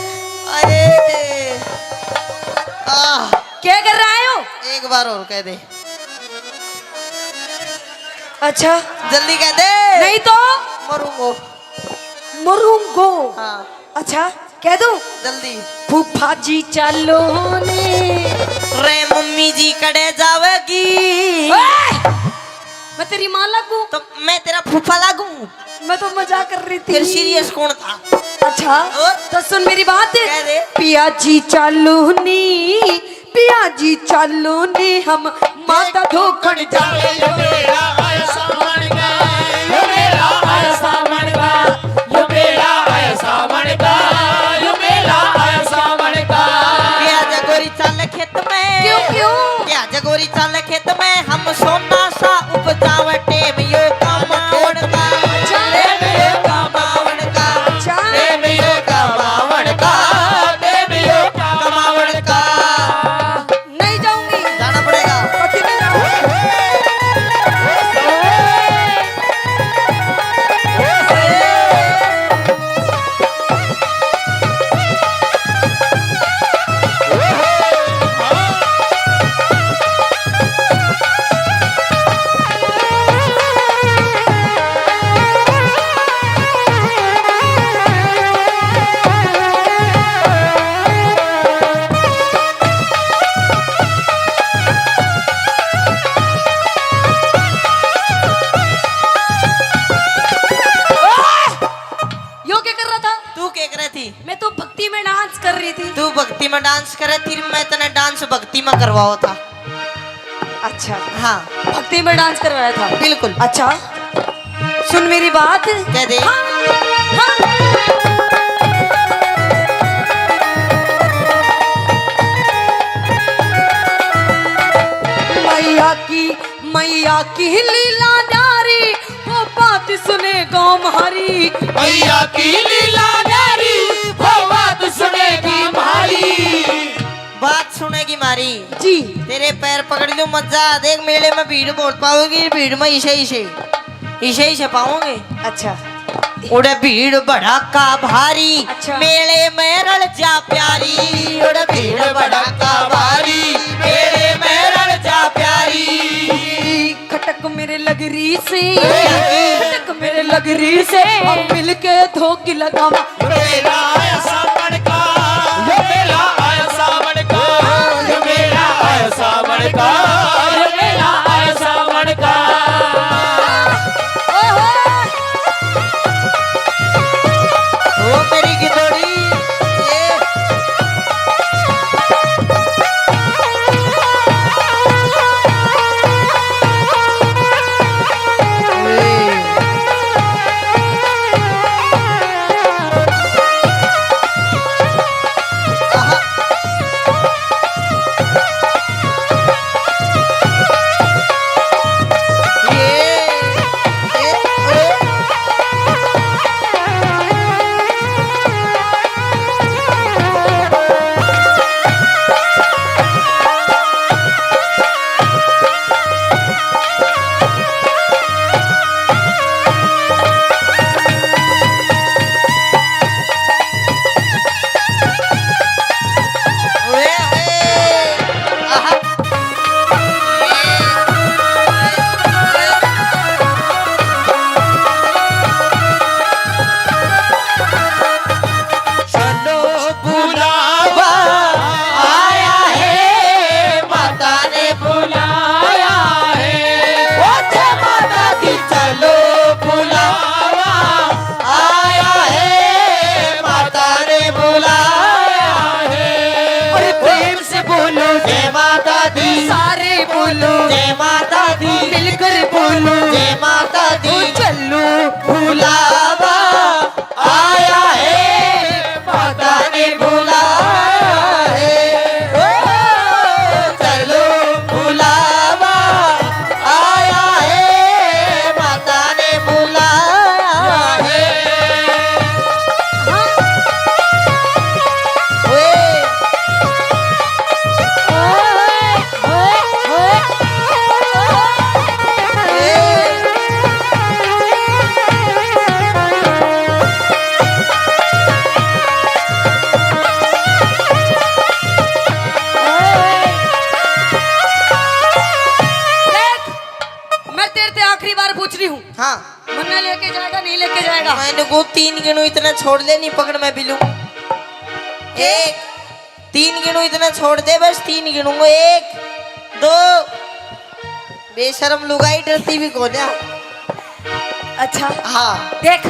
आए। आह। क्या कर रहा है वो? एक बार और कह दे। अच्छा। जल्दी कह दे। नहीं तो मरूंगो। मरूंगो। हाँ। अच्छा, कह दूं? जल्दी। फूफा जी चालो ने। रे मम्मी जी कड़े जावेगी। ओए! मैं तेरी माँ लागू? तो मैं तेरा फूफा लागू? मैं तो मजाक कर रही थी। फिर सीरियस कौन था? अच्छा, और? तो सुन मेरी बात। कह दे। पिया जी चालो नी, पिया जी चालो नी, हम माता धोखण जावे। यो मेरा आया सावण का, यो मेरा आया सावण का, यो मेरा आया सावण का, यो मेरा आया सावण का। पिया जगोरी चाल खेत में। क्यों, क्यों? पिया जगोरी चाल खेत में, हम सोना सा उपजावे। टेम यो कमावण का, अच्छा। टेम यो कमावण का, अच्छा। टेम यो कमावण का, टेम यो कमावण का। नहीं जाऊंगी। जाना पड़ेगा। कभी नहीं जाऊंगी। यो क्या कर रहा था? तू क्या कर रही थी? मैं तो भक्ति में डांस कर रही थी। तू भक्ति में डांस कर रही थी, मैं तने डांस भक्ति में करवाओ था। अच्छा। हाँ। भक्ति में डांस करवाया था। बिल्कुल। अच्छा, सुन मेरी बात। कह दे। हाँ, हाँ। मैया की, मैया की लीला न्यारी, वो बात सुनेगा म्हारी। मैया की लीला न्यारी, वो बात सुनेगी म्हारी। बात सुनेगी म्हारी। जी। तेरे पैर पकड़ लूं, मजा देख, मेले में भीड़ बहुत पाओगी, भीड़ में इसे, इसे, इसे, इसे पाओगे। अच्छा। उड़े भीड़ भड़ाका भारी, अच्छा। मेले में रल जा प्यारी। उड़े भीड़ भड़ाका भारी, मेले में रल जा प्यारी। खटक मेरे लग रही से, खटक मेरे लग रही से, हम मिलके धोखी लगावा। मेला आया सावण का, यो मेला आया सावण का, यो मेला आया सावण का, यो मेला आया सावण का। ओ मेरी गिदोड़ी, ये। रही हूँ। हाँ। मन्ने लेके जाएगा, नहीं लेके जाएगा? मैंने को तीन गिनू इतना छोड़ दे, नहीं पकड़ मैं भी लूँ। एक, तीन गिनू इतना छोड़ दे, बस तीन गिनूंगा। एक, दो। बेशरम लुगाई, डरती भी कोन्या। अच्छा। हाँ। देख,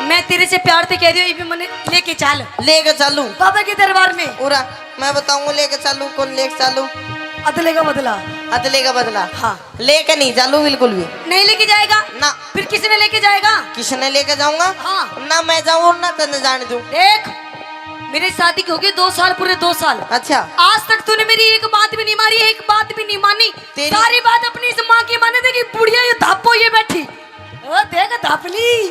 मैं तेरे से प्यार से कह रही हूँ, ये भी मन्ने लेके चल। लेके चलूं? बाबा के दरबार में। पूरा मैं बताऊंगा लेके चलूं, कौन लेके चलूं। अदले का बदला। अदले का बदला। हाँ। लेके नहीं चालू बिल्कुल भी। नहीं लेके जाएगा? ना। फिर किसने लेके जाएगा? किसने लेके जाऊंगा? हाँ। ना मैं जाऊं और ना तन्ने जाने दूं। देख, मेरी शादी की हो गई दो साल, पूरे दो साल। अच्छा। आज तक तूने मेरी एक बात भी नहीं मानी, एक बात भी नहीं मानी। तेरी सारी बात अपनी इस माँ की माने। देखी बुढ़िया ये धापो ये बैठी। ओ देख धापली,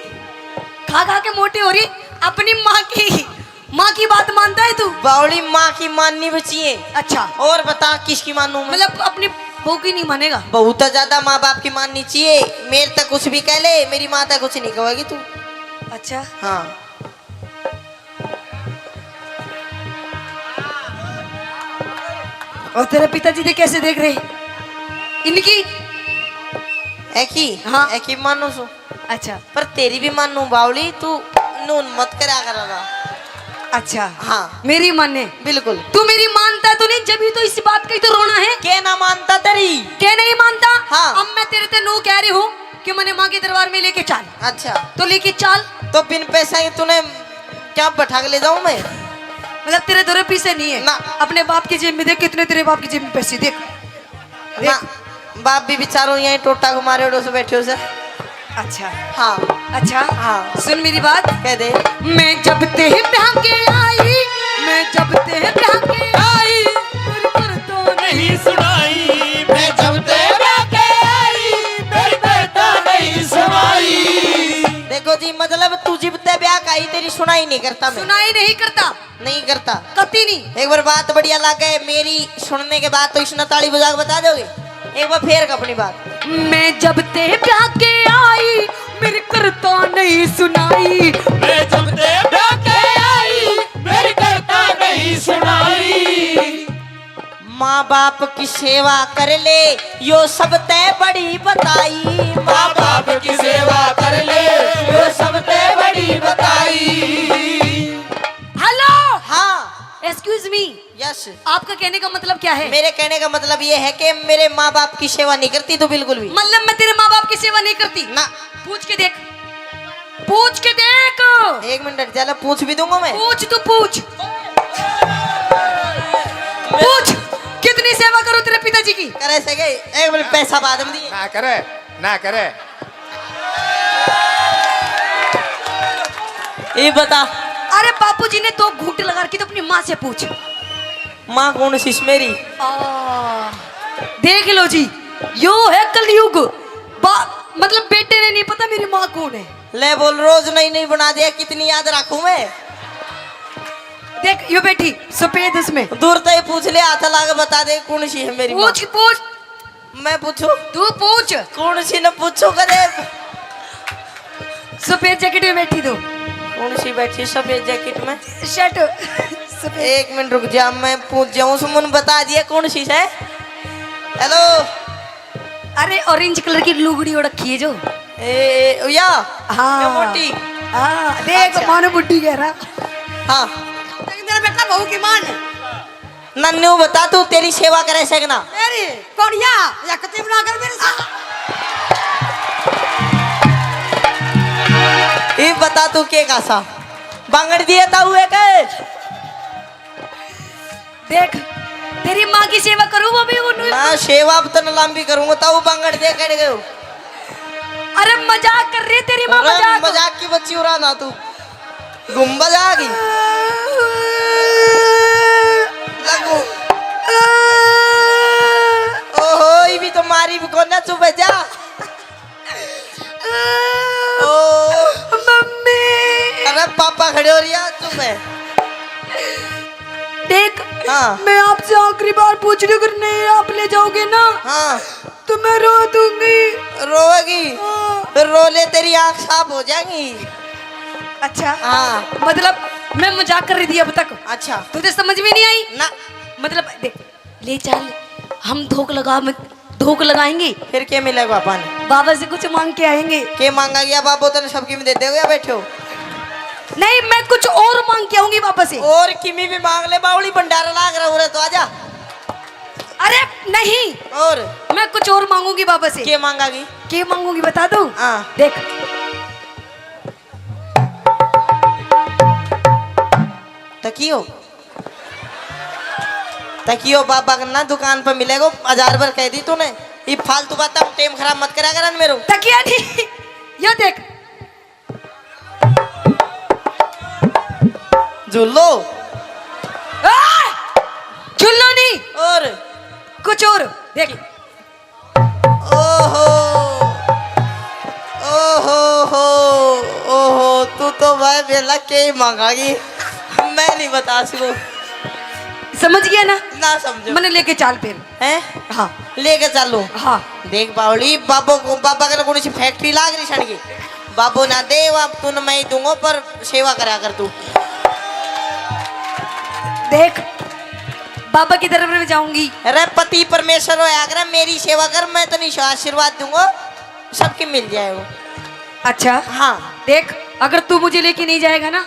खा खा के मोटी हो रही, अपनी माँ की, माँ की बात मानता है तू? बावली, माँ की माननी भी चाहिए। अच्छा। और बता किसकी मानूं मैं? मतलब अपनी बहू की नहीं मानेगा? बहू तो ज्यादा माँ बाप की माननी चाहिए। मेरे तक कुछ भी कह ले, मेरी माँ तक कुछ नहीं कहेगी तू। अच्छा। हाँ। और तेरे पिताजी ने कैसे देख रहे इनकी? एकी? हाँ। एकी मानू सु। अच्छा। पर तेरी भी मानू बावली, तू नून मत करा करेगा। अच्छा। हाँ। मेरी माने? बिल्कुल। तू मेरी मानता तो नहीं, जब ही तो इस बात का ही तो रोना है। के ना मानता तेरी? के नहीं मानता? हाँ। अब मैं तेरे ते नू कह रही हूँ कि मन्ने माँ के दरबार में लेके चल। अच्छा। तो लेके चल। तो बिन पैसा ही तूने क्या बैठा के ले जाऊं मैं? मतलब तेरे दो रुपये से नहीं है? ना। अपने बाप की जेब में देख, कितने तेरे बाप की जेब में पैसे देख। ना। देख। बाप भी बेचारो यहीं टोटा को मारे उड़ो से बैठे हो सर। अच्छा। हाँ। अच्छा। हाँ। सुन मेरी बात। कह दे। मैं जब ते ब्याह के आई, मैं जब ते ब्याह के आई, मेरी पर तो नहीं सुनाई। मैं जब ते ब्याह के आई, मेरी पर तो नहीं सुनाई। देखो जी, मतलब तू जिब ते ब्याह का आई, तेरी सुनाई नहीं करता मैं। सुनाई नहीं करता। नहीं करता। कती नहीं। एक बार बात बढ़िया लागे, मेरी सुनने के बाद तो इसने ताली बजा के बता दोगे। एक बार फेर अपनी बात। मैं जब ते ब्याह के आई, मेरी करता नहीं सुनाई। मैं जब ते ब्याह के आई, मेरी करता नहीं सुनाई। माँ बाप की सेवा कर ले, यो सब ते बड़ी बताई। माँ बाप की सेवा कर ले, यो सब ते बड़ी बताई। हेलो। हाँ। Excuse me। Yes। आपका कहने का मतलब क्या है? मेरे कहने का मतलब ये है कि मेरे माँ बाप की सेवा नहीं करती तू बिल्कुल भी। मतलब मैं तेरे माँ बाप की सेवा नहीं करती? ना। पूछ के देख, पूछ के देख। एक मिनट, चलो पूछ भी दूंगा मैं। पूछ, तू पूछ। पूछ, कितनी सेवा करो तेरे पिताजी की? करे से गए, एक मिनट, पैसा बाद में दिए। ना करे, ना करे। ये बता। अरे बापू जी ने दो घूंट लगा रखी, तो अपनी माँ से पूछ। माँ कौन सी मेरी? आ, देख लो जी, यो है कलयुग। बा-, मतलब बेटे ने नहीं पता मेरी माँ कौन है। ले बोल, रोज नई नई बना दिया, कितनी याद रखूं मैं? देख यो बैठी सफेद उसमें। दूर तो ही पूछ ले, हाथ ला के बता दे कौन सी है मेरी माँ। पूछ, पूछ। मैं पूछूं? तू पूछ। कौन सी न पूछूं कदे? सफेद जैकेट में बैठी तू। कौन सी बैठी सफेद जैकेट में? शर्ट। सफेद। एक मिनट रुक जा, मैं पूछ जाऊं। सुमन बता दिया कौन सी है। हेलो। अरे ऑरेंज कलर की लुगड़ी ओढ़ रखी है जो। ए, ए, या? हाँ। ये मोटी? हाँ, देख अच्छा। मानो बुड्ढी कह रहा। हाँ। मेरा बेटा बहू की माँ ने। नन्नू बता, तू तेरी सेवा करे से कि ना? तेरी कोड़िया या कती बना कर मेरे से। ये बता तू के कासा बांगड़ दिए ताऊ एक? देख, तेरी माँ की सेवा करूँ वो भी उन्होंने। मैं सेवा अब तन लंबी करूँगा, ताऊ बांगड़ दे कड़ गयो। अरे मजाक कर रही तेरी माँ, अरे मजाक। मजाक की बच्ची उड़ा ना तू। गुम्बद आ गई। लगू। ओहो, ये भी तो मारी भी कोना, चुप है जा। ओ। मम्मी। अरे पापा खड़े हो रही है, चुप है। देख, हाँ। मैं आपसे आखिरी बार पूछ रही हूँ, अगर नहीं आप ले जाओगे ना, हाँ। तो मैं रो दूंगी। रोएगी? हाँ। फिर रो ले, तेरी आँख साफ हो जाएगी। अच्छा। हाँ। मतलब मैं मजाक कर रही थी अब तक। अच्छा। तुझे समझ में नहीं आई? ना। मतलब देख, ले चल, हम धोख लगा, मैं धूक लगाएंगे। फिर के मिलेगा बाबा ने? बाबा से कुछ मांग के आएंगे। के मांगा गया बाबो, तने सब किमी दे देगा, बैठे हो। नहीं, मैं कुछ और मांग के आऊंगी बाबा से। और किमी भी मांग ले, बावली भंडारा लाग रहा हो रे, तो आजा। अरे नहीं, और? मैं कुछ और मांगूंगी बाबा से। के मांगागी? के मांगूंगी बता दूं? हाँ। देख। तकियो, तकियो बाबा के ना दुकान पर मिलेगो, हजार बार कह दी तूने। ये फालतू बात, टाइम खराब मत करा कर मेरो। तकिया नहीं, यो देख। झूलो। आ! झूलो नहीं। और? कुछ और। देख। ओहो, ओहो हो, ओहो, तू तो भाई बेला के ही मांगागी, मैं नहीं बता सकूं। समझ गया ना? ना समझो। मैंने लेके चाल फिर। हैं? हाँ। लेके चालू। हाँ। देख बावली, बाबो को, बाबा के कौन सी फैक्ट्री लाग रही छड़ की? बाबो ना दे, अब तू न मैं ही दूंगो, पर सेवा करा कर तू। देख, बाबा की तरफ में जाऊंगी। अरे पति परमेश्वर होया कर, मेरी सेवा कर, मैं तो नहीं आशीर्वाद दूंगो, सबके मिल जाएगो। अच्छा। हाँ। देख, अगर तू मुझे लेके नहीं जाएगा ना,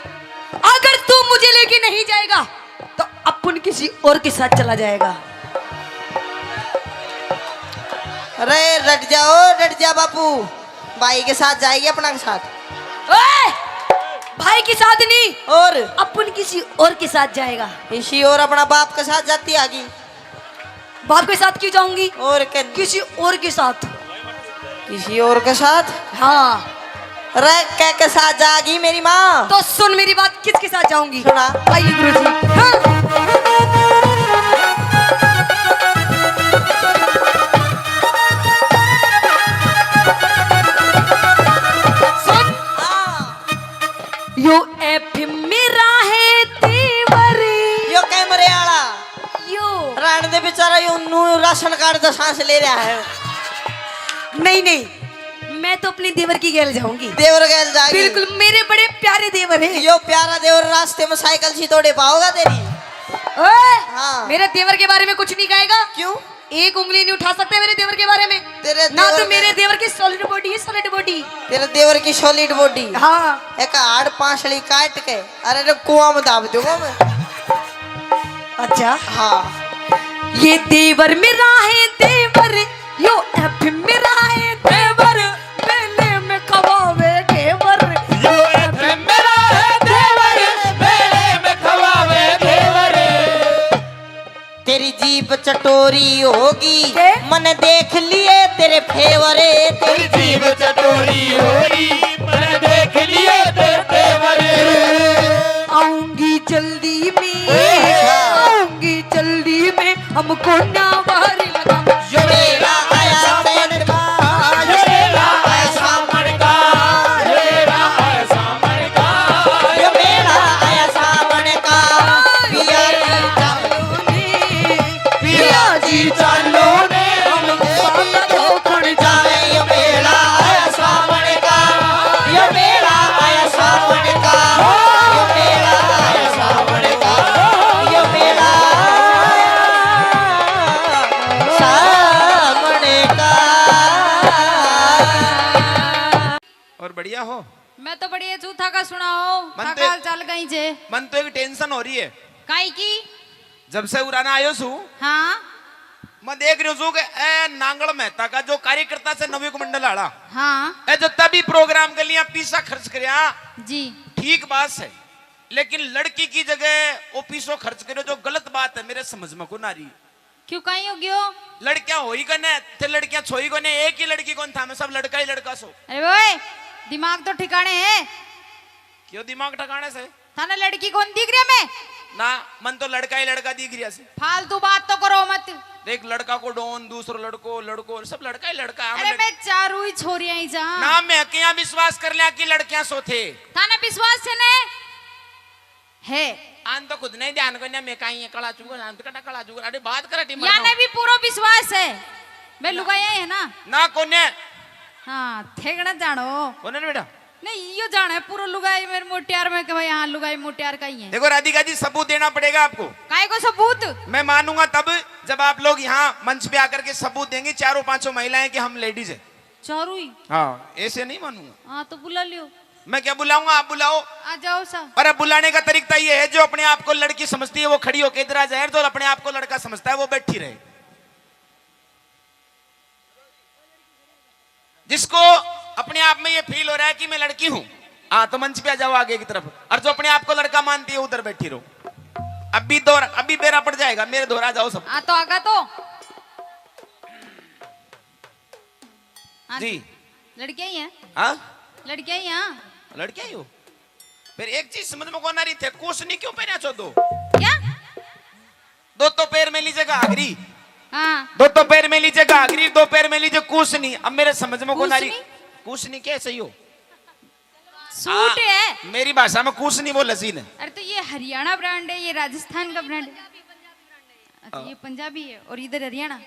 अगर तू मुझे लेके नहीं जाएगा, तो अपन किसी और के साथ चला जाएगा। अरे डट जाओ, डट जा बापू, भाई के साथ जाएगी, अपना के साथ। ओए! भाई के साथ नहीं, और? अपन किसी और के साथ जाएगा। किसी और, अपना बाप के साथ जाती आगी। बाप के साथ क्यों जाऊंगी? और के? किसी और के साथ। किसी और के साथ? हाँ। रे, के के साथ जागी मेरी माँ? तो सुन मेरी बात, किसके साथ जाऊंगी? सुना। आइए गुरुजी। हाँ। सुन। हाँ। यो एफ मेरा है देवर। यो कैमरे आला। यो। रहने दे बेचारा, यो नू राशन कार्ड का सांस ले रहा है। नहीं, नहीं, मैं तो अपने देवर की गैल जाऊंगी। देवर गैल जाएगी। बिल्कुल, मेरे बड़े प्यारे देवर हैं। यो प्यारा देवर रास्ते में साइकिल सी तोड़े पाओगा तेरी। ओए, हाँ। मेरे देवर के बारे में कुछ नहीं कहेगा। क्यों? एक उंगली नहीं उठा सकते मेरे देवर के बारे में। तेरे ना तो देवर मेरे के देवर की सॉलिड बॉडी है, सॉलिड बॉडी। तेरे देवर की सॉलिड बॉडी। हाँ। एक हाड़ पांसली काट के, अरे रे, कुआं में दाब दूंगा मैं। अच्छा। हाँ। ये देवर मेरा है देवर, यो एफ मेरा है देवर, मेले में खवावे घेवर। यो एफ मेरा है देवर, मेले में खवावे घेवर। तेरी जीभ चटोरी होगी, के? मने देख लिए तेरे फेवर। तेरी जीभ चटोरी होगी, मने देख लिए तेरे फेवर। आऊंगी जल्दी में, अच्छा। आऊंगी जल्दी में, हमको ना बाहर लगा। यो मेला आया सावन का, यो मेला आया सावन का, यो मेला आया सावन का, यो मेला आया सावन का। पिया जी चालो ने, पिया जी चालो ने, हम साथ धोखण जाए। यो मेला आया सावन का, यो मेला आया सावन का, यो मेला आया सावन का, यो मेला आया सावन का। और बढ़िया हो? मैं तो बढ़िया छू, थाका सुनाओ, मन तो थाका हाल चाल कहीं जे? मन तो एक टेंशन हो रही है। काई की? जब से उराना आयो सू, हाँ। मैं देख रही हूँ सू के ए नांगल मेहता का जो कार्यकर्ता से नवयुग मंडल आला, हाँ। ए जो तभी प्रोग्राम के लिए पीसा खर्च करया, जी। ठीक बात है, लेकिन लड़की की जगह वो पीसो खर्च करे जो गलत बात है, मेरे समझ में को ना रही। क्यों, कहीं हो गयो? लड़कियां होई कने, थे लड़कियां छोई कोने, एक ही लड़की कौन था, मैं सब लड़का ही लड़का सो। अरे ओए, दिमाग तो ठिकाने है। क्यों दिमाग ठिकाने से? थाने लड़की कौन दिख रही है मैं? ना, मन तो लड़का ही लड़का दिख रहा से। फालतू बात तो करो मत। देख, लड़का को डॉन, दूसरो लड़को, लड़को, सब लड़का ही लड़का है। अरे हमने मैं चारू ही छोरियां ही जा। ना, मैं क्या विश्वास कर लिया कि लड़कियां सो थे। थाने विश्वास से ने? है। आन तो खुद नहीं ध्यान कोन्या, मैं काई है, कला चुगल, आन तो कटा कला चुगल, अरे बात कर टीम या ने भी पूरा विश्वास है। मैं ना। लुगाया है ना? ना कोन्या। हाँ, ठेकड़ा जानो। कोन्या ना बेटा? नहीं, यो जाना है पूरा लुगाई मेरे मोटियार में, कि भाई हाँ, लुगाई मोटियार का ही है। देखो राधिका जी, सबूत देना पड़ेगा आपको। काय को सबूत? मैं मानूंगा तब, जब आप लोग यहाँ मंच पे आकर के सबूत देंगे, चारों पांचों महिलाएं, कि हम लेडीज हैं। चारों ही? हाँ, ऐसे नहीं मानूंगा। हाँ, तो बुला लियो। मैं क्या बुलाऊंगा, आप बुलाओ। आ जाओ सा। अरे, बुलाने का तरीका ये है, जो अपने आप को लड़की समझती है वो खड़ी होके इधर आ जाए, जो अपने आप को लड़का समझता है वो बैठी रहे। जिसको अपने आप में ये फील हो रहा है कि मैं लड़की हूँ, हाँ, तो मंच पे आ जाओ आगे की तरफ। और जो अपने आप को लड़का मानती है, उधर बैठी रहो। अभी दौर, अभी बेरा पड़ जाएगा, मेरे धोरा आ जाओ सब। हाँ, तो आगा तो। हाँ जी। लड़कियां ही हैं। हाँ? लड़कियां ही हैं। लड़कियां ही हो? फिर एक चीज समझ में कौन आ रही थे, कुछ नहीं क्यों पहना छो दो? क्या? दो तो पैर में लीजिए घाघरी। हाँ। दो तो पैर में लीजिए घाघरी, दो पैर में लीजिए कुछ नहीं। अब मेरे समझ में कौन आ रही? कुछ नहीं। कुछ नहीं क्या सही हो? सूट हाँ, है। मेरी भाषा में कुछ नहीं बोला सी ने। अरे, तो ये हरियाणा ब्रांड है, ये राजस्थान का ब्रांड है। अच्छा, हाँ। ये पंजाबी है और इधर हरियाणा।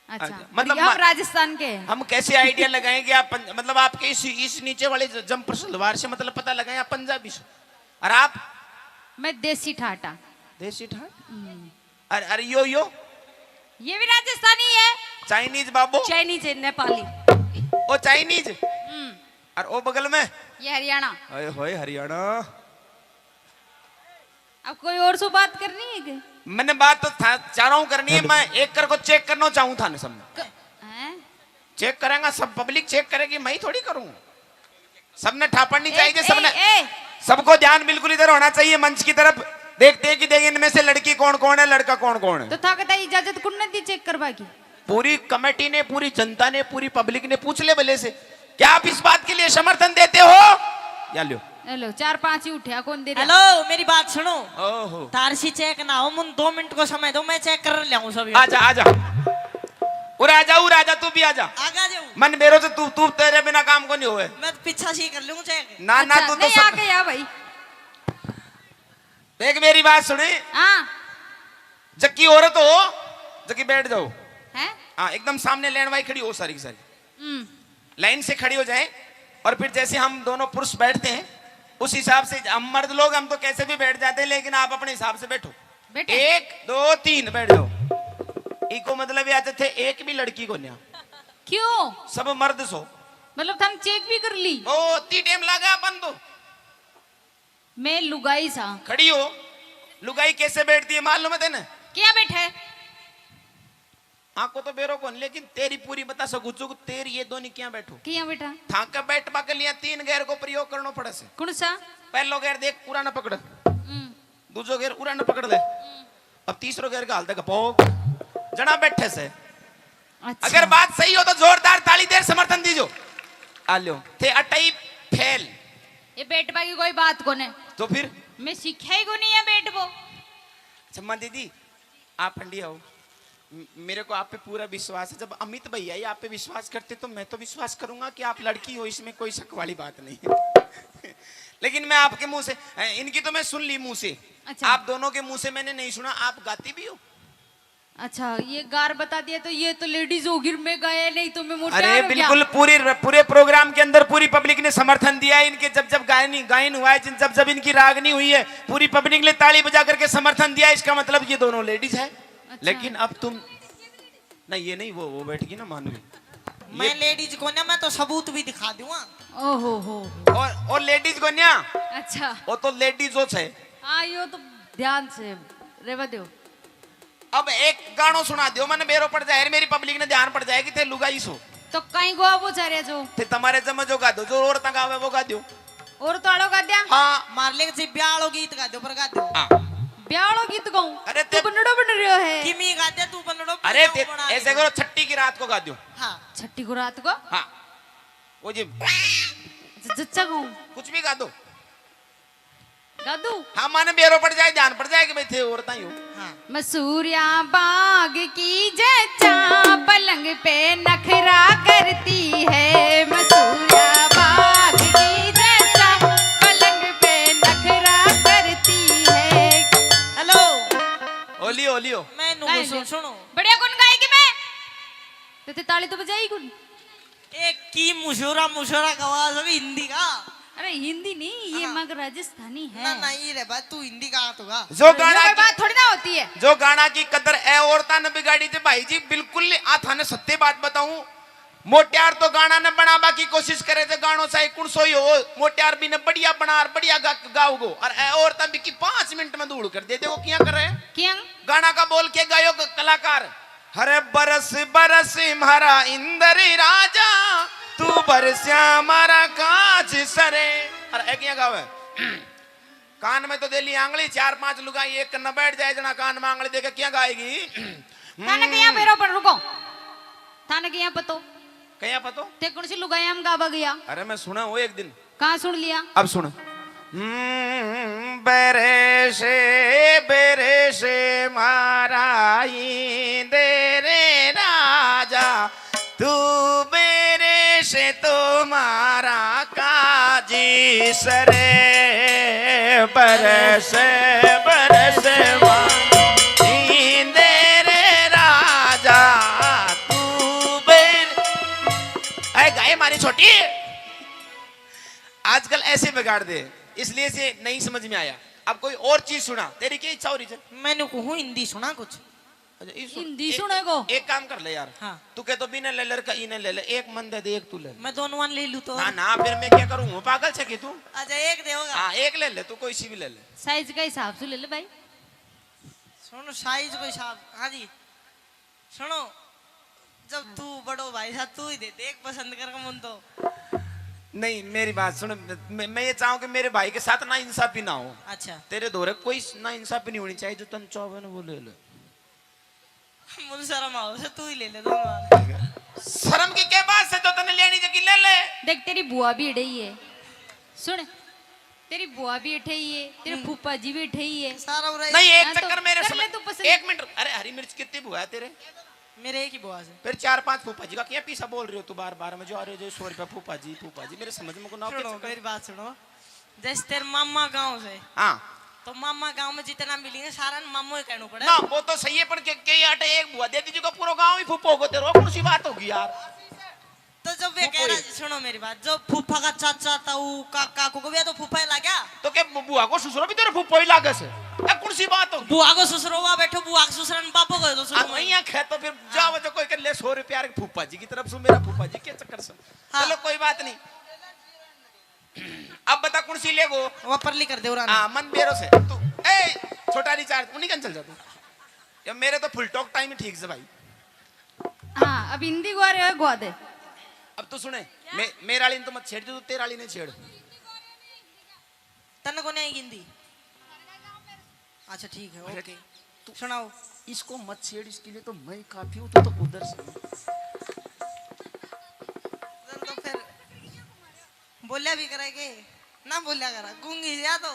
अच्छा, अच्छा, मतलब हम मा-, राजस्थान के हैं। हम कैसे आइडिया लगाएं कि आप पंज-, मतलब आपके इस, इस नीचे वाले ज-, जंपर सलवार से मतलब पता लगाएं आप पंजाबी से। और आप? मैं देसी ठाटा। देसी ठाट? हम्म। और, और यो, यो? ये भी राजस्थानी है। चाइनीज बाबू? चाइनीज है, नेपाली। ओ चाइनीज? हम्म। और ओ बगल में? ये हरियाणा। ओए होए हरियाणा। अब कोई और सो बात करनी है क्या? मैंने बात तो था, चारों करनी है, हेलो। मैं एक कर को चेक करना चाहूँ था ना सब। क-, हैं? चेक करेंगा सब, पब्लिक चेक करेगी, मैं ही थोड़ी करूँ। सबने ठापड़नी ए, चाहिए, ए, सबने, ए। सबको ध्यान बिल्कुल इधर होना चाहिए मंच की तरफ। देखते हैं कि देख इनमें से लड़की कौन कौन है, लड़का कौन कौन है। तो थाके ताई इजाजत कुण ने दी चेक करवा की? पूरी कमेटी ने, पूरी जनता ने, पूरी पब्लिक ने पूछ ले भले से, क्या आप इस बात के लिए समर्थन देते हो? या लो। हेलो, चार पांच ही उठ्या, कौन दे रहा? हेलो, मेरी बात सुनो। ओहो। तारसी चेक ना हो, मुन दो मिनट को समय दो, मैं चेक कर ले आऊं सब। आजा, आजा। उरा आजा, उरा आजा, तू भी आजा। आगा जाऊं। मन मेरो तो तू, तू तेरे बिना काम को नहीं होए। मैं तो पीछा सी कर लूं चेक। ना, ना, अच्छा, तू तो नहीं, सब आके आ भाई। देख मेरी बात सुने। हाँ। जक्की औरत हो, जक्की बैठ जाओ। हैं? हाँ, एकदम सामने लाइन वाई खड़ी हो सारी की सारी। हम्म। लाइन से खड़ी हो जाए और फिर जैसे हम दोनों पुरुष बैठते हैं, उस हिसाब से हम मर्द लोग, हम तो कैसे भी बैठ जाते हैं, लेकिन आप अपने हिसाब से बैठो। बैठे? एक, दो, तीन, बैठ जाओ। इको मतलब या थे एक भी लड़की को न्या। क्यों? सब मर्द सो। मतलब थम चेक भी कर ली? ओ, ती टाइम लगा अपन तो। मैं लुगाई सा। खड़ी हो। लुगाई कैसे बैठती है मालूम है तेने? क्या बैठे? आंखों तो बेरो कौन, लेकिन तेरी पूरी बता सकूं चुक, तेरी ये दोनों क्या बैठो? क्या बैठा? थाका बैठवा के लिए तीन गेयर को प्रयोग करना पड़े से। कौन सा? पहलो गेयर देख, पूरा ना पकड़। हम्म। दूसरो गेयर पूरा ना पकड़ ले। हम्म। अब तीसरो गेयर का हाल तक पो जणा बैठे से। अच्छा। अगर बात सही हो तो जोरदार ताली देर समर्थन दीजो। आ लो, थे अटई फेल। ये बैठवा की कोई बात कोने। तो फिर? मैं सीखा ही को नहीं है बैठवो। अच्छा, माँ दीदी, आप हंडी आओ। म-, मेरे को आप पे पूरा विश्वास है। जब अमित भैया ही आप पे विश्वास करते तो मैं तो विश्वास करूंगा कि आप लड़की हो, इसमें कोई शक वाली बात नहीं है। लेकिन मैं आपके मुंह से, अ, इनकी तो मैं सुन ली मुंह से। अच्छा। आप दोनों के मुंह से मैंने नहीं सुना, आप गाती भी हो? अच्छा, ये गार बता दिया तो ये तो लेडीज होगी, मैं गाया नहीं तो मैं मोटा अरे हो गया। बिल्कुल, पूरी, पूरे प्रोग्राम के अंदर पूरी पब्लिक ने समर्थन दिया है इनके। जब जब गायनी, गायन हुआ है, जिन, जब जब इनकी रागनी हुई है, पूरी पब्लिक ने ताली बजा करके समर्थन दिया। इसका मतलब ये दोनों लेडीज है। अच्छा। लेकिन अब तुम, नहीं, ये नहीं, वो, वो बैठ गई ना मानवी। मैं ये लेडीज को ना, मैं तो सबूत भी दिखा दूंगा। ओहो हो। और, और लेडीज को ना। अच्छा। वो तो लेडीज हो छे। हाँ, यो तो ध्यान से रेवा दो। अब एक गाणो सुना दो, मैंने बेरो पड़ जाए, मेरी पब्लिक ने ध्यान पड़ जाएगी, थे लुगाई सो। तो कहीं गो वो जा रहे जो। थे तुम्हारे जमे जो गा दो, जो औरतां गावे वो गा दो। और तो आलो गा दिया? हाँ। मार ले जी ब्याह आलो गीत गा दो, पर गा दो। हाँ। ब्याह आलो गीत गाऊं? अरे तू ते बनड़ो बन रह्यो है। किमी गा दे तू बनड़ो, अरे ते, ऐसे करो, छट्टी की रात को गा दो। हाँ। छट्टी को रात को? हाँ। वो जी। अच्छा, जच्चा गाऊं? कुछ भी गा दो। गा दूं? हाँ, माने बेरो पड़ जाए, ध्यान पड़ जाए कि भाई थे औरतां ही हो। हाँ। मसूरिया बाग की जच्चा, पलंग पे नखरा करती है। मसूरिया बाग की जच्चा, पलंग पे नखरा करती है। हेलो। Oleo, oleo. मैं नु नहीं, सुन, नहीं। सुनो। बढ़िया कौन गाएगी मैं? तो ते ताली तो बजाई कौन? एक की मुशोरा मुशोरा गवा सब हिंदी का। अरे हिंदी नहीं, ये हाँ। मग राजस्थानी है। ना, ना, ये रे बात, तू हिंदी का तो गा। जो गाना की बात थोड़ी ना होती है। जो गाना की कदर ए औरतां ने बिगाड़ी थे भाई जी, बिल्कुल नहीं। आ थाने सत्य बात बताऊं, मोटियार तो गाना ने बनाबा की कोशिश करे थे, गानो चाहे कुण सो ही हो, मोटियार भी ने बढ़िया बना और बढ़िया गा, गाओगो। और ए औरतां भी की पाँच मिनट में धूल कर दे, देखो क्या करे। क्या? गाना का बोल के गायो क-, कलाकार। हरे बरस बरस म्हारा इंदर राजा, तू बरस्या म्हारा काज सरे। अरे एक यहाँ गावे, कान में तो दे ली आंगली, चार पांच लुगाई एक न बैठ जाए जना, कान में आंगली देके क्या गाएगी? थाने के यहाँ पैरों पर रुको, थाने के यहाँ पतो। कहीं पतो? ते कौन सी लुगाई हम गावा गया? अरे मैं सुना वो एक दिन। कहाँ सुन लिया? अब सुन। हम्म, बरसे बरसे म्हारा इंदर राजा, तू बरसे तो म्हारा काज सरे। बरसे बरसे म्हारा इंदर राजा, तू बर-, ऐ गाय मारी छोटी। आजकल ऐसे बिगाड़ दे, इसलिए से नहीं समझ में आया। अब कोई और चीज सुना, तेरी क्या इच्छा हो रही है? मैंने कहूँ हिंदी सुना कुछ। अच्छा, ये सुन, हिंदी एक, सुनेगो? एक काम कर ले यार। हाँ। तू कह तो बिना ले ले का इन्हें ले ले, एक मन दे दे, एक तू ले ले। मैं दोनों वन ले लूँ तो? ना, ना, फिर मैं क्या करूँ? हूँ पागल से कि तू? अच्छा, एक दे होगा। हाँ, एक ले ले तू, कोई सी भी ले ले। साइज का हिसाब से ले ले भाई। सुन, साइज को हिसाब। हाँ जी। सुनो, जब तू बड़ो भाई साहब, तू ही दे दे एक पसंद करके मन तो। नहीं, मेरी बात सुन, मैं, मैं ये चाहूँ कि मेरे भाई के साथ ना इंसाफी ना हो। अच्छा। तेरे धोरे कोई ना इंसाफी नहीं होनी चाहिए, जो तन चाहे ना वो ले ले। मुझे शर्म आओ से, तू ही ले ले दोनों। शर्म की क्या बात है, जो तने लेनी जगी ले ले। देख, तेरी बुआ भी इड़े ही है। सुन, तेरी बुआ भी इठे ही है, तेरे हम्म। फूफा जी भी इठे ही है। सारा उरे नहीं, एक हाँ, तो चक्कर मेरे कर समझ ले तू पसंद। एक मिनट, अरे हरी मिर्च कितनी बुआ है तेरे? मेरे एक ही बुआ से। फिर चार पांच फूफा जी का क्या पीसा बोल रहे हो तू बार बार में, जो आ रहे हो जो सौ रुपया फूफा जी, फूफा जी, मेरे समझ में को ना सुनो, चक्कर। मेरी बात सुनो, जैसे तेरे मामा गांव से, हाँ। तो मामा गांव में जितना मिलेंगे सारा ने मामो ही कहना पड़े। ना, वो तो सही है, पर के, के आटे एक बुआ दे दीजिएगा, पूरा गांव ही फूफो को तेरे, कौन सी बात होगी यार? तो जब वे वो कह रहा, कोई सुनो मेरी बात, जब फूफा का चाचा, ताऊ, काका को, वे तो फूफा ही लाग्या। तो के बु-, बुआ को ससुरो भी तेरे फूफो ही लागे से? ए, कौन सी बात होगी? बुआ को ससुरो हुआ बैठो, बुआ के ससुरा ने बापो को तो सुनो हाँ, मेरी। वहीं आंख है तो फिर हाँ। जाओ, जो कोई कर ले सौ रुपया रे फूफा जी की तरफ से, मेरा फूफा जी के चक्कर से। हाँ। चलो, कोई बात नहीं। अब बता, कौन सी लेगो? वो परली कर दे, उरा हाँ, मन बेरो से। तू, ए, छोटा रिचार्ज, उन्हीं कन चल जा तू। ये मेरे तो फुल टॉक टाइम ही ठीक से भाई। हाँ, अब हिंदी गुआ रहे हो, गुआ दे। अब तू सुने, मे-, मेरे वाली ने तो मत छेड़, जो तू तेरे वाली ने छेड़। तन्ने को नहीं आई हिंदी? अच्छा, ठीक है, अरे, ओके। तू सुनाओ। इसको मत छेड़, इसके लिए तो मैं ही काफी हूँ, तू तो उधर से। उधर तो फिर बोल्या भी करेगे, ना बोल्या करा, गूंगी या तो।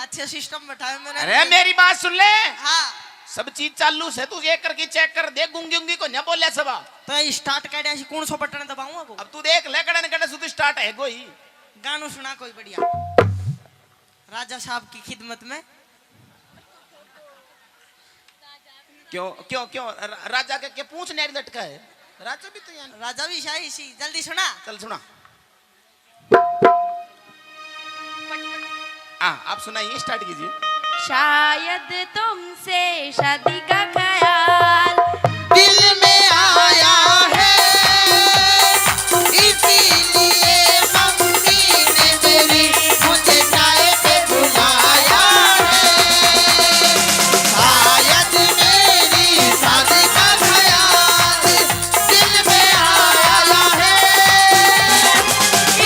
अच्छे सिस्टम बैठाए मैंने। अरे, मेरी बात सुन ले। हाँ। सब चीज चालू से, तू ये करके चेक कर दे, गूंगी गूंगी को ना बोल्या सबा। तो ये स्टार्ट कर दिया, कौन सो बटन दबाऊं अब? अब तू देख ले, कड़े न कड़े से तू स्टार्ट है कोई। गानू सुना कोई बढ़िया। राजा साहब की खिदमत में। क्यों, क्यों, क्यों? रा-, राजा के, के पूंछ न्यारी लटका है? राजा भी तो यहाँ। राजा भी शाही सी, जल्दी सुना। चल सुना। हाँ, आप सुनाइए, स्टार्ट कीजिए। शायद तुमसे शादी का ख्याल दिल में आया है, इसीलिए मम्मी ने मेरी मुझे चाय पे बुलाया है। शायद मेरी शादी का ख्याल दिल में आया है,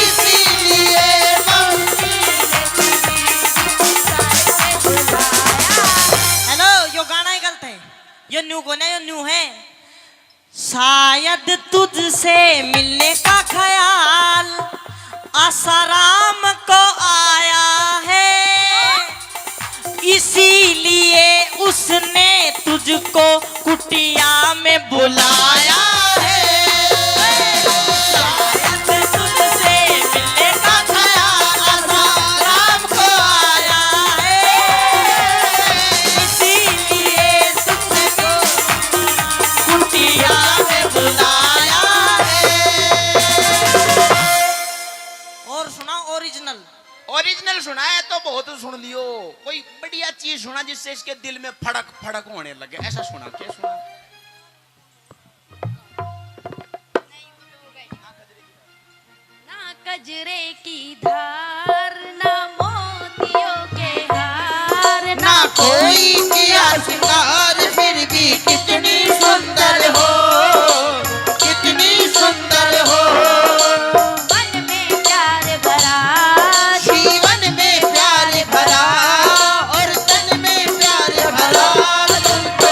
इसीलिए मम्मी ने मेरी मुझे चाय पे बुलाया। हेलो, यो गाना ही गलत है, यो न्यू कोना, यो न्यू है। शायद तुझसे मिलने का ख्याल आसाराम को आया है, इसीलिए उसने तुझको कुटिया में बुलाया है। शायद तुझसे मिलने का ख्याल आसाराम को आया है, इसीलिए तुझको कुटिया में बुलाया है। सुन लियो, कोई बढ़िया चीज सुना जिससे इसके दिल में फड़क फड़क होने लगे। ऐसा सुना, क्या सुना? ना कजरे की धार, ना मोतियों के हार, ना कोई किया श्रृंगार, फिर भी कितनी सुंदर हो, कितनी सुंदर हो। मन में प्यार भरा, जीवन में प्यार भरा, और तन में प्यार भरा। तुम तो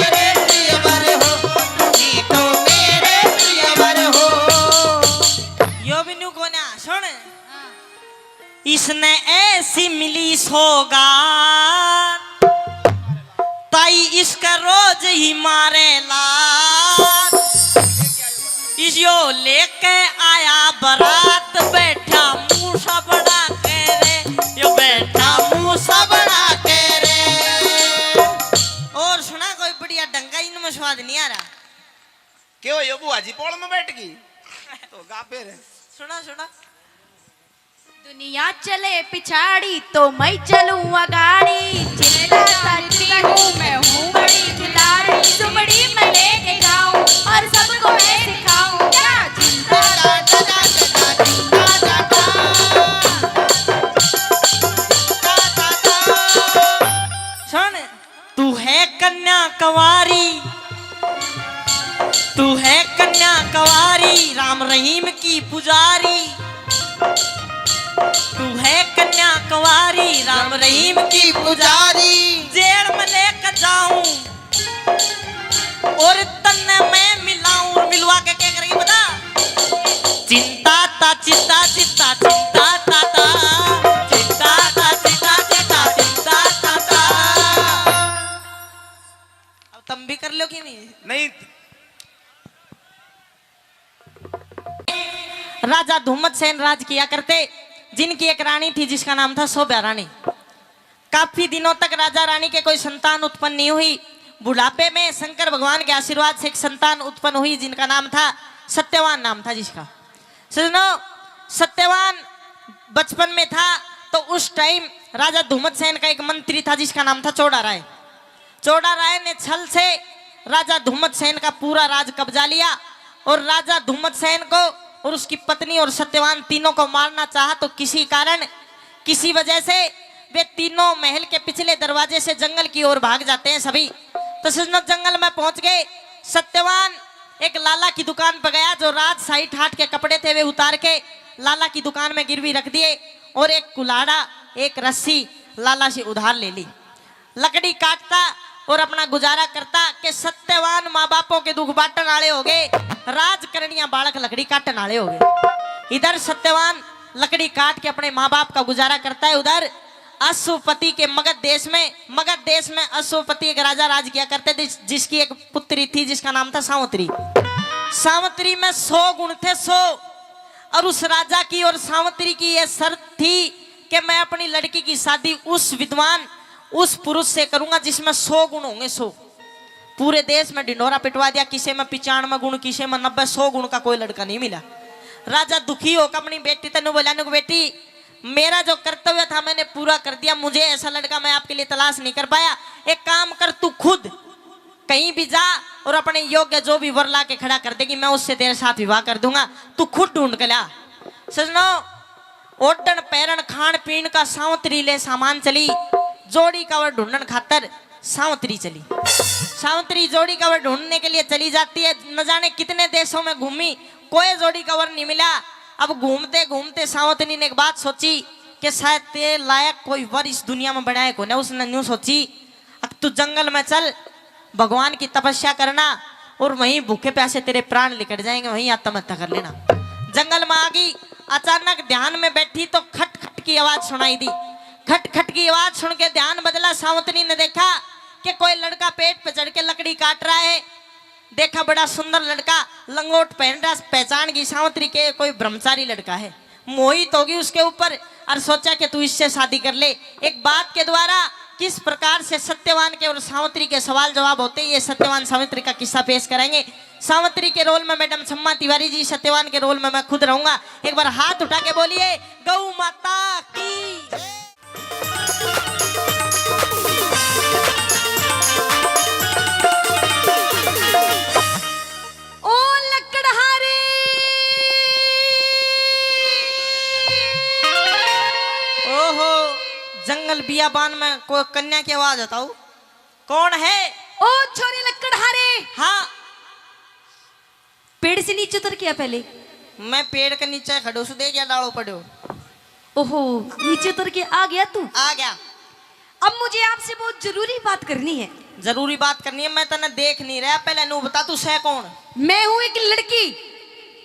मेरे प्रियवर हो, तुम ही तो मेरे प्रियवर हो। यो भी न्यू कोन्या, सुन। इसने ऐसी मिली सौगात, ताई इसका रोज ही मारे लात। इस यो लेके आया बारात, बैठा मूसा बना के रे, यो बैठा मूसा बना के रे। और सुना कोई बढ़िया ढंग का, इनमें स्वाद नहीं आ रहा। क्यों यो बुआ जी पोल में बैठ गई? तो गा फिर। सुना, सुना। दुनिया चले पिछाड़ी तो मैं चलूं अगाड़ी, चिंता करती हूँ मैं हूँ बड़ी खिलाड़ी, सुमड़ी मैं लेके जाऊं और सबको मैं सिखाऊं, क्या चिंता। सुन, तू है कन्या कंवारी, तू है कन्या कंवारी, राम रहीम की पुजारी। तू है कन्या कंवारी, राम रहीम की पुजारी। जेल में लेकर जाऊं और तन्ने मैं मिलाऊं। और मिलवा के क्या करेगी पता? चिंता ता चिंता, चिंता, चिंता ता ता, चिंता ता चिंता, चिंता, चिंता ता ता। अब तुम भी कर लो कि नहीं? नहीं। राजा धूमत सेन राज किया करते, जिनकी एक रानी थी जिसका नाम था शोभा रानी। काफी दिनों तक राजा रानी के कोई संतान उत्पन्न नहीं हुई। बुढ़ापे में शंकर भगवान के आशीर्वाद से एक संतान उत्पन्न हुई जिनका नाम था सत्यवान, नाम था जिसका। सजनों, सत्यवान बचपन में था तो उस टाइम राजा धूमत सेन का एक मंत्री था जिसका नाम था चौड़ा राय। चौड़ा राय ने छल से राजा धूमत सेन का पूरा राज कब्जा लिया और राजा धूमत सेन को और उसकी पत्नी और सत्यवान तीनों को मारना चाहा, तो किसी कारण, किसी वजह से वे तीनों महल के पिछले दरवाजे से जंगल की ओर भाग जाते हैं सभी। तो सजनों, जंगल में पहुंच गए। सत्यवान एक लाला की दुकान पर गया, जो राजशाही ठाट के कपड़े थे वे उतार के लाला की दुकान में गिरवी रख दिए और एक कुल्हाड़ा, एक रस्सी लाला से उधार ले ली। लकड़ी काटता और अपना गुजारा करता कि सत्यवान माँ बापों के दुख बांटन आले हो गए, राजकरणिया बालक लकड़ी काटन आले हो गए। इधर सत्यवान लकड़ी काट के अपने माँ बाप का गुजारा करता है, उधर अश्वपति के मगध देश में, मगध देश में अश्वपति एक राजा राज किया करते थे, जिसकी एक पुत्री थी जिसका नाम था सावित्री। सावित्री में सौ गुण थे, सौ। और उस राजा की और सावित्री की यह शर्त थी कि मैं अपनी लड़की की शादी उस विद्वान, उस पुरुष से करूंगा जिसमें सौ गुण होंगे, सौ। पूरे देश में ढिंढोरा पिटवा दिया, किसे में पचानवे गुण, किसे में नब्बे, सौ गुण का कोई लड़का नहीं मिला। राजा दुखी होकर अपनी बेटी तै न्यू बोला, न्यू, बेटी, मेरा जो कर्तव्य था मैंने पूरा कर दिया, मुझे ऐसा लड़का मैं आपके लिए तलाश नहीं कर पाया। एक काम कर, तू खुद कहीं भी जा और अपने योग्य जो भी वर ला के खड़ा कर देगी, मैं उससे तेरे साथ विवाह कर दूंगा, तू खुद ढूंढ के ला। सजनों, ओढ़ण, पैरण, खान पीन का सावित्री ले सामान चली, जोड़ी का वर ढूंढण खातर सावित्री चली। सावित्री जोड़ी का वर ढूंढने के लिए चली जाती है। न जाने कितने देशों में घूमी, कोई जोड़ी का वर नहीं मिला। अब घूमते घूमते सावित्री ने एक बात सोची कि शायद तेरे लायक कोई वर इस दुनिया में बना है कोने। उसने न्यू सोची, अब तू जंगल में चल, भगवान की तपस्या करना और वहीं भूखे प्यासे तेरे प्राण निकल जाएंगे, वहीं आत्महत्या कर लेना। जंगल में आ गई, अचानक ध्यान में बैठी तो खट खट की आवाज सुनाई दी। खट खट की आवाज सुन के ध्यान बदला। सावित्री ने देखा कि कोई लड़का पेड़ पे चढ़ के लकड़ी काट रहा है। देखा, बड़ा सुंदर लड़का, लंगोट पहन रहा, पहचान गई सावित्री के कोई ब्रह्मचारी लड़का है। मोहित होगी उसके ऊपर और सोचा कि तू इससे शादी कर ले। एक बात के द्वारा किस प्रकार से सत्यवान के और सावित्री के सवाल जवाब होते हैं, ये सत्यवान सावित्री का किस्सा पेश करेंगे। सावित्री के रोल में मैडम छम्मा तिवारी जी, सत्यवान के रोल में मैं खुद रहूंगा। एक बार हाथ उठा के बोलिए, गौ माता की। जंगल बियाबान में कोई कन्या की आवाज होता हूँ। कौन है? ओ छोरे लकड़हारे। हाँ। पेड़ से नीचे उतर के आ पहले। मैं पेड़ के नीचे खड़ो सु, दे गया डालो पड़ो। ओहो, नीचे उतर के आ गया तू? आ गया। अब मुझे आपसे बहुत जरूरी बात करनी है। जरूरी बात करनी है? मैं तने देख नहीं रहा, पहले नू बता तू सै कौन? मैं हूँ एक लड़की।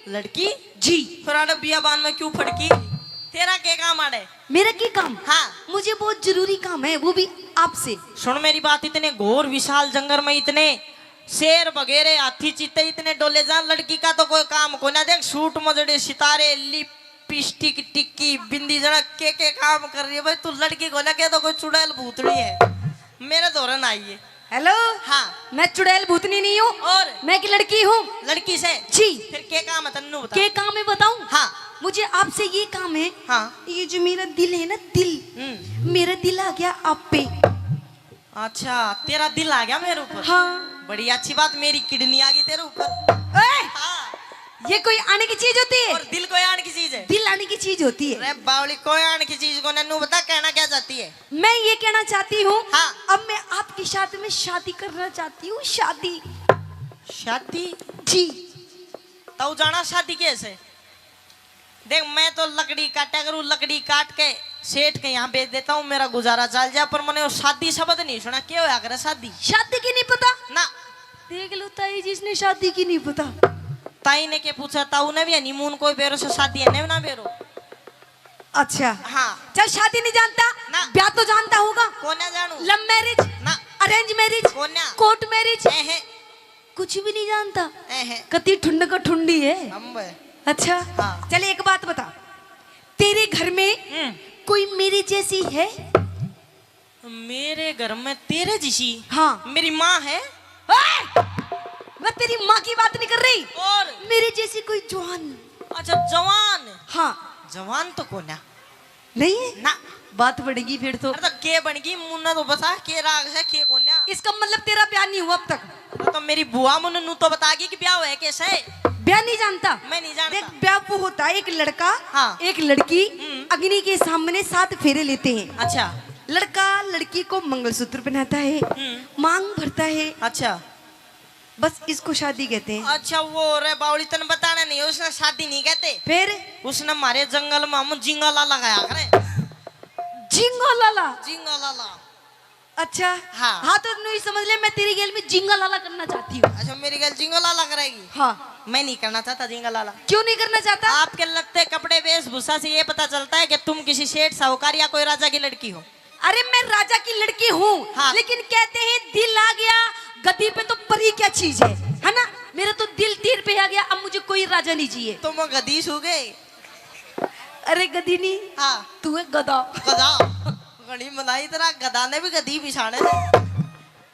लड़की? जी। फिर आड़े बियाबान में क्यों फड़की? तेरा के काम आड़े? मेरा की काम? हाँ। मुझे बहुत जरूरी काम है, वो भी आपसे। सुन मेरी बात, इतने घोर विशाल जंगल में इतने शेर वगैरह, हाथी, चीते इतने डोले जा, लड़की का तो कोई काम कोना। देख, सूट में जड़े सितारे, लिपस्टिक, टिक्की, बिंदी, जरा के के काम कर रही है भाई। तू लड़की को लगे तो कोई चुड़ैल भूतड़ी है। मेरे धोरन आई है। हेलो। हाँ। मैं चुड़ैल भूतनी नहीं हूँ। और? मैं एक लड़की हूँ। लड़की से? जी। फिर के काम है, तन्नू बता। के काम है बताऊँ? हाँ। मुझे आपसे ये काम है। हाँ। ये जो मेरा दिल है ना, दिल, हम्म। मेरा दिल आ गया आप पे। अच्छा, तेरा दिल आ गया मेरे ऊपर? हाँ। बड़ी अच्छी बात, मेरी किडनी आ गई तेरे ऊपर। ए! हाँ। ये कोई आने की चीज होती है? और दिल कोई आने की चीज है? दिल आने की चीज होती है। अरे बावली, कोई आने की चीज को, नन्नू बता, कहना क्या चाहती है? मैं ये कहना चाहती हूँ, हाँ। अब मैं आपके साथ में शादी करना चाहती हूँ, शादी। शादी? जी। तू जाना शादी कैसे? देख, मैं तो लकड़ी काटा करूँ, लकड़ी काट के सेठ के यहाँ बेच देता हूँ, मेरा गुजारा चल जा, पर मैंने वो शादी शब्द नहीं सुना। क्या होया करे शादी? शादी की नहीं पता? ना। देख लो ताई जी, इसने शादी की नहीं पता। ताई ने के पूछा, ताऊ ने भी हनीमून कोई बेरो से शादी है ने ना बेरो। अच्छा। हाँ। चल, शादी नहीं जानता, ना। ब्याह तो जानता होगा। कोन्या जानू। Love marriage? ना। Arrange marriage? कोन्या। Court marriage? एहे। कुछ भी नहीं जानता? एहे। कती ठुंड का ठुंडी है। अम्बे। अच्छा। हाँ। चल, एक बात बता, तेरे घर में हम्म। कोई मेरे जैसी है? मेरे घर में तेरे जैसी? हाँ। मेरी माँ है। ओए! मैं तेरी माँ की बात नहीं कर रही। और? मेरे जैसी कोई जवान। अच्छा, जवान? हाँ। जवान तो कोन्या। नहीं है? ना। बात बढ़ेगी फिर तो। अरे तो के बनेगी? मुन्ना तो बता, के राग से, के कोन्या? इसका मतलब तेरा ब्याह नहीं हुआ अब तक? अरे तो मेरी बुआ मुन्नू तो बतागी कि ब्याह है कैसे? ब्याह नहीं जानता? मैं नहीं जानता। देख, ब्याह वो होता है, एक लड़का, हाँ। एक लड़की हम्म। अग्नि के सामने सात फेरे लेते हैं। अच्छा। लड़का लड़की को मंगलसूत्र पहनाता है, हम्म। मांग भरता है। अच्छा। बस इसको शादी कहते हैं। अच्छा, वो रे बावली, तन बताना नहीं, उसने शादी नहीं कहते। फिर? उसने हमारे जंगल में हम झींगा लाला गाया करे। झींगा लाला? झींगा लाला। अच्छा। हाँ। हाँ, तो न्यू ही समझ ले, मैं तेरी गेल में झींगा लाला करना चाहती हूँ। अच्छा, मेरी गेल झींगा लाला करेगी? हाँ। मैं नहीं करना चाहता झींगा लाला। क्यों नहीं करना चाहता? आपके लगते कपड़े, वेशभूषा से ये पता चलता है कि तुम किसी सेठ, साहूकार या कोई राजा की लड़की हो। अरे, मैं राजा की लड़की हूँ, हाँ। लेकिन कहते हैं, दिल आ गया गद्दी पे तो परी क्या चीज है, है ना? मेरा तो दिल तीर पे आ गया, अब मुझे कोई राजा नहीं चाहिए। तो मैं गद्दी सू गए। अरे गद्दी नहीं, हाँ। तू है गधा। गधा। घणी मलाई तरह गधा ने भी गद्दी बिछाने हैं।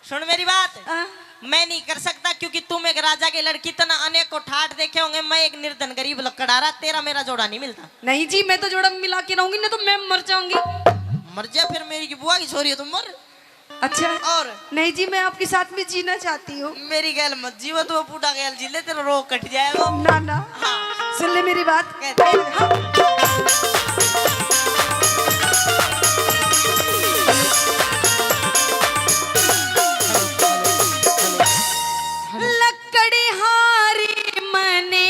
सुन मेरी बात, हाँ। मैं नहीं कर सकता, क्योंकि तुम एक राजा की लड़की, तना अनेक को ठाट देखे होंगे, मैं एक निर्धन गरीब लकड़हारा, तेरा मेरा जोड़ा नहीं मिलता। नहीं जी, मैं तो जोड़ा मिला के रहूंगी, नहीं तो मैं मर जाऊंगी। मर जा फिर, मेरी की बुआ की छोरी है, तुम मर। अच्छा। और? नहीं जी, मैं आपके साथ में जीना चाहती हूँ। मेरी गैल मत जीवा, तू बूढ़ा गैल जी ले, तेरा रोग कट जाएगा। ना, ना। हाँ। सुन ले मेरी बात। कहते हैं। हाँ। लकड़हारे मने।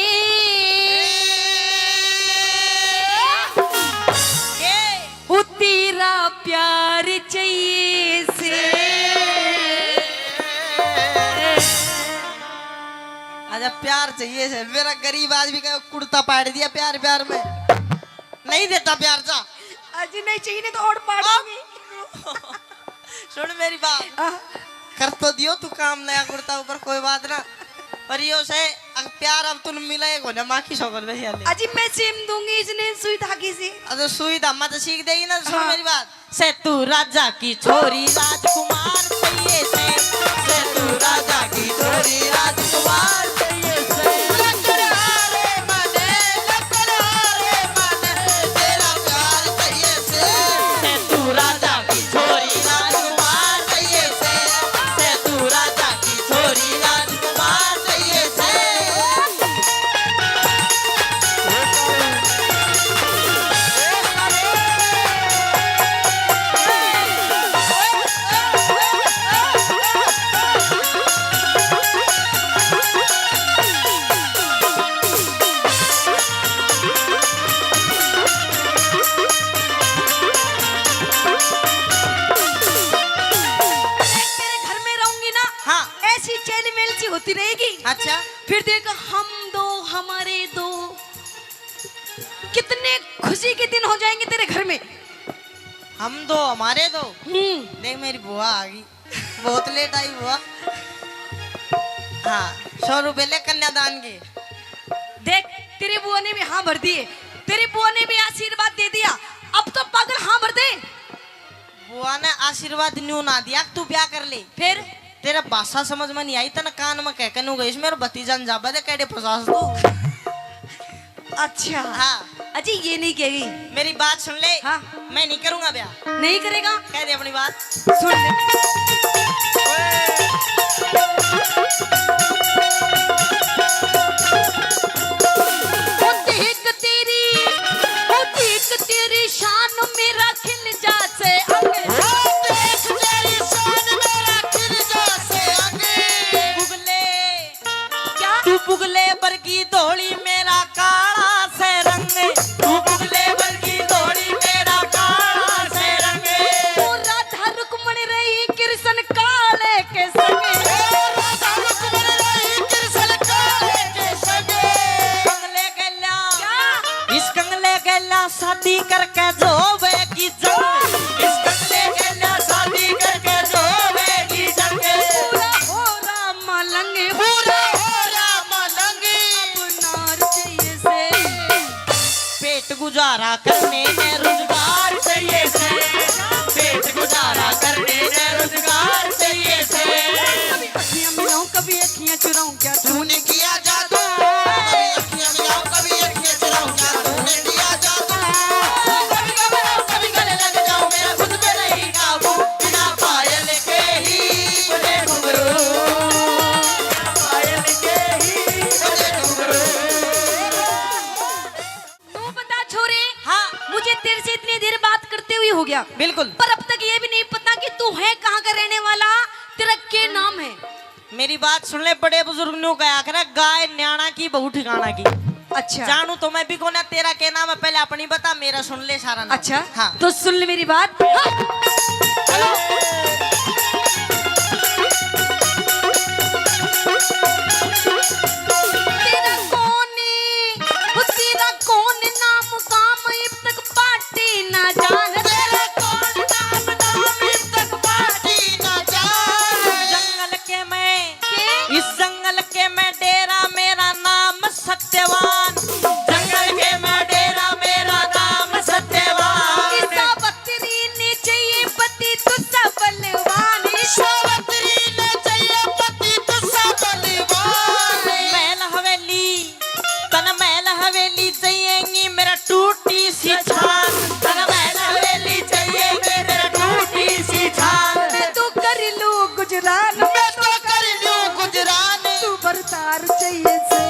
के? ओ तेरा प्यार चाहिए से। अच्छा, प्यार चाहिए से। मेरा गरीब आदमी का कुर्ता पाड़ दिया प्यार, प्यार में। नहीं देता प्यार जा। अजी नहीं चाहिए, नहीं तो और पाड़ दूंगी। सुन मेरी बात। हाँ। कर तो दियो तू काम, नया कुर्ता ऊपर, कोई बात ना। पर यो से, अगर प्यार अब तू मिला, एक होने माँ की शौकत में यार। अजी मैं सीम दूंगी इसने सुई धागे से। अरे सुई धामा तो सीख देगी ना, सुन हाँ। मेरी बात। से तू राजा की छोरी राजकुमार चाहिए से, से तू राजा की छोरी राजकुमार चाहिए से। लकड़हारे मने, लकड़हारे मने, तेरा प्यार चाहिए से। से तू राजा की छोरी राजकुमार चाहिए से, से तू राजा की छोरी राजकुमार चाहिए से। हम दो, हमारे दो, कितने खुशी के दिन हो जाएंगे तेरे घर में। हम दो, हमारे दो। हम्म। देख, मेरी बुआ आ गई, बहुत लेट आई बुआ। हाँ, सौ रुपए ले कन्यादान के। देख, तेरी बुआ ने भी हाँ भर दिए, तेरी बुआ ने भी आशीर्वाद दे दिया। अब तो पागल हाँ भर दे। बुआ ने आशीर्वाद न्यू ना दिया कि तू ब्याह कर ले। फिर? तेरा भाषा समझ में नहीं आई, तने कान में कह के न्यू गई, मेरा भतीजा न जाबा दे, कैडे फसास तू। अच्छा। हाँ। अजी, ये नहीं कहेगी। मेरी बात सुन ले। हाँ। मैं नहीं करूंगा ब्याह। नहीं करेगा? कह दे अपनी बात। सुन ले। ओ देख तेरी, ओ देख तेरी शान मेरा खिल जा से अंग। ओ देख तेरी शान मेरा खिल जा से अंग। बुगले। क्या? तू बुगले बरगी धोली मेरा काला से रंग। तू बुगले बरगी धोली मेरा काला से रंग। ओ राधा रुक्मण रही कृष्ण काले के संग। ओ राधा रुक्मण रही कृष्ण काले के संग। कंगले गैला। क्या? इस कंगले गैला शादी करके जो होवेगी जंग। इस कंगले गैला शादी करके जो होवेगी जंग। पूरा हो राम लंग। पूरा हो राम लंग। अब नार चाहिए से। पेट गुजारा करने ने रोजगार चाहिए से। पेट गुजारा करने ने रोजगार चाहिए से। कभी अखियां मिलाऊं, कभी अखियां चुराऊं, क्या तूने किया जादू? कभी अखियां मिलाऊं, कभी अखियां चुराऊं, क्या तूने किया जादू? कभी घबराऊं, कभी गले लग जाऊं, मेरा खुद पे नहीं काबू। बिना पायल के ही बजे घुंघरू, पायल के ही बजे घुंघरू। तू बता छोरे। हाँ। मुझे तेरे से इतनी देर बात करते हुए हो गया। बिल्कुल। पर अब तक ये भी नहीं पता कि तू है कहाँ का रहने वाला, तेरा क्या नाम है? मेरी बात सुन ले, बड़े बुजुर्ग न्यू कहा करे, गाय न्याणा की, बहू ठिकाना की। अच्छा। जानू तो मैं भी कोना, तेरा क्या नाम है, पहले अपनी बता, मेरा सुन ले सारा नाम। अच्छा, हाँ। तो सुन ले मेरी बात। हाँ। तेरा कौन, वो तेरा कौन नाम काम, इब तक पार्टी ना जान। तेरा कौन नाम काम, इब तक पार्टी ना जान। जंगल के मैं, के? इस जंगल के मैं डेरा, मेरा नाम सत्यवान। जंगल के मैं डेरा, मेरा नाम सत्यवान। इस सावित्री ने चाहिए पति तुझसा बलवान। सावित्री ने चाहिए पति तुझसा बलवान। महल हवेली, तन महल हवेली चाहिएगी मेरा टूटी सी छान। तन महल हवेली चाहिए मेरा टूटी सी छान। मैं तो कर लूं गुजरान। मैं तो कर लूं गुजरान। तू बरदार चाहिए से।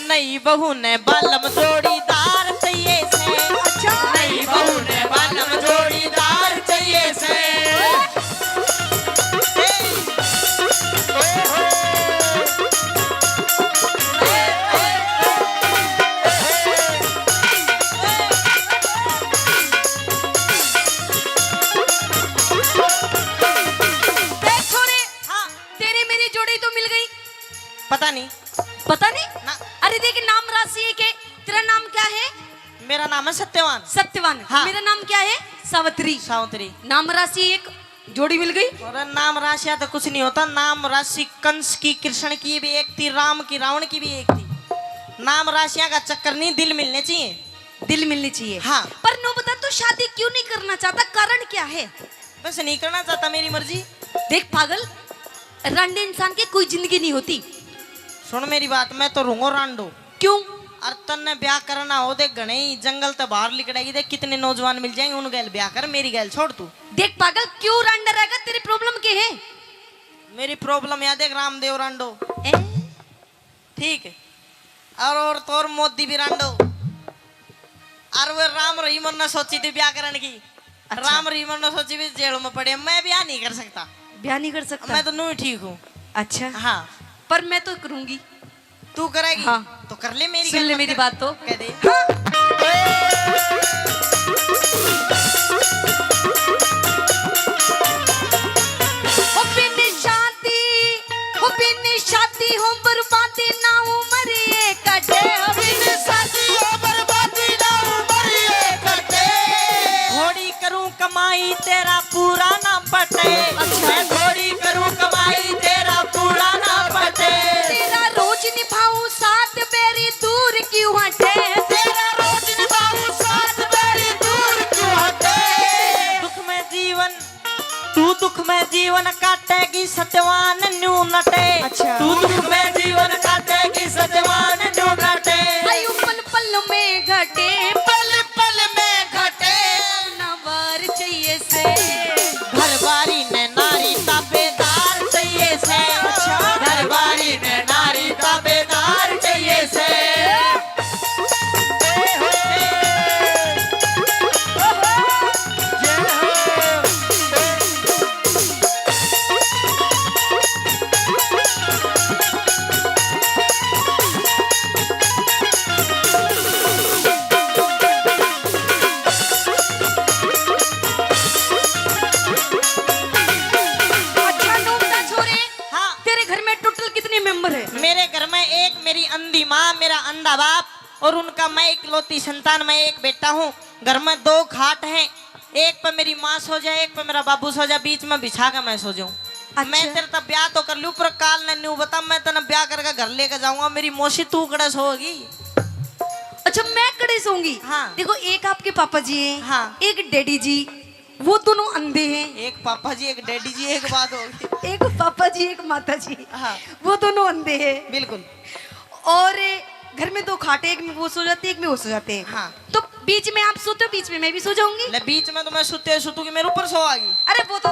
नई बहू ने बालम जोड़ीदार चाहिए से। अच्छा। नई बहू ने बालम जोड़ीदार चाहिए से। देख छोरे, हाँ। तेरी मेरी जोड़ी तो मिल गई। पता नहीं। पता नहीं? ना। अरे देख, नाम राशि एक है। तेरा नाम क्या है? मेरा नाम है सत्यवान। सत्यवान। हाँ। मेरा नाम क्या है? सावित्री। सावित्री। नाम राशि एक, जोड़ी मिल गई। और नाम राशियां तो कुछ नहीं होता, नाम राशि कंस की, कृष्ण की भी एक थी, राम की, रावण की भी एक थी। नाम राशियां का चक्कर नहीं, दिल मिलने चाहिए। दिल मिलने चाहिए। हाँ। पर न्यू बता, तू शादी क्यों नहीं करना चाहता, कारण क्या है? बस नहीं करना चाहता, मेरी मर्जी। देख पागल, रांडे इंसान की कोई जिंदगी नहीं होती। सुन मेरी बात, मैं तो रहूंगा रांडो। क्यों? अर तन्ने ब्याह करना हो, देख घणे ही जंगल ते बाहर लिकड़ेगी, देख कितने नौजवान मिल जाएंगे, उन गैल ब्याह कर, मेरी गैल छोड़ तू। देख पागल, क्यों रांडा रहेगा, तेरी problem के है? मेरी problem या देख रामदेव रांडो। ए? ठीक है। और, और तो और मोदी भी रांडो। और वो राम रहीमन ने सोची थी ब्याह करने की। अच्छा। राम रहीमन ने सोची भी जेल में पड़े, मैं ब्याह नहीं कर सकता। ब्याह नहीं कर सकता? मैं तो नू ही ठीक हूँ। अच्छा। हाँ। पर मैं तो करूंगी। तू करेगी? हाँ। तो कर ले मेरी सुन ले मेरी बात तो। कह दे। हाँ। ओ बिन शादी, ओ बिन शादी हो बर्बादी अच्छा। तू दुख में जीवन काटे कि सजवान जो काटे। आयु पल पल में घटे। पल पल में घटे। ना वार चाहिए से। घरवारी ने नारी ताबेदार चाहिए से। अच्छा। घरवारी ने नारी ताबेदार चाहिए से। अच्छा, नूमदा छोरे, हाँ। तेरे घर में टोटल कितने मेंबर है? मेरे घर में एक मेरी अंधी माँ, मेरा अंधा बाप और उनका मैं इकलौती संतान, मैं एक बेटा हूँ। घर में दो खाट हैं, एक पे मेरी माँ सो जाए, एक पे मेरा बाबू सो जाए, बीच में बिछा के मैं सो जाऊँ। अच्छा। मैं तेरे तक ब्याह तो कर लूँ, पर काल ने न्यू बता, मैं तने ब्याह करके घर लेके जाऊंगा, मेरी मौसी तू कड़े सोगी? अच्छा, मैं कड़े सोऊंगी? हाँ। देखो, एक आपके पापा जी हैं, हाँ। एक डैडी जी, वो दोनों अंधे हैं। एक पापा जी, एक डैडी जी, एक बात होगी। एक पापा जी, एक माता जी, हाँ। वो दोनों अंधे हैं। बिल्कुल। और घर में दो खाटे, एक में वो सो जाते हैं, एक में वो सो जाते हैं। हाँ। तो बीच में आप सोते हो, बीच में मैं भी सो जाऊंगी। ले, बीच में तो मैं सोते सुतूंगी, मेरे ऊपर सो आगी। अरे, वो तो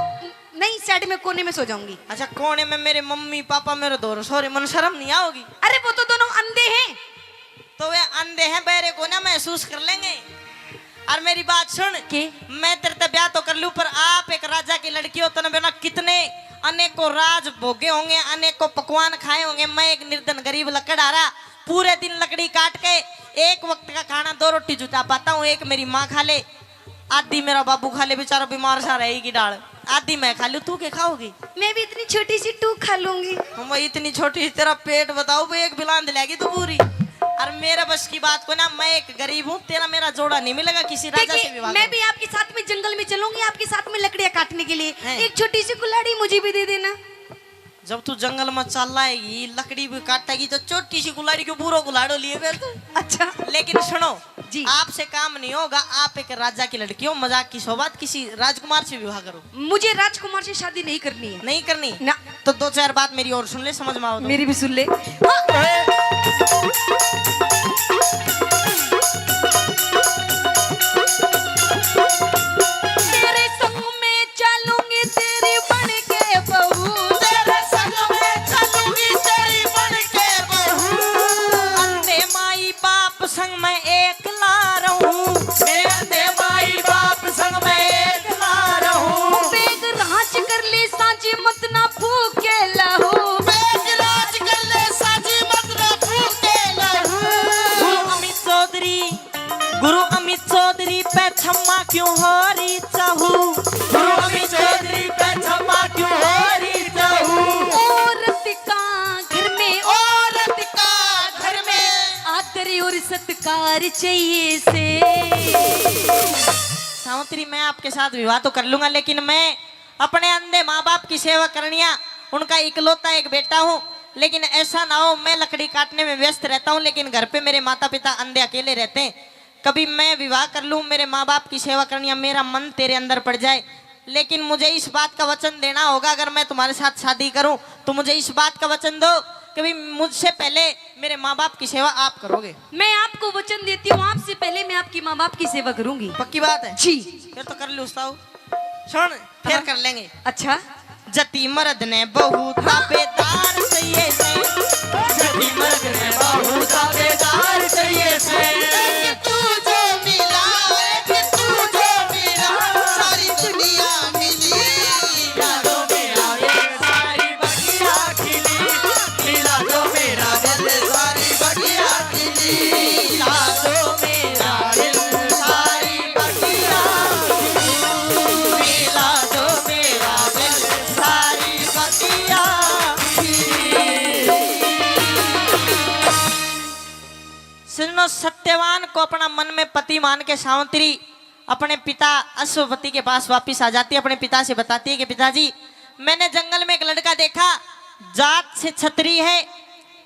नहीं, साइड में कोने में सो जाऊंगी। अच्छा, कोने में मेरे मम्मी पापा मेरे धोरे सो रहे, मन शर्म नहीं आओगी? अरे, वो तो दोनों अंधे हैं। तो वे अंधे हैं, बहरे को ना महसूस कर लेंगे। और मेरी बात सुन, के? मैं तेरे ते ब्याह तो कर लूं, पर आप एक राजा की लड़की हो, तने बिना कितने अनेकों राज भोगे होंगे, अनेकों पकवान खाए होंगे। मैं एक निर्धन गरीब लकड़हारा, पूरे दिन लकड़ी काट के एक वक्त का खाना, दो रोटी जुटा पाता हूँ। एक मेरी माँ खा ले, आधी मेरा बाबू खा ले, बेचारा बीमार सा रहेगी डाल, आधी मैं खा लूँ। तू के खाओगी? मैं भी इतनी छोटी सी टूक खा लूंगी। हम इतनी छोटी, तेरा पेट बताओ, वो एक बिलांद लेगी तू पूरी। और मेरे बस की बात को ना, मैं एक गरीब हूँ, तेरा मेरा जोड़ा नहीं मिलेगा किसी राजा से विवाह मैं करूँ। भी आपके साथ में जंगल में चलूंगी, आपके साथ में लकड़ियां काटने के लिए। हैं। एक छोटी सी कुल्हाड़ी मुझे भी दे देना। जब तू जंगल में चल आएगी, लकड़ी भी काटेगी, तो छोटी सी कुल्हाड़ी को पूरा कुल्हाड़ो लिए फिर तू। अच्छा। लेकिन सुनो, जी। आपसे काम नहीं होगा, आप एक राजा की लड़की हो, मजाक की सौगात, किसी राजकुमार से विवाह करो। मुझे राजकुमार से शादी नहीं करनी है। नहीं करनी? ना। तो दो चार बात मेरी और सुन ले, समझ में आओ तो। मेरी भी सुन ले। हाँ। तेरे संग में चलूंगी तेरी बन के बहू। तेरे संग में चलूंगी तेरी बन के बहू। अंधे माई बाप संग मैं एकला रहूं। मेरे अंधे माई बाप संग मैं एकला रहूं। बेग राज कर ले सांझी मत ना फूके लहू। बेग राज कर ले सांझी मत ना फूके लहू। गुरु अमित चौधरी, गुरु अमित चौधरी पे छम्मा क्यों हो रही चाहू? गुरु अमित चौधरी पे छम्मा क्यों हो रही चाहू? औरत का घर में, औरत का घर में आदर और सत्कार चाहिए से। सावित्री, मैं आपके साथ विवाह तो कर लूंगा, लेकिन मैं अपने अंधे माँ बाप की सेवा करनिया, उनका इकलौता एक बेटा हूँ, लेकिन ऐसा ना हो, मैं लकड़ी काटने में व्यस्त रहता हूँ, लेकिन घर पे मेरे माता पिता अंधे अकेले रहते हैं। कभी मैं विवाह कर लूँ, मेरे माँ बाप की सेवा करनिया, मेरा मन तेरे अंदर पड़ जाए, लेकिन मुझे इस बात का वचन देना होगा, अगर मैं तुम्हारे साथ शादी करूँ तो मुझे इस बात का वचन दो, कभी मुझसे पहले मेरे माँ बाप की सेवा आप करोगे। मैं आपको वचन देती हूँ, आपसे पहले मैं आपकी माँ बाप की सेवा करूंगी। पक्की बात है? जी। फिर तो कर लो उस्ताद। सुन, फिर हाँ। कर लेंगे। अच्छा। जति मर्द ने बहू ताबेदार चाहिए से। जति मर्द ने बहू ताबेदार चाहिए से। एक तू जो मिला, एक तू जो मिला, सारी दुनिया मिली। मिला दो मेरा दिल, सारी बगिया खिली। मिला दो मेरा दिल, सारी बगिया खिली। मिला दो मेरा दिल, सारी बगिया खिली। मिला दो मेरा दिल, सारी बगिया खिली। सुनो, सत्यवान को अपना मन में पति मान के सावित्री अपने पिता अश्वपति के पास वापस आ जाती है, अपने पिता से बताती है कि पिताजी, मैंने जंगल में एक लड़का देखा, जात से छत्री है,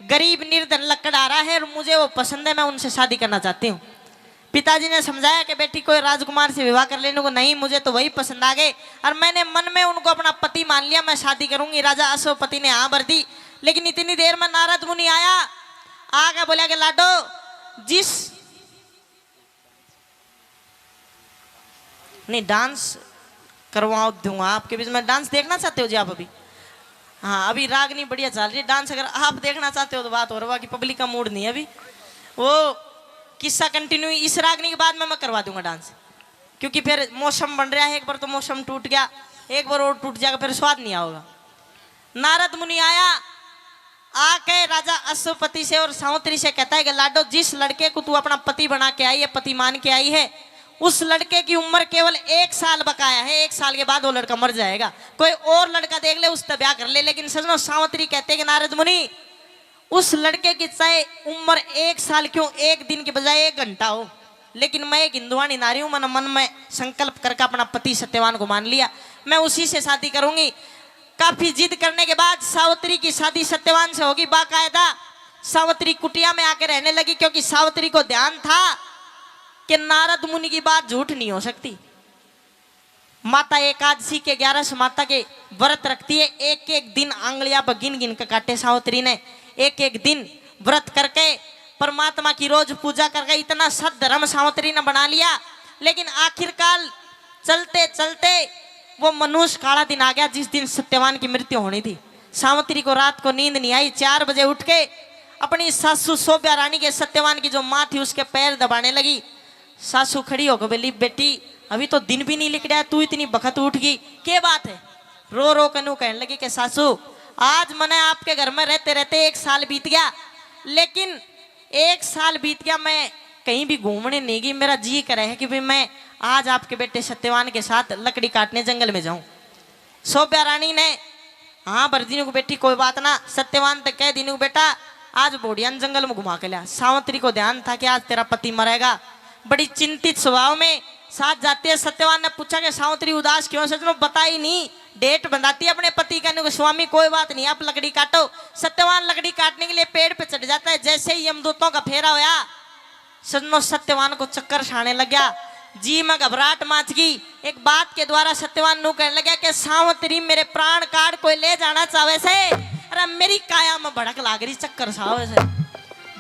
गरीब निर्धन लकड़हारा है और मुझे वो पसंद है, मैं उनसे शादी करना चाहती हूँ। पिताजी ने समझाया कि बेटी, कोई राजकुमार से विवाह कर लेने को नहीं, मुझे तो वही पसंद आ गए। और मैंने मन में उनको अपना पति मान लिया, मैं शादी करूंगी। राजा अश्वपति ने हाँ भर दी। लेकिन इतनी देर में नारद मुनि आया, आके बोला कि लाडो, जिस नहीं, डांस करवा दूंगा आपके बीच में। डांस देखना चाहते हो जी आप अभी? हाँ, अभी रागनी बढ़िया चल रही है। डांस अगर आप देखना चाहते हो तो बात और हुआ कि पब्लिक का मूड नहीं है अभी। वो किस्सा कंटिन्यू इस रागनी के बाद में मैं करवा दूंगा डांस, क्योंकि फिर मौसम बन रहा है, एक बार तो मौसम टूट गया, एक बार और टूट जाएगा, फिर स्वाद नहीं आओगा। नारद मुनि आया, आके राजा अश्वपति से और सावंतरी से कहता है कि लाडो, जिस लड़के को तू अपना पति बना के आई है, पति मान के आई है, उस लड़के की उम्र केवल एक साल बकाया है। एक साल के बाद वो लड़का मर जाएगा, कोई और लड़का देख ले, उससे ब्याह कर ले। लेकिन सजनों, सावंतरी कहते हैं कि नारद मुनि, उस लड़के की चाहे उम्र एक साल क्यों, एक दिन के बजाय एक घंटा हो, लेकिन मैं एक हिंदुवानी नारी हूं, मैंने मन में संकल्प करके अपना पति सत्यवान को मान लिया, मैं उसी से शादी करूंगी। काफी जिद करने के बाद सावित्री की शादी सत्यवान से होगी। बाकायदा सावित्री कुटिया में आके रहने लगी, क्योंकि सावित्री को ध्यान था कि नारद मुनि की बात झूठ नहीं हो सकती। माता एकादशी के ग्यारह माता के व्रत रखती है, एक एक दिन आंगलियां पर गिन गिन के काटे सावित्री ने। एक एक दिन व्रत करके, परमात्मा की रोज पूजा करके इतना सद्धर्म सावित्री ने बना लिया। लेकिन आखिरकार चलते चलते वो मनहूस काला दिन आ गया, जिस दिन सत्यवान की मृत्यु होनी थी। सावित्री को रात को नींद नहीं आई। चार बजे उठ के अपनी सासू शोभ्या रानी के, सत्यवान की जो माँ थी, उसके पैर दबाने लगी। सासू खड़ी होकर बोली, बेटी, अभी तो दिन भी नहीं लिकड़ा है, तू इतनी बखत उठ गई, के बात है? रो रो के नू कहने लगी कि सासू, आज मने आपके घर में रहते रहते एक साल बीत गया, लेकिन एक साल बीत गया, मैं कहीं भी घूमने नहीं गई। मेरा जी करे है कि भी मैं आज आपके बेटे सत्यवान के साथ लकड़ी काटने जंगल में जाऊं। शोभ्या रानी ने हाँ भर दी को, बेटी कोई बात ना। सत्यवान तक कह दी को, बेटा आज बोढ़िया ने जंगल में घुमा के लिया। सावित्री को ध्यान था कि आज तेरा पति मरेगा। बड़ी चिंतित स्वभाव में साथ जाती है। सत्यवान ने पूछा कि सावित्री उदास क्यों है? सजनों, बताई नहीं, डेट बंधाती है अपने पति का, को स्वामी कोई बात नहीं, आप लकड़ी काटो। सत्यवान लकड़ी काटने के लिए पेड़ पे चढ़ जाता है। जैसे ही यमदूतों का फेरा होया, सजनों, सत्यवान को चक्कर छाने लग गया, जी में घबराहट माच गई। एक बात के द्वारा सत्यवान नू कहने लगा कि सावित्री, मेरे प्राण काट कोई ले जाना चाहे से, अरे मेरी काया में भड़क लाग रही, चक्कर सा आवे से।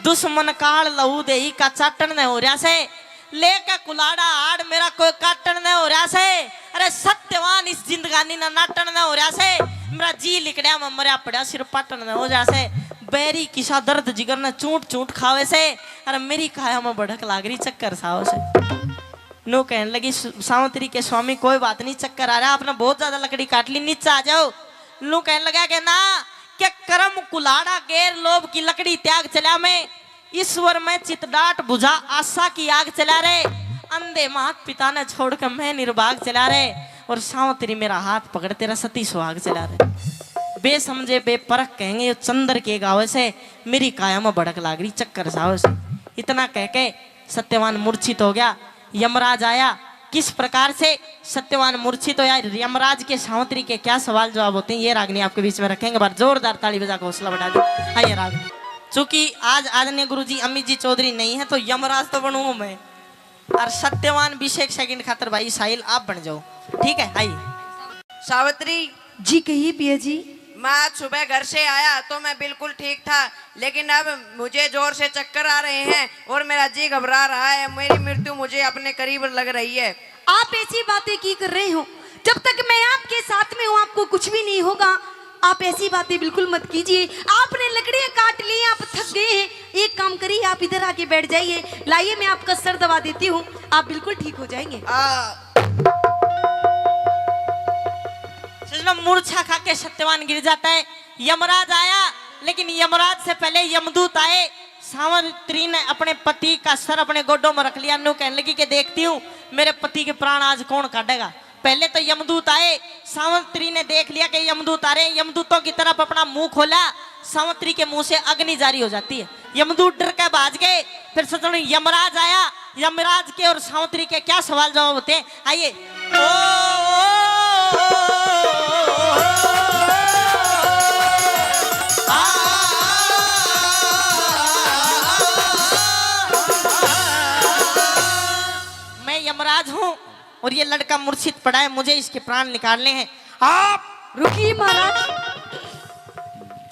दुश्मन काल लहू देही का चाटन ने हो रहा से, लेके कुलाड़ा आड़ मेरा कोई काटन ने हो रहा से। अरे सत्यवान, इस जिंदगानी ना नाटन ने हो रहा से, मेरा जी लिकड़िया में मरया पड़ा सिर पाटन ने हो जा से। बैरी किसा दर्द जिगर ने चूट चूट खावे से, अरे मेरी काया में भड़क लाग रही, चक्कर सा आवे से। नू कहने लगी, "स-, सावित्री के स्वामी, कोई बात नहीं, चक्कर आ रहा, आपने बहुत ज्यादा लकड़ी काट ली, नीचे आ जाओ।" नू कहने लगा कि ना, के कर्म कुल्हाड़ा गैर लोभ की लकड़ी त्याग चला मैं, ईश्वर में चित डाट बुझा आशा की आग चला रे, अंधे मात पिता ने छोड़ के मैं निर्भाग चला रे, और सावित्री मेरा हाथ पकड़ तेरा सती सुहाग चला रे। बेसमझे बेपरख कहेंगे, यो चंद्र के गावे से, मेरी काया में भड़क लाग रही, चक्कर सा आवे से। इतना कह के सत्यवान मूर्छित हो गया। यमराज आया। किस प्रकार से सत्यवान मूर्छित होया, यमराज के सावित्री के क्या सवाल जवाब होते हैं, ये रागनी आपके बीच में रखेंगे। बार जोरदार ताली बजा के हौसला बढ़ा दो। आइए रागनी, चूंकि आज आदरणीय गुरुजी अमित जी चौधरी नहीं है, तो यमराज तो बनूंगा मैं, और सत्यवान बीस एक सेकंड खातर भाई साहिल आप बन जाओ, ठीक है? आइए। सावित्री। जी कहिए पिया जी। मैं आज सुबह घर से आया तो मैं बिल्कुल ठीक था, लेकिन अब मुझे जोर से चक्कर आ रहे हैं और मेरा जी घबरा रहा है। मेरी मृत्यु मुझे अपने करीब लग रही है। आप ऐसी बातें की कर रहे हो? जब तक मैं आपके साथ में हूँ, आपको कुछ भी नहीं होगा। आप ऐसी बातें बिल्कुल मत कीजिए। आपने लकड़ियाँ काट ली, आप थक गए हैं। एक काम करिए, आप इधर आके बैठ जाइए। लाइए, मैं आपका सर दबा देती हूँ, आप बिल्कुल ठीक हो जाएंगे। आ, सजनों, मूर्छा खा के सत्यवान गिर जाता है। यमराज आया, लेकिन यमराज से पहले यमदूत आए। सावित्री ने अपने पति का सर अपने गोडों में रख लिया। नू कहने लगी कि देखती हूँ, मेरे पति के प्राण आज कौन काटेगा। पहले तो यमदूत आए, सावित्री ने देख लिया कि यमदूत आ रहे हैं। यमदूतों की तरफ अपना मुंह खोला, सावित्री के मुंह से अग्नि जारी हो जाती है। यमदूत डर के भाज गए। फिर सजनों, यमराज आया। यमराज के और सावित्री के क्या सवाल जवाब होते हैं, आइए। आज हूँ और ये लड़का मूर्छित पड़ा है, मुझे इसके प्राण निकालने हैं। आप रुकिए महाराज।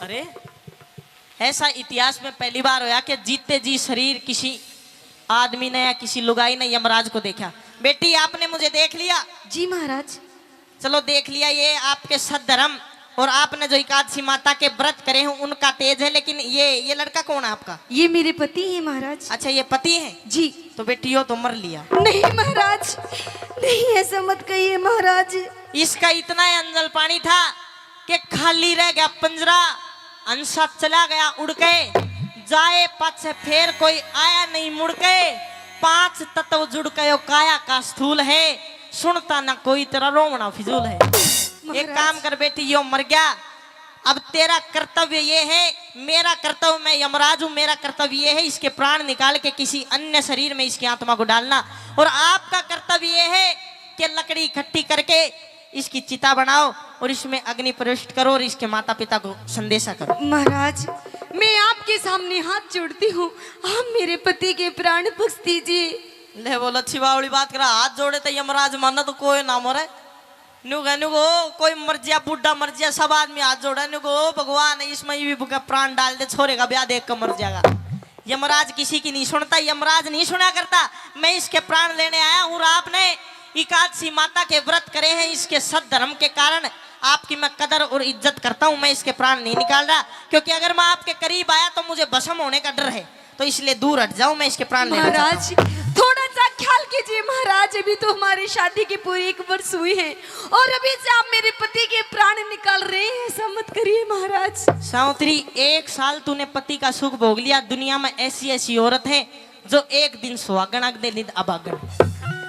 अरे, ऐसा इतिहास में पहली बार होया कि जीते जी शरीर किसी आदमी ने या किसी लुगाई ने यमराज को देखा। बेटी, आपने मुझे देख लिया? जी महाराज। चलो, देख लिया, ये आपके सद्धर्म और आपने जो एकादशी माता के व्रत करे हैं उनका तेज है। लेकिन ये ये लड़का कौन है आपका? ये मेरे पति हैं महाराज। अच्छा, ये पति हैं? जी। तो बेटी, यो तो मर लिया। नहीं महाराज, नहीं, ऐसा मत कहिए महाराज। इसका इतना ही अंजल पानी था कि खाली रह गया पंजरा। हंसा चला गया उड़ के, जाए पाछे फेर कोई आया नहीं मुड़ के। पांच तत्व जुड़ के यो काया का स्थूल है, सुनता ना कोई तेरा रोवना फिजूल है। एक महाराज। काम कर बेटी, यो मर गया, अब तेरा कर्तव्य ये है, मेरा कर्तव्य, मैं यमराज हूँ, मेरा कर्तव्य ये है इसके प्राण निकाल के किसी अन्य शरीर में इसकी आत्मा को डालना, और आपका कर्तव्य ये है कि लकड़ी इकट्ठी करके इसकी चिता बनाओ और इसमें अग्नि प्रविष्ट करो और इसके माता पिता को संदेशा करो। महाराज, मैं आपके सामने हाथ जोड़ती हूँ, आप मेरे पति के प्राण बख्श दीजिए। ले बोल, अच्छी बावली बात करा, हाथ जोड़े तो यमराज माना तो कोई ना मरे। न्यू कह, न्यू को कोई मर जिया, बूढ़ा मर जिया, सब आदमी हाथ जोड़े, न्यू को भगवान इसमें भी बुके प्राण डाल दे, छोरे का ब्याह देख के मर जाएगा। यमराज किसी की नहीं सुनता, यमराज नहीं सुना करता। मैं इसके प्राण लेने आया हूँ और आपने एकादशी माता के व्रत करे हैं, इसके सद्धर्म के कारण आपकी मैं कदर और इज्जत करता हूँ। मैं इसके प्राण नहीं निकाल रहा, क्योंकि अगर मैं आपके करीब आया तो मुझे भस्म होने का डर है, तो इसलिए दूर हट जाओ, मैं इसके प्राण लेना चाहता हूँ। महाराज, थोड़ा सा ख्याल कीजिए महाराज, अभी तो हमारी शादी की पूरी एक वर्ष हुई है और अभी से आप मेरे पति के प्राण निकाल रहे हैं, ऐसा मत करिए महाराज। सावित्री, एक साल तूने पति का सुख भोग लिया, दुनिया में ऐसी ऐसी औरत है जो एक दिन सुहागण, अगले दिन अभागण।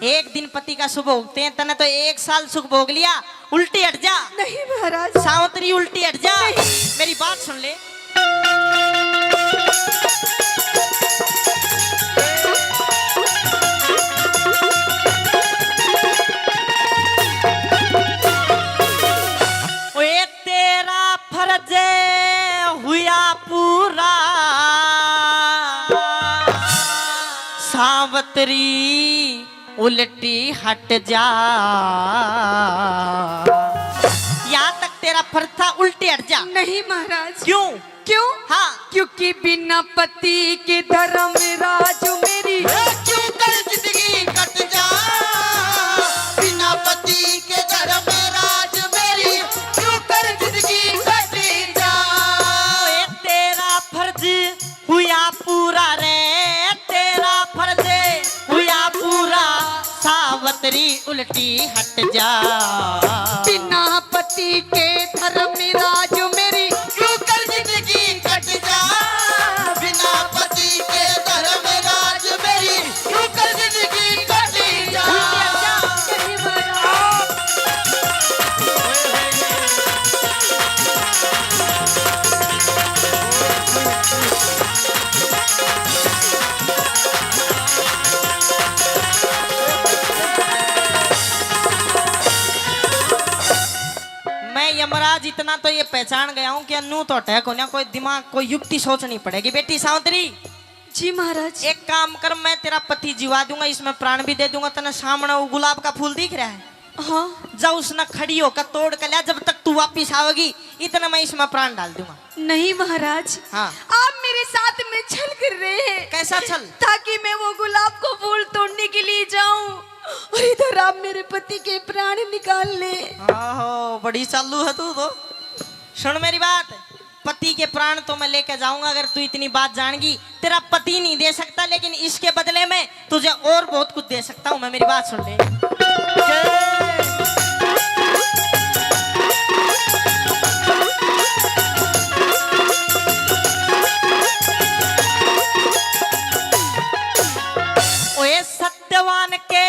एक दिन पति का सुख भोगते हैं, तने तो एक साल सुख भोग लिया। उल्टी हट जा। नहीं महाराज। सावित्री, उल्टी हट जा। नहीं। मेरी बात सुन ले। ओए, तेरा फर्ज हुआ पूरा, सावित्री उल्टी हट जा। यहाँ तक तेरा फर्ज था, उल्टी हट जा। नहीं महाराज। क्यों? क्यों? हाँ। क्योंकि बिना पति के धर्मराज मेरी, ए, क्यों कर जिंदगी कट जा। बिना पति के धर्मराज मेरी, क्यों कर जिंदगी कट जा। ए, तेरा फर्ज हुआ पूरा रे, तेरा फर्ज हुआ पूरा, सावित्री उल्टी हट जा। बिना पति के धर्मराज मेरी, क्यों कर जिंदगी कट जा। बिना पति के धर्मराज मेरी, क्यों कर जिंदगी कट जा। मैं यमराज इतना तो ये पहचान गया हूँ कि नू तो अटैक होना, कोई दिमाग, कोई युक्ति सोचनी पड़ेगी। बेटी सावित्री। जी महाराज। एक काम कर, मैं तेरा पति जिवा दूंगा, इसमें प्राण भी दे दूंगा। तने सामने वो गुलाब का फूल दिख रहा है? हाँ। जा, उसने खड़ी होकर तोड़ के लिया, जब तक तू वापिस आओगी, इतने मैं इसमें प्राण डाल दूंगा। नहीं महाराज। हाँ। आप मेरे साथ में छल कर रहे हैं। कैसा छल? ताकि मैं वो गुलाब को फूल तोड़ने के लिए जाऊं और इधर आप मेरे पति के प्राण निकाल ले। आहो, बड़ी चालू है तू तो। सुन मेरी बात, पति के प्राण तो मैं लेके जाऊंगा, अगर तू इतनी बात जान गई। तेरा पति नहीं दे सकता, लेकिन इसके बदले में तुझे और बहुत कुछ दे सकता हूँ मैं। मेरी बात सुन ले। ओए सत्यवान के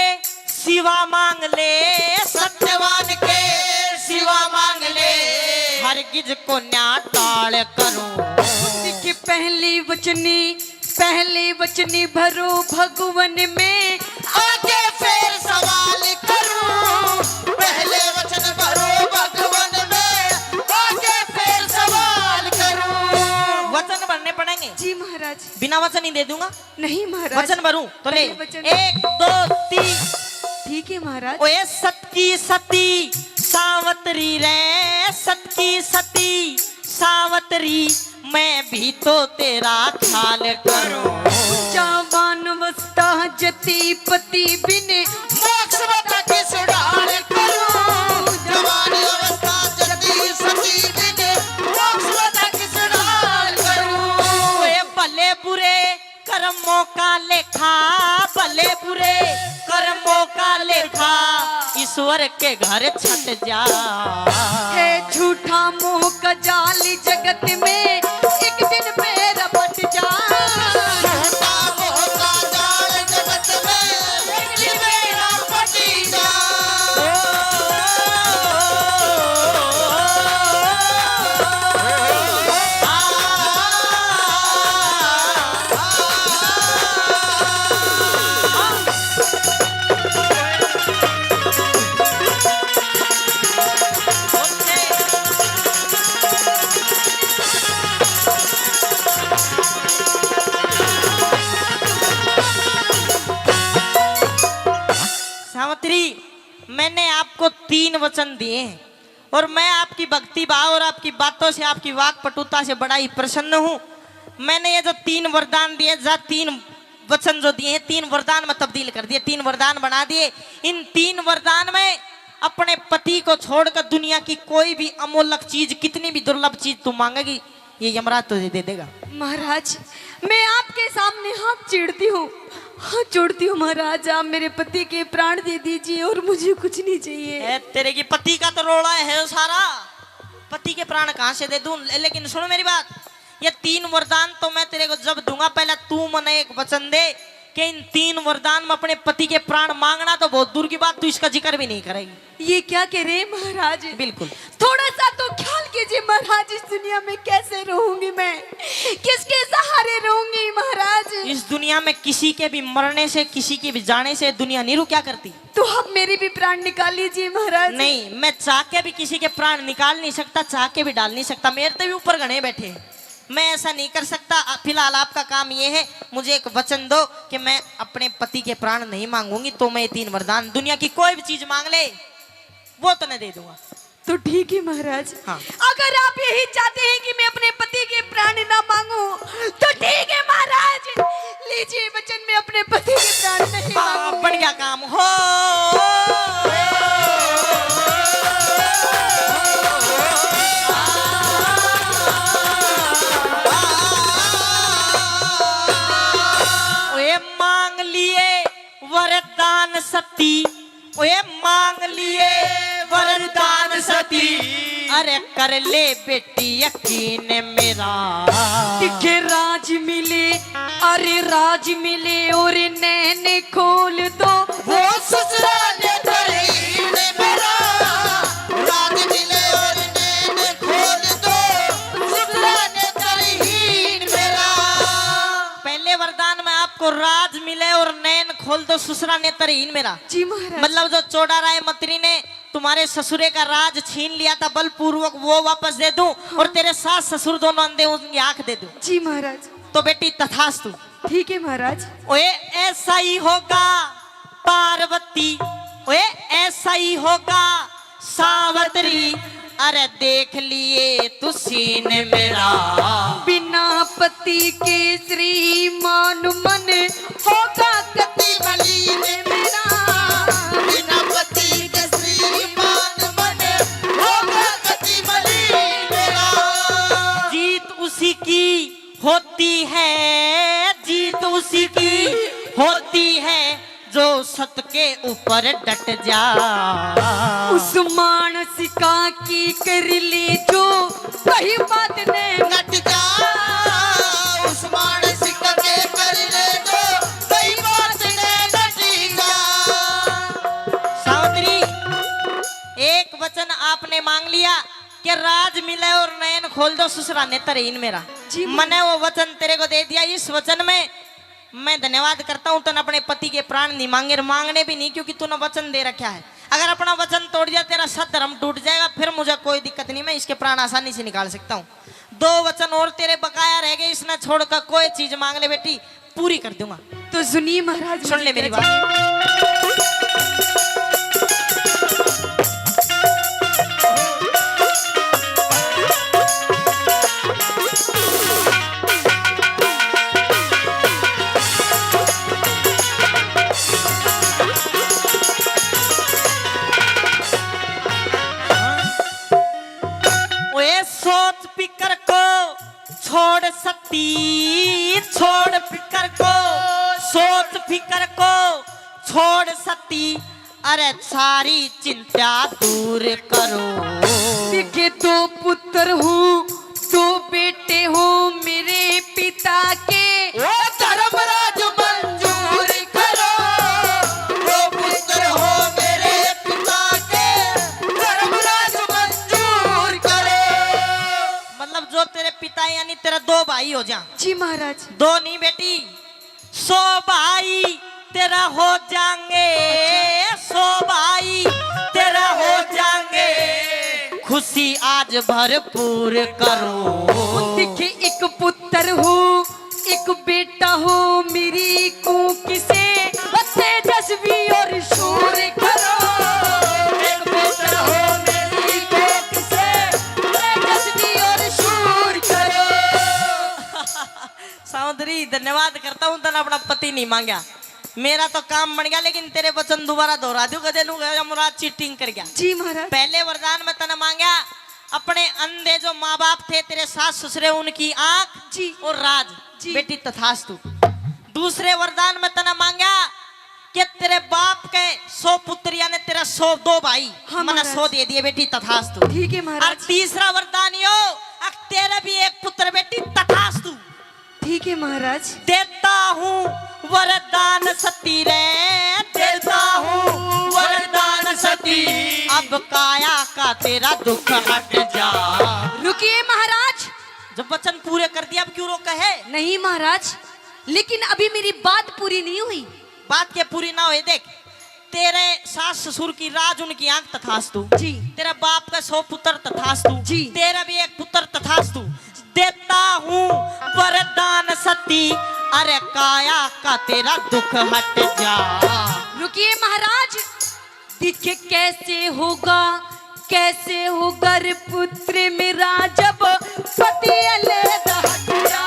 सिवा मांग ले, सत्यवान के सिवा मांग ले, हरगिज को न्या टाल करूं। सिख पहली वचनी, पहली वचनी भरो भगवन में, आगे फिर सवाल करूं। पहले वचन भरो भगवन में, आगे फिर सवाल करूं। वचन भरने पड़ेंगे। जी महाराज। बिना वचन ही दे दूंगा। नहीं महाराज। वचन भरूं तो ले। पहले वचन। एक, दो, तीन। ठीक है महाराज। ओए सत की सती सावतरी रे, सत की सती सावतरी, मैं भी तो तेरा ख्याल करूं। जवान अवस्था जती पति बिन, मोक्ष बता किस ढाल करूं। जवान अवस्था जती सती बिन, मोक्ष बता किस ढाल करूं। ओए भले बुरे कर्मों का लेखा, भले बुरे कर्मों का लेखा, ईश्वर के घर छट जा। है झूठा मोह का जाल जगत में, एक दिन पैर पट जा। झूठा मोह का जाल जगत में, एक दिन पैर पट जा। सावित्री, मैंने आपको तीन वचन दिए हैं और मैं आपकी भक्ति भाव और आपकी बातों से, आपकी वाक पटुता से बड़ा ही प्रसन्न हूँ। मैंने ये जो तीन वरदान दिए, जा तीन वचन जो दिए हैं, तीन वरदान में तब्दील कर दिए, तीन वरदान बना दिए। इन तीन वरदान में अपने पति को छोड़कर दुनिया की कोई भी अमूल्य चीज, कितनी भी दुर्लभ चीज तू मांगेगी, ये यमराज तुझे दे देगा। महाराज, मैं आपके सामने हाथ जोड़ती हूँ, हाथ जोड़ती हूँ महाराज, आप मेरे पति के प्राण दे दीजिए और मुझे कुछ नहीं चाहिए। ए, तेरे की पति का तो रोला है सारा, पति के प्राण कहाँ से दे दूं? ले-, लेकिन सुन मेरी बात, ये तीन वरदान तो मैं तेरे को जब दूंगा, पहले तू मने एक वचन दे कि इन तीन वरदान में अपने पति के प्राण मांगना तो बहुत दूर की बात, तू इसका जिक्र भी नहीं करेगी। ये क्या कह रहे हैं महाराज? बिल्कुल। थोड़ा सा तो ख्याल कीजिए महाराज, इस दुनिया में कैसे रहूंगी मैं, किसके सहारे रहूंगी महाराज? इस दुनिया में किसी के भी मरने से, किसी के भी जाने से दुनिया नहीं रुका करती। तो आप मेरे भी प्राण निकाल लीजिए महाराज। नहीं, मैं चाह के भी किसी के प्राण निकाल नहीं सकता, चाह के भी डाल नहीं सकता। मेरे से भी ऊपर घने बैठे हैं, मैं ऐसा नहीं कर सकता। आ, फिलहाल आपका काम ये है, मुझे एक वचन दो कि मैं अपने पति के प्राण नहीं मांगूंगी, तो मैं ये तीन वरदान, दुनिया की कोई भी चीज मांग ले, वो तो मैं दे दूंगा। तो ठीक है महाराज। हाँ। अगर आप यही चाहते हैं कि मैं अपने पति के प्राण ना मांगूं, तो ठीक है महाराज, लीजिए वचन, मैं अपने पति के प्राण नहीं मांगूंगी। बढ़िया काम हो। ओए मांग लिए वरदान सती, ओए मांग लिए वरदान सती, अरे कर ले बेटी यकीन मेरा। दिखे राज मिले, अरे राज मिले और नैन खोल दो। वो ससुरा ने तरहीन मेरा, राज मिले और नैन खोल दो, ससुरा ने तरहीन मेरा। पहले वरदान में आपको राज मिले और नैन खोल दो, ससुरा ने तरहीन मेरा। जी महाराज। मतलब जो चौड़ा राय मंत्री ने तुम्हारे ससुरे का राज छीन लिया था बलपूर्वक, वो वापस दे दूं, हाँ। और तेरे सास ससुर दोनों अंधे होंगे, आंख दे दूं। जी महाराज। तो बेटी तथास्तु। ठीक है महाराज। ओए ऐसा ही होगा पार्वती, ओए ऐसा ही होगा सावित्री, अरे देख लिए तू सीन मेरा। बिना पति के श्रीमान मन होगा कति मलिन मेरा। बिना पति के श्रीमान मन होगा कति मलिन मेरा। जीत उसी की होती है, जीत उसी की होती है जो सत के ऊपर डट जा। उस मानस का की कर ले जो कहीं बात ने नट जा। उस मानस का के कर ले जो कहीं बात ने नट जा। सावित्री, एक वचन आपने मांग लिया कि राज मिले और नैन खोल दो, ससुरा ने तरहीन मेरा। जी, मने वो वचन तेरे को दे दिया। इस वचन में मैं धन्यवाद करता हूँ, तूने अपने पति के प्राण नहीं मांगे और मांगने भी नहीं, क्योंकि तूने वचन दे रखा है। अगर अपना वचन तोड़ दिया, तेरा सत धर्म टूट जाएगा, फिर मुझे कोई दिक्कत नहीं, मैं इसके प्राण आसानी से निकाल सकता हूँ। दो वचन और तेरे बकाया रह गए, इसने छोड़कर कोई चीज मांग ले बेटी, पूरी कर दूंगा। तो सुनिए महाराज, सुन ले मेरी बात। सोच फिकर को छोड़ सती, अरे सारी चिंता दूर करो। देखे दो पुत्र हूँ, दो बेटे हूँ मेरे पिता के। ओ धर्मराज मंजूर करो, दो पुत्र हो मेरे पिता के, धर्मराज मंजूर करो। मतलब जो तेरे पिता यानी तेरा दो भाई हो जा। जी महाराज। दो नहीं बेटी, सौ भाई तेरा हो जाएंगे, सौ भाई तेरा हो जाएंगे, खुशी आज भरपूर करो। देखे एक पुत्र हूँ, एक बेटा हूँ मेरी कूख से, तेजस्वी और शूर करो। एक पुत्र हो मेरी कूख से, तेजस्वी और शूर करो। सावंतरी, धन्यवाद करता हूँ, तने अपना पति नहीं मांगा। मेरा तो काम बन गया, लेकिन तेरे वचन दोबारा दोहरा दूं, कदे नू गया मुराद चीटिंग कर गया। जी महाराज। पहले वरदान में तने मांगा, अपने अंधे जो माँ बाप थे, तेरे सास ससुरे, उनकी आंख जी। और राज। जी। बेटी तथास्तु। दूसरे वरदान में तने मांगा कि तेरे बाप के सौ पुत्र यानी तेरा सौ दो भाई, हाँ, मने महाराज। सौ दे दिए बेटी तथास्तु। ठीक है महाराज। और तीसरा वरदान यो, अक तेरे भी एक पुत्र बेटी तथास्तु। ठीक है महाराज। देता हूँ वरदान सती रे, देता हूँ वरदान सती, अब काया का तेरा दुख हट जा। रुकिए महाराज। जब वचन पूरे कर दिया, अब क्यों रोका है? नहीं महाराज, लेकिन अभी मेरी बात पूरी नहीं हुई। बात के पूरी ना होए, देख, तेरे सास ससुर की राज, उनकी आंख तथास्तु। जी। तेरा बाप का सौ पुत्र तथास्तु। जी। तेरा भी एक पुत्र तथास्तु। देता हूँ वरदान सती, अरे काया का तेरा दुख हट जा। रुकिए महाराज, दिखे कैसे होगा, कैसे होगा रे पुत्र मेरा जब पति अलग हट जा।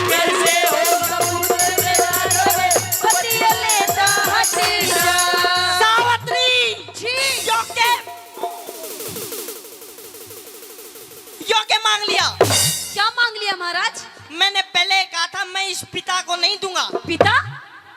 कैसे होगा पुत्र मेरा जब पति अलग हट जा। सावित्री, जी। यो के, यो के मांग लिया। क्या मांग लिया महाराज? मैंने पहले कहा था मैं इस पिता को नहीं दूंगा। पिता?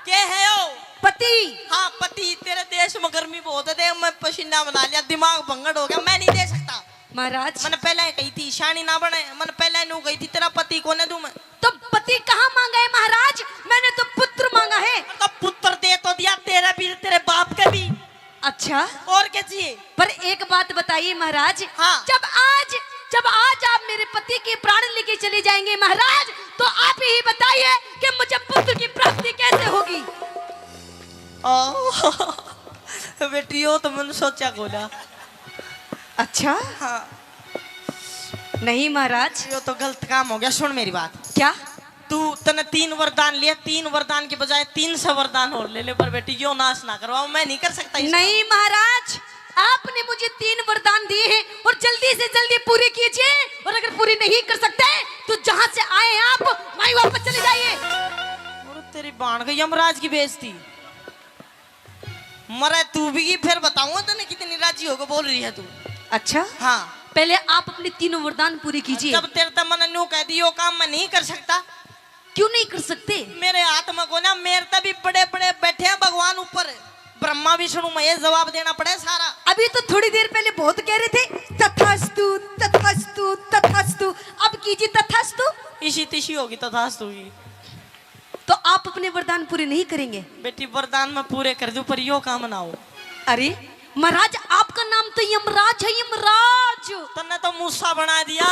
के है ओ? पति। हाँ पति, तेरे देश में गर्मी बहुत है, देख मैं पसीना बना लिया, दिमाग भंगड़ हो गया, मैं नहीं दे सकता। महाराज। मैंने पहले ही कही थी, शानी ना बने, मैंने पहले ही नू कही थी, तेरा पति को नहीं दूं मैं। तो पति कहाँ मांगा है महाराज? मैंने तो पुत्र मांगा है। तो पुत्र दे तो दिया, तेरा भी, तेरे बाप का भी। अच्छा। और क्या चाहिए? पर एक बात बताइए महाराज, हाँ। जब आज, जब आज आप मेरे पति के प्राण लेके चले जाएंगे महाराज, तो आप ही बताइए कि मुझे पुत्र की प्राप्ति कैसे होगी? ओ, बेटी, यो तो मैंने सोचा कोना। अच्छा? हाँ। नहीं महाराज। यो तो गलत काम हो गया, सुन मेरी बात। क्या? तू, तने तीन वरदान लिए, तीन वरदान के बजाय तीन सौ वरदान और ले ले, पर बेटी यो नाश ना करवाओ, मैं नहीं कर सकता इसका। नहीं महाराज, आपने मुझे तीन वरदान दिए हैं और जल्दी से जल्दी पूरे कीजिए, और अगर पूरी नहीं कर सकते तो जहाँ से आए हैं आप वहीं वापस चले जाइए। और तेरी बाण का यमराज की बेइज्जती। मरे तू भी, फिर बताऊंगा तने कितनी राजी होकर बोल रही है तू। अच्छा? हाँ। पहले आप अपने तीनों वरदान पूरे कीजिए। जब तेरे तक मैंने न्यू कह दी, यो काम मैं नहीं कर सकता। क्यों नहीं कर सकते? मेरे हाथ में को ना, मेरे तक भी बड़े बड़े बैठे हैं भगवान ऊपर, ब्रह्मा विष्णु महेश, जवाब देना पड़े सारा। अभी तो थोड़ी देर पहले बहुत कह रहे थे, "तथास्तु, तथास्तु, तथास्तु।" अब कीजिए तथास्तु। इसी तिशी होगी तथास्तु की। तो आप अपने वरदान पूरे नहीं करेंगे? बेटी, वरदान मैं पूरे कर दूं, पर यो काम ना हो। अरे महाराज, आपका नाम तो यमराज है, यमराज। तन्ने तो मूसा बना दिया।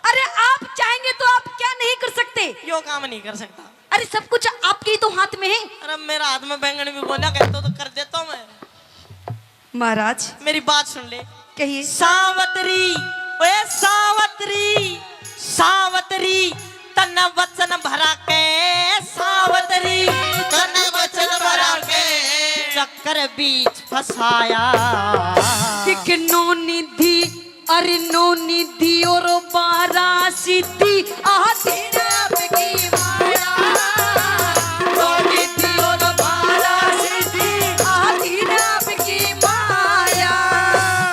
अरे आप चाहेंगे तो आप क्या नहीं कर सकते? यो काम नहीं कर सकता। अरे सब कुछ आपके ही तो हाथ में है। अरे मेरा हाथ में बैंगन भी बोला कहता तो कर देता हूँ मैं। महाराज। मेरी बात सुन ले। कहिए। सावतरी, ओए सावतरी, सावतरी, तन्ने वचन भरा के, सावतरी, तन्ने वचन भरा के, चक्कर बीच फंसाया। एक नौ निधि, अरे नौ निधि और बारह सिद्धि, आधी आपकी माया। नौ निधि और बारह सिद्धि, आधी आपकी माया।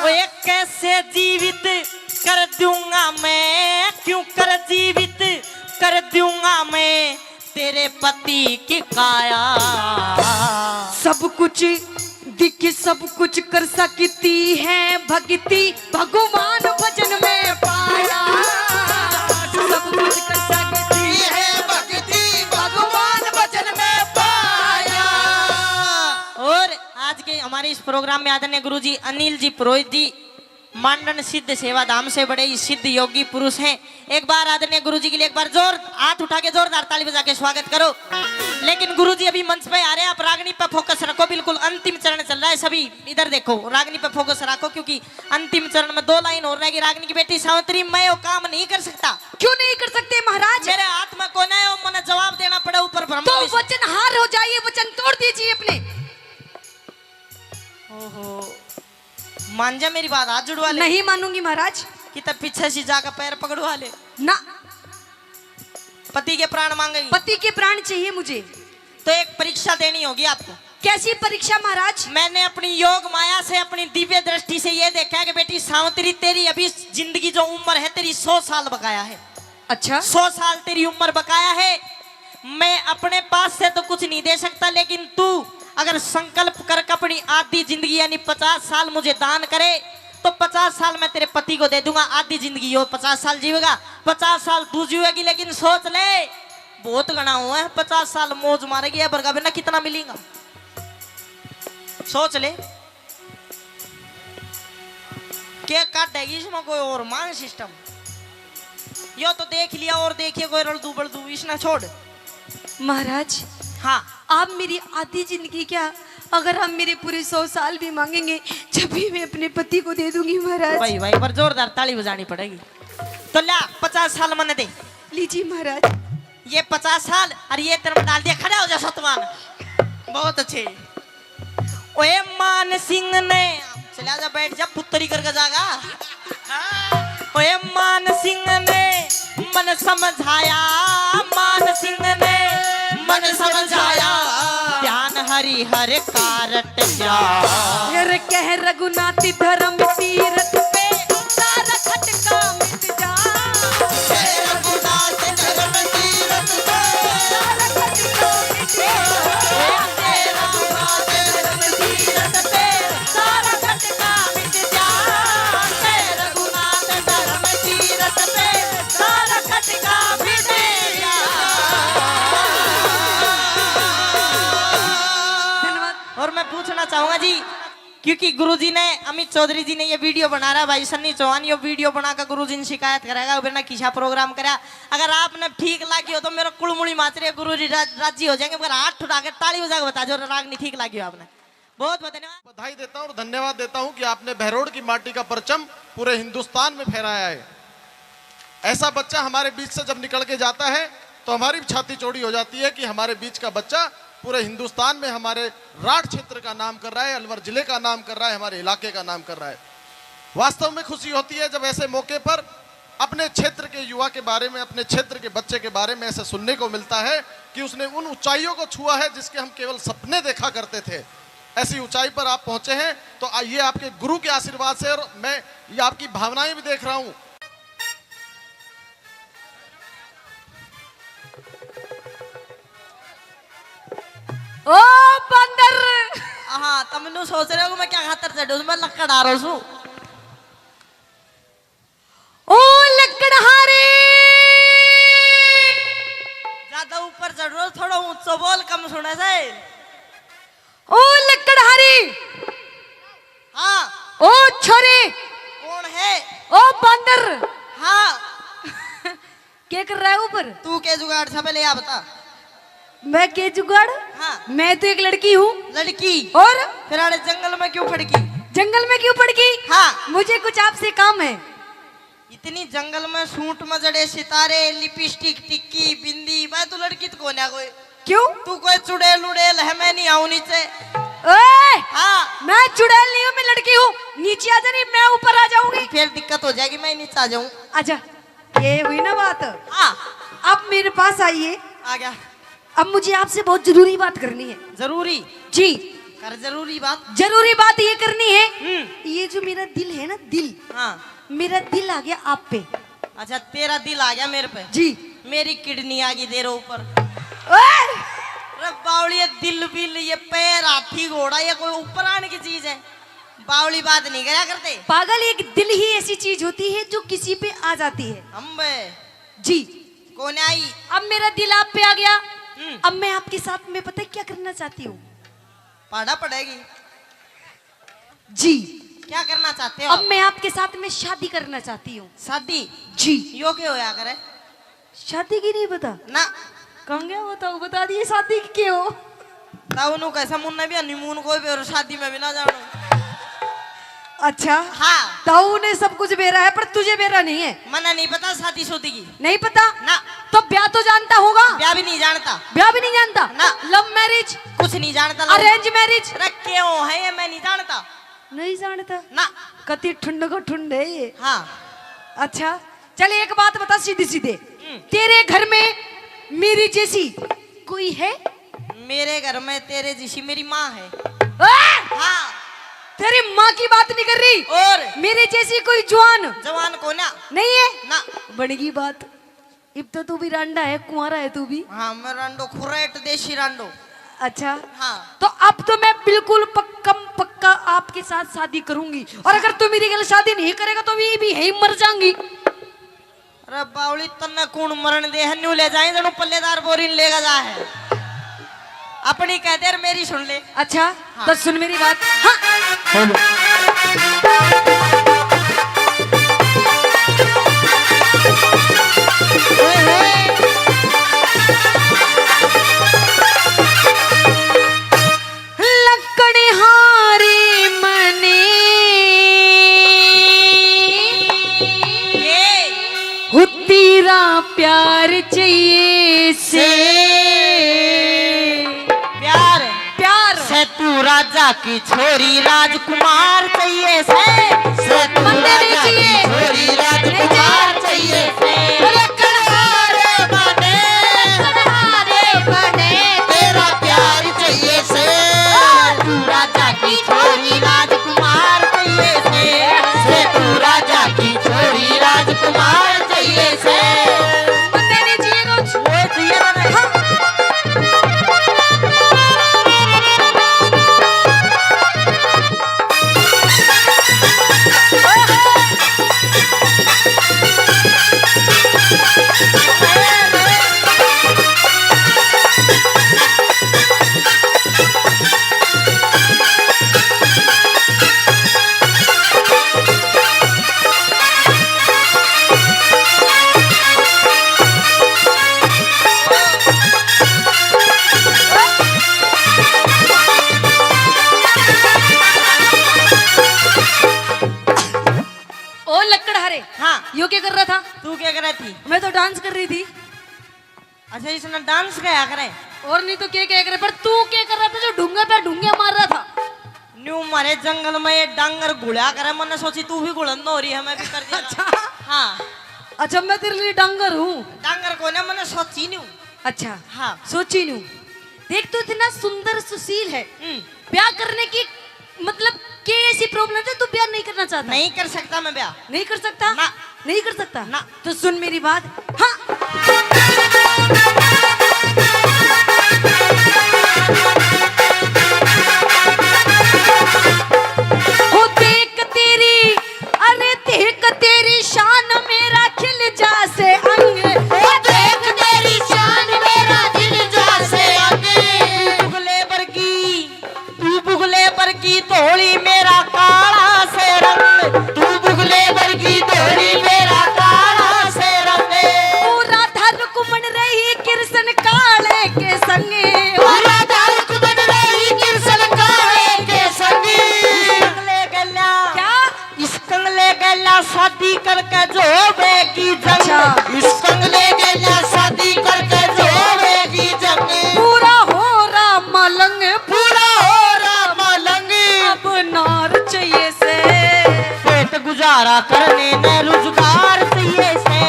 ओए कैसे जीवित कर दूंगा मैं, क्यों कर जीवित कर दूंगा मैं, मेरे पति की काया। सब कुछ दिख, सब कुछ कर सकती है भक्ति, भगवान भजन में पाया। सब कुछ कर सकती है भक्ति, भगवान भजन में पाया। और आज के हमारे इस प्रोग्राम में आदरणीय गुरुजी अनिल जी पुरोहित जी, मांडन सिद्ध सेवाधाम से बड़े ही सिद्ध योगी पुरुष हैं। एक बार आदरणीय गुरुजी के लिए एक बार जोर, हाथ उठा के जोरदार ताली बजा के स्वागत करो। लेकिन गुरुजी अभी मंच पे आ रहे हैं, आप रागनी पे फोकस रखो, बिल्कुल अंतिम चरण चल रहा है। सभी इधर देखो, रागनी पे फोकस रखो, क्योंकि अंतिम चरण में दो लाइन और रहेगी। रागनी की बेटी सावित्री, मैं वो काम नहीं कर सकता। क्यों नहीं कर सकते महाराज? मेरे हाथ में कोना है, वो मने जवाब देना पड़े, ऊपर ब्रह्मा तो विष्णु। वचन हार हो जाइए, वचन तोड़ दीजिए अपने। ओहो, मान जा मेरी बात, हाथ जुड़वा ले। नहीं मानूंगी महाराज। कि तब पीछे से जाकर पैर पकड़वा ले। ना। पति के प्राण मांगेगी। पति के प्राण चाहिए मुझे। तो एक परीक्षा देनी होगी आपको। कैसी परीक्षा महाराज? मैंने अपनी योग माया से, अपनी दिव्य दृष्टि से ये देखा है कि बेटी सावित्री, तेरी अभी जिंदगी जो उम्र है, तेरी सौ साल बकाया है। अच्छा। सौ साल तेरी उम्र बकाया है। मैं अपने पास से तो कुछ नहीं दे सकता, लेकिन तू अगर संकल्प करके अपनी आधी जिंदगी यानी पचास साल मुझे दान करे, तो पचास साल मैं तेरे पति को दे दूंगा, आधी जिंदगी वो पचास साल जीवेगा, पचास साल तू जीवेगी। लेकिन सोच ले, बहुत घना हुआ है, पचास साल मौज मारेगी, ये बरगा बिना कितना मिलेगा? सोच ले। के काटेगी इसमें कोई और मान सिस्टम? यो तो देख लिया और देखिए कोई रलदू बलदू, इसने छोड़। महाराज, हाँ। आप मेरी आधी जिंदगी क्या, अगर आप मेरे पूरे सौ साल भी मांगेंगे, जब भी मैं अपने पति को दे दूंगी महाराज। भाई, भाई, पर जोरदार ताली बजानी पड़ेगी। तो ला, पचास साल मने दे। लीजिए महाराज। ये पचास साल और ये तेरे में डाल दिया, खड़ा हो जा सतवान। बहुत अच्छे। ओए मान सिंह ने, चला जा, बैठ जा, पुत्री करके जागा। ओए मान सिंह ने मन समझाया, मान सिंह ने मन समझाया, ध्यान हरि हर कारट जा। फिर कह रघुनाथ धर्म तीरथ पे सारा खटका मिट जा। कह रघुनाथ धर्म तीरथ पे सारा खटका मिट जा। कह रघुनाथ धर्म तीरथ पे सारा खटका मिट जा। कह रघुनाथ धर्म तीरथ पे सारा खटका मिट जा। धन्यवाद। और मैं पूछना चाहूंगा जी, क्योंकि गुरुजी ने, अमित चौधरी जी ने ये वीडियो बना रहा है, भाई सन्नी चौहान, ये वीडियो बनाकर गुरुजी ने शिकायत करेगा, बिना किसा प्रोग्राम करा। अगर आपने ठीक लगी हो तो मेरा कुलमुड़ी माच रहे गुरुजी राज-, राजी हो जाएंगे, मगर हाथ उठा के ताली बजा के बता दो, रागनी ठीक लगी हो आपने। बहुत बहुत धन्यवाद। बधाई देता हूं और धन्यवाद देता हूं कि आपने बहरोड की माटी का परचम पूरे हिंदुस्तान में फहराया है। ऐसा बच्चा हमारे बीच से जब निकल के जाता है तो हमारी भी छाती चौड़ी हो जाती है कि हमारे बीच का बच्चा पूरे हिंदुस्तान में हमारे राठ क्षेत्र का नाम कर रहा है, अलवर जिले का नाम कर रहा है, हमारे इलाके का नाम कर रहा है। वास्तव में खुशी होती है जब ऐसे मौके पर अपने क्षेत्र के युवा के बारे में, अपने क्षेत्र के बच्चे के बारे में ऐसा सुनने को मिलता है कि उसने उन ऊंचाइयों को छुआ है जिसके हम केवल सपने देखा करते थे। ऐसी ऊंचाई पर आप पहुंचे हैं, तो आ-, ये आपके गुरु के आशीर्वाद से, और मैं ये आपकी भावनाएं भी देख रहा हूं। ओ बंदर। हाँ, तम न्यू सोच रहे हो कि मैं क्या खातर चढ़ू, मैं लकड़ आ रहा हूँ। ओ लकड़हारे। ज्यादा ऊपर चढ़ रहे हो, थोड़ा ऊंचो बोल, कम सुना जाए। ओ लकड़हारे। हाँ। ओ छोरे। कौन है? ओ बंदर। हाँ। के कर रहा है ऊपर? तू के जुगाड़ था, पहले या बता। मैं के जुगाड़? हाँ। मैं तो एक लड़की हूँ। लड़की? और? फिर आड़े जंगल में क्यों फड़की? जंगल में क्यों फड़की? हाँ। मुझे कुछ आपसे काम है। इतनी जंगल में सूट में जड़े सितारे, लिपस्टिक, टिक्की, बिंदी, मैं तो लड़की तो कोन्या कोई। क्यों? तू कोई चुड़ैल उड़ैल है, मैं नहीं आऊँ नीचे। ओए! हाँ। मैं चुड़ैल नहीं हूँ, मैं लड़की हूँ। नीचे आ जा, नहीं मैं ऊपर आ जाऊंगी। फिर दिक्कत हो जाएगी, मैं नीचे आ जाऊँ। आजा। ये हुई ना बात। हाँ। अब मेरे पास आइए। आ गया। अब मुझे आपसे बहुत जरूरी बात करनी है। जरूरी? जी। कर जरूरी बात। जरूरी बात ये करनी है। हम्म। ये जो मेरा दिल है ना, दिल। हाँ। मेरा दिल आ गया आप पे। अच्छा, तेरा दिल आ गया मेरे पे। जी। मेरी किडनी आ गई तेरे ऊपर। ओए! अरे बावली, ये दिल बिल, ये पैर, हाथी घोड़ा, ये कोई ऊपर आने की चीज है? बावली बात नहीं करा करते। पागल, एक दिल ही ऐसी चीज होती है जो किसी पे आ जाती है। अम्बे। जी। कौन आई? अब मेरा दिल आप पे आ गया। हम्म। अब मैं आपके साथ में पता है क्या करना चाहती हूँ? पाड़ा पड़ेगी। जी। क्या करना चाहते हो? अब मैं आपके साथ में शादी करना चाहती हूँ। शादी? जी। यो के होया करे? शादी की नहीं पता? ना। कहाँ गया वो ताऊ? बता दिए शादी की के हो। ताऊ नु कैसा मुन्ना भी हनीमून कोई भी और शादी में भी ना जानो। अच्छा। हाँ। ताऊ ने सब कुछ बेरा है, पर तुझे बेरा नहीं है। मना नहीं पता शादी शुदी की। नहीं पता? ना। तो ब्याह तो जानता होगा? ब्याह भी नहीं जानता। ब्याह भी नहीं जानता? ना। Love marriage? कुछ नहीं जानता। Arrange marriage? अरे क्यों है ये, मैं नहीं जानता। नहीं जानता? ना। कति ठुंड को ठुंड है ये। हाँ। अच्छा, चल एक बात बता सीधी सीधे। हम्म। तेरे घर में मेरे जैसी कोई है? मेरे घर में तेरे जैसी मेरी माँ है। ए! हाँ। तेरी माँ की बात नहीं कर रही। और? मेरे जैसी कोई जवान? जवान कोना। नहीं है? ना। बनेगी बात। इब तो तू भी रांडा है, कुंवारा है तू भी। हाँ, मैं रांडो, खुरेट देसी रांडो। अच्छा। हाँ। तो अब तो मैं बिल्कुल पक्का पक्का आपके साथ शादी करूंगी, और अगर तू मेरी गल शादी नहीं करेगा तो मैं भी यहीं मर जाऊंगी। अरे बावली, तन्ने कौन मरण दे है? न्यू ले जाए जणु पल्लेदार बोरी ने लेगा जा है। अपनी कह दे और मेरी सुन ले। अच्छा, हाँ। तो सुन मेरी बात। हाँ। लकड़हारे मने ये। हो तेरा प्यार चाहिए से। प्यार। प्यार। से तू राजा की छोरी राजकुमार चाहिए से। से तू राजा की छोरी राजकुमार चाहिए से। लकड़हारे मने। लकड़हारे मने। तेरा प्यार चाहिए से। तू राजा की छोरी राजकुमार चाहिए से। से तू राजा की छोरी राजकुमार चाहिए से। तेरे जिए को वो जिए ना नहीं। हाँ। ओ लकड़हारे, हाँ। यो क्या कर रहा था? तू क्या कर रही थी? मैं तो डांस कर रही थी। अच्छा, इसने डांस गया करे? और नहीं तो क्या क्या करे, पर तू क्या कर रहा था जो ढूंगे पे ढूंगे मार रहा था? न्यू मारे जंगल में ये डांगर घुला करे, मैंने सोची तू भी घुलन हो रही है, मैं भी कर दिया। अच्छा। हाँ। अच्छा, मैं तेरे लिए डांगर हूँ। डांगर को ना, मैंने सोची न्यू। अच्छा। हाँ। सोची न्यू। देख, तू इतना सुंदर सुशील है, हम्म। ब्याह करने की मतलब के ऐसी प्रॉब्लम है तू ब्याह नहीं करना चाहता? नहीं कर सकता मैं ब्याह। नहीं कर सकता? ना। नहीं कर सकता? ना। तो सुन मेरी बात। हाँ। हो देख तेरी, अरे देख तेरी शान मेरा खिल जा से अंग। ओ देख तेरी शान मेरा खिल जा से अंग। तू बुगले वर्गी, तू बुगले वर्गी धोली मेरा काला से रंग। तू बुगले वर्गी धोली मेरा काला से रंग। पूरा धर कुमन रही कृष्ण काले के संग। पूरा धर कुमन रही कृष्ण काले के संग। ले गला। क्या? इस कंगले गैला शादी करके जो होवेगी जंग। अच्छा। इस कंगले गैला शादी करके जो होवेगी जंग। पूरा हो रहा मलंग, पूरा हो रहा मलंग। अब नार चाहिए से। पेट गुजारा करने ने रोजगार चाहिए से।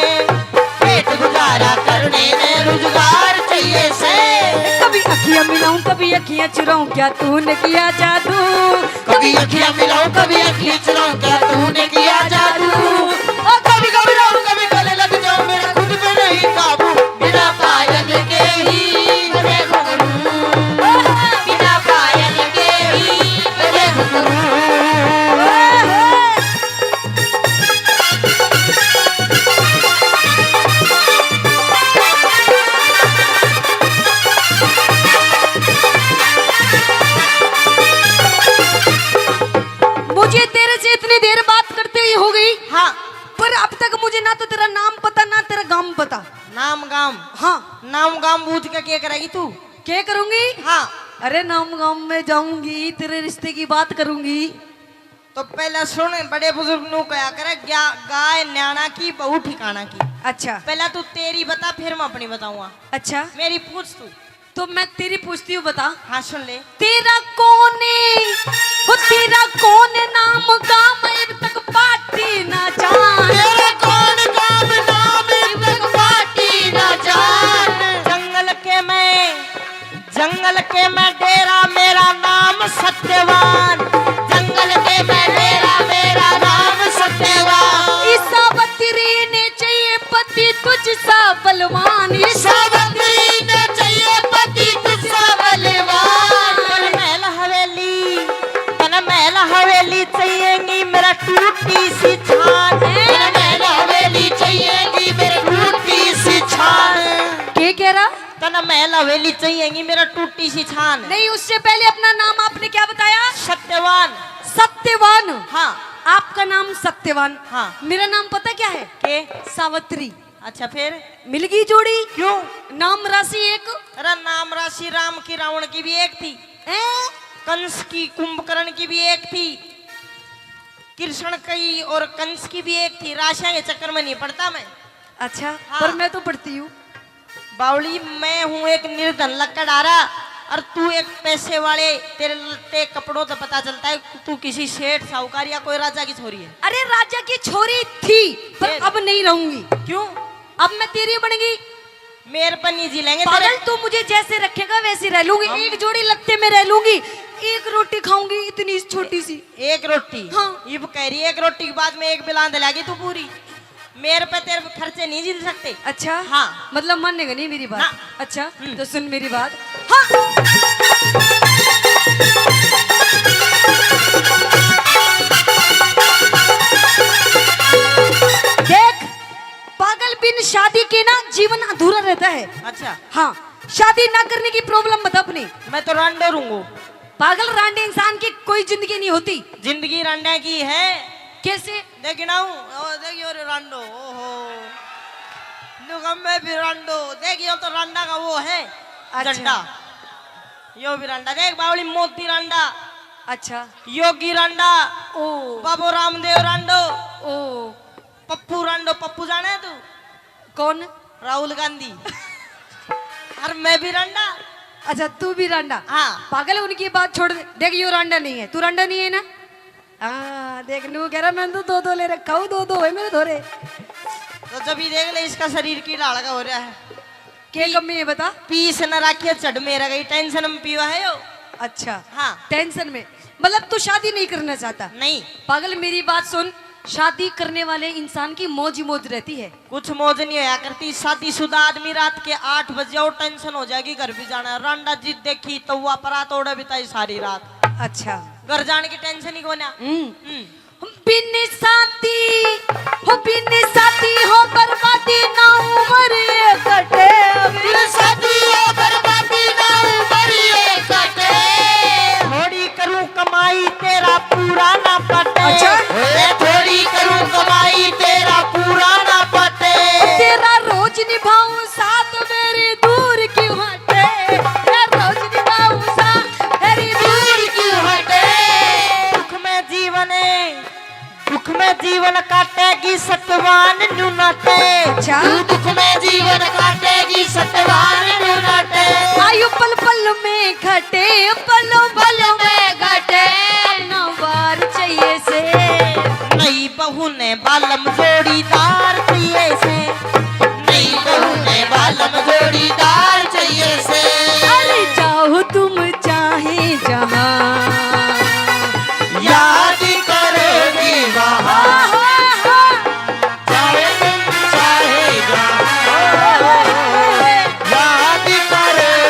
पेट गुजारा करने ने रोजगार चाहिए से। कभी अखियां मिलाऊं, कभी अखियां चुराऊं, क्या तूने किया जादू? कभी अखियां मिलाऊं, कभी अखियां चुराऊं, क्या तूने किया जादू? ओ कभी घबराऊं, कभी गले लग जाऊं, मेरा खुद पे नहीं काबू, बिना पायल के ही पूछ के क्या करेगी तू? क्या करूंगी? हाँ। अरे, नाम गांव में जाऊंगी, तेरे रिश्ते की बात करूंगी। तो पहले सुन, बड़े बुजुर्ग नू कहा करे, "ग्या-, गाय न्याणा की, बहू ठिकाना की।" अच्छा। पहले तू तेरी बता, फिर मैं अपनी बताऊंगा। अच्छा। मेरी पूछ तू। तो मैं तेरी पूछती हूँ, बता। हाँ, सुन ले। तेरा कौन है, वो तेरा कौन है नाम, काम इब तक पाटी ना जान। तेरा कौन काम, नाम इब तक पाटी ना जान। जंगल के मैं, जंगल के मैं डेरा, मेरा नाम सत्यवान। जंगल के मैं डेरा, मेरा नाम सत्यवान। इस सावित्री ने चाहिए पति तुझसा बलवान। इस सावित्री ने चाहिए पति तुझसा बलवान। तन महल हवेली, तन महल हवेली चाहिएगी मेरा टूटी सी छान। तन महल हवेली चाहिएगी मेरा टूटी सी छान। के कह रहा? तन महल हवेली चाहिएगी मेरा टूटी सी छान। नहीं, उससे पहले अपना नाम आपने क्या बताया? सत्यवान। सत्यवान। हाँ। आपका नाम सत्यवान। हाँ। मेरा नाम पता क्या है? के? सावित्री। अच्छा, फिर? मिल गई जोड़ी। क्यों? नाम राशि एक। अरे, नाम राशि राम की रावण की भी एक थी। हैं? कंस की कुंभकर्ण की भी एक थी। कृष्ण की और कंस की भी एक थी। राशियां के चक्कर में नहीं पड़ता मैं। अच्छा, हाँ। पर मैं तो पढ़ती हूँ। बावली, मैं हूँ एक निर्धन लकड़हारा और तू एक पैसे वाले। तेरे लत्ते कपड़ों से पता चलता है तू किसी सेठ साहूकार या कोई राजा की छोरी है। अरे, राजा की छोरी थी, पर फिर? अब नहीं रहूंगी। क्यों? अब मैं तेरी बन गई। मेरे पर नहीं जी लेंगे पागल, तेरे। तू मुझे जैसे रखेगा वैसे रह लूंगी। हम एक जोड़ी लत्ते में रह लूंगी, एक रोटी खाऊंगी इतनी छोटी सी। एक रोटी? हाँ। इब कह रही है, एक रोटी के बाद में एक बिलांद लागी तू पूरी। मेरे पे तेरे खर्चे नहीं झेल सकते। अच्छा? हाँ। मतलब मानेगा नहीं मेरी बात? ना। अच्छा, हम्म। तो सुन मेरी बात। हाँ। देख, पागल, बिन शादी के ना जीवन अधूरा रहता है। अच्छा। हाँ, शादी ना करने की प्रॉब्लम बता अपनी। मैं तो रांडो रहूंगो। पागल, रांडे इंसान की कोई जिंदगी नहीं होती। जिंदगी रांडा की है। कैसे? देख ना हूँ, ओ, देख यो रे रांडो, ओहो। नु कम में भी रांडो, देख यो तो रांडा का वो है, अच्छा। झंडा। यो भी रांडा, देख बावली मोती रांडा। अच्छा। योगी रांडा। ओ। बाबू रामदेव रांडो। ओ। पप्पू रांडो, पप्पू जाने है तू? कौन? राहुल गांधी। और मैं भी रांडा। अच्छा, तू भी रांडा? हाँ। पागल, उनकी बात छोड़ दे। देख, यो रांडा नहीं है, तू रांडा नहीं है ना? हाँ, देख, नू कह रहा, मैं तो दो दो ले रखा हूँ, दो दो है मेरे धोरे। तो जब ही देख ले, इसका शरीर की ढाल का हो रहा है। के पी-, कमी है बता? पीस न राखिए, झड़ मेरा गई, टेंशन में पीवा है यो। अच्छा। हाँ। टेंशन में, मतलब तू शादी नहीं करना चाहता? नहीं। पागल, मेरी बात सुन, शादी करने वाले इंसान की मौज ही मौज रहती है। कुछ मौज नहीं होया करती। शादीशुदा आदमी रात के आठ बजे और टेंशन हो जाएगी, घर भी जाना है। रांडा जिद देखी तो वह परात ओढ़े बिताई सारी रात। अच्छा। घर जाने की टेंशन ही कोन्या। हम्म। हम्म। बिन शादी हो, बिन शादी हो बर्बादी ना उम्र ये कटे। बिन शादी हो बर्बादी ना उम्र ये कटे। थोड़ी करूं कमाई तेरा पूरा ना पटे। अच्छा। ए, थोड़ी करूं कमाई तेरा पूरा ना पटे। तेरा रोज निभाऊं साथ मेरी दूर क्यों हटे। तेरा रोज निभाऊं साथ मेरी दूर क्यों हटे। दुख में जीवन, दुख में जीवन काटेगी सतवान न्यू नाटे। अच्छा। तू दुख में जीवन काटेगी सतवान न्यू नाटे। आयु पल पल में घटे, पल पल में घटे, ना बार चाहिए से। नई बहू ने बालम जोड़ीदार चाहिए से। नई बहू ने बालम जोड़ीदार चाहिए से। अरे जाओ तुम चाहे जहां, याद करोगी वहां। चाहे तुम चाहे जहां, याद करोगी।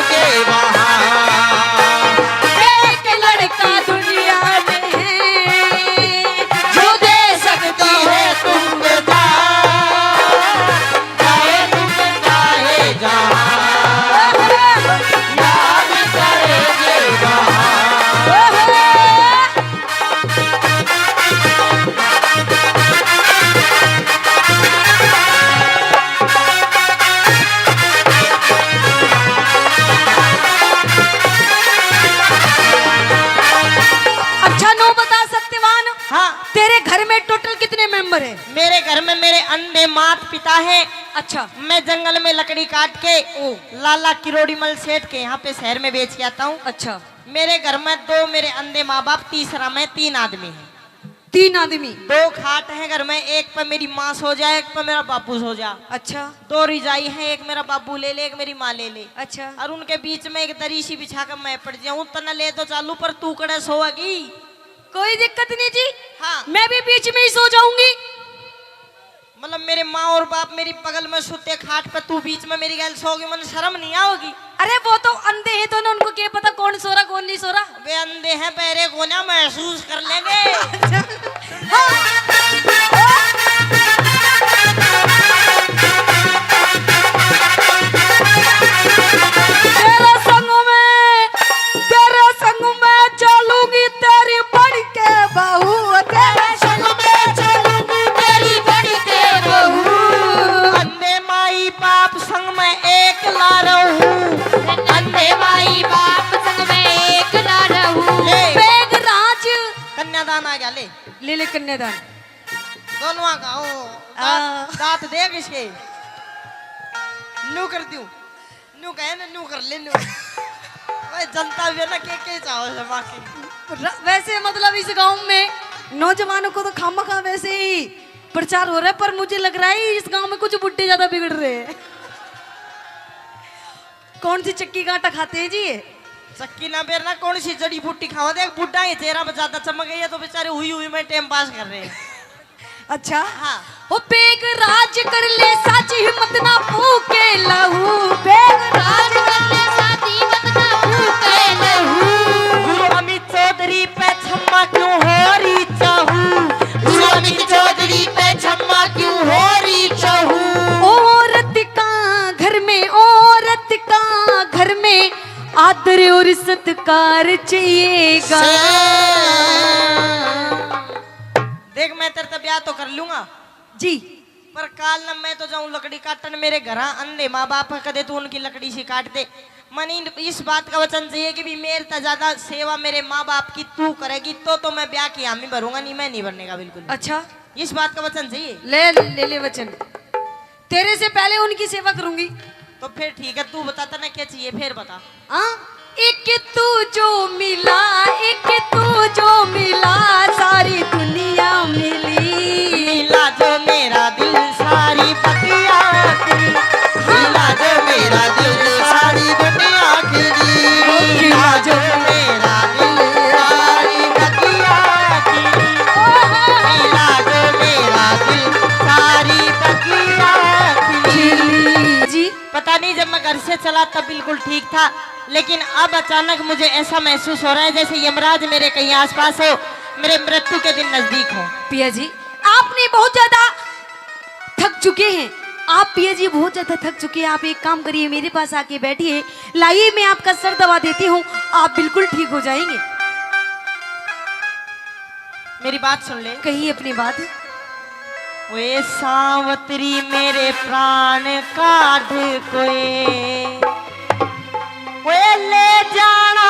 मात पिता है। अच्छा। मैं जंगल में लकड़ी काट के ओ। लाला किरोड़ीमल सेठ के यहाँ पे शहर में बेच के आता हूँ। अच्छा। मेरे घर में दो मेरे अंधे माँ बाप, तीसरा मैं, तीन आदमी हैं। तीन आदमी? दो खाट हैं घर में, एक पे मेरी माँ सो जाए, एक पे मेरा बाबू सो जा। अच्छा। दो रिजाई हैं, एक मेरा बाबू ले ले, एक मेरी माँ ले ले। अच्छा। और उनके बीच में एक दरी सी बिछा के मैं पड़ जाऊं, तन्ने ले तो चालू, पर तू कड़े सोएगी? कोई दिक्कत नहीं जी। हाँ। मैं भी बीच में ही सो जाऊंगी। मतलब, मेरे माँ और बाप मेरी बगल में सुते खाट पे, तू बीच में मेरी गैल सोगी, मन शर्म नहीं आओगी? अरे, वो तो अंधे हैं, तो ना उनको क्या पता कौन सो रहा, कौन नहीं सो रहा। वे अंधे हैं, पैरे को ना महसूस कर लेंगे। तेरे संग में, तेरे संग में चलूंगी तेरी बन के बहू, तेरे संग में चलूंगी तेरी बन के बहू। अंधे माई बाप संग में एक ला रहूं। अंधे माई बाप संग में एक ला रहूं। ए। बेगराज। कन्यादान आ गया, ले। ले ले कन्यादान। दोनों का, ओ, आ। दांत, दांत देख इसके। नू कर दूं। नू कहे ना, नू कर ले, नू। ओए, जनता भी है ना, के, के चाहो से बाकी। र-, वैसे मतलब इस गांव में नौजवानों को तो खामखा वैसे ही प्रचार हो रहा है, पर मुझे लग रहा है इस गांव में कुछ बुड्ढे ज्यादा बिगड़ रहे हैं। कौन सी चक्की का आटा खाते हैं जी ये? चक्की ना बेरना, कौन सी जड़ी बूटी खावा? देख, बुड्ढा ये चेहरा पे ज्यादा चमक गई है, तो बेचारे हुई हुई में टाइम पास कर रहे हैं। अच्छा। हाँ। ओ बेगराज कर ले साची हिम्मत ना फूके लहू, बेगराज कर ले साची हिम्मत ना फूके लहू। गुरु अमित चौधरी पे छम्मा क्यों हो रही चाहू? गुरु अमित चौधरी पे छम्मा क्यों हो रही चाहू? औरत का घर में, औरत का घर में आदर और सत्कार चाहिएगा। देख, मैं तेरे ते ब्याह तो कर लूंगा जी, पर काल न मैं तो जाऊं लकड़ी काटन, मेरे घरा अंधे माँ बाप है, कदे तू उनकी लकड़ी सी काट दे। मने इन-, इस बात का वचन चाहिए कि भी मेरे ते ज्यादा सेवा मेरे माँ बाप की तू करेगी, तो, तो मैं ब्याह की हामी भरूंगा, नहीं, मैं नहीं भरने का बिल्कुल। अच्छा। इस बात का वचन चाहिए। ले, ले, ले वचन। तेरे से पहले उनकी सेवा करूंगी। तो फिर ठीक है, तू बता, तने क्या चाहिए, फिर बता। हाँ? एक तू जो मिला, एक तू जो मिला, सारी दुनिया मिली। मिला जो मेरा दिल, सारी बगिया खिली। मिला जो मेरा दिल, सारी दुनिया खिली। मिला जो मेरा दिल, सारी बगिया खिली। मिला जो मेरा दिल, सारी बगिया खिली। जी। पता नहीं, जब मैं घर से चला तब बिल्कुल ठीक था, लेकिन अब अचानक मुझे ऐसा महसूस हो रहा है जैसे यमराज मेरे कहीं आसपास हो, मेरे मृत्यु के दिन नजदीक हो। पिया जी, आपने बहुत ज्यादा थक चुके हैं आप, पिया जी बहुत ज्यादा थक चुके हैं आप। एक काम करिए, मेरे पास आके बैठिए, लाइए, मैं आपका सर दबा देती हूँ, आप बिल्कुल ठीक हो जाएंगे। मेरी बात सुन ले। कही अपनी बात। ओए सावतरी मेरे प्राण काढ़ कोए, ओए ले जाना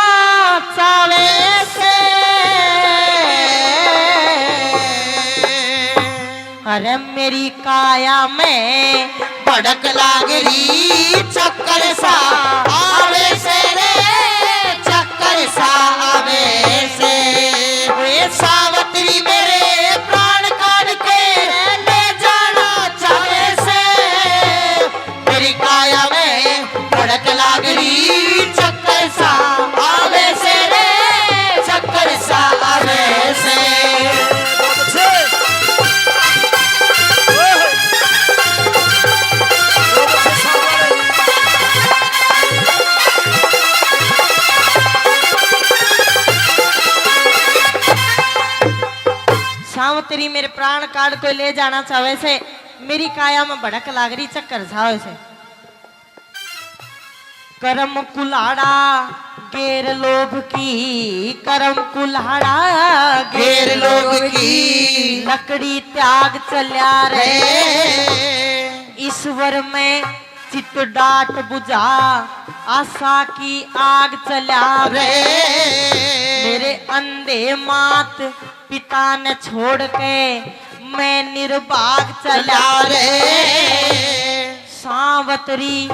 चावे से। अरे मेरी काया में भड़क लाग रही, चक्कर सा आवे से रे, चक्कर सा आवे से। ओए सावतरी मेरे प्राण काढ़ के ले जाना चावे से। मेरी काया में भड़क लाग रही, चक्कर सा आवे से रे, चक्कर सा आवे से। सावतरी मेरे प्राण काढ़ कोई ले जाना चावे से, मेरी काया में भड़क लाग रही, चक्कर सा आवे से। करम कुल्हाड़ा गेर लोभ की, करम कुल्हाड़ा गेर लोभ की, लकड़ी त्याग चल्या रे। ईश्वर में चित डाट बुझा, आशा की आग चल्या रे। मेरे अंधे मात पिता ने छोड़ के मैं निर्भाग चला रे। सावतरी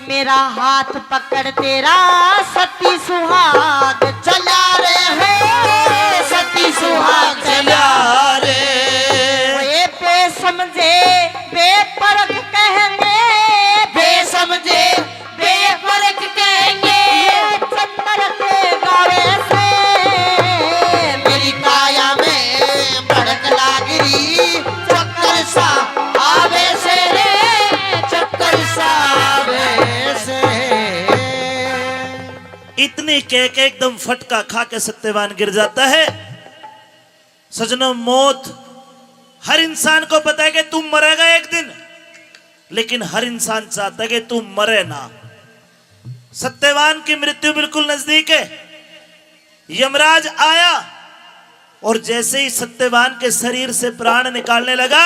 मेरा हाथ पकड़ तेरा सती सुहाग चला रे हो, सती सुहाग चला रे। ये बेसमझे बेपरख कहेंगे, बेसमझे बेफर्क कहेंगे। चंद्र के गावे से मेरी काया में भड़क लाग रही, चक्कर सा आवे से रे, चक्कर सा आवे से। इतनी कह के एकदम फटका खा के सत्यवान गिर जाता है। सजनों, मौत, हर इंसान को पता है कि तू मरेगा एक दिन, लेकिन हर इंसान चाहता है कि तू मरे ना। सत्यवान की मृत्यु बिल्कुल नजदीक है। यमराज आया और जैसे ही सत्यवान के शरीर से प्राण निकालने लगा,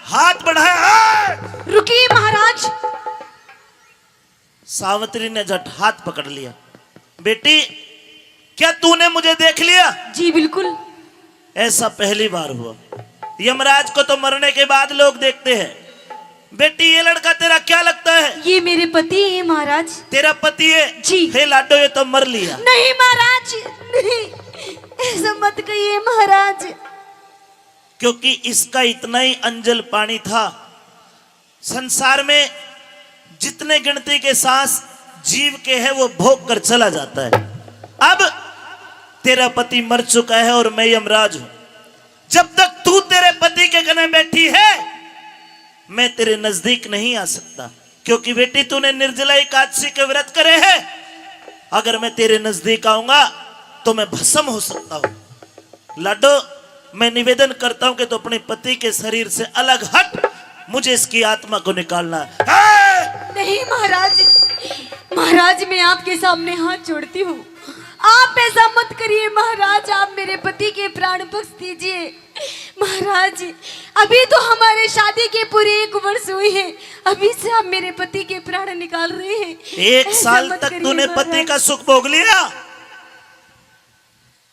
हाथ बढ़ाया, "ए!" रुकिए महाराज। सावित्री ने झट हाथ पकड़ लिया। "बेटी, क्या तूने मुझे देख लिया?" "जी बिल्कुल।" "ऐसा पहली बार हुआ। यमराज को तो मरने के बाद लोग देखते हैं। बेटी, ये लड़का तेरा क्या लगता है?" "ये मेरे पति हैं महाराज।" "तेरा पति है?" "जी।" "हे लाडो, ये तो मर लिया।" "नहीं महाराज, नहीं, ऐसा मत कहिए महाराज।" क्योंकि इसका इतना ही अंजल पानी था। संसार में जितने गिनती के सांस जीव के हैं, वो भोग कर चला जाता है। अब तेरा पति मर चुका है और मैं यमराज हूं। जब तक तू तेरे पति के कने बैठी है, मैं तेरे नजदीक नहीं आ सकता, क्योंकि बेटी, तूने निर्जला एकादशी के व्रत करे हैं। अगर मैं तेरे नजदीक आऊंगा तो मैं भस्म हो सकता हूं। लाडो, मैं निवेदन करता हूं कि तू अपने पति के शरीर से अलग हट, मुझे इसकी आत्मा को निकालना है। नहीं महाराज, महाराज, मैं आपके सामने हाथ जोड़ती हूँ, आप ऐसा मत करिए महाराज, आप मेरे पति के प्राण बख्श दीजिए महाराज। अभी तो हमारे शादी के पूरे एक वर्ष हुए हैं, अभी से आप मेरे पति के प्राण निकाल रहे हैं। एक साल तक तूने पति का सुख भोग लिया।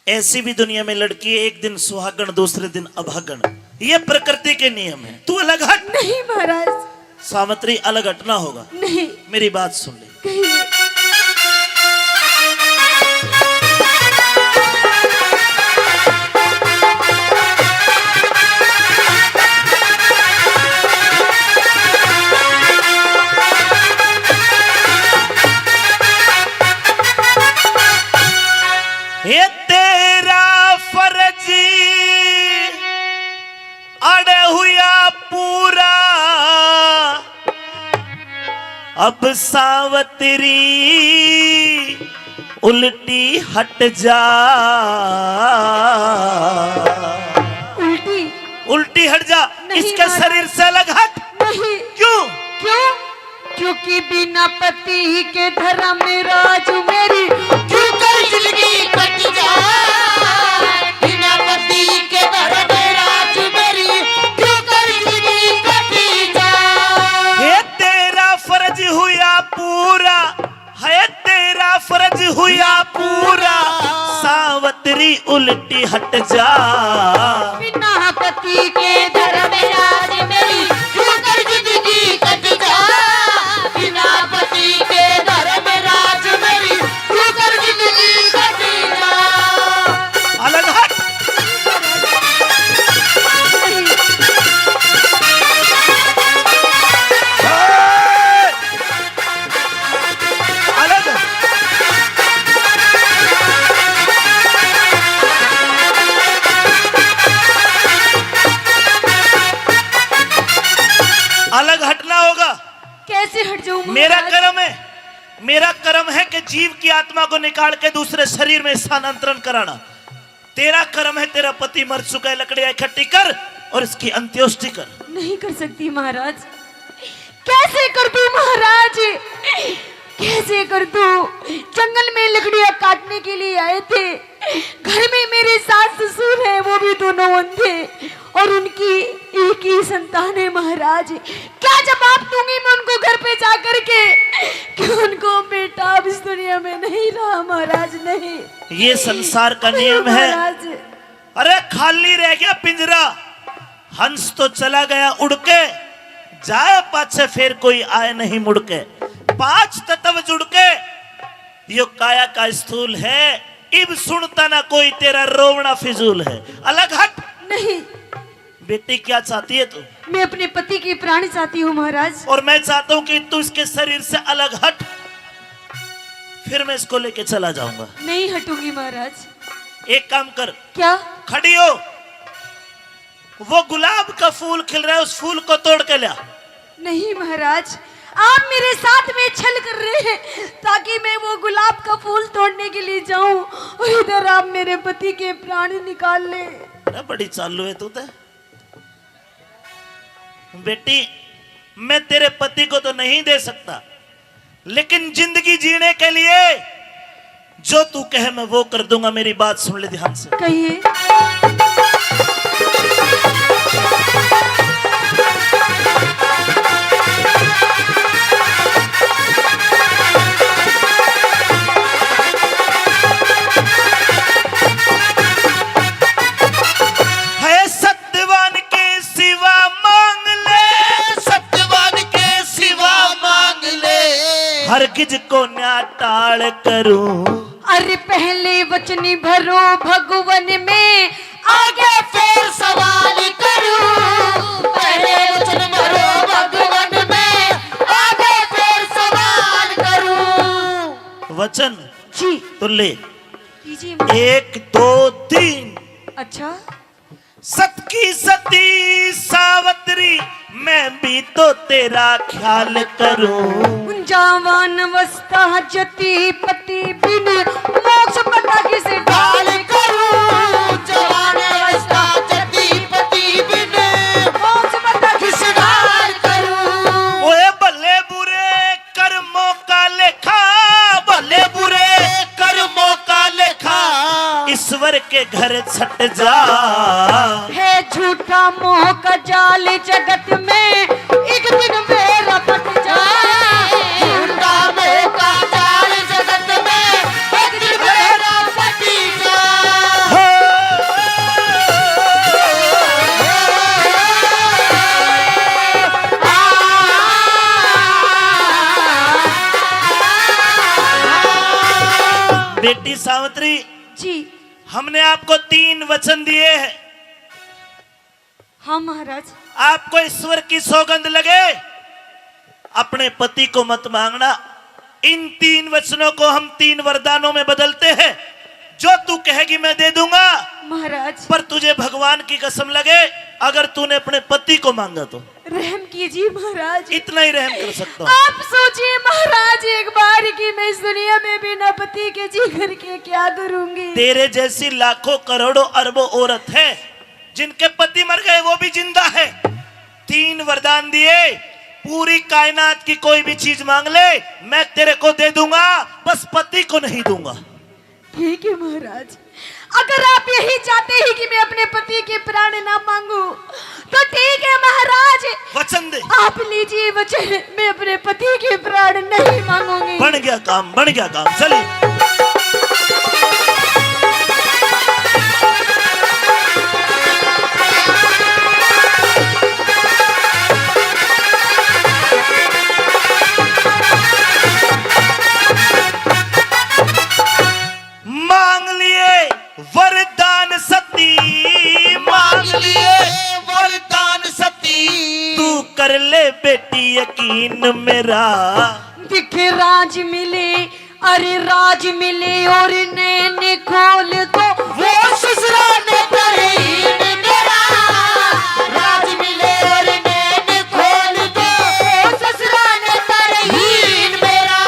ऐसी भी दुनिया में लड़की है, एक दिन सुहागण, दूसरे दिन अभागण। ये प्रकृति के नियम है। तू अलग हट। नहीं महाराज। सावित्री, अलग हटना होगा। नहीं। मेरी बात सुन ले। कहिए। हे तेरा फर्ज अड़ हुआ पूरा, अब सावतरी उल्टी हट जा। उल्टी? उल्टी हट जा, नहीं इसके महाराज। शरीर से अलग हट। नहीं। क्यों? क्यों? क्योंकि बिना पति के धर्म राज मेरी क्यों कर जिंदगी कट जा। बिना पति के धर्म राज मेरी क्यों कर जिंदगी कट जा। हे तेरा फर्ज हुआ पूरा, है तेरा फर्ज हुआ पूरा, सावतरी उल्टी हट जा। बिना पति के धर्म राज मेरी क्यों कर जिंदगी कट जा। बिना पति के धर्म राज मेरी क्यों कर जिंदगी कट जा। अलग हट। अलग, अलग हटना होगा। कैसे हट जाऊं मेरा महाराज? कर्म है, मेरा कर्म है कि जीव की आत्मा को निकाल के दूसरे शरीर में स्थानांतरण कराना। तेरा कर्म है, तेरा पति मर चुका है, लकड़ियां इकट्ठी कर और इसकी अंत्येष्टि कर। नहीं कर सकती महाराज। कैसे कर दूं महाराज, कैसे कर दूं? जंगल में लकड़ियां काटने के लिए आए थे, घर में मेरे सास ससुर हैं, वो भी दोनों अंधे, और उनकी एक ही संतान है महाराज। क्या जवाब दूंगी मैं उनको घर पे जा करके कि उनको बेटा अब इस दुनिया में नहीं रहा महाराज, नहीं। ये संसार का नियम है महाराज। अरे, खाली रह गया पिंजरा, हंस तो चला गया उड़ के, जाए पाछे फिर कोई आए नहीं मुड़ के। पांच तत्व जुड़ के यो काया का स्थूल है। इब सुनता ना कोई, तेरा रोवना फिजूल है। अलग हट। नहीं। बेटी, क्या चाहती है तू? मैं अपने पति के प्राण चाहती हूँ महाराज। और मैं चाहता हूँ कि तू इसके शरीर से अलग हट, फिर मैं इसको लेके चला जाऊंगा। नहीं हटूंगी महाराज। एक काम कर। क्या? खड़ी हो। वो गुलाब का फूल खिल रहा है, उस फूल को तोड़ के ल्या। नहीं महाराज, आप मेरे साथ में छल कर रहे हैं ताकि मैं वो गुलाब का फूल तोड़ने के लिए जाऊं और इधर आप मेरे पति के प्राण निकाल ले। अरे, बड़ी चालू है तू तो। बेटी, मैं तेरे पति को तो नहीं दे सकता, लेकिन जिंदगी जीने के लिए जो तू कहे, मैं वो कर दूंगा। मेरी बात सुन ले ध्यान से। कहिए। है सत्य सत्यवान के सिवा मांग ले, सत्यवान के सिवा मांग ले, हरगिज को न्या टाल करूं। अरे पहले वचन भरो भगवन में, आगे फिर सवाल करूं। पहले वचन भरो भगवन में, आगे फिर सवाल करूं। वचन जी। तो ले। कीजिए। एक, दो, तीन। अच्छा। सत की सती सावतरी, मैं भी तो तेरा ख्याल करूं। जवान अवस्था जति पति बिन, मोक्ष पता किस ढाल करूं। जवान अवस्था जति पति बिन, मोक्ष पता किस ढाल करूं। ओए भले बुरे कर्मों का लेखा, भले बुरे कर्मों का लेखा, ईश्वर के घर छट जा। है झूठा मोह का जाल जगत में, एक दिन बेरा पट जा। झूठा मोह का जाल जगत में, एक दिन बेरा पट जा। हो। बेटी सावित्री जी। हमने आपको तीन वचन दिए हैं। हाँ महाराज। आपको ईश्वर की सौगंध लगे, अपने पति को मत मांगना। इन तीन वचनों को हम तीन वरदानों में बदलते हैं। जो तू कहेगी मैं दे दूंगा। महाराज। पर तुझे भगवान की कसम लगे, अगर तूने अपने पति को मांगा तो। रहम कीजिए महाराज। इतना ही रहम कर सकता हूँ। आप सोचिए महाराज, एक बार की मैं इस दुनिया में बिना पति के जी करके क्या करूंगी? तेरे जैसी लाखों करोड़ों अरबों औरत है, जिनके पति मर गए, वो भी जिंदा है। तीन वरदान दिए, पूरी कायनात की कोई भी चीज मांग ले, मैं तेरे को दे दूंगा, बस पति को नहीं दूंगा। ठीक है महाराज, अगर आप यही चाहते हैं कि मैं अपने पति के प्राण ना मांगू, तो ठीक है महाराज। वचन दे। आप लीजिए वचन, मैं अपने पति के प्राण नहीं मांगूंगी। बन गया काम, बन गया काम। चलिए। मांग लिए वरदान सती, मांग लिए वरदान सती, तू कर ले बेटी यकीन मेरा। दिखे राज मिले, अरे राज मिले और नैन खोल दो, वो ससुरा ने तरहीन मेरा। राज मिले और नैन खोल दो, वो ससुरा ने तरहीन मेरा।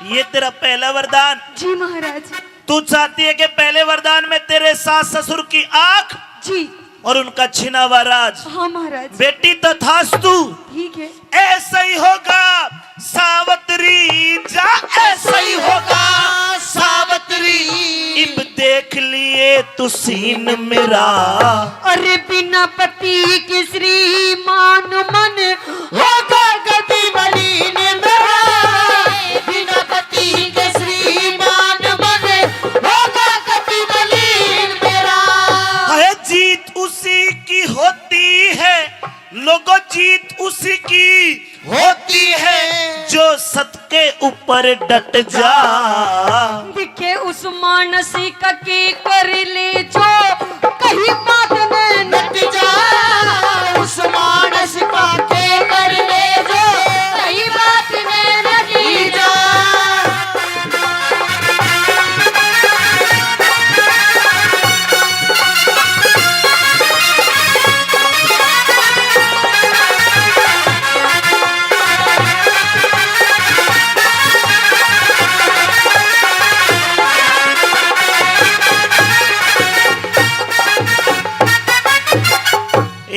ये तेरा पहला वरदान। जी महाराज। तू चाहती है कि पहले वरदान में तेरे सास ससुर की आंख जी। और उनका छिना हुआ राज। हाँ महाराज। बेटी तथास्तु। ठीक है। ऐसा ही होगा सावित्री जा, ऐसा ही होगा सावित्री। इब देख लिए तू सीन मेरा। अरे बिना पति के श्रीमान मन होगा कति मलिन मेरा। बिना पति के श्रीमान मन होगा कति मलिन मेरा। है जीत उसी की होती पर डट जा। दिखे उस मानस का के कर ले जो, कहीं बात में नट जा। उस मानस का के कर ले जो, कहीं बात में नट जा।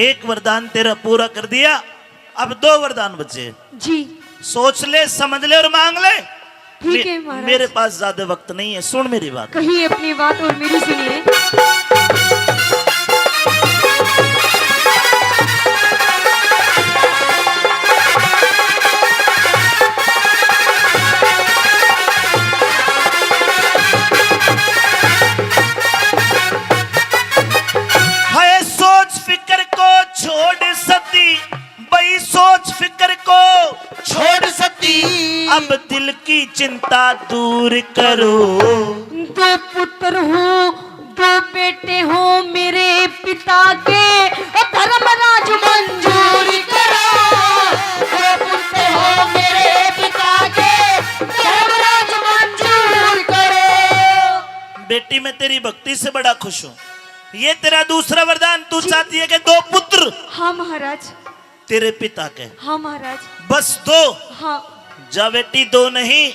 एक वरदान तेरा पूरा कर दिया, अब दो वरदान बचे। जी। सोच ले, समझ ले और मांग ले। ठीक मे-, है महाराज। मेरे पास ज्यादा वक्त नहीं है, सुन मेरी बात। कहिए अपनी बात और मेरी सुनिए। है सोच फिकर को छोड़ सती, बई सोच फिकर को छोड़ सती, अब दिल की चिंता दूर करो। दो पुत्र हूँ, दो बेटे हो मेरे पिता के, धर्मराज मंजूर करो। दो पुत्र हो मेरे पिता के, धर्मराज मंजूर करो। बेटी, मैं तेरी भक्ति से बड़ा खुश हूँ। ये तेरा दूसरा वरदान, तू जी। चाहती है कि दो पुत्र। हाँ महाराज। तेरे पिता के। हाँ महाराज। बस दो? हाँ। जा बेटी, दो नहीं,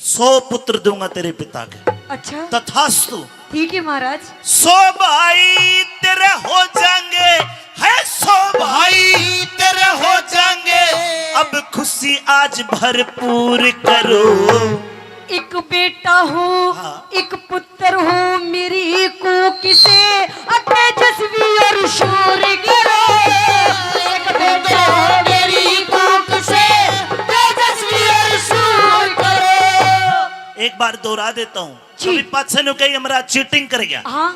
सौ पुत्र दूंगा तेरे पिता के। अच्छा। तथास्तु। ठीक है महाराज। सौ भाई तेरे हो जाएंगे, है सौ भाई तेरे हो जाएंगे। अब खुशी आज भरपूर करो। एक बेटा हो, हाँ। एक पुत्र हो मेरी कोख से, तेजस्वी और शूर करो। एक बेटा हो मेरी कोख से, तेजस्वी और शूर करो। एक बार दोहरा देता हूँ, जी। कभी पाछे नु कही हमरा चीटिंग कर गया। हाँ।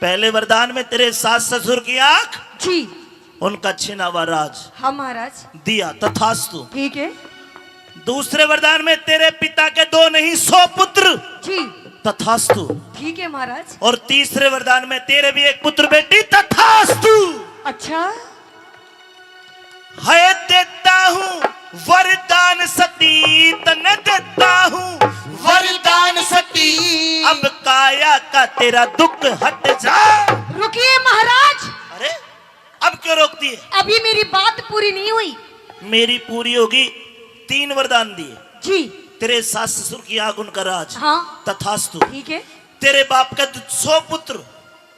पहले वरदान में तेरे सास ससुर की आंख, जी। उनका छिना हुआ राज, हाँ महाराज। दिया, तथास्तु। ठीक है। दूसरे वरदान में तेरे पिता के दो नहीं, सौ पुत्र, जी। तथास्तु। ठीक है महाराज। और तीसरे वरदान में तेरे भी एक पुत्र बेटी, तथास्तु। अच्छा। है देता हूँ वरदान सती, तने देता हूँ वरदान सती। अब काया का तेरा दुख हट जा। रुकिए महाराज। अरे, अब क्यों रोक दिए? अभी मेरी बात पूरी नहीं हुई। मेरी पूरी होगी। तीन वरदान दिए। जी। तेरे सास ससुर की आंख, उनका राज। हाँ। तथास्तु। ठीक है। तेरे बाप का द-, सौ पुत्र।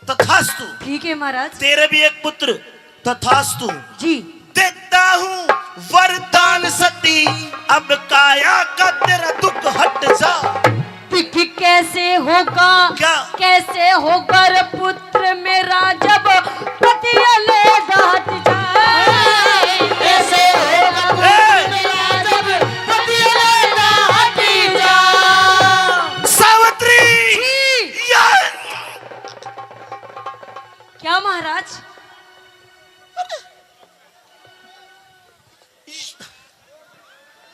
तथास्तु। ठीक है महाराज। तेरे भी एक पुत्र। तथास्तु। जी। देता हूँ वरदान सती, अब काया का तेरा दुख हट जा। दिख कैसे होगा, क्या? कैसे होगा रे पुत्र मेरा जब पति अलग हट जाए? कैसे होगा पुत्र ए! मेरा जब पति अलग हट जाए? सावित्री! जी। या क्या महाराज?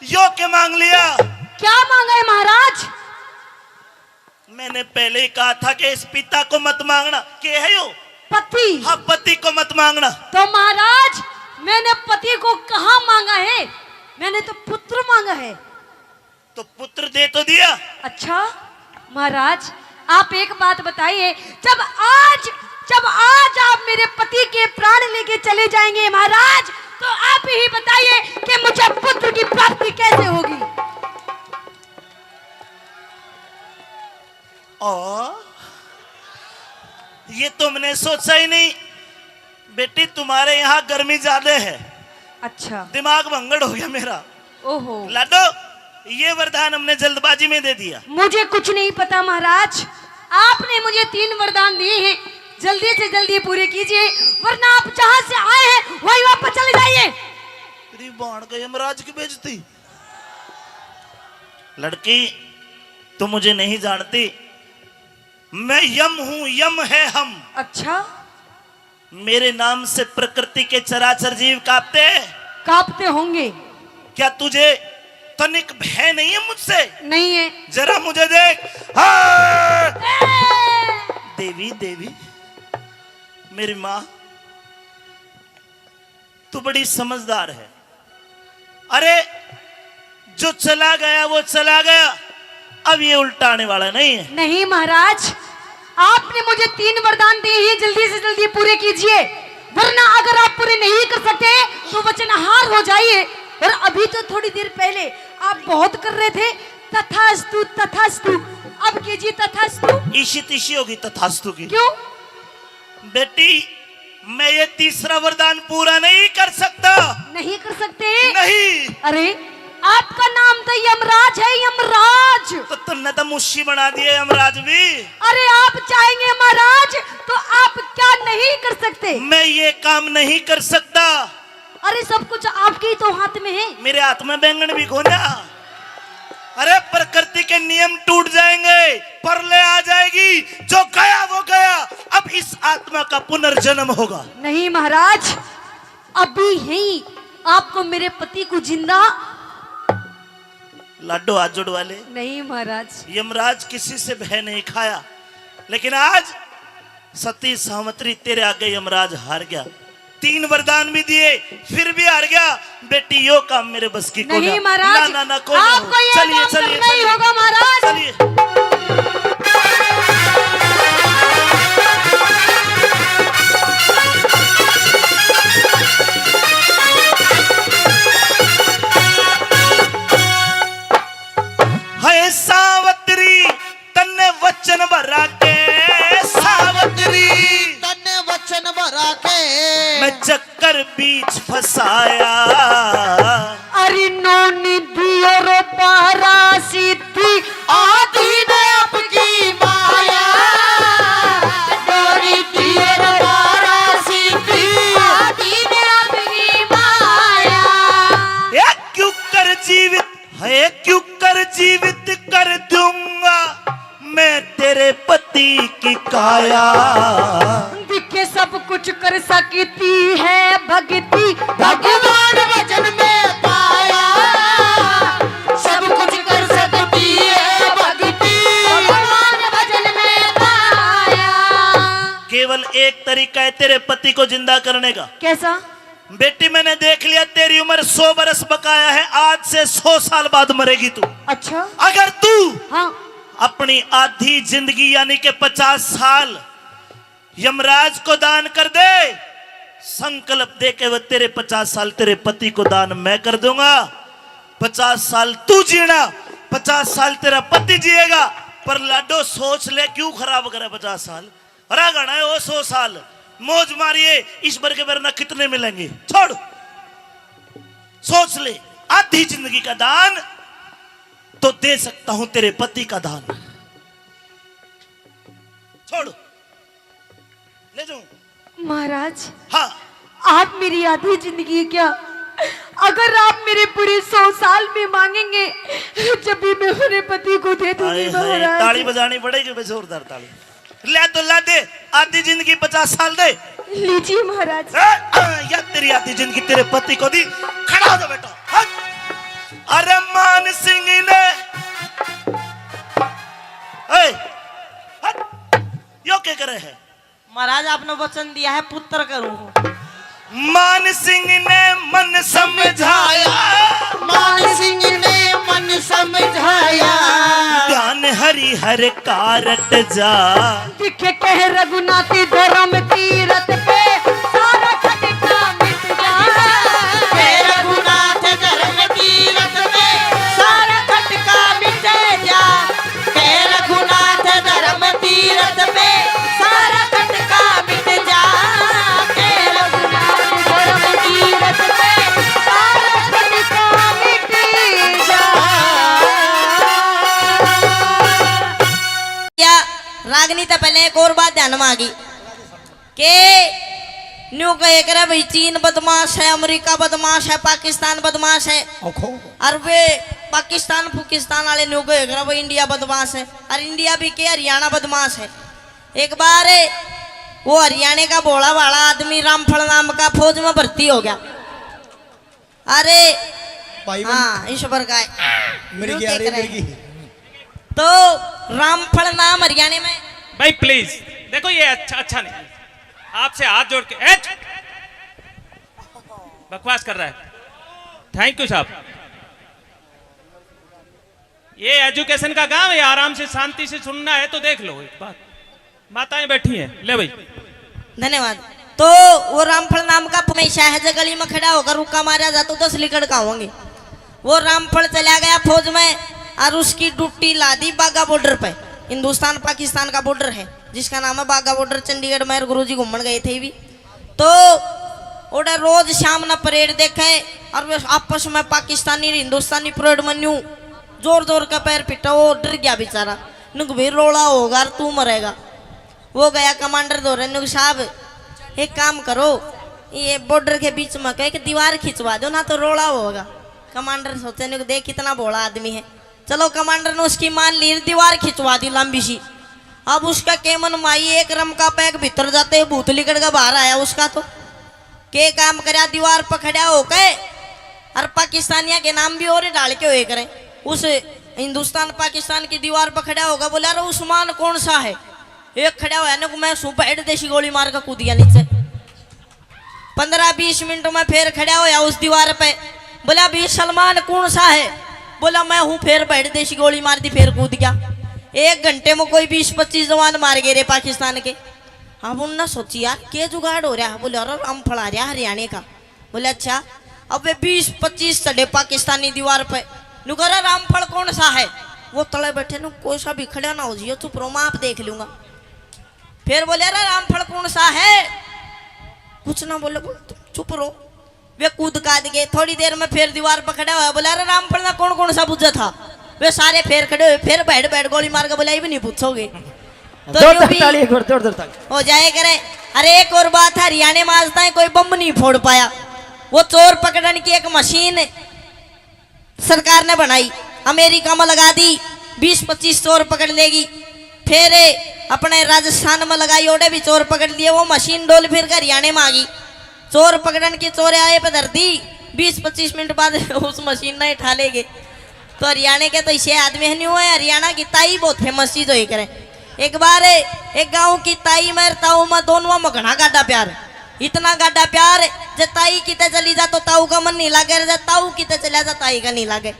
यो के मांग लिया? क्या मांगा है महाराज? मैंने पहले ही कहा था कि इस पिता को मत मांगना। के है यो? पति। हाँ, पति को मत मांगना। तो महाराज, मैंने पति को कहाँ मांगा है? मैंने तो पुत्र मांगा है। तो पुत्र दे तो दिया। अच्छा महाराज, आप एक बात बताइए, जब आज, जब आज आप मेरे पति के प्राण लेके चले जाएंगे महाराज, तो आप ही बताइए कि मुझे पुत्र की प्राप्ति कैसे होगी? ओ, ये तो मैंने सोचा ही नहीं। बेटी, तुम्हारे यहाँ गर्मी ज्यादा है। अच्छा। दिमाग भंगड़ हो गया मेरा। ओहो। लाडो, ये वरदान हमने जल्दबाजी में दे दिया। मुझे कुछ नहीं पता महाराज, आपने मुझे तीन वरदान दिए हैं, जल्दी से जल्दी पूरे कीजिए, वरना आप जहाँ से आए हैं वहीं वापस चले जाइए। तेरी बाण का यमराज की बेइज्जती। लड़की, तू मुझे नहीं जानती, मैं यम हूँ, यम है हम। अच्छा। मेरे नाम से प्रकृति के चराचर जीव कांपते हैं। कांपते होंगे। क्या तुझे तनिक भय नहीं है मुझसे? नहीं है। जरा मुझे देख। हाँ। देवी, देवी, मेरी माँ, तू बड़ी समझदार है। अरे, जो चला गया वो चला गया, अब ये उल्टा आने वाला नहीं है। नहीं महाराज, आपने मुझे तीन वरदान दिए हैं, जल्दी से जल्दी पूरे कीजिए, वरना अगर आप पूरे नहीं कर सकते तो वचनहार हो जाइए। और अभी तो थोड़ी देर पहले आप बहुत कर रहे थे, "तथास्तु, तथास्तु", अब कीजिए "तथास्तु"। इशी तिशी होगी तथास्तु की। क्यों? बेटी, मैं ये तीसरा वरदान पूरा नहीं कर सकता। नहीं कर सकते? नहीं। अरे, आपका नाम तो यमराज है, यमराज। तो तुमने तो मुशी बना दिए यमराज भी। अरे, आप चाहेंगे महाराज तो आप क्या नहीं कर सकते? मैं ये काम नहीं कर सकता। अरे, सब कुछ आपके ही तो हाथ में है। मेरे हाथ में बैंगन भी कोन्या। अरे, प्रकृति के नियम टूट जाएंगे, प्रलय आ जाएगी, जो गया वो गया। अब इस आत्मा का पुनर्जन्म होगा। नहीं महाराज, अभी ही आपको मेरे पति को जिंदा। लाडो, हाथ जोड़वा ले। नहीं महाराज। यमराज किसी से भय नहीं खाया, लेकिन आज सती सावित्री, तेरे आगे यमराज हार गया। तीन वरदान भी दिए, फिर भी हार गया। बेटी, यो काम मेरे बस की कोन्या। नहीं महाराज, ना, ना, ना, कोन्या। आपको ये चलिए, काम चलिए, करना ही चलिए। होगा महाराज। चलिए। हाय सावित्री, तन्ने वचन भरा के सावित्री, तन्ने वचन भरा के मैं चक्कर बीच फंसाया। अरे नौनी दियो रो पारा सीधी, आधी ने आपकी माया। नौनी दियो रो पारा सीधी, आधी ने आपकी माया। ए क्यों कर जीवित है, क्यों कर जीवित कर दूंगा मैं तेरे पति की काया। दिखे सब कुछ कर सकती है भक्ति, भगवान भजन में पाया। सब कुछ कर सकती है भक्ति, भगवान भजन में पाया। केवल एक तरीका है तेरे पति को जिंदा करने का। कैसा? बेटी, मैंने देख लिया, तेरी उम्र सौ बरस बकाया है, आज से सौ साल बाद मरेगी तू। अच्छा। अगर तू हाँ। अपनी आधी जिंदगी यानी कि पचास साल यमराज को दान कर दे, संकल्प दे के वो तेरे पचास साल तेरे पति को दान मैं कर दूंगा। पचास साल तू जीना, पचास साल तेरा पति जिएगा। पर लाडो, सोच ले, क्यों खराब करे पचास साल? अरे घणा है वो सौ साल, मौज मारिए, इस बरगे वरना कितने मिलेंगे? छोड़, सोच ले, आधी जिंदगी का दान तो दे सकता हूं, तेरे पति का दान। छोड़, ले जाऊं? महाराज, हाँ। आप मेरी आधी जिंदगी क्या, अगर आप मेरे पूरे सौ साल भी मांगेंगे, जब भी मैं अपने पति को दे दूंगी। हाय, हाय, महाराज। ताली बजानी पड़ेगी बे, जोरदार ताली। ले तो ला दे, आधी जिंदगी पचास साल दे। लीजिए महाराज। ए, आ, या तेरी आधी जिंदगी तेरे पति को दी। खड़ा हो जा बेटा, हट। अरे मान सिंह ने, ए, हट। यो क्या करे है? महाराज, आपने वचन दिया है, पुत्र करूं। मान सिंह ने मन समझाया। मान सिंह ने मन समझाया। ध्यान हरि हर कारट जा। दिखे कह रघुनाथ धर्म तीरथ पे, सारा खटका मिट जा। कह रघुनाथ धर्म तीरथ पे, सारा खटका मिट जा। कह रघुनाथ धर्म तीरथ पे, सारा खटका मिट जा। कह रघुनाथ धर्म तीरथ पे, सारा खटका मिट जा। क्या रागनी तो पहले एक और बात ध्यान में आ गई। के न्यू कहे करे भाई, चीन बदमाश है, अमेरिका बदमाश है, पाकिस्तान बदमाश है। ओखो। और वे पाकिस्तान फुकिस्तान वाले न्यू कहे करे भाई, इंडिया बदमाश है, और इंडिया भी के, हरियाणा बदमाश है। एक बार वो हरियाणा का भोला भाला आदमी रामफल नाम का फौज में भर्ती हो गया। अरे, भाई बन- हाँ, ईश्वर का है। मिर्गी आ रही, मिर्गी। तो रामफल नाम हरियाणा में। भाई प्लीज, देखो ये अच्छा, अच्छा नहीं। आपसे हाथ जोड़ के, ए, बकवास कर रहा है। थैंक यू साहब। ये एजुकेशन का गांव है, आराम से शांति से सुनना है तो देख लो एक बात। माताएं बैठी हैं, ले भाई। धन्यवाद। तो वो रामफल नाम का हमेशा है, जब गली में खड़ा होकर रुक्का मारा जा तो दस लिकड़ का होंगे। वो रामफल चला गया फौज में और उसकी ड्यूटी ला दी बाघा बॉर्डर पे। हिंदुस्तान पाकिस्तान का बॉर्डर है जिसका नाम है बाघा बॉर्डर। चंडीगढ़ में गुरु जी घूमन गए थे भी। तो ओड़े रोज शाम न परेड देखे और वे आपस में पाकिस्तानी और हिंदुस्तानी परेड में न्यू जोर जोर का पैर पिटा। वो डर गया बेचारा, नुक भी रोला होगा और तू मरेगा। वो गया कमांडर धोरे, नुक साहब एक काम करो, ये बॉर्डर के बीच में कह एक दीवार खिंचवा दो ना तो रोला होगा। कमांडर सोचे, नुक देख कितना भोला आदमी है। चलो कमांडर ने उसकी मान ली, दीवार खिंचवा दी लंबी सी। अब उसका केमन माई एक रम का पैक भीतर जाते ही भूत लिकड़ के बाहर आया उसका तो। के काम करया, दीवार पर खड़ा होके और पाकिस्तानिया के नाम भी और ही डाल के होए करे। उस हिंदुस्तान पाकिस्तान की दीवार पर खड़ा होगा, बोला, "अरे उस्मान कौन सा है?" एक खड़ा होया ने, "मैं सूं," बैठ देसी गोली मार के कूद गया नीचे। पन्द्रह बीस मिनट में फिर खड़ा होया उस दीवार पे, बोला, "भी सलमान कौन सा है?" बोला, "मैं हूँ।" फिर बैठ देसी गोली मार दी, फिर कूद गया। एक घंटे में कोई बीस पच्चीस जवान मार गए रे पाकिस्तान के। अब उनने सोची, यार के जुगाड़ हो रहा है? बोले, "अरे रामफल आ रहा हरियाणा का।" बोले, "अच्छा।" अब वे बीस पच्चीस चढ़े पाकिस्तानी दीवार पे। नु कह रहा, "रामफल कौन सा है?" वो तले बैठे नु, "कोई सा भी खड़ा ना हो जियो, चुप रहो, मैं आप देख लूंगा।" फिर बोले, "अरे रामफल कौन सा है?" कुछ ना बोले, बोले, "तुम चुप रहो।" वे कूद काद गए। थोड़ी देर में फिर दीवार पर खड़ा हुआ, बोला, "अरे रामफल ना कौन कौन सा बुझा था?" वे सारे फिर खड़े हुए, फिर बैठ बैठ गोली मार के बोला, "ये भी नहीं पूछोगे।" तो जोरदार यूं भी ताली, एक बार जोरदार ताली। हो जाए करे। अरे एक और बात है, हरियाणा में आज तक कोई बम नहीं फोड़ पाया। वो चोर पकड़न की एक मशीन सरकार ने बनाई, अमेरिका में लगा दी, बीस पच्चीस चोर पकड़ लेगी। फिर अपने राजस्थान में लगाई, ओड़े भी चोर पकड़ लिए। वो मशीन डोल फिर के हरियाणा में आ गई। चोर पकड़न की चोर आए पे धर दी, बीस पच्चीस मिनट बाद उस मशीन ने उठा लेगे। तो हरियाणा के तो इसे आदमी है नहीं हुआ है। हरियाणा की ताई बहुत फेमस चीज होई करे। एक बार एक गांव की ताई में ताऊ में दोनों में घना गाडा प्यार, इतना गाडा प्यार, जे ताई किते चली जा तो ताऊ का मन नहीं लागे, जे ताऊ किते चला जा ताई का नहीं लागे।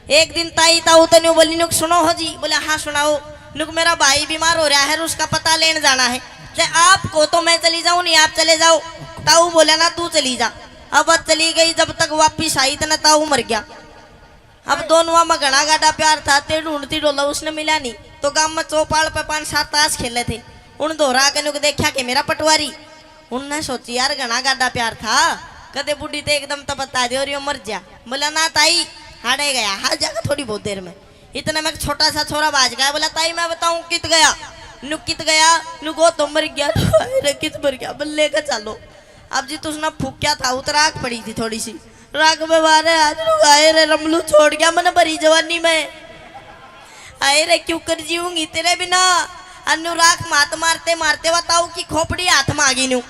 एक दिन ताई ताऊ तो न्यू बोली, "नुक सुनो हो जी।" बोले, "हाँ सुनाओ।" "नुक मेरा भाई बीमार हो रहा है, उसका पता लेने जाना है, जे आप को तो मैं चली जाऊँ, नहीं आप चले जाओ।" ताऊ बोला, "ना तू चली जा।" अब वह चली गई, जब तक वापिस आई इतना ताऊ मर गया। अब दोनों में घना गाडा प्यार था, ते ढूंढती डोला उसने मिला नहीं, तो गांव में चौपाल पे पांच सात ताश खेले थे, उन धोरा के नुक देखा के मेरा पटवारी, उनने सोची, "यार, घना गाडा प्यार था, कदे बूढ़ी ते एकदम तो बता दे और यो मर जा।" बोला, "ना ताई, हाड़े गया, हाल जाकर थोड़ी बहुत देर में।" इतने में एक छोटा सा छोरा बाज गया, बोला, "ताई, मैं बताऊं कित गया?" नु कित गया? नु गो तो मर गया। "हाय रे, कित मर गया?" बोले, "लेके चलो।" अब जी तुसने फूक्या था, उतर आग पड़ी थी थोड़ी सी, राख में मारे आज नु, "हाय रे, रमलू छोड़ गया मैंने भरी जवानी में।" आए रे, क्यों कर जीऊंगी तेरे बिना? अन्नू राख मात मारते मारते वा ताऊ की खोपड़ी हाथ में आ गई न्यू।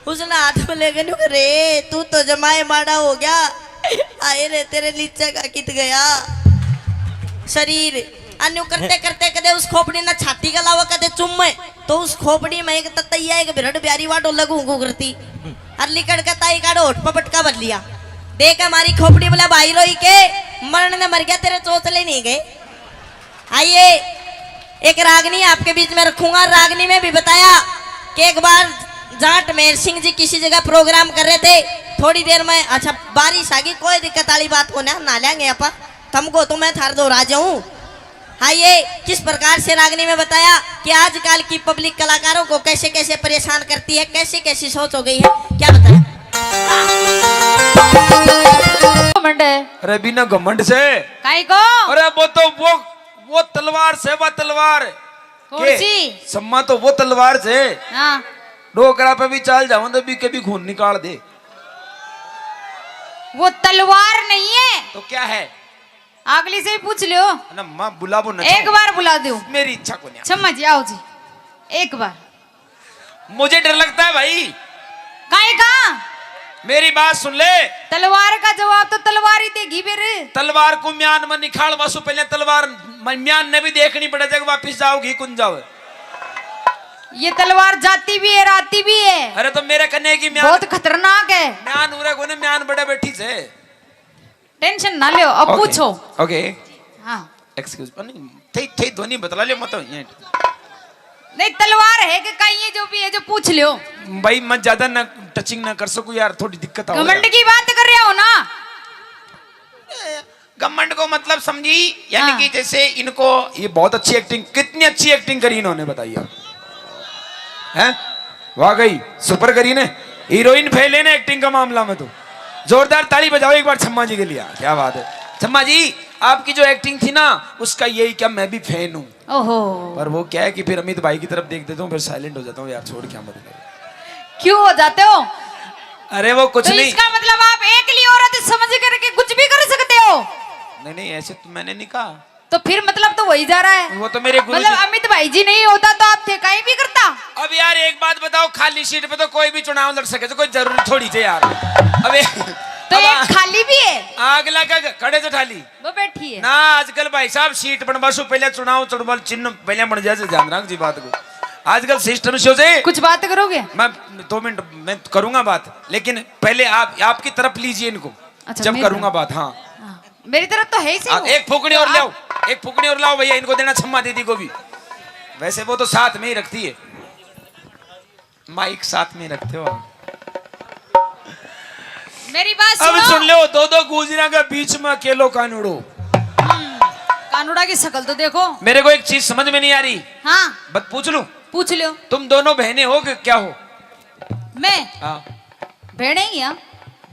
उसने हाथ में लेके न्यू, "रे, तू तो जमाए माड़ा हो गया। आए रे, तेरे लीचे का कित गया शरीर।" अन्नू करते करते कदे उस खोपड़ी ने छाती का लावा, कदे चुम्मे, तो उस खोपड़ी में एक ततैया, एक बिरड़ ब्यारी वा डोले घूं घूं करती। और लिकड़ के ताई का होठ पे पटका भर लिया। देख हमारी खोपड़ी बोला, "भाई रोई के मरण ने मर गया, तेरे चोचले नहीं गए।" आइए, एक रागनी आपके बीच में रखूंगा। रागनी में भी बताया कि एक बार जाट मेहर सिंह जी किसी जगह प्रोग्राम कर रहे थे, थोड़ी देर में, अच्छा, बारिश आ गई, कोई दिक्कत वाली बात को ना, ना लेंगे आप, तुमको तो मैं थार दो राजा हूँ। आइए, किस प्रकार से रागनी में बताया कि आजकल की पब्लिक कलाकारों को कैसे कैसे परेशान करती है, कैसी कैसी सोच हो गई है, क्या बताया? घमंड है। अरे बिना घमंड से। काई को? अरे वो तो वो, वो तलवार से, वो तलवार। कौन के? सी? सम्मा तो वो तलवार से। हाँ। डोकरा पे भी चाल जाऊं तो भी कभी खून निकाल दे। वो तलवार नहीं है। तो क्या है? अगली से ही पूछ लियो। ना माँ, बुलावो ना एक चाहो। बार बुला दो। मेरी इच्छा को नहीं। सम्मा जी, आओ जी, एक बार। मुझे डर लगता है भाई। काहे का? मेरी बात सुन ले। तलवार का जवाब तो तलवार ही देगी फिर। तलवार को म्यान में निकाल, बस पहले तलवार म-, म्यान ने भी देखनी पड़े, जब वापिस जाओगी कुन जाओ। ये तलवार जाती भी है, आती भी है। अरे तो मेरे कने की म्यान बहुत खतरनाक है। म्यान उरे कोने, म्यान बड़े बैठी से। टेंशन ना लो, अब OK, पूछो। OK। हाँ। Excuse, नहीं, थे, थे ध्वनि बतला लियो, मत ये। नहीं, तलवार है कि कहीं, ये जो भी है, जो पूछ लियो। भाई, मैं ज्यादा ना टचिंग ना कर सकूं यार, थोड़ी दिक्कत आ घमंड की बात कर रहे हो ना। घमंड को मतलब समझी, यानी हाँ। कि जैसे इनको, ये बहुत अच्छी एक्टिंग, कितनी अच्छी एक्टिंग करी इन्होंने, बताइए। हैं? वाह गई, सुपर करी ने। हीरोइन फेल है ना एक्टिंग का मामला में तो। जोरदार ताली बजाओ एक बार छम्मा जी के लिए। क्या बात है छम्मा जी, आपकी जो एक्टिंग थी ना, उसका यही क्या, मैं भी फैन हूँ। ओहो। पर वो क्या है कि फिर अमित भाई की तरफ देख देता हूँ, फिर साइलेंट हो जाता हूँ यार, छोड़, क्या मतलब। क्यों हो जाते हो? अरे वो कुछ तो नहीं। इसका मतलब आप एकली औरत समझ करके कुछ भी कर सकते हो? नहीं नहीं, ऐसे तो मैंने नहीं कहा। तो फिर मतलब तो वही जा रहा है। वो तो मेरे गुरु मतलब जी। अमित भाई जी नहीं होता तो आप थे कहीं भी करता। अब यार एक बात बताओ, खाली सीट पे तो कोई भी चुनाव लड़ सके, तो कोई जरूरी थोड़ी थे यार। अबे तो अब एक आ-, खाली भी है। आग लगा के खड़े से ठाली। वो बैठी है। ना, आजकल भाई साहब सीट बनवा सु पहले चुनाव चुनाव चिन्ह पहले बन जाए, ध्यान रख जी बात को। आजकल सिस्टम से हो जाए। कुछ बात करोगे? मैं दो मिनट में करूंगा बात, लेकिन पहले आप, आपकी तरफ लीजिए इनको। अच्छा, जब मेरी करूंगा तरफ। बात। हाँ। हाँ, मेरी तरफ तो है ही सही हाँ, वो। एक फूकनी और तो लाओ, आप एक फूकनी और लाओ भैया, इनको देना छम्मा दीदी को भी। वैसे वो तो साथ में ही रखती है, माइक साथ में रखते हो आप। मेरी बात अब सुनो। सुन लो, दो दो गुजरा के बीच में अकेलो कानूड़ो। हम्म, कानूड़ा की शक्ल तो देखो। मेरे को एक चीज समझ में नहीं आ रही। हाँ। बस पूछ लूं? पूछ लो। तुम दोनों बहनें हो कि क्या हो? मैं? हाँ। बहनें ही हैं।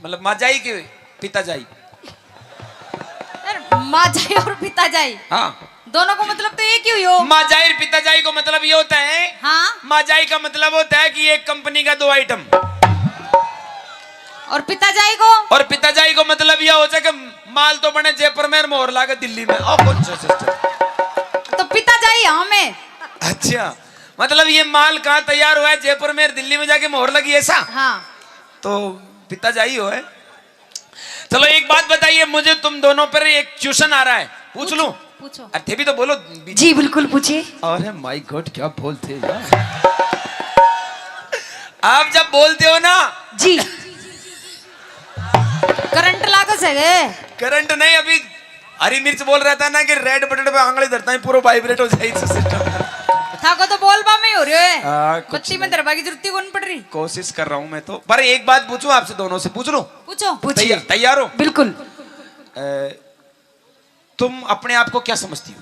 मतलब माँ जाई के पिता जाई? यार, माँ जाई और पिता जाई। हाँ। दोनों को मतलब तो एक ही हुई हो। माँ जाई और पिता जाई को मतलब ये होता है। हाँ। माँ जाई का मतलब होता है कि एक कंपनी का दो आइटम। और पिता जाई को? और पिता जाई को मतलब यह हो जाए कि माल तो बने जयपुर में और मोहर लागे दिल्ली में। और कौन सा सिस्टम? तो पिता जाई हाँ मैं। अच्छा, मतलब ये माल कहाँ तैयार हुआ है? जयपुर में, दिल्ली में जाके मोहर लगी, ऐसा? हाँ। तो पिता जाई हो है। चलो एक बात बताइए मुझे, तुम दोनों पर एक क्वेश्चन आ रहा है, पूछ लूं? पूछो। अरे थे भी तो बोलो। जी बिल्कुल पूछिए। अरे माय गॉड, क्या बोलते हैं यार। आप जब बोलते हो ना। जी। करंट लागो से गे। करंट नहीं, अभी हरी मिर्च बोल रहा था ना कि रेड बटन पे आंगली धरता है, पूरा वाइब्रेट हो जाए सिस्टम। थाको तो बोलबा में ही हो रहे है। हाँ, कुछ बत्ती में नहीं। धरबा की जरूरत ही कौन पड़ रही। कोशिश कर रहा हूँ मैं तो, पर एक बात पूछूं आपसे दोनों से, पूछ लूं? पूछो। पूछिए। तैयार, तैयार हो? बिल्कुल। अ, तुम अपने आप को क्या समझती हो?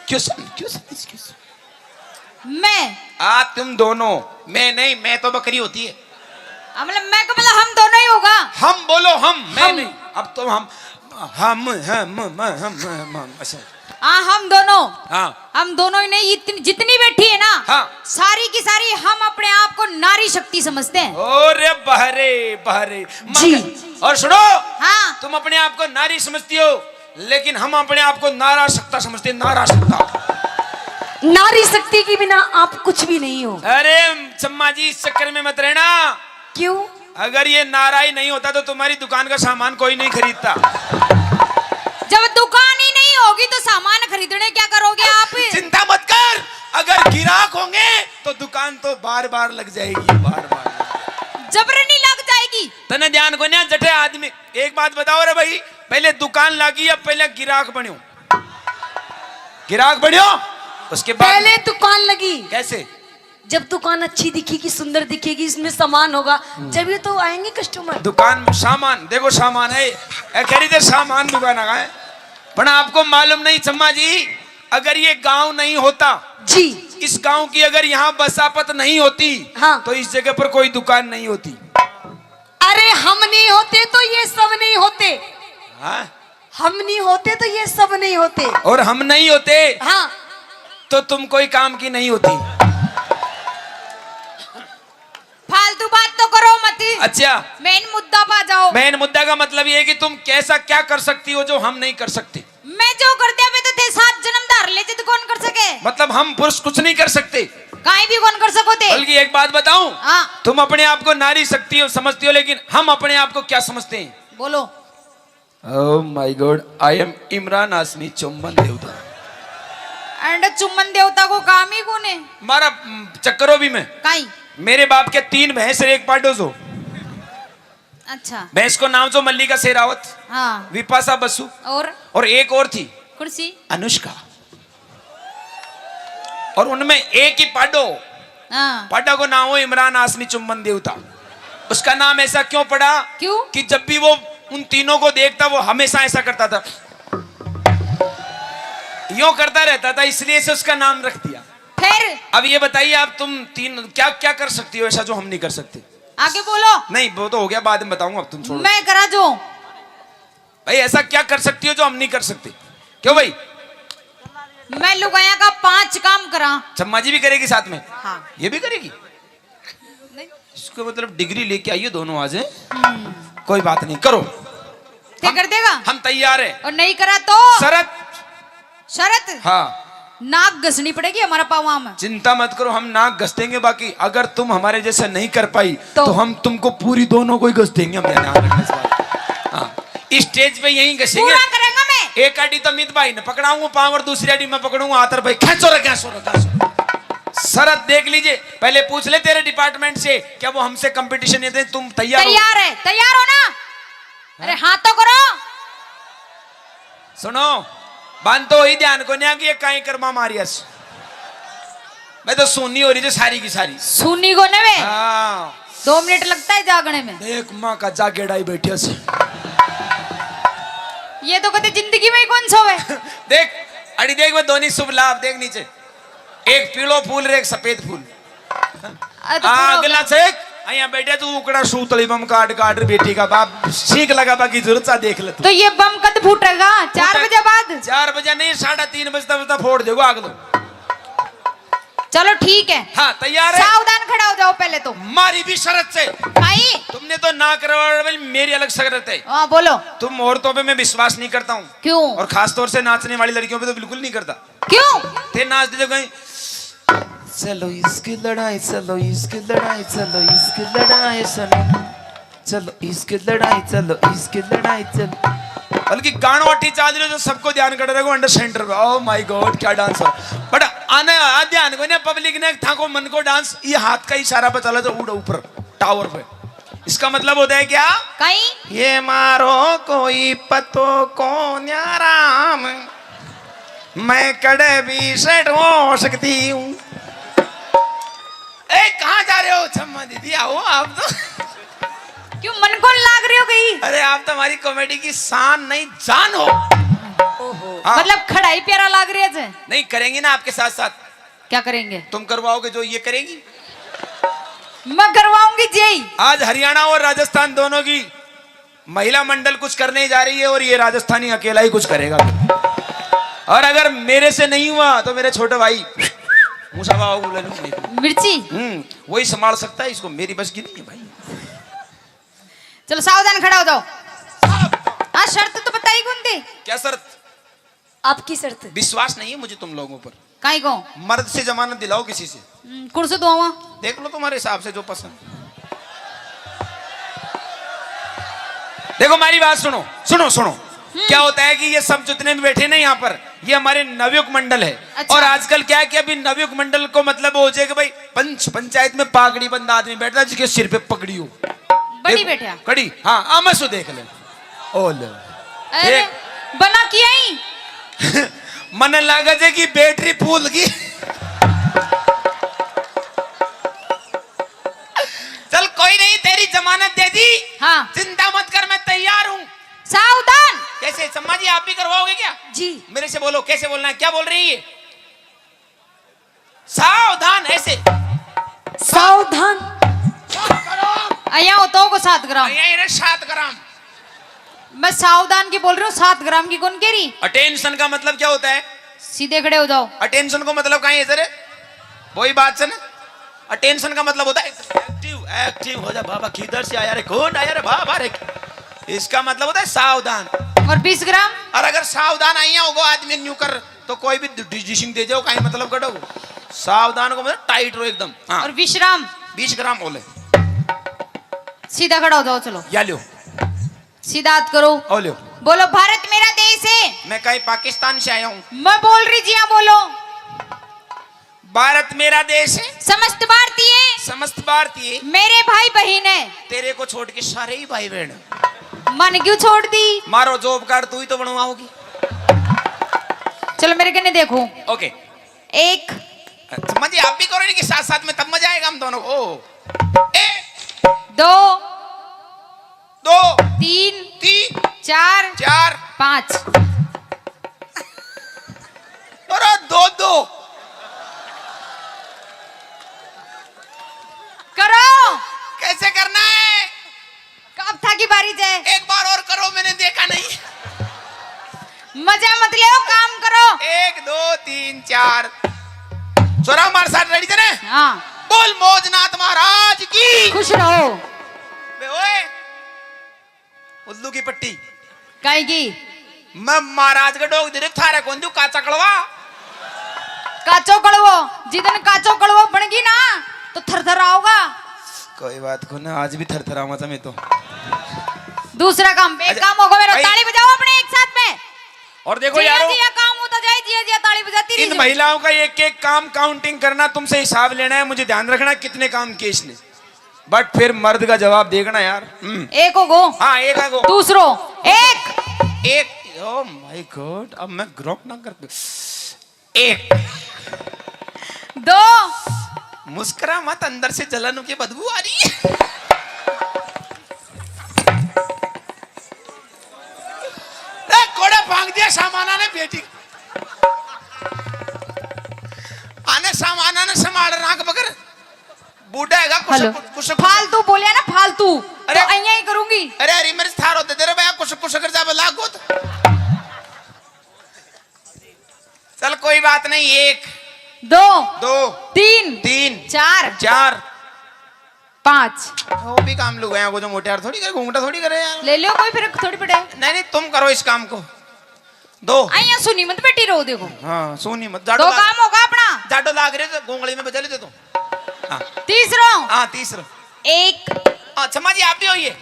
क्यों सम-, क्यों समझ, क्यों समझ? मैं। आ, तुम दोनों। मैं नहीं, मैं तो बकरी होती है। आ, मतलब, मैं का मतलब हम दोनों ही होगा। हम बोलो, हम, मैं हम। नहीं। अब तो हम, हम, हम, हम, हम, हम, हम, अच्छा। हाँ, हम दोनों। हाँ। हम दोनों ही नहीं, इतनी, जितनी बैठी है ना, हाँ। सारी की सारी हम अपने आप को नारी शक्ति समझते हैं। अरे बहरे, बहरे, जी। मगर, और सुनो, हाँ। तुम अपने आप को नारी समझती हो, लेकिन हम अपने आप को नारा सकता समझते हैं, नारा सकता। नारी शक्ति के बिना आप कुछ भी नहीं हो। अरे चम्मा जी, इस चक्कर में मत रहना। क्यों? अगर ये नारा ही नहीं होता तो तुम्हारी दुकान का सामान कोई नहीं खरीदता। जब दुकान ही नहीं होगी तो सामान खरीदने क्या करोगे आप? चिंता मत कर, अगर गिराक होंगे तो दुकान तो बार बार लग जाएगी, बार बार। जबर नहीं लग जाएगी। तने ध्यान को ना जटे आदमी। एक बात बताओ रे भाई, पहले दुकान लागी या पहले गिराक बन्यो? गिराक बन्यो, उसके बाद पहले दुकान लगी। कैसे? जब दुकान अच्छी दिखेगी, सुंदर दिखेगी, इसमें सामान होगा, हम्म। जब ये तो आएंगे कस्टमर। दुकान सामान, देखो सामान है, ए, कह रही थे सामान दुकान आ है, पर आपको मालूम नहीं चम्मा जी, अगर ये गांव नहीं होता, जी। इस गांव की अगर यहाँ बसापत नहीं होती, हाँ। तो इस जगह पर कोई दुकान नहीं होती। अरे हम नहीं होते तो ये सब नहीं होते। हाँ? हम नहीं होते तो ये सब नहीं होते। और हम नहीं होते हाँ। तो तुम कोई काम की नहीं होती। फालतू बात तो करो मत। अच्छा। मेन मुद्दा पा जाओ। मेन मुद्दा का मतलब ये है कि तुम कैसा क्या कर सकती हो जो हम नहीं कर सकते। मैं जो कर दिया, मैं तो थे सात जन्म धार ले, जद कौन कर सके? मतलब हम पुरुष कुछ नहीं कर सकते। काई भी कौन कर सको थे। बल्कि एक बात बताऊं, हाँ। तुम अपने आप को नारी शक्ति समझती हो, लेकिन हम अपने आप को क्या समझते हैं? बोलो। Oh my God, I am Imran हाशमी चुम्बन देवता। एंड चुम्बन देवता को काम ही कौन है? मारा, हम्म, चक्करो भी मैं। काई? मेरे बाप के तीन भैंस और एक पाडो सो। अच्छा। भैंस को नाम सो मल्लिका शेरावत, हाँ। विपाशा बसु और? और एक और थी। कौन सी? अनुष्का। और उनमें एक ही पाडो, हाँ। पाडा को नाम हो इमरान हाशमी चुम्बन देवता। उसका नाम ऐसा क्यों पड़ा? क्यों? कि जब भी वो उन तीनों को देखता, वो हमेशा ऐसा करता था, यूं करता रहता था, इसलिए से उसका नाम रख दिया। फिर? अब ये बताइए, आप तुम तीन क्या क्या कर सकती हो ऐसा जो हम नहीं कर सकते? आगे बोलो। नहीं, वो तो हो गया, बाद में बताऊंगा, अब तुम छोड़ो। मैं करा जो। भाई, ऐसा क्या कर सकती हो जो हम नहीं कर सकते? क्यों भाई? मैं लुगाया का पांच काम करा। चम्मा जी भी करेगी साथ में? हाँ। ये भी करेगी? नहीं। इसको मतलब डिग्री लेके आइए दोनों आज, हैं? हम्म। कोई बात नहीं, करो। क्या हम, कर देगा? हम तैयार हैं। और नहीं करा तो? शरत। शरत? हाँ। नाक घसनी पड़ेगी हमारा पावां में। चिंता मत करो, हम नाक घस देंगे, बाकी अगर तुम हमारे जैसे नहीं कर पाई तो? तो हम तुमको पूरी दोनों को ही घस देंगे, हम ध्यान रखना इस बात। हाँ, इस स्टेज पे यहीं घसेंगे। पूरा करेंगे मैं। एक आड़ी तो मित भाई ने पकड़ाऊंगा पाँव और दूसरी आड़ी मैं पकड़ूंगा हाथ और भाई, खेचो रे, खेचो रे, खेचो रे। शरत देख लीजिए, पहले पूछ ले तेरे डिपार्टमेंट से, क्या वो हमसे कंपटीशन ये दे? तुम तैयार हो? तैयार है, तैयार हो ना? अरे हाँ तो करो। सुनो, बांध तो वही ध्यान को नहीं कि ये काई कर्मा मारियस। मैं तो सुन्नी हो रही थी सारी की सारी। सुन्नी को ने वे? हाँ। दो मिनट लगता है जागने में। देख माँ का जागेड़ा ही बैठे से। ये तो कदे जिंदगी में ही कौन सोवे। देख, अड़ी देख, मैं दोनों शुभ लाभ देख नीचे। एक पीलो फूल रे एक सफेद फूल। अरे तो आ, पूरा हो अगला गया। चेक, अइयां बैठे तू उकड़ा सूतली बम काट काट रे बेटी का बाप, सीख लगा बाकी जरूरत सा देख ले तू। तो ये बम कद फूटेगा? चार फूटे-, बजे बाद? चार बजे नहीं, साढ़े तीन बजता बजता फोड़ देगा आग तो। चलो ठीक है। हाँ, तैयार है? सावधान खड़ा हो जाओ पहले तो। मारी भी शरत से। भाई। तुमने तो ना करवा, मेरी अलग शरत है। हाँ, बोलो। तुम औरतों पे मैं विश्वास नहीं करता हूँ। क्यों? और खास तौर से नाचने वाली लड़कियों पे तो बिल्कुल नहीं करता। क्यों? थे नाच दे कहीं, चलो इसकी लड़ाई, चलो इसकी लड़ाई, चलो इसकी लड़ाई, चलो, चलो इसकी लड़ाई, चलो इसकी लड़ाई, चलो। बल्कि गान वाटी चाल रहे हो जो सबको ध्यान कर रहे हो अंडर सेंटर पे। Oh my God, क्या डांस हो। बट आने आ ध्यान को ना, पब्लिक ने था को मन को डांस, ये हाथ का इशारा पे चला तो उड़ा ऊपर टावर पे। इसका मतलब होता है क्या? कहीं? ये मारो कोई पतो को न्याराम, मैं कड़े भी सेट हो सकती हूँ। ए, कहाँ जा रहे हो छम्मा दीदी? आओ आप तो। क्यों, मन को लाग रही हो गई? अरे, आप तो हमारी कॉमेडी की शान नहीं, जान हो। ओहो। हाँ। मतलब खड़ा ही प्यारा लाग रहा है। नहीं, करेंगे ना आपके साथ साथ। क्या करेंगे? तुम करवाओगे जो ये करेगी? मैं करवाऊंगी जी। आज हरियाणा और राजस्थान दोनों की महिला मंडल कुछ करने जा रही है और ये राजस्थानी अकेला ही कुछ करेगा। और अगर मेरे से नहीं हुआ तो मेरे छोटे भाई मूसा बाबा को बुला लूंगा। मिर्ची? हम्म, वही संभाल सकता है इसको, मेरी बस की नहीं है भाई। चलो सावधान खड़ा हो जाओ। हाँ, शर्त तो बताई कौन थी? क्या शर्त? आपकी शर्त। विश्वास नहीं है मुझे तुम लोगों पर। काई को? मर्द से जमानत दिलाओ किसी से। हम्म, कुर्सी दुआवा। देख लो तुम्हारे हिसाब से जो पसंद। देखो हमारी बात सुनो, सुनो, सुनो। हम्म। क्या होता है कि ये सब जितने भी बैठे ना यहाँ पर, ये हमारे नवयुग मंडल है। अच्छा। और आजकल क्या है कि अभी नवयुग मंडल को मतलब हो जाए कि भाई पंच, पंचायत में पागड़ी बंद आदमी बैठता जिसके सिर पे पगड़ी हो। बड़ी देखो, बैठा। कड़ी, हाँ, आमसो देख ले। ओ ले। अरे, देख। बना किया ही। मने लागे जे कि बैटरी फूल गई। चल कोई नहीं, तेरी जमानत दे दी। हाँ। चिंता मत कर, मैं तैयार हूँ। सावधान। कैसे, सम्मा जी, आप भी करवाओगे क्या? जी। मेरे से बोलो, कैसे बोलना है, क्या बोल रही है? सावधान, ऐसे। सावधान। सात ग्राम। अया होता होगा सात ग्राम। अया इन्हें सात ग्राम। मैं सावधान की बोल रही हूँ, सात ग्राम की कौन कह रही? अटेंशन का मतलब क्या होता है? सीधे खड़े हो जाओ। अटेंशन को मतलब कहाँ है इधर? वही बात से ना। अटेंशन का मतलब होता है एक्टिव, एक्टिव हो जा बाबा, किधर से आया रे, कौन आया रे बाबा रे। इसका मतलब होता है सावधान। और बीस ग्राम? और अगर सावधान आइया होगा आदमी न्यू कर तो कोई भी डिसीजन दे जाओ, काई मतलब कटो। सावधान को मतलब टाइट रहो एकदम। हाँ। और विश्राम। बीस ग्राम बोले। सीधा खड़ा हो जाओ, चलो। या लो। सीधा हाथ करो। ओ लो। बोलो, भारत मेरा देश है। मैं कहीं पाकिस्तान से आया हूँ। मैं बोल रही जी, हाँ बोलो। भारत मेरा देश है। समस्त भारतीय। समस्त भारतीय। मेरे भाई बहन है। तेरे को छोड़ के सारे ही भाई बहन। मन क्यों छोड़ दी? मारो जॉब कार्ड, तू ही तो बनवाओगी। चलो मेरे कने देखो। ओके। एक। समझिए, आप भी करो इनके साथ साथ में, तब मजा आएगा हम दोनों को। ओ। एक। दो। दो। तीन। तीन। चार। चार। पाँच। अरे दो दो। करो। कैसे करना है? अब थाकी बारी जय। एक बार और करो, मैंने देखा नहीं। मजा मत ले, काम करो। एक, दो, तीन, चार। छोरा हमारे साथ रेडी थे ना? हाँ। बोल मौजनाथ महाराज की। खुश रहो। बे ओए, उल्लू की पट्टी। काई की? मैं महाराज के डोग दे रे, थारे कौन दू काचा कड़वा? काचो कड़वो, जिदन काचो कड़वो बन गई ना, तो थरथर आओगा। कोई बात को ना, आज भी थरथरावा था मैं तो। दूसरा काम, एक अच्छा, काम होगा मेरा, भाई। ताली बजाओ अपने एक साथ में। और देखो जिया यारो, जिया काम होता जाए, जिया जिया ताली बजाती रही इन जाओ। महिलाओं का एक एक काम काउंटिंग करना, तुमसे हिसाब लेना है, मुझे ध्यान रखना कितने काम किए इसने। बट फिर मर्द का जवाब देखना यार। हम्म। एक हो गो। हाँ, एक आ गो। दूसरो। एक। एक। Oh my God, अब मैं ग्रॉक ना कर। एक। दो। मुस्कुरा मत, अंदर से जलन की बदबू आ रही है। ए, कोड़ा भांग दिया सामाना ने बेटी। आने सामाना ने संभाल राख बगर। बूढ़ा हैगा, कुछ, हेलो। कुछ, कुछ, कुछ। फालतू बोलिया ना, फालतू। अरे। तो अइयां ही करूंगी। अरे, अरे, मेरे थारो दे दे रे भैया, कुछ, कुछ कर जा, लागो तो। चल, कोई बात नहीं, एक। दो। दो। तीन। तीन। चार। चार। पाँच। वो भी काम लुगाया को जो मोटे यार थोड़ी करे, घूंघटा थोड़ी करे यार। ले लो कोई, फर्क थोड़ी पड़े। नहीं, नहीं, तुम करो इस काम को। दो। अइयां सुनी मत बैठी रहो, देखो। हाँ, सुनी मत। जाडो दो लाग-, काम होगा अपना। जाडो लाग रहे तो गोंगली में बजा लेते तो। हाँ। तीसरो। हाँ, तीसरो। एक। हाँ, क्षमा जी, आप भी होइए।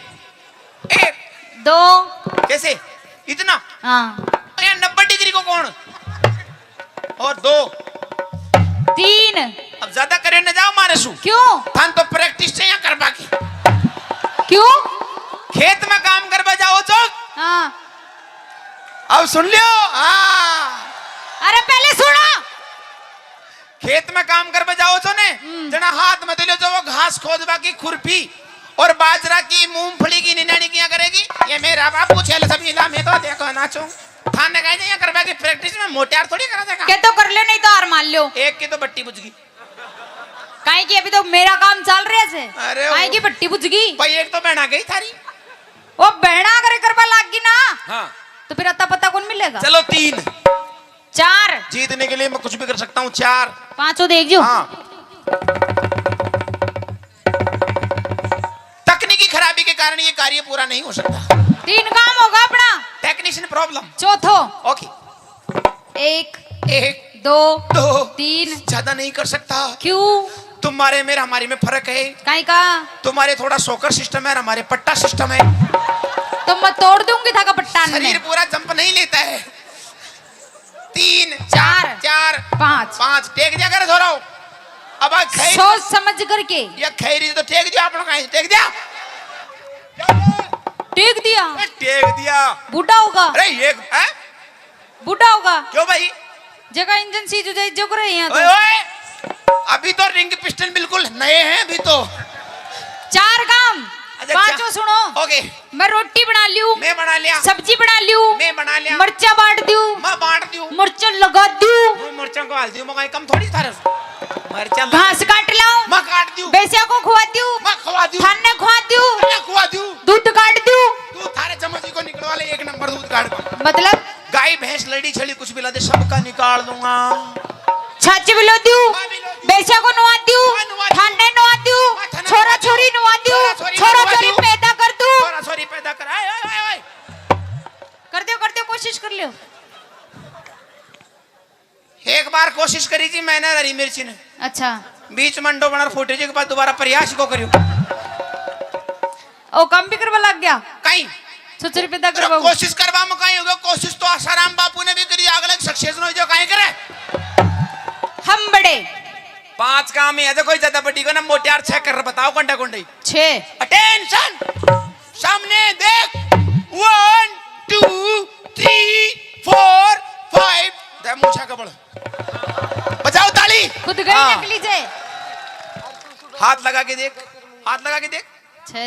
एक। दो। कैसे? इतना? हाँ। अरे, नब्बे डिग्री को कौन? और दो। तीन। अब ज्यादा करे न जाओ मारे सु। क्यों? थान तो प्रैक्टिस चाहिए करवा की। क्यों? खेत में काम करवा जाओ तो। हाँ। अब सुन लियो। हाँ। अरे पहले सुनो। खेत में काम करवा जाओ तो ने, हम्म। जना हाथ में तो लियो तो वो घास खोदवा की खुरपी और बाजरा की, मूंगफली की निनाणी किया करेगी। ये मेरा बापू छेल सब इला में तो देखो नाचो। थाने कहे यहाँ करवा की प्रैक्टिस में मोटे यार थोड़ी करा देगा। के तो कर लो, नहीं तो हार मान लो। एक की तो बट्टी बुझ गई। काहे कि अभी तो मेरा काम चल रहा है। अरे काहे वो की बट्टी बुझ गई। भाई एक तो बहना गई थारी। वो बहना अगर करवा लाग गई ना, हाँ। तो फिर अता पता कौन मिलेगा? चलो तीन। चार। जीतने के लिए मैं कुछ भी कर सकता हूँ। चार। पांचों देख जो। हाँ। तकनीकी खराबी के कारण ये कार्य पूरा नहीं हो सकता। तीन काम होगा अपना। Technician problem. चौथो। ओके। एक। एक। दो। दो। तीन। ज्यादा नहीं कर सकता। क्यों? तुम्हारे मेरे हमारे में फर्क है। काई का? तुम्हारे थोड़ा सोकर सिस्टम है और हमारे पट्टा सिस्टम है। तो मैं तोड़ दूंगी थाका पट्टा ने। शरीर पूरा जंप नहीं लेता है। तीन, चार। चार, पाँच। पाँच। टेक दिया करे थोड़ा। अब आ खैर सोच समझ करके। ये खैरी तो टेक दिया, आप लोग कहीं टेक दिया। टेक दिया। ए, टेक दिया। बूढ़ा होगा। अरे ये, हैं? बूढ़ा होगा। क्यों भाई? जगह इंजन सीज हो जाए, जो करे यहाँ तो। ओए, ओए, अभी तो रिंग पिस्टन बिल्कुल नए हैं अभी तो। चार काम। अच्छा, पांचों चा-, सुनो। ओके। मैं रोटी बना लियो। मैं बना लिया। सब्जी बना लियो। मैं बना लिया। मरचा बांट दियो। मैं बांट दियो। मरचा लगा दियो। मैं मरचा को हाल दियो, मैं कम थोड़ी थारे। मरचा लगा घास काट लाओ। मैं काट दियो। भैंसिया को खुआ दियो। मैं खुआ दियो। थाने खुआ दियो। मैं खुआ दियो। दूध काट दियो। तू थारे चम्मच को निकलवा ले, एक नंबर दूध काट। मतलब? गाय, भैंस, लड़ी, छड़ी, कुछ भी ला दे, सबका निकाल दूंगा। छाछ भी लो दियो। मैं भी लो दियो। भैंसिया को नुआ दियो। मैं नुआ दियो। थाने नुआ दियो। मैं थाने छोरा नुआ दियो। छोरी नुआ दियो। छोरा छोरी छोरा नुआ छोरी दियो। पैदा कर दूं। छोरा छोरी पैदा कर। आए, आए, आए, आए। कर दो, कर दो, कोशिश कर लो। एक बार कोशिश करी जी मैंने हरी मिर्ची ने। अच्छा। बीच में अंडो बना फूटे जी के बाद दोबारा प्रयास को करियो। ओ, काम भी करवा लग गया। कहीं। सुचरी पैदा करवाओ। कोशिश करवा में कहीं होगा, कोशिश तो आसाराम बापू ने भी करी, अगले सक्सेस नहीं जो कहीं करे। हम बड़े। पांच काम ही है, देखो ज्यादा बड़ी को ना, मोटियार छह कर बताओ, कंडा कंडी। छह। अटेंशन, सामने देख। One, two, three, four, five। दे मूछा कबड़। बजाओ ताली। खुद गई हाँ। नकली जे। हाथ लगा के देख, हाथ लगा के देख। छह।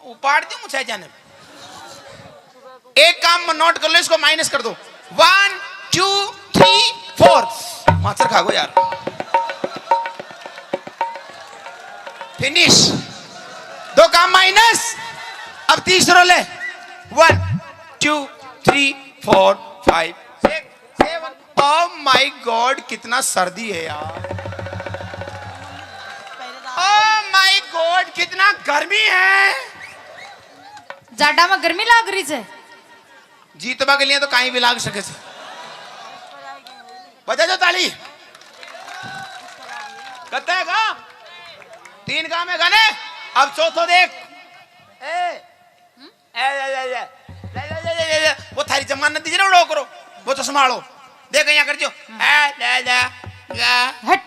उपाड़ दी मुझे जाने। एक काम नोट कर लो, इसको माइनस कर दो। One, two, three, four। माचर खा गो यार। फिनिश। दो काम माइनस। अब तीसरो ले। One, two, three, four, five, six, seven। Oh my God, कितना सर्दी है यार। Oh my God, कितना गर्मी है। जाडा में गर्मी लाग रही है। जीतबा के लिए तो कहीं भी लाग सके से। बजा दो ताली। कत्ते है काम? तीन काम है गाने। अब चौथो देख। ए, ए, ए, ए, ए। ले, ले, ले, ले, ले, ले। वो थारी जमानत दीजिए ना, उड़ो करो। वो चश्मा आलो। देख, यहाँ कर जो। ए, ले, ले, ले। हट।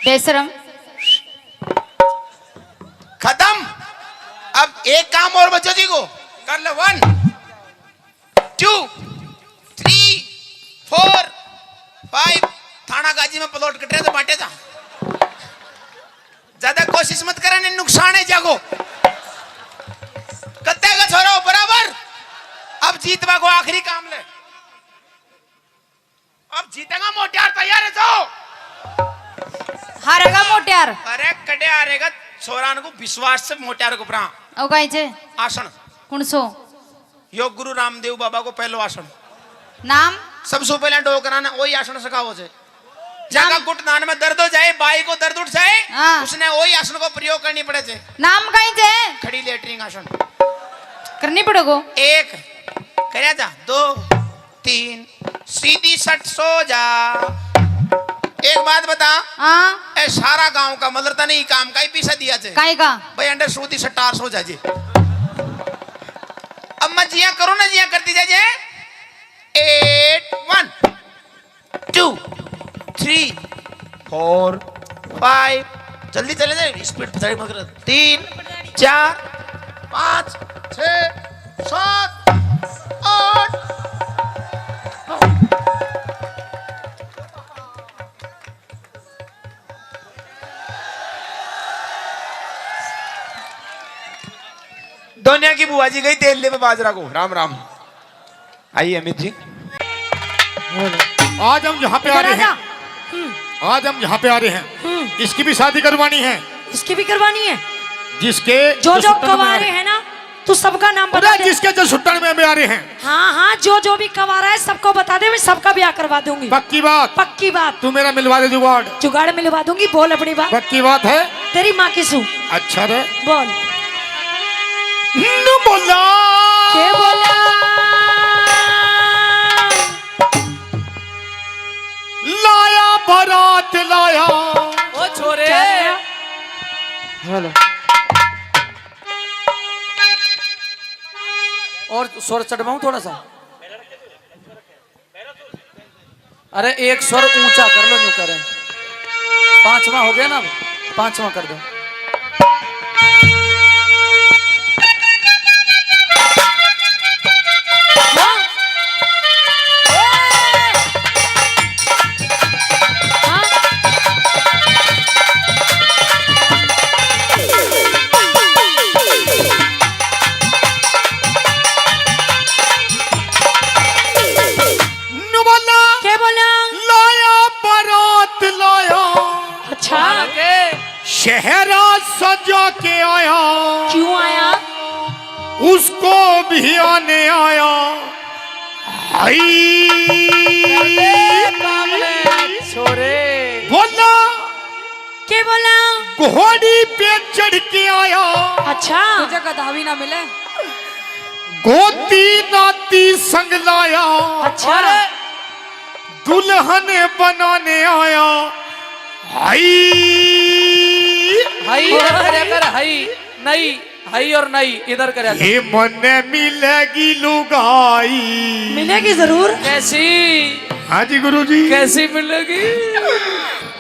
बेशरम। खत्म। अब एक काम और बचो जी को। कर ले, one, two, three, four, five। थाना गाजी में प्लॉट कट रहे तो बांटे जा। ज्यादा कोशिश मत करे, नहीं नुकसान है जागो। कत्ते का छोरा हो बराबर। अब जीतवा को आखिरी काम ले। अब जीतेगा मोटियार, तैयार है तो। हारेगा मोटियार। अरे कटे हारेगा, छोरा को विश्वास से मोटियार को परा। ओ गाई जे। आसन। कौन सो? यो गुरु रामदेव बाबा को पहलो आसन। नाम? सबसे पहले डोकरा ने वही आसन सिखाओ से। जाका नाम? घुटनान में दर्द हो जाए, बाई को दर्द उठ जाए, हाँ। उसने वही आसन को प्रयोग करनी पड़े थे। नाम कहीं थे? खड़ी लेटरिन आसन। करनी पड़ेगो। एक, करे जा, दो, तीन, सीधी सट सो जा। एक बात बता, हाँ। ए सारा गांव का मतलब तने ही काम का ही पीछे दिया थे। काई का? भाई अंडर सूदी सटार सो जा जी। अब मैं जिया करूँ ना, जिया करती जा जे। Eight, one, two, three, four, five। जल्दी चले जाए, स्पीड पछाड़ी मत कर। तीन, चार, पाँच, छः, सात, आठ। दोनिया की बुआ जी गई तेल ले में बाजरा को। राम राम। आइए अमित जी। आज हम यहाँ पे आ रहे हैं। आज हम यहाँ पे आ रहे हैं। इसकी भी शादी करवानी है। इसकी भी करवानी है। जिसके जो जो कवारे हैं ना, तू सबका नाम बता दे। जिसके जो सुट्टन में भी आ रहे हैं। हाँ हाँ, जो जो भी कवारा है सबको बता दे, मैं सबका ब्याह करवा दूंगी। पक्की बात? पक्की बात। तू मेरा मिलवा दे जुगाड़। जुगाड़ मिलवा दूंगी, बोल अपनी बात। पक्की बात है? तेरी माँ की सू। अच्छा रे। बोल। नु बोला। के बोला? लाया बारात लाया। ओ छोरे। हेलो। और स्वर चढ़वाऊं थोड़ा सा? अरे एक स्वर ऊंचा कर लो, न्यू करें। पांचवा हो गया ना, अब पांचवा कर दो। नु बोला। के बोला? लाया बारात लाया। अच्छा। शहरा सजा के आया। क्यों आया? उसको भी आने आया। हाय। अरे बाप रे, छोरे। बोला। के बोला? घोड़ी पे चढ़ के आया। अच्छा। तुझे गधा भी ना मिले। गोती नाती संग लाया। अच्छा। अरे। दुल्हन बनाने आया। हाय। हाय इधर करया कर, हाय। नहीं, हाय और नहीं, इधर करया कर। ये मन्ने मिलेगी लुगाई। मिलेगी जरूर। कैसी? हाँ जी गुरु जी। कैसी मिलेगी?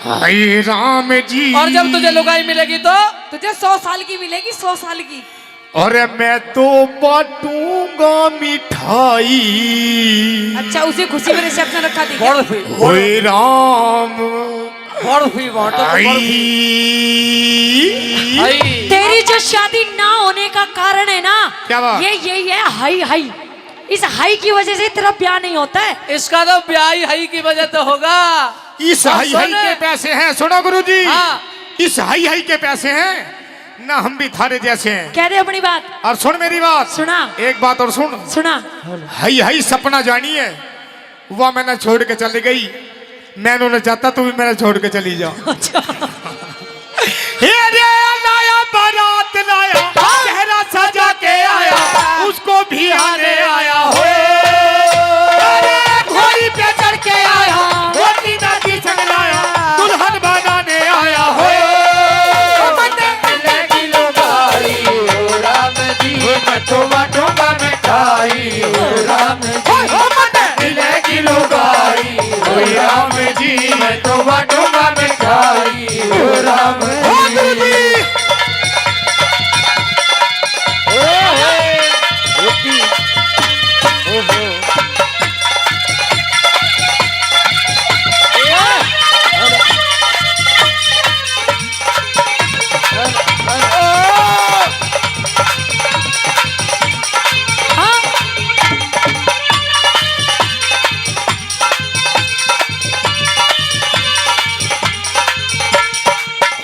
हाय राम जी। और जब तुझे लुगाई मिलेगी तो? तुझे सौ साल की मिलेगी, सौ साल की। अरे मैं तो बांटूंगा मिठाई। अच्छा, उसी खुशी में रिसेप्शन रखा थी क्या? बर्फी। ओए राम। बर्फी बांटो तो बर्फी। आई। आई। तेरी जो शादी ना होने का कारण है ना, क्या बात? ये यही है, हाई हाई। इस हाई की वजह से तेरा ब्याह नहीं होता है। इसका तो ब्याह ही हाई की वजह तो होगा। इस और हाई हाई सुन। के पैसे हैं, सुनो गुरु जी। हाँ। इस हाई हाई के पैसे हैं ना, हम भी थारे जैसे हैं। कह दे अपनी बात। और सुन मेरी बात। सुना। एक बात और सुन। सुना। हाई हाई सपना जानी है, वह मैंने छोड़ के चली गई। मैं उन्हें चाहता, तू भी मैंने छोड़ के चली जा। अच्छा। हे रे लाया बारात लाया, चेहरा सजा के आया, उसको भी आने आया हो। अरे घोड़ी पे चढ़ के आया, घोड़ी ना की संग लाया, दुल्हन बनाने आया हो। मिलेगी लुगाई, ओ राम जी, मैं तो बांटूंगा मिठाई, ओ राम जी। मिलेगी लुगाई, ओ राम जी, मैं तो बांटूंगा मिठाई, ओ राम जी। ओ हो, ओ हो।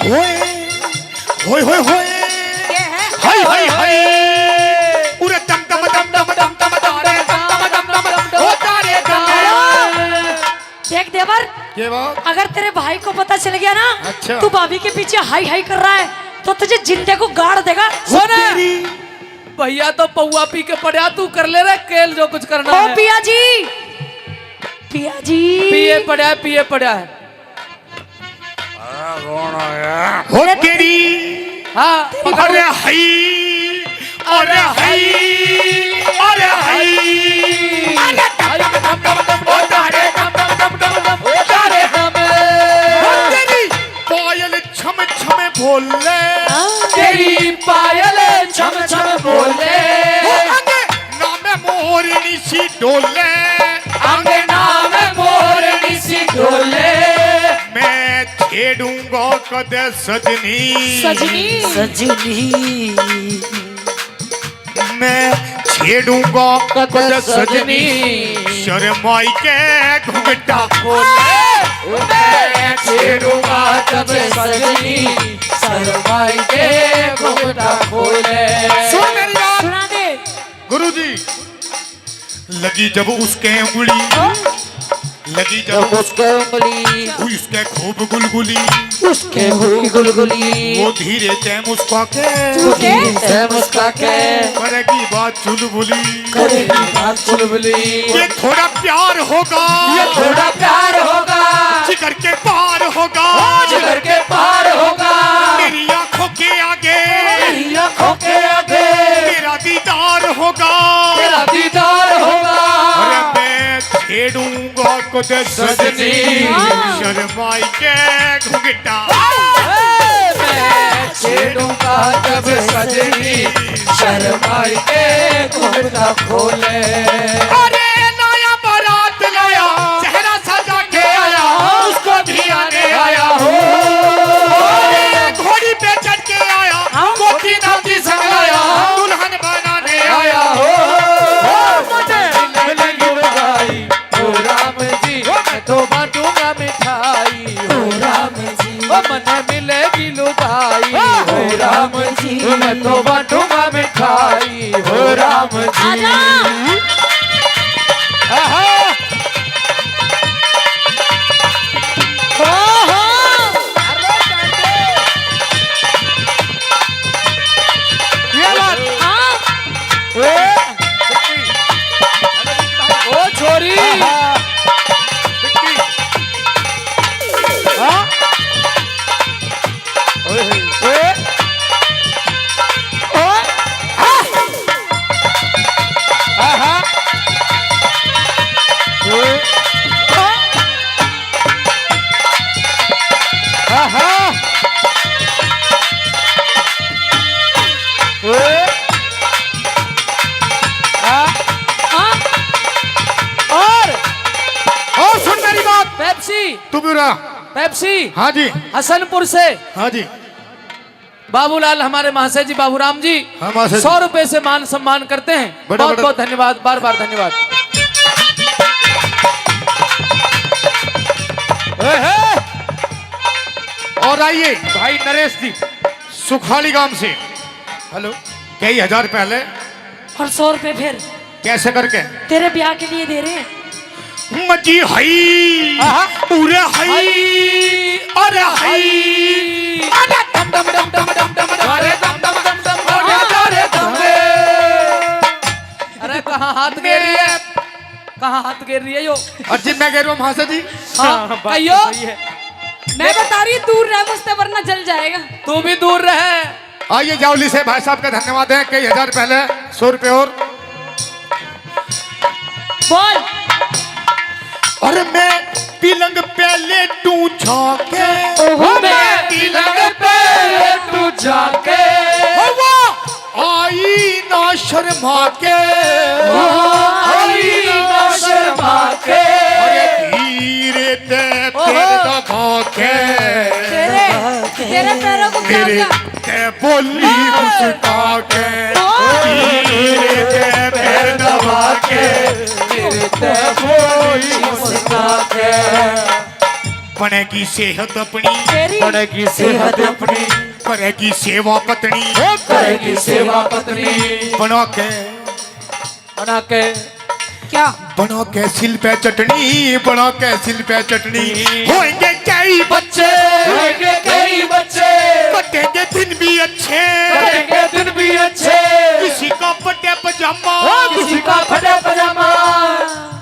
होए, होए, होए, होए। क्या है? हाय, हाय, हाय। उरे दम, दम, दम, दम, दम, दम, दम, दम, दम, दम, दम, दम, ओ तारे दम। देख देवर, ये बात? अगर तेरे भाई को पता चल गया ना, अच्छा। तू भाभी के पीछे हाई हाई कर रहा है, तो तुझे जिंदे को गाड़ देगा। सुन, तेरी। भैया तो पौवा पी के पड़ा, तू कर ले रे केल जो कुछ करना ओ है। पिया जी, पिया जी। पिए पड़ा है, पिए पड़ा है। हो तेरी। हाँ, पकड़। अरे हई, अरे हई, अरे हई। अरे डम डम डम डम, ओ तारे डम डम डम डम डम, ओ तारे डम। हो तेरी। पायल छम छम बोले। तेरी पायल छम छम बोले। ओ अंगना में मोरनी सी डोले। अंगना में मोरनी सी डोले। मैं छेड़ूंगा कदे सजनी। सजनी। सजनी। मैं छेड़ूंगा कद कद सजनी, सजनी। शर्माई के घुंघटा खोले। मैं छेड़ूंगा कद सजनी, शर्माई के घुंघटा खोले। सुन मेरी बात। सुना दे। गुरु जी, लगी जब उसके उंगली, हाँ? लगी जब जब उसके उंगली, हुई उसके खूब गुलगुली, उसके खूब गुलगुली। वो धीरे से मुस्का के, वो धीरे से मुस्का के, करेगी बात चुलबुली, करेगी बात चुलबुली। ये थोड़ा प्यार होगा, ये थोड़ा प्यार होगा, जिगर के पार होगा, जिगर के पार होगा। मेरी आंखों के आगे, मेरी आंखों के आगे, तेरा दीदार होगा, तेरा दीदार होगा। अरे मैं छेड़ूंगा कद सजनी, सजनी। हाँ। शर्माई के घुंघटा। ए, मैं छेड़ूंगा कद सजनी, शर्माई के घुंघटा खोले। अरे नया बारात लाया, चेहरा सजा के आया, उसको भी आने आया हो। अरे घोड़ी पे चढ़ के आया, हाँ। गोपीनाथ जी संग लाया, दुल्हन बनाने आया हो। ओ मन्ने मिलेगी लुगाई, ओ राम जी, मैं तो बांटूंगा मिठाई, ओ राम जी। ओ मन्ने मिलेगी लुगाई, ओ राम जी, मैं तो बांटूंगा मिठाई, ओ राम जी। आजा। आहा। ओहो। ये बात। हाँ। ए। ओ छोरी। आहा। पेप्सी। हाँ जी। हसनपुर से। हाँ जी। बाबूलाल, हमारे महाशय जी बाबूराम जी, हाँ, महाशय जी। सौ रुपए से मान सम्मान करते हैं। बड़ा, बहुत, बड़ा। बहुत धन्यवाद, बार बार धन्यवाद। ए, हे। और आइए भाई नरेश जी, सुखाली गांव से। हेलो। कई हजार पहले। और सौ रुपए फिर। कैसे करके? तेरे ब्याह के लिए दे रहे हैं। मजी हई। आहा। उरे हई। हई। अरे हई। हई। अरे दम दम दम दम दम दम, अरे दम दम दम दम, अरे दम दम। अरे कहाँ हाथ गिर रही है? कहाँ हाथ गिर रही है यो? और जिन मैं गिरूँ महाशय जी। हाँ, हाँ, बात कहियो। तो सही है। मैं बता रही, दूर रह मुझसे, वरना जल जाएगा। तू भी दूर रह। आइए, जावली से भाई साहब का धन्यवाद है, कई हजार पहले सौ रुपए और। बोल। और मैं पलंग पे लेटूं जाके। ओहो, मैं पलंग पे लेटूं जाके। ओ वाह, आई ना शर्मा के। ओहो, आई ना शर्मा के। अरे धीरे ते ओहो। पैर दबा के। तेरे, तेरे पैरों को क्या तेरे हुआ? ते बोली मुस्का के, तीर ते पैर दबा के, तीर ते बोली मुस्का के। बनेगी सेहत अपनी, तेरी बनेगी सेहत अपनी, करेगी सेवा पत्नी, करेगी सेवा पत्नी। बना के बना के क्या? बना के सिल पे चटनी, बना के सिल पे चटनी। होएंगे कई बच्चे, होएंगे कई बच्चे। कटेंगे दिन भी अच्छे, कटेंगे दिन भी अच्छे। किसी का फटे पजामा, हाँ, किसी का फटे पजामा।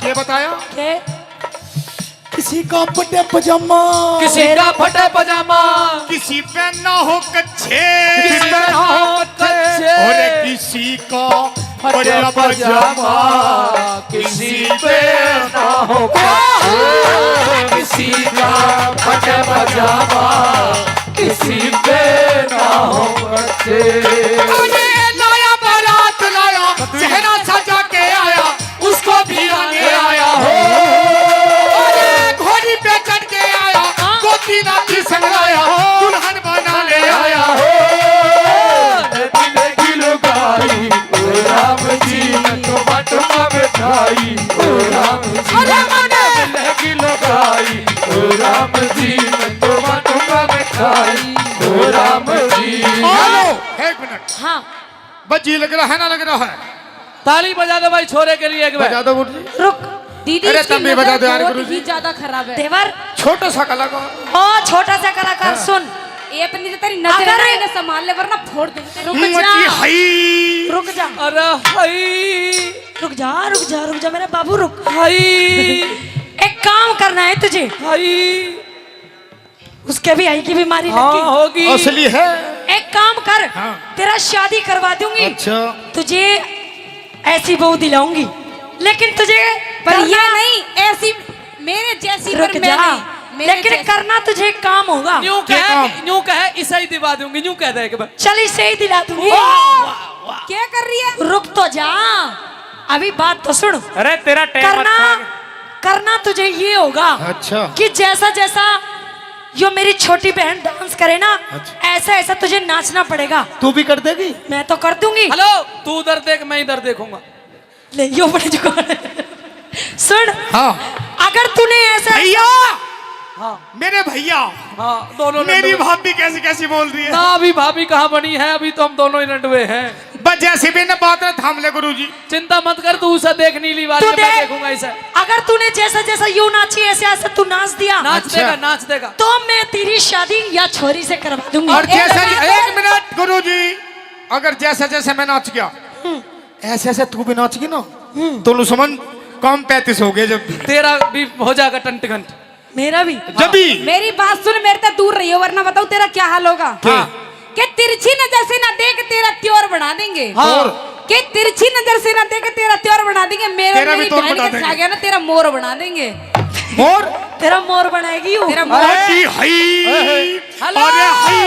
के बताया? के? किसी का फटे पजामा, किसी का फटे पजामा। किसी पे ना हो कच्छे, किसी पे ना हो कच्छे। और किसी का फटे फटे पजामा, किसी पे ना हो कच्छे। किसी का फटे पजामा, किसी पे ना हो कच्छे। अरे लाया बारात लाया, सेहरा सजा के आया, उसको भी आने आया हो। अरे घोड़ी पे चढ़ के आया, गोपीनाथ जी संग लाया, दुल्हन बनाने आया हो। दिल की लुगाई, ओ राम जी, मैं तो बाटूंगा मिठाई, ओ राम जी। अरे मने दिल की लुगाई, ओ राम जी, मैं तो बाटूंगा मिठाई, ओ राम जी। हेलो, एक मिनट। हाँ। बस जी लग रहा है ना, लग रहा है? ताली बजा दो भाई छोरे के लिए एक बार। बजा दो गुरु जी। रुक। दीदी, अरे इसकी तम भी बजा नजर दो यार बहुत गुरु ही जी। ज्यादा खराब है। देवर। छोटा सा कलाकार। ओ छोटा सा कलाकार, हाँ। सुन। ये अपनी तो तेरी नजर अगर है ना, इन्हें संभाल ले वरना फोड़ दूंगी तेरे। रुक जा। मची हई। रुक जा। अरे हई। रुक जा, रुक जा, रुक जा मेरा बाबू, रुक। हई। एक काम करना है तुझे। हई। उसके भी आई की बीमारी हाँ, लगी। होगी। असली है। एक काम कर, हाँ। तेरा शादी करवा दूंगी। अच्छा। तुझे ऐसी बहू दिलाऊंगी, लेकिन तुझे पर करना ये नहीं, ऐसी मेरे जैसी रुक पर मैं जा। नहीं, मेरे लेकिन जैसी। करना तुझे एक काम होगा। न्यू क्या कहे, काम? न्यू कहे, इसे ही दिवा दूंगी, न्यू कह दे एक बार। चल, इसे ही दिला दूंगी। वाह, वाह, वाह। क्या कर रही है? रुक तो जा, अभी बात तो सुन। अरे, तेरा टाइम करना, अच्छा है। करना तुझे ये होगा अच्छा। कि जैसा जैसा यो मेरी छोटी बहन डांस करे ना, अच्छा। ऐसा ऐसा तुझे नाचना पड़ेगा। तू भी कर देगी? मैं तो कर दूंगी। हेलो, तू उधर देख, मैं इधर देखूंगा। ले, यो बड़े जुगाड़। सुन, हाँ। अगर तूने ऐसा भैया! हाँ। मेरे भैया, हाँ, दोनों मेरी लंडुए। भाभी कैसी कैसी बोल रही है। ना, अभी भाभी कहाँ बनी है, अभी तो हम दोनों ही लंडुए हैं। बस जैसे भी ना बात ना थाम ले गुरु जी। चिंता मत कर, तू उसे देख, नीली वाली तू है, मैं देख, देखूंगा इसे। अगर तूने जैसा जैसा यू नाची, ऐसे ऐसे तू नाच दिया, नाच अच्छा। देगा, नाच देगा। तो मैं तेरी शादी या छोरी से करवा दूंगी। और जैसा, एक मिनट गुरु जी, अगर जैसा जैसा मैं नाच गया, हम्म। ऐसे ऐसे तू भी नाच गई ना, हम्म। तो नु समझ काम पैंतीस हो गए जब भी। तेरा भी हो जाएगा टंट घंट। मेरा भी। जब भी। मेरी बात सुन, मेरे से दूर रहियो, वरना बताऊं तेरा क्या हाल होगा। क्या? के तिरछी नजर से ना देख, तेरा त्योर बना देंगे। हाँ। और? के तिरछी नजर से ना देख, तेरा त्योर बना देंगे। मेरा, तेरा भी मेरी त्योर बहन बना के देंगे। खा गया ना, तेरा मोर बना देंगे। मोर? तेरा मोर बनाएगी हूँ। तेरा मोर। अरे हई। हेलो। अरे हई।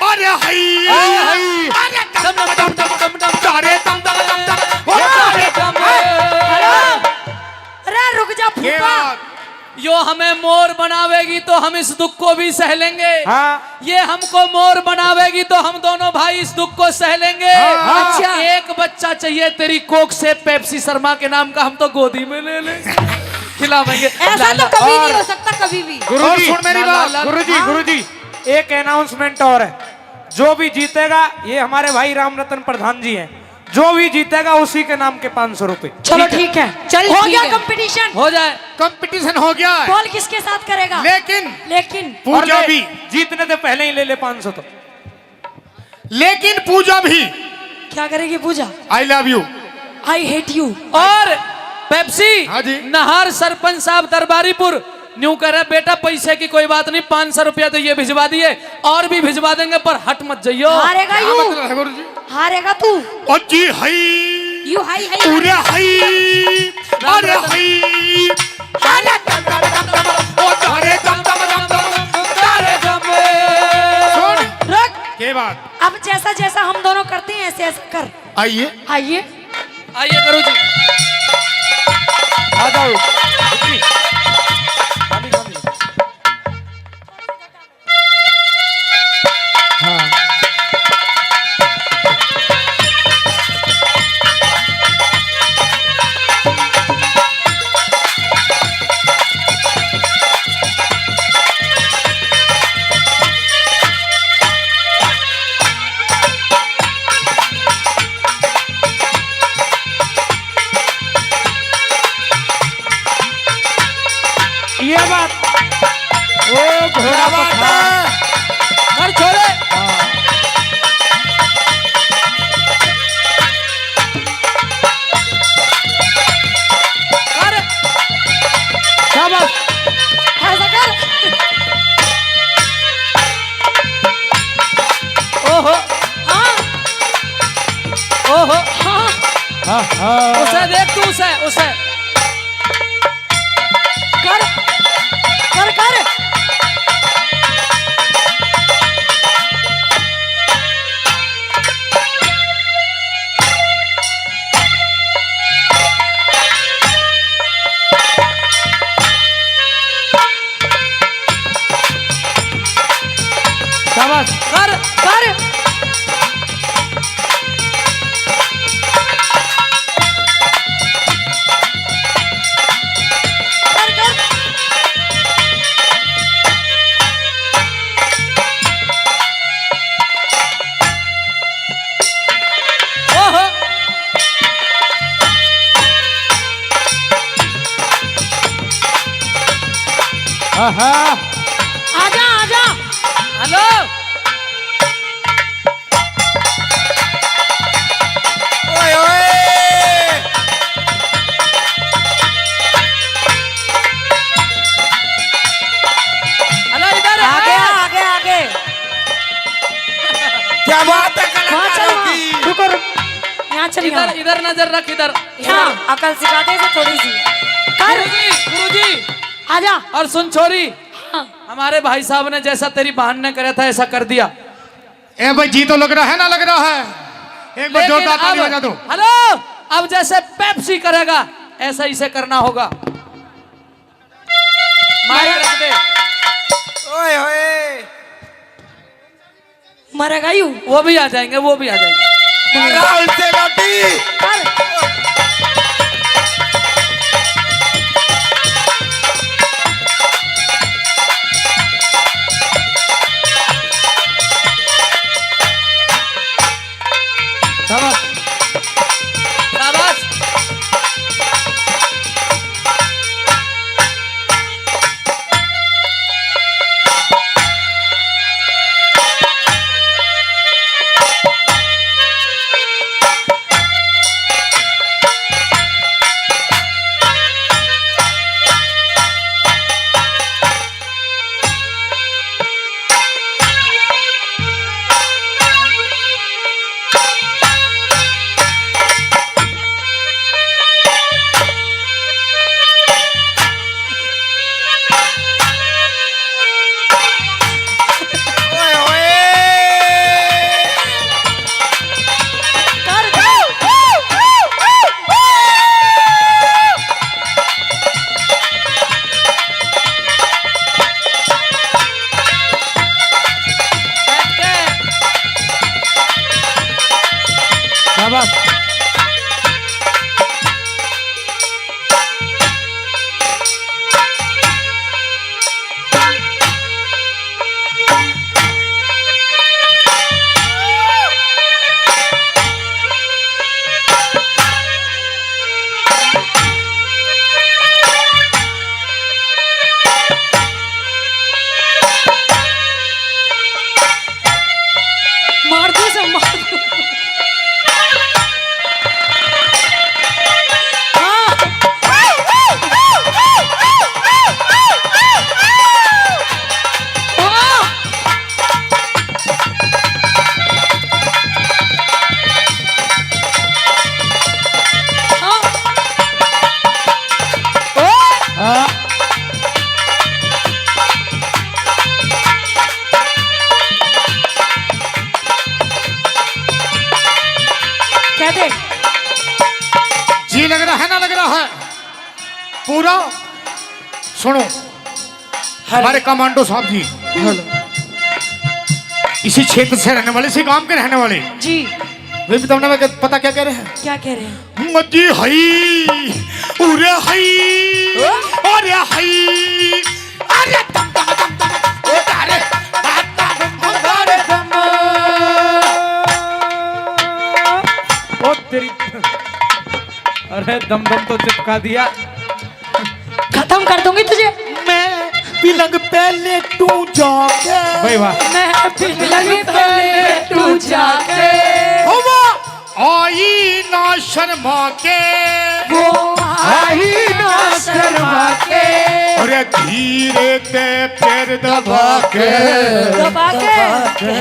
अरे हई। अरे हई। अरे दम दम दम दम दम दम। अरे दम दम दम दम। अरे दम। हेलो। अरे रुक जा ये फूफा। बात। यो हमें मोर बनावेगी तो हम इस दुख को भी सह लेंगे। हाँ। ये हमको मोर बनावेगी तो हम दोनों भाई इस दुख को सह लेंगे। हाँ। अच्छा। एक बच्चा चाहिए तेरी कोख से पेप्सी शर्मा के नाम का, हम तो गोदी में ले लेंगे, खिलावेंगे। ऐसा तो कभी नहीं हो सकता, कभी भी। गुरुजी, और सुन मेरी बात, गुरुजी, हाँ। गुरुजी, एक अनाउंसमेंट और है। जो भी जीतेगा, ये हमारे भाई राम रतन प्रधान जी हैं, जो भी जीतेगा उसी के नाम के पाँच सौ रुपए। चलो ठीक है, चल हो गया। कंपटीशन हो जाए। कंपटीशन हो गया है। बॉल किसके साथ करेगा? लेकिन लेकिन पूजा भी। जीतने से पहले ही ले ले पाँच सौ तो। लेकिन पूजा भी। क्या करेगी पूजा? I love you। I hate you। और पेप्सी, हाँ जी। नहार सरपंच साहब दरबारीपुर न्यू कह रहे, "बेटा, पैसे की कोई बात नहीं, पाँच सौ रुपया तो ये भिजवा दिए, और भी भिजवा देंगे, पर हट मत जाइयो।" हारेगा क्या यू। मतलब है गुरुजी? हारेगा तू। ओ जी हई। यू हई हई। पूरे हई। अरे हई। अरे दम दम दम दम, ओ अरे दम दम दम दम, अरे दम। सुन। रुक। के बात? अब जैसा जैसा हम दोनों करते हैं, ऐसे ऐसे कर। आइए। आइए। आइए गुरुजी। आ जाओ। हाँ। ये बात। ओ घोड़ा क्या बात पठान। है? कर छोरे। हाँ। कर। शाबाश। ऐसा कर। ओहो। हाँ। ओहो। हाँ। हाँ, हाँ। उसे देख तू, उसे, उसे। कर, कर, कर। शाबाश। कर, कर। कर, कर। ओहो। आहा। आजा, आजा। हेलो। ओए, ओए। हेलो, इधर आ गया, आ। आ गया, आ गया। क्या बात है वहाँ चल, कलाकारों वहाँ। की। रुको, रुक। यहाँ चल, इधर, यहाँ। इधर नजर रख, इधर। यहाँ। अकल सिखाते इसे थोड़ी सी। कर। गुरुजी, गुरुजी। आजा। और सुन छोरी, हाँ। हमारे भाई साहब ने जैसा तेरी बहन ने करा था, ऐसा कर दिया। ए भाई, जी तो लग रहा है ना, लग रहा है? एक बार लेकिन जोरदार ताली अब, बजा दो। हेलो, अब जैसे पेप्सी करेगा, ऐसा इसे करना होगा। माइक रख दे। ओए होए। मरेगा यू। वो भी आ जाएंगे, वो भी आ जाएंगे। राहुल सेनापति। कर। शाबाश। शाबाश। है पूरा। सुनो, हमारे कमांडो साहब जी, हेलो। इसी क्षेत्र से रहने वाले, इसी गांव के रहने वाले। जी। वे भी तुमने, मैं पता क्या कह रहे हैं? क्या कह रहे हैं? मजी हई, उरे हई, ओ? अरे हई, अरे दम दम दम दम, ओ तारे, दम दम दम दम। ओ तेरी, अरे दम दम तो चिपका दिया। खत्म कर दूंगी तुझे। मैं पलंग पे लेटूं जाके। भाई वाह। मैं पलंग पे लेटूं जाके। ओ वाह। आई ना शर्मा के। वो आई ना शर्मा के। अरे धीरे ते पैर दबा के। दबा के।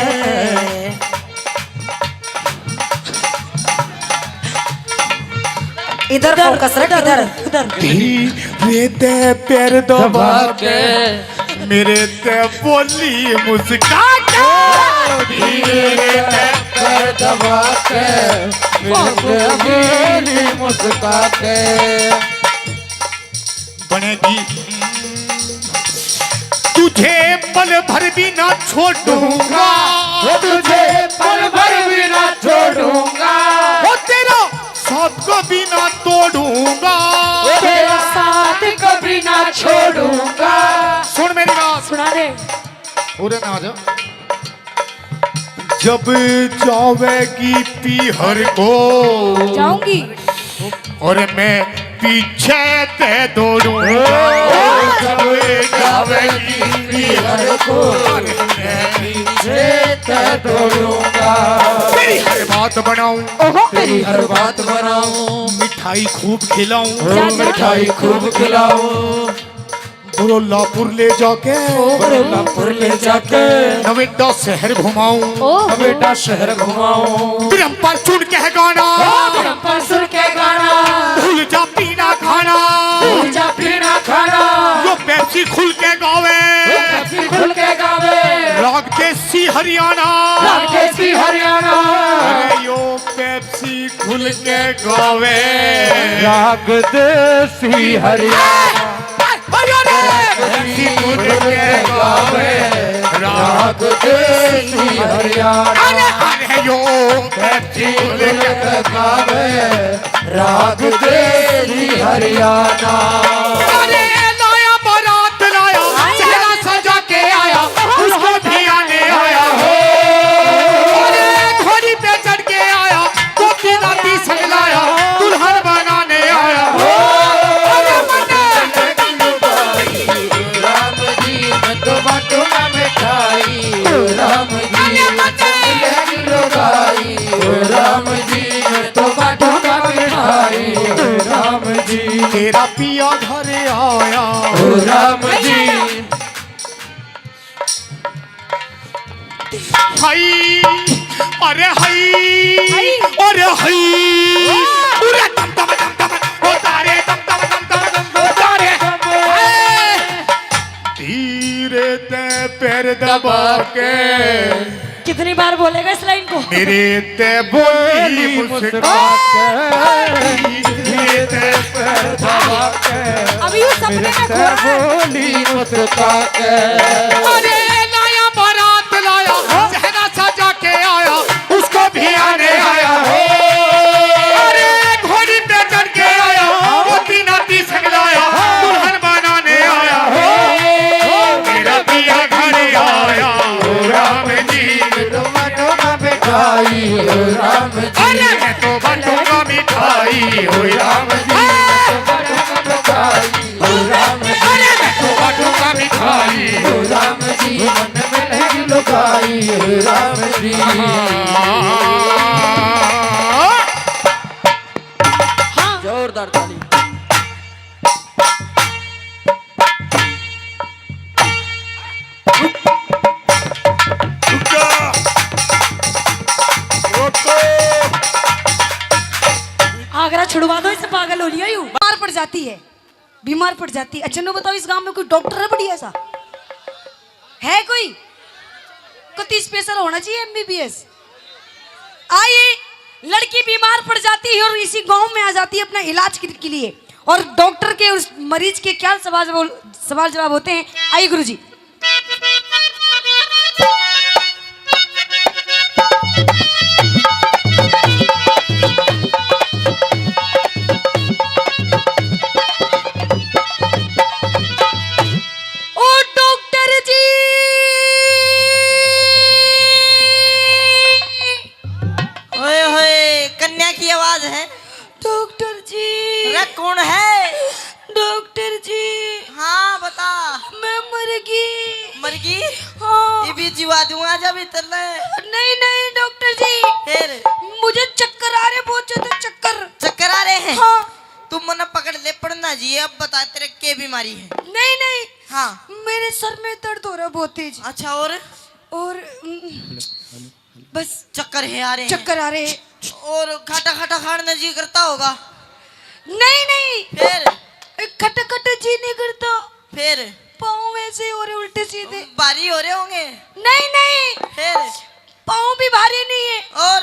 इधर फोकस रख, इधर। उधर। धीरे ते पैर दबा के, मेरे ते बोली मुस्का के। धीरे ते पैर दबा के, मेरे ते बोली मुस्का के। बनेगी। तुझे पल भर भी ना छोड़ूंगा। वो तुझे पल भर भी ना छोड़ूंगा। वो तेरा साथ कभी ना तोड़ूंगा। वो तेरा साथ कभी ना छोड़ूंगा। सुन मेरी बात। सुना दे। पूरे ना आ जा। जब जावेगी पीहर को, जाऊंगी। और मैं पीछे ते दौड़ूंगा। जब जावेगी पीहर को, और मैं पीछे ते दौड़ूंगा। तेरी हर बात बनाऊं, ओहो। तेरी हर बात बनाऊं। मिठाई खूब खिलाऊं। जा, जा। मिठाई खूब खिलाऊं। बरोलापुर ले जाके, बरोलापुर ले जाके नवेटा शहर घुमाऊं। ओ। नवेटा शहर घुमाऊं। ब्रह्मपुर सुन के गाना, ब्रह्मपुर सुन के गाना। भूल जा पीना खाना, भूल जा पीना खाना। यो पेप्सी खुल के गावे, यो पेप्सी खुल के गावे। राग देसी हरियाणा, राग देसी हरियाणा। अरे यो पेप्सी खुल के गावे, राग देसी हरियाणा। अरे, अरे, खुल के गावे, राग देसी हरियाणा। अरे, अरे, यो पेप्सी खुल के गावे, राग देसी हरियाणा। अरे, लाया बारात लाया, चेहरा सजा के आया, उसको भी आने आया हो। अरे, घोड़ी पे चढ़ के आया, गोपी नाती संग लाया, दुल्हन बनाने आया हो। अरे मन्ने। राम जी, मैं तो बांटूंगा मिठाई। राम जी, मैं तो मिलेगी लुगाई। राम जी, मैं तो बांटूंगा मिठाई। राम जी, तेरा पिया घर आया। राम जी। हाय, अरे हाय, हाय। अरे हाय। ओ। अरे दम दम दम दम, ओ तारे दम दम दम दम दम, ओ तारे। हाय। धीरे ते पैर दबा के। कितनी बार बोलेगा इस लाइन को? मेरे ते बोली मुस्का के, मेरे ते पैर दबा के। अभी उस सपने में खो रहा है। बोली मुस्का के। अरे लाया बारात लाया, चेहरा सजा के आया, उसको भी आने आया हो। अरे घोड़ी पे चढ़ के आया, वो तीना तीसक लाया, दुल्हन बनाने आया हो। मेरा पिया घर आया, ओ राम जी। टमाटो का मिठाई, ओ राम जी। अरे मैं तो बांटूंगा मिठाई, ओ राम जी। हाँ। मिठाई, ओ राम जी। अरे मैं तो बांटूंगा मिठाई, ओ राम जी। मन में लगी लुगाई, ओ राम जी। हाँ। जोरदार ताली। रुक जा। रोको। आगरा छुड़वा दो इससे, पागल हो लिया यू। बीमार पड़ जाती है, बीमार पड़ जाती है। अच्छा, नो बताओ, इस गांव में कोई डॉक्टर है बढ़िया सा? है कोई? कति स्पेशल होना चाहिए एमबीबीएस। आई, लड़की बीमार पड़ जाती है और इसी गांव में आ जाती है अपना इलाज के, के लिए। और डॉक्टर के उस मरीज के क्या सवाल जवाब, सवाल जवाब होते हैं, आइए गुरुजी। ओ डॉक्टर जी। ओए होए, कन्या की आवाज है। डॉक्टर जी। रे कौन है? डॉक्टर जी। हाँ बता। मैं मर गई। मर गई? हाँ। ये भी जीवा दूंगा जब इतने। नहीं नहीं डॉक्टर जी। फिर? मुझे चक्कर आ रहे, बहुत ज्यादा चक्कर। चक्कर आ रहे हैं? हाँ। तू मने पकड़ ले, पढ़ना जी। अब बता तेरे के बीमारी है? नहीं नहीं। हाँ। मेरे सर में दर्द हो रहा बहुत तेज। अच्छा और? और उम, बस चक्कर है आ रहे हैं। चक्कर आ रहे हैं। और खाटा खाटा खाने जी करता होगा? नहीं नहीं। फिर? खट खट जी नहीं करता। फिर? पाँव ऐसे ही हो रहे उल्टे सीधे। भारी हो रहे होंगे? नहीं नहीं। फिर? पाँव भी भारी नहीं है। और?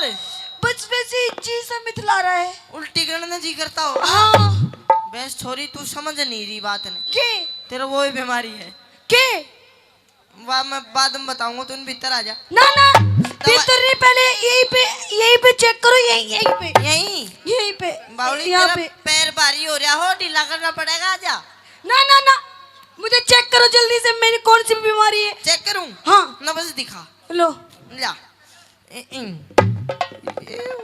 बस वैसे ही जी सा मिथला रहा है। उल्टी करने जी करता होगा? हाँ। बस छोरी, तू समझ नहीं रही बात ने। के? तेरा वो ही बीमारी है। के? वाह, मैं बाद में बताऊंगा, तू भीतर आ जा। ना ना, दवा- भीतर नहीं, पहले यहीं पे, यहीं पे चेक करो, यहीं, यहीं पे। यहीं? यहीं पे। बावली, यहाँ तेरा पे। पैर भारी हो रहा हो, ढीला करना पड़ेगा, आ जा। ना ना ना, मुझे चेक करो जल्दी से, मेरी कौन सी बीमारी है। चेक करूं? हाँ। नब्ज दिखा। लो। ला। ए, इन। ए,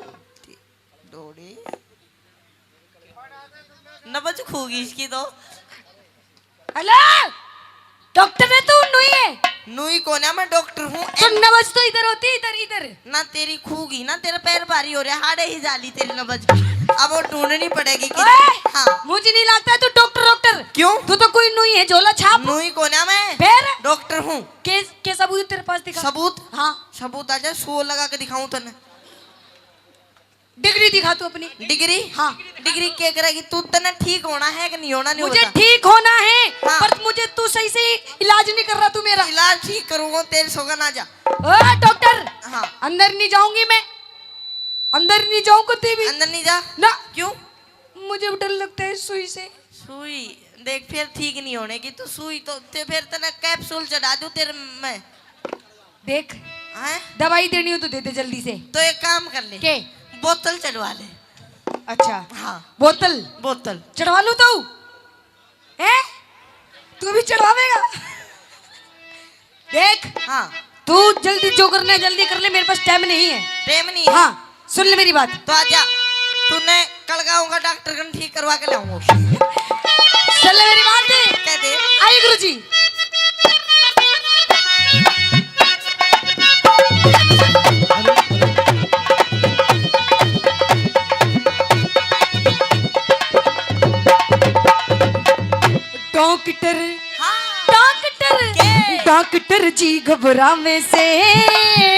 डोड़ी। नब्ज खो गई इसकी तो। हेलो, डॉक्टर है तू, नुई है? नुई कोन्या, मैं डॉक्टर हूँ। तो नब्ज तो इधर होती, इधर, इधर। ना तेरी खो गई ना, तेरा पैर भारी हो रहा, हाड़े ही जाली तेरी नब्ज। अब वो ढूंढनी पड़ेगी कि ओए, हाँ। मुझे नहीं लगता है तू डॉक्टर, डॉक्टर। क्यों? तू तो कोई नुई है, झोला छाप। नुई कोन्या मैं। फिर? डॉक्टर हूँ। के, के सबूत तेरे पास दिखा। सबूत? हाँ। सबूत आ जाए, सो लगा के दिखाऊं तने। डिग्री दिखा तू अपनी। डिग्री? हाँ। डिग्री के करेगी तू? तने ठीक होना है कि नहीं होना, नहीं मुझे होता? ठीक होना है, हाँ। पर मुझे तू सही से इलाज नहीं कर रहा तू मेरा। इलाज ठीक करूंगा, तेरे सोगन, आ जा। ओ डॉक्टर, हाँ। अंदर नहीं जाऊंगी मैं, अंदर नहीं जाऊं कभी भी। अंदर नहीं जा। ना। क्यों? मुझे डर लगता है सुई से। सुई? देख, फिर ठीक नहीं होने की तू। सुई तो ते, फिर तने कैप्सूल चढ़ा दूं तेरे में। देख, हैं? दवाई देनी हो तो दे दे जल्दी से। तो एक काम कर ले। के? बोतल चढ़वा ले। अच्छा। हाँ। बोतल? बोतल। चढ़वा लूं तो? हैं? तू भी चढ़वावेगा? देख। हाँ। तू जल्दी जो करना है जल्दी कर ले, मेरे पास टाइम नहीं है। टाइम नहीं है? हाँ। सुन ले मेरी बात। तो आजा, तूने कलगांव का डॉक्टर कन ठीक करवा के लाऊंगा। सुन ले मेरी बात। कह दे। आइए गुरुजी। डॉक्टर, हाँ। डॉक्टर, के? डॉक्टर जी घबरावे से।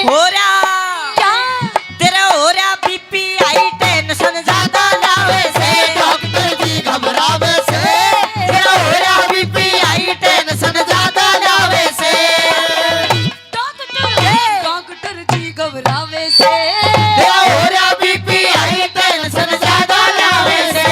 हो रहा। क्या? तेरा हो रहा बीपी हाई, टेंशन ज्यादा लावे से। डॉक्टर जी घबरावे से। तेरा हो रहा बीपी हाई, टेंशन ज्यादा लावे से। डॉक्टर, ए! डॉक्टर जी घबरावे से। तेरा हो रहा बीपी हाई, टेंशन ज्यादा लावे से।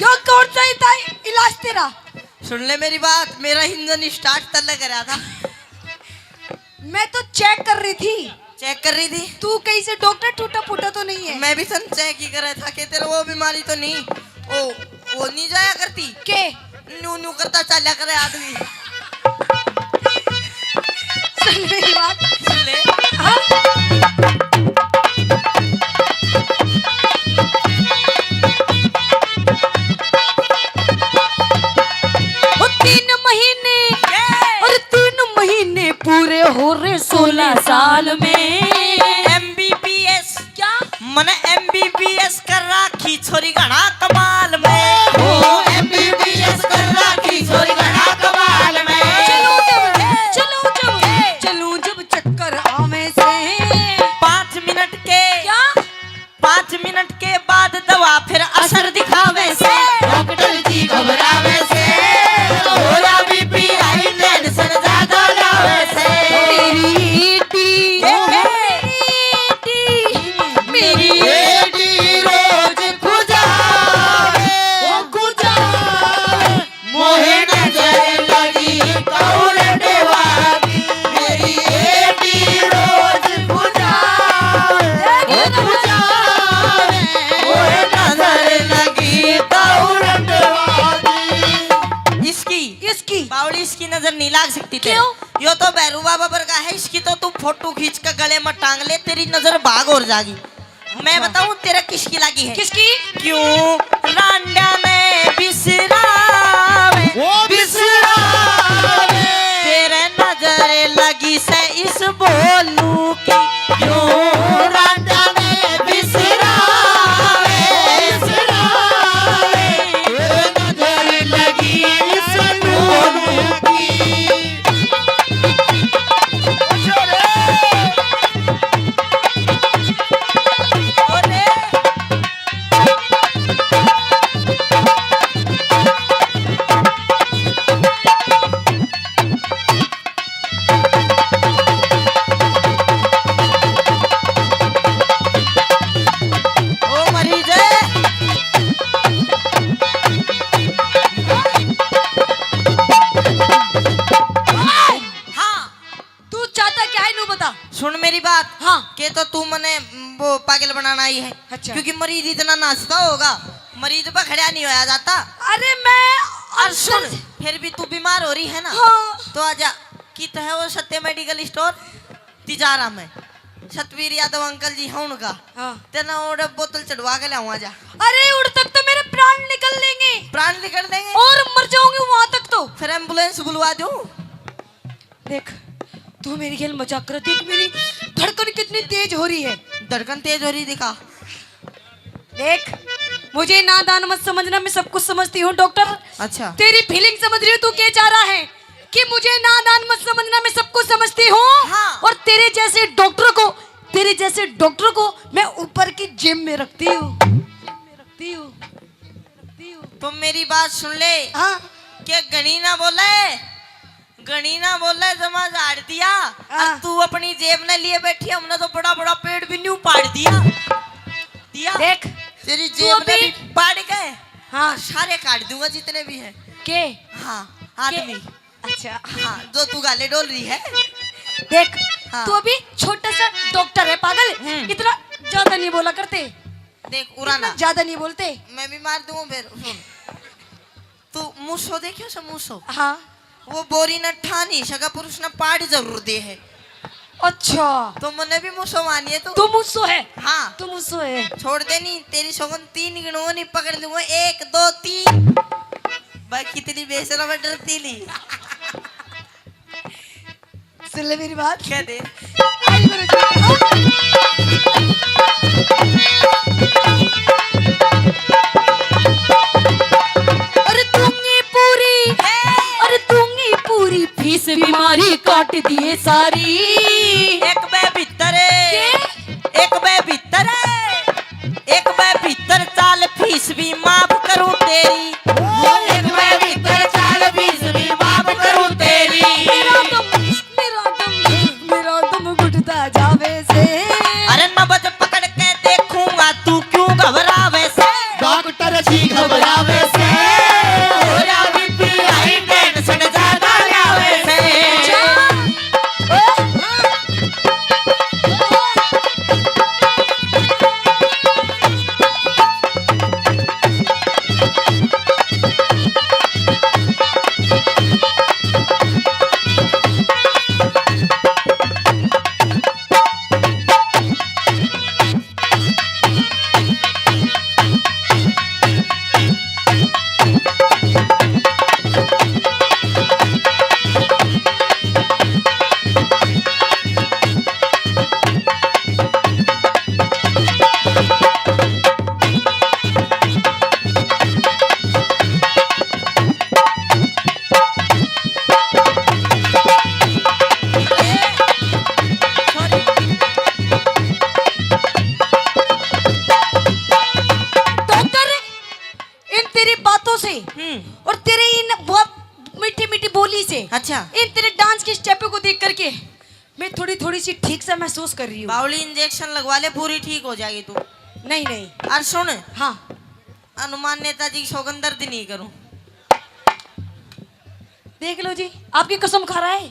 यो कौन सा ही था इलाज तेरा? सुन ले मेरी बात, मेरा इंजन स्टार्ट तल्ले करा था। मैं तो चेक कर रही थी। चेक कर रही थी? तू कहीं से डॉक्टर टूटा फूटा तो नहीं है? मैं भी सन चेक ही कर रहा था कि तेरे वो बीमारी तो नहीं, ओ, वो नहीं जाया करती। के? न्यू न्यू करता चाल्या करे आदमी। सुन मेरी बात। सुन ले। हाँ? वो तीन महीने, ये। और तीन महीने पूरे हो रहे सोलह साल में। एमबीबीएस। क्या? मने एमबीबीएस कर राखी छोरी घणा कमाल में। ओ एमबीबीएस कर राखी छोरी घणा कमाल में। चलो जब, चलो जब, चलो जब चक्कर आवे से। पाँच मिनट के, क्या? पाँच मिनट के बाद दवा फिर असर दिखावे से। डॉक्टर जी घबरावे से। थोड़ा बीपी हाई टेंशन ज्यादा लावे से। मेरी एटी, ए, ए। मेरी एटी रोज खुजावे, ओ खुजावे। मोहे नजर लगी कौरंडवा की, मेरी एटी रोज खुजावे, ओ खुजावे। मोहे नजर लगी कौरंडवा की। इसकी, किसकी? बावड़ी, इसकी नजर नहीं लाग सकती तेरे। क्यों? यो तो भैरू बाबा वर्गा है, इसकी तो तू फोटो खींच के गले में टांग ले, तेरी नजर भाग और जागी। मैं बताऊं तेरा किसकी लागी है? किसकी? क्यों रांडा में बिसरावे, ओ बिसरावे। तेरे नजर लगी से इस बोलू की। क्यों रांडा में बिसरावे, बिसरावे। तेरे नजर लगी इस बोलू की। ओ मरीज। हाँ। तू चाहता क्या है, नू बता। सुन मेरी बात। हाँ। के तो तू मने वो पागल बनाना आई है। अच्छा। क्योंकि मरीज इतना नाचता होगा, मरीज पर खड़ा नहीं होया जाता। अरे मैं और सुन, अंदर से फिर भी तू बीमार हो रही है ना, हाँ। तो आजा। कित है वो सत्य मेडिकल स्टोर? तिजारा में। सतवीर यादव अंकल जी है उनका। हाँ। तेना ओड़े बोतल चढ़वा के लाऊं, आजा। अरे उड़ तक तो मेरे प्राण निकल लेंगे। प्राण निकल देंगे? और मर जाऊंगी वहां तक तो। फिर एम्बुलेंस बुलवा दूं? देख, तू मेरी खेल मजाक कर, देख मेरी धड़कन कितनी तेज हो रही है। धड़कन तेज हो रही, दिखा। देख, मुझे नादान मत समझना, मैं सब कुछ समझती हूँ डॉक्टर। अच्छा। तेरी फीलिंग समझ रही हूँ, तू क्या चाह रहा है कि मुझे नादान मत समझना, मैं सब कुछ समझती हूँ। हाँ। और तेरे जैसे डॉक्टर को, तेरे जैसे डॉक्टर को मैं ऊपर की जिम में रखती हूँ, रखती हूँ, रखती हूँ। तो मेरी बात सुन ले। हाँ। के घणी ना बोले, घणी ना बोले, जमा झाड़ दिया। हाँ। और तू अपनी जेब ने लिए बैठी, हमने तो बड़ा बड़ा पेड़ भी न्यू पाड़ दिया। दिया। देख, तेरी तू जेब ने अभी भी पाड़ के हाँ। सारे काट दूंगा जितने भी हैं। के? हाँ, के? आदमी। अच्छा। हाँ, जो तू गाले डोल रही है। देख, हाँ। तू अभी छोटा सा डॉक्टर है पागल, हम्म। इतना ज्यादा नहीं बोला करते। देख, उरा ना। इतना ज्यादा नहीं बोलते। मैं भी मार दूंगा फिर। सुन। तू मूसो देख्यो से मूसो? हाँ। वो बोरी ने ठा नहीं सका, पर उसने पाड़ जरूर दे है। अच्छा। तो मने भी मूसो मानिए तू। तू मूसो है? हाँ। तू मूसो है। छोड़ दे नहीं, तेरी सौगन तीन गिणो नहीं पकड़ लूंगा, एक, दो, तीन। भाई कितनी बेशरम है, डरती नहीं। सुन ले मेरी बात। कह दे। आई मेरे दिल का। अरे दूंगी पूरी, अरे दूंगी पूरी फीस, बीमारी काट दिए सारी। एक बे भीतर, के? एक बे भीतर, एक बे भीतर चाल फीस भी माफ करूं तेरी। ओ एक बे भीतर चाल फीस भी माफ करूं तेरी। मेरा दम, मेरा दम, मेरा दम घुटता जावे से। अरे नब्ज पकड़ के देखूंगा, तू क्यों घबरावे से? डॉक्टर जी घबरावे से। हो जा बीपी हाई, टेंशन ज्यादा लावे से। बावली से। अच्छा। इन तेरे डांस की स्टेपों को देख करके मैं थोड़ी थोड़ी सी ठीक से महसूस कर रही हूँ। बावली, इंजेक्शन लगवा ले, पूरी ठीक हो जाएगी तू। नहीं, नहीं। और सुन। हाँ। हनुमान नेताजी की सौगंध, दर्द नहीं करूँ। देख लो जी, आपकी कसम खा रहा है।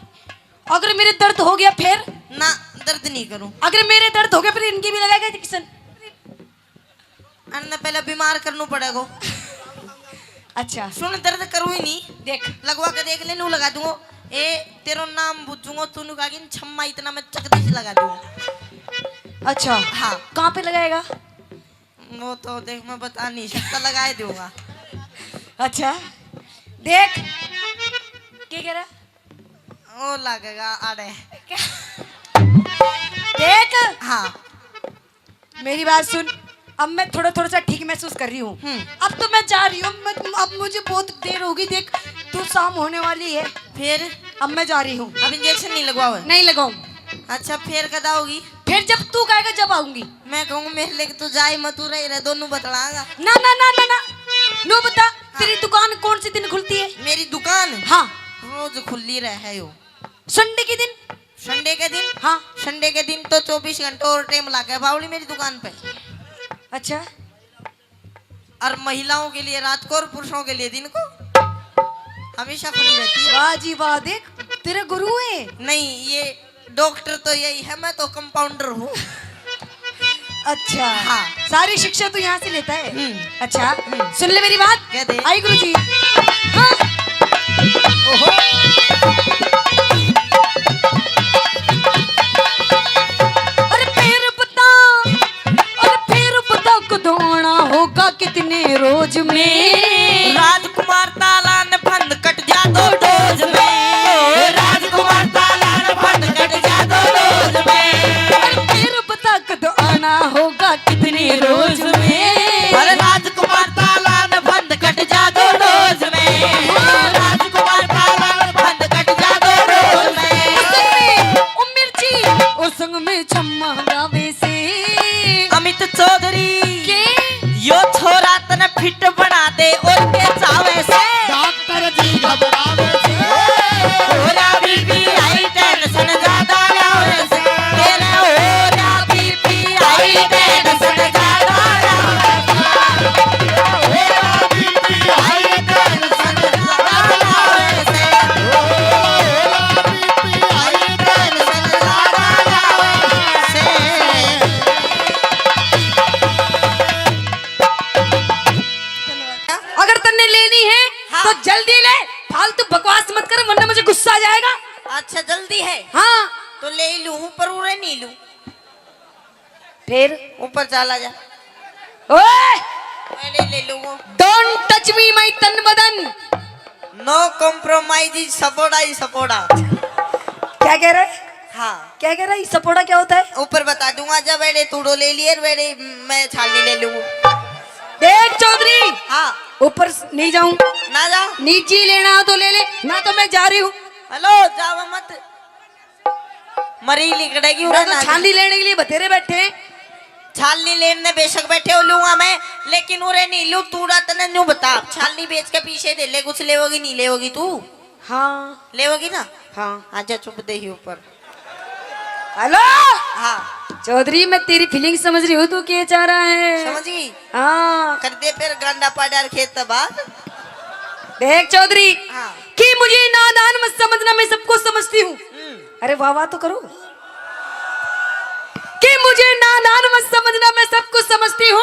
अगर मेरे दर्द हो गया फिर? ना, दर्द नहीं करूँ। अगर मेरे दर्द हो गया फिर इनकी भी लगाएगा इंजेक्शन? अन्न पहले बीमार करनू पड़ेगो। अच्छा। सुन, दर्द करूँ ही नहीं। देख। लगवा के देख ले, नू लगा दूंगो। ए, तेरो नाम बुझूंगो, तू नू कहा कि छम्मा इतना मैं चकदे से लगा दूंगो। अच्छा। हाँ। कहाँ पे लगाएगा? वो तो देख, मैं बता नहीं सकता, लगा ही दूंगा। अच्छा। देख। क्या कह रहा? वो लगेगा आड़े। देख। हाँ। मेरी बात सुन, अब मैं थोड़ा थोड़ा सा ठीक महसूस कर रही हूँ। हम्म। अब तो मैं जा रही हूँ। मैं, अब मुझे बहुत देर होगी। देख, तू शाम होने वाली है। फिर? अब मैं जा रही हूँ। अब इंजेक्शन नहीं लगवाओ? नहीं लगाऊं। अच्छा, फिर कदा होगी? फिर जब तू कहेगा जब आऊंगी। मैं कहूँ मेरे लेके तू जाए मत, तू रह रहे, दोनों बतलाएगा। ना, ना, ना, ना, ना। नो बता, हाँ। तेरी दुकान कौन से दिन खुलती है? मेरी दुकान? हाँ। रोज खुली रहे हो। संडे के दिन? संडे के दिन? हाँ। संडे के दिन तो चौबीस घंटे और टाइम लागे बावली मेरी दुकान पे। अच्छा। और महिलाओं के लिए रात को और पुरुषों के लिए दिन को हमेशा खुली रहती है। वाह जी वाह, देख तेरे गुरु है। नहीं, ये डॉक्टर तो यही है, मैं तो कंपाउंडर हूँ। अच्छा। हाँ। सारी शिक्षा तू यहाँ से लेता है? हम्म। अच्छा। हम्म। सुन ले मेरी बात। कह दे। आई गुरु जी। हाँ। ओहो। अरे फिर बता, अरे फिर बता कदों आना होगा कितने रोज में। राजकुमार ताला न फंद कट जा दो डोज में। राजकुमार ताला न फंद कट जा दो डोज में। अरे फिर बता कदों आना होगा कितने रोज में। अरे राजकुमार ताला न फंद कट जा दो डोज में। राजकुमार ताला न फंद कट जा दो डोज में। ओ संग में, ओ मिर्ची, ओ संग में छम्मा गावे से। अमित चौधरी। के? यो छोरा तने फिट बना दे और के चावे से। डॉक्टर जी घबरावे से। हो रहा बीपी हाई टेंशन ज्यादा आवे से। तेरे हो रहा बीपी हाई टेंशन ज्यादा आवे से। हो रहा बीपी हाई टेंशन ज्यादा आवे से। हो रहा बीपी हाई टेंशन ज्यादा आवे से। अगर तन्ने लेनी है, हाँ। तो जल्दी ले, फालतू बकवास मत कर, वरना मुझे गुस्सा आ जाएगा। अच्छा, जल्दी है? हाँ। तो ले ही लूं, पर उरे नहीं लूं। फिर? ऊपर चला जा। ओए! मैंने ले लूंगा। Don't touch me, my तन बदन। No compromise, सपोड़ा ही सपोड़ा। क्या कह रहे? हाँ। क्या कह रहा है? सपोड़ा क्या होता है? ऊपर बता दूंगा, जब मैंने तूड़ो ले लिए, मैंने, मैं छालनी ले लूंगा। देख चौधरी, हाँ। ऊपर स-, नहीं जाऊं। ना जा। नीचे लेना हो तो ले ले, ना तो मैं जा रही हूँ। हेलो, जावा मत। मरी लिकड़ेगी, मैं उरे तो ना छालनी लेने के लिए बतेरे बैठे हैं। छालनी लेने बेशक बैठे हो लूंगा मैं, लेकिन उरे नहीं लूं। तूड़ा तने न्यू बता, छालनी बेच के पीछे दे ले, कुछ लेवोगी नहीं लेवोगी तू? हाँ। लेवोगी ना? हाँ। आजा चुप दे ही ऊपर। हेलो। हाँ। चौधरी, मैं तेरी फीलिंग समझ रही हूँ, तू क्या चाह रहा है? समझ गई? हाँ। कर दे फिर गांडा पाड़ा खेत बाद। देख चौधरी, हाँ। कि मुझे नादान मत समझना, मैं सब कुछ समझती हूँ। हम्म। अरे वाह वाह तो करो। कि मुझे नादान मत समझना, मैं सब कुछ समझती हूँ।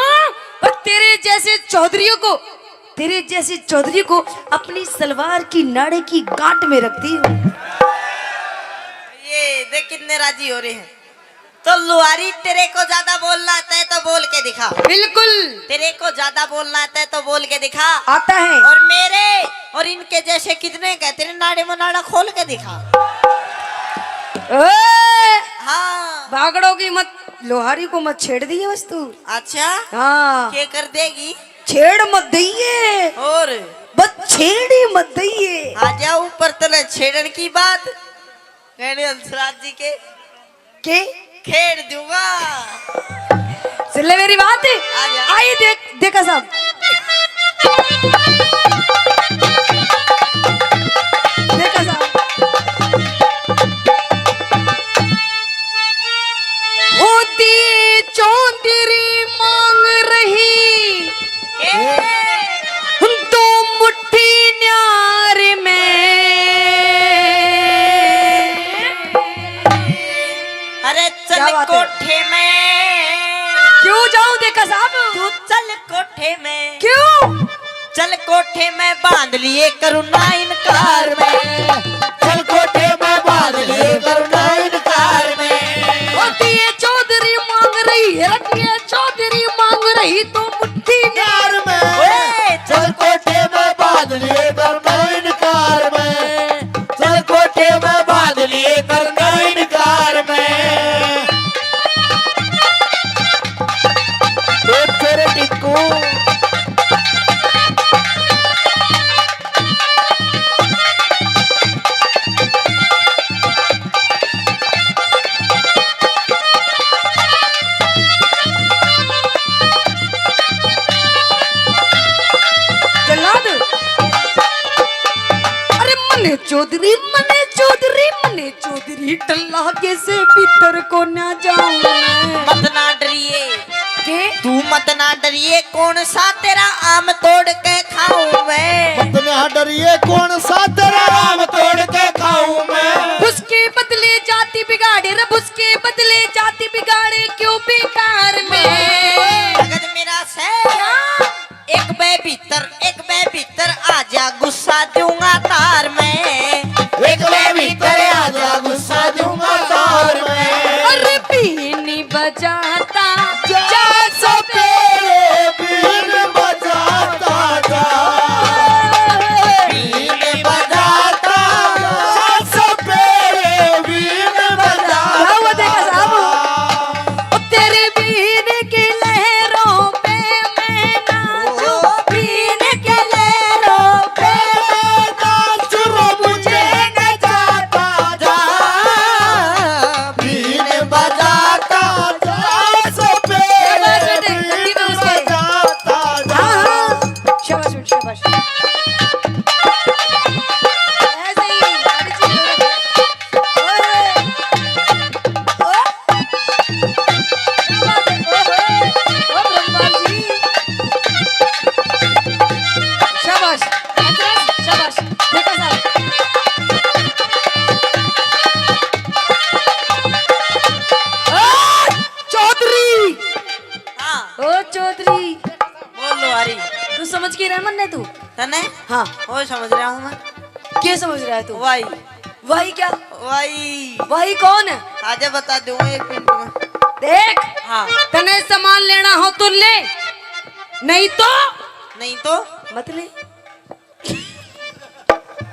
और तेरे जैसे चौधरियों को, तेरे जैसे चौधरी को अपनी सलवार की नाड़े की गांठ में रखती हूँ। ये देख कितने राजी हो रहे हैं। तो लुहारी, तेरे को ज्यादा बोलना आता है तो बोल के दिखा। बिल्कुल। तेरे को ज्यादा बोलना आता है तो बोल के दिखा। आता है। और मेरे और इनके जैसे कितने का तेरे नाड़े में नाड़ा खोल के दिखा। ओए! हाँ। बागड़ों की मत, लुहारी को मत छेड़ दिए बस तू। अच्छा? हाँ। क्या कर देगी? छेड़ मत दइए। और? बस छेड़ ही मत दइए। आ जा ऊपर, तने छेड़न की बात। कहने हंसराज जी के के? खेड़ दूंगा। सुन ले मेरी बात। आ गया। आई देख, देखा साहब। देखा साहब। कोठे में। क्यों जाऊं देखा साहब? तू चल कोठे में। क्यों? चल कोठे में बांध लिए करूँ ना इनकार में। चल कोठे में बांध लिए करूँ ना इनकार में। ओ दिए चौधरी मांग रही है, दिए चौधरी मांग रही तू मुट्ठी में। कार में। ओए, चल कोठे में बांध लिए करूँ ना इनकार में। चल कोठे में बांध लिए करूँ ना इनकार में। ए तेरे टिक्कू। जल्लाद। अरे मने चौधरी, मने चौधरी, मने चौधरी, टल्ला के से भीतर को ना जाऊं मैं। मत ना डरिए। के? तू मत ना डरिए, कौन सा तेरा आम तोड़ के खाऊं मैं। मत ना डरिए, कौन सा तेरा आम तोड़ के खाऊं मैं। उसके बदले जाति बिगाड़े रे, उसके बदले जाति बिगाड़े क्यों बेकार में। जगत मेरा से एक बे भीतर, एक बे भीतर आजा, गुस्सा दूंगा तार में। एक बे भीतर आजा, गुस्सा दूंगा तार में। अरे बीन बजाता जा जा सपेरे, बीन बजाता जा। बीन बजाता जा सपेरे, बीन बजाता क्या हुआ देखा साहब? जा। ओ तेरे बीन की लहरों पे मैं नाचूं, बीन की लहरों पे मैं नाचूं, मुझे न जाता जा। बीन बजाता जा, सो शाबाश बेटे, बीन गद्दी में घुस गए। बजाता जा। हाँ, हाँ। शाबाश बेटे, शाबाश। ऐसे ही, आगे चीज़ हो रही है। ओए। ओ। क्या बात है? ओहो, ओ ब्रह्मा जी। शाबाश, शाबाश, देखो साहब। ओ चौधरी। हाँ। ओ चौधरी। बोल लो हरी। तू समझ के रह मन्ने तू? तने? हाँ। ओ समझ रहा हूँ मैं। क्या समझ रहा है तू? वाई। वाई क्या? वाई। वाई कौन है? आजा बता दूंगा एक मिनट में। देख, हाँ। तने सामान लेना हो तो ले, नहीं तो नहीं तो? मत ले।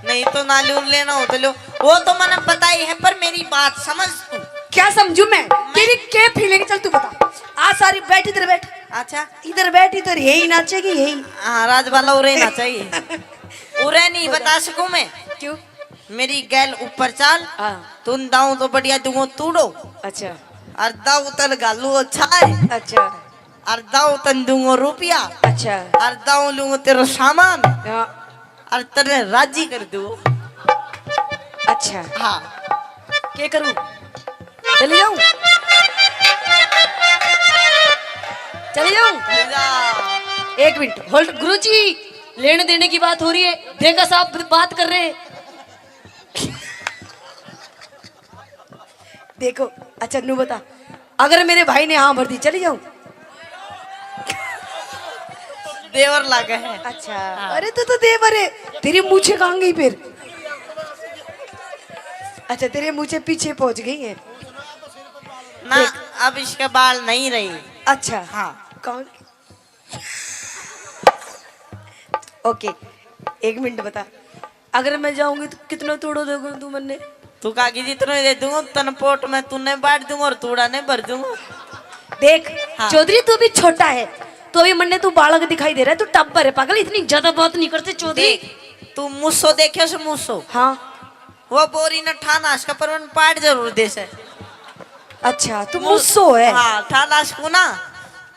नहीं तो ना लूं, लेना हो तो लो। वो तो मैंने पता ही है, पर मेरी बात समझ तू। क्या समझू मैं? मैं तेरी क्या फीलिंग? चल तू बता। आ सारी बैठ, इधर बैठ। अच्छा। इधर बैठ, इधर यही नाचेगी, यही। हाँ, राजबाला उरे नाचेगी। उरे नहीं बता सकूं मैं। क्यों? मेरी गैल ऊपर चाल। हाँ। तुम दाऊं तो बढ़िया दूंगो तूड़ो। अच्छा। और दाऊ तन घालू अच्छा है। अच्छा। और दाऊ तन दूंगो रुपया। अच्छा। और दाऊ लूंगो तेरा सामान। हाँ। और तने राजी कर दूंगो। अच्छा। हाँ। के करूं? चली जाऊं? चली जाऊं? चली जा। एक मिनट, होल्ड। गुरुजी, लेने देने की बात हो रही है, देखा साहब बात कर रहे हैं। देखो, अच्छा नू बता, अगर मेरे भाई ने हाँ भर दी, चली जाऊं? देवर लागे है। अच्छा। हाँ। अरे तू तो देवर है, तेरी मूछे कहाँ गई फिर? अच्छा, तेरे मूछे पीछे पहुंच गई है। ना, देख। अब इसके बाल नहीं रही। अच्छा। हाँ। कौन? ओके, एक मिनट बता, अगर मैं जाऊंगी तो कितना तूड़ो देगा तू मन्ने? तू कहा कि जितना दे दूंगा, तन पोट में तूने बांट दूंगा और तूड़ा ने भर दूंगा। देख, हाँ। चौधरी तू भी छोटा है, तो अभी मन्ने तू बालक दिखाई दे रहा है, तू टब्बर है पागल, इतनी ज्यादा बात नहीं करते चौधरी। देख, तू मूसो देखे से मूसो। हाँ। वो बोरी न ठान आस का, पर उन पाट जरूर दे से। अच्छा, तू मू-, मूसो है। हाँ, ठान आस को ना,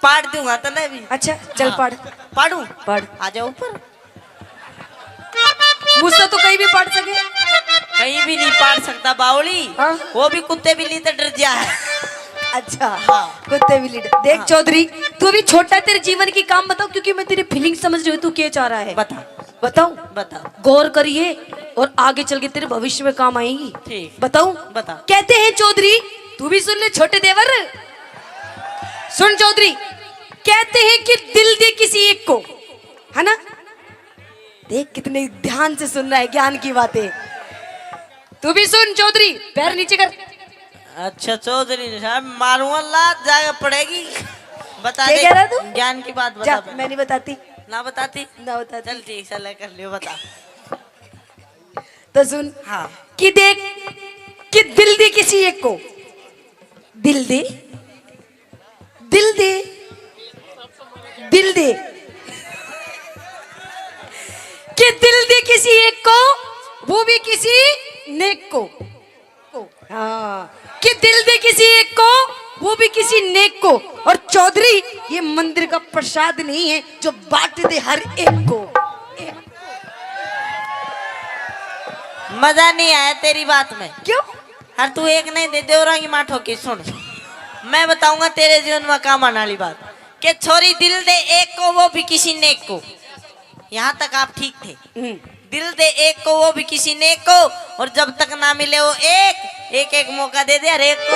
पाट दूंगा तने भी। अच्छा, चल हाँ। पाट। पाड़ू? पाट। आ जाओ ऊपर। मूसो तो कहीं भी पाट सके। कहीं भी नहीं पाट सकता बावली। हाँ। वो भी कुत्ते बिल्ली तो डर जा है। अच्छा, हाँ। कुत्ते बिल्ली डर। देख हाँ। चौधरी, तू अभी छोटा है, तेरे जीवन की काम बताओ, क्योंकि मैं तेरी फीलिंग समझ रही हूँ, तू क्या चाह रहा है। बता। बताऊं? बता। गौर करिए और आगे चल के तेरे भविष्य में काम आएंगी। ठीक। बताऊं? बता। कहते हैं चौधरी, तू भी सुन ले छोटे देवर। सुन चौधरी, कहते हैं कि दिल दे किसी एक को, है ना? देख कितने ध्यान से सुन रहा है ज्ञान की बातें। तू भी सुन चौधरी, पैर नीचे कर। अच्छा चौधरी साहब, मारूंगा लात, जाके पड़ेगी। बता क्या दे, कह रहा तू? ज्ञान की बात बता जा, पहले। मैं नहीं बताती। ना बताती? ना बताती। चल ठीक, चल कर लियो, बता। तो सुन। हाँ। कि देख, कि दिल दे किसी एक को, दिल दे, दिल दे, दिल दे, कि दिल दे किसी एक को, वो भी किसी नेक को। हाँ, कि दिल दे किसी एक को, वो भी किसी नेक को। और चौधरी, ये मंदिर का प्रसाद नहीं है जो बांट दे हर एक को। मजा नहीं आया तेरी बात में। क्यों? हर तू एक नहीं दे दे और आगे माठो की सुन। मैं बताऊंगा तेरे जीवन में काम आने वाली बात। कि छोरी दिल दे एक को, वो भी किसी नेक को। यहाँ तक आप ठीक थे। हम्म। दिल दे एक को, वो भी किसी नेक को, और जब तक ना मिले वो एक, एक एक मौका दे दे हर एक को।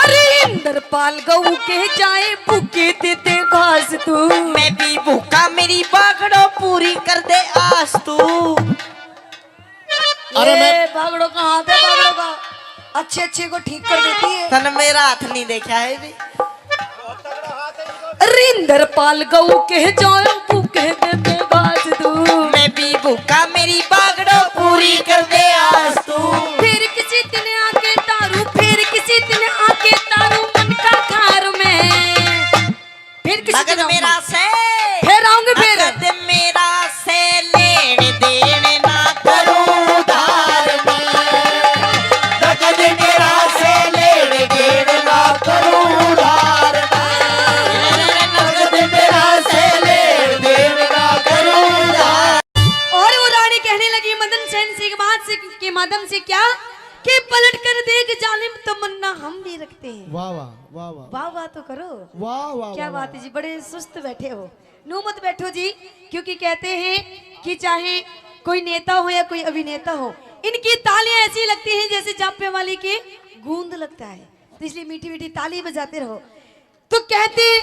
अरे इंद्रपाल गऊ के जाए, भूखे दे दे घास तू। मैं भी भूखा, मेरी बागड़ो पूरी कर दे आस तू। अरे ये मैं बागड़ो का हाथ है, बागड़ो का। अच्छे अच्छे को ठीक कर देती है। तन मेरा हाथ नहीं देखा है भी। रिंदर पाल गऊ कह जाओ, भूखे दे दे घास तू। मैं भी भूखा, मेरी बागड़ो पूरी कर दे आस तू। फिर किसी दिन आके तारू, फिर किसी दिन आके तारू मन का खार में। फिर किसी नगद दिन आऊंगी। मेरा से फिर आऊंगी फिर। नगद मेरा से लेन देन ना करूं उधार में। नगद मेरा से लेन देन ना करूं उधार में। नगद मेरा से लेन देन ना करूं उधार। और वो रानी कहने लगी मदन सेन से एक बात से, के माध्यम से क्या कि पलट कर देख जालिम तमन्ना हम भी रखते हैं। वाह, वाह, वाह, वाह। वाह, वाह तो करो। वाह, वाह, क्या वाह, बात वाह। है जी, बड़े सुस्त बैठे हो। नू मत बैठो जी, क्योंकि कहते हैं कि चाहे कोई नेता हो या कोई अभिनेता हो, इनकी तालियां ऐसी लगती हैं जैसे जापे वाली के गूंद लगता है, तो इसलिए मीठी मीठी ताली बजाते रहो। तो कहते,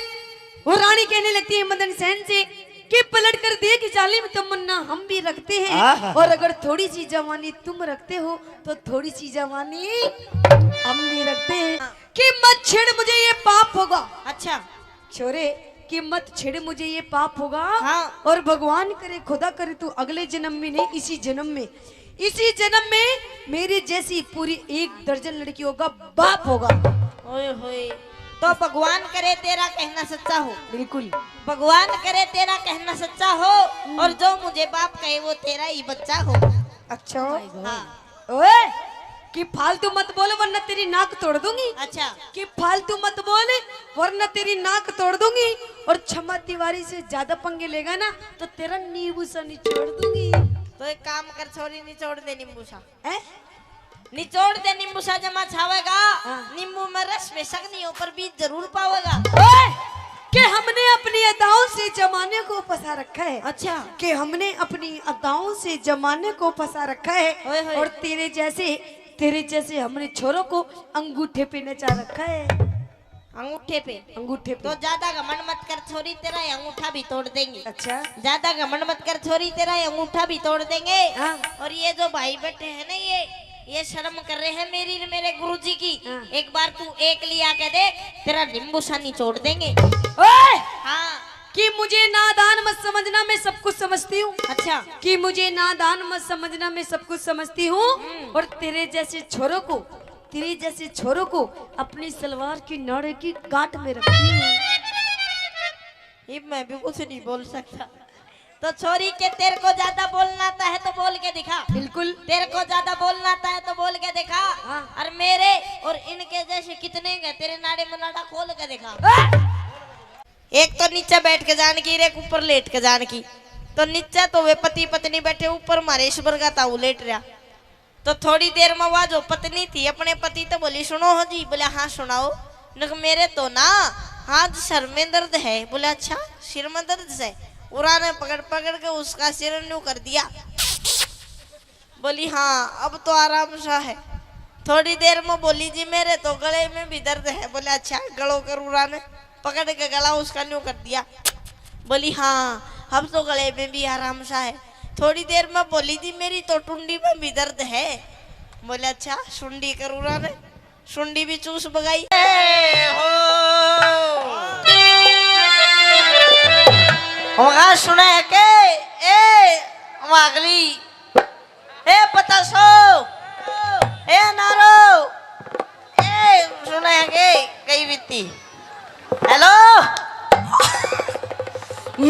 वो रानी कहने लगती है मदन सेन से कि पलट कर देख जालिम तमन्ना हम भी रखते हैं, आहा। और अगर थोड़ी सी जवानी तुम रखते हो तो थोड़ी सी जवानी हम भी रखते हैं। हाँ। कि मत छेड़ मुझे, ये पाप होगा। अच्छा। छोरे, कि मत छेड़ मुझे, ये पाप होगा। हाँ। और भगवान करे, खुदा करे, तू अगले जन्म में नहीं, इसी जन्म में, इसी जन्म में मेरे जैसी पूरी एक दर्जन लड़कियों का बाप होगा। ओए होए, तो भगवान करे तेरा कहना सच्चा हो। बिल्कुल। भगवान करे तेरा कहना सच्चा हो, हम्म। और जो मुझे बाप कहे वो तेरा ही बच्चा हो। अच्छा। Oh my God। हाँ। ओए, कि फालतू मत बोल वरना तेरी नाक तोड़ दूंगी। अच्छा। कि फालतू मत बोल वरना तेरी नाक तोड़ दूंगी। और क्षमा तिवारी से ज्यादा पंगे लेगा ना तो तेरा नींबू सा निचोड़ दूंगी। तो एक काम कर छोरी, निचोड़ दे नींबू सा। हैं? निचोड़ दे नींबू सा जमा छावेगा। हाँ। नींबू में रस बेशक नहीं हो पर बीज जरूर पावेगा। ओए, कि हमने अपनी अदाओं से जमाने को फंसा रखा है। अच्छा। कि हमने अपनी अदाओं से जमाने को फंसा रखा है। ओए होए। और तेरे जैसे, तेरे जैसे हमने छोरों को अंगूठे पे नचा रखा है। अंगूठे पे? अंगूठे पे। तो ज्यादा घमंड मत कर छोरी, तेरा ये अंगूठा भी तोड़ देंगे। अच्छा। ज्यादा घमंड मत कर छोरी, तेरा ये अंगूठा भी तोड़ देंगे। हाँ। और ये जो भाई बैठे हैं ना, ये ये शर्म कर रहे हैं मेरी और मेरे गुरुजी की। हाँ। एक बार तू एक लिया के देख, तेरा नींबू सा निचोड़ देंगे। ओए! हाँ। कि मुझे नादान मत समझना, मैं सब कुछ समझती हूँ। अच्छा। कि मुझे नादान मत समझना, मैं सब कुछ समझती हूँ। हम्म। और तेरे जैसे छोरों को, तेरे जैसे छोरों को अपनी सलवार की नाड़े की गांठ में रखती हूँ। ये मैं भी कुछ नहीं बोल सकता। तो छोरी के, तेरे को ज्यादा बोलना आता है तो बोल के दिखा। बिल्कुल। तेरे को ज्यादा बोलना आता है तो बोल के दिखा। हाँ। और मेरे और इनके जैसे कितने हैं, तेरे नाड़े मनाड़ा खोल के दिखा। हाँ। एक तो नीचे बैठ के जान की, एक ऊपर लेट के जान की। तो नीचे तो वे पति पत्नी बैठे, ऊपर मारे ईश्वर का ताऊ लेट रहा। तो थोड़ी देर में वा जो पत्नी थी अपने पति तो बोली, "सुनो हो जी।" बोले, "हाँ, सुनाओ।" नक, "मेरे तो ना आज सर में दर्द है।" बोले, "अच्छा, सिर में दर्द है?" उरा ने पकड़ पकड़ के उसका सिर न्यू कर दिया। बोली, "हाँ, अब तो आराम सा है।" थोड़ी देर में बोली, "जी, मेरे तो गले में भी दर्द है।" बोले, "अच्छा।" गलो कर उरा ने पकड़ के गला उसका न्यू कर दिया। बोली, "हाँ, अब तो गले में भी आराम सा है।" थोड़ी देर में बोली, "जी, मेरी तो टुंडी में भी दर्द है।" बोले, "अच्छा।" सुंडी कर उरा ने सुंडी भी चूस बगाई। ए हो। वहाँ सुने के, ए, वहाँ अगली, ए पतासो, ए नारो, ए सुने के, कई बीती। हेलो।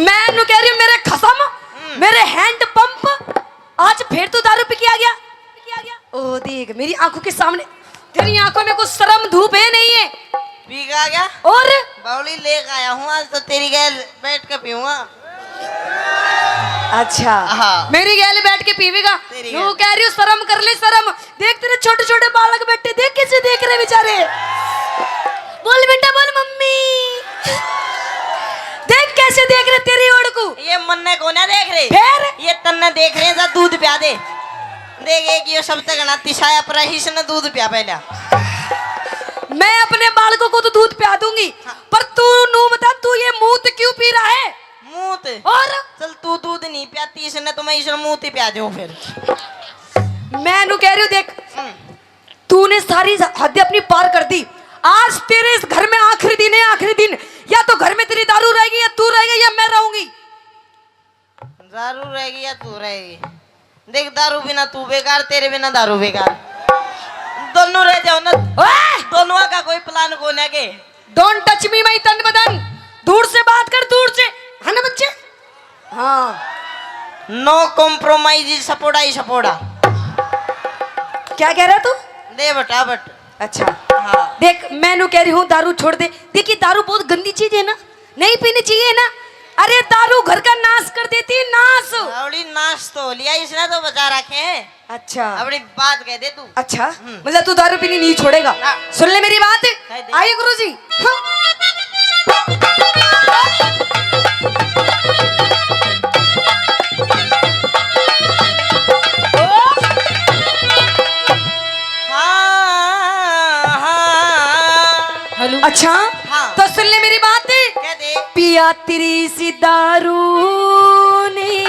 मैं नु कह रही हूँ, मेरे खसम, हम्म। मेरे हैंड पंप, आज फिर तू दारू पी के आ गया? ओ देख, मेरी आंखों के सामने, तेरी आंखों में कुछ शर्म धूप है नहीं है? पी के आ गया? और? बावली लेके आया हूँ, आज तो तेरी गैल बैठ के पीऊंगा। अच्छा। हाँ। मेरी गैल बैठ के पीवेगा? तेरी यूं गैल। कह रही हूँ, शर्म कर ले, शर्म। देख, तेरे छोटे छोटे बालक बैठे, देख कैसे देख रहे बेचारे। बोल बेटा, बोल मम्मी। देख कैसे देख रहे तेरी ओर को। ये मन्ने को ना देख रहे। फिर? ये तन्ने देख रहे हैं, जा दूध प्या दे। देख, एक ये सब तक ना तिसाया पर इसने दूध प्या पहला। मैं अपने बालकों को तो दूध प्या दूंगी, हाँ। पर तू नू बता, तू ये मूत क्यों पी रहा है? मूत? और? चल, तू दूध नहीं प्याती इसने, तो मैं इसने मूत ही प्या दूं फिर। मैं नू कह रही हूँ, देख, हम्म। तूने सारी हद अपनी पार कर दी। आज तेरे इस घर में आखिरी दिन है, आखिरी दिन। या तो घर में तेरी दारू रहेगी, या तू रहेगा, या मैं रहूंगी। दारू रहेगी या तू रहेगी? देख, दारू बिना तू बेकार, तेरे बिना दारू बेकार। दोनों रह जाओ ना। ओए! दोनों का कोई प्लान कोने के। Don't touch me, my तन बदन। दूर से बात कर, दूर से। है ना बच्चे? हाँ। No compromise, सपोड़ा ही सपोड़ा। क्या कह रहा तू? दे बटा बट। अच्छा। हाँ। देख, मैं नू कह रही हूँ, दारू छोड़ दे। देखिए, दारू बहुत गंदी चीज है ना, नहीं पीनी चाहिए ना। अरे, दारू घर का नाश कर देती है, नाश। बावली, नाश तो हो लिया, इसने तो बचा रखे हैं। अच्छा। अपनी बात कह दे तू। अच्छा, हम्म। मतलब तू दारू पीनी नहीं छोड़ेगा? हाँ। सुन ले मेरी बात। कह दे। आइए गुरुजी। हाँ। हाँ, हाँ। हेलो। अच्छा, हाँ। तो सुन ले मेरी बात। कह दे। पिया तेरी सी दारू ने।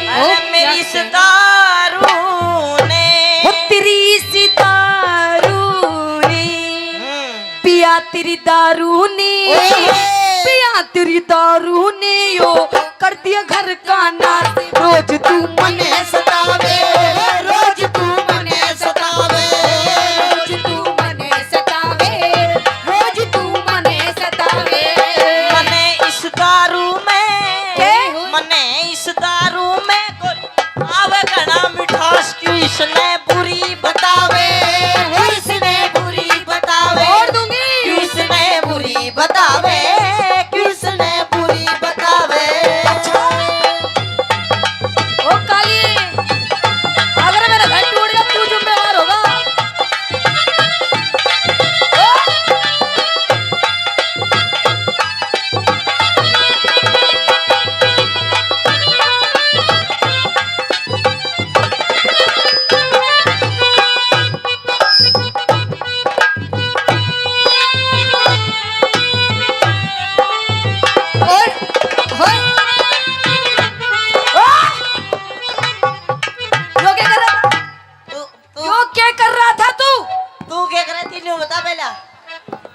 अरे ओ, मेरी क्या इस कह- दारू ने। ओ तेरी सी दारू ने। हम्म। पिया तेरी दारू ने। ओए। पिया तेरी दारू ने यो कर दिया घर का नाश। रोज तू मने सतावे, रोज तू मने सतावे, रोज तू मने सतावे, रोज तू मने सतावे। मने इस दारू में, के? मने इस दारू में कोई आवे घना मिठास, क्यों इसने बुरी बतावे, क्यों इसने बुरी बतावे, और दूंगी। क्यों इसने बुरी बतावे, क्यों इसने बुरी बतावे। ओ काली, अगर मेरा घर टूट गया, तू जिम्मेवार होगा। और, और, यो क्या कर रहा था? तू, तू, यो क्या कर रहा था तू? तू क्या कर रही थी, न्यू बता पहला।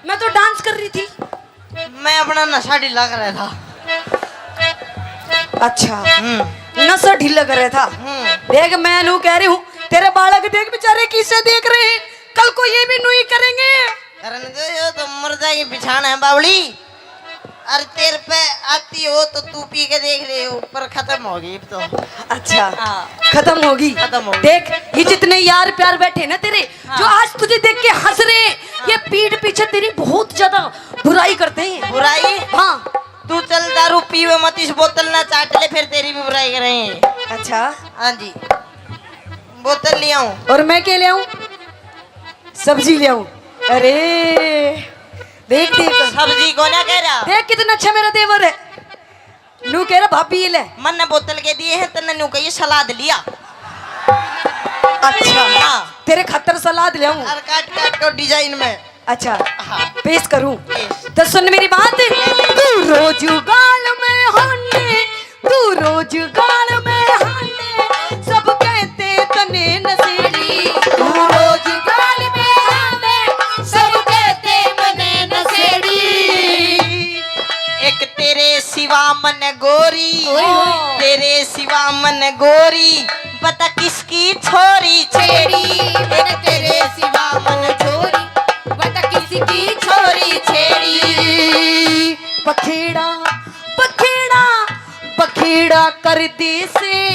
मैं तो डांस कर रही थी। मैं अपना नशा ढीला कर रहा था। अच्छा, हम्म। नशा ढीला कर रहा था। हम्म। देख, मैं नू कह रही हूँ, तेरे बालक देख बेचारे किसे देख रहे हैं, कल को ये भी नू ही करेंगे। करने दो, ये तो मर जाएगी बिछाना है बावली। अरे तेरे पे आती हो तो तू पी के देख ले, ऊपर खत्म होगी अब तो। अच्छा, हाँ। खत्म होगी। खत्म होगी। देख, ये जितने यार प्यार बैठे ना तेरे, हाँ। जो आज तुझे देख के हंस रहे हैं, हाँ। ये पीठ पीछे तेरी बहुत ज्यादा बुराई करते हैं। बुराई? हाँ। तू चल दारू पीवे मत, इस बोतल ना चाट ले, फिर तेरी भी बुराई करेंगे। अच्छा। हाँ जी, बोतल ले आऊं। और मैं क्या ले आऊं? सब्जी ले आऊं। अरे, देख, देख। सब्जी को ना कह रहा। देख कितना अच्छा मेरा देवर है। नू कह रहा, "भाभी, ये ले।" मन ने बोतल के दिए हैं, तन्ने नू कहिए सलाद लिया। अच्छा। हाँ। तेरे खातर सलाद ले आऊं। और काट काट के डिजाइन में। अच्छा। हाँ। पेश करूं? पेश। तो सुन मेरी बात। तू रोज गाल में हाने, तू रोज गाल में हाने, सब कहते तने नशेड़ी। तू रोज गाल में हाने, सब कहते मने नशेड़ी। एक तेरे सिवा मन गोरी, ओए होए। तेरे सिवा मन गोरी, बता किसकी छोरी छेड़ी। मैंने तेरे सिवा मन छोरी, बता किसकी छोरी छेड़ी। पखेड़ा, पखेड़ा, पखेड़ा कर दे से,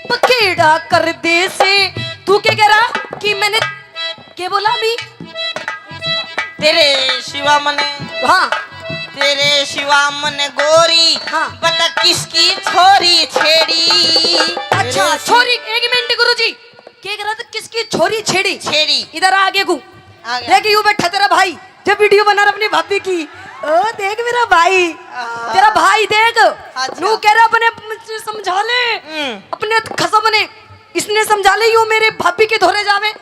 पखेड़ा कर दे से। तू क्या कह रहा कि मैंने, क्या बोला अभी? तेरे सिवा मने, हाँ। तेरे सिवा मने गोरी, हाँ। बता किसकी छोरी छेड़ी। अच्छा, तेरे सि- छोरी, एक मिनट गुरुजी, के कह रहा था किसकी छोरी छेड़ी? छेड़ी। इधर आ आगे को। आ गया। देख, यू बैठा तेरा भाई, जब वीडियो बना रहा अपनी भाभी की। ओ देख मेरा भाई, आ। तेरा भाई देख, अच्छा। नू कह रहा अपने समझा ले, हम्म। अपने खसम ने, इसने समझा ले, यू मेरे भाभी के धोरे जावे।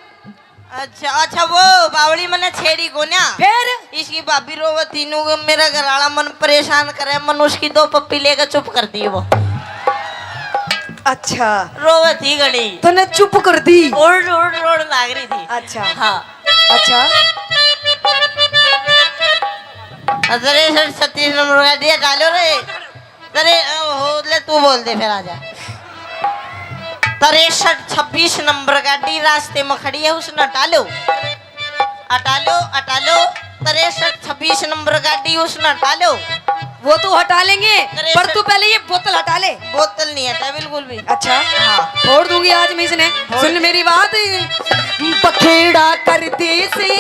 अच्छा, अच्छा, वो बावली मने छेड़ी कोन्या। फिर? इसकी भाभी रोवत थी, नू मेरा घर वाला मन परेशान करे, मन उसकी दो पप्पी लेकर चुप कर दी वो। अच्छा। रोवत थी घणी। तूने चुप कर दी। रोड़, रोड़, रोड़ लाग रही थी। अच्छा। हाँ। अच्छा। अरे सर, छत्तीस नंबर का दिया, डालो रे। तेरे, अ, हो, ले तू बोल दे फिर, आजा। तिरसठ छब्बीस नंबर गाड़ी रास्ते में खड़ी है, उसने हटा लो, हटा लो, हटा लो। तिरसठ छब्बीस नंबर गाड़ी उसने हटा लो। वो तो हटा लेंगे, तिरसठ पर तू पहले ये बोतल हटा ले। बोतल नहीं हटा बिल्कुल भी। अच्छा, हाँ। फोड़ दूंगी आज मैं इसने। फोड़ सुन दे। मेरी बात। पखेड़ा कर दे से,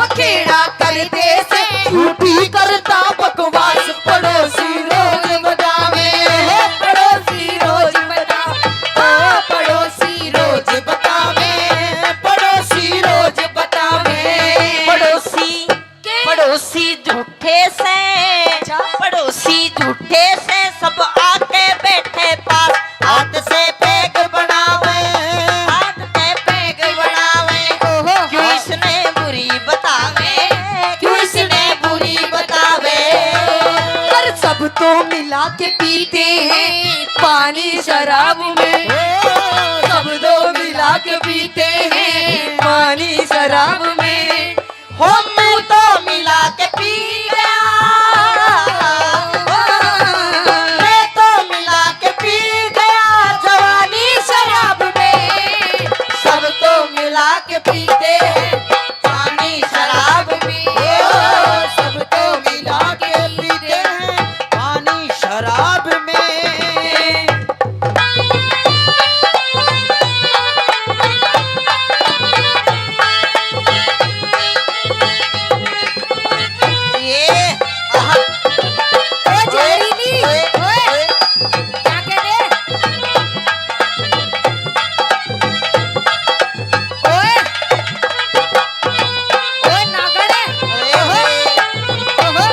पखेड़ा कर दे से, झूठी करता बकवास, पड़ोसी रोज बतावे, पड़ोसी रोज बतावे, ओ पड़ोसी रोज बतावे, पड़ोसी रोज बतावे। पड़ोसी, के? पड़ोसी झूठे से, अच्छा। पड़ोसी झूठे से, सब आके बैठे पास, हाथ से पैग बनावे, हाथ से पैग बनावे। ओहो। क्यों इसने बुरी बतावे, क्यों इसने बुरी बतावे। पर सब तो मिला के पीते हैं पानी शराब में, सब तो मिला के पीते हैं पानी शराब में। हो मैं तो मिला के पी गया, मैं तो मिला के पी गया जवानी शराब में। सब तो मिला के पीते हैं पानी शराब में, ओ, सब तो मिला के पीते हैं पानी शराब में। ये, आहा। ओ जहरीली, ओए, ओए, ओए। क्या कह दे? ओए। ओए नागड़े। ओए, ओए। ओहो।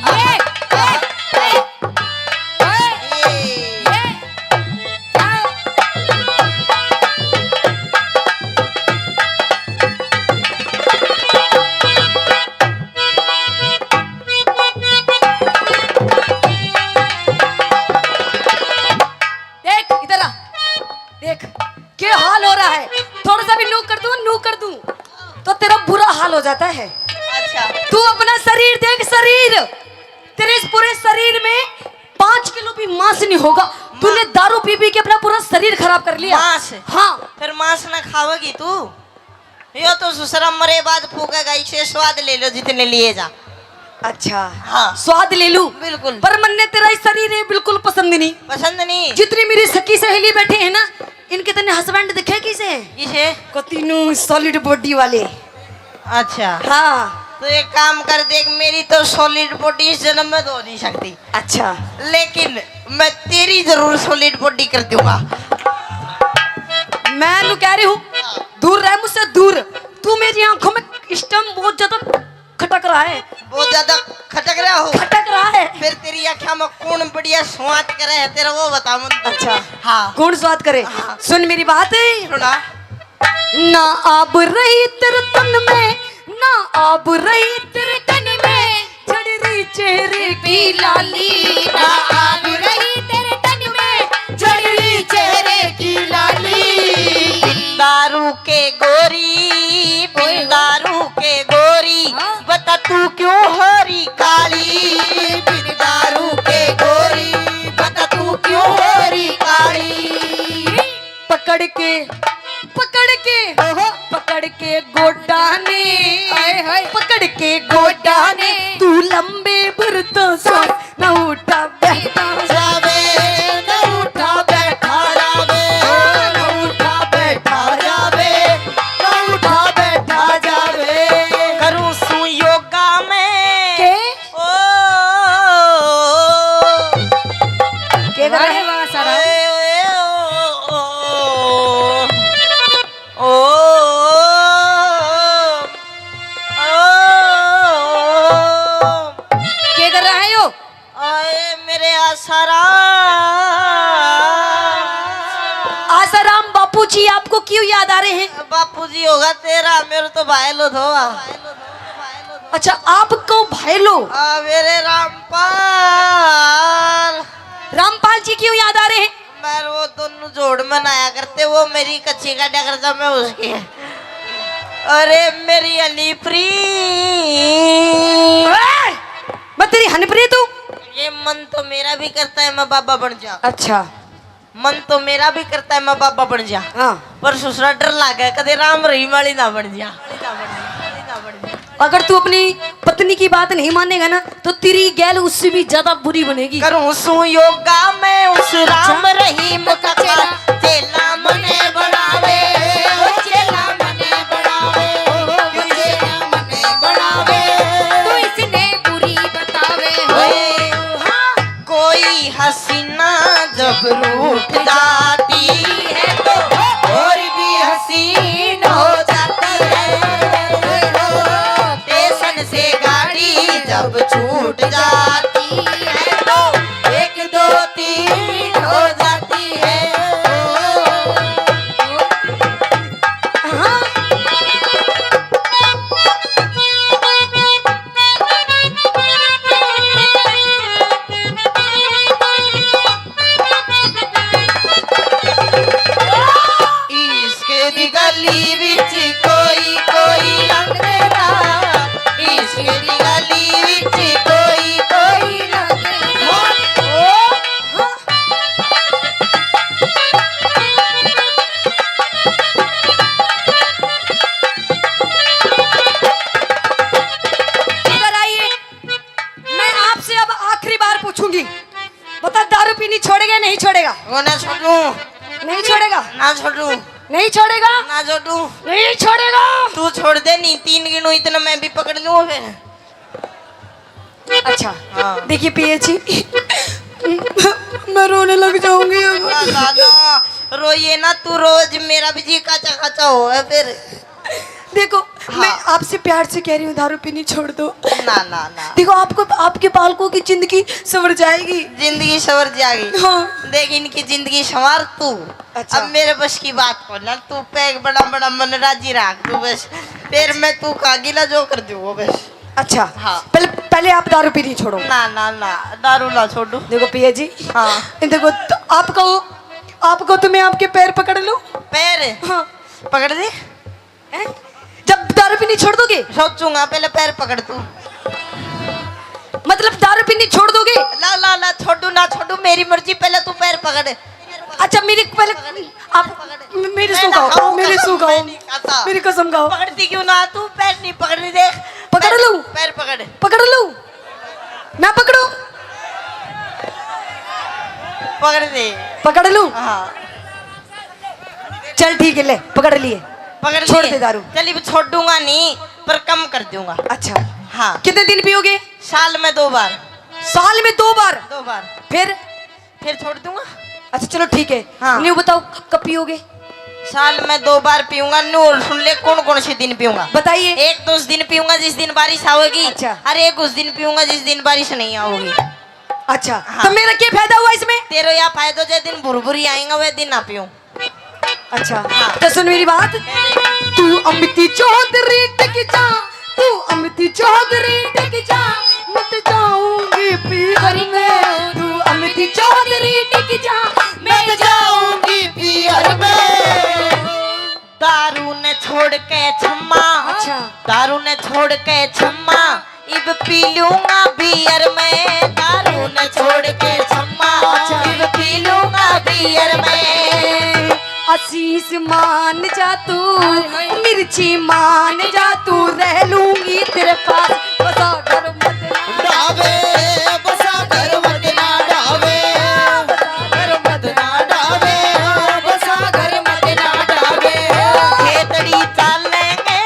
ये, ये, ये, ये। देख, इधर आ। देख, क्या हाल हो रहा है। थोड़ा सा भी नू कर दूं, नू कर दूं, तो तेरा बुरा हाल हो जाता है। अच्छा। तू अपना शरीर देख, शरीर। तेरे इस पूरे शरीर में पाँच किलो भी मांस नहीं होगा। तूने दारू पी पी के अपना पूरा शरीर खराब कर लिया। मांस? हाँ। फिर मांस ना खावेगी तू? यो तो ससुरा मरे बाद फूकेगा, इसे स्वाद ले लो जितने लिए जा। अच्छा। हाँ। स्वाद ले लूं? बिल्कुल। पर मन्ने तेरा ये शरीर है बिल्कुल पसंद नहीं। पसंद नहीं? जितनी मेरी सखी सहेली बैठे हैं ना, इनके तन्ने husband दिखे किसे? किसे? कती नू solid body वाले। अच्छा। हाँ। तो एक काम कर, देख, मेरी तो solid body इस जन्म में तो हो नहीं सकती। अच्छा। लेकिन मैं तेरी जरूर solid body कर दूंगा। मैं नु कह रही हूँ, दूर रह मुझसे, दूर। तू मेरी आंखों में इस टाइम बहुत ज्यादा खटक रहा है। बहुत ज्यादा खटक रहा हो? खटक रहा है। फिर तेरी आंखों में कौन बढ़िया स्वाद करे है तेरा, वो बता मन। अच्छा। हाँ। कौन स्वाद करे? हाँ। सुन मेरी बात। सुना। ना आब रही तेरे तन में, ना आब रही तेरे तन में, झड़ रही चेहरे की लाली। ना आब रही तेरे तन में, झड़ रही चेहरे की लाली। बिन दारू के गोरी, बिन दारू के गोरी, हाँ। बता तू क्यों हो रही काली। बिन दारू के गोरी, बता तू क्यों हो रही काली। पकड़ के, पकड़ के, ओहो। पकड़ के गोडा ने, हाय, हाय। पकड़ के गोडा ने, तू लंबे भरता सांस, ना उठा बैठा जावे, ना उठा बैठा जावे, ना उठा बैठा जावे, ना उठा बैठा जावे। करूँ सू योगा में। के? ओ, के कर रहे? वाह रे वाह, सारा। ओ, ओ, ओ, ओ। के कर रहा है यो? आए मेरे आसाराम। आसाराम बापू जी आपको क्यों याद आ रहे हैं? बापू जी होगा तेरा, मेरे तो भाई लो थो। अच्छा, आपको भाई लो? आ, मेरे रामपाल। रामपाल जी क्यों याद आ रहे हैं? मैं वो दोनों जोड़ मनाया करते, वो मेरी कच्ची काटा करता, मैं उसकी। अरे मेरी हनीप्री। ए, मैं तेरी हनीप्री तू? ये मन तो मेरा भी करता है मैं बाबा बन जा। अच्छा। मन तो मेरा भी करता है मैं बाबा बन जा। हाँ। पर ससुरा डर लागे कदे राम रहीम वाली ना बन जा। अगर तू अपनी पत्नी की बात नहीं मानेगा ना, तो तेरी गैल उससे भी ज्यादा बुरी बनेगी। करूं सू योगा मैं उस राम रहीम का चेला, चेला मने बनावे, ओ चेला मने बनावे, ओ चेला मने बनावे। तू इसने बुरी बतावे। ओए, हाँ। कोई हसीना जब रूठ जाती है तो और भी हसीन हो जाती है। स्टेशन से गाड़ी जब छूट जाती है तो एक दो तीन हो जाती है। हाँ। इश्क दी गली विच कोई कोई लंघदा, इश्क दी गली विच कोई कोई लंघदा। इधर आइए, मैं आपसे अब आखिरी बार पूछूंगी, बता, दारू पीनी छोड़ेगा या नहीं छोड़ेगा? वो ना छोड़ू। नहीं छोड़ेगा? ना छोड़ू। नहीं छोड़ेगा? ना छोड़ू। नहीं छोड़ेगा? तू छोड़ दे, नहीं तीन गिनू इतना मैं भी पकड़ लूँ फिर। अच्छा, हाँ। देखिए पिया जी, मैं रोने लग जाऊंगी अब। ना, ना, ना, रोइए ना, तू रोज मेरा भी जी काचा काचा हो है फिर। देखो, हाँ। मैं आपसे प्यार से कह रही हूँ, दारू पीनी छोड़ दो। ना, ना, ना। देखो, आपको, आपके बालकों की जिंदगी संवर जाएगी। जिंदगी संवर जाएगी। हाँ। देख, इनकी जिंदगी संवार तू। अच्छा। अब मेरे बस की बात को ना, तू पैग बड़ा बड़ा मन राजी रख तू बस। फिर मैं तू का गिला जो कर दूँ वो बस। अच्छा। हाँ। पहले, पहले आप दारू पीनी छोड़ो। ना, ना, ना, दारू ना छोड़ू। देखो पिया जी। हाँ। देखो, तो आपको, आपको तो मैं आपके पैर पकड़ लूँ। पैर? हाँ। पकड़ दे। हैं? जब दारू पीनी छोड़ दोगे? सोचूंगा, पहले पैर पकड़ तू। मतलब दारू पीनी छोड़ दोगे? ला, ला, ला, छोड़ू ना छोड़ू, मेरी मर्जी, पहले तू पैर पकड़। अच्छा, मेरी पहले आप मेरी सू खाओ, मेरी सू खाओ, मेरी कसम खाओ। पकड़ती क्यों ना तू? पैर नहीं पकड़ रही, देख। पकड़ लूं? पैर पकड़। पकड़ लूं? मैं पकड़ू? पकड़ दे। पकड़ लूं? हाँ। चल ठीक है, ले, पकड़ लिए। पकड़ छोड़ लिए। दे दारू। चल, अब छोड़ूंगा नहीं, पर कम कर दूंगा। अच्छा। हाँ। कितने दिन पियोगे? साल में दो बार। साल में दो बार? दो बार। फिर? फिर छोड़ दूंगा। अच्छा, चलो ठीक है। हाँ। न्यू बताओ, क-, कब पियोगे? साल में दो बार पीऊंगा। नू और सुन ले, कौन कौन से दिन पीऊंगा। बताइए। एक तो उस दिन पीऊंगा जिस दिन बारिश आओगी। अच्छा। और एक उस दिन पीऊंगा जिस दिन बारिश नहीं आओगी। अच्छा, हाँ। तो मेरा क्या फायदा हुआ इसमें? तेरा या फायदा, जे दिन भुरभुरी आएगा, वह दिन ना पीऊं। अच्छा, हाँ। तो सुन मेरी बात। तू अमिती चौधरी टिक जा, तू अमिती चौधरी टिक जा, मैं तो जाऊंगी पीहर में। तू अमिती चौधरी टिक जा, मैं तो जाऊंगी पीहर में। दारू ने छोड़ के छम्मा, अच्छा। दारू ने छोड़ के छम्मा, इब पी लूंगा बियर में। दारू ने छोड़ के छम्मा, अच्छा। इब पी लूंगा बियर में। आशीष मान जा तू, हाय, हाय। मिर्ची मान जा तू, रह लूंगी तेरे पास। बसा घर मत ना डावे, बसा घर मत ना डावे, बसा घर मत ना डावे, बसा घर मत ना डावे। खेतड़ी चालेंगे,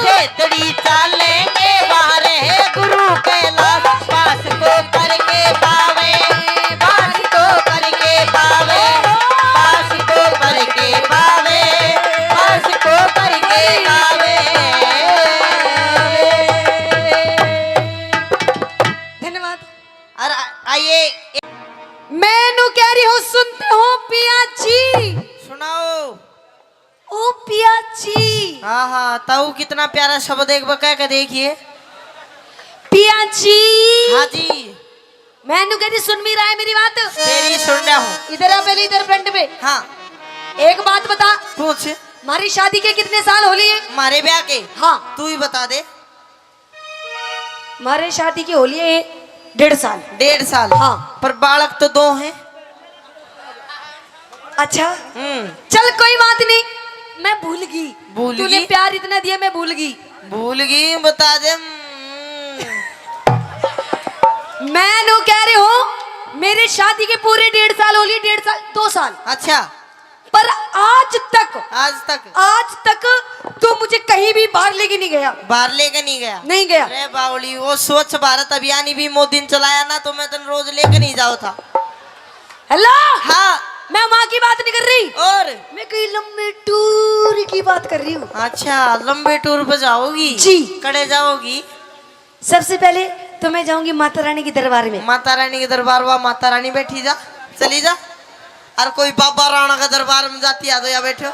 खेतड़ी चालेंगे, वारे गुरु कैलाश पास को करके पावे, पास को करके पावे, पास को करके पावे, पास को करके पावे। धन्यवाद। और आ-, आइए। मैं नू कह रही हूँ, सुनते हो पिया जी? सुनाओ। ओ पिया जी। हाँ, हाँ, ताऊ कितना प्यारा शब्द, एक बार कह के देखिए। पिया जी। हाँ जी। मैं नू कह रही, सुन भी रहा है मेरी बात? तेरी सुन रहा हूँ। इधर आ पहले, इधर फ्रंट पे। हाँ। एक बात बता। पूछ। हमारी शादी के कितने साल हो लिए? हमारे ब्याह के? हाँ। तू ही बता दे। हमारे शादी के हो लिए डेढ़ साल। डेढ़ साल? हाँ। पर बालक तो दो हैं। अच्छा। हम्म। चल कोई बात नहीं, मैं भूल गई। भूल तूने गई? प्यार इतना दिया, मैं भूल गई। भूल गई, बता दे। हम्म। मैं नू कह रही हूँ, मेरे शादी के पूरे डेढ़ साल हो लिए, डेढ़ साल, दो साल। अच्छा। पर आज तक, आज तक? आज तक तू मुझे कहीं भी बाहर लेके नहीं गया। बाहर लेके नहीं गया? नहीं गया। अरे बावली, वो स्वच्छ भारत अभियान ही भी मोदी ने चलाया ना, तो मैं तन रोज लेके नहीं जाओ था। हेलो। हाँ। मैं वहाँ की बात नहीं कर रही। और? मैं कहीं लंबे टूर की बात कर रही हूँ। अच्छा, लंबे टूर पे जाओगी? जी। कड़े जाओगी? सबसे पहले तो मैं जाऊंगी माता रानी के दरबार में। माता रानी के दरबार, वहाँ माता रानी बैठी जा, चली जा। और कोई बाबा राणा का दरबार में जाती आ तो या बैठो।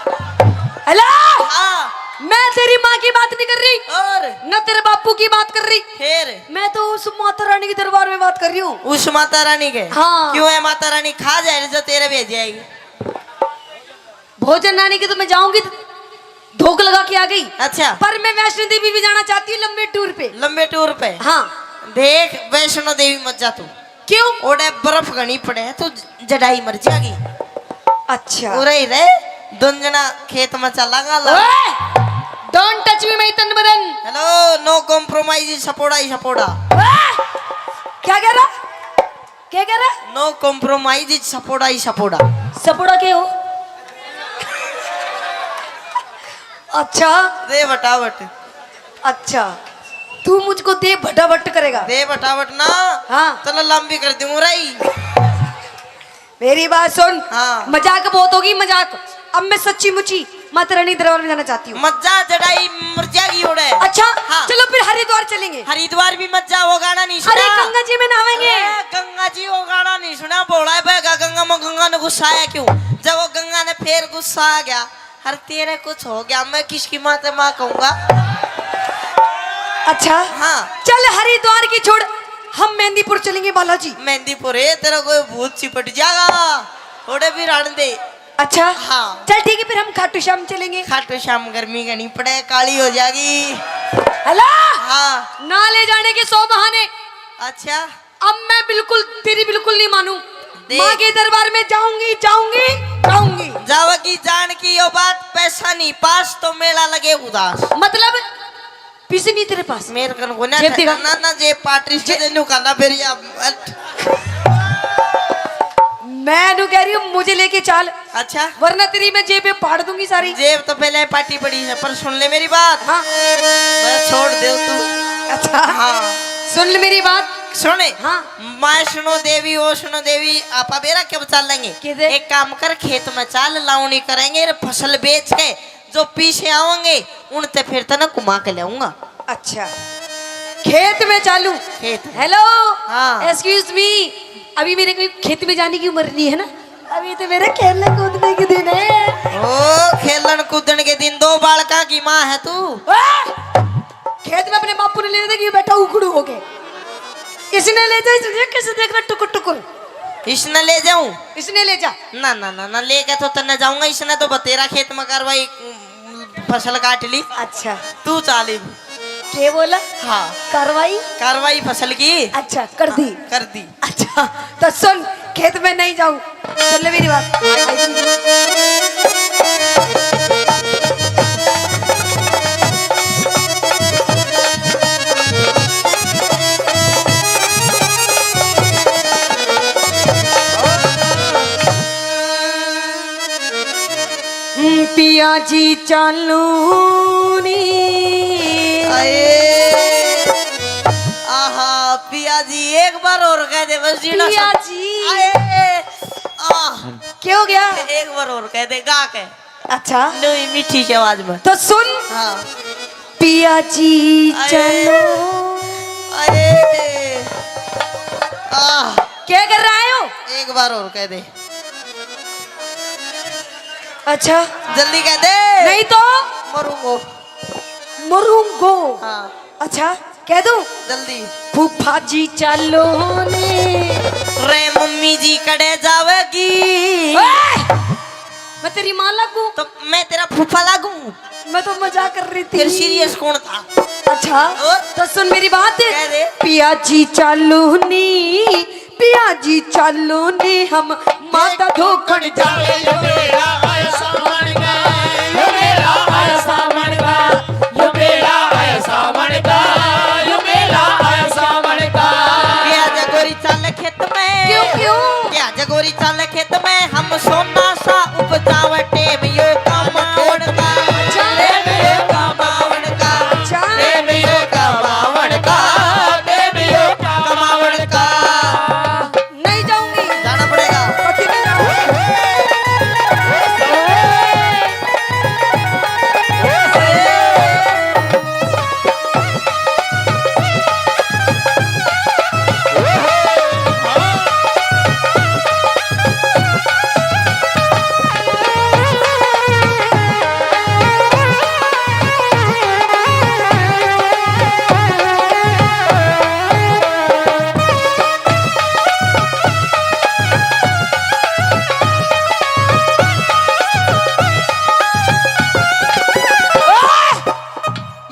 हेलो। हाँ। मैं तेरी माँ की बात नहीं कर रही। और? न तेरे बापू की बात कर रही। फिर? मैं तो उस माता रानी के दरबार में बात कर रही हूँ। उस माता रानी के? हाँ। क्यों है माता रानी खा जाए जो तेरे भेज आएगी? भोजन रानी के तो मैं जाऊंगी, धोख लगा के आ गई। अच्छा। पर मैं वैष्णो देवी भी जाना चाहती हूँ लंबे टूर पे। लंबे टूर पे? हाँ। देख, वैष्णो देवी मत जा तू। क्यों? ओड़े बर्फ घणी पड़े है, तू जड़ाई मर जाएगी। अच्छा। उरे ही रहे, दोन जना खेत में चलांगा ला। ओए! Don't touch me, my तन बदन। Hello, no compromise, सपोड़ा ही सपोड़ा। ओए! क्या कह रहा? क्या कह रहा? No compromise, सपोड़ा ही सपोड़ा। सपोड़ा के हो? अच्छा। दे बटाबट। अच्छा, तू मुझको दे भटाबट करेगा? दे बटाबट ना। हाँ। तने लंबी कर दूं रही। मेरी बात सुन। हाँ। मजाक बहुत होगी, मजाक। अब मैं सच्ची मुची माता रानी दरबार में जाना चाहती हूँ। मत जा, जड़ाई मर जाएगी ओड़े। अच्छा, हाँ। चलो फिर हरिद्वार चलेंगे। हरिद्वार भी मत जा, वो गाना नहीं सुना। अरे गंगा जी में नहावेंगे। अरे गंगा जी, वो गाना नहीं सुना। भोला है बहगा गंगा में, गंगा ने गुस्सा आया क्यों? जब वो गंगा ने फिर गुस्सा आ गया, अरे तेरा कुछ हो गया, मैं किसकी माँ से माँ कहूंगा? अच्छा। हाँ। चल हरिद्वार की छोड़, हम मेहंदीपुर चलेंगे बालाजी। मेहंदीपुर है, तेरा कोई भूत चिपट जाएगा, थोड़े भी रहने दे। अच्छा। हाँ। चल ठीक है, फिर हम खाटू श्याम चलेंगे। खाटू श्याम गर्मी घणी पड़े, काली हो जाएगी। हेलो। हाँ। ना ले जाने के सौ बहाने। अच्छा। अब मैं बिल्कुल, तेरी बिल्कुल नहीं मानूं। देख। माँ के दरबार में जाऊंगी, जाऊंगी, जाऊंगी। जावेगी जान की यो बात, पैसा नहीं पास तो मेला लगे उदास। मतलब? पैसे नहीं तेरे पास? मेरे कन कोन्या जेब दिखा। ना, ना, जेब पाटरी से जेब। तेनू कहना फिर या, अट। मैं नू कह रही हूँ, मुझे लेके चाल। अच्छा। वरना तेरी मैं जेब पे फाड़ दूंगी सारी। जेब तो पहले पाटी पड़ी है, पर सुन ले मेरी बात। हाँ। मैं छोड़ दे तू। अच्छा। हाँ। सुन ले मेरी बात। सुन। हाँ। मैं सुनो देवी, ओ सुनो देवी, आपा बेरा के बचा लेंगे। किधर? एक काम कर, खेत में चाल, लावणी करेंगे, रे फसल बेच के जो पीछे आवेंगे, उनते फिर तने घुमा के लाऊंगा। अच्छा, खेत में चालू। खेत में। Hello। हाँ। Excuse me, अभी मेरे को खेत में जाने की उम्र नहीं है ना, अभी तो मेरे खेलने कूदने के दिन है। ओ, खेलन कूदन के दिन। दो बालका की माँ है तू। ओए! खेत में अपने बापू ने लेने देगी, बैठा उखड़ू होके। इसने ले जा, इसने कैसे देख रहा टुकुर टुकुर। इसने ले जाऊं? इसने ले जा। ना, ना, ना, ना, लेके तो तन्ने जाऊंगा, इसने तो बतेरा खेत में कार्रवाई, उम, फसल काट ली। अच्छा। तू चाल इब। के बोला? हाँ। कार्रवाई? कार्रवाई फसल की। अच्छा, कर दी। कर दी। अच्छा, तो सुन, खेत में नहीं जाऊं। सुन ले मेरी बात। पिया जी चालू नी। आए। आहा, पिया जी, एक बार और कह दे बस, जीना पिया सब। जी। आए। आह। क्या हो गया? एक बार और कह दे, गा के। अच्छा। नहीं, मीठी सी आवाज में। तो सुन। हाँ। पिया जी आए। चलो। आए। आह। क्या कर रहा है हो? एक बार और कह दे। अच्छा। जल्दी कह दे। नहीं तो? मरूंगो। मरूंगो। हाँ। अच्छा, कह दूं? जल्दी। फूफा जी चालो ने। रे मम्मी जी कड़े जावेगी? ओए! मैं तेरी माँ लागू? तो मैं तेरा फूफा लागू? मैं तो मजाक कर रही थी। फिर सीरियस कौन था? अच्छा, और? तो सुन मेरी बात। कह दे। पिया जी चालो नी, पिया जी चालो ने हम माता धोखण जावे। यो मेरा आया सावण का, यो मेरा आया सावण का, यो मेरा आया सावण का, यो मेरा आया सावण का। पिया जी गोरी चाल खेत में। क्यों, क्यों? पिया जी गोरी चाल खेत में, हम सोना सा उपजावे। टेम यो कमावण का, अच्छा। टेम यो कमावण का, अच्छा। टेम यो कमावण का, टेम यो कमावण का। नहीं जाऊंगी। जाना पड़ेगा। पति नहीं जाऊंगी।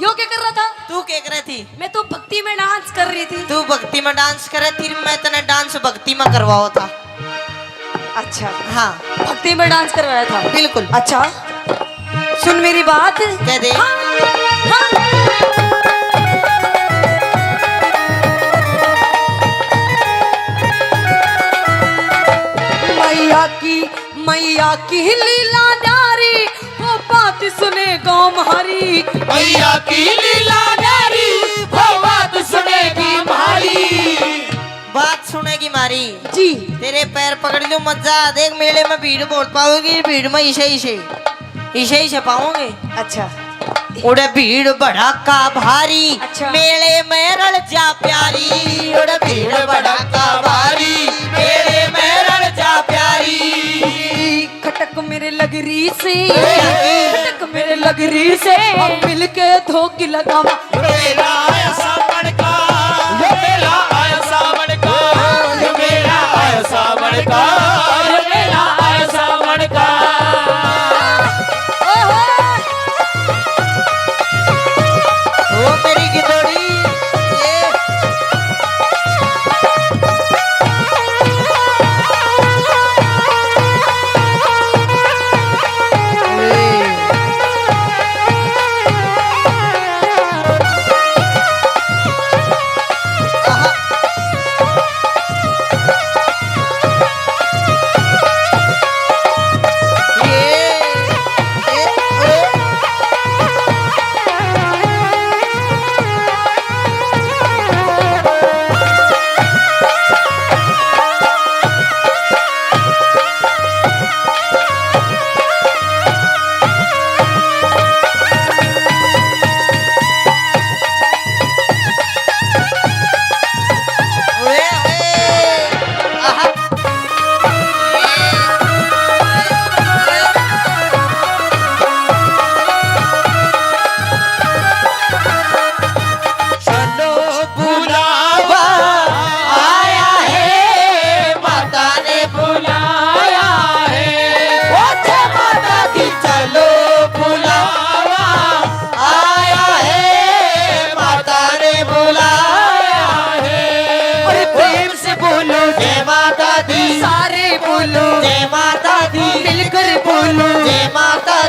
यो क्या कर रहा था? तू क्या कर रही थी? मैं तो भक्ति में डांस कर रही थी। तू भक्ति में डांस कर रही थी, मैं तने डांस भक्ति में करवाओ था। अच्छा। हाँ। भक्ति में डांस करवाया था। बिल्कुल। अच्छा, सुन मेरी बात। कह दे। हाँ, हाँ। मैया की, मैया की लीला न्यारी, वो बात सुने गाँव म्हारी। मैया की लीला न्यारी, वो बात सुनेगी म्हारी। बात सुनेगी म्हारी। जी। तेरे पैर पकड़ लूं, मजा देख, मेले में भीड़ बहुत पाओगी, भीड़ में इसे, इसे, इसे, इसे पाओगे। अच्छा। उड़े भीड़ भड़ाका भारी, अच्छा। मेले में रल जा प्यारी। उड़े भीड़ भड़ाका भारी, मेले में रल जा प्यारी। खटक मेरे लगरी से, खटक मेरे लगरी से, हम मिलके धोकी लगावा। यो मेरा आया सावण का, यो मेरा आया सावण का, यो मेरा आया सावण का, यो मेरा आया सावण का। ओहो। ओ मेरी गिदोड़ी, ये।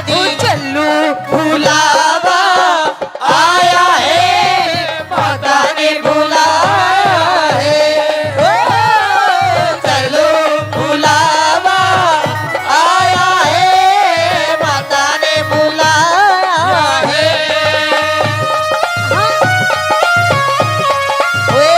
चलू बुलावा आया है, माता ने बुलाया है। ओ, चलू बुलावा आया है, माता ने बुलाया है। ओए।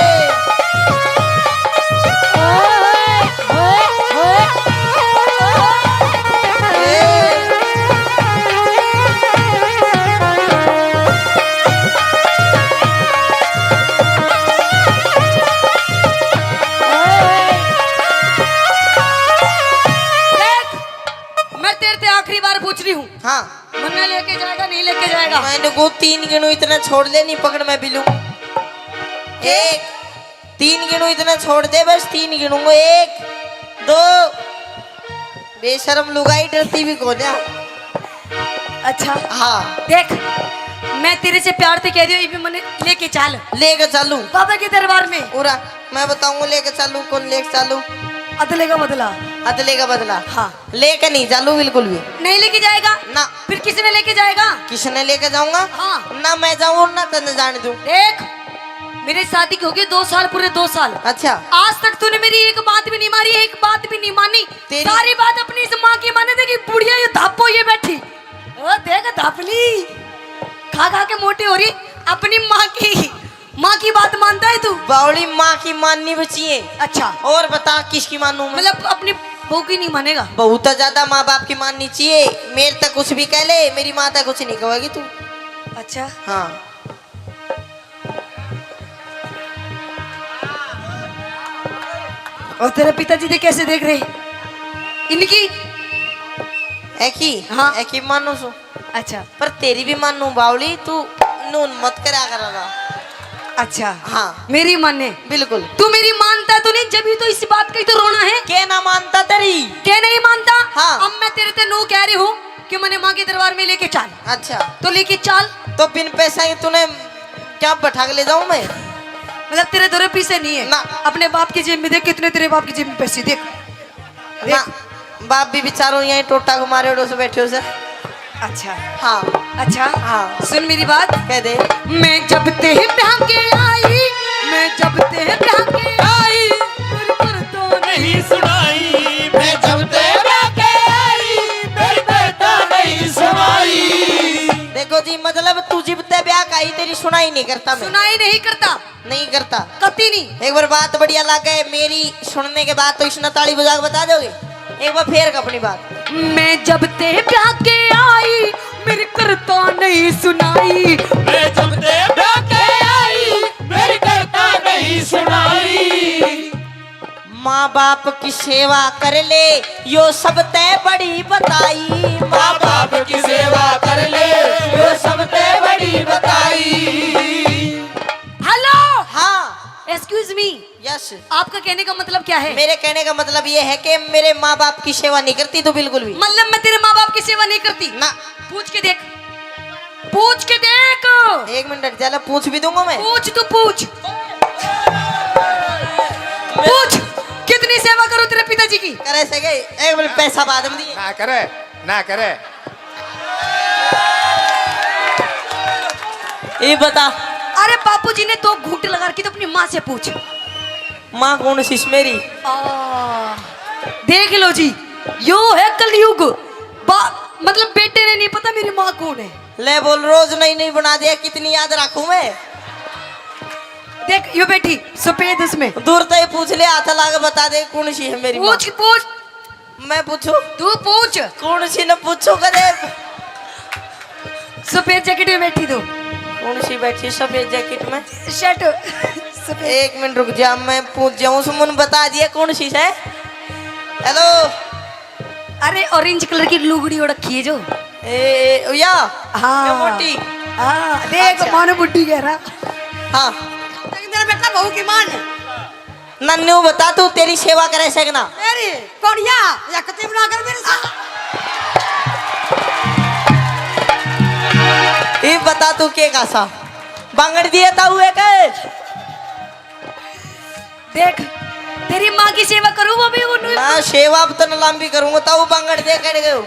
देख, मैं तेरे से आखिरी बार पूछ रही हूँ। हाँ। मन्ने लेके जाएगा, नहीं लेके जाएगा? मैंने को तीन गिनू इतना छोड़ ले, नहीं पकड़ मैं बिलू। एक, तीन गिनू इतना छोड़ दे, बस तीन गिनूंगा। एक, दो। बेशरम लुगाई, डरती भी कोन्या। अच्छा। हाँ। देख, मैं तेरे से प्यार से कह रही हूँ, ये भी मन्ने लेके चल। लेके चलूं? बाबा के दरबार में। पूरा मैं बताऊंगा लेके चलूं, कौन लेके चलूं। अदले का बदला। अदले का बदला। हाँ। लेके नहीं चालू बिल्कुल भी। नहीं लेके जाएगा? ना। फिर किसने लेके जाएगा? किसने लेके जाऊंगा? हाँ। ना मैं जाऊं और ना तन्ने जाने दूं। देख, मेरी शादी की हो गई दो साल, पूरे दो साल। अच्छा। आज तक तूने मेरी एक बात भी नहीं मारी, एक बात भी नहीं मानी। तेरी सारी बात अपनी इस माँ की माने। देखी बुढ़िया ये धापो ये बैठी। ओ देख धापली, खा खा के मोटी हो रही। अपनी माँ की, माँ की बात मानता है तू? बावली, माँ की माननी बची है। अच्छा। और बता किसकी मानूं मैं? मतलब अपनी बहू की नहीं मानेगा? बहू तो ज्यादा माँ बाप की माननी चाहिए। मेरे तक कुछ भी कह ले, मेरी माँ तक कुछ नहीं कहेगी तू। अच्छा। हाँ। और तेरे पिताजी दे कैसे देख रहे इनकी? एकी? हाँ। एकी मानू सु। अच्छा। पर तेरी भी मानू बावली, तू नून मत करा करेगा। अच्छा। हाँ। मेरी माने? बिल्कुल। तू मेरी मानता तो नहीं, जब ही तो इस बात का ही तो रोना है। के ना मानता तेरी? के नहीं मानता? हाँ। अब मैं तेरे ते नू कह रही हूँ कि मन्ने माँ के दरबार में लेके चाल। अच्छा। तो लेके चाल। तो बिन पैसा ही तूने क्या बैठा के ले जाऊं मैं? मतलब तेरे दो रुपये से नहीं है? ना। अपने बाप की जेब में देख, कितने तेरे बाप की जेब में पैसे देख। ना, बाप भी बेचारो यहीं टोटा को मारे उड़ो से बैठे हो से। अच्छा। हाँ। अच्छा। हाँ। सुन मेरी बात। कह दे। मैं जब ते ब्याह के आई, मैं जब ते ब्याह के आई, तेरे पर तो नहीं सुनाई। मैं जब ते ब्याह के आई, तेरे पर तो नहीं सुनाई। देखो जी, मतलब तू जिब ते ब्याह का आई, तेरी सुनाई नहीं करता मैं। सुनाई नहीं करता। नहीं करता। कती नहीं। एक बार बात बढ़िया लागे मेरी सुनने के बाद तो इसने ताली बजा के बता दोगे? एक बार फेर अपनी बात। मैं जब ते ब्याह के आई, मेरी करता नहीं सुनाई। मैं जब ते ब्याह के आई, मेरी करता नहीं सुनाई। माँ बाप की सेवा कर ले, यो सबते बड़ी बताई। माँ बाप की सेवा कर ले, यो सबते बड़ी बताई। हेलो। हाँ। Excuse me. यस। आपका कहने का मतलब क्या है? मेरे कहने का मतलब ये है कि मेरे माँ बाप की सेवा नहीं करती तू बिल्कुल भी। मतलब मैं तेरे माँ बाप की सेवा नहीं करती? ना। पूछ के देख, पूछ के देख। एक मिनट, जरा पूछ भी दूंगा मैं। पूछ, तू पूछ। पूछ, कितनी सेवा करो तेरे पिताजी की? करे से गए, एक मिनट, पैसा बाद में दिए। ना करे, ना करे। ये बता। अरे बापू जी ने दो घूंट लगा रखी, तो अपनी माँ से पूछ। माँ कौन सी मेरी? आ, देख लो जी, यो है कलयुग। बा-, मतलब बेटे ने नहीं पता मेरी माँ कौन है। ले बोल, रोज नई नई बना दे, कितनी याद रखूं मैं। देख यो बैठी सफेद, उसमें। दूर तो ही पूछ ले, हाथ ला के बता दे कौन सी है मेरी माँ। पूछ, पूछ। मैं पूछूं? तू पूछ। कौन सी न पूछूं कदे? सफेद जैकेट में बैठी तू। कौन सी बैठी सफेद जैकेट में? शर्ट सफेद। एक मिनट रुक जा, मैं पूछ जाऊं। सुमन बता दिया कौन सी है? हेलो। अरे ऑरेंज कलर की लुगड़ी ओढ़ रखी है जो। ए, ए, या? हाँ। ये मोटी? हाँ, देख अच्छा। मानो बुड्ढी कह रहा। हाँ। मेरा बेटा बहू की माँ ने। नन्नू बता तू तेरी सेवा करे से कि ना? मेरी? कौन या? या कती बना कर मेरे से? ये बता तू के का सा? बांगड़ दिए ताऊ है के? देख, तेरी माँ की सेवा करूँ वो भी उन्होंने। ना, सेवा अब तन लंबी करूँगा, ताऊ बांगड़ दे कड़ गयो।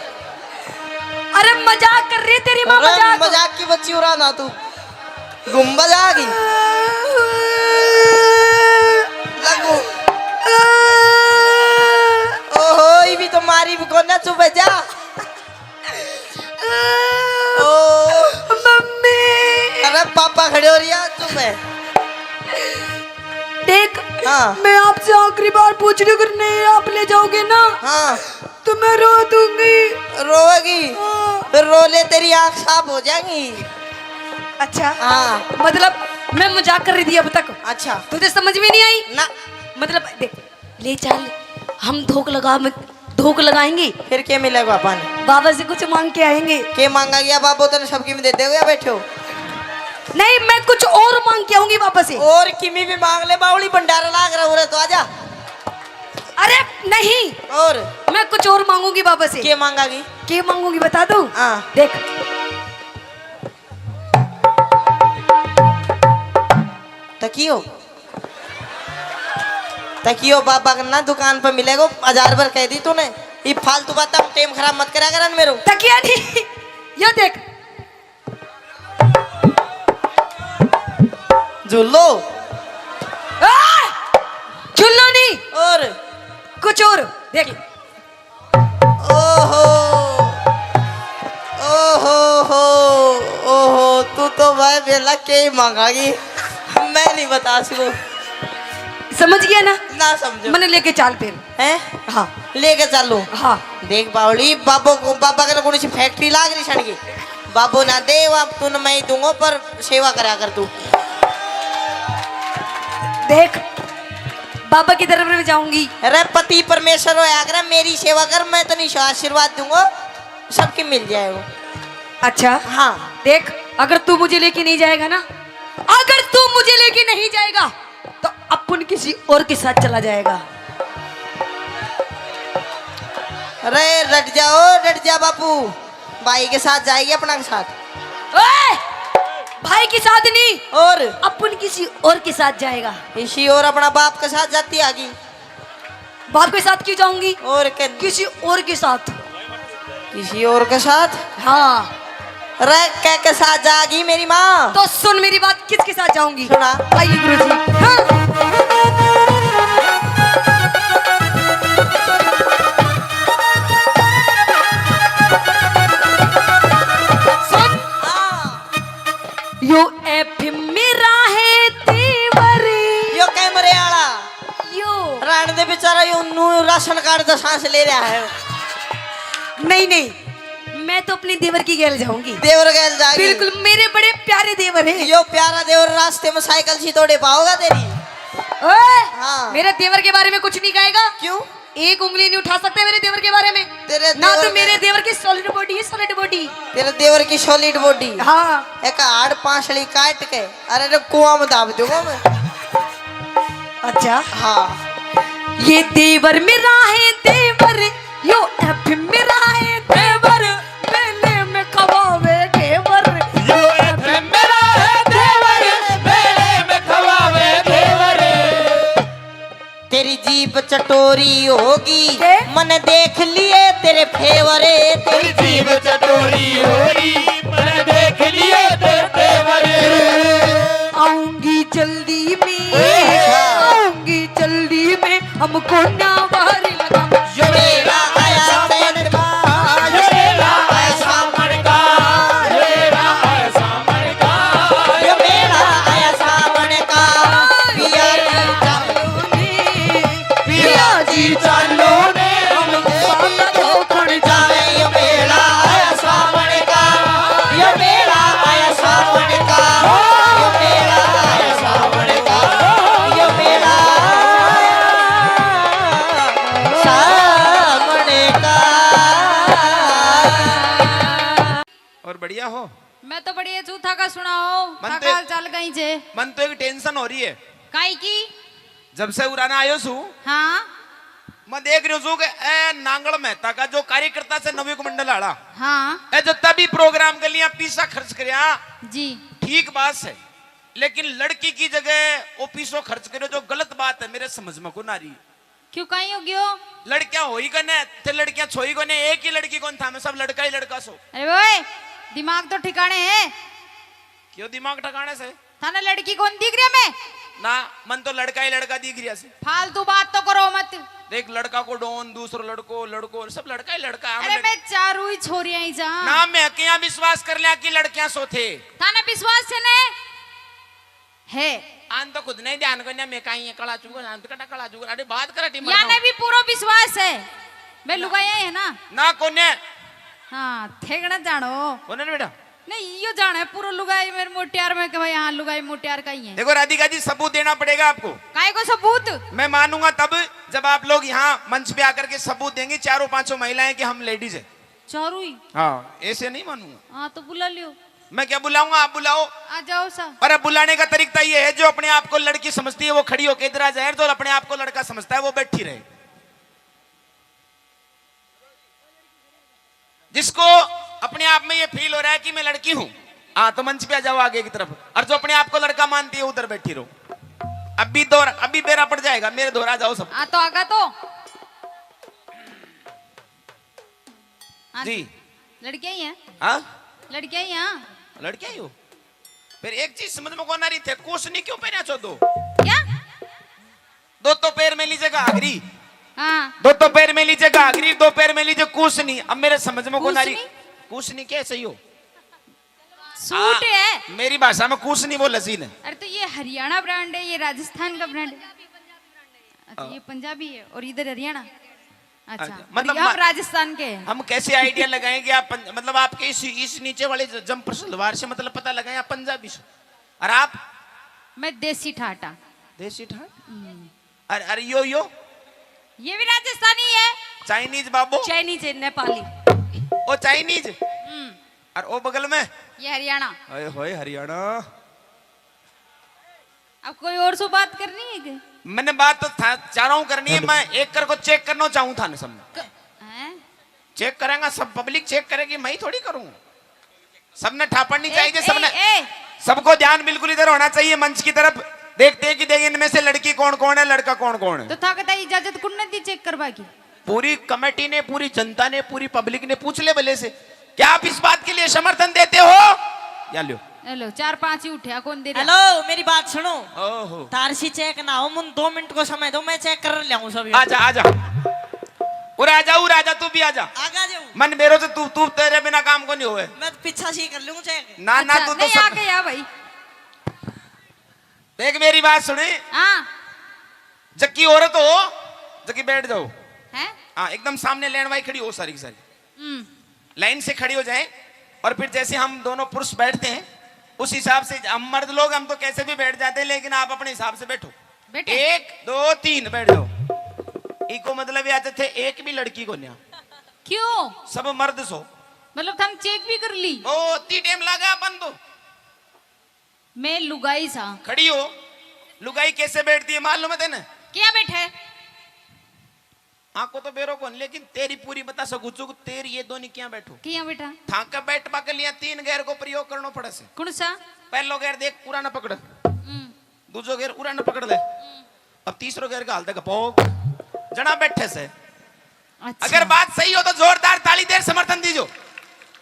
अरे मजाक कर रही तेरी माँ, अरे मजाक। मजाक की बच्ची उड़ा ना तू। गुम्बद आ गई। लगू। ओहो, ये भी तो मारी भी कोना, चुप है जा। ओ। मम्मी। अरे पापा खड़े हो रही है, चुप है। देख, हाँ। मैं आपसे आखिरी बार पूछ रही हूँ, अगर नहीं आप ले जाओगे ना, हाँ। तो मैं रो दूंगी। रोएगी? हाँ। फिर रो ले, तेरी आँख साफ हो जाएगी। अच्छा। हाँ। मतलब मैं मजाक कर रही थी अब तक। अच्छा। तुझे समझ में नहीं आई? ना। मतलब देख, ले चल, हम धोख लगा, धोख लगाएंगे। फिर क्या मिलेगा बाबा ने? बाबा से कुछ मांग के आएंगे। के मांगा गया बाबू, तने सबकी में दे देगा, बैठे हो। नहीं, मैं कुछ और मांग के आऊंगी बाबा से। और किमी भी मांग ले, बावली भंडारा लाग रहा हो रहा, तो आजा। अरे नहीं, और? मैं कुछ और मांगूंगी बाबा से। के मांगागी? के मांगूंगी बता दूं? हाँ। देख। तकियो, तकियो बाबा का ना दुकान पर मिलेगो, हजार बार कह दी तूने। ये फालतू बात, टाइम खराब मत करा कर मेरो। तकिया नहीं, ये देख। झूलो। आ! झूलो नहीं। और? कुछ और। देख। ओहो, ओहो हो, ओहो, तू तो भाई बेला के ही मांगागी, मैं नहीं बता सकूं। समझ गया ना? ना समझो। मैंने लेके चाल फिर। हैं? हाँ। लेके चालू। हाँ। देख बावली, बाबो को, बाबा के तो कौन सी फैक्ट्री लाग रही छड़ की। बाबो ना दे, अब तू न मैं ही दूंगो, पर सेवा करा कर तू। देख, बाबा की तरफ में जाऊंगी। अरे पति परमेश्वर होया कर, मेरी सेवा कर, मैं तो नहीं आशीर्वाद दूंगो, सबकी मिल जाएगो। अच्छा। हाँ। देख, अगर तू मुझे लेके नहीं जाएगा ना, अगर तू मुझे लेके नहीं जाएगा, तो अपन किसी और के साथ चला जाएगा। अरे डट जाओ, डट जा बापू, भाई के साथ जाएगी, अपना के साथ। ओए! भाई के साथ नहीं, और? अपन किसी और के साथ जाएगा। इसी और अपना बाप के साथ जाती आगी। बाप के साथ क्यों जाऊंगी? और के? किसी और के साथ। किसी और के साथ? हाँ। रे, के के साथ जागी मेरी माँ? तो सुन मेरी बात, किसके साथ जाऊंगी? सुना। आइए गुरुजी। हाँ। सुन। हाँ। यो एफ मेरा है तेवर। यो कैमरे आला। यो। रहने दे बेचारा, यो नू राशन कार्ड का सांस ले रहा है। नहीं, नहीं, मैं तो अपने देवर की गैल जाऊंगी। देवर गैल जाएगी। बिल्कुल, मेरे बड़े प्यारे देवर हैं। यो प्यारा देवर रास्ते में साइकिल सी तोड़े पाओगा तेरी। ओए, हाँ। मेरे देवर के बारे में कुछ नहीं कहेगा। क्यों? एक उंगली नहीं उठा सकते मेरे देवर के बारे में। तेरे ना देवर तो मेरे के देवर की सॉलिड बॉडी है, सॉलिड बॉडी। तेरे देवर की सॉलिड बॉडी। हाँ। एक हाड़ पांसली काट के, अरे रे, कुआं में दाब दूंगा मैं। अच्छा। हाँ। ये देवर मेरा है देवर, यो एफ मेरा है देवर, मेले में खवावे घेवर। यो एफ मेरा है देवर, मेले में खवावे घेवर। तेरी जीभ चटोरी होगी, के? मने देख लिए तेरे फेवर। तेरी जीभ चटोरी होगी, मने देख लिए तेरे फेवर। आऊंगी जल्दी में, अच्छा। आऊंगी जल्दी में, हमको ना बाहर लगा। यो मेरा आया सावन का, यो मेरा आया सावन का, यो मेरा आया सावन का, यो मेरा आया सावन का। पिया जी चालू ने, पिया जी चालू ने, हम साथ धोखण जावे। यो मेरा आया सावन का, यो मेरा आया सावन का, यो मेरा आया सावन का, यो मेरा आया सावन का। और बढ़िया हो? मैं तो बढ़िया छू, थाका सुनाओ, मन थाका तो, हाल चाल कहीं जे? मन तो एक टेंशन हो रही है। काई की? जब से उराना आयो सू, हाँ। मैं देख रही हूँ सू के ए नांगल मेहता का जो कार्यकर्ता से नवयुग मंडल आला, हाँ। ए जो तभी प्रोग्राम के लिए पीसा खर्च करया, जी। ठीक बात है, लेकिन लड़की की जगह वो पीसो खर्च करे जो गलत बात है, मेरे समझ में को ना रही। क्यों, कहीं हो गयो? लड़कियां हो ही कने, थे लड़कियां छो ही कोने, एक ही लड़की कौन था, मैं सब लड़का ही लड़का सो। अरे ओए, दिमाग तो ठिकाने है। क्यों दिमाग ठिकाने से? थाने लड़की कौन दिख रही है मैं? ना, मन तो लड़का ही लड़का दिख रहा से। फालतू बात तो करो मत। देख, लड़का को डॉन, दूसरो लड़को, लड़को, सब लड़का ही लड़का है। अरे, मैं चारू ही छोरियां ही जा। ना, मैं क्या विश्वास कर लिया कि लड़कियां सो थे? थाने विश्वास से ने? है। आन तो खुद नहीं ध्यान को ना, मैं कहीं ये कला चुको, आन तो कटा कला चुको। अरे बात करा टीम या ने भी पूरा विश्वास है। मैं ना। लुगाई है ना? ना कोने। हाँ, ठेकना जानो। कोने ना बेटा? नहीं, यो जाना है पूरा लुगाई मेरे मोटियार में कि भाई हाँ, लुगाई मोटियार का ही है। देखो राधिका जी, सबूत देना पड़ेगा आपको। काय को सबूत? मैं मानूंगा तब जब आप लोग यहाँ मंच पे आकर के सबूत देंगे, चारों पांचों महिलाएं, कि हम लेडीज है। चारू ही? हाँ, ऐसे नहीं मानूंगा। हाँ, तो बुला लियो। मैं क्या बुलाऊंगा, आप बुलाओ। आ जाओ सा। अरे बुलाने का तरीका ये है, जो अपने आप को लड़की समझती है वो खड़ी होके इधर आ जाए, जो अपने आप को लड़का समझता है वो बैठी रहे। जिसको अपने आप में ये फील हो रहा है कि मैं लड़की हूं, हाँ, तो मंच पे आ जाओ आगे की तरफ। और जो अपने आप को लड़का मानती है उधर बैठी रहो। अभी दौर, अभी बेरा पड़ जाएगा, मेरे दौर आ जाओ सब। हाँ, तो आगा तो। हाँ जी। लड़कियां ही हैं। हाँ? लड़कियां ही हैं। लड़कियां ही हो? फिर एक चीज समझ में कौन आ रही थे, कुछ नहीं क्यों पहना चो दो? क्या? दो तो पैर में ली जगह आगरी। हाँ। दो तो पैर में ली जगह आगरी, दो पैर में ली जगह कुछ नहीं। अब मेरे समझ में कौन आ रही? कुछ नहीं? कुछ नहीं क्या सही हो? सूट हाँ, है। मेरी भाषा में कुछ नहीं बोला सी ने। अरे तो ये हरियाणा ब्रांड है, ये राजस्थान का ब्रांड है। अच्छा, हाँ। ये पंजाबी है और इधर हरियाणा। अच्छा, अच्छा, मतलब हम मा-, राजस्थान के हैं। हम कैसे आइडिया लगाएं कि आप पंज-, मतलब आपके इस, इस नीचे वाले ज-, जंपर सलवार से मतलब पता लगाएं आप पंजाबी से। और आप? मैं देसी ठाटा। देसी ठाट? हम्म। और, और यो, यो? ये भी राजस्थानी है। चाइनीज बाबू? चाइनीज है, नेपाली। ओ चाइनीज? हम्म। और ओ बगल में? ये हरियाणा। ओए होए हरियाणा। अब कोई और सो बात करनी है क्या? मैंने बात तो था, चारों करनी है, हेलो। मैं एक कर को चेक करना चाहूँ था ना सब। क-, हैं? चेक करेंगे सब, पब्लिक चेक करेगी, मैं ही थोड़ी करूँ। सबने ठापड़नी ए, चाहिए, ए, सबने, ए। सबको ध्यान बिल्कुल इधर होना चाहिए मंच की तरफ। देखते हैं कि देख इनमें से लड़की कौन कौन है, लड़का कौन कौन है। तो थाके ताई इजाजत कुण ने दी चेक करवा की? पूरी कमेटी ने, पूरी जनता ने, पूरी पब्लिक ने पूछ ले भले से, क्या आप इस बात के लिए समर्थन देते हो? या लो। हेलो, चार पांच ही उठ्या, कौन दे रहा? हेलो, मेरी बात सुनो। ओहो। तारसी चेक ना हो, मुन दो मिनट को समय दो, मैं चेक कर ले आऊं सब। आजा, आजा। उरा आजा, उरा आजा, तू भी आजा। आगा जाऊं। मन मेरो तो तू, तू तेरे बिना काम को नहीं होए। मैं तो पीछा सी कर लूं चेक। ना, ना, अच्छा, तू तो नहीं, सब आके आ भाई। देख मेरी बात सुने। हाँ। जक्की औरत हो, जक्की बैठ जाओ। हैं? हाँ, एकदम सामने लाइन वाई खड़ी हो सारी की सारी। हम्म। लाइन से खड़ी हो जाए और फिर जैसे हम दोनों पुरुष बैठते हैं, उस हिसाब से हम मर्द लोग, हम तो कैसे भी बैठ जाते हैं, लेकिन आप अपने हिसाब से बैठो। बैठे? एक, दो, तीन, बैठ जाओ। इको मतलब या थे एक भी लड़की को न्या। क्यों? सब मर्द सो। मतलब थम चेक भी कर ली? ओ, ती टाइम लगा अपन तो। मैं लुगाई सा। खड़ी हो। लुगाई कैसे बैठती है मालूम है तेने? क्या बैठे? आंखों तो बेरो कौन, लेकिन तेरी पूरी बता सकूं चुक, तेरी ये दोनों क्या बैठो? क्या बैठा? थाका बैठवा के लिए तीन गैर को प्रयोग करनो पड़े से। कौन सा? पहलो गैर देख, पूरा ना पकड़। हम्म। दूजो गैर पूरा ना पकड़ ले। हम्म। अब तीसरो गैर का हाल तक पोक। जना बैठे से। अच्छा। अगर बात सही हो तो जोरदार ताली देर समर्थन दीजो।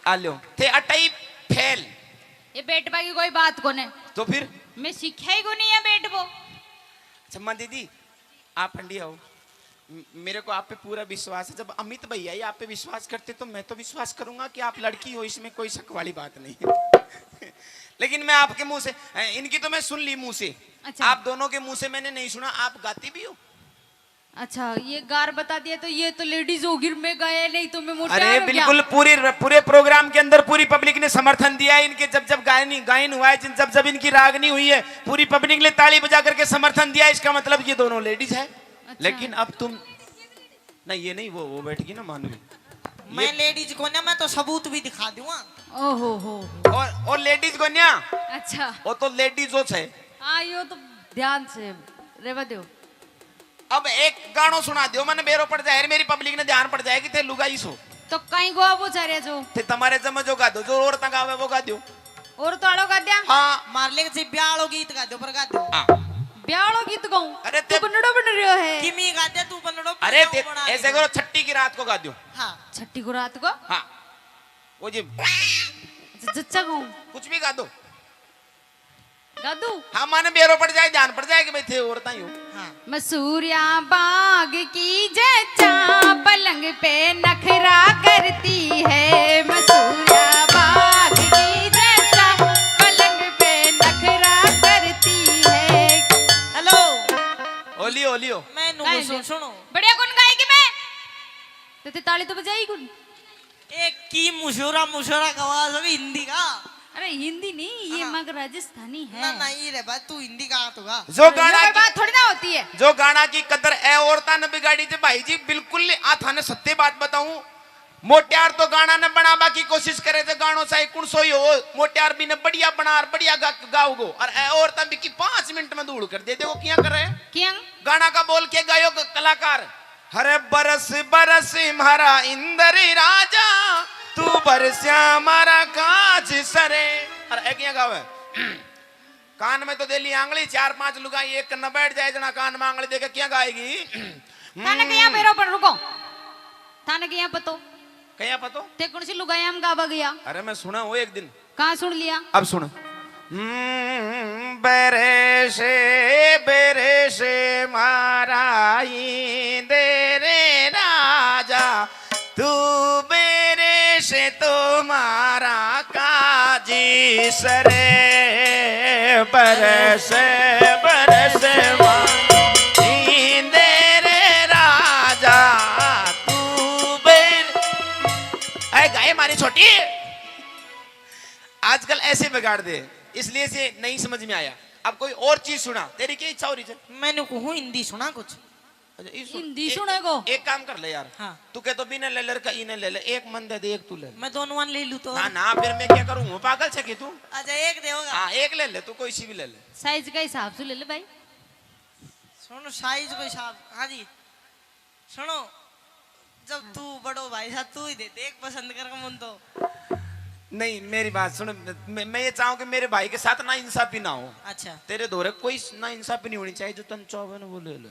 आ लो। थे अटई फेल। ये बैठवा की कोई बात कोने। तो फिर? मैं सीखा ही को नहीं है बैठवो। चम्मा दीदी, आप अंडी आओ। म-, मेरे को आप पे पूरा विश्वास है। जब अमित भैया ही आप पे विश्वास करते तो मैं तो विश्वास करूंगा कि आप लड़की हो, इसमें कोई शक वाली बात नहीं है। लेकिन मैं आपके मुंह से, अ, इनकी तो मैं सुन ली मुंह से। अच्छा। आप दोनों के मुंह से मैंने नहीं सुना, आप गाती भी हो? अच्छा, ये गार बता दिया तो ये तो लेडीज होगी, मैं गाया नहीं तो मैं मोटा अरे हो गया। बिल्कुल, पूरी र-, पूरे प्रोग्राम के अंदर पूरी पब्लिक ने समर्थन दिया है इनके। जब जब गायनी, गायन हुआ है, जिन, जब जब इनकी रागनी हुई है, पूरी पब्लिक ने ताली बजा करके समर्थन दिया है। इसका मतलब ये दोनों लेडीज है। अच्छा। लेकिन अब तुम, नहीं, ये नहीं, वो, वो बैठेगी ना मानवी। मैं ये लेडीज को ना, मैं तो सबूत भी दिखा दूंगा। ओहो हो। और, और लेडीज को ना, अच्छा। वो तो लेडीज हो छे। हाँ, यो तो ध्यान से रेवा दो। अब एक गाणो सुना दो, मैंने बेरो पड़ जाए, मेरी पब्लिक ने ध्यान पड़ जाए कि थे लुगाई सो। तो कहीं गो वो जा रहे जो। थे तुम्हारे जमे जो गा दो, जो औरतां गावे वो गा दो। और तो आड़ो गा दिया? हाँ। मार ले जी ब्याह आलो गीत गा दो, पर गा दो। हाँ। ब्याह वाला गीत गाऊं? अरे तू ते बनड़ो बन रह्यो है। किमी गा दे तू बनड़ो, अरे बन ते, बना ऐसे दे। करो, छठी की रात को गा दो। हाँ। छठी को रात को? हाँ। वो जी। ज-, जच्चा गाऊं? कुछ भी गा दो। गा दूं? हाँ, मन बेरो पड़ जाए, ध्यान पड़ जाए कि भाई थे औरतां ही हो। हाँ। मसूरिया बाग की जच्चा पलंग पे नखरा करती है, मसूरिया बाग की जच्चा पलंग पे नखरा करती है। हेलो। Oleo, oleo. मैं नु गाए सुन, ले। सुनो। बढ़िया कौन गाएगी मैं? तो ते ताली तो बजाई कौन? एक की मुशोरा, मुशोरा गवा सब हिंदी का। अरे हिंदी नहीं, ये हाँ। मग राजस्थानी है। ना, ना, ये रे बात, तू हिंदी का तो गा। जो तो गाना ये की, बात थोड़ी ना होती है। जो गाना की कदर ए औरतां ने बिगाड़ी थे भाई जी, बिल्कुल नहीं। आ थाने सत्य बात बताऊं, मोटियार तो गाना ने बनाबा की कोशिश करे थे, गानो चाहे कुण सो ही हो, मोटियार भी ने बढ़िया बना और बढ़िया गा, गाओगो। और ए औरतां भी की पाँच मिनट में धूल कर दे, देखो क्या करे। क्या? गाना का बोल के गायो ग-, कलाकार। हरे बरस बरस म्हारा इंदर राजा, तू बरस्या म्हारा काज सरे। अरे, ए किया गावे? कान में तो दे ली आंगली, चार पांच लुगाई एक कन्ना बैठ जाए, जना कान में आंगली देके क्या गाएगी? थाने कहीं पे रो पर रुको। थाने कहीं पतो? कहीं पतो? ते कौन सी लुगाई हम गावा गया? अरे, मैं सुना हूँ एक दिन। कहाँ सुन लिया? अब सुन। हम्म, बरसे, बरसे म्हारा इंदर राजा, तू बरसे तो म्हारा काज सरे, बरसे, बरसे म्हारा इंदर राजा, तू बर-, ऐ गाए मारी छोटी। आजकल ऐसे बिगाड़ दे, इसलिए से नहीं समझ में आया। अब कोई और चीज सुना, तेरी क्या इच्छा हो रही है? मैंने कहूँ हिंदी सुना कुछ। अच्छा, ये सुन, हिंदी ए-, सुनेगो? एक काम कर ले यार। हाँ। तू कह तो बिना ले ले का इने ले ले, एक मन दे दे, एक तू ले ले। मैं दोनों मन ले लूँ तो? ना, ना, फिर मैं क्या करूँ? हूँ पागल छे कि तू? अच्छा, एक दे होगा। हाँ, एक ले ले तू, कोई सी भी ले ले। साइज का हिसाब से ले ले भाई। सुन, साइज को हिसाब, हाँ जी। सुनो, जब तू बड़ो भाई साहब, तू ही दे, देख पसंद करके मन तो। नहीं, मेरी बात सुन, मैं, मैं ये चाहूँ कि मेरे भाई के साथ ना इंसाफी ना हो। अच्छा। तेरे धोरे कोई ना इंसाफी नहीं होनी चाहिए, जो तन चाहे ना वो ले ले।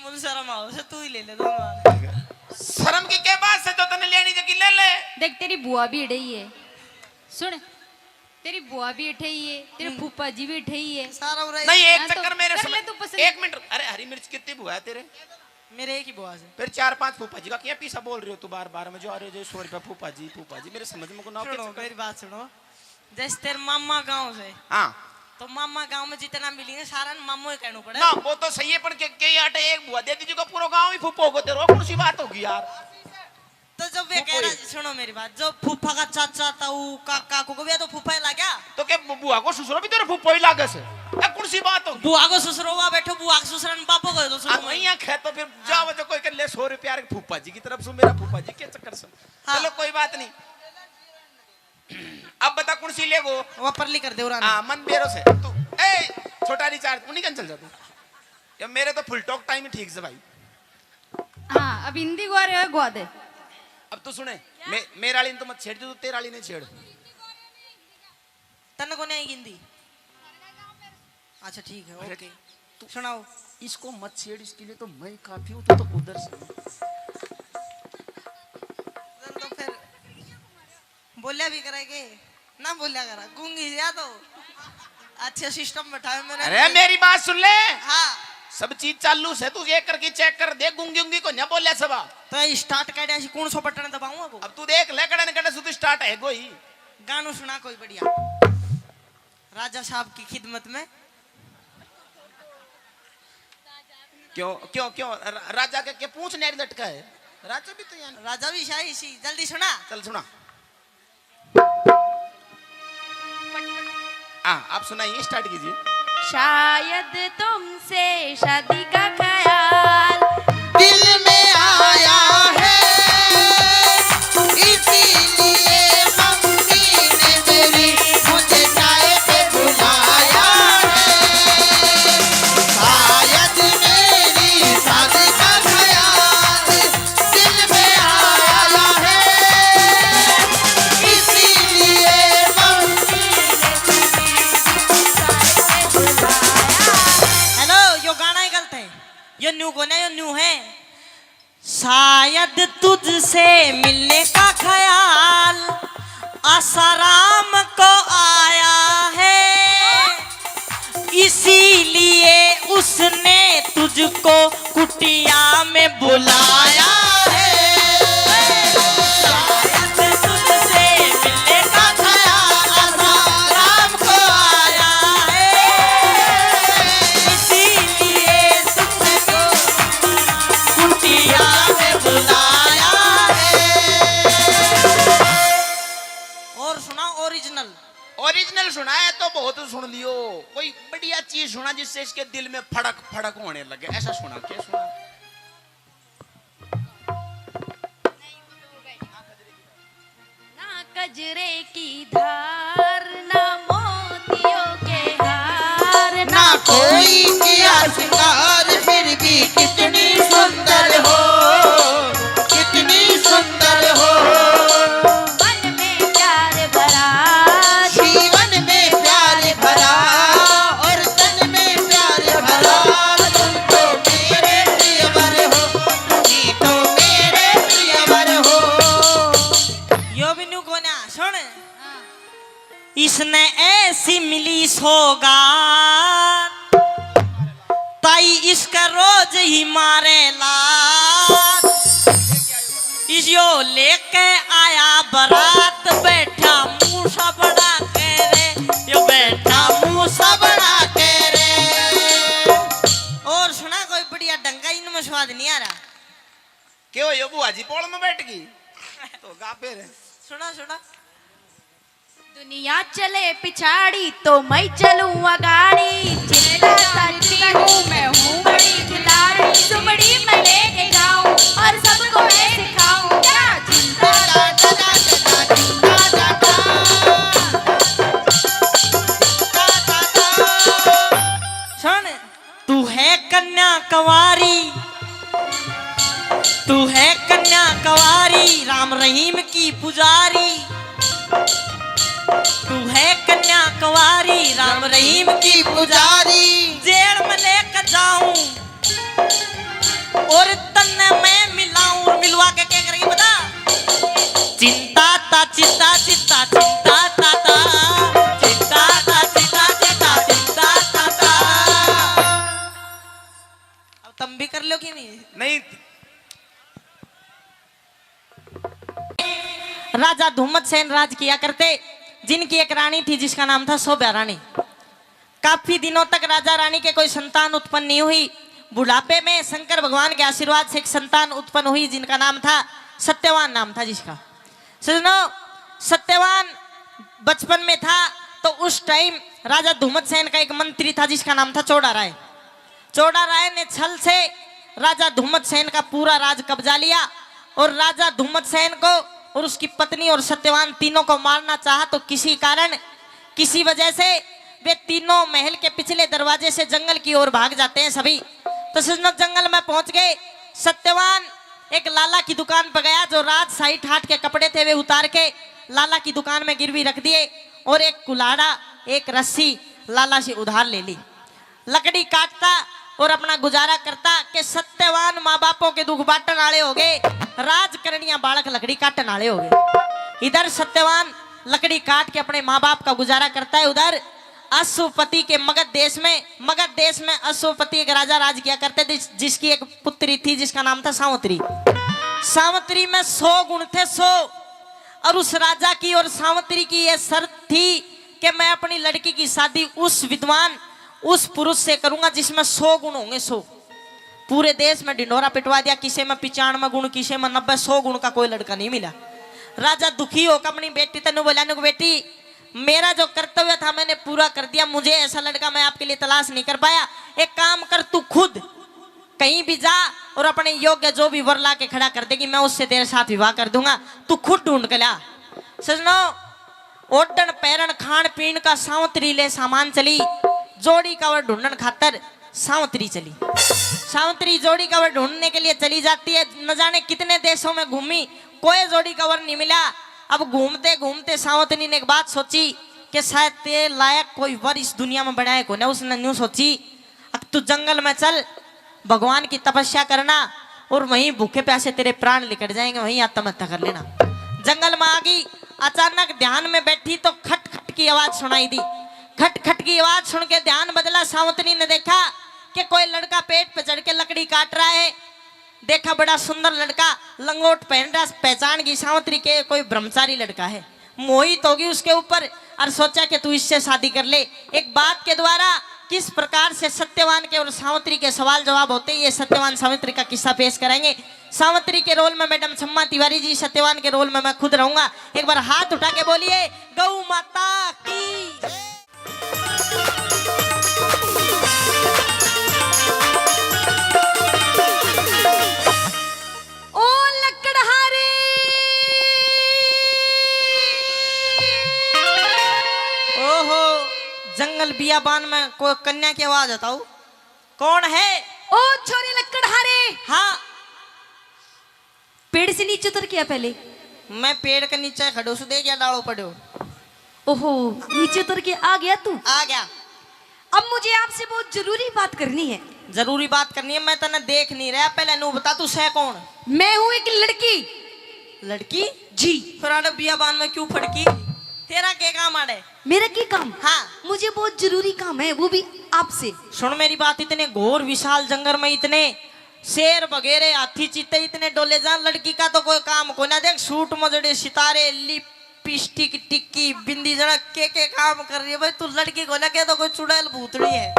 मुझे शर्म आओ से, तू ही ले ले दोनों। शर्म की क्या बात से, जो तने लेनी जगी ले ले। देख, तेरी बुआ भी इड़े ही है। सुन, तेरी बुआ भी इठे ही है, तेरे हम्म। फूफा जी भी इठे ही है। सारा उरे नहीं, एक हाँ, तो चक्कर मेरे कर समझ ले तू पसंद। एक मिनट, अरे हरी मिर्च कितनी बुआ है तेरे? मेरे एक ही बुआ से। फिर चार पांच फूफा जी का क्या पीसा बोल रहे हो तू बार बार में, जो आ रहे हो जो सौ रुपया फूफा जी, फूफा जी, मेरे समझ में को ना सुनो, चक्कर। मेरी बात सुनो, जैसे तेरे मामा गांव से, हाँ। तो मामा गांव में जितना मिलेंगे सारा ने मामो ही कहना पड़े। ना, वो तो सही है, पर के, के आटे एक बुआ दे दीजिएगा, पूरा गांव ही फूफा होगा तेरा, कौन सी बात होगी यार? तो जब वे वो कह रहा, कोई सुनो मेरी बात, जो फूफा का चाचा, ताऊ, काका को, को भी तो फूफा ही लाग्या। तो के बु-, बुआ को ससुरो भी तेरे फूफा ही लागे से? ए, कौन सी बात होगी? बुआ को ससुरो हुआ बैठो, बुआ के ससुरा ने बापो को दो ससुरो। हाँ, वही आंख है, तो फिर हाँ। जाओ, जो कोई कर ले सौ रुपया रे फूफा जी की तरफ से, मेरा फूफा जी के चक्कर से। हाँ। चलो, कोई बात नहीं। अब बता, कौन सी लेगो? वो परली कर दे, उरा हाँ, मन बेरो से। तू, ए, छोटा रिचार्ज, उन्हीं कन चल जा तू। ये मेरे तो फुल टॉक टाइम ही ठीक से भाई। हाँ, अब हिंदी गुआ रहे हो, गुआ दे। अब तू सुने, मे-, मेरे वाली ने तो मत छेड़, जो तू तेरे वाली ने छेड़। तन्ने को नहीं आई हिंदी? अच्छा, ठीक है, अरे, ओके। तू सुनाओ। इसको मत छेड़, इसके लिए तो मैं ही काफी हूँ, तू तो उधर से। उधर तो फिर बोलिया भी करेगी, ना बोलिया करा, गूंगी या तो। अच्छे सिस्टम बैठाए मैंने। अरे, मेरी बात सुन ले। हाँ। सब चीज चालू से, तू ये करके चेक कर दे, गूंगी उंगी को ना बोले सबा। तो ये स्टार्ट कर दिया, कौन सो बटन दबाऊं अब? अब तू देख ले, कड़े न कड़े से तू स्टार्ट है कोई। गानू सुना कोई बढ़िया। राजा साहब की खिदमत में। क्यों, क्यों, क्यों? रा-, राजा के, के पूंछ न्यारी लटका है? राजा भी तो यहाँ। राजा भी शाही सी, जल्दी सुना। चल सुना। हाँ, आप सुनाइए, स्टार्ट कीजिए। शायद तुमसे शादी का ख्याल दिल में आया है, इसीलिए मम्मी ने मेरी मुझे चाय पे बुलाया है। शायद मेरी शादी का ख्याल दिल में आया है, इसीलिए मम्मी ने मेरी मुझे चाय पे बुलाया। कोन्या, यो न्यू है। शायद तुझसे मिलने का ख्याल आसाराम को आया है, इसीलिए उसने तुझको कुटिया में बुलाया है। शायद तुझसे मिलने का ख्याल आसाराम को आया है, इसीलिए तुझको कुटिया में बुलाया है। और सुना ओरिजिनल। ओरिजिनल सुनाया तो बहुत सुन लियो, कोई बढ़िया चीज सुना जिससे इसके दिल में फड़क फड़क होने लगे। ऐसा सुना, क्या सुना? ना कजरे की धार, ना मोतियों के हार, ना कोई किया श्रृंगार, फिर भी कितनी सुंदर हो, कितनी सुंदर हो। मन में प्यार भरा, जीवन में प्यार भरा, और तन में प्यार भरा। तुम तो मेरे प्रियवर हो, तुम ही तो मेरे प्रियवर हो। यो भी न्यू कोन्या, सुन। इसने ऐसी मिली सौगात, ताई इसका रोज ही मारे लात। इस यो लेके आया बारात, बैठा मूसा बना के रे, यो बैठा मूसा बना के रे। और सुना कोई बढ़िया ढंग का, इनमें स्वाद नहीं आ रहा। क्यों यो बुआ जी पोल में बैठ गई? तो गा फिर। सुना, सुना। दुनिया चले पिछाड़ी तो मैं चलूं अगाड़ी, चिंता करती हूँ मैं हूँ बड़ी खिलाड़ी, सुमड़ी मैं लेके जाऊं और सबको मैं सिखाऊं, क्या चिंता। सुन, तू है कन्या कंवारी, तू है कन्या कंवारी, राम रहीम की पुजारी। तू है कन्या कंवारी, राम रहीम की पुजारी। जेल में लेकर जाऊं और तन्ने मैं मिलाऊं, और मिलवा के क्या करेगी बता? चिंता ता चिंता, चिंता, चिंता ता ता, चिंता ता चिंता, चिंता, चिंता ता ता। अब तुम भी कर लो कि नहीं? नहीं। राजा धूमत सेन राज किया करते, जिनकी एक रानी थी जिसका नाम था शोभा रानी। काफी दिनों तक राजा रानी के कोई संतान उत्पन्न नहीं हुई। बुढ़ापे में शंकर भगवान के आशीर्वाद से एक संतान उत्पन्न हुई जिनका नाम था सत्यवान, नाम था जिसका। सजनों, सत्यवान बचपन में था तो उस टाइम राजा धूमत सेन का एक मंत्री था जिसका नाम था चौड़ा राय। चौड़ा राय ने छल से राजा धूमत सेन का पूरा राज कब्जा लिया और राजा धूमत सेन को और उसकी पत्नी और सत्यवान तीनों को मारना चाहा, तो किसी कारण, किसी वजह से वे तीनों महल के पिछले दरवाजे से जंगल की ओर भाग जाते हैं सभी। तो सजनों, जंगल में पहुंच गए। सत्यवान एक लाला की दुकान पर गया, जो राजशाही ठाट के कपड़े थे वे उतार के लाला की दुकान में गिरवी रख दिए और एक कुल्हाड़ा, एक रस्सी लाला से उधार ले ली। लकड़ी काटता और अपना गुजारा करता कि सत्यवान माँ बापों के दुख बांटन आले हो गए, राजकरणिया बालक लकड़ी काटन आले हो गए। इधर सत्यवान लकड़ी काट के अपने माँ बाप का गुजारा करता है, उधर अश्वपति के मगध देश में, मगध देश में अश्वपति एक राजा राज किया करते थे, जिसकी एक पुत्री थी जिसका नाम था सावित्री। सावित्री में सौ गुण थे, सौ। और उस राजा की और सावित्री की यह शर्त थी कि मैं अपनी लड़की की शादी उस विद्वान, उस पुरुष से करूंगा जिसमें सौ गुण होंगे, सौ। पूरे देश में ढिंढोरा पिटवा दिया, किसे में पचानवे गुण, किसे में नब्बे, सौ गुण का कोई लड़का नहीं मिला। राजा दुखी होकर अपनी बेटी तै न्यू बोला, न्यू, बेटी, मेरा जो कर्तव्य था मैंने पूरा कर दिया, मुझे ऐसा लड़का मैं आपके लिए तलाश नहीं कर पाया। एक काम कर, तू खुद कहीं भी जा और अपने योग्य जो भी वर ला के खड़ा कर देगी, मैं उससे तेरे साथ विवाह कर दूंगा, तू खुद ढूंढ के ला। सजनों, ओढ़ण पहरण खान पीन का सावित्री ले सामान चली, जोड़ी का वर ढूंढण खातर सावित्री चली। सावित्री जोड़ी का वर ढूंढने के लिए चली जाती है। न जाने कितने देशों में घूमी, कोई जोड़ी का वर नहीं मिला। अब घूमते घूमते सावित्री ने एक बात सोची कि शायद तेरे लायक कोई वर इस दुनिया में बना है कोने। उसने न्यू सोची, अब तू जंगल में चल, भगवान की तपस्या करना और वहीं भूखे प्यासे तेरे प्राण निकल जाएंगे, वहीं आत्महत्या कर लेना। जंगल में आ गई, अचानक ध्यान में बैठी तो खट खट की आवाज सुनाई दी। खट खट की आवाज सुन के ध्यान बदला। सावंतनी ने देखा कि कोई लड़का पेड़ पे चढ़ के लकड़ी काट रहा है। देखा, बड़ा सुंदर लड़का, लंगोट पहन रहा, पहचान गई सावंतनी के कोई ब्रह्मचारी लड़का है। मोहित होगी उसके ऊपर और सोचा कि तू इससे शादी कर ले। एक बात के द्वारा किस प्रकार से सत्यवान के और सावंतनी के सवाल जवाब होते हैं, ये सत्यवान सावित्री का किस्सा पेश करेंगे। सावंतनी के रोल में मैडम छम्मा तिवारी जी, सत्यवान के रोल में मैं खुद रहूंगा। एक बार हाथ उठा के बोलिए, गौ माता की। ओ लकड़हारे। ओहो, जंगल बियाबान में कोई कन्या की आवाज है ताऊ? कौन है? ओ छोरे लकड़हारे। हाँ। पेड़ से नीचे उतर के आ पहले। मैं पेड़ के नीचे खड़ो सु, दे गया डालो पड़ो। ओहो, नीचे उतर के आ गया तू? आ गया। अब मुझे आपसे बहुत जरूरी बात करनी है। जरूरी बात करनी है? मैं तन्ने देख नहीं रहा, पहले नू बता तू सै कौन? मैं हूँ एक लड़की। लड़की? जी। फिर आड़े बियाबान में क्यों फड़की? तेरा के काम आड़े? मेरा की काम? हाँ। मुझे बहुत जरूरी काम है, वो भी आपसे। सुन मेरी बात, इतने घोर विशाल जंगल में इतने शेर बगेरे, हाथी, चीते इतने डोले जा, लड़की का तो कोई काम कोना। देख सूट में जड़े सितारे, लिपस्टिक, टिक्की, बिंदी, जरा के के काम कर रही है भाई। तू लड़की को लगे तो कोई चुड़ैल भूतनी है।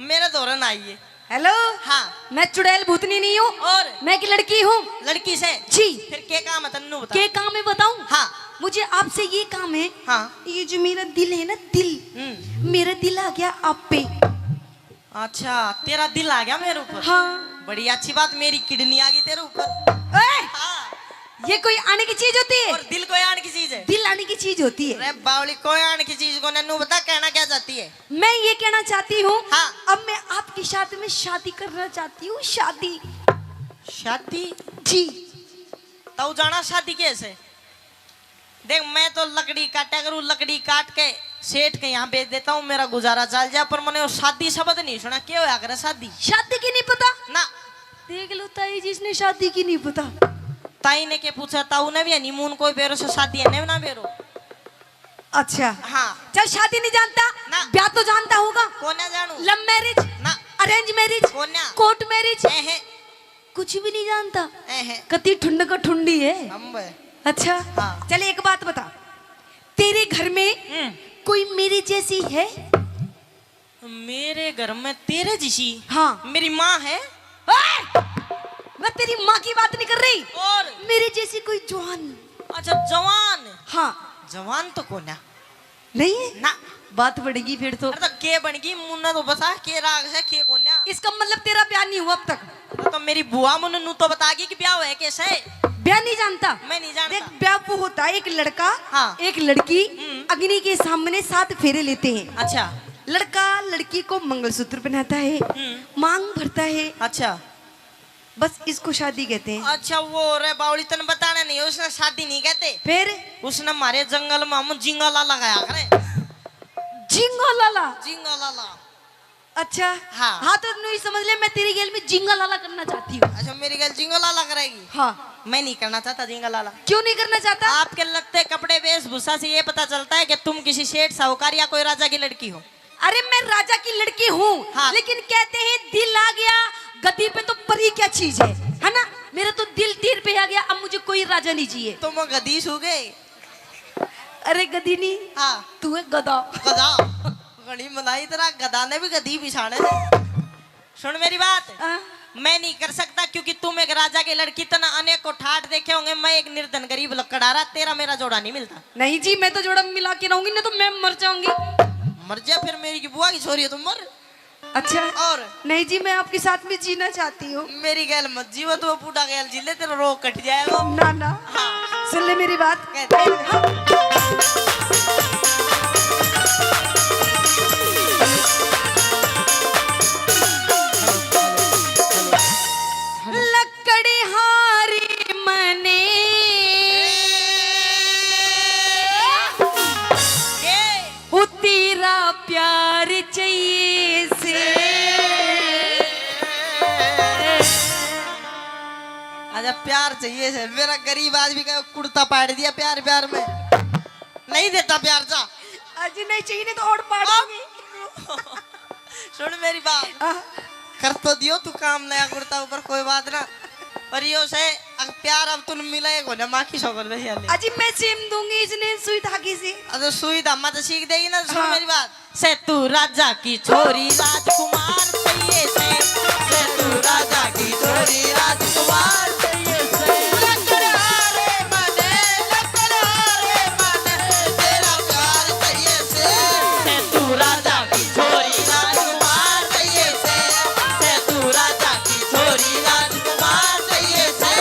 मेरे धोरे ना आइए। हेलो। हाँ। मैं चुड़ैल भूतनी नहीं हूँ। और? मैं एक लड़की हूँ। लड़की से? जी। फिर के काम है तन्नू बता। के काम है बताऊँ? हाँ। मुझे आपसे ये काम है। हाँ। ये जो मेरा दिल है ना, दिल, हम्म। मेरा दिल आ गया आप पे। अच्छा, तेरा दिल आ गया मेरे ऊपर? हाँ। बड़ी अच्छी बात, मेरी किडनी आ गई तेरे ऊपर। ओए! हाँ। ये कोई आने की चीज होती है? और दिल कोई आने की चीज है? दिल आने की चीज होती है। अरे बावली, कोई आने की चीज को, नन्नू बता, कहना क्या चाहती है? मैं ये कहना चाहती हूँ, हाँ। अब मैं आपके साथ में शादी करना चाहती हूँ, शादी। शादी? जी। तू जाना शादी कैसे? देख, मैं तो लकड़ी काटा करूँ, लकड़ी काट के सेठ के यहाँ बेच देता हूँ, मेरा गुजारा चल जा, पर मैंने वो शादी शब्द नहीं सुना। क्या होया करे शादी? शादी की नहीं पता? ना। देख लो ताई जी, इसने शादी की नहीं पता। ताई ने के पूछा, ताऊ ने भी हनीमून कोई बेरो से शादी है ने ना बेरो? अच्छा। हाँ। चल, शादी नहीं जानता? ना। ब्याह तो जानता होगा? कोन्या जानू। Love marriage? ना। Arrange marriage? कोन्या। Court marriage? एहे। कुछ भी नहीं जानता? एहे। कती ठुंड का ठुंडी है। हम बे। अच्छा। हाँ। चल, एक बात बता, तेरे घर में हम्म। कोई मेरे जैसी है? मेरे घर में तेरे जैसी? हाँ। मेरी माँ है। ओए! मैं तेरी माँ की बात नहीं कर रही। और? मेरे जैसी कोई जवान। अच्छा, जवान? हाँ। जवान तो कोन्या। नहीं है? ना। बात बढ़ेगी फिर तो। अरे तो के बनेगी? मुन्ना तो बता, के राग है, के कोन्या। इसका मतलब तेरा ब्याह नहीं हुआ अब तक? तो मेरी बुआ मुन्ने नू तो बतागी कि ब्याह है कैसे? ब्याह नहीं जानता? मैं नहीं जानता। देख, ब्याह वो होता है, एक लड़का, हाँ। एक लड़की हम्म। अग्नि के सामने सात फेरे लेते हैं। अच्छा। लड़का लड़की को मंगलसूत्र पहनाता है, हम्म। मांग भरता है। अच्छा। बस इसको शादी कहते हैं। अच्छा, वो रे बावली, तन बताना नहीं, उसने शादी नहीं कहते। फिर? उसने हमारे जंगल में हम जिंगाला लगाया करे। जिंगालाला? जिंगालाला। अच्छा। हाँ। हाँ, तो नू ही समझ ले, मैं तेरी गेल में जिंगालाला करना चाहती हूँ। अच्छा, मेरी गेल जिंगालाला करेगी? हाँ। मैं नहीं करना चाहता जिंगालाला। क्यों नहीं करना चाहता? आपके लगते कपड़े, वेशभूषा से ये पता चलता है कि तुम किसी सेठ, साहूकार या कोई राजा की लड़की हो। अरे, मैं राजा की लड़की हूँ, हाँ। लेकिन कहते हैं दिल आ गया गद्दी पे तो परी क्या चीज है, है ना? मेरा तो दिल तीर पे आ गया, अब मुझे कोई राजा नहीं चाहिए। तो मैं गद्दी सू गए। अरे गद्दी नहीं, हाँ। तू है गधा। गधा। घणी मनाई तेरा, गधा ने भी गद्दी बिछाने। सुन मेरी बात। हाँ। मैं नहीं कर सकता, क्योंकि तुम एक राजा की लड़की, तना अनेक को ठाट देखे होंगे, मैं एक निर्धन गरीब लकड़हारा, तेरा मेरा जोड़ा नहीं मिलता। नहीं जी, मैं तो जोड़ा मिला के रहूंगी, नहीं तो मैं मर जाऊंगी। मर जा फिर, मेरी की बुआ की छोरी है, तुम मर। अच्छा। और? नहीं जी, मैं आपके साथ में जीना चाहती हूँ। मेरी गैल मत जीवा, तू बूढ़ा गैल जी ले, तेरा रोग कट जाएगा। ना, ना। हाँ। सुन ले मेरी बात। कहते हैं। हाँ। लकड़हारे मने के? ओ तेरा प्यार चाहिए से। प्यार चाहिए से। मेरा गरीब आदमी का कुर्ता पाड़ दिया प्यार, प्यार में। नहीं देता प्यार जा। अजी नहीं चाहिए, नहीं तो और पाड़ दूंगी। सुन मेरी बात। हाँ। कर तो दियो तू काम नया कुर्ता ऊपर, कोई बात ना। पर यो से, अगर प्यार अब तू मिला एक होने माँ की सौगंध है यार। अजी मैं सीम दूंगी इसने सुई धागी से। अरे सुई धामा तो सीख देगी ना। सुन हाँ। मेरी बात। से तू राजा की छोरी राजकुमार चाहिए से, से तू राजा की छोरी राजकुमार चाहिए से। लकड़ा रे मने, लकड़ा रे मने, तेरा प्यार चाहिए से। से तू राजा की छोरी राजकुमार चाहिए से, से तू राजा की छोरी राजकुमार चाहिए से।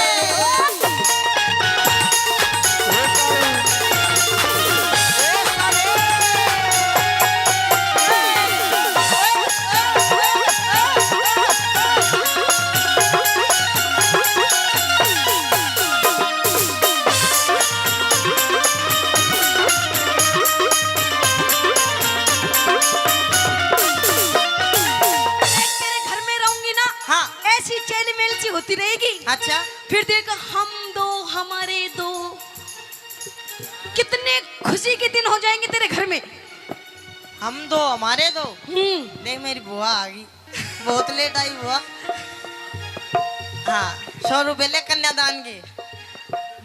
तेरे घर में रहूंगी ना, हाँ। ऐसी चैलमेल सी होती रहेगी। अच्छा। फिर देख, हम दो, हमारे दो, कितने खुशी के दिन हो जाएंगे तेरे घर में। हम दो, हमारे दो। हम्म। देख, मेरी बुआ आ गई, बहुत लेट आई बुआ। हाँ, सौ रुपए ले कन्यादान के।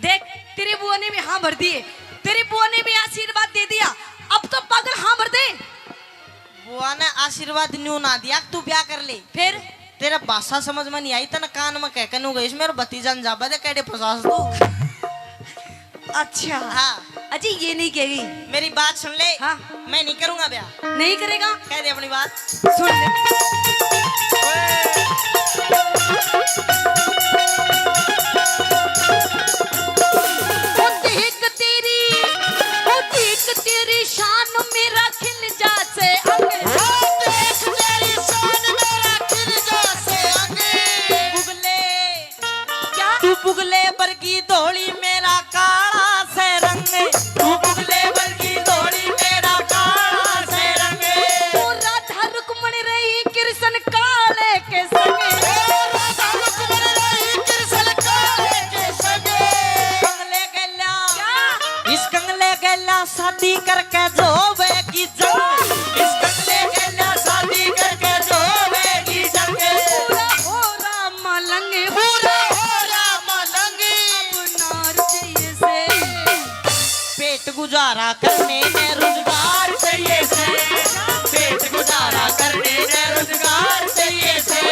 देख, तेरी बुआ ने भी हाँ भर दिए, तेरी बुआ ने भी आशीर्वाद दे दिया। अब तो पागल हाँ भर दे। बुआ ने आशीर्वाद न्यू ना दिया, तू ब्याह कर ले। फिर? तेरा भाषा समझ में नहीं आई, तने कान में कह के न्यू गई, मेरा भतीजा न जाबा दे, कैडे फसास तू। अच्छा। हाँ। अजी, ये नहीं कहेगी। मेरी बात सुन ले। हाँ। मैं नहीं करूंगा ब्याह। नहीं करेगा? कह दे अपनी बात। सुन ले। ओ देख तेरी, ओ देख तेरी शान मेरा खिल जा से अंग। ओ देख तेरी शान मेरा खिल जा से अंग। बुगले। क्या? तू बुगले बरगी धोली, मेरा काला से रंग। तू बुगले बरगी धोली, मेरा काला से रंग। ओ राधा रुक्मण रही कृष्ण काले के संग। ओ राधा रुक्मण रही कृष्ण काले के संग। कंगले गैला। क्या? इस कंगले गैला शादी करके जो होवेगी जंग। इस कंगले गैला शादी करके जो होवेगी जंग। पूरा हो राम लंगे। पूरा हो राम लंगे। अब नार चाहिए से। पेट गुजारा करने ने रोजगार चाहिए से। पेट गुजारा करने ने रोजगार चाहिए से।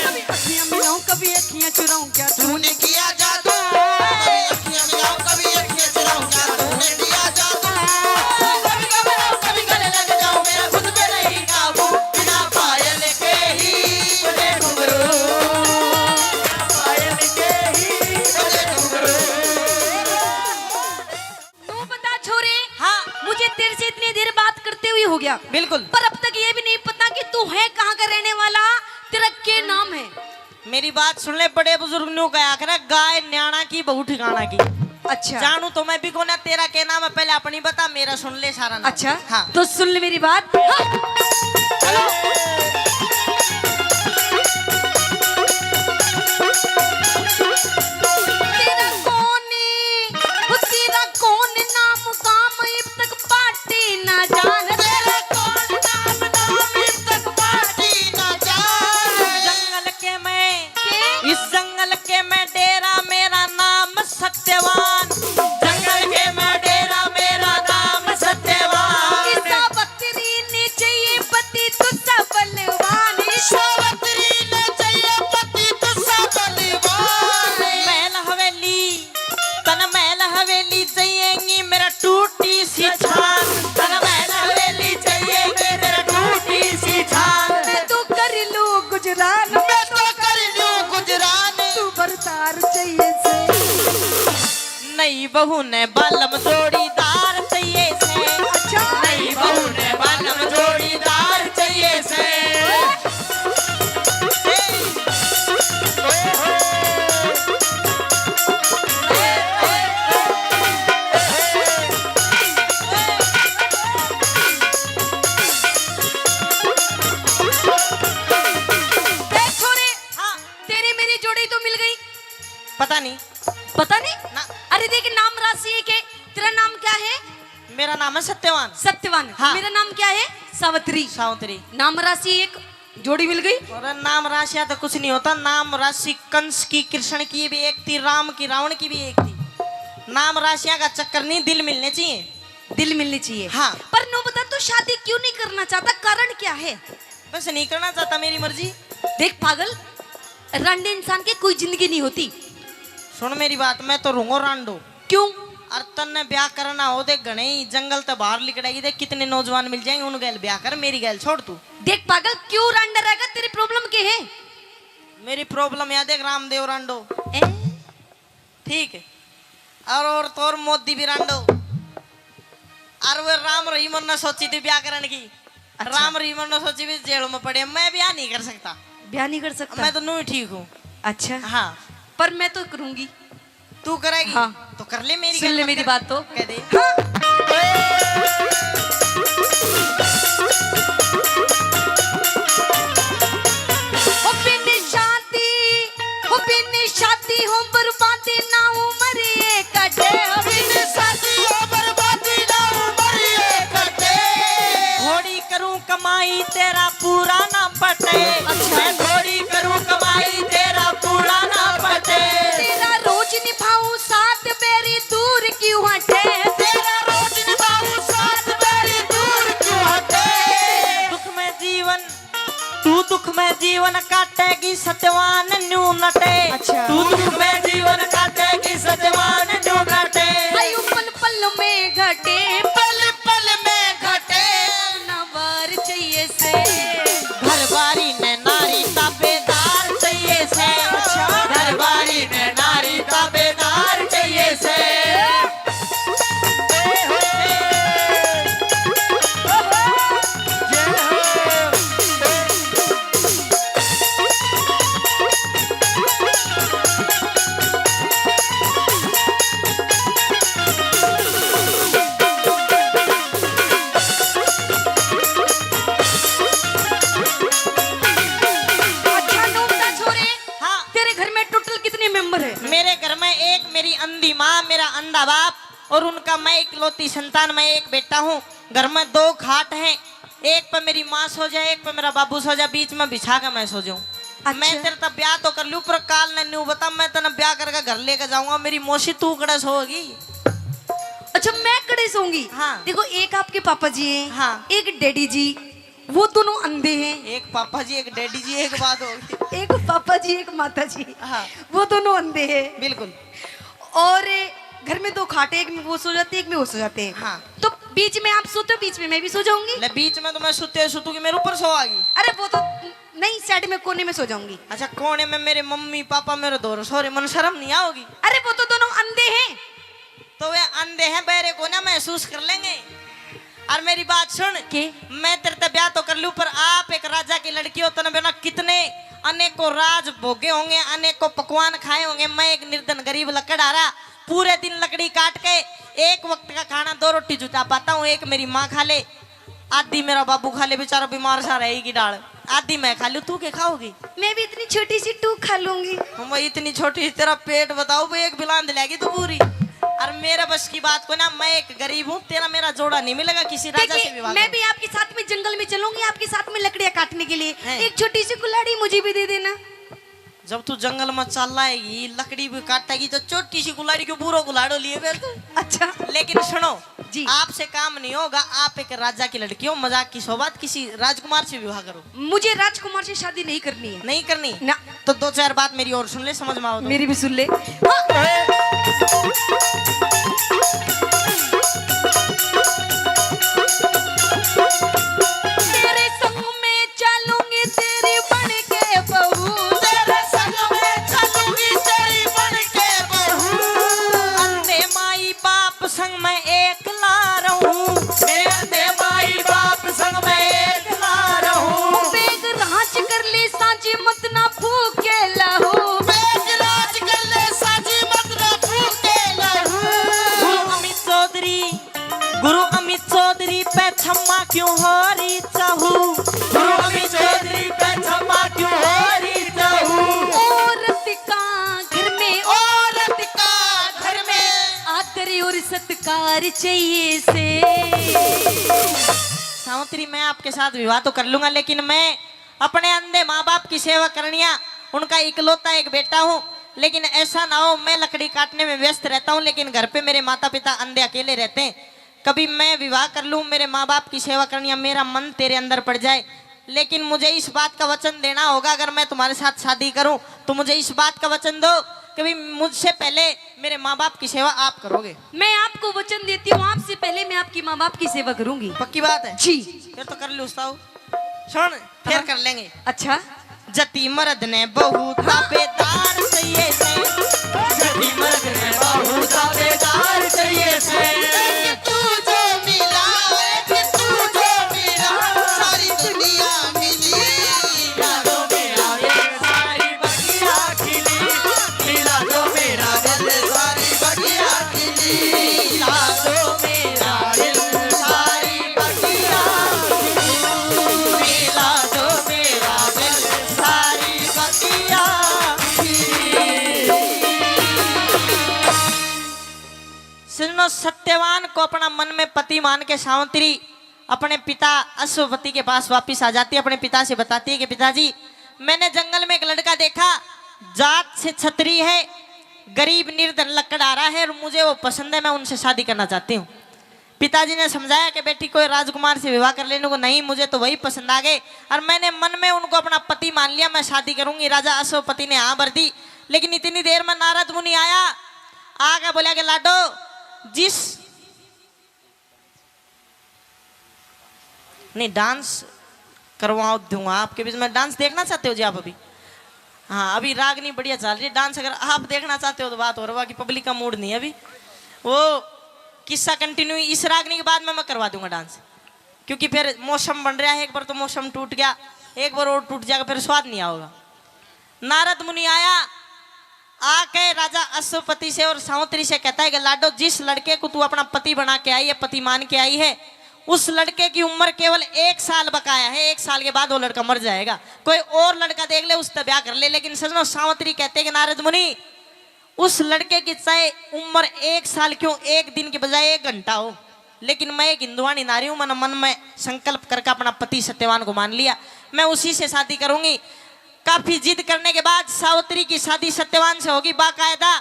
कभी अखियां मिलाऊं, कभी अखियां चुराऊं, क्या तूने किया जादू? कभी अखियां मिलाऊं, कभी अखियां चुराऊं, क्या तूने किया जादू? कभी घबराऊं, कभी गले लग जाऊं, मेरा खुद पे नहीं काबू। बिना पायल के ही बजे घुंघरू, बिना पायल के ही बजे घुंघरू। तू बता छोरे, हाँ। मुझे तेरे से इतनी देर बात करते हुए हो गया, बिल्कुल। पर अब तक ये भी नहीं पता कि तू है कहाँ का रहने वाला, तेरा क्या नाम है? मेरी बात सुन ले, बड़े बुजुर्ग न्यू कहा करे, गाय न्याणा की, बहू ठिकाना की। अच्छा। जानू तो मैं भी कोना, तेरा क्या नाम है, पहले अपनी बता, मेरा सुन ले सारा नाम। अच्छा, हाँ। तो सुन ले मेरी बात। हाँ। तेरा कौन, वो तेरा कौन नाम काम इब तक पार्टी ना जान? तेरा कौन नाम, नाम इब तक पार्टी ना जान? जंगल के मैं, के? इस जंगल के मैं डेरा, मेरा नाम सत्यवान। जंगल के मैं डेरा, मेरा नाम सत्यवान। इस सावित्री ने चाहिए पति दूसरा बलवान। सावित्री ने चाहिए पति दूसरा बलवान। महल हवेली, तन महल हवेली चाहिएगी मेरा टूटी सी छान। तन महल हवेली चाहिएगी मेरा टूटी सी छान। मैं तो कर लूं गुजरान, मैं तो कर लूं गुजरान। तू बरदार चाहिए से। नई बहू ने बालम जोड़ीदार चाहिए से। अच्छा। नई बहू ने बालम जोड़ीदार चाहिए से। ए छोरे, हाँ। तेरी मेरी जोड़ी तो मिल गई। पता नहीं। पता नहीं? ना। अरे देख, नाम राशि एक है। तेरा नाम क्या है? मेरा नाम है सत्यवान। सत्यवान। हाँ। मेरा नाम क्या है? सावित्री। सावित्री। नाम राशि एक, जोड़ी मिल गई। और नाम राशियां तो कुछ नहीं होता। नाम राशि कंस की, कृष्ण की भी एक थी, राम की, रावण की भी एक थी। नाम राशियां का चक्कर नहीं, दिल मिलने चाहिए। दिल मिलने चाहिए। हाँ। पर न्यू बता, तू शादी क्यों नहीं करना चाहता, कारण क्या है? बस नहीं करना चाहता, मेरी मर्जी। देख पागल, रांडे इंसान की कोई जिंदगी नहीं होती। सुन मेरी बात, मैं तो रहूंगा रांडो। क्यों? अर तन्ने ब्याह करना हो, देख घणे ही जंगल ते बाहर लिकड़ेगी, देख कितने नौजवान मिल जाएंगे, उन गैल ब्याह कर, मेरी गैल छोड़ तू। देख पागल, क्यों रांडा रहेगा, तेरी problem के है? मेरी problem या देख, रामदेव रांडो। ए? ठीक है। और, और तो और मोदी भी रांडो। और वो राम रहीम ने सोची थी ब्याह करने की। अच्छा। राम रहीम ने सोची भी जेल में पड़े, मैं ब्याह नहीं कर सकता। ब्याह नहीं कर सकता? मैं तो नू ही ठीक हूँ। अच्छा। हाँ। पर मैं तो करूंगी। तू करेगी? हाँ। तो कर ले मेरी सुन गल ले मत मेरी कर। बात तो। कह दे। हाँ। ओ बिन शादी, ओ बिन शादी हो बर्बादी ना उम्र ये कटे। बिन शादी हो बर्बादी ना उम्र ये कटे। थोड़ी करूं कमाई तेरा पूरा ना पटे। अच्छा। मैं थोड़ी करूं कमाई तेरा पूरा ना पटे। तेरा रोज निभाऊं साथ मेरी दूर क्यों हटे। तेरा रोज निभाऊं साथ मेरी दूर क्यों हटे। दुख में जीवन, तू दुख में जीवन काटेगी सत्यवान न्यू नटे। अच्छा। तू दुख में जीवन काटेगी सत्यवान न्यू नटे। आयु पल पल में घटे। पल पल में घटे। ना बार चाहिए से। घरबारी ने नारी ताबेदार चाहिए से। अच्छा। घरबारी ने नारी ताबेदार चाहिए से। अच्छा, नोमदा छोरे, हाँ। तेरे घर में total कितने member है? मेरे घर में एक मेरी अंधी माँ, मेरा अंधा बाप और उनका मैं इकलौती संतान, मैं एक बेटा हूँ। घर में दो खाट हैं, एक पे मेरी माँ सो जाए, एक पे मेरा बाबू सो जाए, बीच में बिछा के मैं सो जाऊं। अच्छा। मैं तेरे तक ब्याह तो कर लूं, पर काल ने न्यू बता, मैं तने ब्याह करके घर लेके जाऊंगा, मेरी मौसी तू कड़े सोगी। अच्छा, मैं कड़े सोऊंगी? हाँ। देखो, एक आपके पापा जी हैं, हाँ। एक डैडी जी, वो दोनों अंधे हैं। एक पापा जी, एक डैडी जी, एक बात होगी। एक पापा जी, एक माता जी, हाँ। वो दोनों अंधे हैं। बिल्कुल। और घर में दो खाटे, एक में वो सो जाते हैं, एक में वो सो जाते हैं। हाँ। तो बीच में आप सोते हो, बीच में मैं भी सो जाऊंगी। ले, बीच में तो मैं सोते सोतूंगी, मेरे ऊपर सो आगी। अरे वो तो नहीं, side में कोने में सो जाऊंगी। अच्छा, कोने में मेरे मम्मी पापा मेरे धोरे सो रहे, मन शर्म नहीं आओगी? अरे वो तो दोनों अंधे हैं। तो वे अंधे हैं, बहरे को ना महसूस कर लेंगे। और मेरी बात सुन, के? मैं तेरे ते ब्याह तो कर लूं, पर आप एक राजा की लड़की हो, तने बिना कितने अनेकों राज भोगे होंगे, अनेकों पकवान खाए होंगे। मैं एक निर्धन गरीब लकड़हारा, पूरे दिन लकड़ी काट के एक वक्त का खाना दो रोटी जुटा पाता हूँ। एक मेरी माँ खा ले, आधी मेरा बाबू खा ले, बेचारा बीमार सा रहेगी डाल, आधी मैं खा लूं। तू के खाओगी? मैं भी इतनी छोटी सी टूक खा लूंगी। हम इतनी छोटी, तेरा पेट बताओ, वो एक बिलांद लेगी तू पूरी। और मेरे बस की बात को ना, मैं एक गरीब हूँ, तेरा मेरा जोड़ा नहीं मिलेगा किसी राजा देखिए, से भी भागा। मैं भी आपके साथ में जंगल में चलूंगी, आपके साथ में लकड़ियां काटने के लिए। हैं। एक छोटी सी कुल्हाड़ी मुझे भी दे देना। जब तू जंगल में चल आएगी, लकड़ी भी काटेगी, तो छोटी सी कुल्हाड़ी क्यों, पूरा कुल्हाड़ो लिए बैठ तू। अच्छा। लेकिन सुनो, जी। आपसे काम नहीं होगा, आप एक राजा की लड़की हो, मजाक की सौ बात, किसी राजकुमार से विवाह करो। मुझे राजकुमार से शादी नहीं करनी है। नहीं करनी? ना। तो दो चार बात मेरी और सुन ले, समझ में आओ तो। मेरी भी सुन ले। हाँ। तेरे संग में चलूंगी तेरी बन के बहू। तेरे संग में चलूंगी तेरी बन के बहू। अंधे माई बाप संग मैं एकला रहूं। मेरे अंधे माई बाप संग मैं एकला रहूं। बेग राज कर ले सांझी मत ना फूके लहू। बेग राज कर ले सांझी मत ना फूके लहू। चाहिए से। सावित्री, मैं आपके साथ विवाह तो कर लूंगा, लेकिन मैं अपने अंधे माँ बाप की सेवा करनिया, उनका इकलौता एक बेटा हूँ। लेकिन ऐसा ना हो, मैं लकड़ी काटने में व्यस्त रहता हूँ, लेकिन घर पे मेरे माता पिता अंधे अकेले रहते हैं। कभी मैं विवाह कर लूँ, मेरे माँ बाप की सेवा करनिया, मेरा मन तेरे अंदर पड़ जाए, लेकिन मुझे इस बात का वचन देना होगा, अगर मैं तुम्हारे साथ शादी करूं तो मुझे इस बात का वचन दो कि भी मुझसे पहले मेरे माँ बाप की सेवा आप करोगे। मैं आपको वचन देती हूँ, आपसे पहले मैं आपकी माँ बाप की सेवा करूंगी। पक्की बात है? जी। फिर तो कर लो उस्ताद। सुन, फिर हाँ। कर लेंगे। अच्छा। जती मर्द ने बहू दावेदार चाहिए से। जती मर्द ने बहू दावेदार चाहिए से। एक तू जो मिला, एक तू जो मिला, सारी दुनिया मिली। मिला दो मेरा दिल, सारी बगिया खिली। मिला दो मेरा दिल, सारी बगिया खिली। मिला दो मेरा दिल, सारी बगिया खिली। मिला दो मेरा दिल, सारी बगिया खिली। सुनो, सत्यवान को अपना मन में पति मान के सावित्री अपने पिता अश्वपति के पास वापस आ जाती है, अपने पिता से बताती है कि पिताजी, मैंने जंगल में एक लड़का देखा, जात से छत्री है, गरीब निर्धन लकड़हारा है और मुझे वो पसंद है, मैं उनसे शादी करना चाहती हूँ। पिताजी ने समझाया कि बेटी, कोई राजकुमार से विवाह कर लेने को नहीं, मुझे तो वही पसंद आ गए और मैंने मन में उनको अपना पति मान लिया, मैं शादी करूंगी। राजा अश्वपति ने हाँ भर दी, लेकिन इतनी देर में नारद मुनि आया, आके बोला कि लाडो, जिस नहीं, डांस करवा दूंगा आपके बीच में। डांस देखना चाहते हो जी आप अभी? हाँ, अभी रागनी बढ़िया चल रही है। डांस अगर आप देखना चाहते हो तो बात और हुआ कि पब्लिक का मूड नहीं है अभी। वो किस्सा कंटिन्यू इस रागनी के बाद में मैं करवा दूंगा डांस, क्योंकि फिर मौसम बन रहा है, एक बार तो मौसम टूट गया, एक बार और टूट जाएगा, फिर स्वाद नहीं आओगा। नारद मुनि आया, आके राजा अश्वपति से और सावित्री से कहता है कि लाडो, जिस लड़के को तू अपना पति बना के आई है, पति मान के आई है, उस लड़के की उम्र केवल एक साल बकाया है, एक साल के बाद वो लड़का मर जाएगा। कोई और लड़का देख ले, उससे ब्याह कर ले। लेकिन सजनो, सावित्री कहते हैं कि नारद मुनि, उस लड़के की चाहे उम्र एक साल क्यों, एक दिन की बजाय एक घंटा हो, लेकिन मैं एक हिंदुवानी नारी हूँ, मैंने मन में संकल्प करके अपना पति सत्यवान को मान लिया, मैं उसी से शादी करूंगी। काफी जिद करने के बाद सावित्री की शादी सत्यवान से होगी बाकायदा।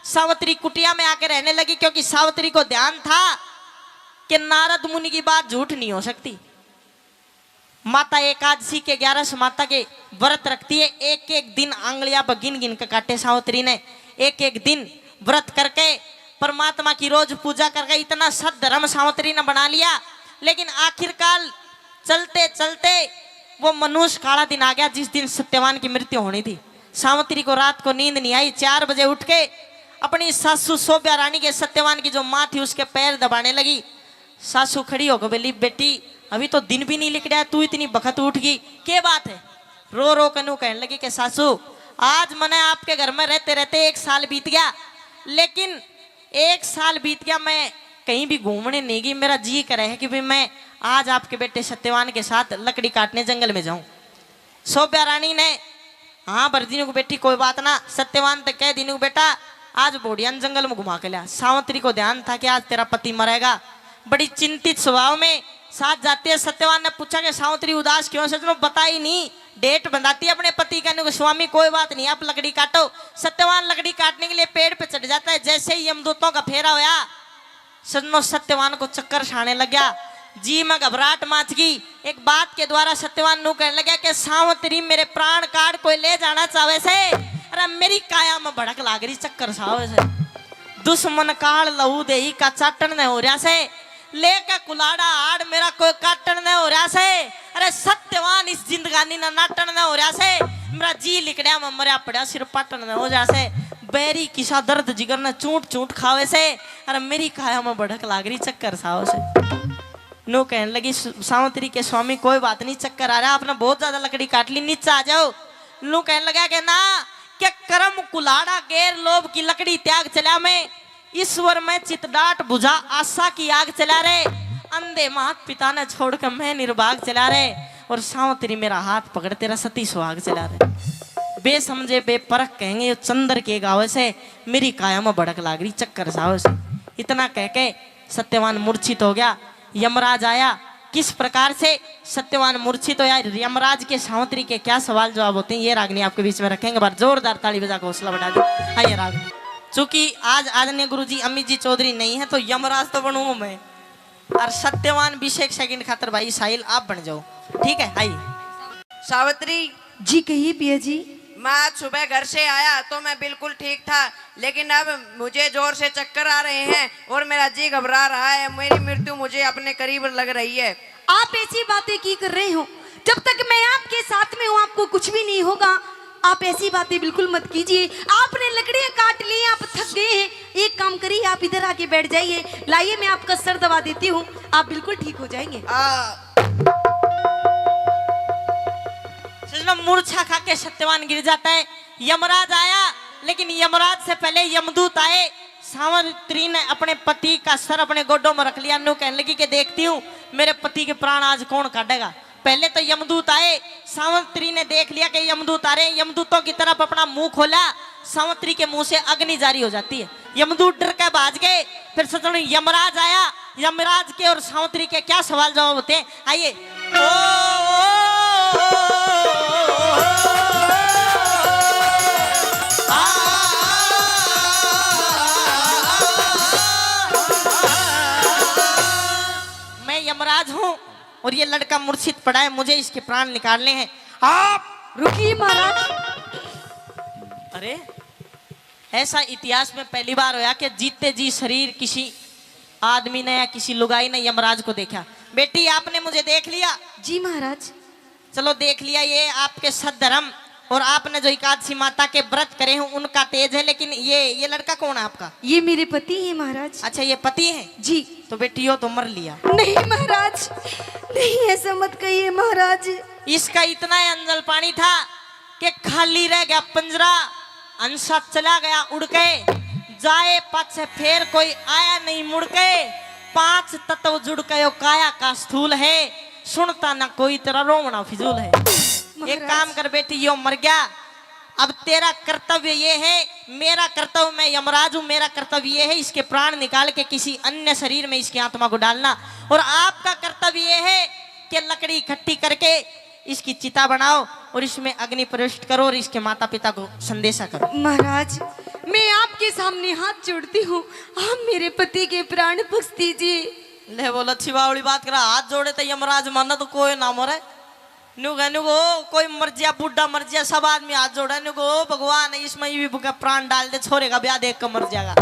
सावित्री कुटिया में आके रहने लगी, क्योंकि सावित्री को ध्यान था कि नारद मुनि की बात झूठ नहीं हो सकती। माता एकादशी के ग्यारह माता के व्रत रखती है, एक एक दिन आंगलियां पर गिन गिन के काटे सावित्री ने, एक एक दिन व्रत करके, परमात्मा की रोज पूजा करके इतना सत धर्म सावित्री ने बना लिया। लेकिन आखिरकार चलते चलते वो मनहूस काला दिन आ गया, जिस दिन सत्यवान की मृत्यु होनी थी। सावित्री को रात को नींद नहीं आई, चार बजे उठ के अपनी सासू शोभ्या रानी के, सत्यवान की जो माँ थी, उसके पैर दबाने लगी। सासू खड़ी होकर बोली, बेटी, अभी तो दिन भी नहीं लिकड़ा, तू इतनी बखत उठ गई, के बात है? रो रो के नू कहने लगी कि सासू, आज मने आपके घर में रहते रहते एक साल बीत गया, लेकिन एक साल बीत गया, मैं कहीं भी घूमने नहीं गई। मेरा जी करे है कि भी मैं आज आपके बेटे सत्यवान के साथ लकड़ी काटने जंगल में जाऊं। शोभ्या रानी ने हाँ भर दी को, बेटी कोई बात ना। सत्यवान तक कह दी को, बेटा आज बोढ़िया ने जंगल में घुमा के लिया। सावित्री को ध्यान था कि आज तेरा पति मरेगा। बड़ी चिंतित स्वभाव में साथ जाती है। सत्यवान ने पूछा कि सावित्री उदास क्यों है? सजनो बताई नहीं। डेट बंधाती है अपने पति का, को स्वामी कोई बात नहीं, आप लकड़ी काटो। सत्यवान लकड़ी काटने के लिए पेड़ पे चढ़ जाता है। जैसे ही यमदूतों का फेरा होया, सजनो सत्यवान को चक्कर छाने लग गया। जी में घबराहट माच गई। एक बात के द्वारा सत्यवान नू कहने लगा कि सावित्री मेरे प्राण काट कोई ले जाना चाहे से, अरे मेरी काया में भड़क लाग रही, चक्कर सा आवे से। दुश्मन काल लहू देही का चाटन ने हो रहा से, लेके कुलाड़ा आड़ मेरा कोई काटन ने हो रहा से। अरे सत्यवान इस जिंदगानी ना नाटन ने हो रहा से, मेरा जी लिकड़िया में मरया पड़ा सिर पाटन ने हो जा से। बैरी किसा दर्द जिगर ने चूट चूट खावे से, अरे मेरी काया में भड़क लाग रही, चक्कर सा आवे से। नू कहने लगी, "स-, सावित्री के स्वामी कोई बात नहीं, चक्कर आ रहा, आपने बहुत ज्यादा लकड़ी काट ली, नीचे आ जाओ।" नू कहने लगा कि ना, कि कर्म कुलाड़ा गैर लोभ की लकड़ी त्याग चला मैं, ईश्वर में चित डाट बुझा आशा की आग चला रे, अंधे मात पिता ने छोड़ के मैं निर्भाग चला रे, और सावित्री मेरा हाथ पकड़ तेरा सती सुहाग चला रे। बेसमझे बेपरख कहेंगे यो चंद्र के गावे से, मेरी काया में भड़क लाग रही चक्कर सावे से। इतना कह के सत्यवान मूर्छित हो गया, यमराज आया। किस प्रकार से सत्यवान मूर्छित होया, यमराज के सावंतरी के क्या सवाल जवाब होते हैं, ये रागनी आपके बीच में रखेंगे। बार जोरदार ताली बजा के हौसला बढ़ा दो। आइए रागनी, चूंकि आज आदरणीय गुरुजी अमित जी चौधरी नहीं है, तो यमराज तो बनूंगा मैं, और सत्यवान बीस एक सेकंड खातर भाई साहिल आप बन जाओ, ठीक है? आइए। सावित्री। जी कहिए पिया जी। मैं आज सुबह घर से आया तो मैं बिल्कुल ठीक था, लेकिन अब मुझे जोर से चक्कर आ रहे हैं और मेरा जी घबरा रहा है। मेरी मृत्यु मुझे अपने करीब लग रही है। आप ऐसी बातें की कर रहे हो? जब तक मैं आपके साथ में हूँ, आपको कुछ भी नहीं होगा। आप ऐसी बातें बिल्कुल मत कीजिए। आपने लकड़ियाँ काट ली, आप थक गए हैं। एक काम करिए, आप इधर आके बैठ जाइए। लाइए, मैं आपका सर दबा देती हूँ, आप बिल्कुल ठीक हो जाएंगे। आ, सजनों, मूर्छा खा के सत्यवान गिर जाता है। यमराज आया, लेकिन यमराज से पहले यमदूत आए। सावित्री ने अपने पति का सर अपने गोडों में रख लिया। न्यू कहने लगी कि देखती हूँ, मेरे पति के प्राण आज कौन काटेगा। पहले तो यमदूत आए, सावित्री ने देख लिया कि यमदूत आ रहे हैं। यमदूतों की तरफ अपना मुंह खोला, सावित्री के मुंह से अग्नि जारी हो जाती है। यमदूत डर के भाज गए। फिर सजनों, यमराज आया। यमराज के और सावित्री के क्या सवाल जवाब होते हैं, आइए। ओ, ओ, ओ, ओ, ओ, आ, मैं यमराज हूँ और ये लड़का मूर्छित पड़ा है, मुझे इसके प्राण निकालने हैं। आप रुकिए महाराज। अरे, ऐसा इतिहास में पहली बार होया कि जीते जी शरीर किसी आदमी ने या किसी लुगाई ने यमराज को देखा। बेटी, आपने मुझे देख लिया। जी महाराज। चलो, देख लिया, ये आपके सद्धर्म और आपने जो एकादशी माता के व्रत करे हैं उनका तेज है। लेकिन ये ये लड़का कौन है आपका? ये मेरे पति हैं महाराज। अच्छा, ये पति हैं? जी। तो बेटी, यो तो मर लिया। नहीं महाराज, नहीं, ऐसा मत कहिए महाराज। इसका इतना ही अंजल पानी था कि खाली रह गया पिंजरा। हंसा चला गया उड़ के, जाए पाछे फेर कोई आया नहीं मुड़ के। पांच तत्व जुड़ के यो काया का स्थूल है, सुनता ना कोई तेरा रोवना फिजूल है। एक महाराज। काम कर बेटी, यो मर गया, अब तेरा कर्तव्य ये है, मेरा कर्तव्य, मैं यमराज हूँ, मेरा कर्तव्य ये है, इसके प्राण निकाल के किसी अन्य शरीर में इसकी आत्मा को डालना। और आपका कर्तव्य ये है कि लकड़ी इकट्ठी करके इसकी चिता बनाओ और इसमें अग्नि प्रविष्ट करो और इसके माता पिता को संदेशा करो। महाराज, मैं आपके सामने हाथ जोड़ती हूँ, आप मेरे पति के प्राण बख्श दीजिए। ले बोल, अच्छी बावली बात करा, हाथ जोड़े तो यमराज माना तो कोई ना मरे। न्यू कह, न्यू को, कोई मर जा, बूढ़ा मर जा, सब आदमी हाथ जोड़े, न्यू को, "भगवान, इसमें भी बुका प्राण डाल दे, छोरे का ब्याह देख के मर जाएगा।"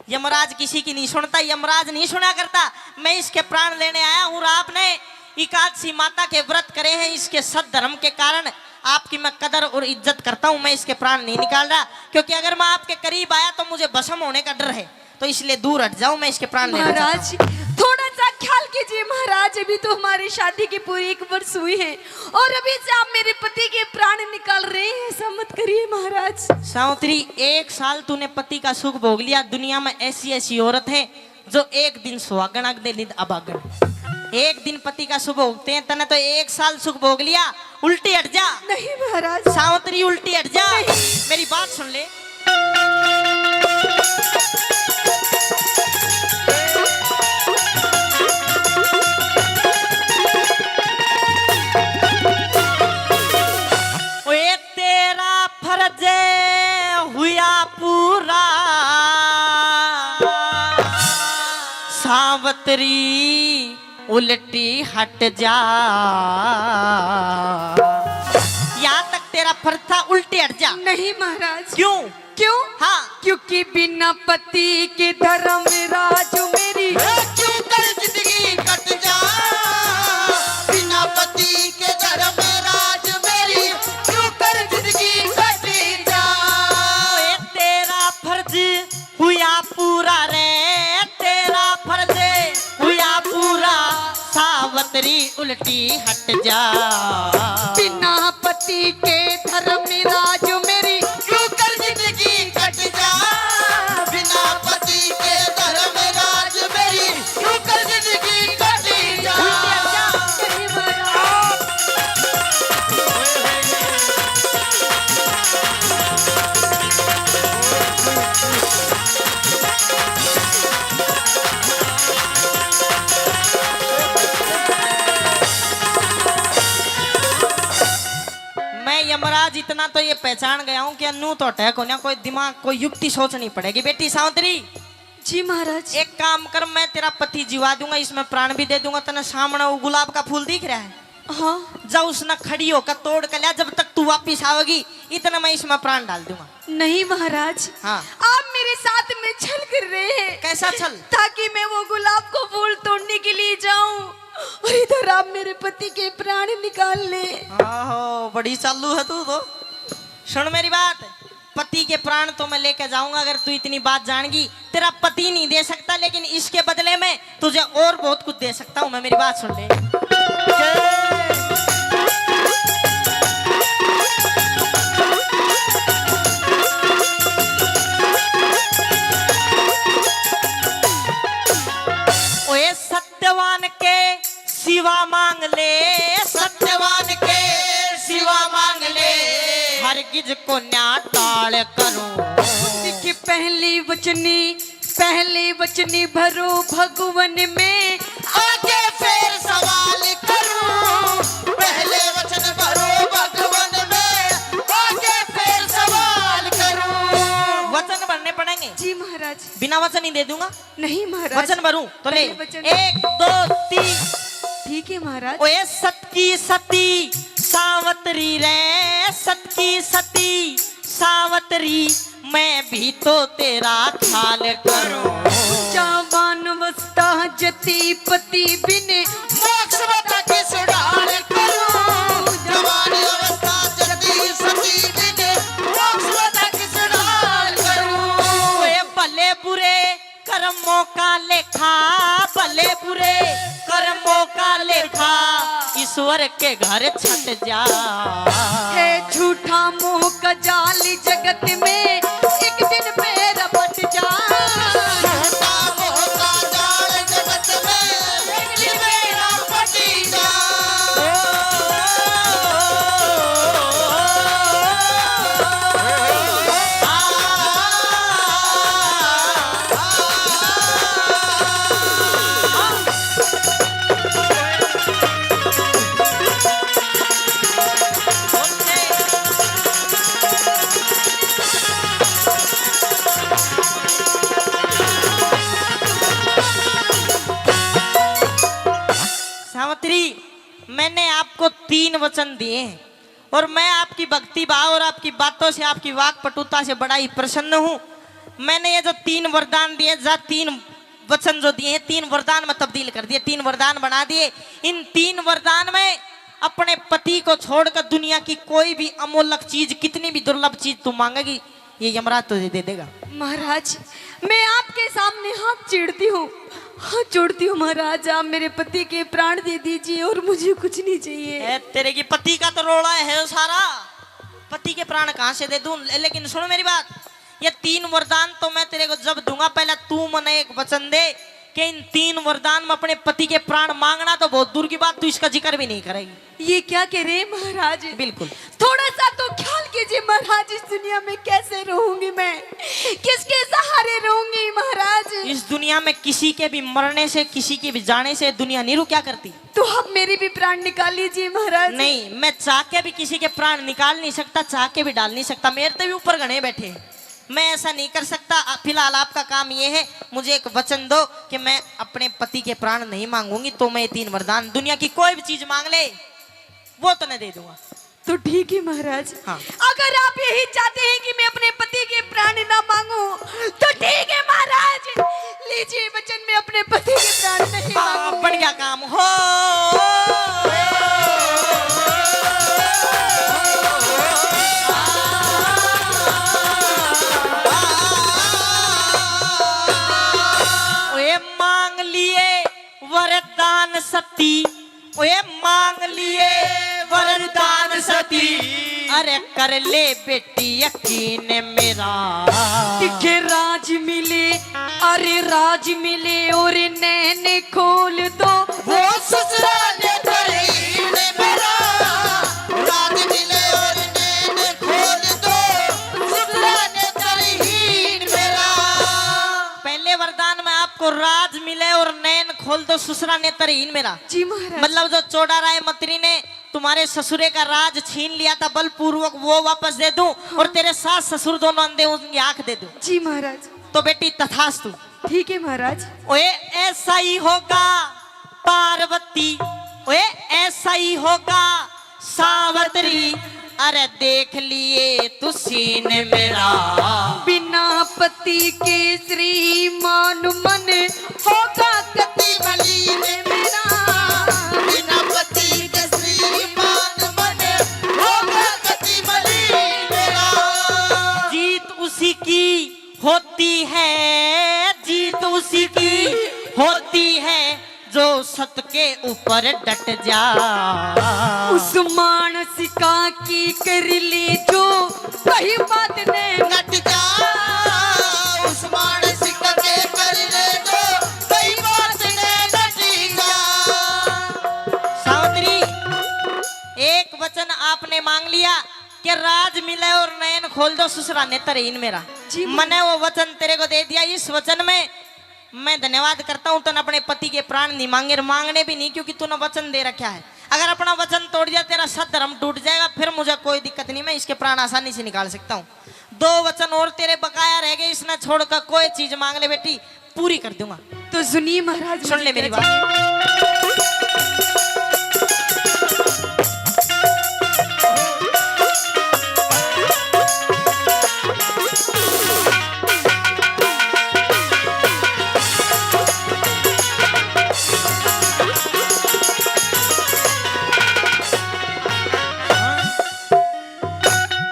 यमराज किसी की नहीं सुनता, यमराज नहीं सुना करता। मैं इसके प्राण लेने आया हूँ और आपने एकादशी माता के व्रत करे हैं, इसके सद्धर्म के कारण आपकी मैं कदर और इज्जत करता हूँ। मैं इसके प्राण नहीं निकाल रहा, क्योंकि अगर मैं आपके करीब आया तो मुझे भस्म होने का डर है, तो इसलिए दूर हट जाओ, मैं इसके प्राण लेना चाहता हूँ। महाराज, थोड़ा सा ख्याल कीजिए महाराज, अभी तो हमारी शादी की पूरी एक वर्ष हुई है और अभी से आप मेरे पति के प्राण निकाल रहे हैं, ऐसा मत करिए महाराज। सावित्री, एक साल तूने पति का सुख भोग लिया, दुनिया में ऐसी ऐसी औरत है जो एक दिन सुहागण, अगले दिन अभागण। एक दिन पति का सुख भोगते हैं, तने तो एक साल सुख भोग लिया। उल्टी हट जा। नहीं महाराज। सावित्री, उल्टी हट जा। नहीं। मेरी बात सुन ले। ओए, तेरा फर्ज हुआ पूरा, सावित्री उल्टी हट जा। यहाँ तक तेरा फर्ज था, उल्टी हट जा। नहीं महाराज। क्यों? क्यों? हाँ। क्योंकि बिना पति के धर्मराज मेरी, ए, क्यों कर जिंदगी कट जा? बिना पति के धर्मराज मेरी, क्यों कर जिंदगी कट जा? ए, तेरा फर्ज हुआ पूरा रे, तेरा फर्ज हुआ पूरा, सावित्री उल्टी हट जा। बिना पति के धर्मराज मेरी, क्यों कर जिंदगी कट जा। बिना पति के धर्मराज मेरी, क्यों कर जिंदगी कट जा। पर आज इतना तो ये पहचान गया हूँ कि नू तो अटैक होना, कोई दिमाग, कोई युक्ति सोचनी पड़ेगी। बेटी सावित्री, जी महाराज। एक काम कर, मैं तेरा पति जीवा दूंगा, इसमें प्राण भी दे दूंगा। तने सामने वो गुलाब का फूल दिख रहा है? हाँ। जा, उसने खड़ी होकर तोड़ कर लिया, जब तक तू वापिस आओगी, इतना मैं इसमें प्राण डाल दूंगा। नहीं महाराज, हाँ। आप मेरे साथ में छल कर रहे हैं। कैसा छल? ताकि मैं वो गुलाब को फूल तोड़ने के लिए जाऊं और इधर आप मेरे पति के प्राण निकाल ले। आहो, बड़ी चालू है तू तो। सुन मेरी बात, पति के प्राण तो मैं लेके जाऊंगा, अगर तू इतनी बात जान गई। तेरा पति नहीं दे सकता, लेकिन इसके बदले में तुझे और बहुत कुछ दे सकता हूँ मैं। मेरी बात सुन ले। ओए सत्यवान के सिवा मांग ले, सत्यवान के सिवा मांग ले, हरगिज को न्या टाल करूं। दिख पहली वचनी, पहली वचनी भरो भगवन में, आगे फिर सवाल करूं। पहले वचन भरो भगवन में, आगे फिर सवाल करूं। वचन भरने पड़ेंगे। जी महाराज। बिना वचन ही दे दूंगा। नहीं महाराज। वचन भरूं तो ले। पहले वचन। एक, दो, तीन। ठीक है महाराज। ओए सत की सती सावतरी रे, सत की सती सावतरी, मैं भी तो तेरा ख्याल करूं। जवान अवस्था जती पति बिन, मोक्ष बता किस ढाल करूं। जवान अवस्था जती सती बिन, मोक्ष बता किस ढाल करूं। ओए भले बुरे कर्मों का लेखा, भले बुरे कर्मों का लेखा, ईश्वर के घर छट जा। है झूठा मोह का जाल जगत में, एक दिन पैर पट जा। झूठा मोह का जाल जगत में, एक दिन पैर पट जा। सावित्री, मैंने आपको तीन वचन दिए हैं। और मैं आपकी भक्ति भाव और आपकी बातों से, आपकी वाक पटुता से बड़ा ही प्रसन्न हूँ। मैंने ये जो तीन वरदान दिए, जा तीन वचन जो दिए हैं, तीन वरदान में तब्दील कर दिए, तीन वरदान बना दिए। इन तीन वरदान में अपने पति को छोड़कर दुनिया की कोई भी अमूल्य चीज, कितनी भी दुर्लभ चीज तू मांगेगी, ये यमराज तुझे दे देगा। महाराज, मैं आपके सामने हाथ जोड़ती हूँ, हाथ जोड़ती हूँ महाराज, आप मेरे पति के प्राण दे दीजिए और मुझे कुछ नहीं चाहिए। ए, तेरे की पति का तो रोला है सारा, पति के प्राण कहाँ से दे दूं? ले-, लेकिन सुन मेरी बात, ये तीन वरदान तो मैं तेरे को जब दूंगा, पहले तू मने एक वचन दे कि इन तीन वरदान में अपने पति के प्राण मांगना तो बहुत दूर की बात, तू इसका जिक्र भी नहीं करेगी। ये क्या कह रहे हैं महाराज? बिल्कुल। थोड़ा सा तो ख्याल कीजिए महाराज, इस दुनिया में कैसे रहूंगी मैं, किसके सहारे रहूंगी महाराज? इस दुनिया में किसी के भी मरने से, किसी के भी जाने से दुनिया नहीं रुका करती। तो आप मेरी भी प्राण निकाल लीजिए महाराज। नहीं, मैं चाह के भी किसी के प्राण निकाल नहीं सकता, चाह के भी डाल नहीं सकता। मेरे से भी ऊपर घने बैठे हैं। मैं ऐसा नहीं कर सकता। आ, फिलहाल आपका काम ये है, मुझे एक वचन दो कि मैं अपने पति के प्राण नहीं मांगूंगी, तो मैं ये तीन वरदान, दुनिया की कोई भी चीज मांग ले, वो तो मैं दे दूंगा। तो ठीक है महाराज, हाँ। अगर आप यही चाहते हैं कि मैं अपने पति के प्राण ना मांगूं, तो ठीक है महाराज, लीजिए वचन, मैं अपने पति के प्राण नहीं आ, मांगूंगी। बढ़िया काम हो। ओए मांग लिए वरदान सती, ओए मांग लिए वरदान सती, अरे कर ले बेटी यकीन मेरा। दिखे राज मिले, अरे राज मिले और नैन खोल दो। वो ससुरा ने तरहीन मेरा। राज मिले और नैन खोल दो, ससुरा ने तरहीन मेरा। पहले वरदान में आपको राज मिले और नैन खोल दो, ससुरा ने तरहीन मेरा। जी महाराज। मतलब जो चौड़ा राय मंत्री ने तुम्हारे ससुरे का राज छीन लिया था बलपूर्वक, वो वापस दे दूं और तेरे सास ससुर दोनों अंधे उनकी आंख दे दूं। जी महाराज। तो बेटी तथास्तु। ठीक है महाराज। ओए, ऐसा ही होगा पार्वती, ओए, ऐसा ही होगा सावित्री। अरे देख लिए तू सीन मेरा, बिना पति के श्रीमान मन होगा कति मलिन मेरा। बिना पति के श्रीमान मन होगा कति मलिन मेरा। जीत उसी की होती है, जीत उसी की होती है जो सत के ऊपर डट जा। उस मानसिका की कर ले जो कहीं बात ने नट जा। उस मानसिका के कर ले जो कहीं बात ने नट जा। सावित्री, एक वचन आपने मांग लिया कि राज मिले और नयन खोल दो, ससुरा नेत्र हीन मेरा। जी, मने वो वचन तेरे को दे दिया। इस वचन में मैं धन्यवाद करता हूँ, तूने अपने पति के प्राण नहीं मांगे और मांगने भी नहीं, क्योंकि तूने वचन दे रखा है। अगर अपना वचन तोड़ दिया, तेरा सत धर्म टूट जाएगा, फिर मुझे कोई दिक्कत नहीं, मैं इसके प्राण आसानी से निकाल सकता हूँ। दो वचन और तेरे बकाया रह गए, इसने छोड़कर कोई चीज मांग ले बेटी, पूरी कर दूंगा। तो सुनिए महाराज, सुन ले मेरी बात।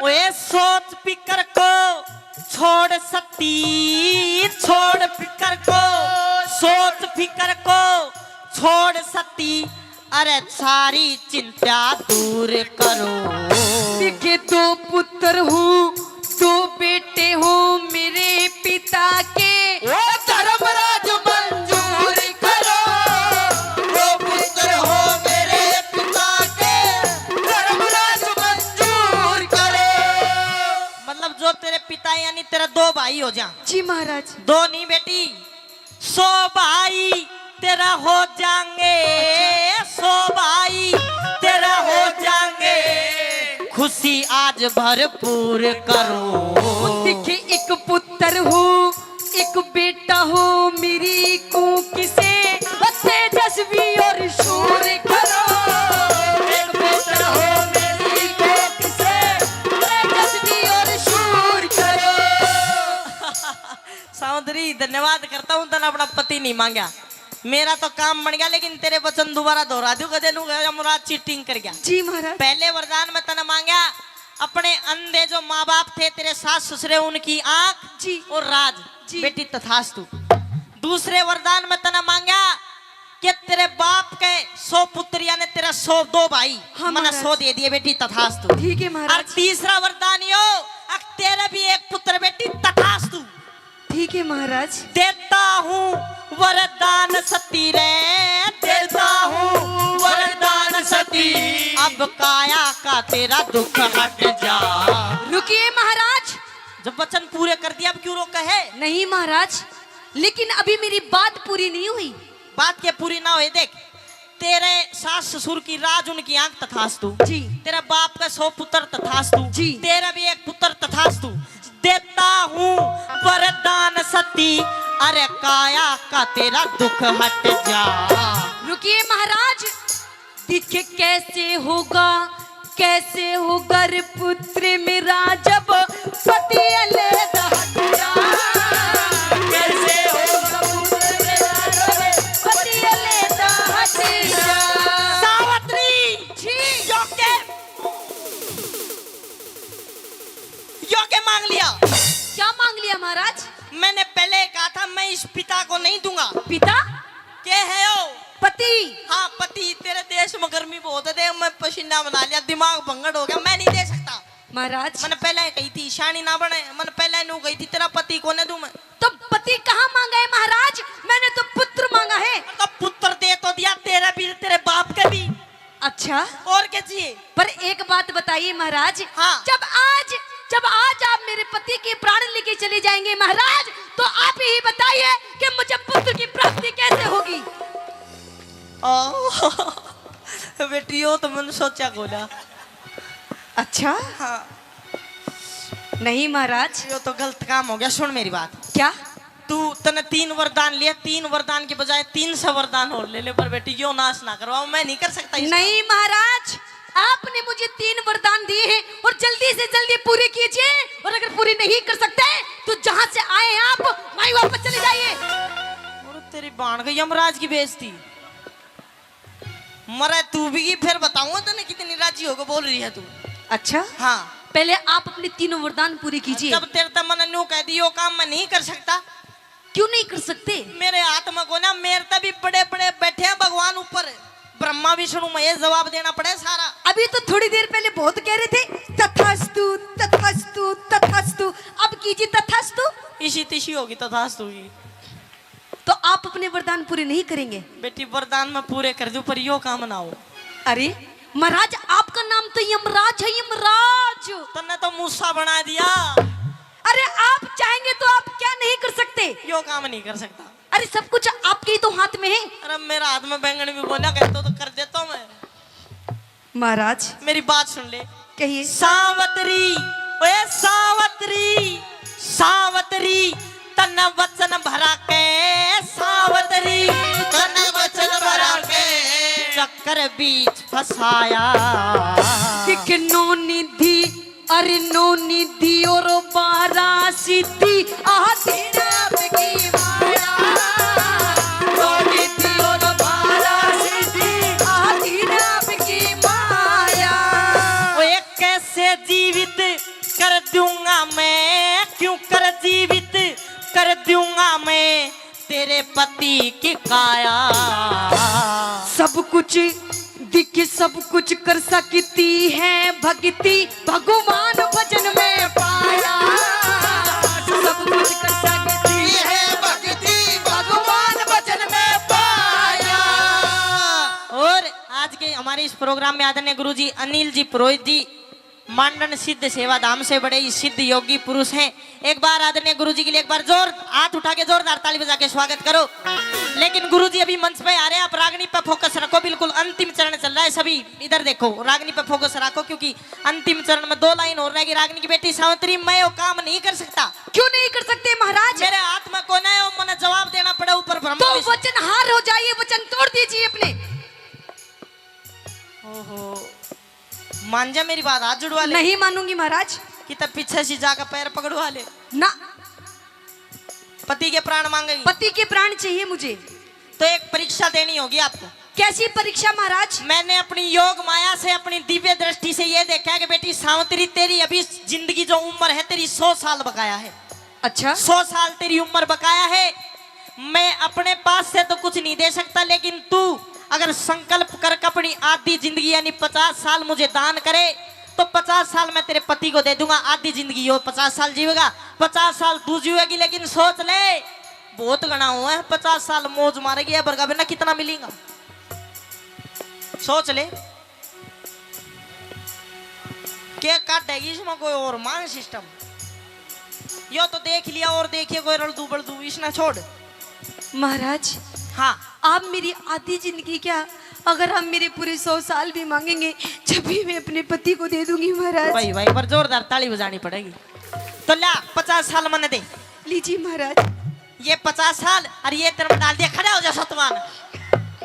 ओए सोच फिकर को छोड़ सती, छोड़ फिकर को, सोच फिकर को छोड़ सती, अरे सारी चिंता दूर करो। देखे दो पुत्र हूँ, दो बेटे हो मेरे पिता के। ओ धर्मराज मंजूर करो, दो पुत्र हो मेरे पिता के, धर्मराज मंजूर करो। मतलब जो तेरे पिता यानी तेरा दो भाई हो जा। जी महाराज। दो नहीं बेटी, सौ भाई तेरा हो जाएंगे, सौ भाई तेरा हो जाएंगे, खुशी आज भरपूर करो। देखे एक पुत्र हो, एक बेटा हो मेरी कूक से, तेजस्वी और शूर करो। एक पुत्र हो मेरी कूक से, तेजस्वी और शूर करो। सावित्री, धन्यवाद करता हूँ, तने अपना पति नहीं मांगा, मेरा तो काम बन गया, लेकिन तेरे वचन दोबारा दोहरा दूं, कदे नू गया मुराद चीटिंग कर गया। जी महाराज। पहले वरदान में तने मांगा, अपने अंधे जो माँ बाप थे, तेरे सास ससुरे, उनकी आंख जी। और राज। जी। बेटी तथास्तु। दूसरे वरदान में तने मांगा कि तेरे बाप के सौ पुत्र यानी तेरा सौ दो भाई, हाँ, मने महाराज। सौ दे दिए बेटी तथास्तु। ठीक है महाराज। और तीसरा वरदान यो, अक तेरे भी एक पुत्र बेटी तथास्तु। ठीक है महाराज। देता हूँ वरदान सती रे, देता हूँ वरदान सती। अब काया का तेरा दुख हट जा। रुकिए महाराज। जब वचन पूरे कर दिया, अब क्यों रोका है? नहीं महाराज, लेकिन अभी मेरी बात पूरी नहीं हुई। बात के पूरी ना होए, देख, तेरे सास ससुर की राज उनकी आंख तथास्तु। जी। तेरा बाप का सौ पुत्र तथास्तु। जी। तेरा भी एक पुत्र तथास्तु। देता हूँ वरदान सती, अरे काया का तेरा दुख हट जा। रुकिए महाराज, दिखे कैसे होगा, कैसे होगा रे पुत्र मेरा जब पति अलग हट जा। कैसे होगा पुत्र मेरा जब पति अलग हट जा। सावित्री, जी। यो के, यो के मांग लिया? क्या मांग लिया महाराज? मैंने पहले कहा था, मैं इस पिता को नहीं दूंगा। पिता? के है ओ? पति। हाँ, पति। तेरे देश में गर्मी बहुत है, देख मैं पसीना बना लिया, दिमाग भंगड़ हो गया, मैं नहीं दे सकता। महाराज। मैंने पहले ही कही थी, शानी ना बने, मैंने पहले नू कही थी, तेरा पति कोने दूं मैं। तो पति कहाँ मांगा है महाराज? मैंने तो पुत्र मांगा है। तो पुत्र दे तो दिया, तेरा भी, तेरे बाप के भी। अच्छा। और क्या चाहिए? पर एक बात बताइए महाराज, हाँ। जब आज, जब आज आप मेरे पति के प्राण लेके चले जाएंगे महाराज, तो आप ही बताइए कि मुझे पुत्र की प्राप्ति कैसे होगी? ओ, तो बेटी, यो तो मन सोचा कोना। अच्छा? हाँ। नहीं महाराज। यो तो गलत काम हो गया। सुन मेरी बात। क्या? तू, तने तीन वरदान लिए, तीन वरदान के बजाय तीन सौ वरदान और ले ले, पर बेटी, यो नाश ना करवाओ, मैं नहीं कर सकता इसका। नहीं महाराज, आपने मुझे तीन वरदान दिए हैं और जल्दी से जल्दी पूरे कीजिए, और अगर पूरी नहीं कर सकते तो जहां से आए हैं आप, वहीं वापस चले जाइए। और तेरी बाण गई यमराज की बेइज्जती। मरे तू भी, फिर बताऊंगा तने कितनी राजी होकर बोल रही है तू। अच्छा? हाँ। पहले आप अपने तीनों वरदान पूरे कीजिए। जब तेरे तक मैंने न्यू कह दी, यो काम मैं नहीं कर सकता। क्यों नहीं कर सकते? मेरे हाथ में को ना, मेरे तक भी बड़े बड़े बैठे हैं भगवान ऊपर, ब्रह्मा विष्णु महेश, जवाब देना पड़े सारा। अभी तो थोड़ी देर पहले बहुत कह रहे थे, "तथास्तु, तथास्तु, तथास्तु।" अब कीजिए तथास्तु। इसी तिशी होगी तथास्तु की। तो आप अपने वरदान पूरे नहीं करेंगे? बेटी, वरदान मैं पूरे कर दूं, पर यो काम ना हो। अरे महाराज, आपका नाम तो यमराज है, यमराज। तन्ने तो मूसा बना दिया। अरे, आप चाहेंगे तो आप क्या नहीं कर सकते? यो काम नहीं कर सकता। अरे, सब कुछ आपके ही तो हाथ में है। अरे, मेरा हाथ में बैंगन भी बोला कहता तो कर देता हूँ मैं। महाराज। मेरी बात सुन ले। कहिए। सावतरी, ओए सावतरी, सावतरी, तन्ने वचन भरा के, सावतरी, तन्ने वचन भरा के, चक्कर बीच फंसाया। एक नौ निधि, अरे नौ निधि और बारह सिद्धि, आधी नाप की माया। नौ निधि और बारह सिद्धि, आधी नाप की माया। ओ एक कैसे जीवित कर दूंगा मैं, क्यों कर जीवित कर दूंगा मैं तेरे पति की काया। सब कुछ दिख, सब कुछ कर सकती है भक्ति, भगवान भजन में पाया। सब कुछ कर सकती है भक्ति, भगवान भजन में पाया। और आज के हमारे इस प्रोग्राम में आदरणीय गुरुजी अनिल जी पुरोहित जी, मांडन सिद्ध सेवा धाम से बड़े ही सिद्ध योगी पुरुष हैं। एक बार आदरणीय गुरुजी के लिए एक बार जोर, हाथ उठा के जोरदार ताली बजा के स्वागत करो। लेकिन गुरुजी अभी मंच पे आ रहे हैं, आप रागनी पे फोकस रखो, बिल्कुल अंतिम चरण चल रहा है। सभी इधर देखो, रागनी पे फोकस रखो, क्योंकि अंतिम चरण में दो लाइन और रहेगी। रागनी की बेटी सावित्री, मैं वो काम नहीं कर सकता। क्यों नहीं कर सकते महाराज? मेरे हाथ में कोना है, वो मने जवाब देना पड़े ऊपर ब्रह्मा तो विष्णु। वचनहार हो जाइए, वचन तोड़ दीजिए अपने। ओहो, मान जा मेरी बात, हाथ जुड़वा ले। नहीं मानूंगी महाराज। कि तब पीछे से जाकर पैर पकड़वा ले। ना। पति के प्राण मांगेगी? पति के प्राण चाहिए मुझे। तो एक परीक्षा देनी होगी आपको। कैसी परीक्षा महाराज? मैंने अपनी योग माया से, अपनी दिव्य दृष्टि से ये देखा है कि बेटी सावित्री, तेरी अभी जिंदगी जो उम्र है, तेरी सौ साल बकाया है। अच्छा। सौ साल तेरी उम्र बकाया है। मैं अपने पास से तो कुछ नहीं दे सकता, लेकिन तू अगर संकल्प करके अपनी आधी जिंदगी यानी पचास साल मुझे दान करे, तो पचास साल मैं तेरे पति को दे दूंगा, आधी जिंदगी वो पचास साल जीवेगा, पचास साल तू जीवेगी। लेकिन सोच ले, बहुत घणा हुआ है, पचास साल मौज मारेगी, ये बरगा बिना कितना मिलेगा? सोच ले। के काटेगी इसमें कोई और मान सिस्टम? यो तो देख लिया और देखिए कोई रलदू बलदू, इसने छोड़। महाराज, हाँ। आप मेरी आधी जिंदगी क्या, अगर आप मेरे पूरे सौ साल भी मांगेंगे, जब भी मैं अपने पति को दे दूंगी महाराज। भाई, भाई, पर जोरदार ताली बजानी पड़ेगी। तो ला, पचास साल मने दे। लीजिए महाराज। ये पचास साल और ये तेरे में डाल दिया, खड़ा हो जा सतवान।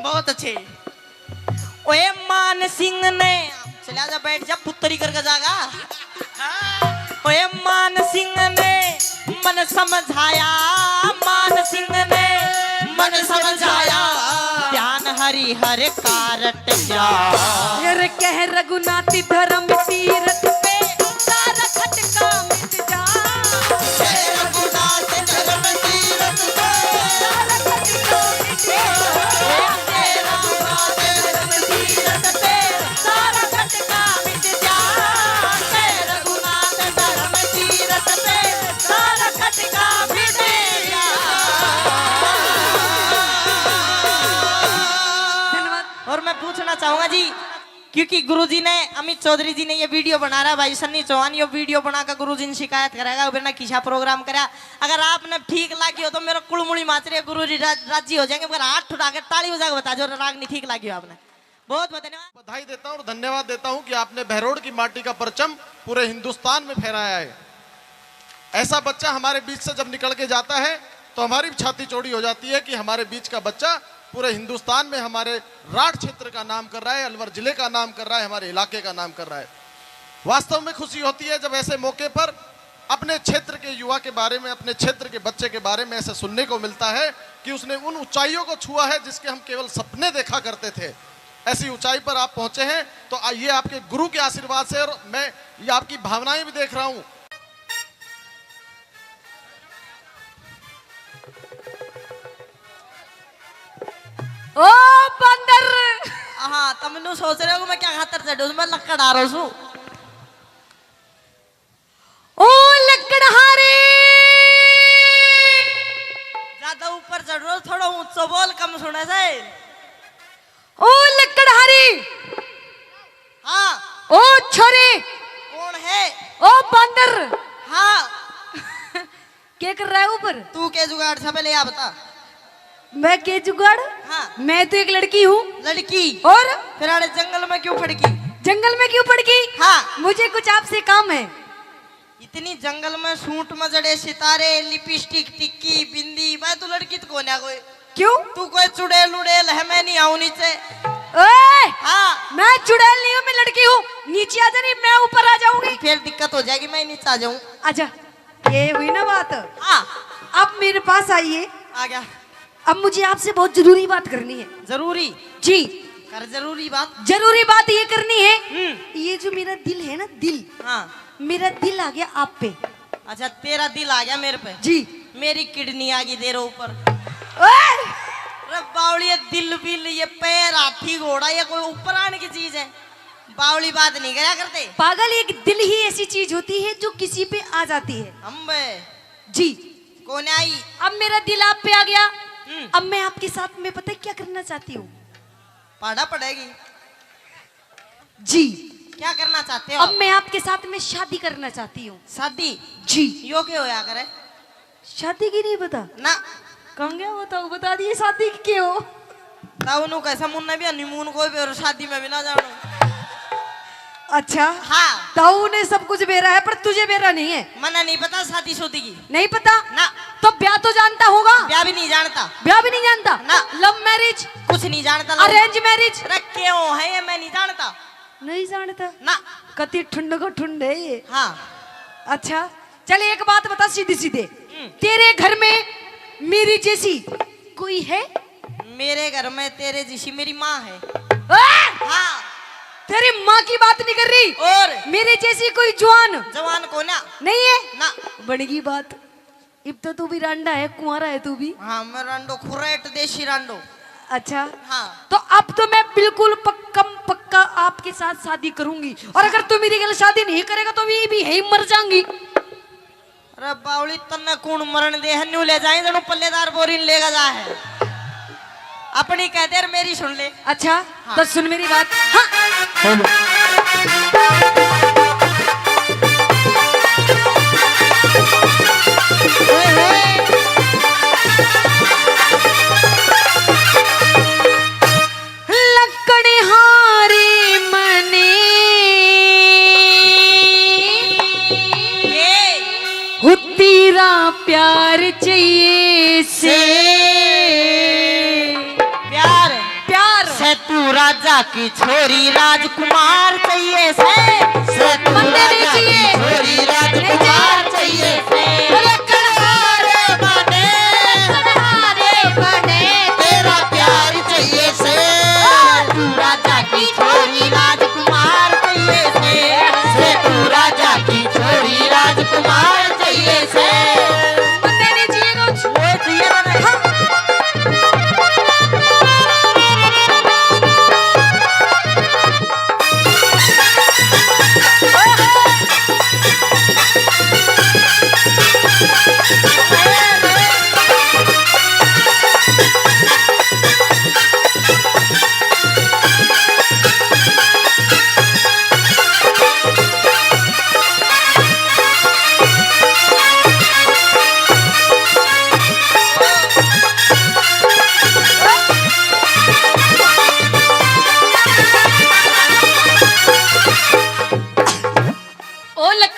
बहुत अच्छे। ओए मान सिंह ने, चला जा, बैठ जा, पुत्री करके जागा। ओए मान सिंह ने मन समझाया, मान सिंह ने मन समझाया, ध्यान हरि हर कारट जा। फिर कह रघुनाथ धर्म तीरथ पे, सारा खटका मिट जा। कह रघुनाथ धर्म तीरथ पे, सारा खटका मिट जा। कह रघुनाथ धर्म तीरथ पे, सारा खटका मिट जा। कह रघुनाथ धर्म तीरथ पे, सारा खटका मिट जा। धन्यवाद। और मैं पूछना चाहूंगा जी, क्योंकि गुरुजी ने, अमित चौधरी जी ने ये वीडियो बना रहा है, भाई सन्नी चौहान, ये वीडियो बना के गुरुजी ने शिकायत करेगा, बिना किसा प्रोग्राम करा। अगर आपने ठीक लागी हो तो मेरा कुलमुली माच रही है, गुरुजी राज-, राजी हो जाएंगे, मगर हाथ उठा के ताली बजा के बता जो रागनी ठीक लागी हो आपने। बहुत बहुत धन्यवाद। बधाई देता हूं और धन्यवाद देता हूं कि आपने बहरोड की माटी का परचम पूरे हिंदुस्तान में फहराया है। ऐसा बच्चा हमारे बीच से जब निकल के जाता है तो हमारी भी छाती चौड़ी हो जाती है कि हमारे बीच का बच्चा पूरे हिंदुस्तान में हमारे राठ क्षेत्र का नाम कर रहा है, अलवर जिले का नाम कर रहा है, हमारे इलाके का नाम कर रहा है। वास्तव में खुशी होती है जब ऐसे मौके पर अपने क्षेत्र के युवा के बारे में, अपने क्षेत्र के बच्चे के बारे में ऐसा सुनने को मिलता है कि उसने उन ऊंचाइयों को छुआ है जिसके हम केवल सपने देखा करते थे। ऐसी ऊंचाई पर आप पहुंचे हैं, तो आ-, ये आपके गुरु के आशीर्वाद से, और मैं ये आपकी भावनाएं भी देख रहा हूं। ओ बंदर! हाँ, तम न्यू सोच रहे हो मैं क्या खातर चढ़ू, मैं लकड़ आ रहा हूँ। ओ लकड़हारे! ज्यादा ऊपर चढ़ रहे हो, थोड़ा ऊंचो बोल, कम सुना जाए। ओ लकड़हारी! हाँ। ओ छोरे! कौन है? ओ बंदर! हाँ। के कर रहा है ऊपर? तू के जुगाड़ था, पहले या बता। मैं के जुगाड़? हाँ। मैं तो एक लड़की हूँ। लड़की? और? फिर आड़े जंगल में क्यों फड़की? जंगल में क्यों फड़की? हाँ। मुझे कुछ आपसे काम है। इतनी जंगल में सूट में जड़े सितारे, लिपस्टिक, टिक्की, बिंदी, मैं तो लड़की तो कोन्या कोई। क्यों? तू कोई चुड़ैल उड़ैल है, मैं नहीं आऊं नीचे। ओए! हाँ। मैं चुड़ैल नहीं हूँ, मैं लड़की हूँ। नीचे आ जा, नहीं मैं ऊपर आ जाऊंगी। फिर दिक्कत हो जाएगी, मैं नीचे आ जाऊं। आजा, ये हुई ना बात। हाँ। अब मेरे पास आइए। आ गया। अब मुझे आपसे बहुत जरूरी बात करनी है। जरूरी? जी। कर जरूरी बात। जरूरी बात ये करनी है, हम्म। ये जो मेरा दिल है ना, दिल, हाँ। मेरा दिल आ गया आप पे। अच्छा, तेरा दिल आ गया मेरे पे? जी। मेरी किडनी आ गई तेरे ऊपर। ओए! अरे बावड़िए, दिल बिल, ये पैर, हाथी घोड़ा, ये कोई ऊपर आने की चीज है? बावली बात नहीं करा करते। पागल, एक दिल ही ऐसी चीज होती है जो किसी पे आ जाती है। अम्बे। जी। कौन आई? अब मेरा दिल आप पे आ गया। हम्म। अब मैं आपके साथ में पता है क्या करना चाहती हूँ? पाड़ा पड़ेगी। जी। क्या करना चाहते हो? अब मैं आपके साथ में शादी करना चाहती हूँ। शादी? जी। यो के होया करे? शादी की नहीं पता? ना। कहाँ गया वो तो बता दिए शादी की के हो। ताऊ नु कैसा मुन्ना भी हनीमून कोई भी और शादी में भी ना जानो। अच्छा। हाँ। ताऊ ने सब कुछ बेरा है पर तुझे बेरा नहीं है। मना नहीं पता शादी शुदी की। नहीं पता? ना। तो ब्याह तो जानता होगा? ब्याह भी नहीं जानता। ब्याह भी नहीं जानता? ना। Love marriage? कुछ नहीं जानता। Arrange marriage? अरे क्यों है ये, मैं नहीं जानता। नहीं जानता? ना। कति ठुंड को ठुंड है ये। हाँ। अच्छा, चल एक बात बता सीधी सीधे, हम्म। तेरे घर में मेरी जैसी कोई है? मेरे घर में तेरे जैसी मेरी माँ है। आ! हाँ। तेरी माँ की बात नहीं कर रही। और? मेरे जैसी कोई जवान? जवान को ना। नहीं है? ना। बनेगी बात। इब तो तू भी रांडा है, कुंवारा है तू भी। हाँ, मैं रांडो, खुरेट देसी रांडो। अच्छा। हाँ। तो अब तो मैं बिल्कुल पक्कम पक्का आपके साथ शादी करूंगी, और अगर तू मेरी गल शादी नहीं करेगा तो भी, भी यहीं मर जाऊंगी। अरे बावली, तन्ने कौन मरण दे है? न्यू ले जाए, जणू पल्लेदार बोरी ने लेगा जा है। अपनी कह दे और मेरी सुन ले। अच्छा, हाँ। तो सुन मेरी बात। हाँ। लकड़हारे मने ये। हो तेरा प्यार चाहिए से। प्यार। प्यार। से तू राजा की छोरी राजकुमार चाहिए से। से तू राजा की छोरी राजकुमार चाहिए से। लकड़हारे मने। लकड़हारे मने। तेरा प्यार चाहिए से। तू राजा की छोरी राजकुमार चाहिए से। से तू राजा की छोरी राजकुमार चाहिए से। तेरे जिए को छुए जिए ना। हाँ।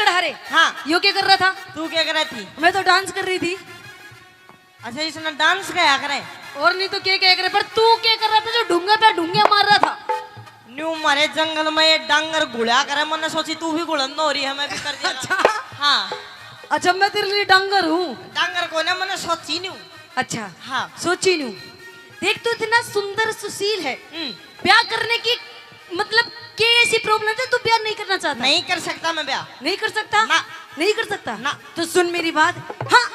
अरे, हाँ। यो क्या कर रहा था? तू क्या कर रही थी? मैं तो डांस कर रही थी। अच्छा, इसने डांस गया करे? और नहीं तो क्या क्या करे, पर तू क्या कर रहा था जो ढूंगे पे ढूंगे मार रहा था? न्यू मारे जंगल में ये डांगर घुला करे, मैंने सोची तू भी घुलन हो रही है, मैं भी कर दिया। अच्छा। हाँ। अच्छा, मैं तेरे लिए डांगर हूँ। डांगर को ना, मैंने सोची न्यू। अच्छा। हाँ। सोची न्यू। देख, तू इतना सुंदर सुशील है, हम्म। ब्याह करने की, मतलब, के ऐसी प्रॉब्लम है तू ब्याह नहीं करना चाहता? नहीं कर सकता मैं ब्याह। नहीं कर सकता? ना। नहीं कर सकता? ना। तो सुन मेरी बात। हाँ।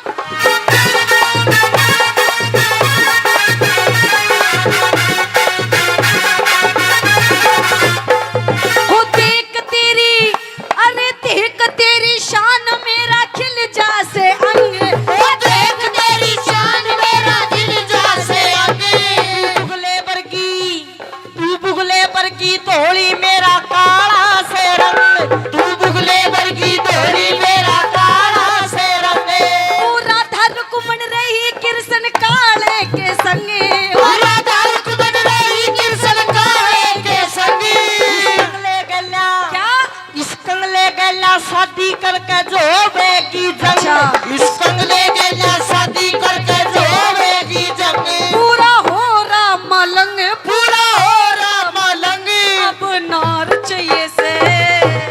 हो देख तेरी, अरे देख तेरी शान, मेरा खिल जा से अंग। ओ देख तेरी शान, मेरा खिल जा से अंग। तू बुगले वर्गी, तू बुगले वर्गी धोली, मेरा काला से रंग। तू बुगले वर्गी धोली, मेरा काला से रंग। पूरा धर कुमन रही कृष्ण काले के संगे। पूरा धर कुमन रही कृष्ण काले के संगे। इसकंगले गल्या। क्या? इसकंगले गल्या शादी करके जो होवेगी जंग। अच्छा। इसकंगले गल्या शादी करके जो होवेगी जंग। पूरा हो रहा मलंग। पूरा हो रहा मलंग। अब नार चाहिए से।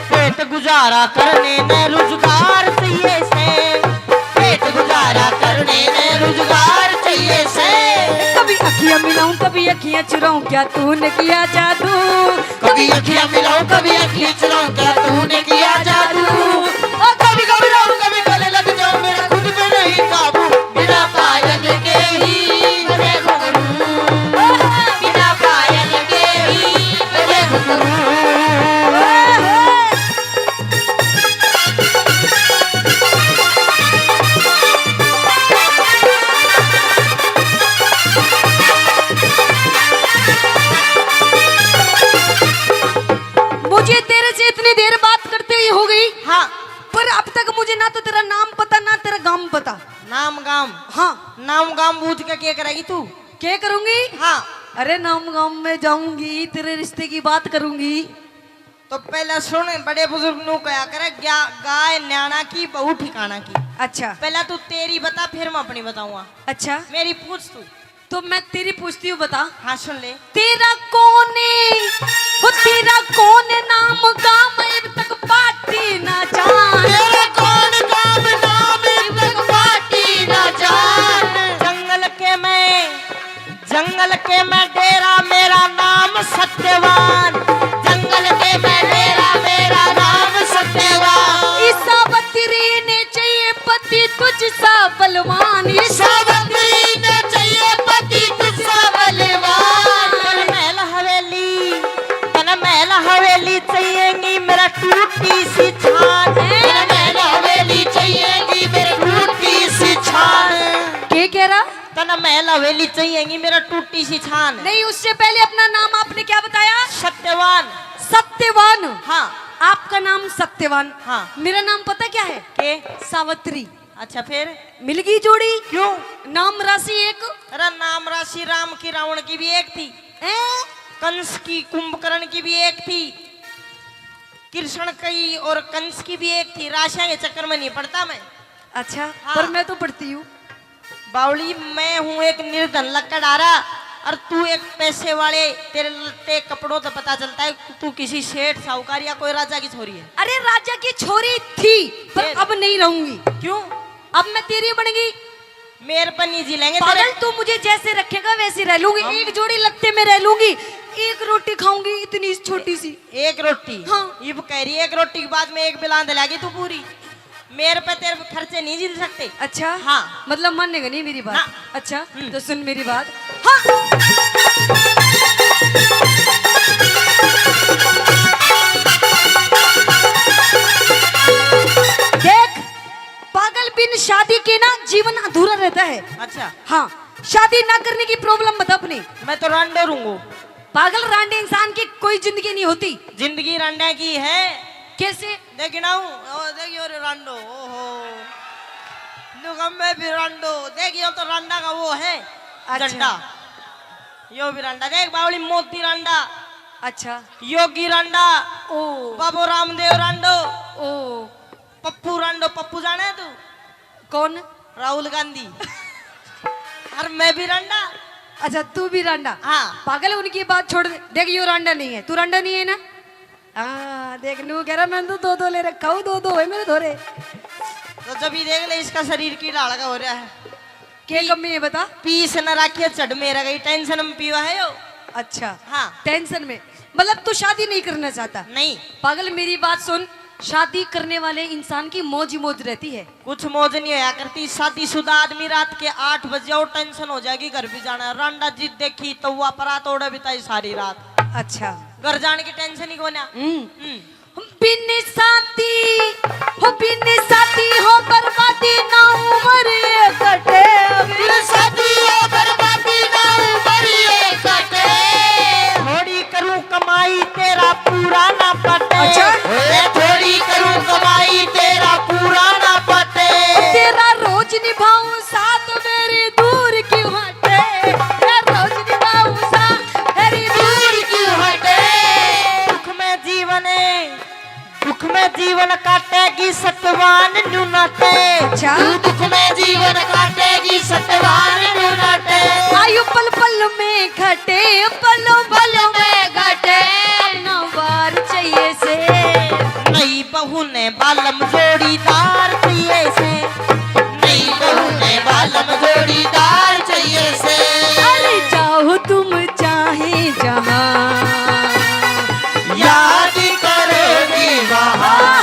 पेट गुजारा करने ने रोजगार चाहिए से। पेट गुजारा करने ने रोजगार चाहिए से। कभी अखियां मिलाऊं, कभी अखियां चुराऊं, क्या तूने किया जादू? कभी अखियां मिलाऊं, कभी अखियां चुराऊं, क्या तूने किया जादू? ओ कभी घबराऊं, कभी गले लग जाऊं, मेरा खुद पे नहीं काबू। बिना पायल के ही बजे घुंघरू, बिना पायल के ही बजे घुंघरू। मुझे तेरे से इतनी देर बात करते ही हो गई। हाँ। पर अब तक मुझे ना तो तेरा नाम पता, ना तेरा गांव पता। नाम गांव? हाँ। नाम गांव बूझ के क्या करेगी तू? क्या करूंगी? हाँ। अरे, नाम गांव में जाऊंगी, तेरे रिश्ते की बात करूंगी। तो पहले सुन, बड़े बुजुर्ग नू कहा करे, "ग्या-, गाय न्याणा की, बहू ठिकाना की।" अच्छा। पहले तू तेरी बता, फिर मैं अपनी बताऊंगा। अच्छा। मेरी पूछ तू। तो मैं तेरी पूछती हूँ, बता। हाँ, सुन ले। तेरा कौन है, वो तेरा कौन नाम, गाम इब तक पाटी ना जान। तेरा कौन गाम, नाम इब तक पाटी ना जान। जंगल के मैं जंगल के मैं डेरा, मेरा नाम सत्यवान। जंगल के मैं डेरा, मेरा नाम सत्यवान। इस सावित्री ने चाहिए पति तुझ सा बलवान। इस सावित्री ने चाहिए पति तुझ सा बलवान। तन महल हवेली, तन महल हवेली चाहिएगी मेरा टूटी सी छान। हैं? तन महल हवेली चाहिएगी मेरा टूटी सी छान। के कह रहा? तन महल हवेली चाहिएगी मेरा टूटी सी छान। नहीं, उससे पहले अपना नाम आपने क्या बताया? सत्यवान। सत्यवान। हाँ। आपका नाम सत्यवान। हाँ। मेरा नाम पता क्या है? के? सावित्री। अच्छा, फिर? मिल गई जोड़ी। क्यों? नाम राशि एक। अरे, नाम राशि राम की रावण की भी एक थी। हैं? कंस की कुंभकर्ण की भी एक थी। कृष्ण की और कंस की भी एक थी। राशियां के चक्कर में नहीं पड़ता मैं। अच्छा, हाँ। पर मैं तो पढ़ती हूँ। बावली, मैं हूँ एक निर्धन लकड़हारा और तू एक पैसे वाले, तेरे लत्ते कपड़ों से पता चलता है तू किसी सेठ साहूकार या कोई राजा की छोरी है। अरे, राजा की छोरी थी, पर फिर? अब नहीं रहूंगी। क्यों? अब मैं तेरी बन गई। मेरे पर नहीं जी लेंगे पागल, तेरे। तू मुझे जैसे रखेगा वैसे रह लूंगी। हम एक जोड़ी लत्ते में रह लूंगी, एक रोटी खाऊंगी इतनी छोटी सी। एक रोटी? हाँ। इब कह रही है, एक रोटी के बाद में एक बिलांद लागी तू पूरी। मेरे पे तेरे खर्चे नहीं झेल सकते। अच्छा? हाँ। मतलब मानेगा नहीं मेरी बात? ना। अच्छा, हम्म। तो सुन मेरी बात। हाँ। देख, पागल, बिन शादी के ना जीवन अधूरा रहता है। अच्छा। हाँ, शादी ना करने की प्रॉब्लम बता अपनी। मैं तो रांडो रहूंगो। पागल, रांडे इंसान की कोई जिंदगी नहीं होती। जिंदगी रांडा की है। कैसे? देखना हूँ, ओ, देखियो रे रांडो, ओहो। दुगम में भी रांडो, देखियो तो रांडा का वो है, अच्छा। झंडा। यो भी रांडा, देख बावली मोती रांडा। अच्छा। योगी रांडा। ओ। बाबू रामदेव रांडो। ओ। कौन? राहुल गांधी। और मैं भी रांडा। अच्छा, तू भी रांडा? हाँ। पागल, उनकी बात छोड़ दे। देख, यो रांडा नहीं है, तू रांडा नहीं है ना? हाँ, देख, नू कह रहा, मैं तो दो दो ले रखा हूँ, दो दो है मेरे धोरे। तो जब ही देख ले, इसका शरीर की ढाल का हो रहा है। के पी-, कमी है बता? पीस न राखिए, चढ़ मेरा गई, टेंशन में पीवा है यो। अच्छा। हाँ। टेंशन में, मतलब तू शादी नहीं करना चाहता? नहीं। पागल, मेरी बात सुन, शादी करने वाले इंसान की मौज ही मौज रहती है। कुछ मौज नहीं होया करती। शादीशुदा आदमी रात के आठ बजे और टेंशन हो जाएगी, घर भी जाना है। रांडा जिद देखी तो वो अपरात ओढ़े बिताई सारी रात। अच्छा। घर जाने की टेंशन ही कोन्या। हम्म। हम्म। बिन शादी हो, बिन शादी हो बर्बादी ना उम्र ये कटे। बिन शादी हो बर्बादी ना उम्र ये कटे। थोड़ी करूं कमाई तेरा पूरा ना पटे। अच्छा। ए, थोड़ी करूं कमाई तेरा पूरा ना पटे। तेरा रोज निभाऊं साथ मेरी दूर क्यों हटे। तेरा रोज निभाऊं साथ मेरी दूर क्यों हटे। दुख में जीवन, दुख में जीवन काटेगी सतवान न्यू नाटे। अच्छा। तू दुख में जीवन काटेगी सतवान न्यू नाटे। आयु पल पल में घटे, पलों पलों में घटे, अपना वार चाहिए से। नई बहू ने बालम जोड़ीदार चाहिए से, नई बहू ने बालम जोड़ीदार चाहिए से। अरे जाओ तुम चाहे जहां, याद करोगी वहां।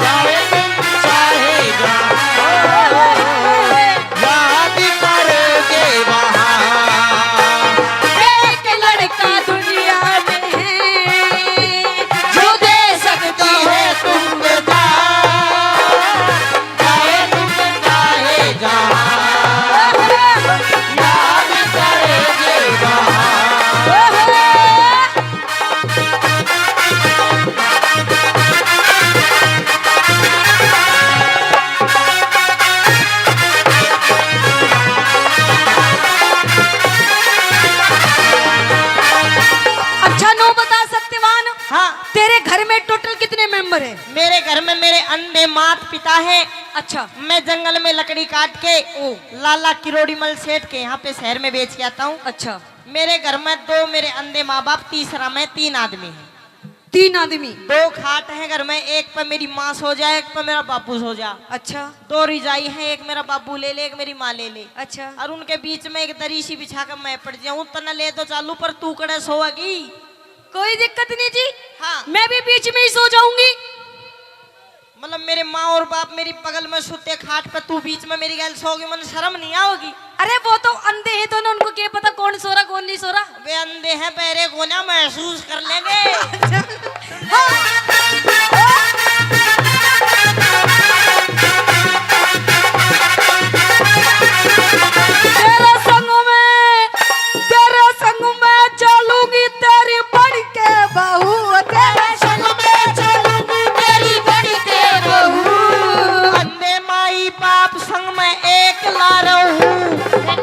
चाहे तुम चाहे जहां, याद करोगे वहां। एक लड़का दुनिया में है, जो दे सकती है तुमको जान। चाहे तुम चाहे जहां, याद करोगे वहां। अच्छा, नू बता सत्यवान, हाँ। तेरे घर में टोटल कितने मेंबर हैं? मेरे घर में मेरे अंधे माता पिता हैं। अच्छा। मैं जंगल में लकड़ी काट के ओ। लाला किरोड़ीमल सेठ के यहाँ पे शहर में बेच के आता हूँ। अच्छा। मेरे घर में दो मेरे अंधे माँ बाप, तीसरा मैं, तीन आदमी हैं। तीन आदमी? दो खाट हैं घर में, एक पे मेरी माँ सो जाए, एक पे मेरा बाबू सो जा। अच्छा। दो रिजाई हैं, एक मेरा बाबू ले ले, एक मेरी माँ ले ले। अच्छा। और उनके बीच में एक दरी सी बिछा के मैं पड़ जाऊं, तन्ने ले तो चालू, पर तू कड़े सोएगी? कोई दिक्कत नहीं जी। हाँ। मैं भी बीच में ही सो जाऊंगी। मतलब मेरे माँ और बाप मेरी बगल में सुते खाट पे, तू बीच में मेरी गैल सोगी, मन शर्म नहीं आओगी? अरे वो तो अंधे हैं, तो ना उनको क्या पता कौन सो रहा कौन नहीं सो रहा। वे अंधे हैं, पैरे को ना महसूस कर लेंगे। तेरे संग में, तेरे संग में चलूंगी तेरी बन के बहू, तेरे संग में चलूंगी तेरी बन के बहू। अंधे माई बाप संग में एक ला रहूं।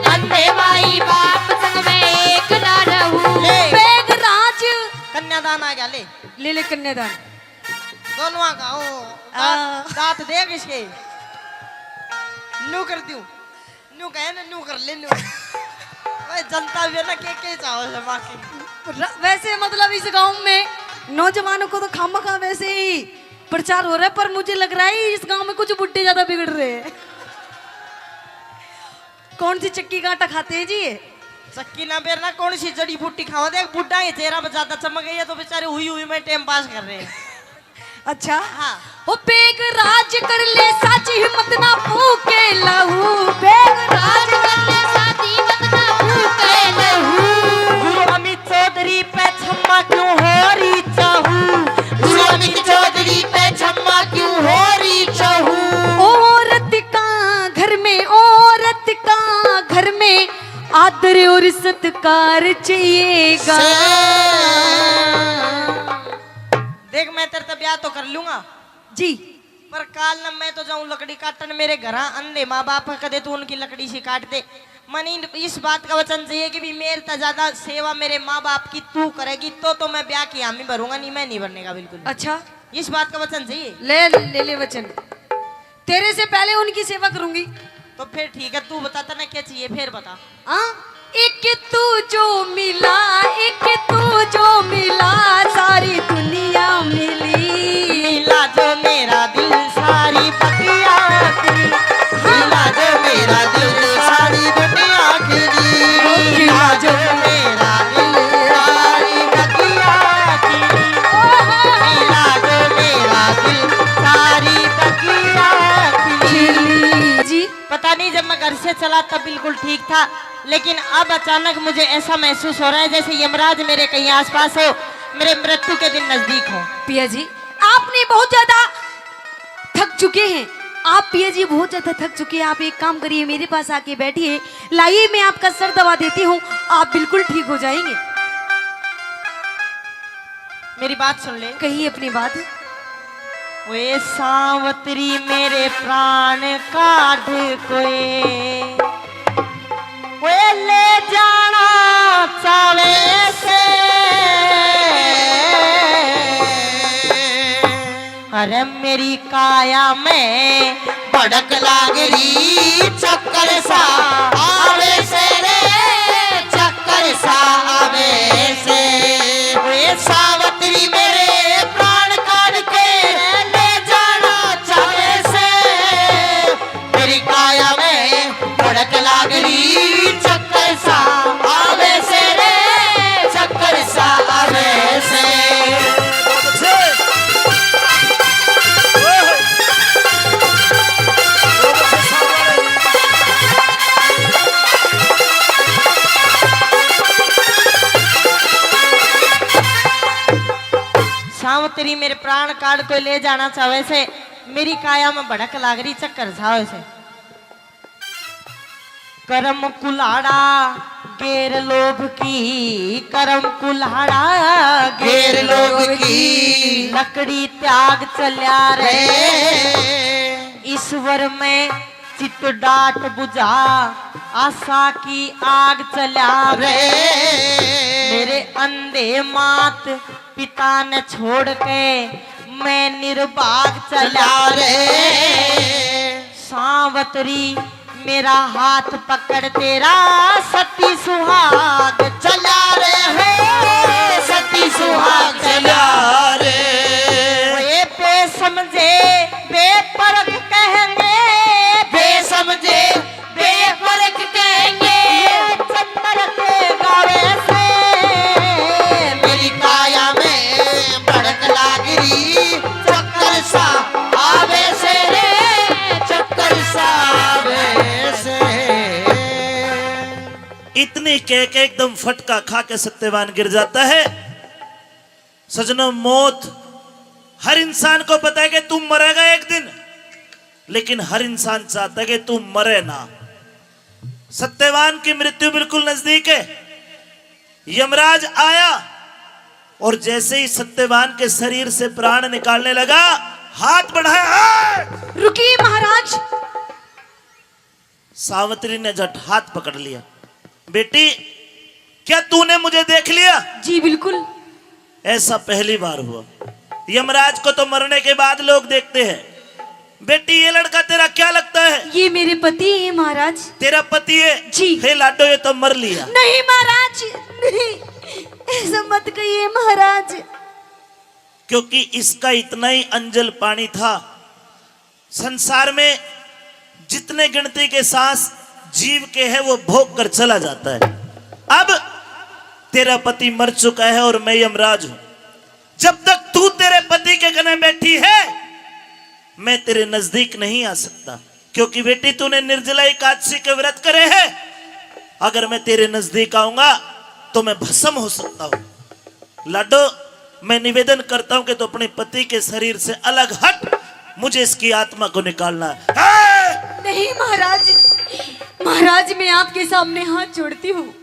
अंधे माई बाप संग में एक ला रहूं। ले। बेगराज। कन्यादान आ गया, ले। ले ले कन्यादान। दोनों का, ओ, आ। दांत, दांत देख इसके। नू कर दूं। नू कहे ना, नू कर ले, नू। ओए, जनता भी है ना, के, के चाहो से बाकी। र-, वैसे मतलब इस गांव में नौजवानों को तो खामखा वैसे ही प्रचार हो रहा है, पर मुझे लग रहा है इस गांव में कुछ बुड्ढे ज्यादा बिगड़ रहे हैं। कौन सी चक्की का आटा खाते हैं जी ये? चक्की ना बेरना, कौन सी जड़ी बूटी खावा? देख, बुड्ढा ये चेहरा पे ज्यादा चमक गई है, तो बेचारे हुई हुई में टाइम पास कर रहे हैं। अच्छा। हाँ। ओ बेगराज कर ले साची हिम्मत ना फूके लहू, बेगराज कर ले साची हिम्मत ना फूके लहू। गुरु अमित चौधरी पे छम्मा क्यों हो रही चाहू? गुरु अमित चौधरी पे छम्मा क्यों हो रही चाहू? औरत का घर में, औरत का घर में आदर और सत्कार चाहिएगा। देख, मैं तेरे ते ब्याह तो कर लूंगा जी, पर काल न मैं तो जाऊं लकड़ी काटन, मेरे घरा अंधे माँ बाप है, कदे तू उनकी लकड़ी सी काट दे। मने इन-, इस बात का वचन चाहिए कि भी मेरे ते ज्यादा सेवा मेरे माँ बाप की तू करेगी, तो, तो मैं ब्याह की हामी भरूंगा, नहीं, मैं नहीं भरने का बिल्कुल। अच्छा। इस बात का वचन चाहिए। ले, ले, ले वचन। तेरे से पहले उनकी सेवा करूंगी। तो फिर ठीक है, तू बता, तने क्या चाहिए, फिर बता। हाँ? एक तू जो मिला, एक तू जो मिला, सारी दुनिया मिली। मिला जो मेरा दिल, सारी बगिया खिली। मिला जो मेरा दिल, सारी दुनिया खिली। मिला जो मेरा दिल, सारी बगिया खिली। मिला जो मेरा दिल, सारी बगिया खिली। जी। पता नहीं, जब मैं घर से चला तब बिल्कुल ठीक था, लेकिन अब अचानक मुझे ऐसा महसूस हो रहा है जैसे यमराज मेरे कहीं आसपास हो, मेरे मृत्यु के दिन नजदीक हो। पिया जी, आपने बहुत ज्यादा थक चुके हैं आप, पिया जी बहुत ज्यादा थक चुके हैं। आप एक काम करिए, मेरे पास आके बैठिए, लाइए, मैं आपका सर दबा देती हूँ, आप बिल्कुल ठीक हो जाएंगे। मेरी बात सुन ले। कही अपनी बात। ओए सांवतरी मेरे प्राण काढ़ कोए, ओए ले जाना चावे से। अरे मेरी काया में भड़क लाग री, चक्कर सा आवे से रे, चक्कर सा आवे से। ओए सावतरी मेरे प्राण काढ़ के ले जाना चावे से। मेरी काया में भड़क लाग री, चक्कर सा आवे से रे, चक्कर सा आवे से। सांवतरी मेरे प्राण काढ़ कोई ले जाना चावे से, मेरी काया में भड़क लाग री, चक्कर सा आवे से। करम कुल्हाड़ा गैर लोग की, करम कुल्हाड़ा गैर लोग की। लकड़ी त्याग चल्या रे। ईश्वर में चित डाट बुझा, आशा की आग चल्या रे। मेरे अंधे मात पिता ने छोड़ के मैं निर्भाग चल्या रे। सांवतरी मेरा हाथ पकड़ तेरा सती सुहाग चल्या रे हो, सती सुहाग चल्या रे। ये बेसमझे बेपरख कहेंगे, बेसमझे बेफर्क कहेंगे, चक्कर के गावे से। मेरी काया में भड़क लाग री, चक्कर सा आवे से रे, चक्कर सा आवे से। इतनी कह के एकदम फटका खा के सत्यवान गिर जाता है। सजनों, मौत, हर इंसान को पता है कि तू मरेगा एक दिन, लेकिन हर इंसान चाहता है कि तू मरे ना। सत्यवान की मृत्यु बिल्कुल नजदीक है। यमराज आया और जैसे ही सत्यवान के शरीर से प्राण निकालने लगा, हाथ बढ़ाया, "ए!" रुकिए महाराज। सावित्री ने झट हाथ पकड़ लिया। "बेटी, क्या तूने मुझे देख लिया?" "जी बिल्कुल।" "ऐसा पहली बार हुआ। यमराज को तो मरने के बाद लोग देखते हैं। बेटी, ये लड़का तेरा क्या लगता है?" "ये मेरे पति हैं महाराज।" "तेरा पति है?" "जी।" "हे लाडो, ये तो मर लिया।" "नहीं महाराज, नहीं, ऐसा मत कहिए महाराज।" क्योंकि इसका इतना ही अंजल पानी था। संसार में जितने गिनती के सांस जीव के हैं, वो भोग कर चला जाता है। अब तेरा पति मर चुका है और मैं यमराज हूं। जब तक तू तेरे पति के कने बैठी है, मैं तेरे नजदीक नहीं आ सकता, क्योंकि बेटी, तूने निर्जला एकादशी के व्रत करे हैं। अगर मैं तेरे नजदीक आऊंगा तो मैं भस्म हो सकता हूं। लाडो, मैं निवेदन करता हूं कि तू अपने पति के शरीर से अलग हट, मुझे इसकी आत्मा को निकालना है। हे! नहीं महाराज, महाराज, मैं आपके सामने हाथ जोड़ती हूँ,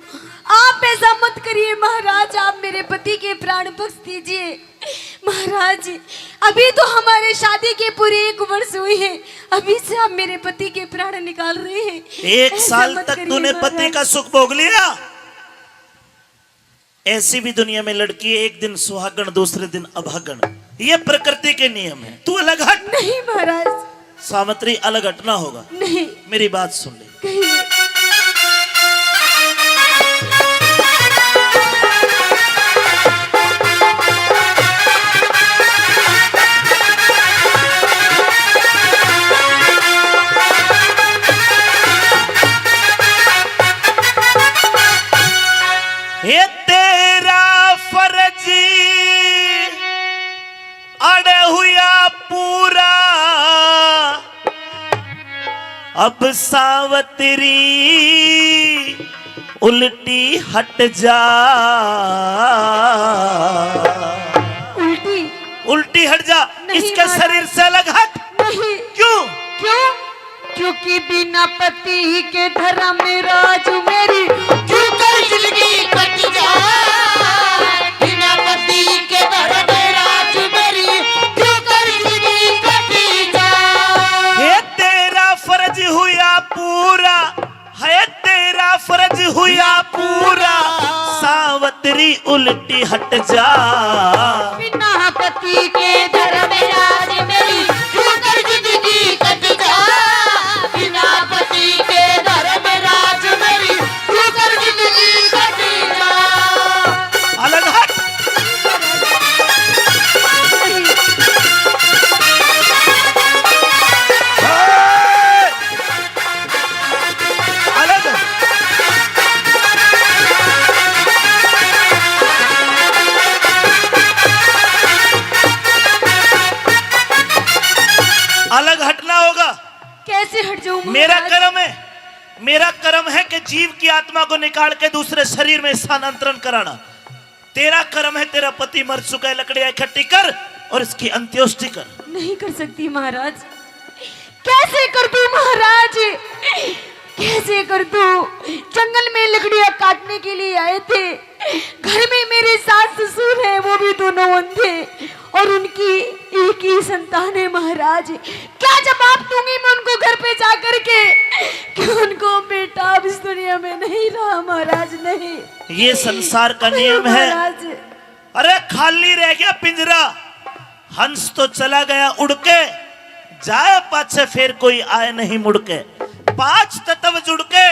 आप ऐसा मत करिए महाराज, आप मेरे पति के प्राण बख्श दीजिए महाराज। अभी तो हमारे शादी के पूरे एक वर्ष हुए हैं, अभी से आप मेरे पति के प्राण निकाल रहे हैं। एक साल तक तूने पति का सुख भोग लिया। ऐसी भी दुनिया में लड़की है, एक दिन सुहागण, दूसरे दिन अभागण। ये प्रकृति के नियम है। तू अलग हट। नहीं महाराज। सावित्री, अलग हटना होगा। नहीं। मेरी बात सुन ले। कहिए। ये तेरा फर्ज अड़ हुआ पूरा, अब सावतरी उल्टी हट जा। उल्टी? उल्टी हट जा, नहीं इसके महाराज। शरीर से अलग हट। नहीं। क्यों? क्यों? क्योंकि बिना पति के धर्मराज मेरी क्यों कर जिंदगी कट जा, बिना पति के धर्मराज मेरी क्यों कर जिंदगी कट जा। हे तेरा फर्ज हुआ पूरा, है तेरा फर्ज हुआ पूरा, सावतरी उल्टी हट जा। बिना पति के धर्मराज मेरी क्यों कर जिंदगी कट जा, बिना पति के धर्मराज मेरी क्यों कर जिंदगी कट जा। अलग हट। अलग। अलग हटना होगा। कैसे हट जाऊं मेरा महाराज? कर्म है, मेरा कर्म है कि जीव की आत्मा को निकाल के दूसरे शरीर में स्थानांतरण कराना। तेरा कर्म है, तेरा पति मर चुका है, लकड़ियां इकट्ठी कर और इसकी अंत्येष्टि कर। नहीं कर सकती महाराज, कैसे कर दूं महाराज, कैसे कर दूं? जंगल में लकड़ियां काटने के लिए आए थे, घर में मेरे सास ससुर हैं, वो भी दोनों अंधे, और उनकी एक ही संतान है महाराज। क्या जवाब दूंगी मैं उनको घर पे जा करके कि उनको बेटा अब इस दुनिया में नहीं रहा महाराज, नहीं। ये संसार का नहीं नियम है। महाराज। अरे खाली रह गया पिंजरा, हंस तो चला गया उड़ के, जाए पाछे फिर कोई आए नहीं मुड़ के। पांच तत्व जुड़ के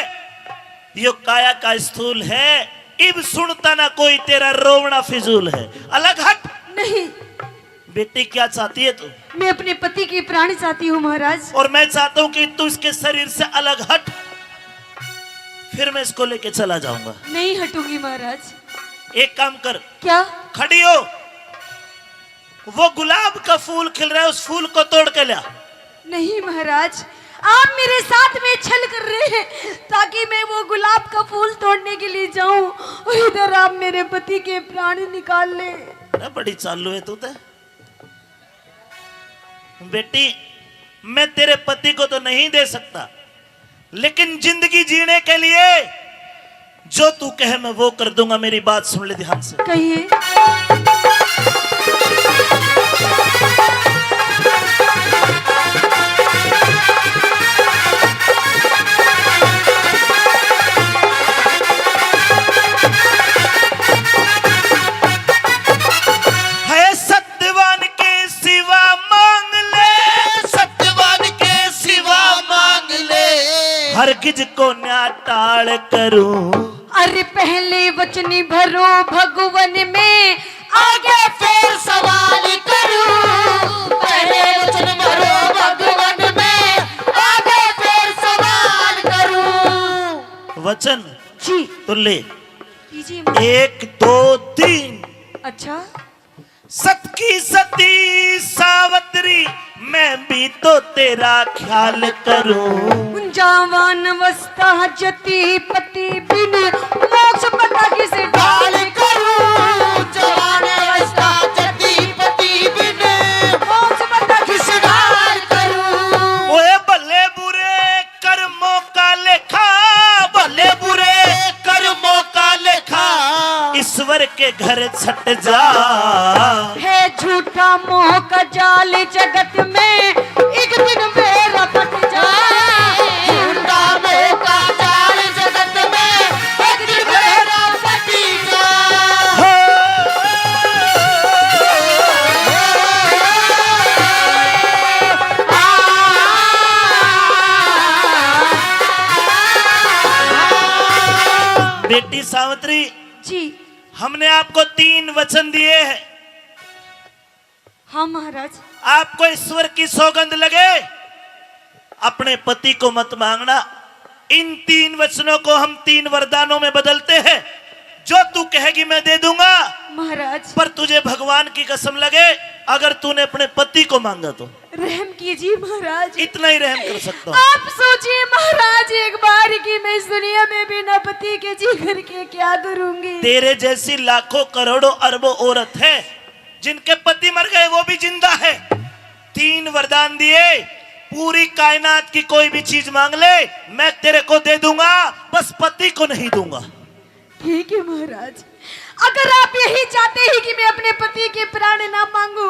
यो काया का स्थूल है, इब सुनता ना कोई तेरा रोवना फिजूल है। अलग हट। नहीं। बेटी क्या चाहती है तू? मैं अपने पति के प्राण चाहती हूँ महाराज। और मैं चाहता हूँ कि तू इसके शरीर से अलग हट, फिर मैं इसको लेके चला जाऊंगा। नहीं हटूंगी महाराज। एक काम कर। क्या? खड़ी हो, वो गुलाब का फूल खिल रहा है, उस फूल को तोड़ के ला। नहीं महाराज, आप मेरे साथ में छल कर रहे हैं ताकि मैं वो गुलाब का फूल तोड़ने के लिए जाऊं और इधर आप मेरे पति के प्राण निकाल ले। अरे बड़ी चालू है तू तो। बेटी, मैं तेरे पति को तो नहीं दे सकता, लेकिन जिंदगी जीने के लिए जो तू कहे मैं वो कर दूंगा। मेरी बात सुन ले ध्यान से। कहिए। है सत्य सत्यवान के सिवा मांग ले, सत्यवान के सिवा मांग ले, हरगिज को न्या टाल करूं। अरे पहले वचन भरो भगवन में, आगे फिर सवाल करूं। पहले वचन भरो भगवन में, आगे फिर सवाल करूं। वचन जी। तो ले। कीजिए। एक, दो, तीन। अच्छा। सत की सती सावतरी, मैं भी तो तेरा ख्याल करूं। जवान अवस्था जती पति बिन, मोक्ष पता किस ढाल करूं। जवान अवस्था जती पति बिन, मोक्ष पता किस ढाल करूं। ओए भले बुरे कर्मों का लेखा, भले बुरे कर्मों का लेखा, ईश्वर के घर छट जा। है झूठा मोह का जाल जगत में, एक दिन बेरा पट जा। झूठा मोह का जाल जगत में, एक दिन बेरा पट जा। हो। सावित्री, जी। हमने आपको तीन वचन दिए हैं। हाँ महाराज। आपको ईश्वर की सौगंध लगे, अपने पति को मत मांगना। इन तीन वचनों को हम तीन वरदानों में बदलते हैं। जो तू कहेगी मैं दे दूंगा। महाराज। पर तुझे भगवान की कसम लगे, अगर तूने अपने पति को मांगा तो। रहम कीजिए महाराज। इतना ही रहम कर सकता हूँ। आप सोचिए महाराज, एक बार की मैं इस दुनिया में बिना पति के जी करके क्या करूंगी? तेरे जैसी लाखों करोड़ों अरबों औरत है, जिनके पति मर गए, वो भी जिंदा है। तीन वरदान दिए, पूरी कायनात की कोई भी चीज मांग ले, मैं तेरे को दे दूंगा, बस पति को नहीं दूंगा। ठीक है महाराज, अगर आप यही चाहते हैं कि मैं अपने पति के प्राण ना मांगू,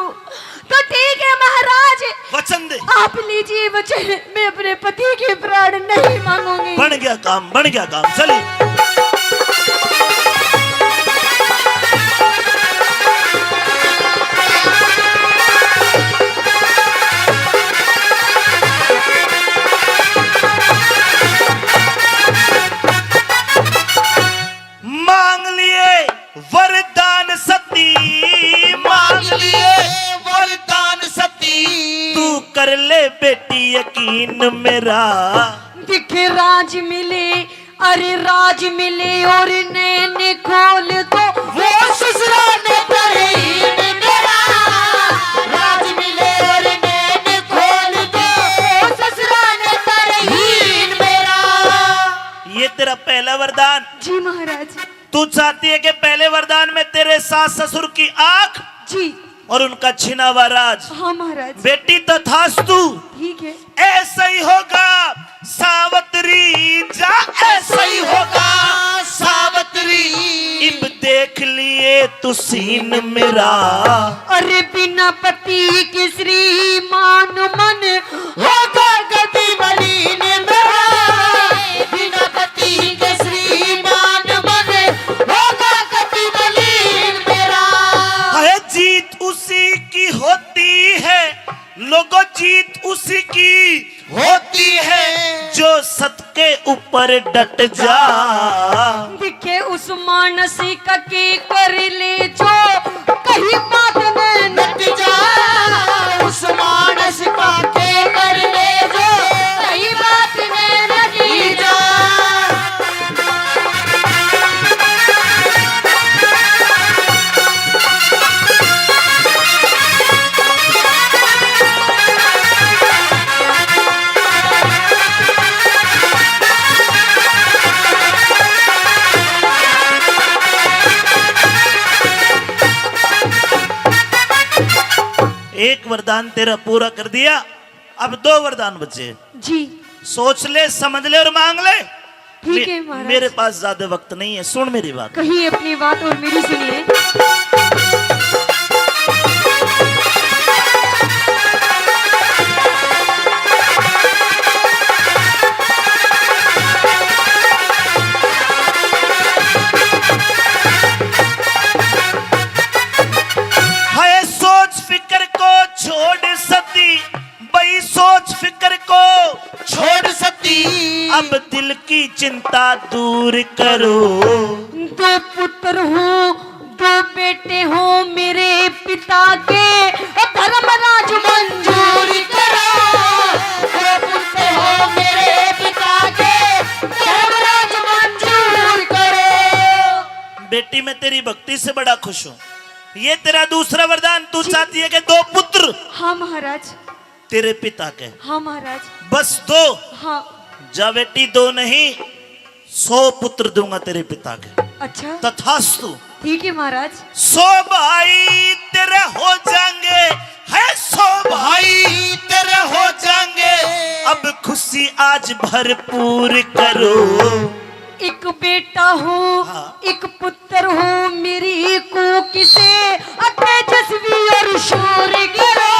तो ठीक है महाराज, वचन दे। आप लीजिए वचन, मैं अपने पति के प्राण नहीं मांगूंगी। बन गया काम, बन गया काम। चलिए। मांग लिए वरदान सती, मांग लिए वरदान सती, तू कर ले बेटी यकीन मेरा। दिखे राज मिले, अरे राज मिले और नैन खोल दो। वो ससुरा ने तरहीन मेरा। राज मिले और नैन खोल दो। वो ससुरा ने तरहीन मेरा। ये तेरा पहला वरदान। जी महाराज। तू चाहती है कि पहले वरदान में तेरे सास ससुर की आंख, जी। और उनका छिना हुआ राज। हाँ महाराज। बेटी तथास्तु। ठीक है। ऐसा ही होगा सावित्री जा, ऐसा ही होगा सावित्री। इब देख लिए तू सीन मेरा। अरे बिना पति के श्रीमान मन होगा कति मलिन मेरा। बिना पति के श्रीमान मन होगा कति मलिन मेरा। है जीत उसी की होती है, लोगों, जीत उसी की होती है जो सत के ऊपर डट जा। दिखे उस मानस का के कर ले जो कहीं बात में नट जा। उस मानस का के कर ले जो कहीं बात में नट जा। एक वरदान तेरा पूरा कर दिया, अब दो वरदान बचे। जी। सोच ले, समझ ले और मांग ले। ठीक मे-, है महाराज। मेरे पास ज्यादा वक्त नहीं है, सुन मेरी बात। कहिए अपनी बात और मेरी सुनिए। हाय सोच फिक्र को छोड़ सती, बई सोच फिक्र को छोड़ सती, अब दिल की चिंता दूर करो। दो पुत्र हो, दो बेटे हो मेरे पिता के, धर्मराज मंजूर करो। दो पुत्र हो मेरे पिता के, धर्मराज मंजूर करो। बेटी, मैं तेरी भक्ति से बड़ा खुश हूँ। ये तेरा दूसरा वरदान, तू जी। चाहती है कि दो पुत्र हाँ महाराज। तेरे पिता के। हाँ महाराज। बस दो? हाँ। जा बेटी, दो नहीं, सौ पुत्र दूंगा तेरे पिता के। अच्छा। तथास्तु। ठीक है महाराज। सौ भाई तेरे हो जाएंगे, है सौ भाई तेरे हो जाएंगे, अब खुशी आज भरपूर करो। एक बेटा हो, हाँ। एक पुत्र हो मेरी कोख से, तेजस्वी और शूर करो।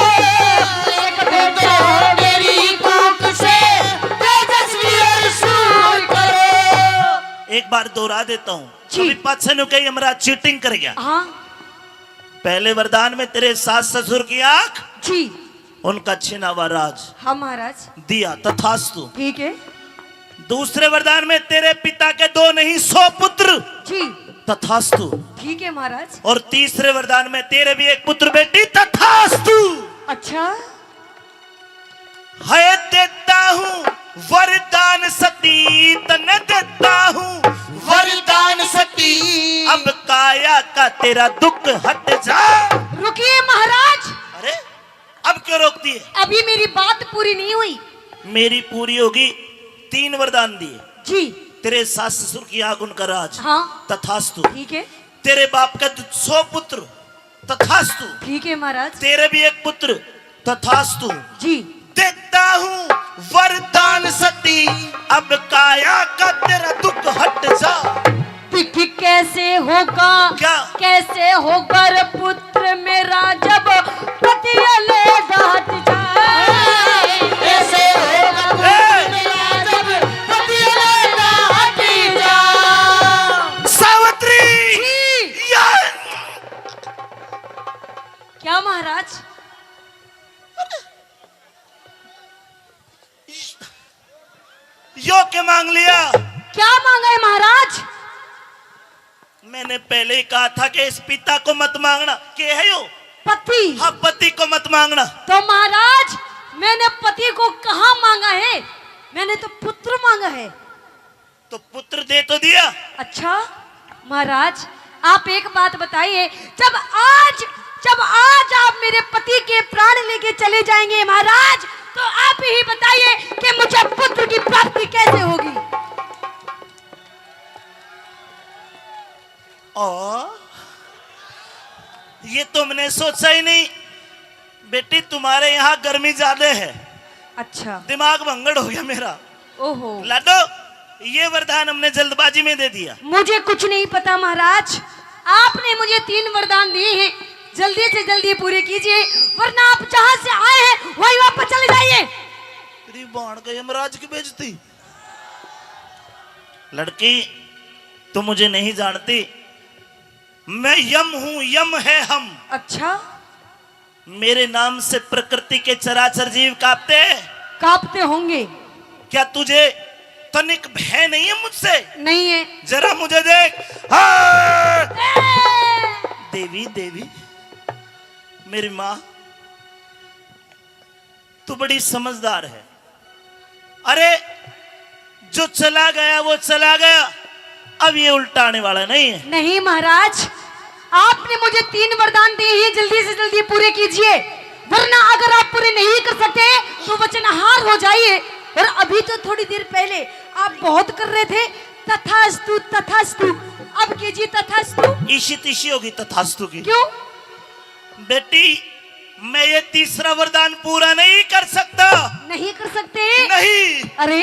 एक बेटा हो मेरी कोख से, तेजस्वी और शूर करो। एक बार दोहरा देता हूँ, जी। कभी पाछे नु कही हमरा चीटिंग कर गया। हाँ। पहले वरदान में तेरे सास ससुर की आंख, जी। उनका छिना हुआ राज। हाँ महाराज। दिया, तथास्तु। ठीक है। दूसरे वरदान में तेरे पिता के दो नहीं, सौ पुत्र। जी। तथास्तु। ठीक है महाराज। और तीसरे वरदान में तेरे भी एक पुत्र बेटी। तथास्तु। अच्छा। है देता हूँ वरदान सती, तन्ने देता हूँ वरदान सती। अब काया का तेरा दुख हट जा। रुकिए महाराज। अरे, अब क्यों रोक दिए? अभी मेरी बात पूरी नहीं हुई। मेरी पूरी होगी। तीन वरदान दिए। जी। तेरे सास ससुर की आग उनका राज। हाँ। तथास्तु। ठीक है। तेरे बाप का दु-, सौ पुत्र। तथास्तु। ठीक है महाराज। तेरे भी एक पुत्र। तथास्तु। जी। देता हूँ वरदान सती, अब काया का तेरा दुख हट जा। दिख कैसे होगा, क्या? कैसे होगा रे पुत्र मेरा जब पति अलग हट जा। कैसे होगा पुत्र ए! मेरा जब पति अलग हट जा। सावित्री! जी। या क्या महाराज? यो के मांग लिया? क्या मांगा है महाराज? मैंने पहले ही कहा था कि इस पिता को मत मांगना। के है यो? पति। हाँ, पति को मत मांगना। तो महाराज, मैंने पति को कहाँ मांगा है? मैंने तो पुत्र मांगा है। तो पुत्र दे तो दिया। अच्छा महाराज, आप एक बात बताइए, जब आज, जब आज आप मेरे पति के प्राण लेके चले जाएंगे महाराज, तो आप ही बताइए कि मुझे पुत्र की प्राप्ति कैसे होगी? ओ, ये तो मैंने सोचा ही नहीं। बेटी, तुम्हारे यहाँ गर्मी ज्यादा है। अच्छा। दिमाग भंगड़ हो गया मेरा। ओहो। लाडो, ये वरदान हमने जल्दबाजी में दे दिया। मुझे कुछ नहीं पता महाराज, आपने मुझे तीन वरदान दिए हैं, जल्दी से जल्दी पूरे कीजिए, वरना आप जहाँ से आए हैं वहीं वापस चले जाइए। तेरी बाण का यमराज की बेइज्जती। लड़की, तू मुझे नहीं जानती, मैं यम हूँ, यम है हम। अच्छा। मेरे नाम से प्रकृति के चराचर जीव कांपते हैं। कांपते होंगे। क्या तुझे तनिक भय नहीं है मुझसे? नहीं है। जरा मुझे देख। हाँ! ए! देवी, देवी, मेरी माँ, तू बड़ी समझदार है। अरे, जो चला गया वो चला गया, अब ये उल्टा आने वाला नहीं है। नहीं महाराज, आपने मुझे तीन वरदान दिए हैं, जल्दी से जल्दी पूरे कीजिए, वरना अगर आप पूरे नहीं कर सकते तो वचनहार हो जाइए। और अभी तो थोड़ी देर पहले आप बहुत कर रहे थे तथास्तु, तथास्तु, अब कीजिए तथास्तु। इशी तिशी होगी तथास्तु की। क्यों? बेटी, मैं ये तीसरा वरदान पूरा नहीं कर सकता। नहीं कर सकते? नहीं। अरे,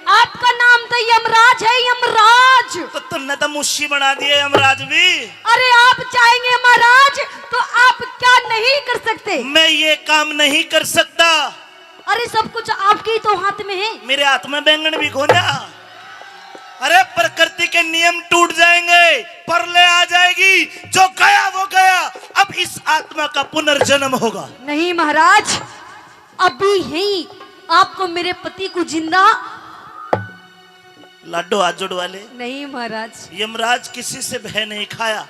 आपका नाम तो यमराज है, यमराज। तो तुमने तो मुशी बना दिया यमराज भी। अरे, आप चाहेंगे महाराज, तो आप क्या नहीं कर सकते? मैं ये काम नहीं कर सकता। अरे, सब कुछ आपके ही तो हाथ में है। मेरे हाथ में बैंगन भी कोन्या। अरे, प्रकृति के नियम टूट जाएंगे, प्रलय आ जाएगी, जो गया वो गया। अब इस आत्मा का पुनर्जन्म होगा। नहीं महाराज, अभी ही आपको मेरे पति को जिंदा। लाडो, हाथ जोड़वा ले। नहीं महाराज। यमराज किसी से भय नहीं खाया,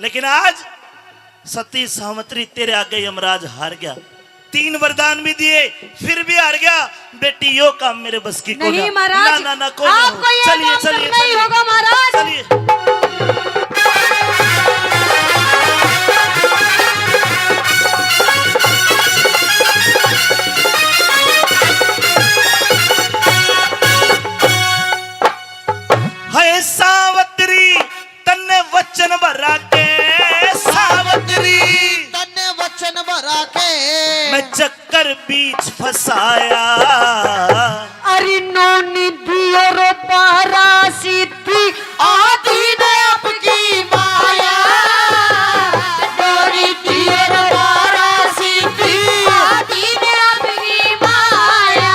लेकिन आज सती सावित्री, तेरे आगे यमराज हार गया। तीन वरदान भी दिए, फिर भी हार गया। बेटी, यो काम मेरे बस की कोन्या। नहीं महाराज, ना, ना, ना, कोन्या। आपको ये चलिए, काम चलिए, करना ही होगा महाराज। चलिए। हाय सावित्री, तन्ने वचन भरा के सावित्री, तन्ने वचन भरा के मैं चक्कर बीच फंसाया। अरे नौनी दियो रो बारा सिद्धि आधी ने आपकी माया। नौनी दियो रो बारा सिद्धि आधी ने आपकी माया।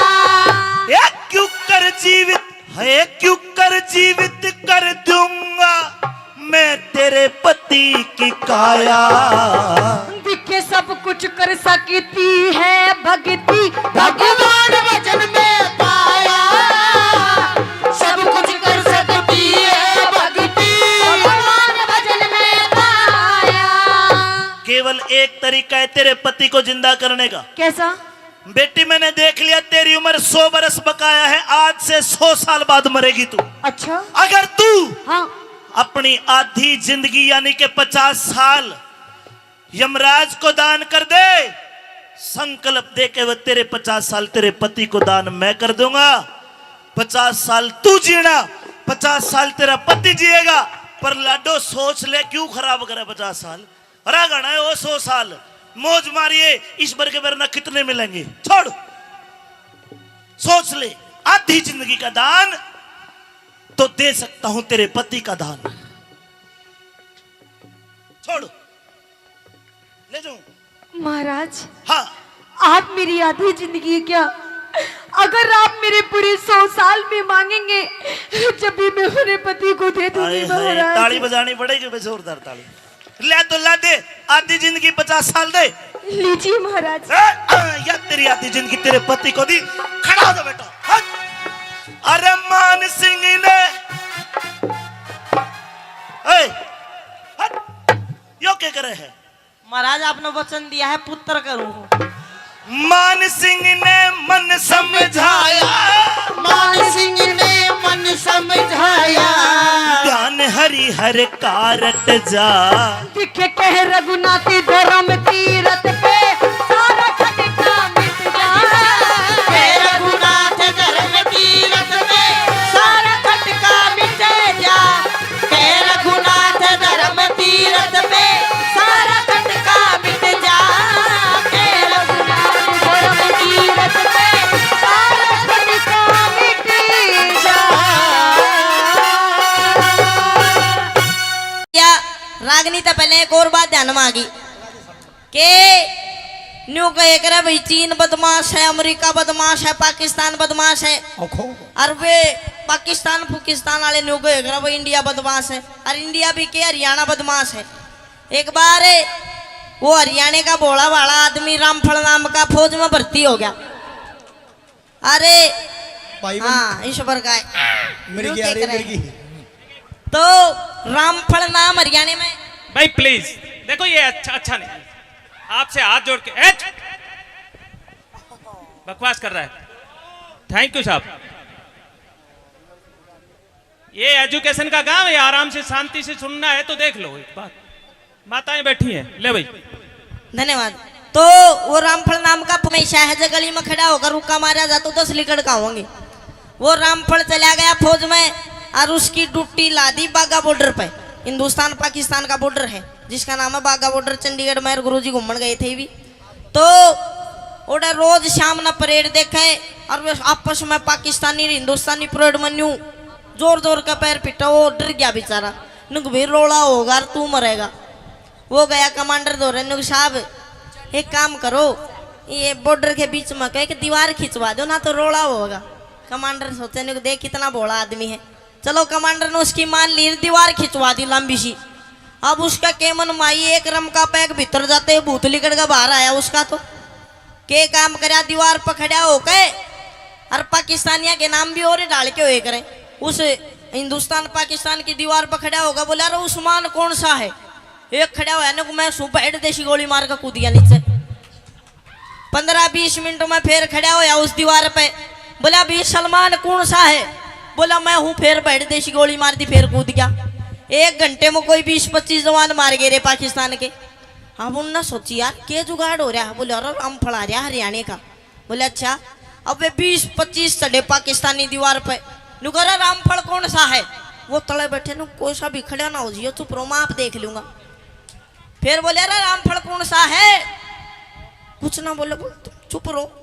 ए क्यों कर जीवित है, क्यों कर जीवित कर दूंगा मैं तेरे पति की काया। दिखे सब कुछ कर सकती है भक्ति, भगवान वचन में पाया। तेरे पति को जिंदा करने का। कैसा? बेटी, मैंने देख लिया, तेरी उम्र सौ बरस बकाया है, आज से सौ साल बाद मरेगी तू। अच्छा। अगर तू हाँ। अपनी आधी जिंदगी यानी कि पचास साल यमराज को दान कर दे, संकल्प दे के वो तेरे पचास साल तेरे पति को दान मैं कर दूंगा। पचास साल तू जीना, पचास साल तेरा पति जिएगा। पर लाडो, सोच ले, क्यों खराब करे पचास साल? अरे घणा है वो सौ साल, मौज मारिए, इस बर के बर ना कितने मिलेंगे। छोड़, सोच ले, आधी जिंदगी का दान तो दे सकता हूं, तेरे पति का दान। छोड़, ले जाऊं। महाराज, हाँ। आप मेरी आधी जिंदगी क्या, अगर आप मेरे पूरे सौ साल भी मांगेंगे, जब भी मैं मेरे पति को दे दूंगी। हाय, हाय, महाराज। ताली बजानी पड़ेगी बे, जोरदार ताली। ले तो ला दे, आधी जिंदगी पचास साल दे। लीजिए महाराज। ए, आ, या तेरी आधी जिंदगी तेरे पति को दी। खड़ा हो जा बेटा, हट। अरे मान सिंह ने, ए, हट। यो क्या करे है? महाराज, आपने वचन दिया है, पुत्र करूं। मान सिंह ने मन समझाया। मान सिंह ने मन समझाया। ध्यान हरि हर का रट जा। दिखे कह रघुनाथ धर्म तीरथ पे, सारा खटका मिट जा। कह रघुनाथ धर्म तीरथ पे, सारा खटका मिट जा। कह रघुनाथ धर्म तीरथ पे, सारा खटका मिट जा। कह रघुनाथ धर्म तीरथ पे, सारा खटका मिट जा। या रागनी तो पहले एक और बात ध्यान में आ गई। के न्यू कहे करे भाई, चीन बदमाश है, अमेरिका बदमाश है, पाकिस्तान बदमाश है। ओखो। और वे पाकिस्तान फुकिस्तान वाले न्यू कहे करे भाई, इंडिया बदमाश है, और इंडिया भी के, हरियाणा बदमाश है। एक बार वो हरियाणा का भोला भाला आदमी रामफल नाम का फौज में भर्ती हो गया। अरे भाई बन- हाँ, ईश्वर का है। मिर्गी आ रही, मिर्गी। तो रामफल नाम हरियाणा में। भाई प्लीज, देखो ये अच्छा, अच्छा नहीं, आपसे हाथ जोड़ के। ए, बकवास कर रहा है। थैंक यू साहब। ये एजुकेशन का गांव है, आराम से शांति से सुनना है तो देख लो एक बात। माताएं बैठी हैं, ले भाई। धन्यवाद। तो वो रामफल नाम का हमेशा है, जो गली में खड़ा होकर रुक्का मारा जा तो दस लिकड़ का होंगे। वो रामफल चला गया फौज में और उसकी ड्यूटी ला दी बागा बॉर्डर पे। हिंदुस्तान पाकिस्तान का बॉर्डर है, जिसका नाम है बागा बॉर्डर। चंडीगढ़ में गुरु जी घूमन गए थे भी। तो ओड़े रोज शाम न परेड देखे और वे आपस में पाकिस्तानी और हिंदुस्तानी परेड में न्यू जोर जोर का पैर पिटा। वो डर गया बेचारा, नुक भाई रोला होगा और तू मरेगा। वो गया कमांडर धोरे, नुक साहब एक काम करो, ये बॉर्डर के बीच में कह के दीवार खिंचवा दो ना तो रोला होगा। कमांडर सोचे, नुक देख कितना भोला आदमी है। चलो कमांडर ने उसकी मान ली, दीवार खिंचवा दी लंबी सी। अब उसका केमन माई एक रम का पैक भीतर जाते ही भूत लिकड़ के बाहर आया उसका। तो के काम करया, दीवार पर खड़ा होके और पाकिस्तानिया के नाम भी और डाल के होए करे। उस हिंदुस्तान पाकिस्तान की दीवार पर खड़ा होगा, बोला, "अरे उस्मान कौन सा है?" एक खड़ा होया ने, "मैं सूं," बैठ देसी गोली मार के कूद गया नीचे। पन्द्रह बीस मिनट में फिर खड़ा होया उस दीवार पे, बोला, "भी सलमान कौन सा है?" बोला, "मैं हूँ।" फिर बैठ देसी गोली मार दी, फिर कूद गया। एक घंटे में कोई बीस पच्चीस जवान मार गए रे पाकिस्तान के। अब उनने सोची, "यार के जुगाड़ हो रहा है?" बोले, "अरे रामफल आ रहा हरियाणा का।" बोले, "अच्छा।" अब वे बीस पच्चीस चढ़े पाकिस्तानी दीवार पे। नु कह रहा, "रामफल कौन सा है?" वो तले बैठे नु, "कोई सा भी खड़ा ना हो जियो, चुप रहो, मैं आप देख लूंगा।" फिर बोले, "अरे रामफल कौन सा है?" कुछ ना बोले, बोल, "तुम चुप रहो।"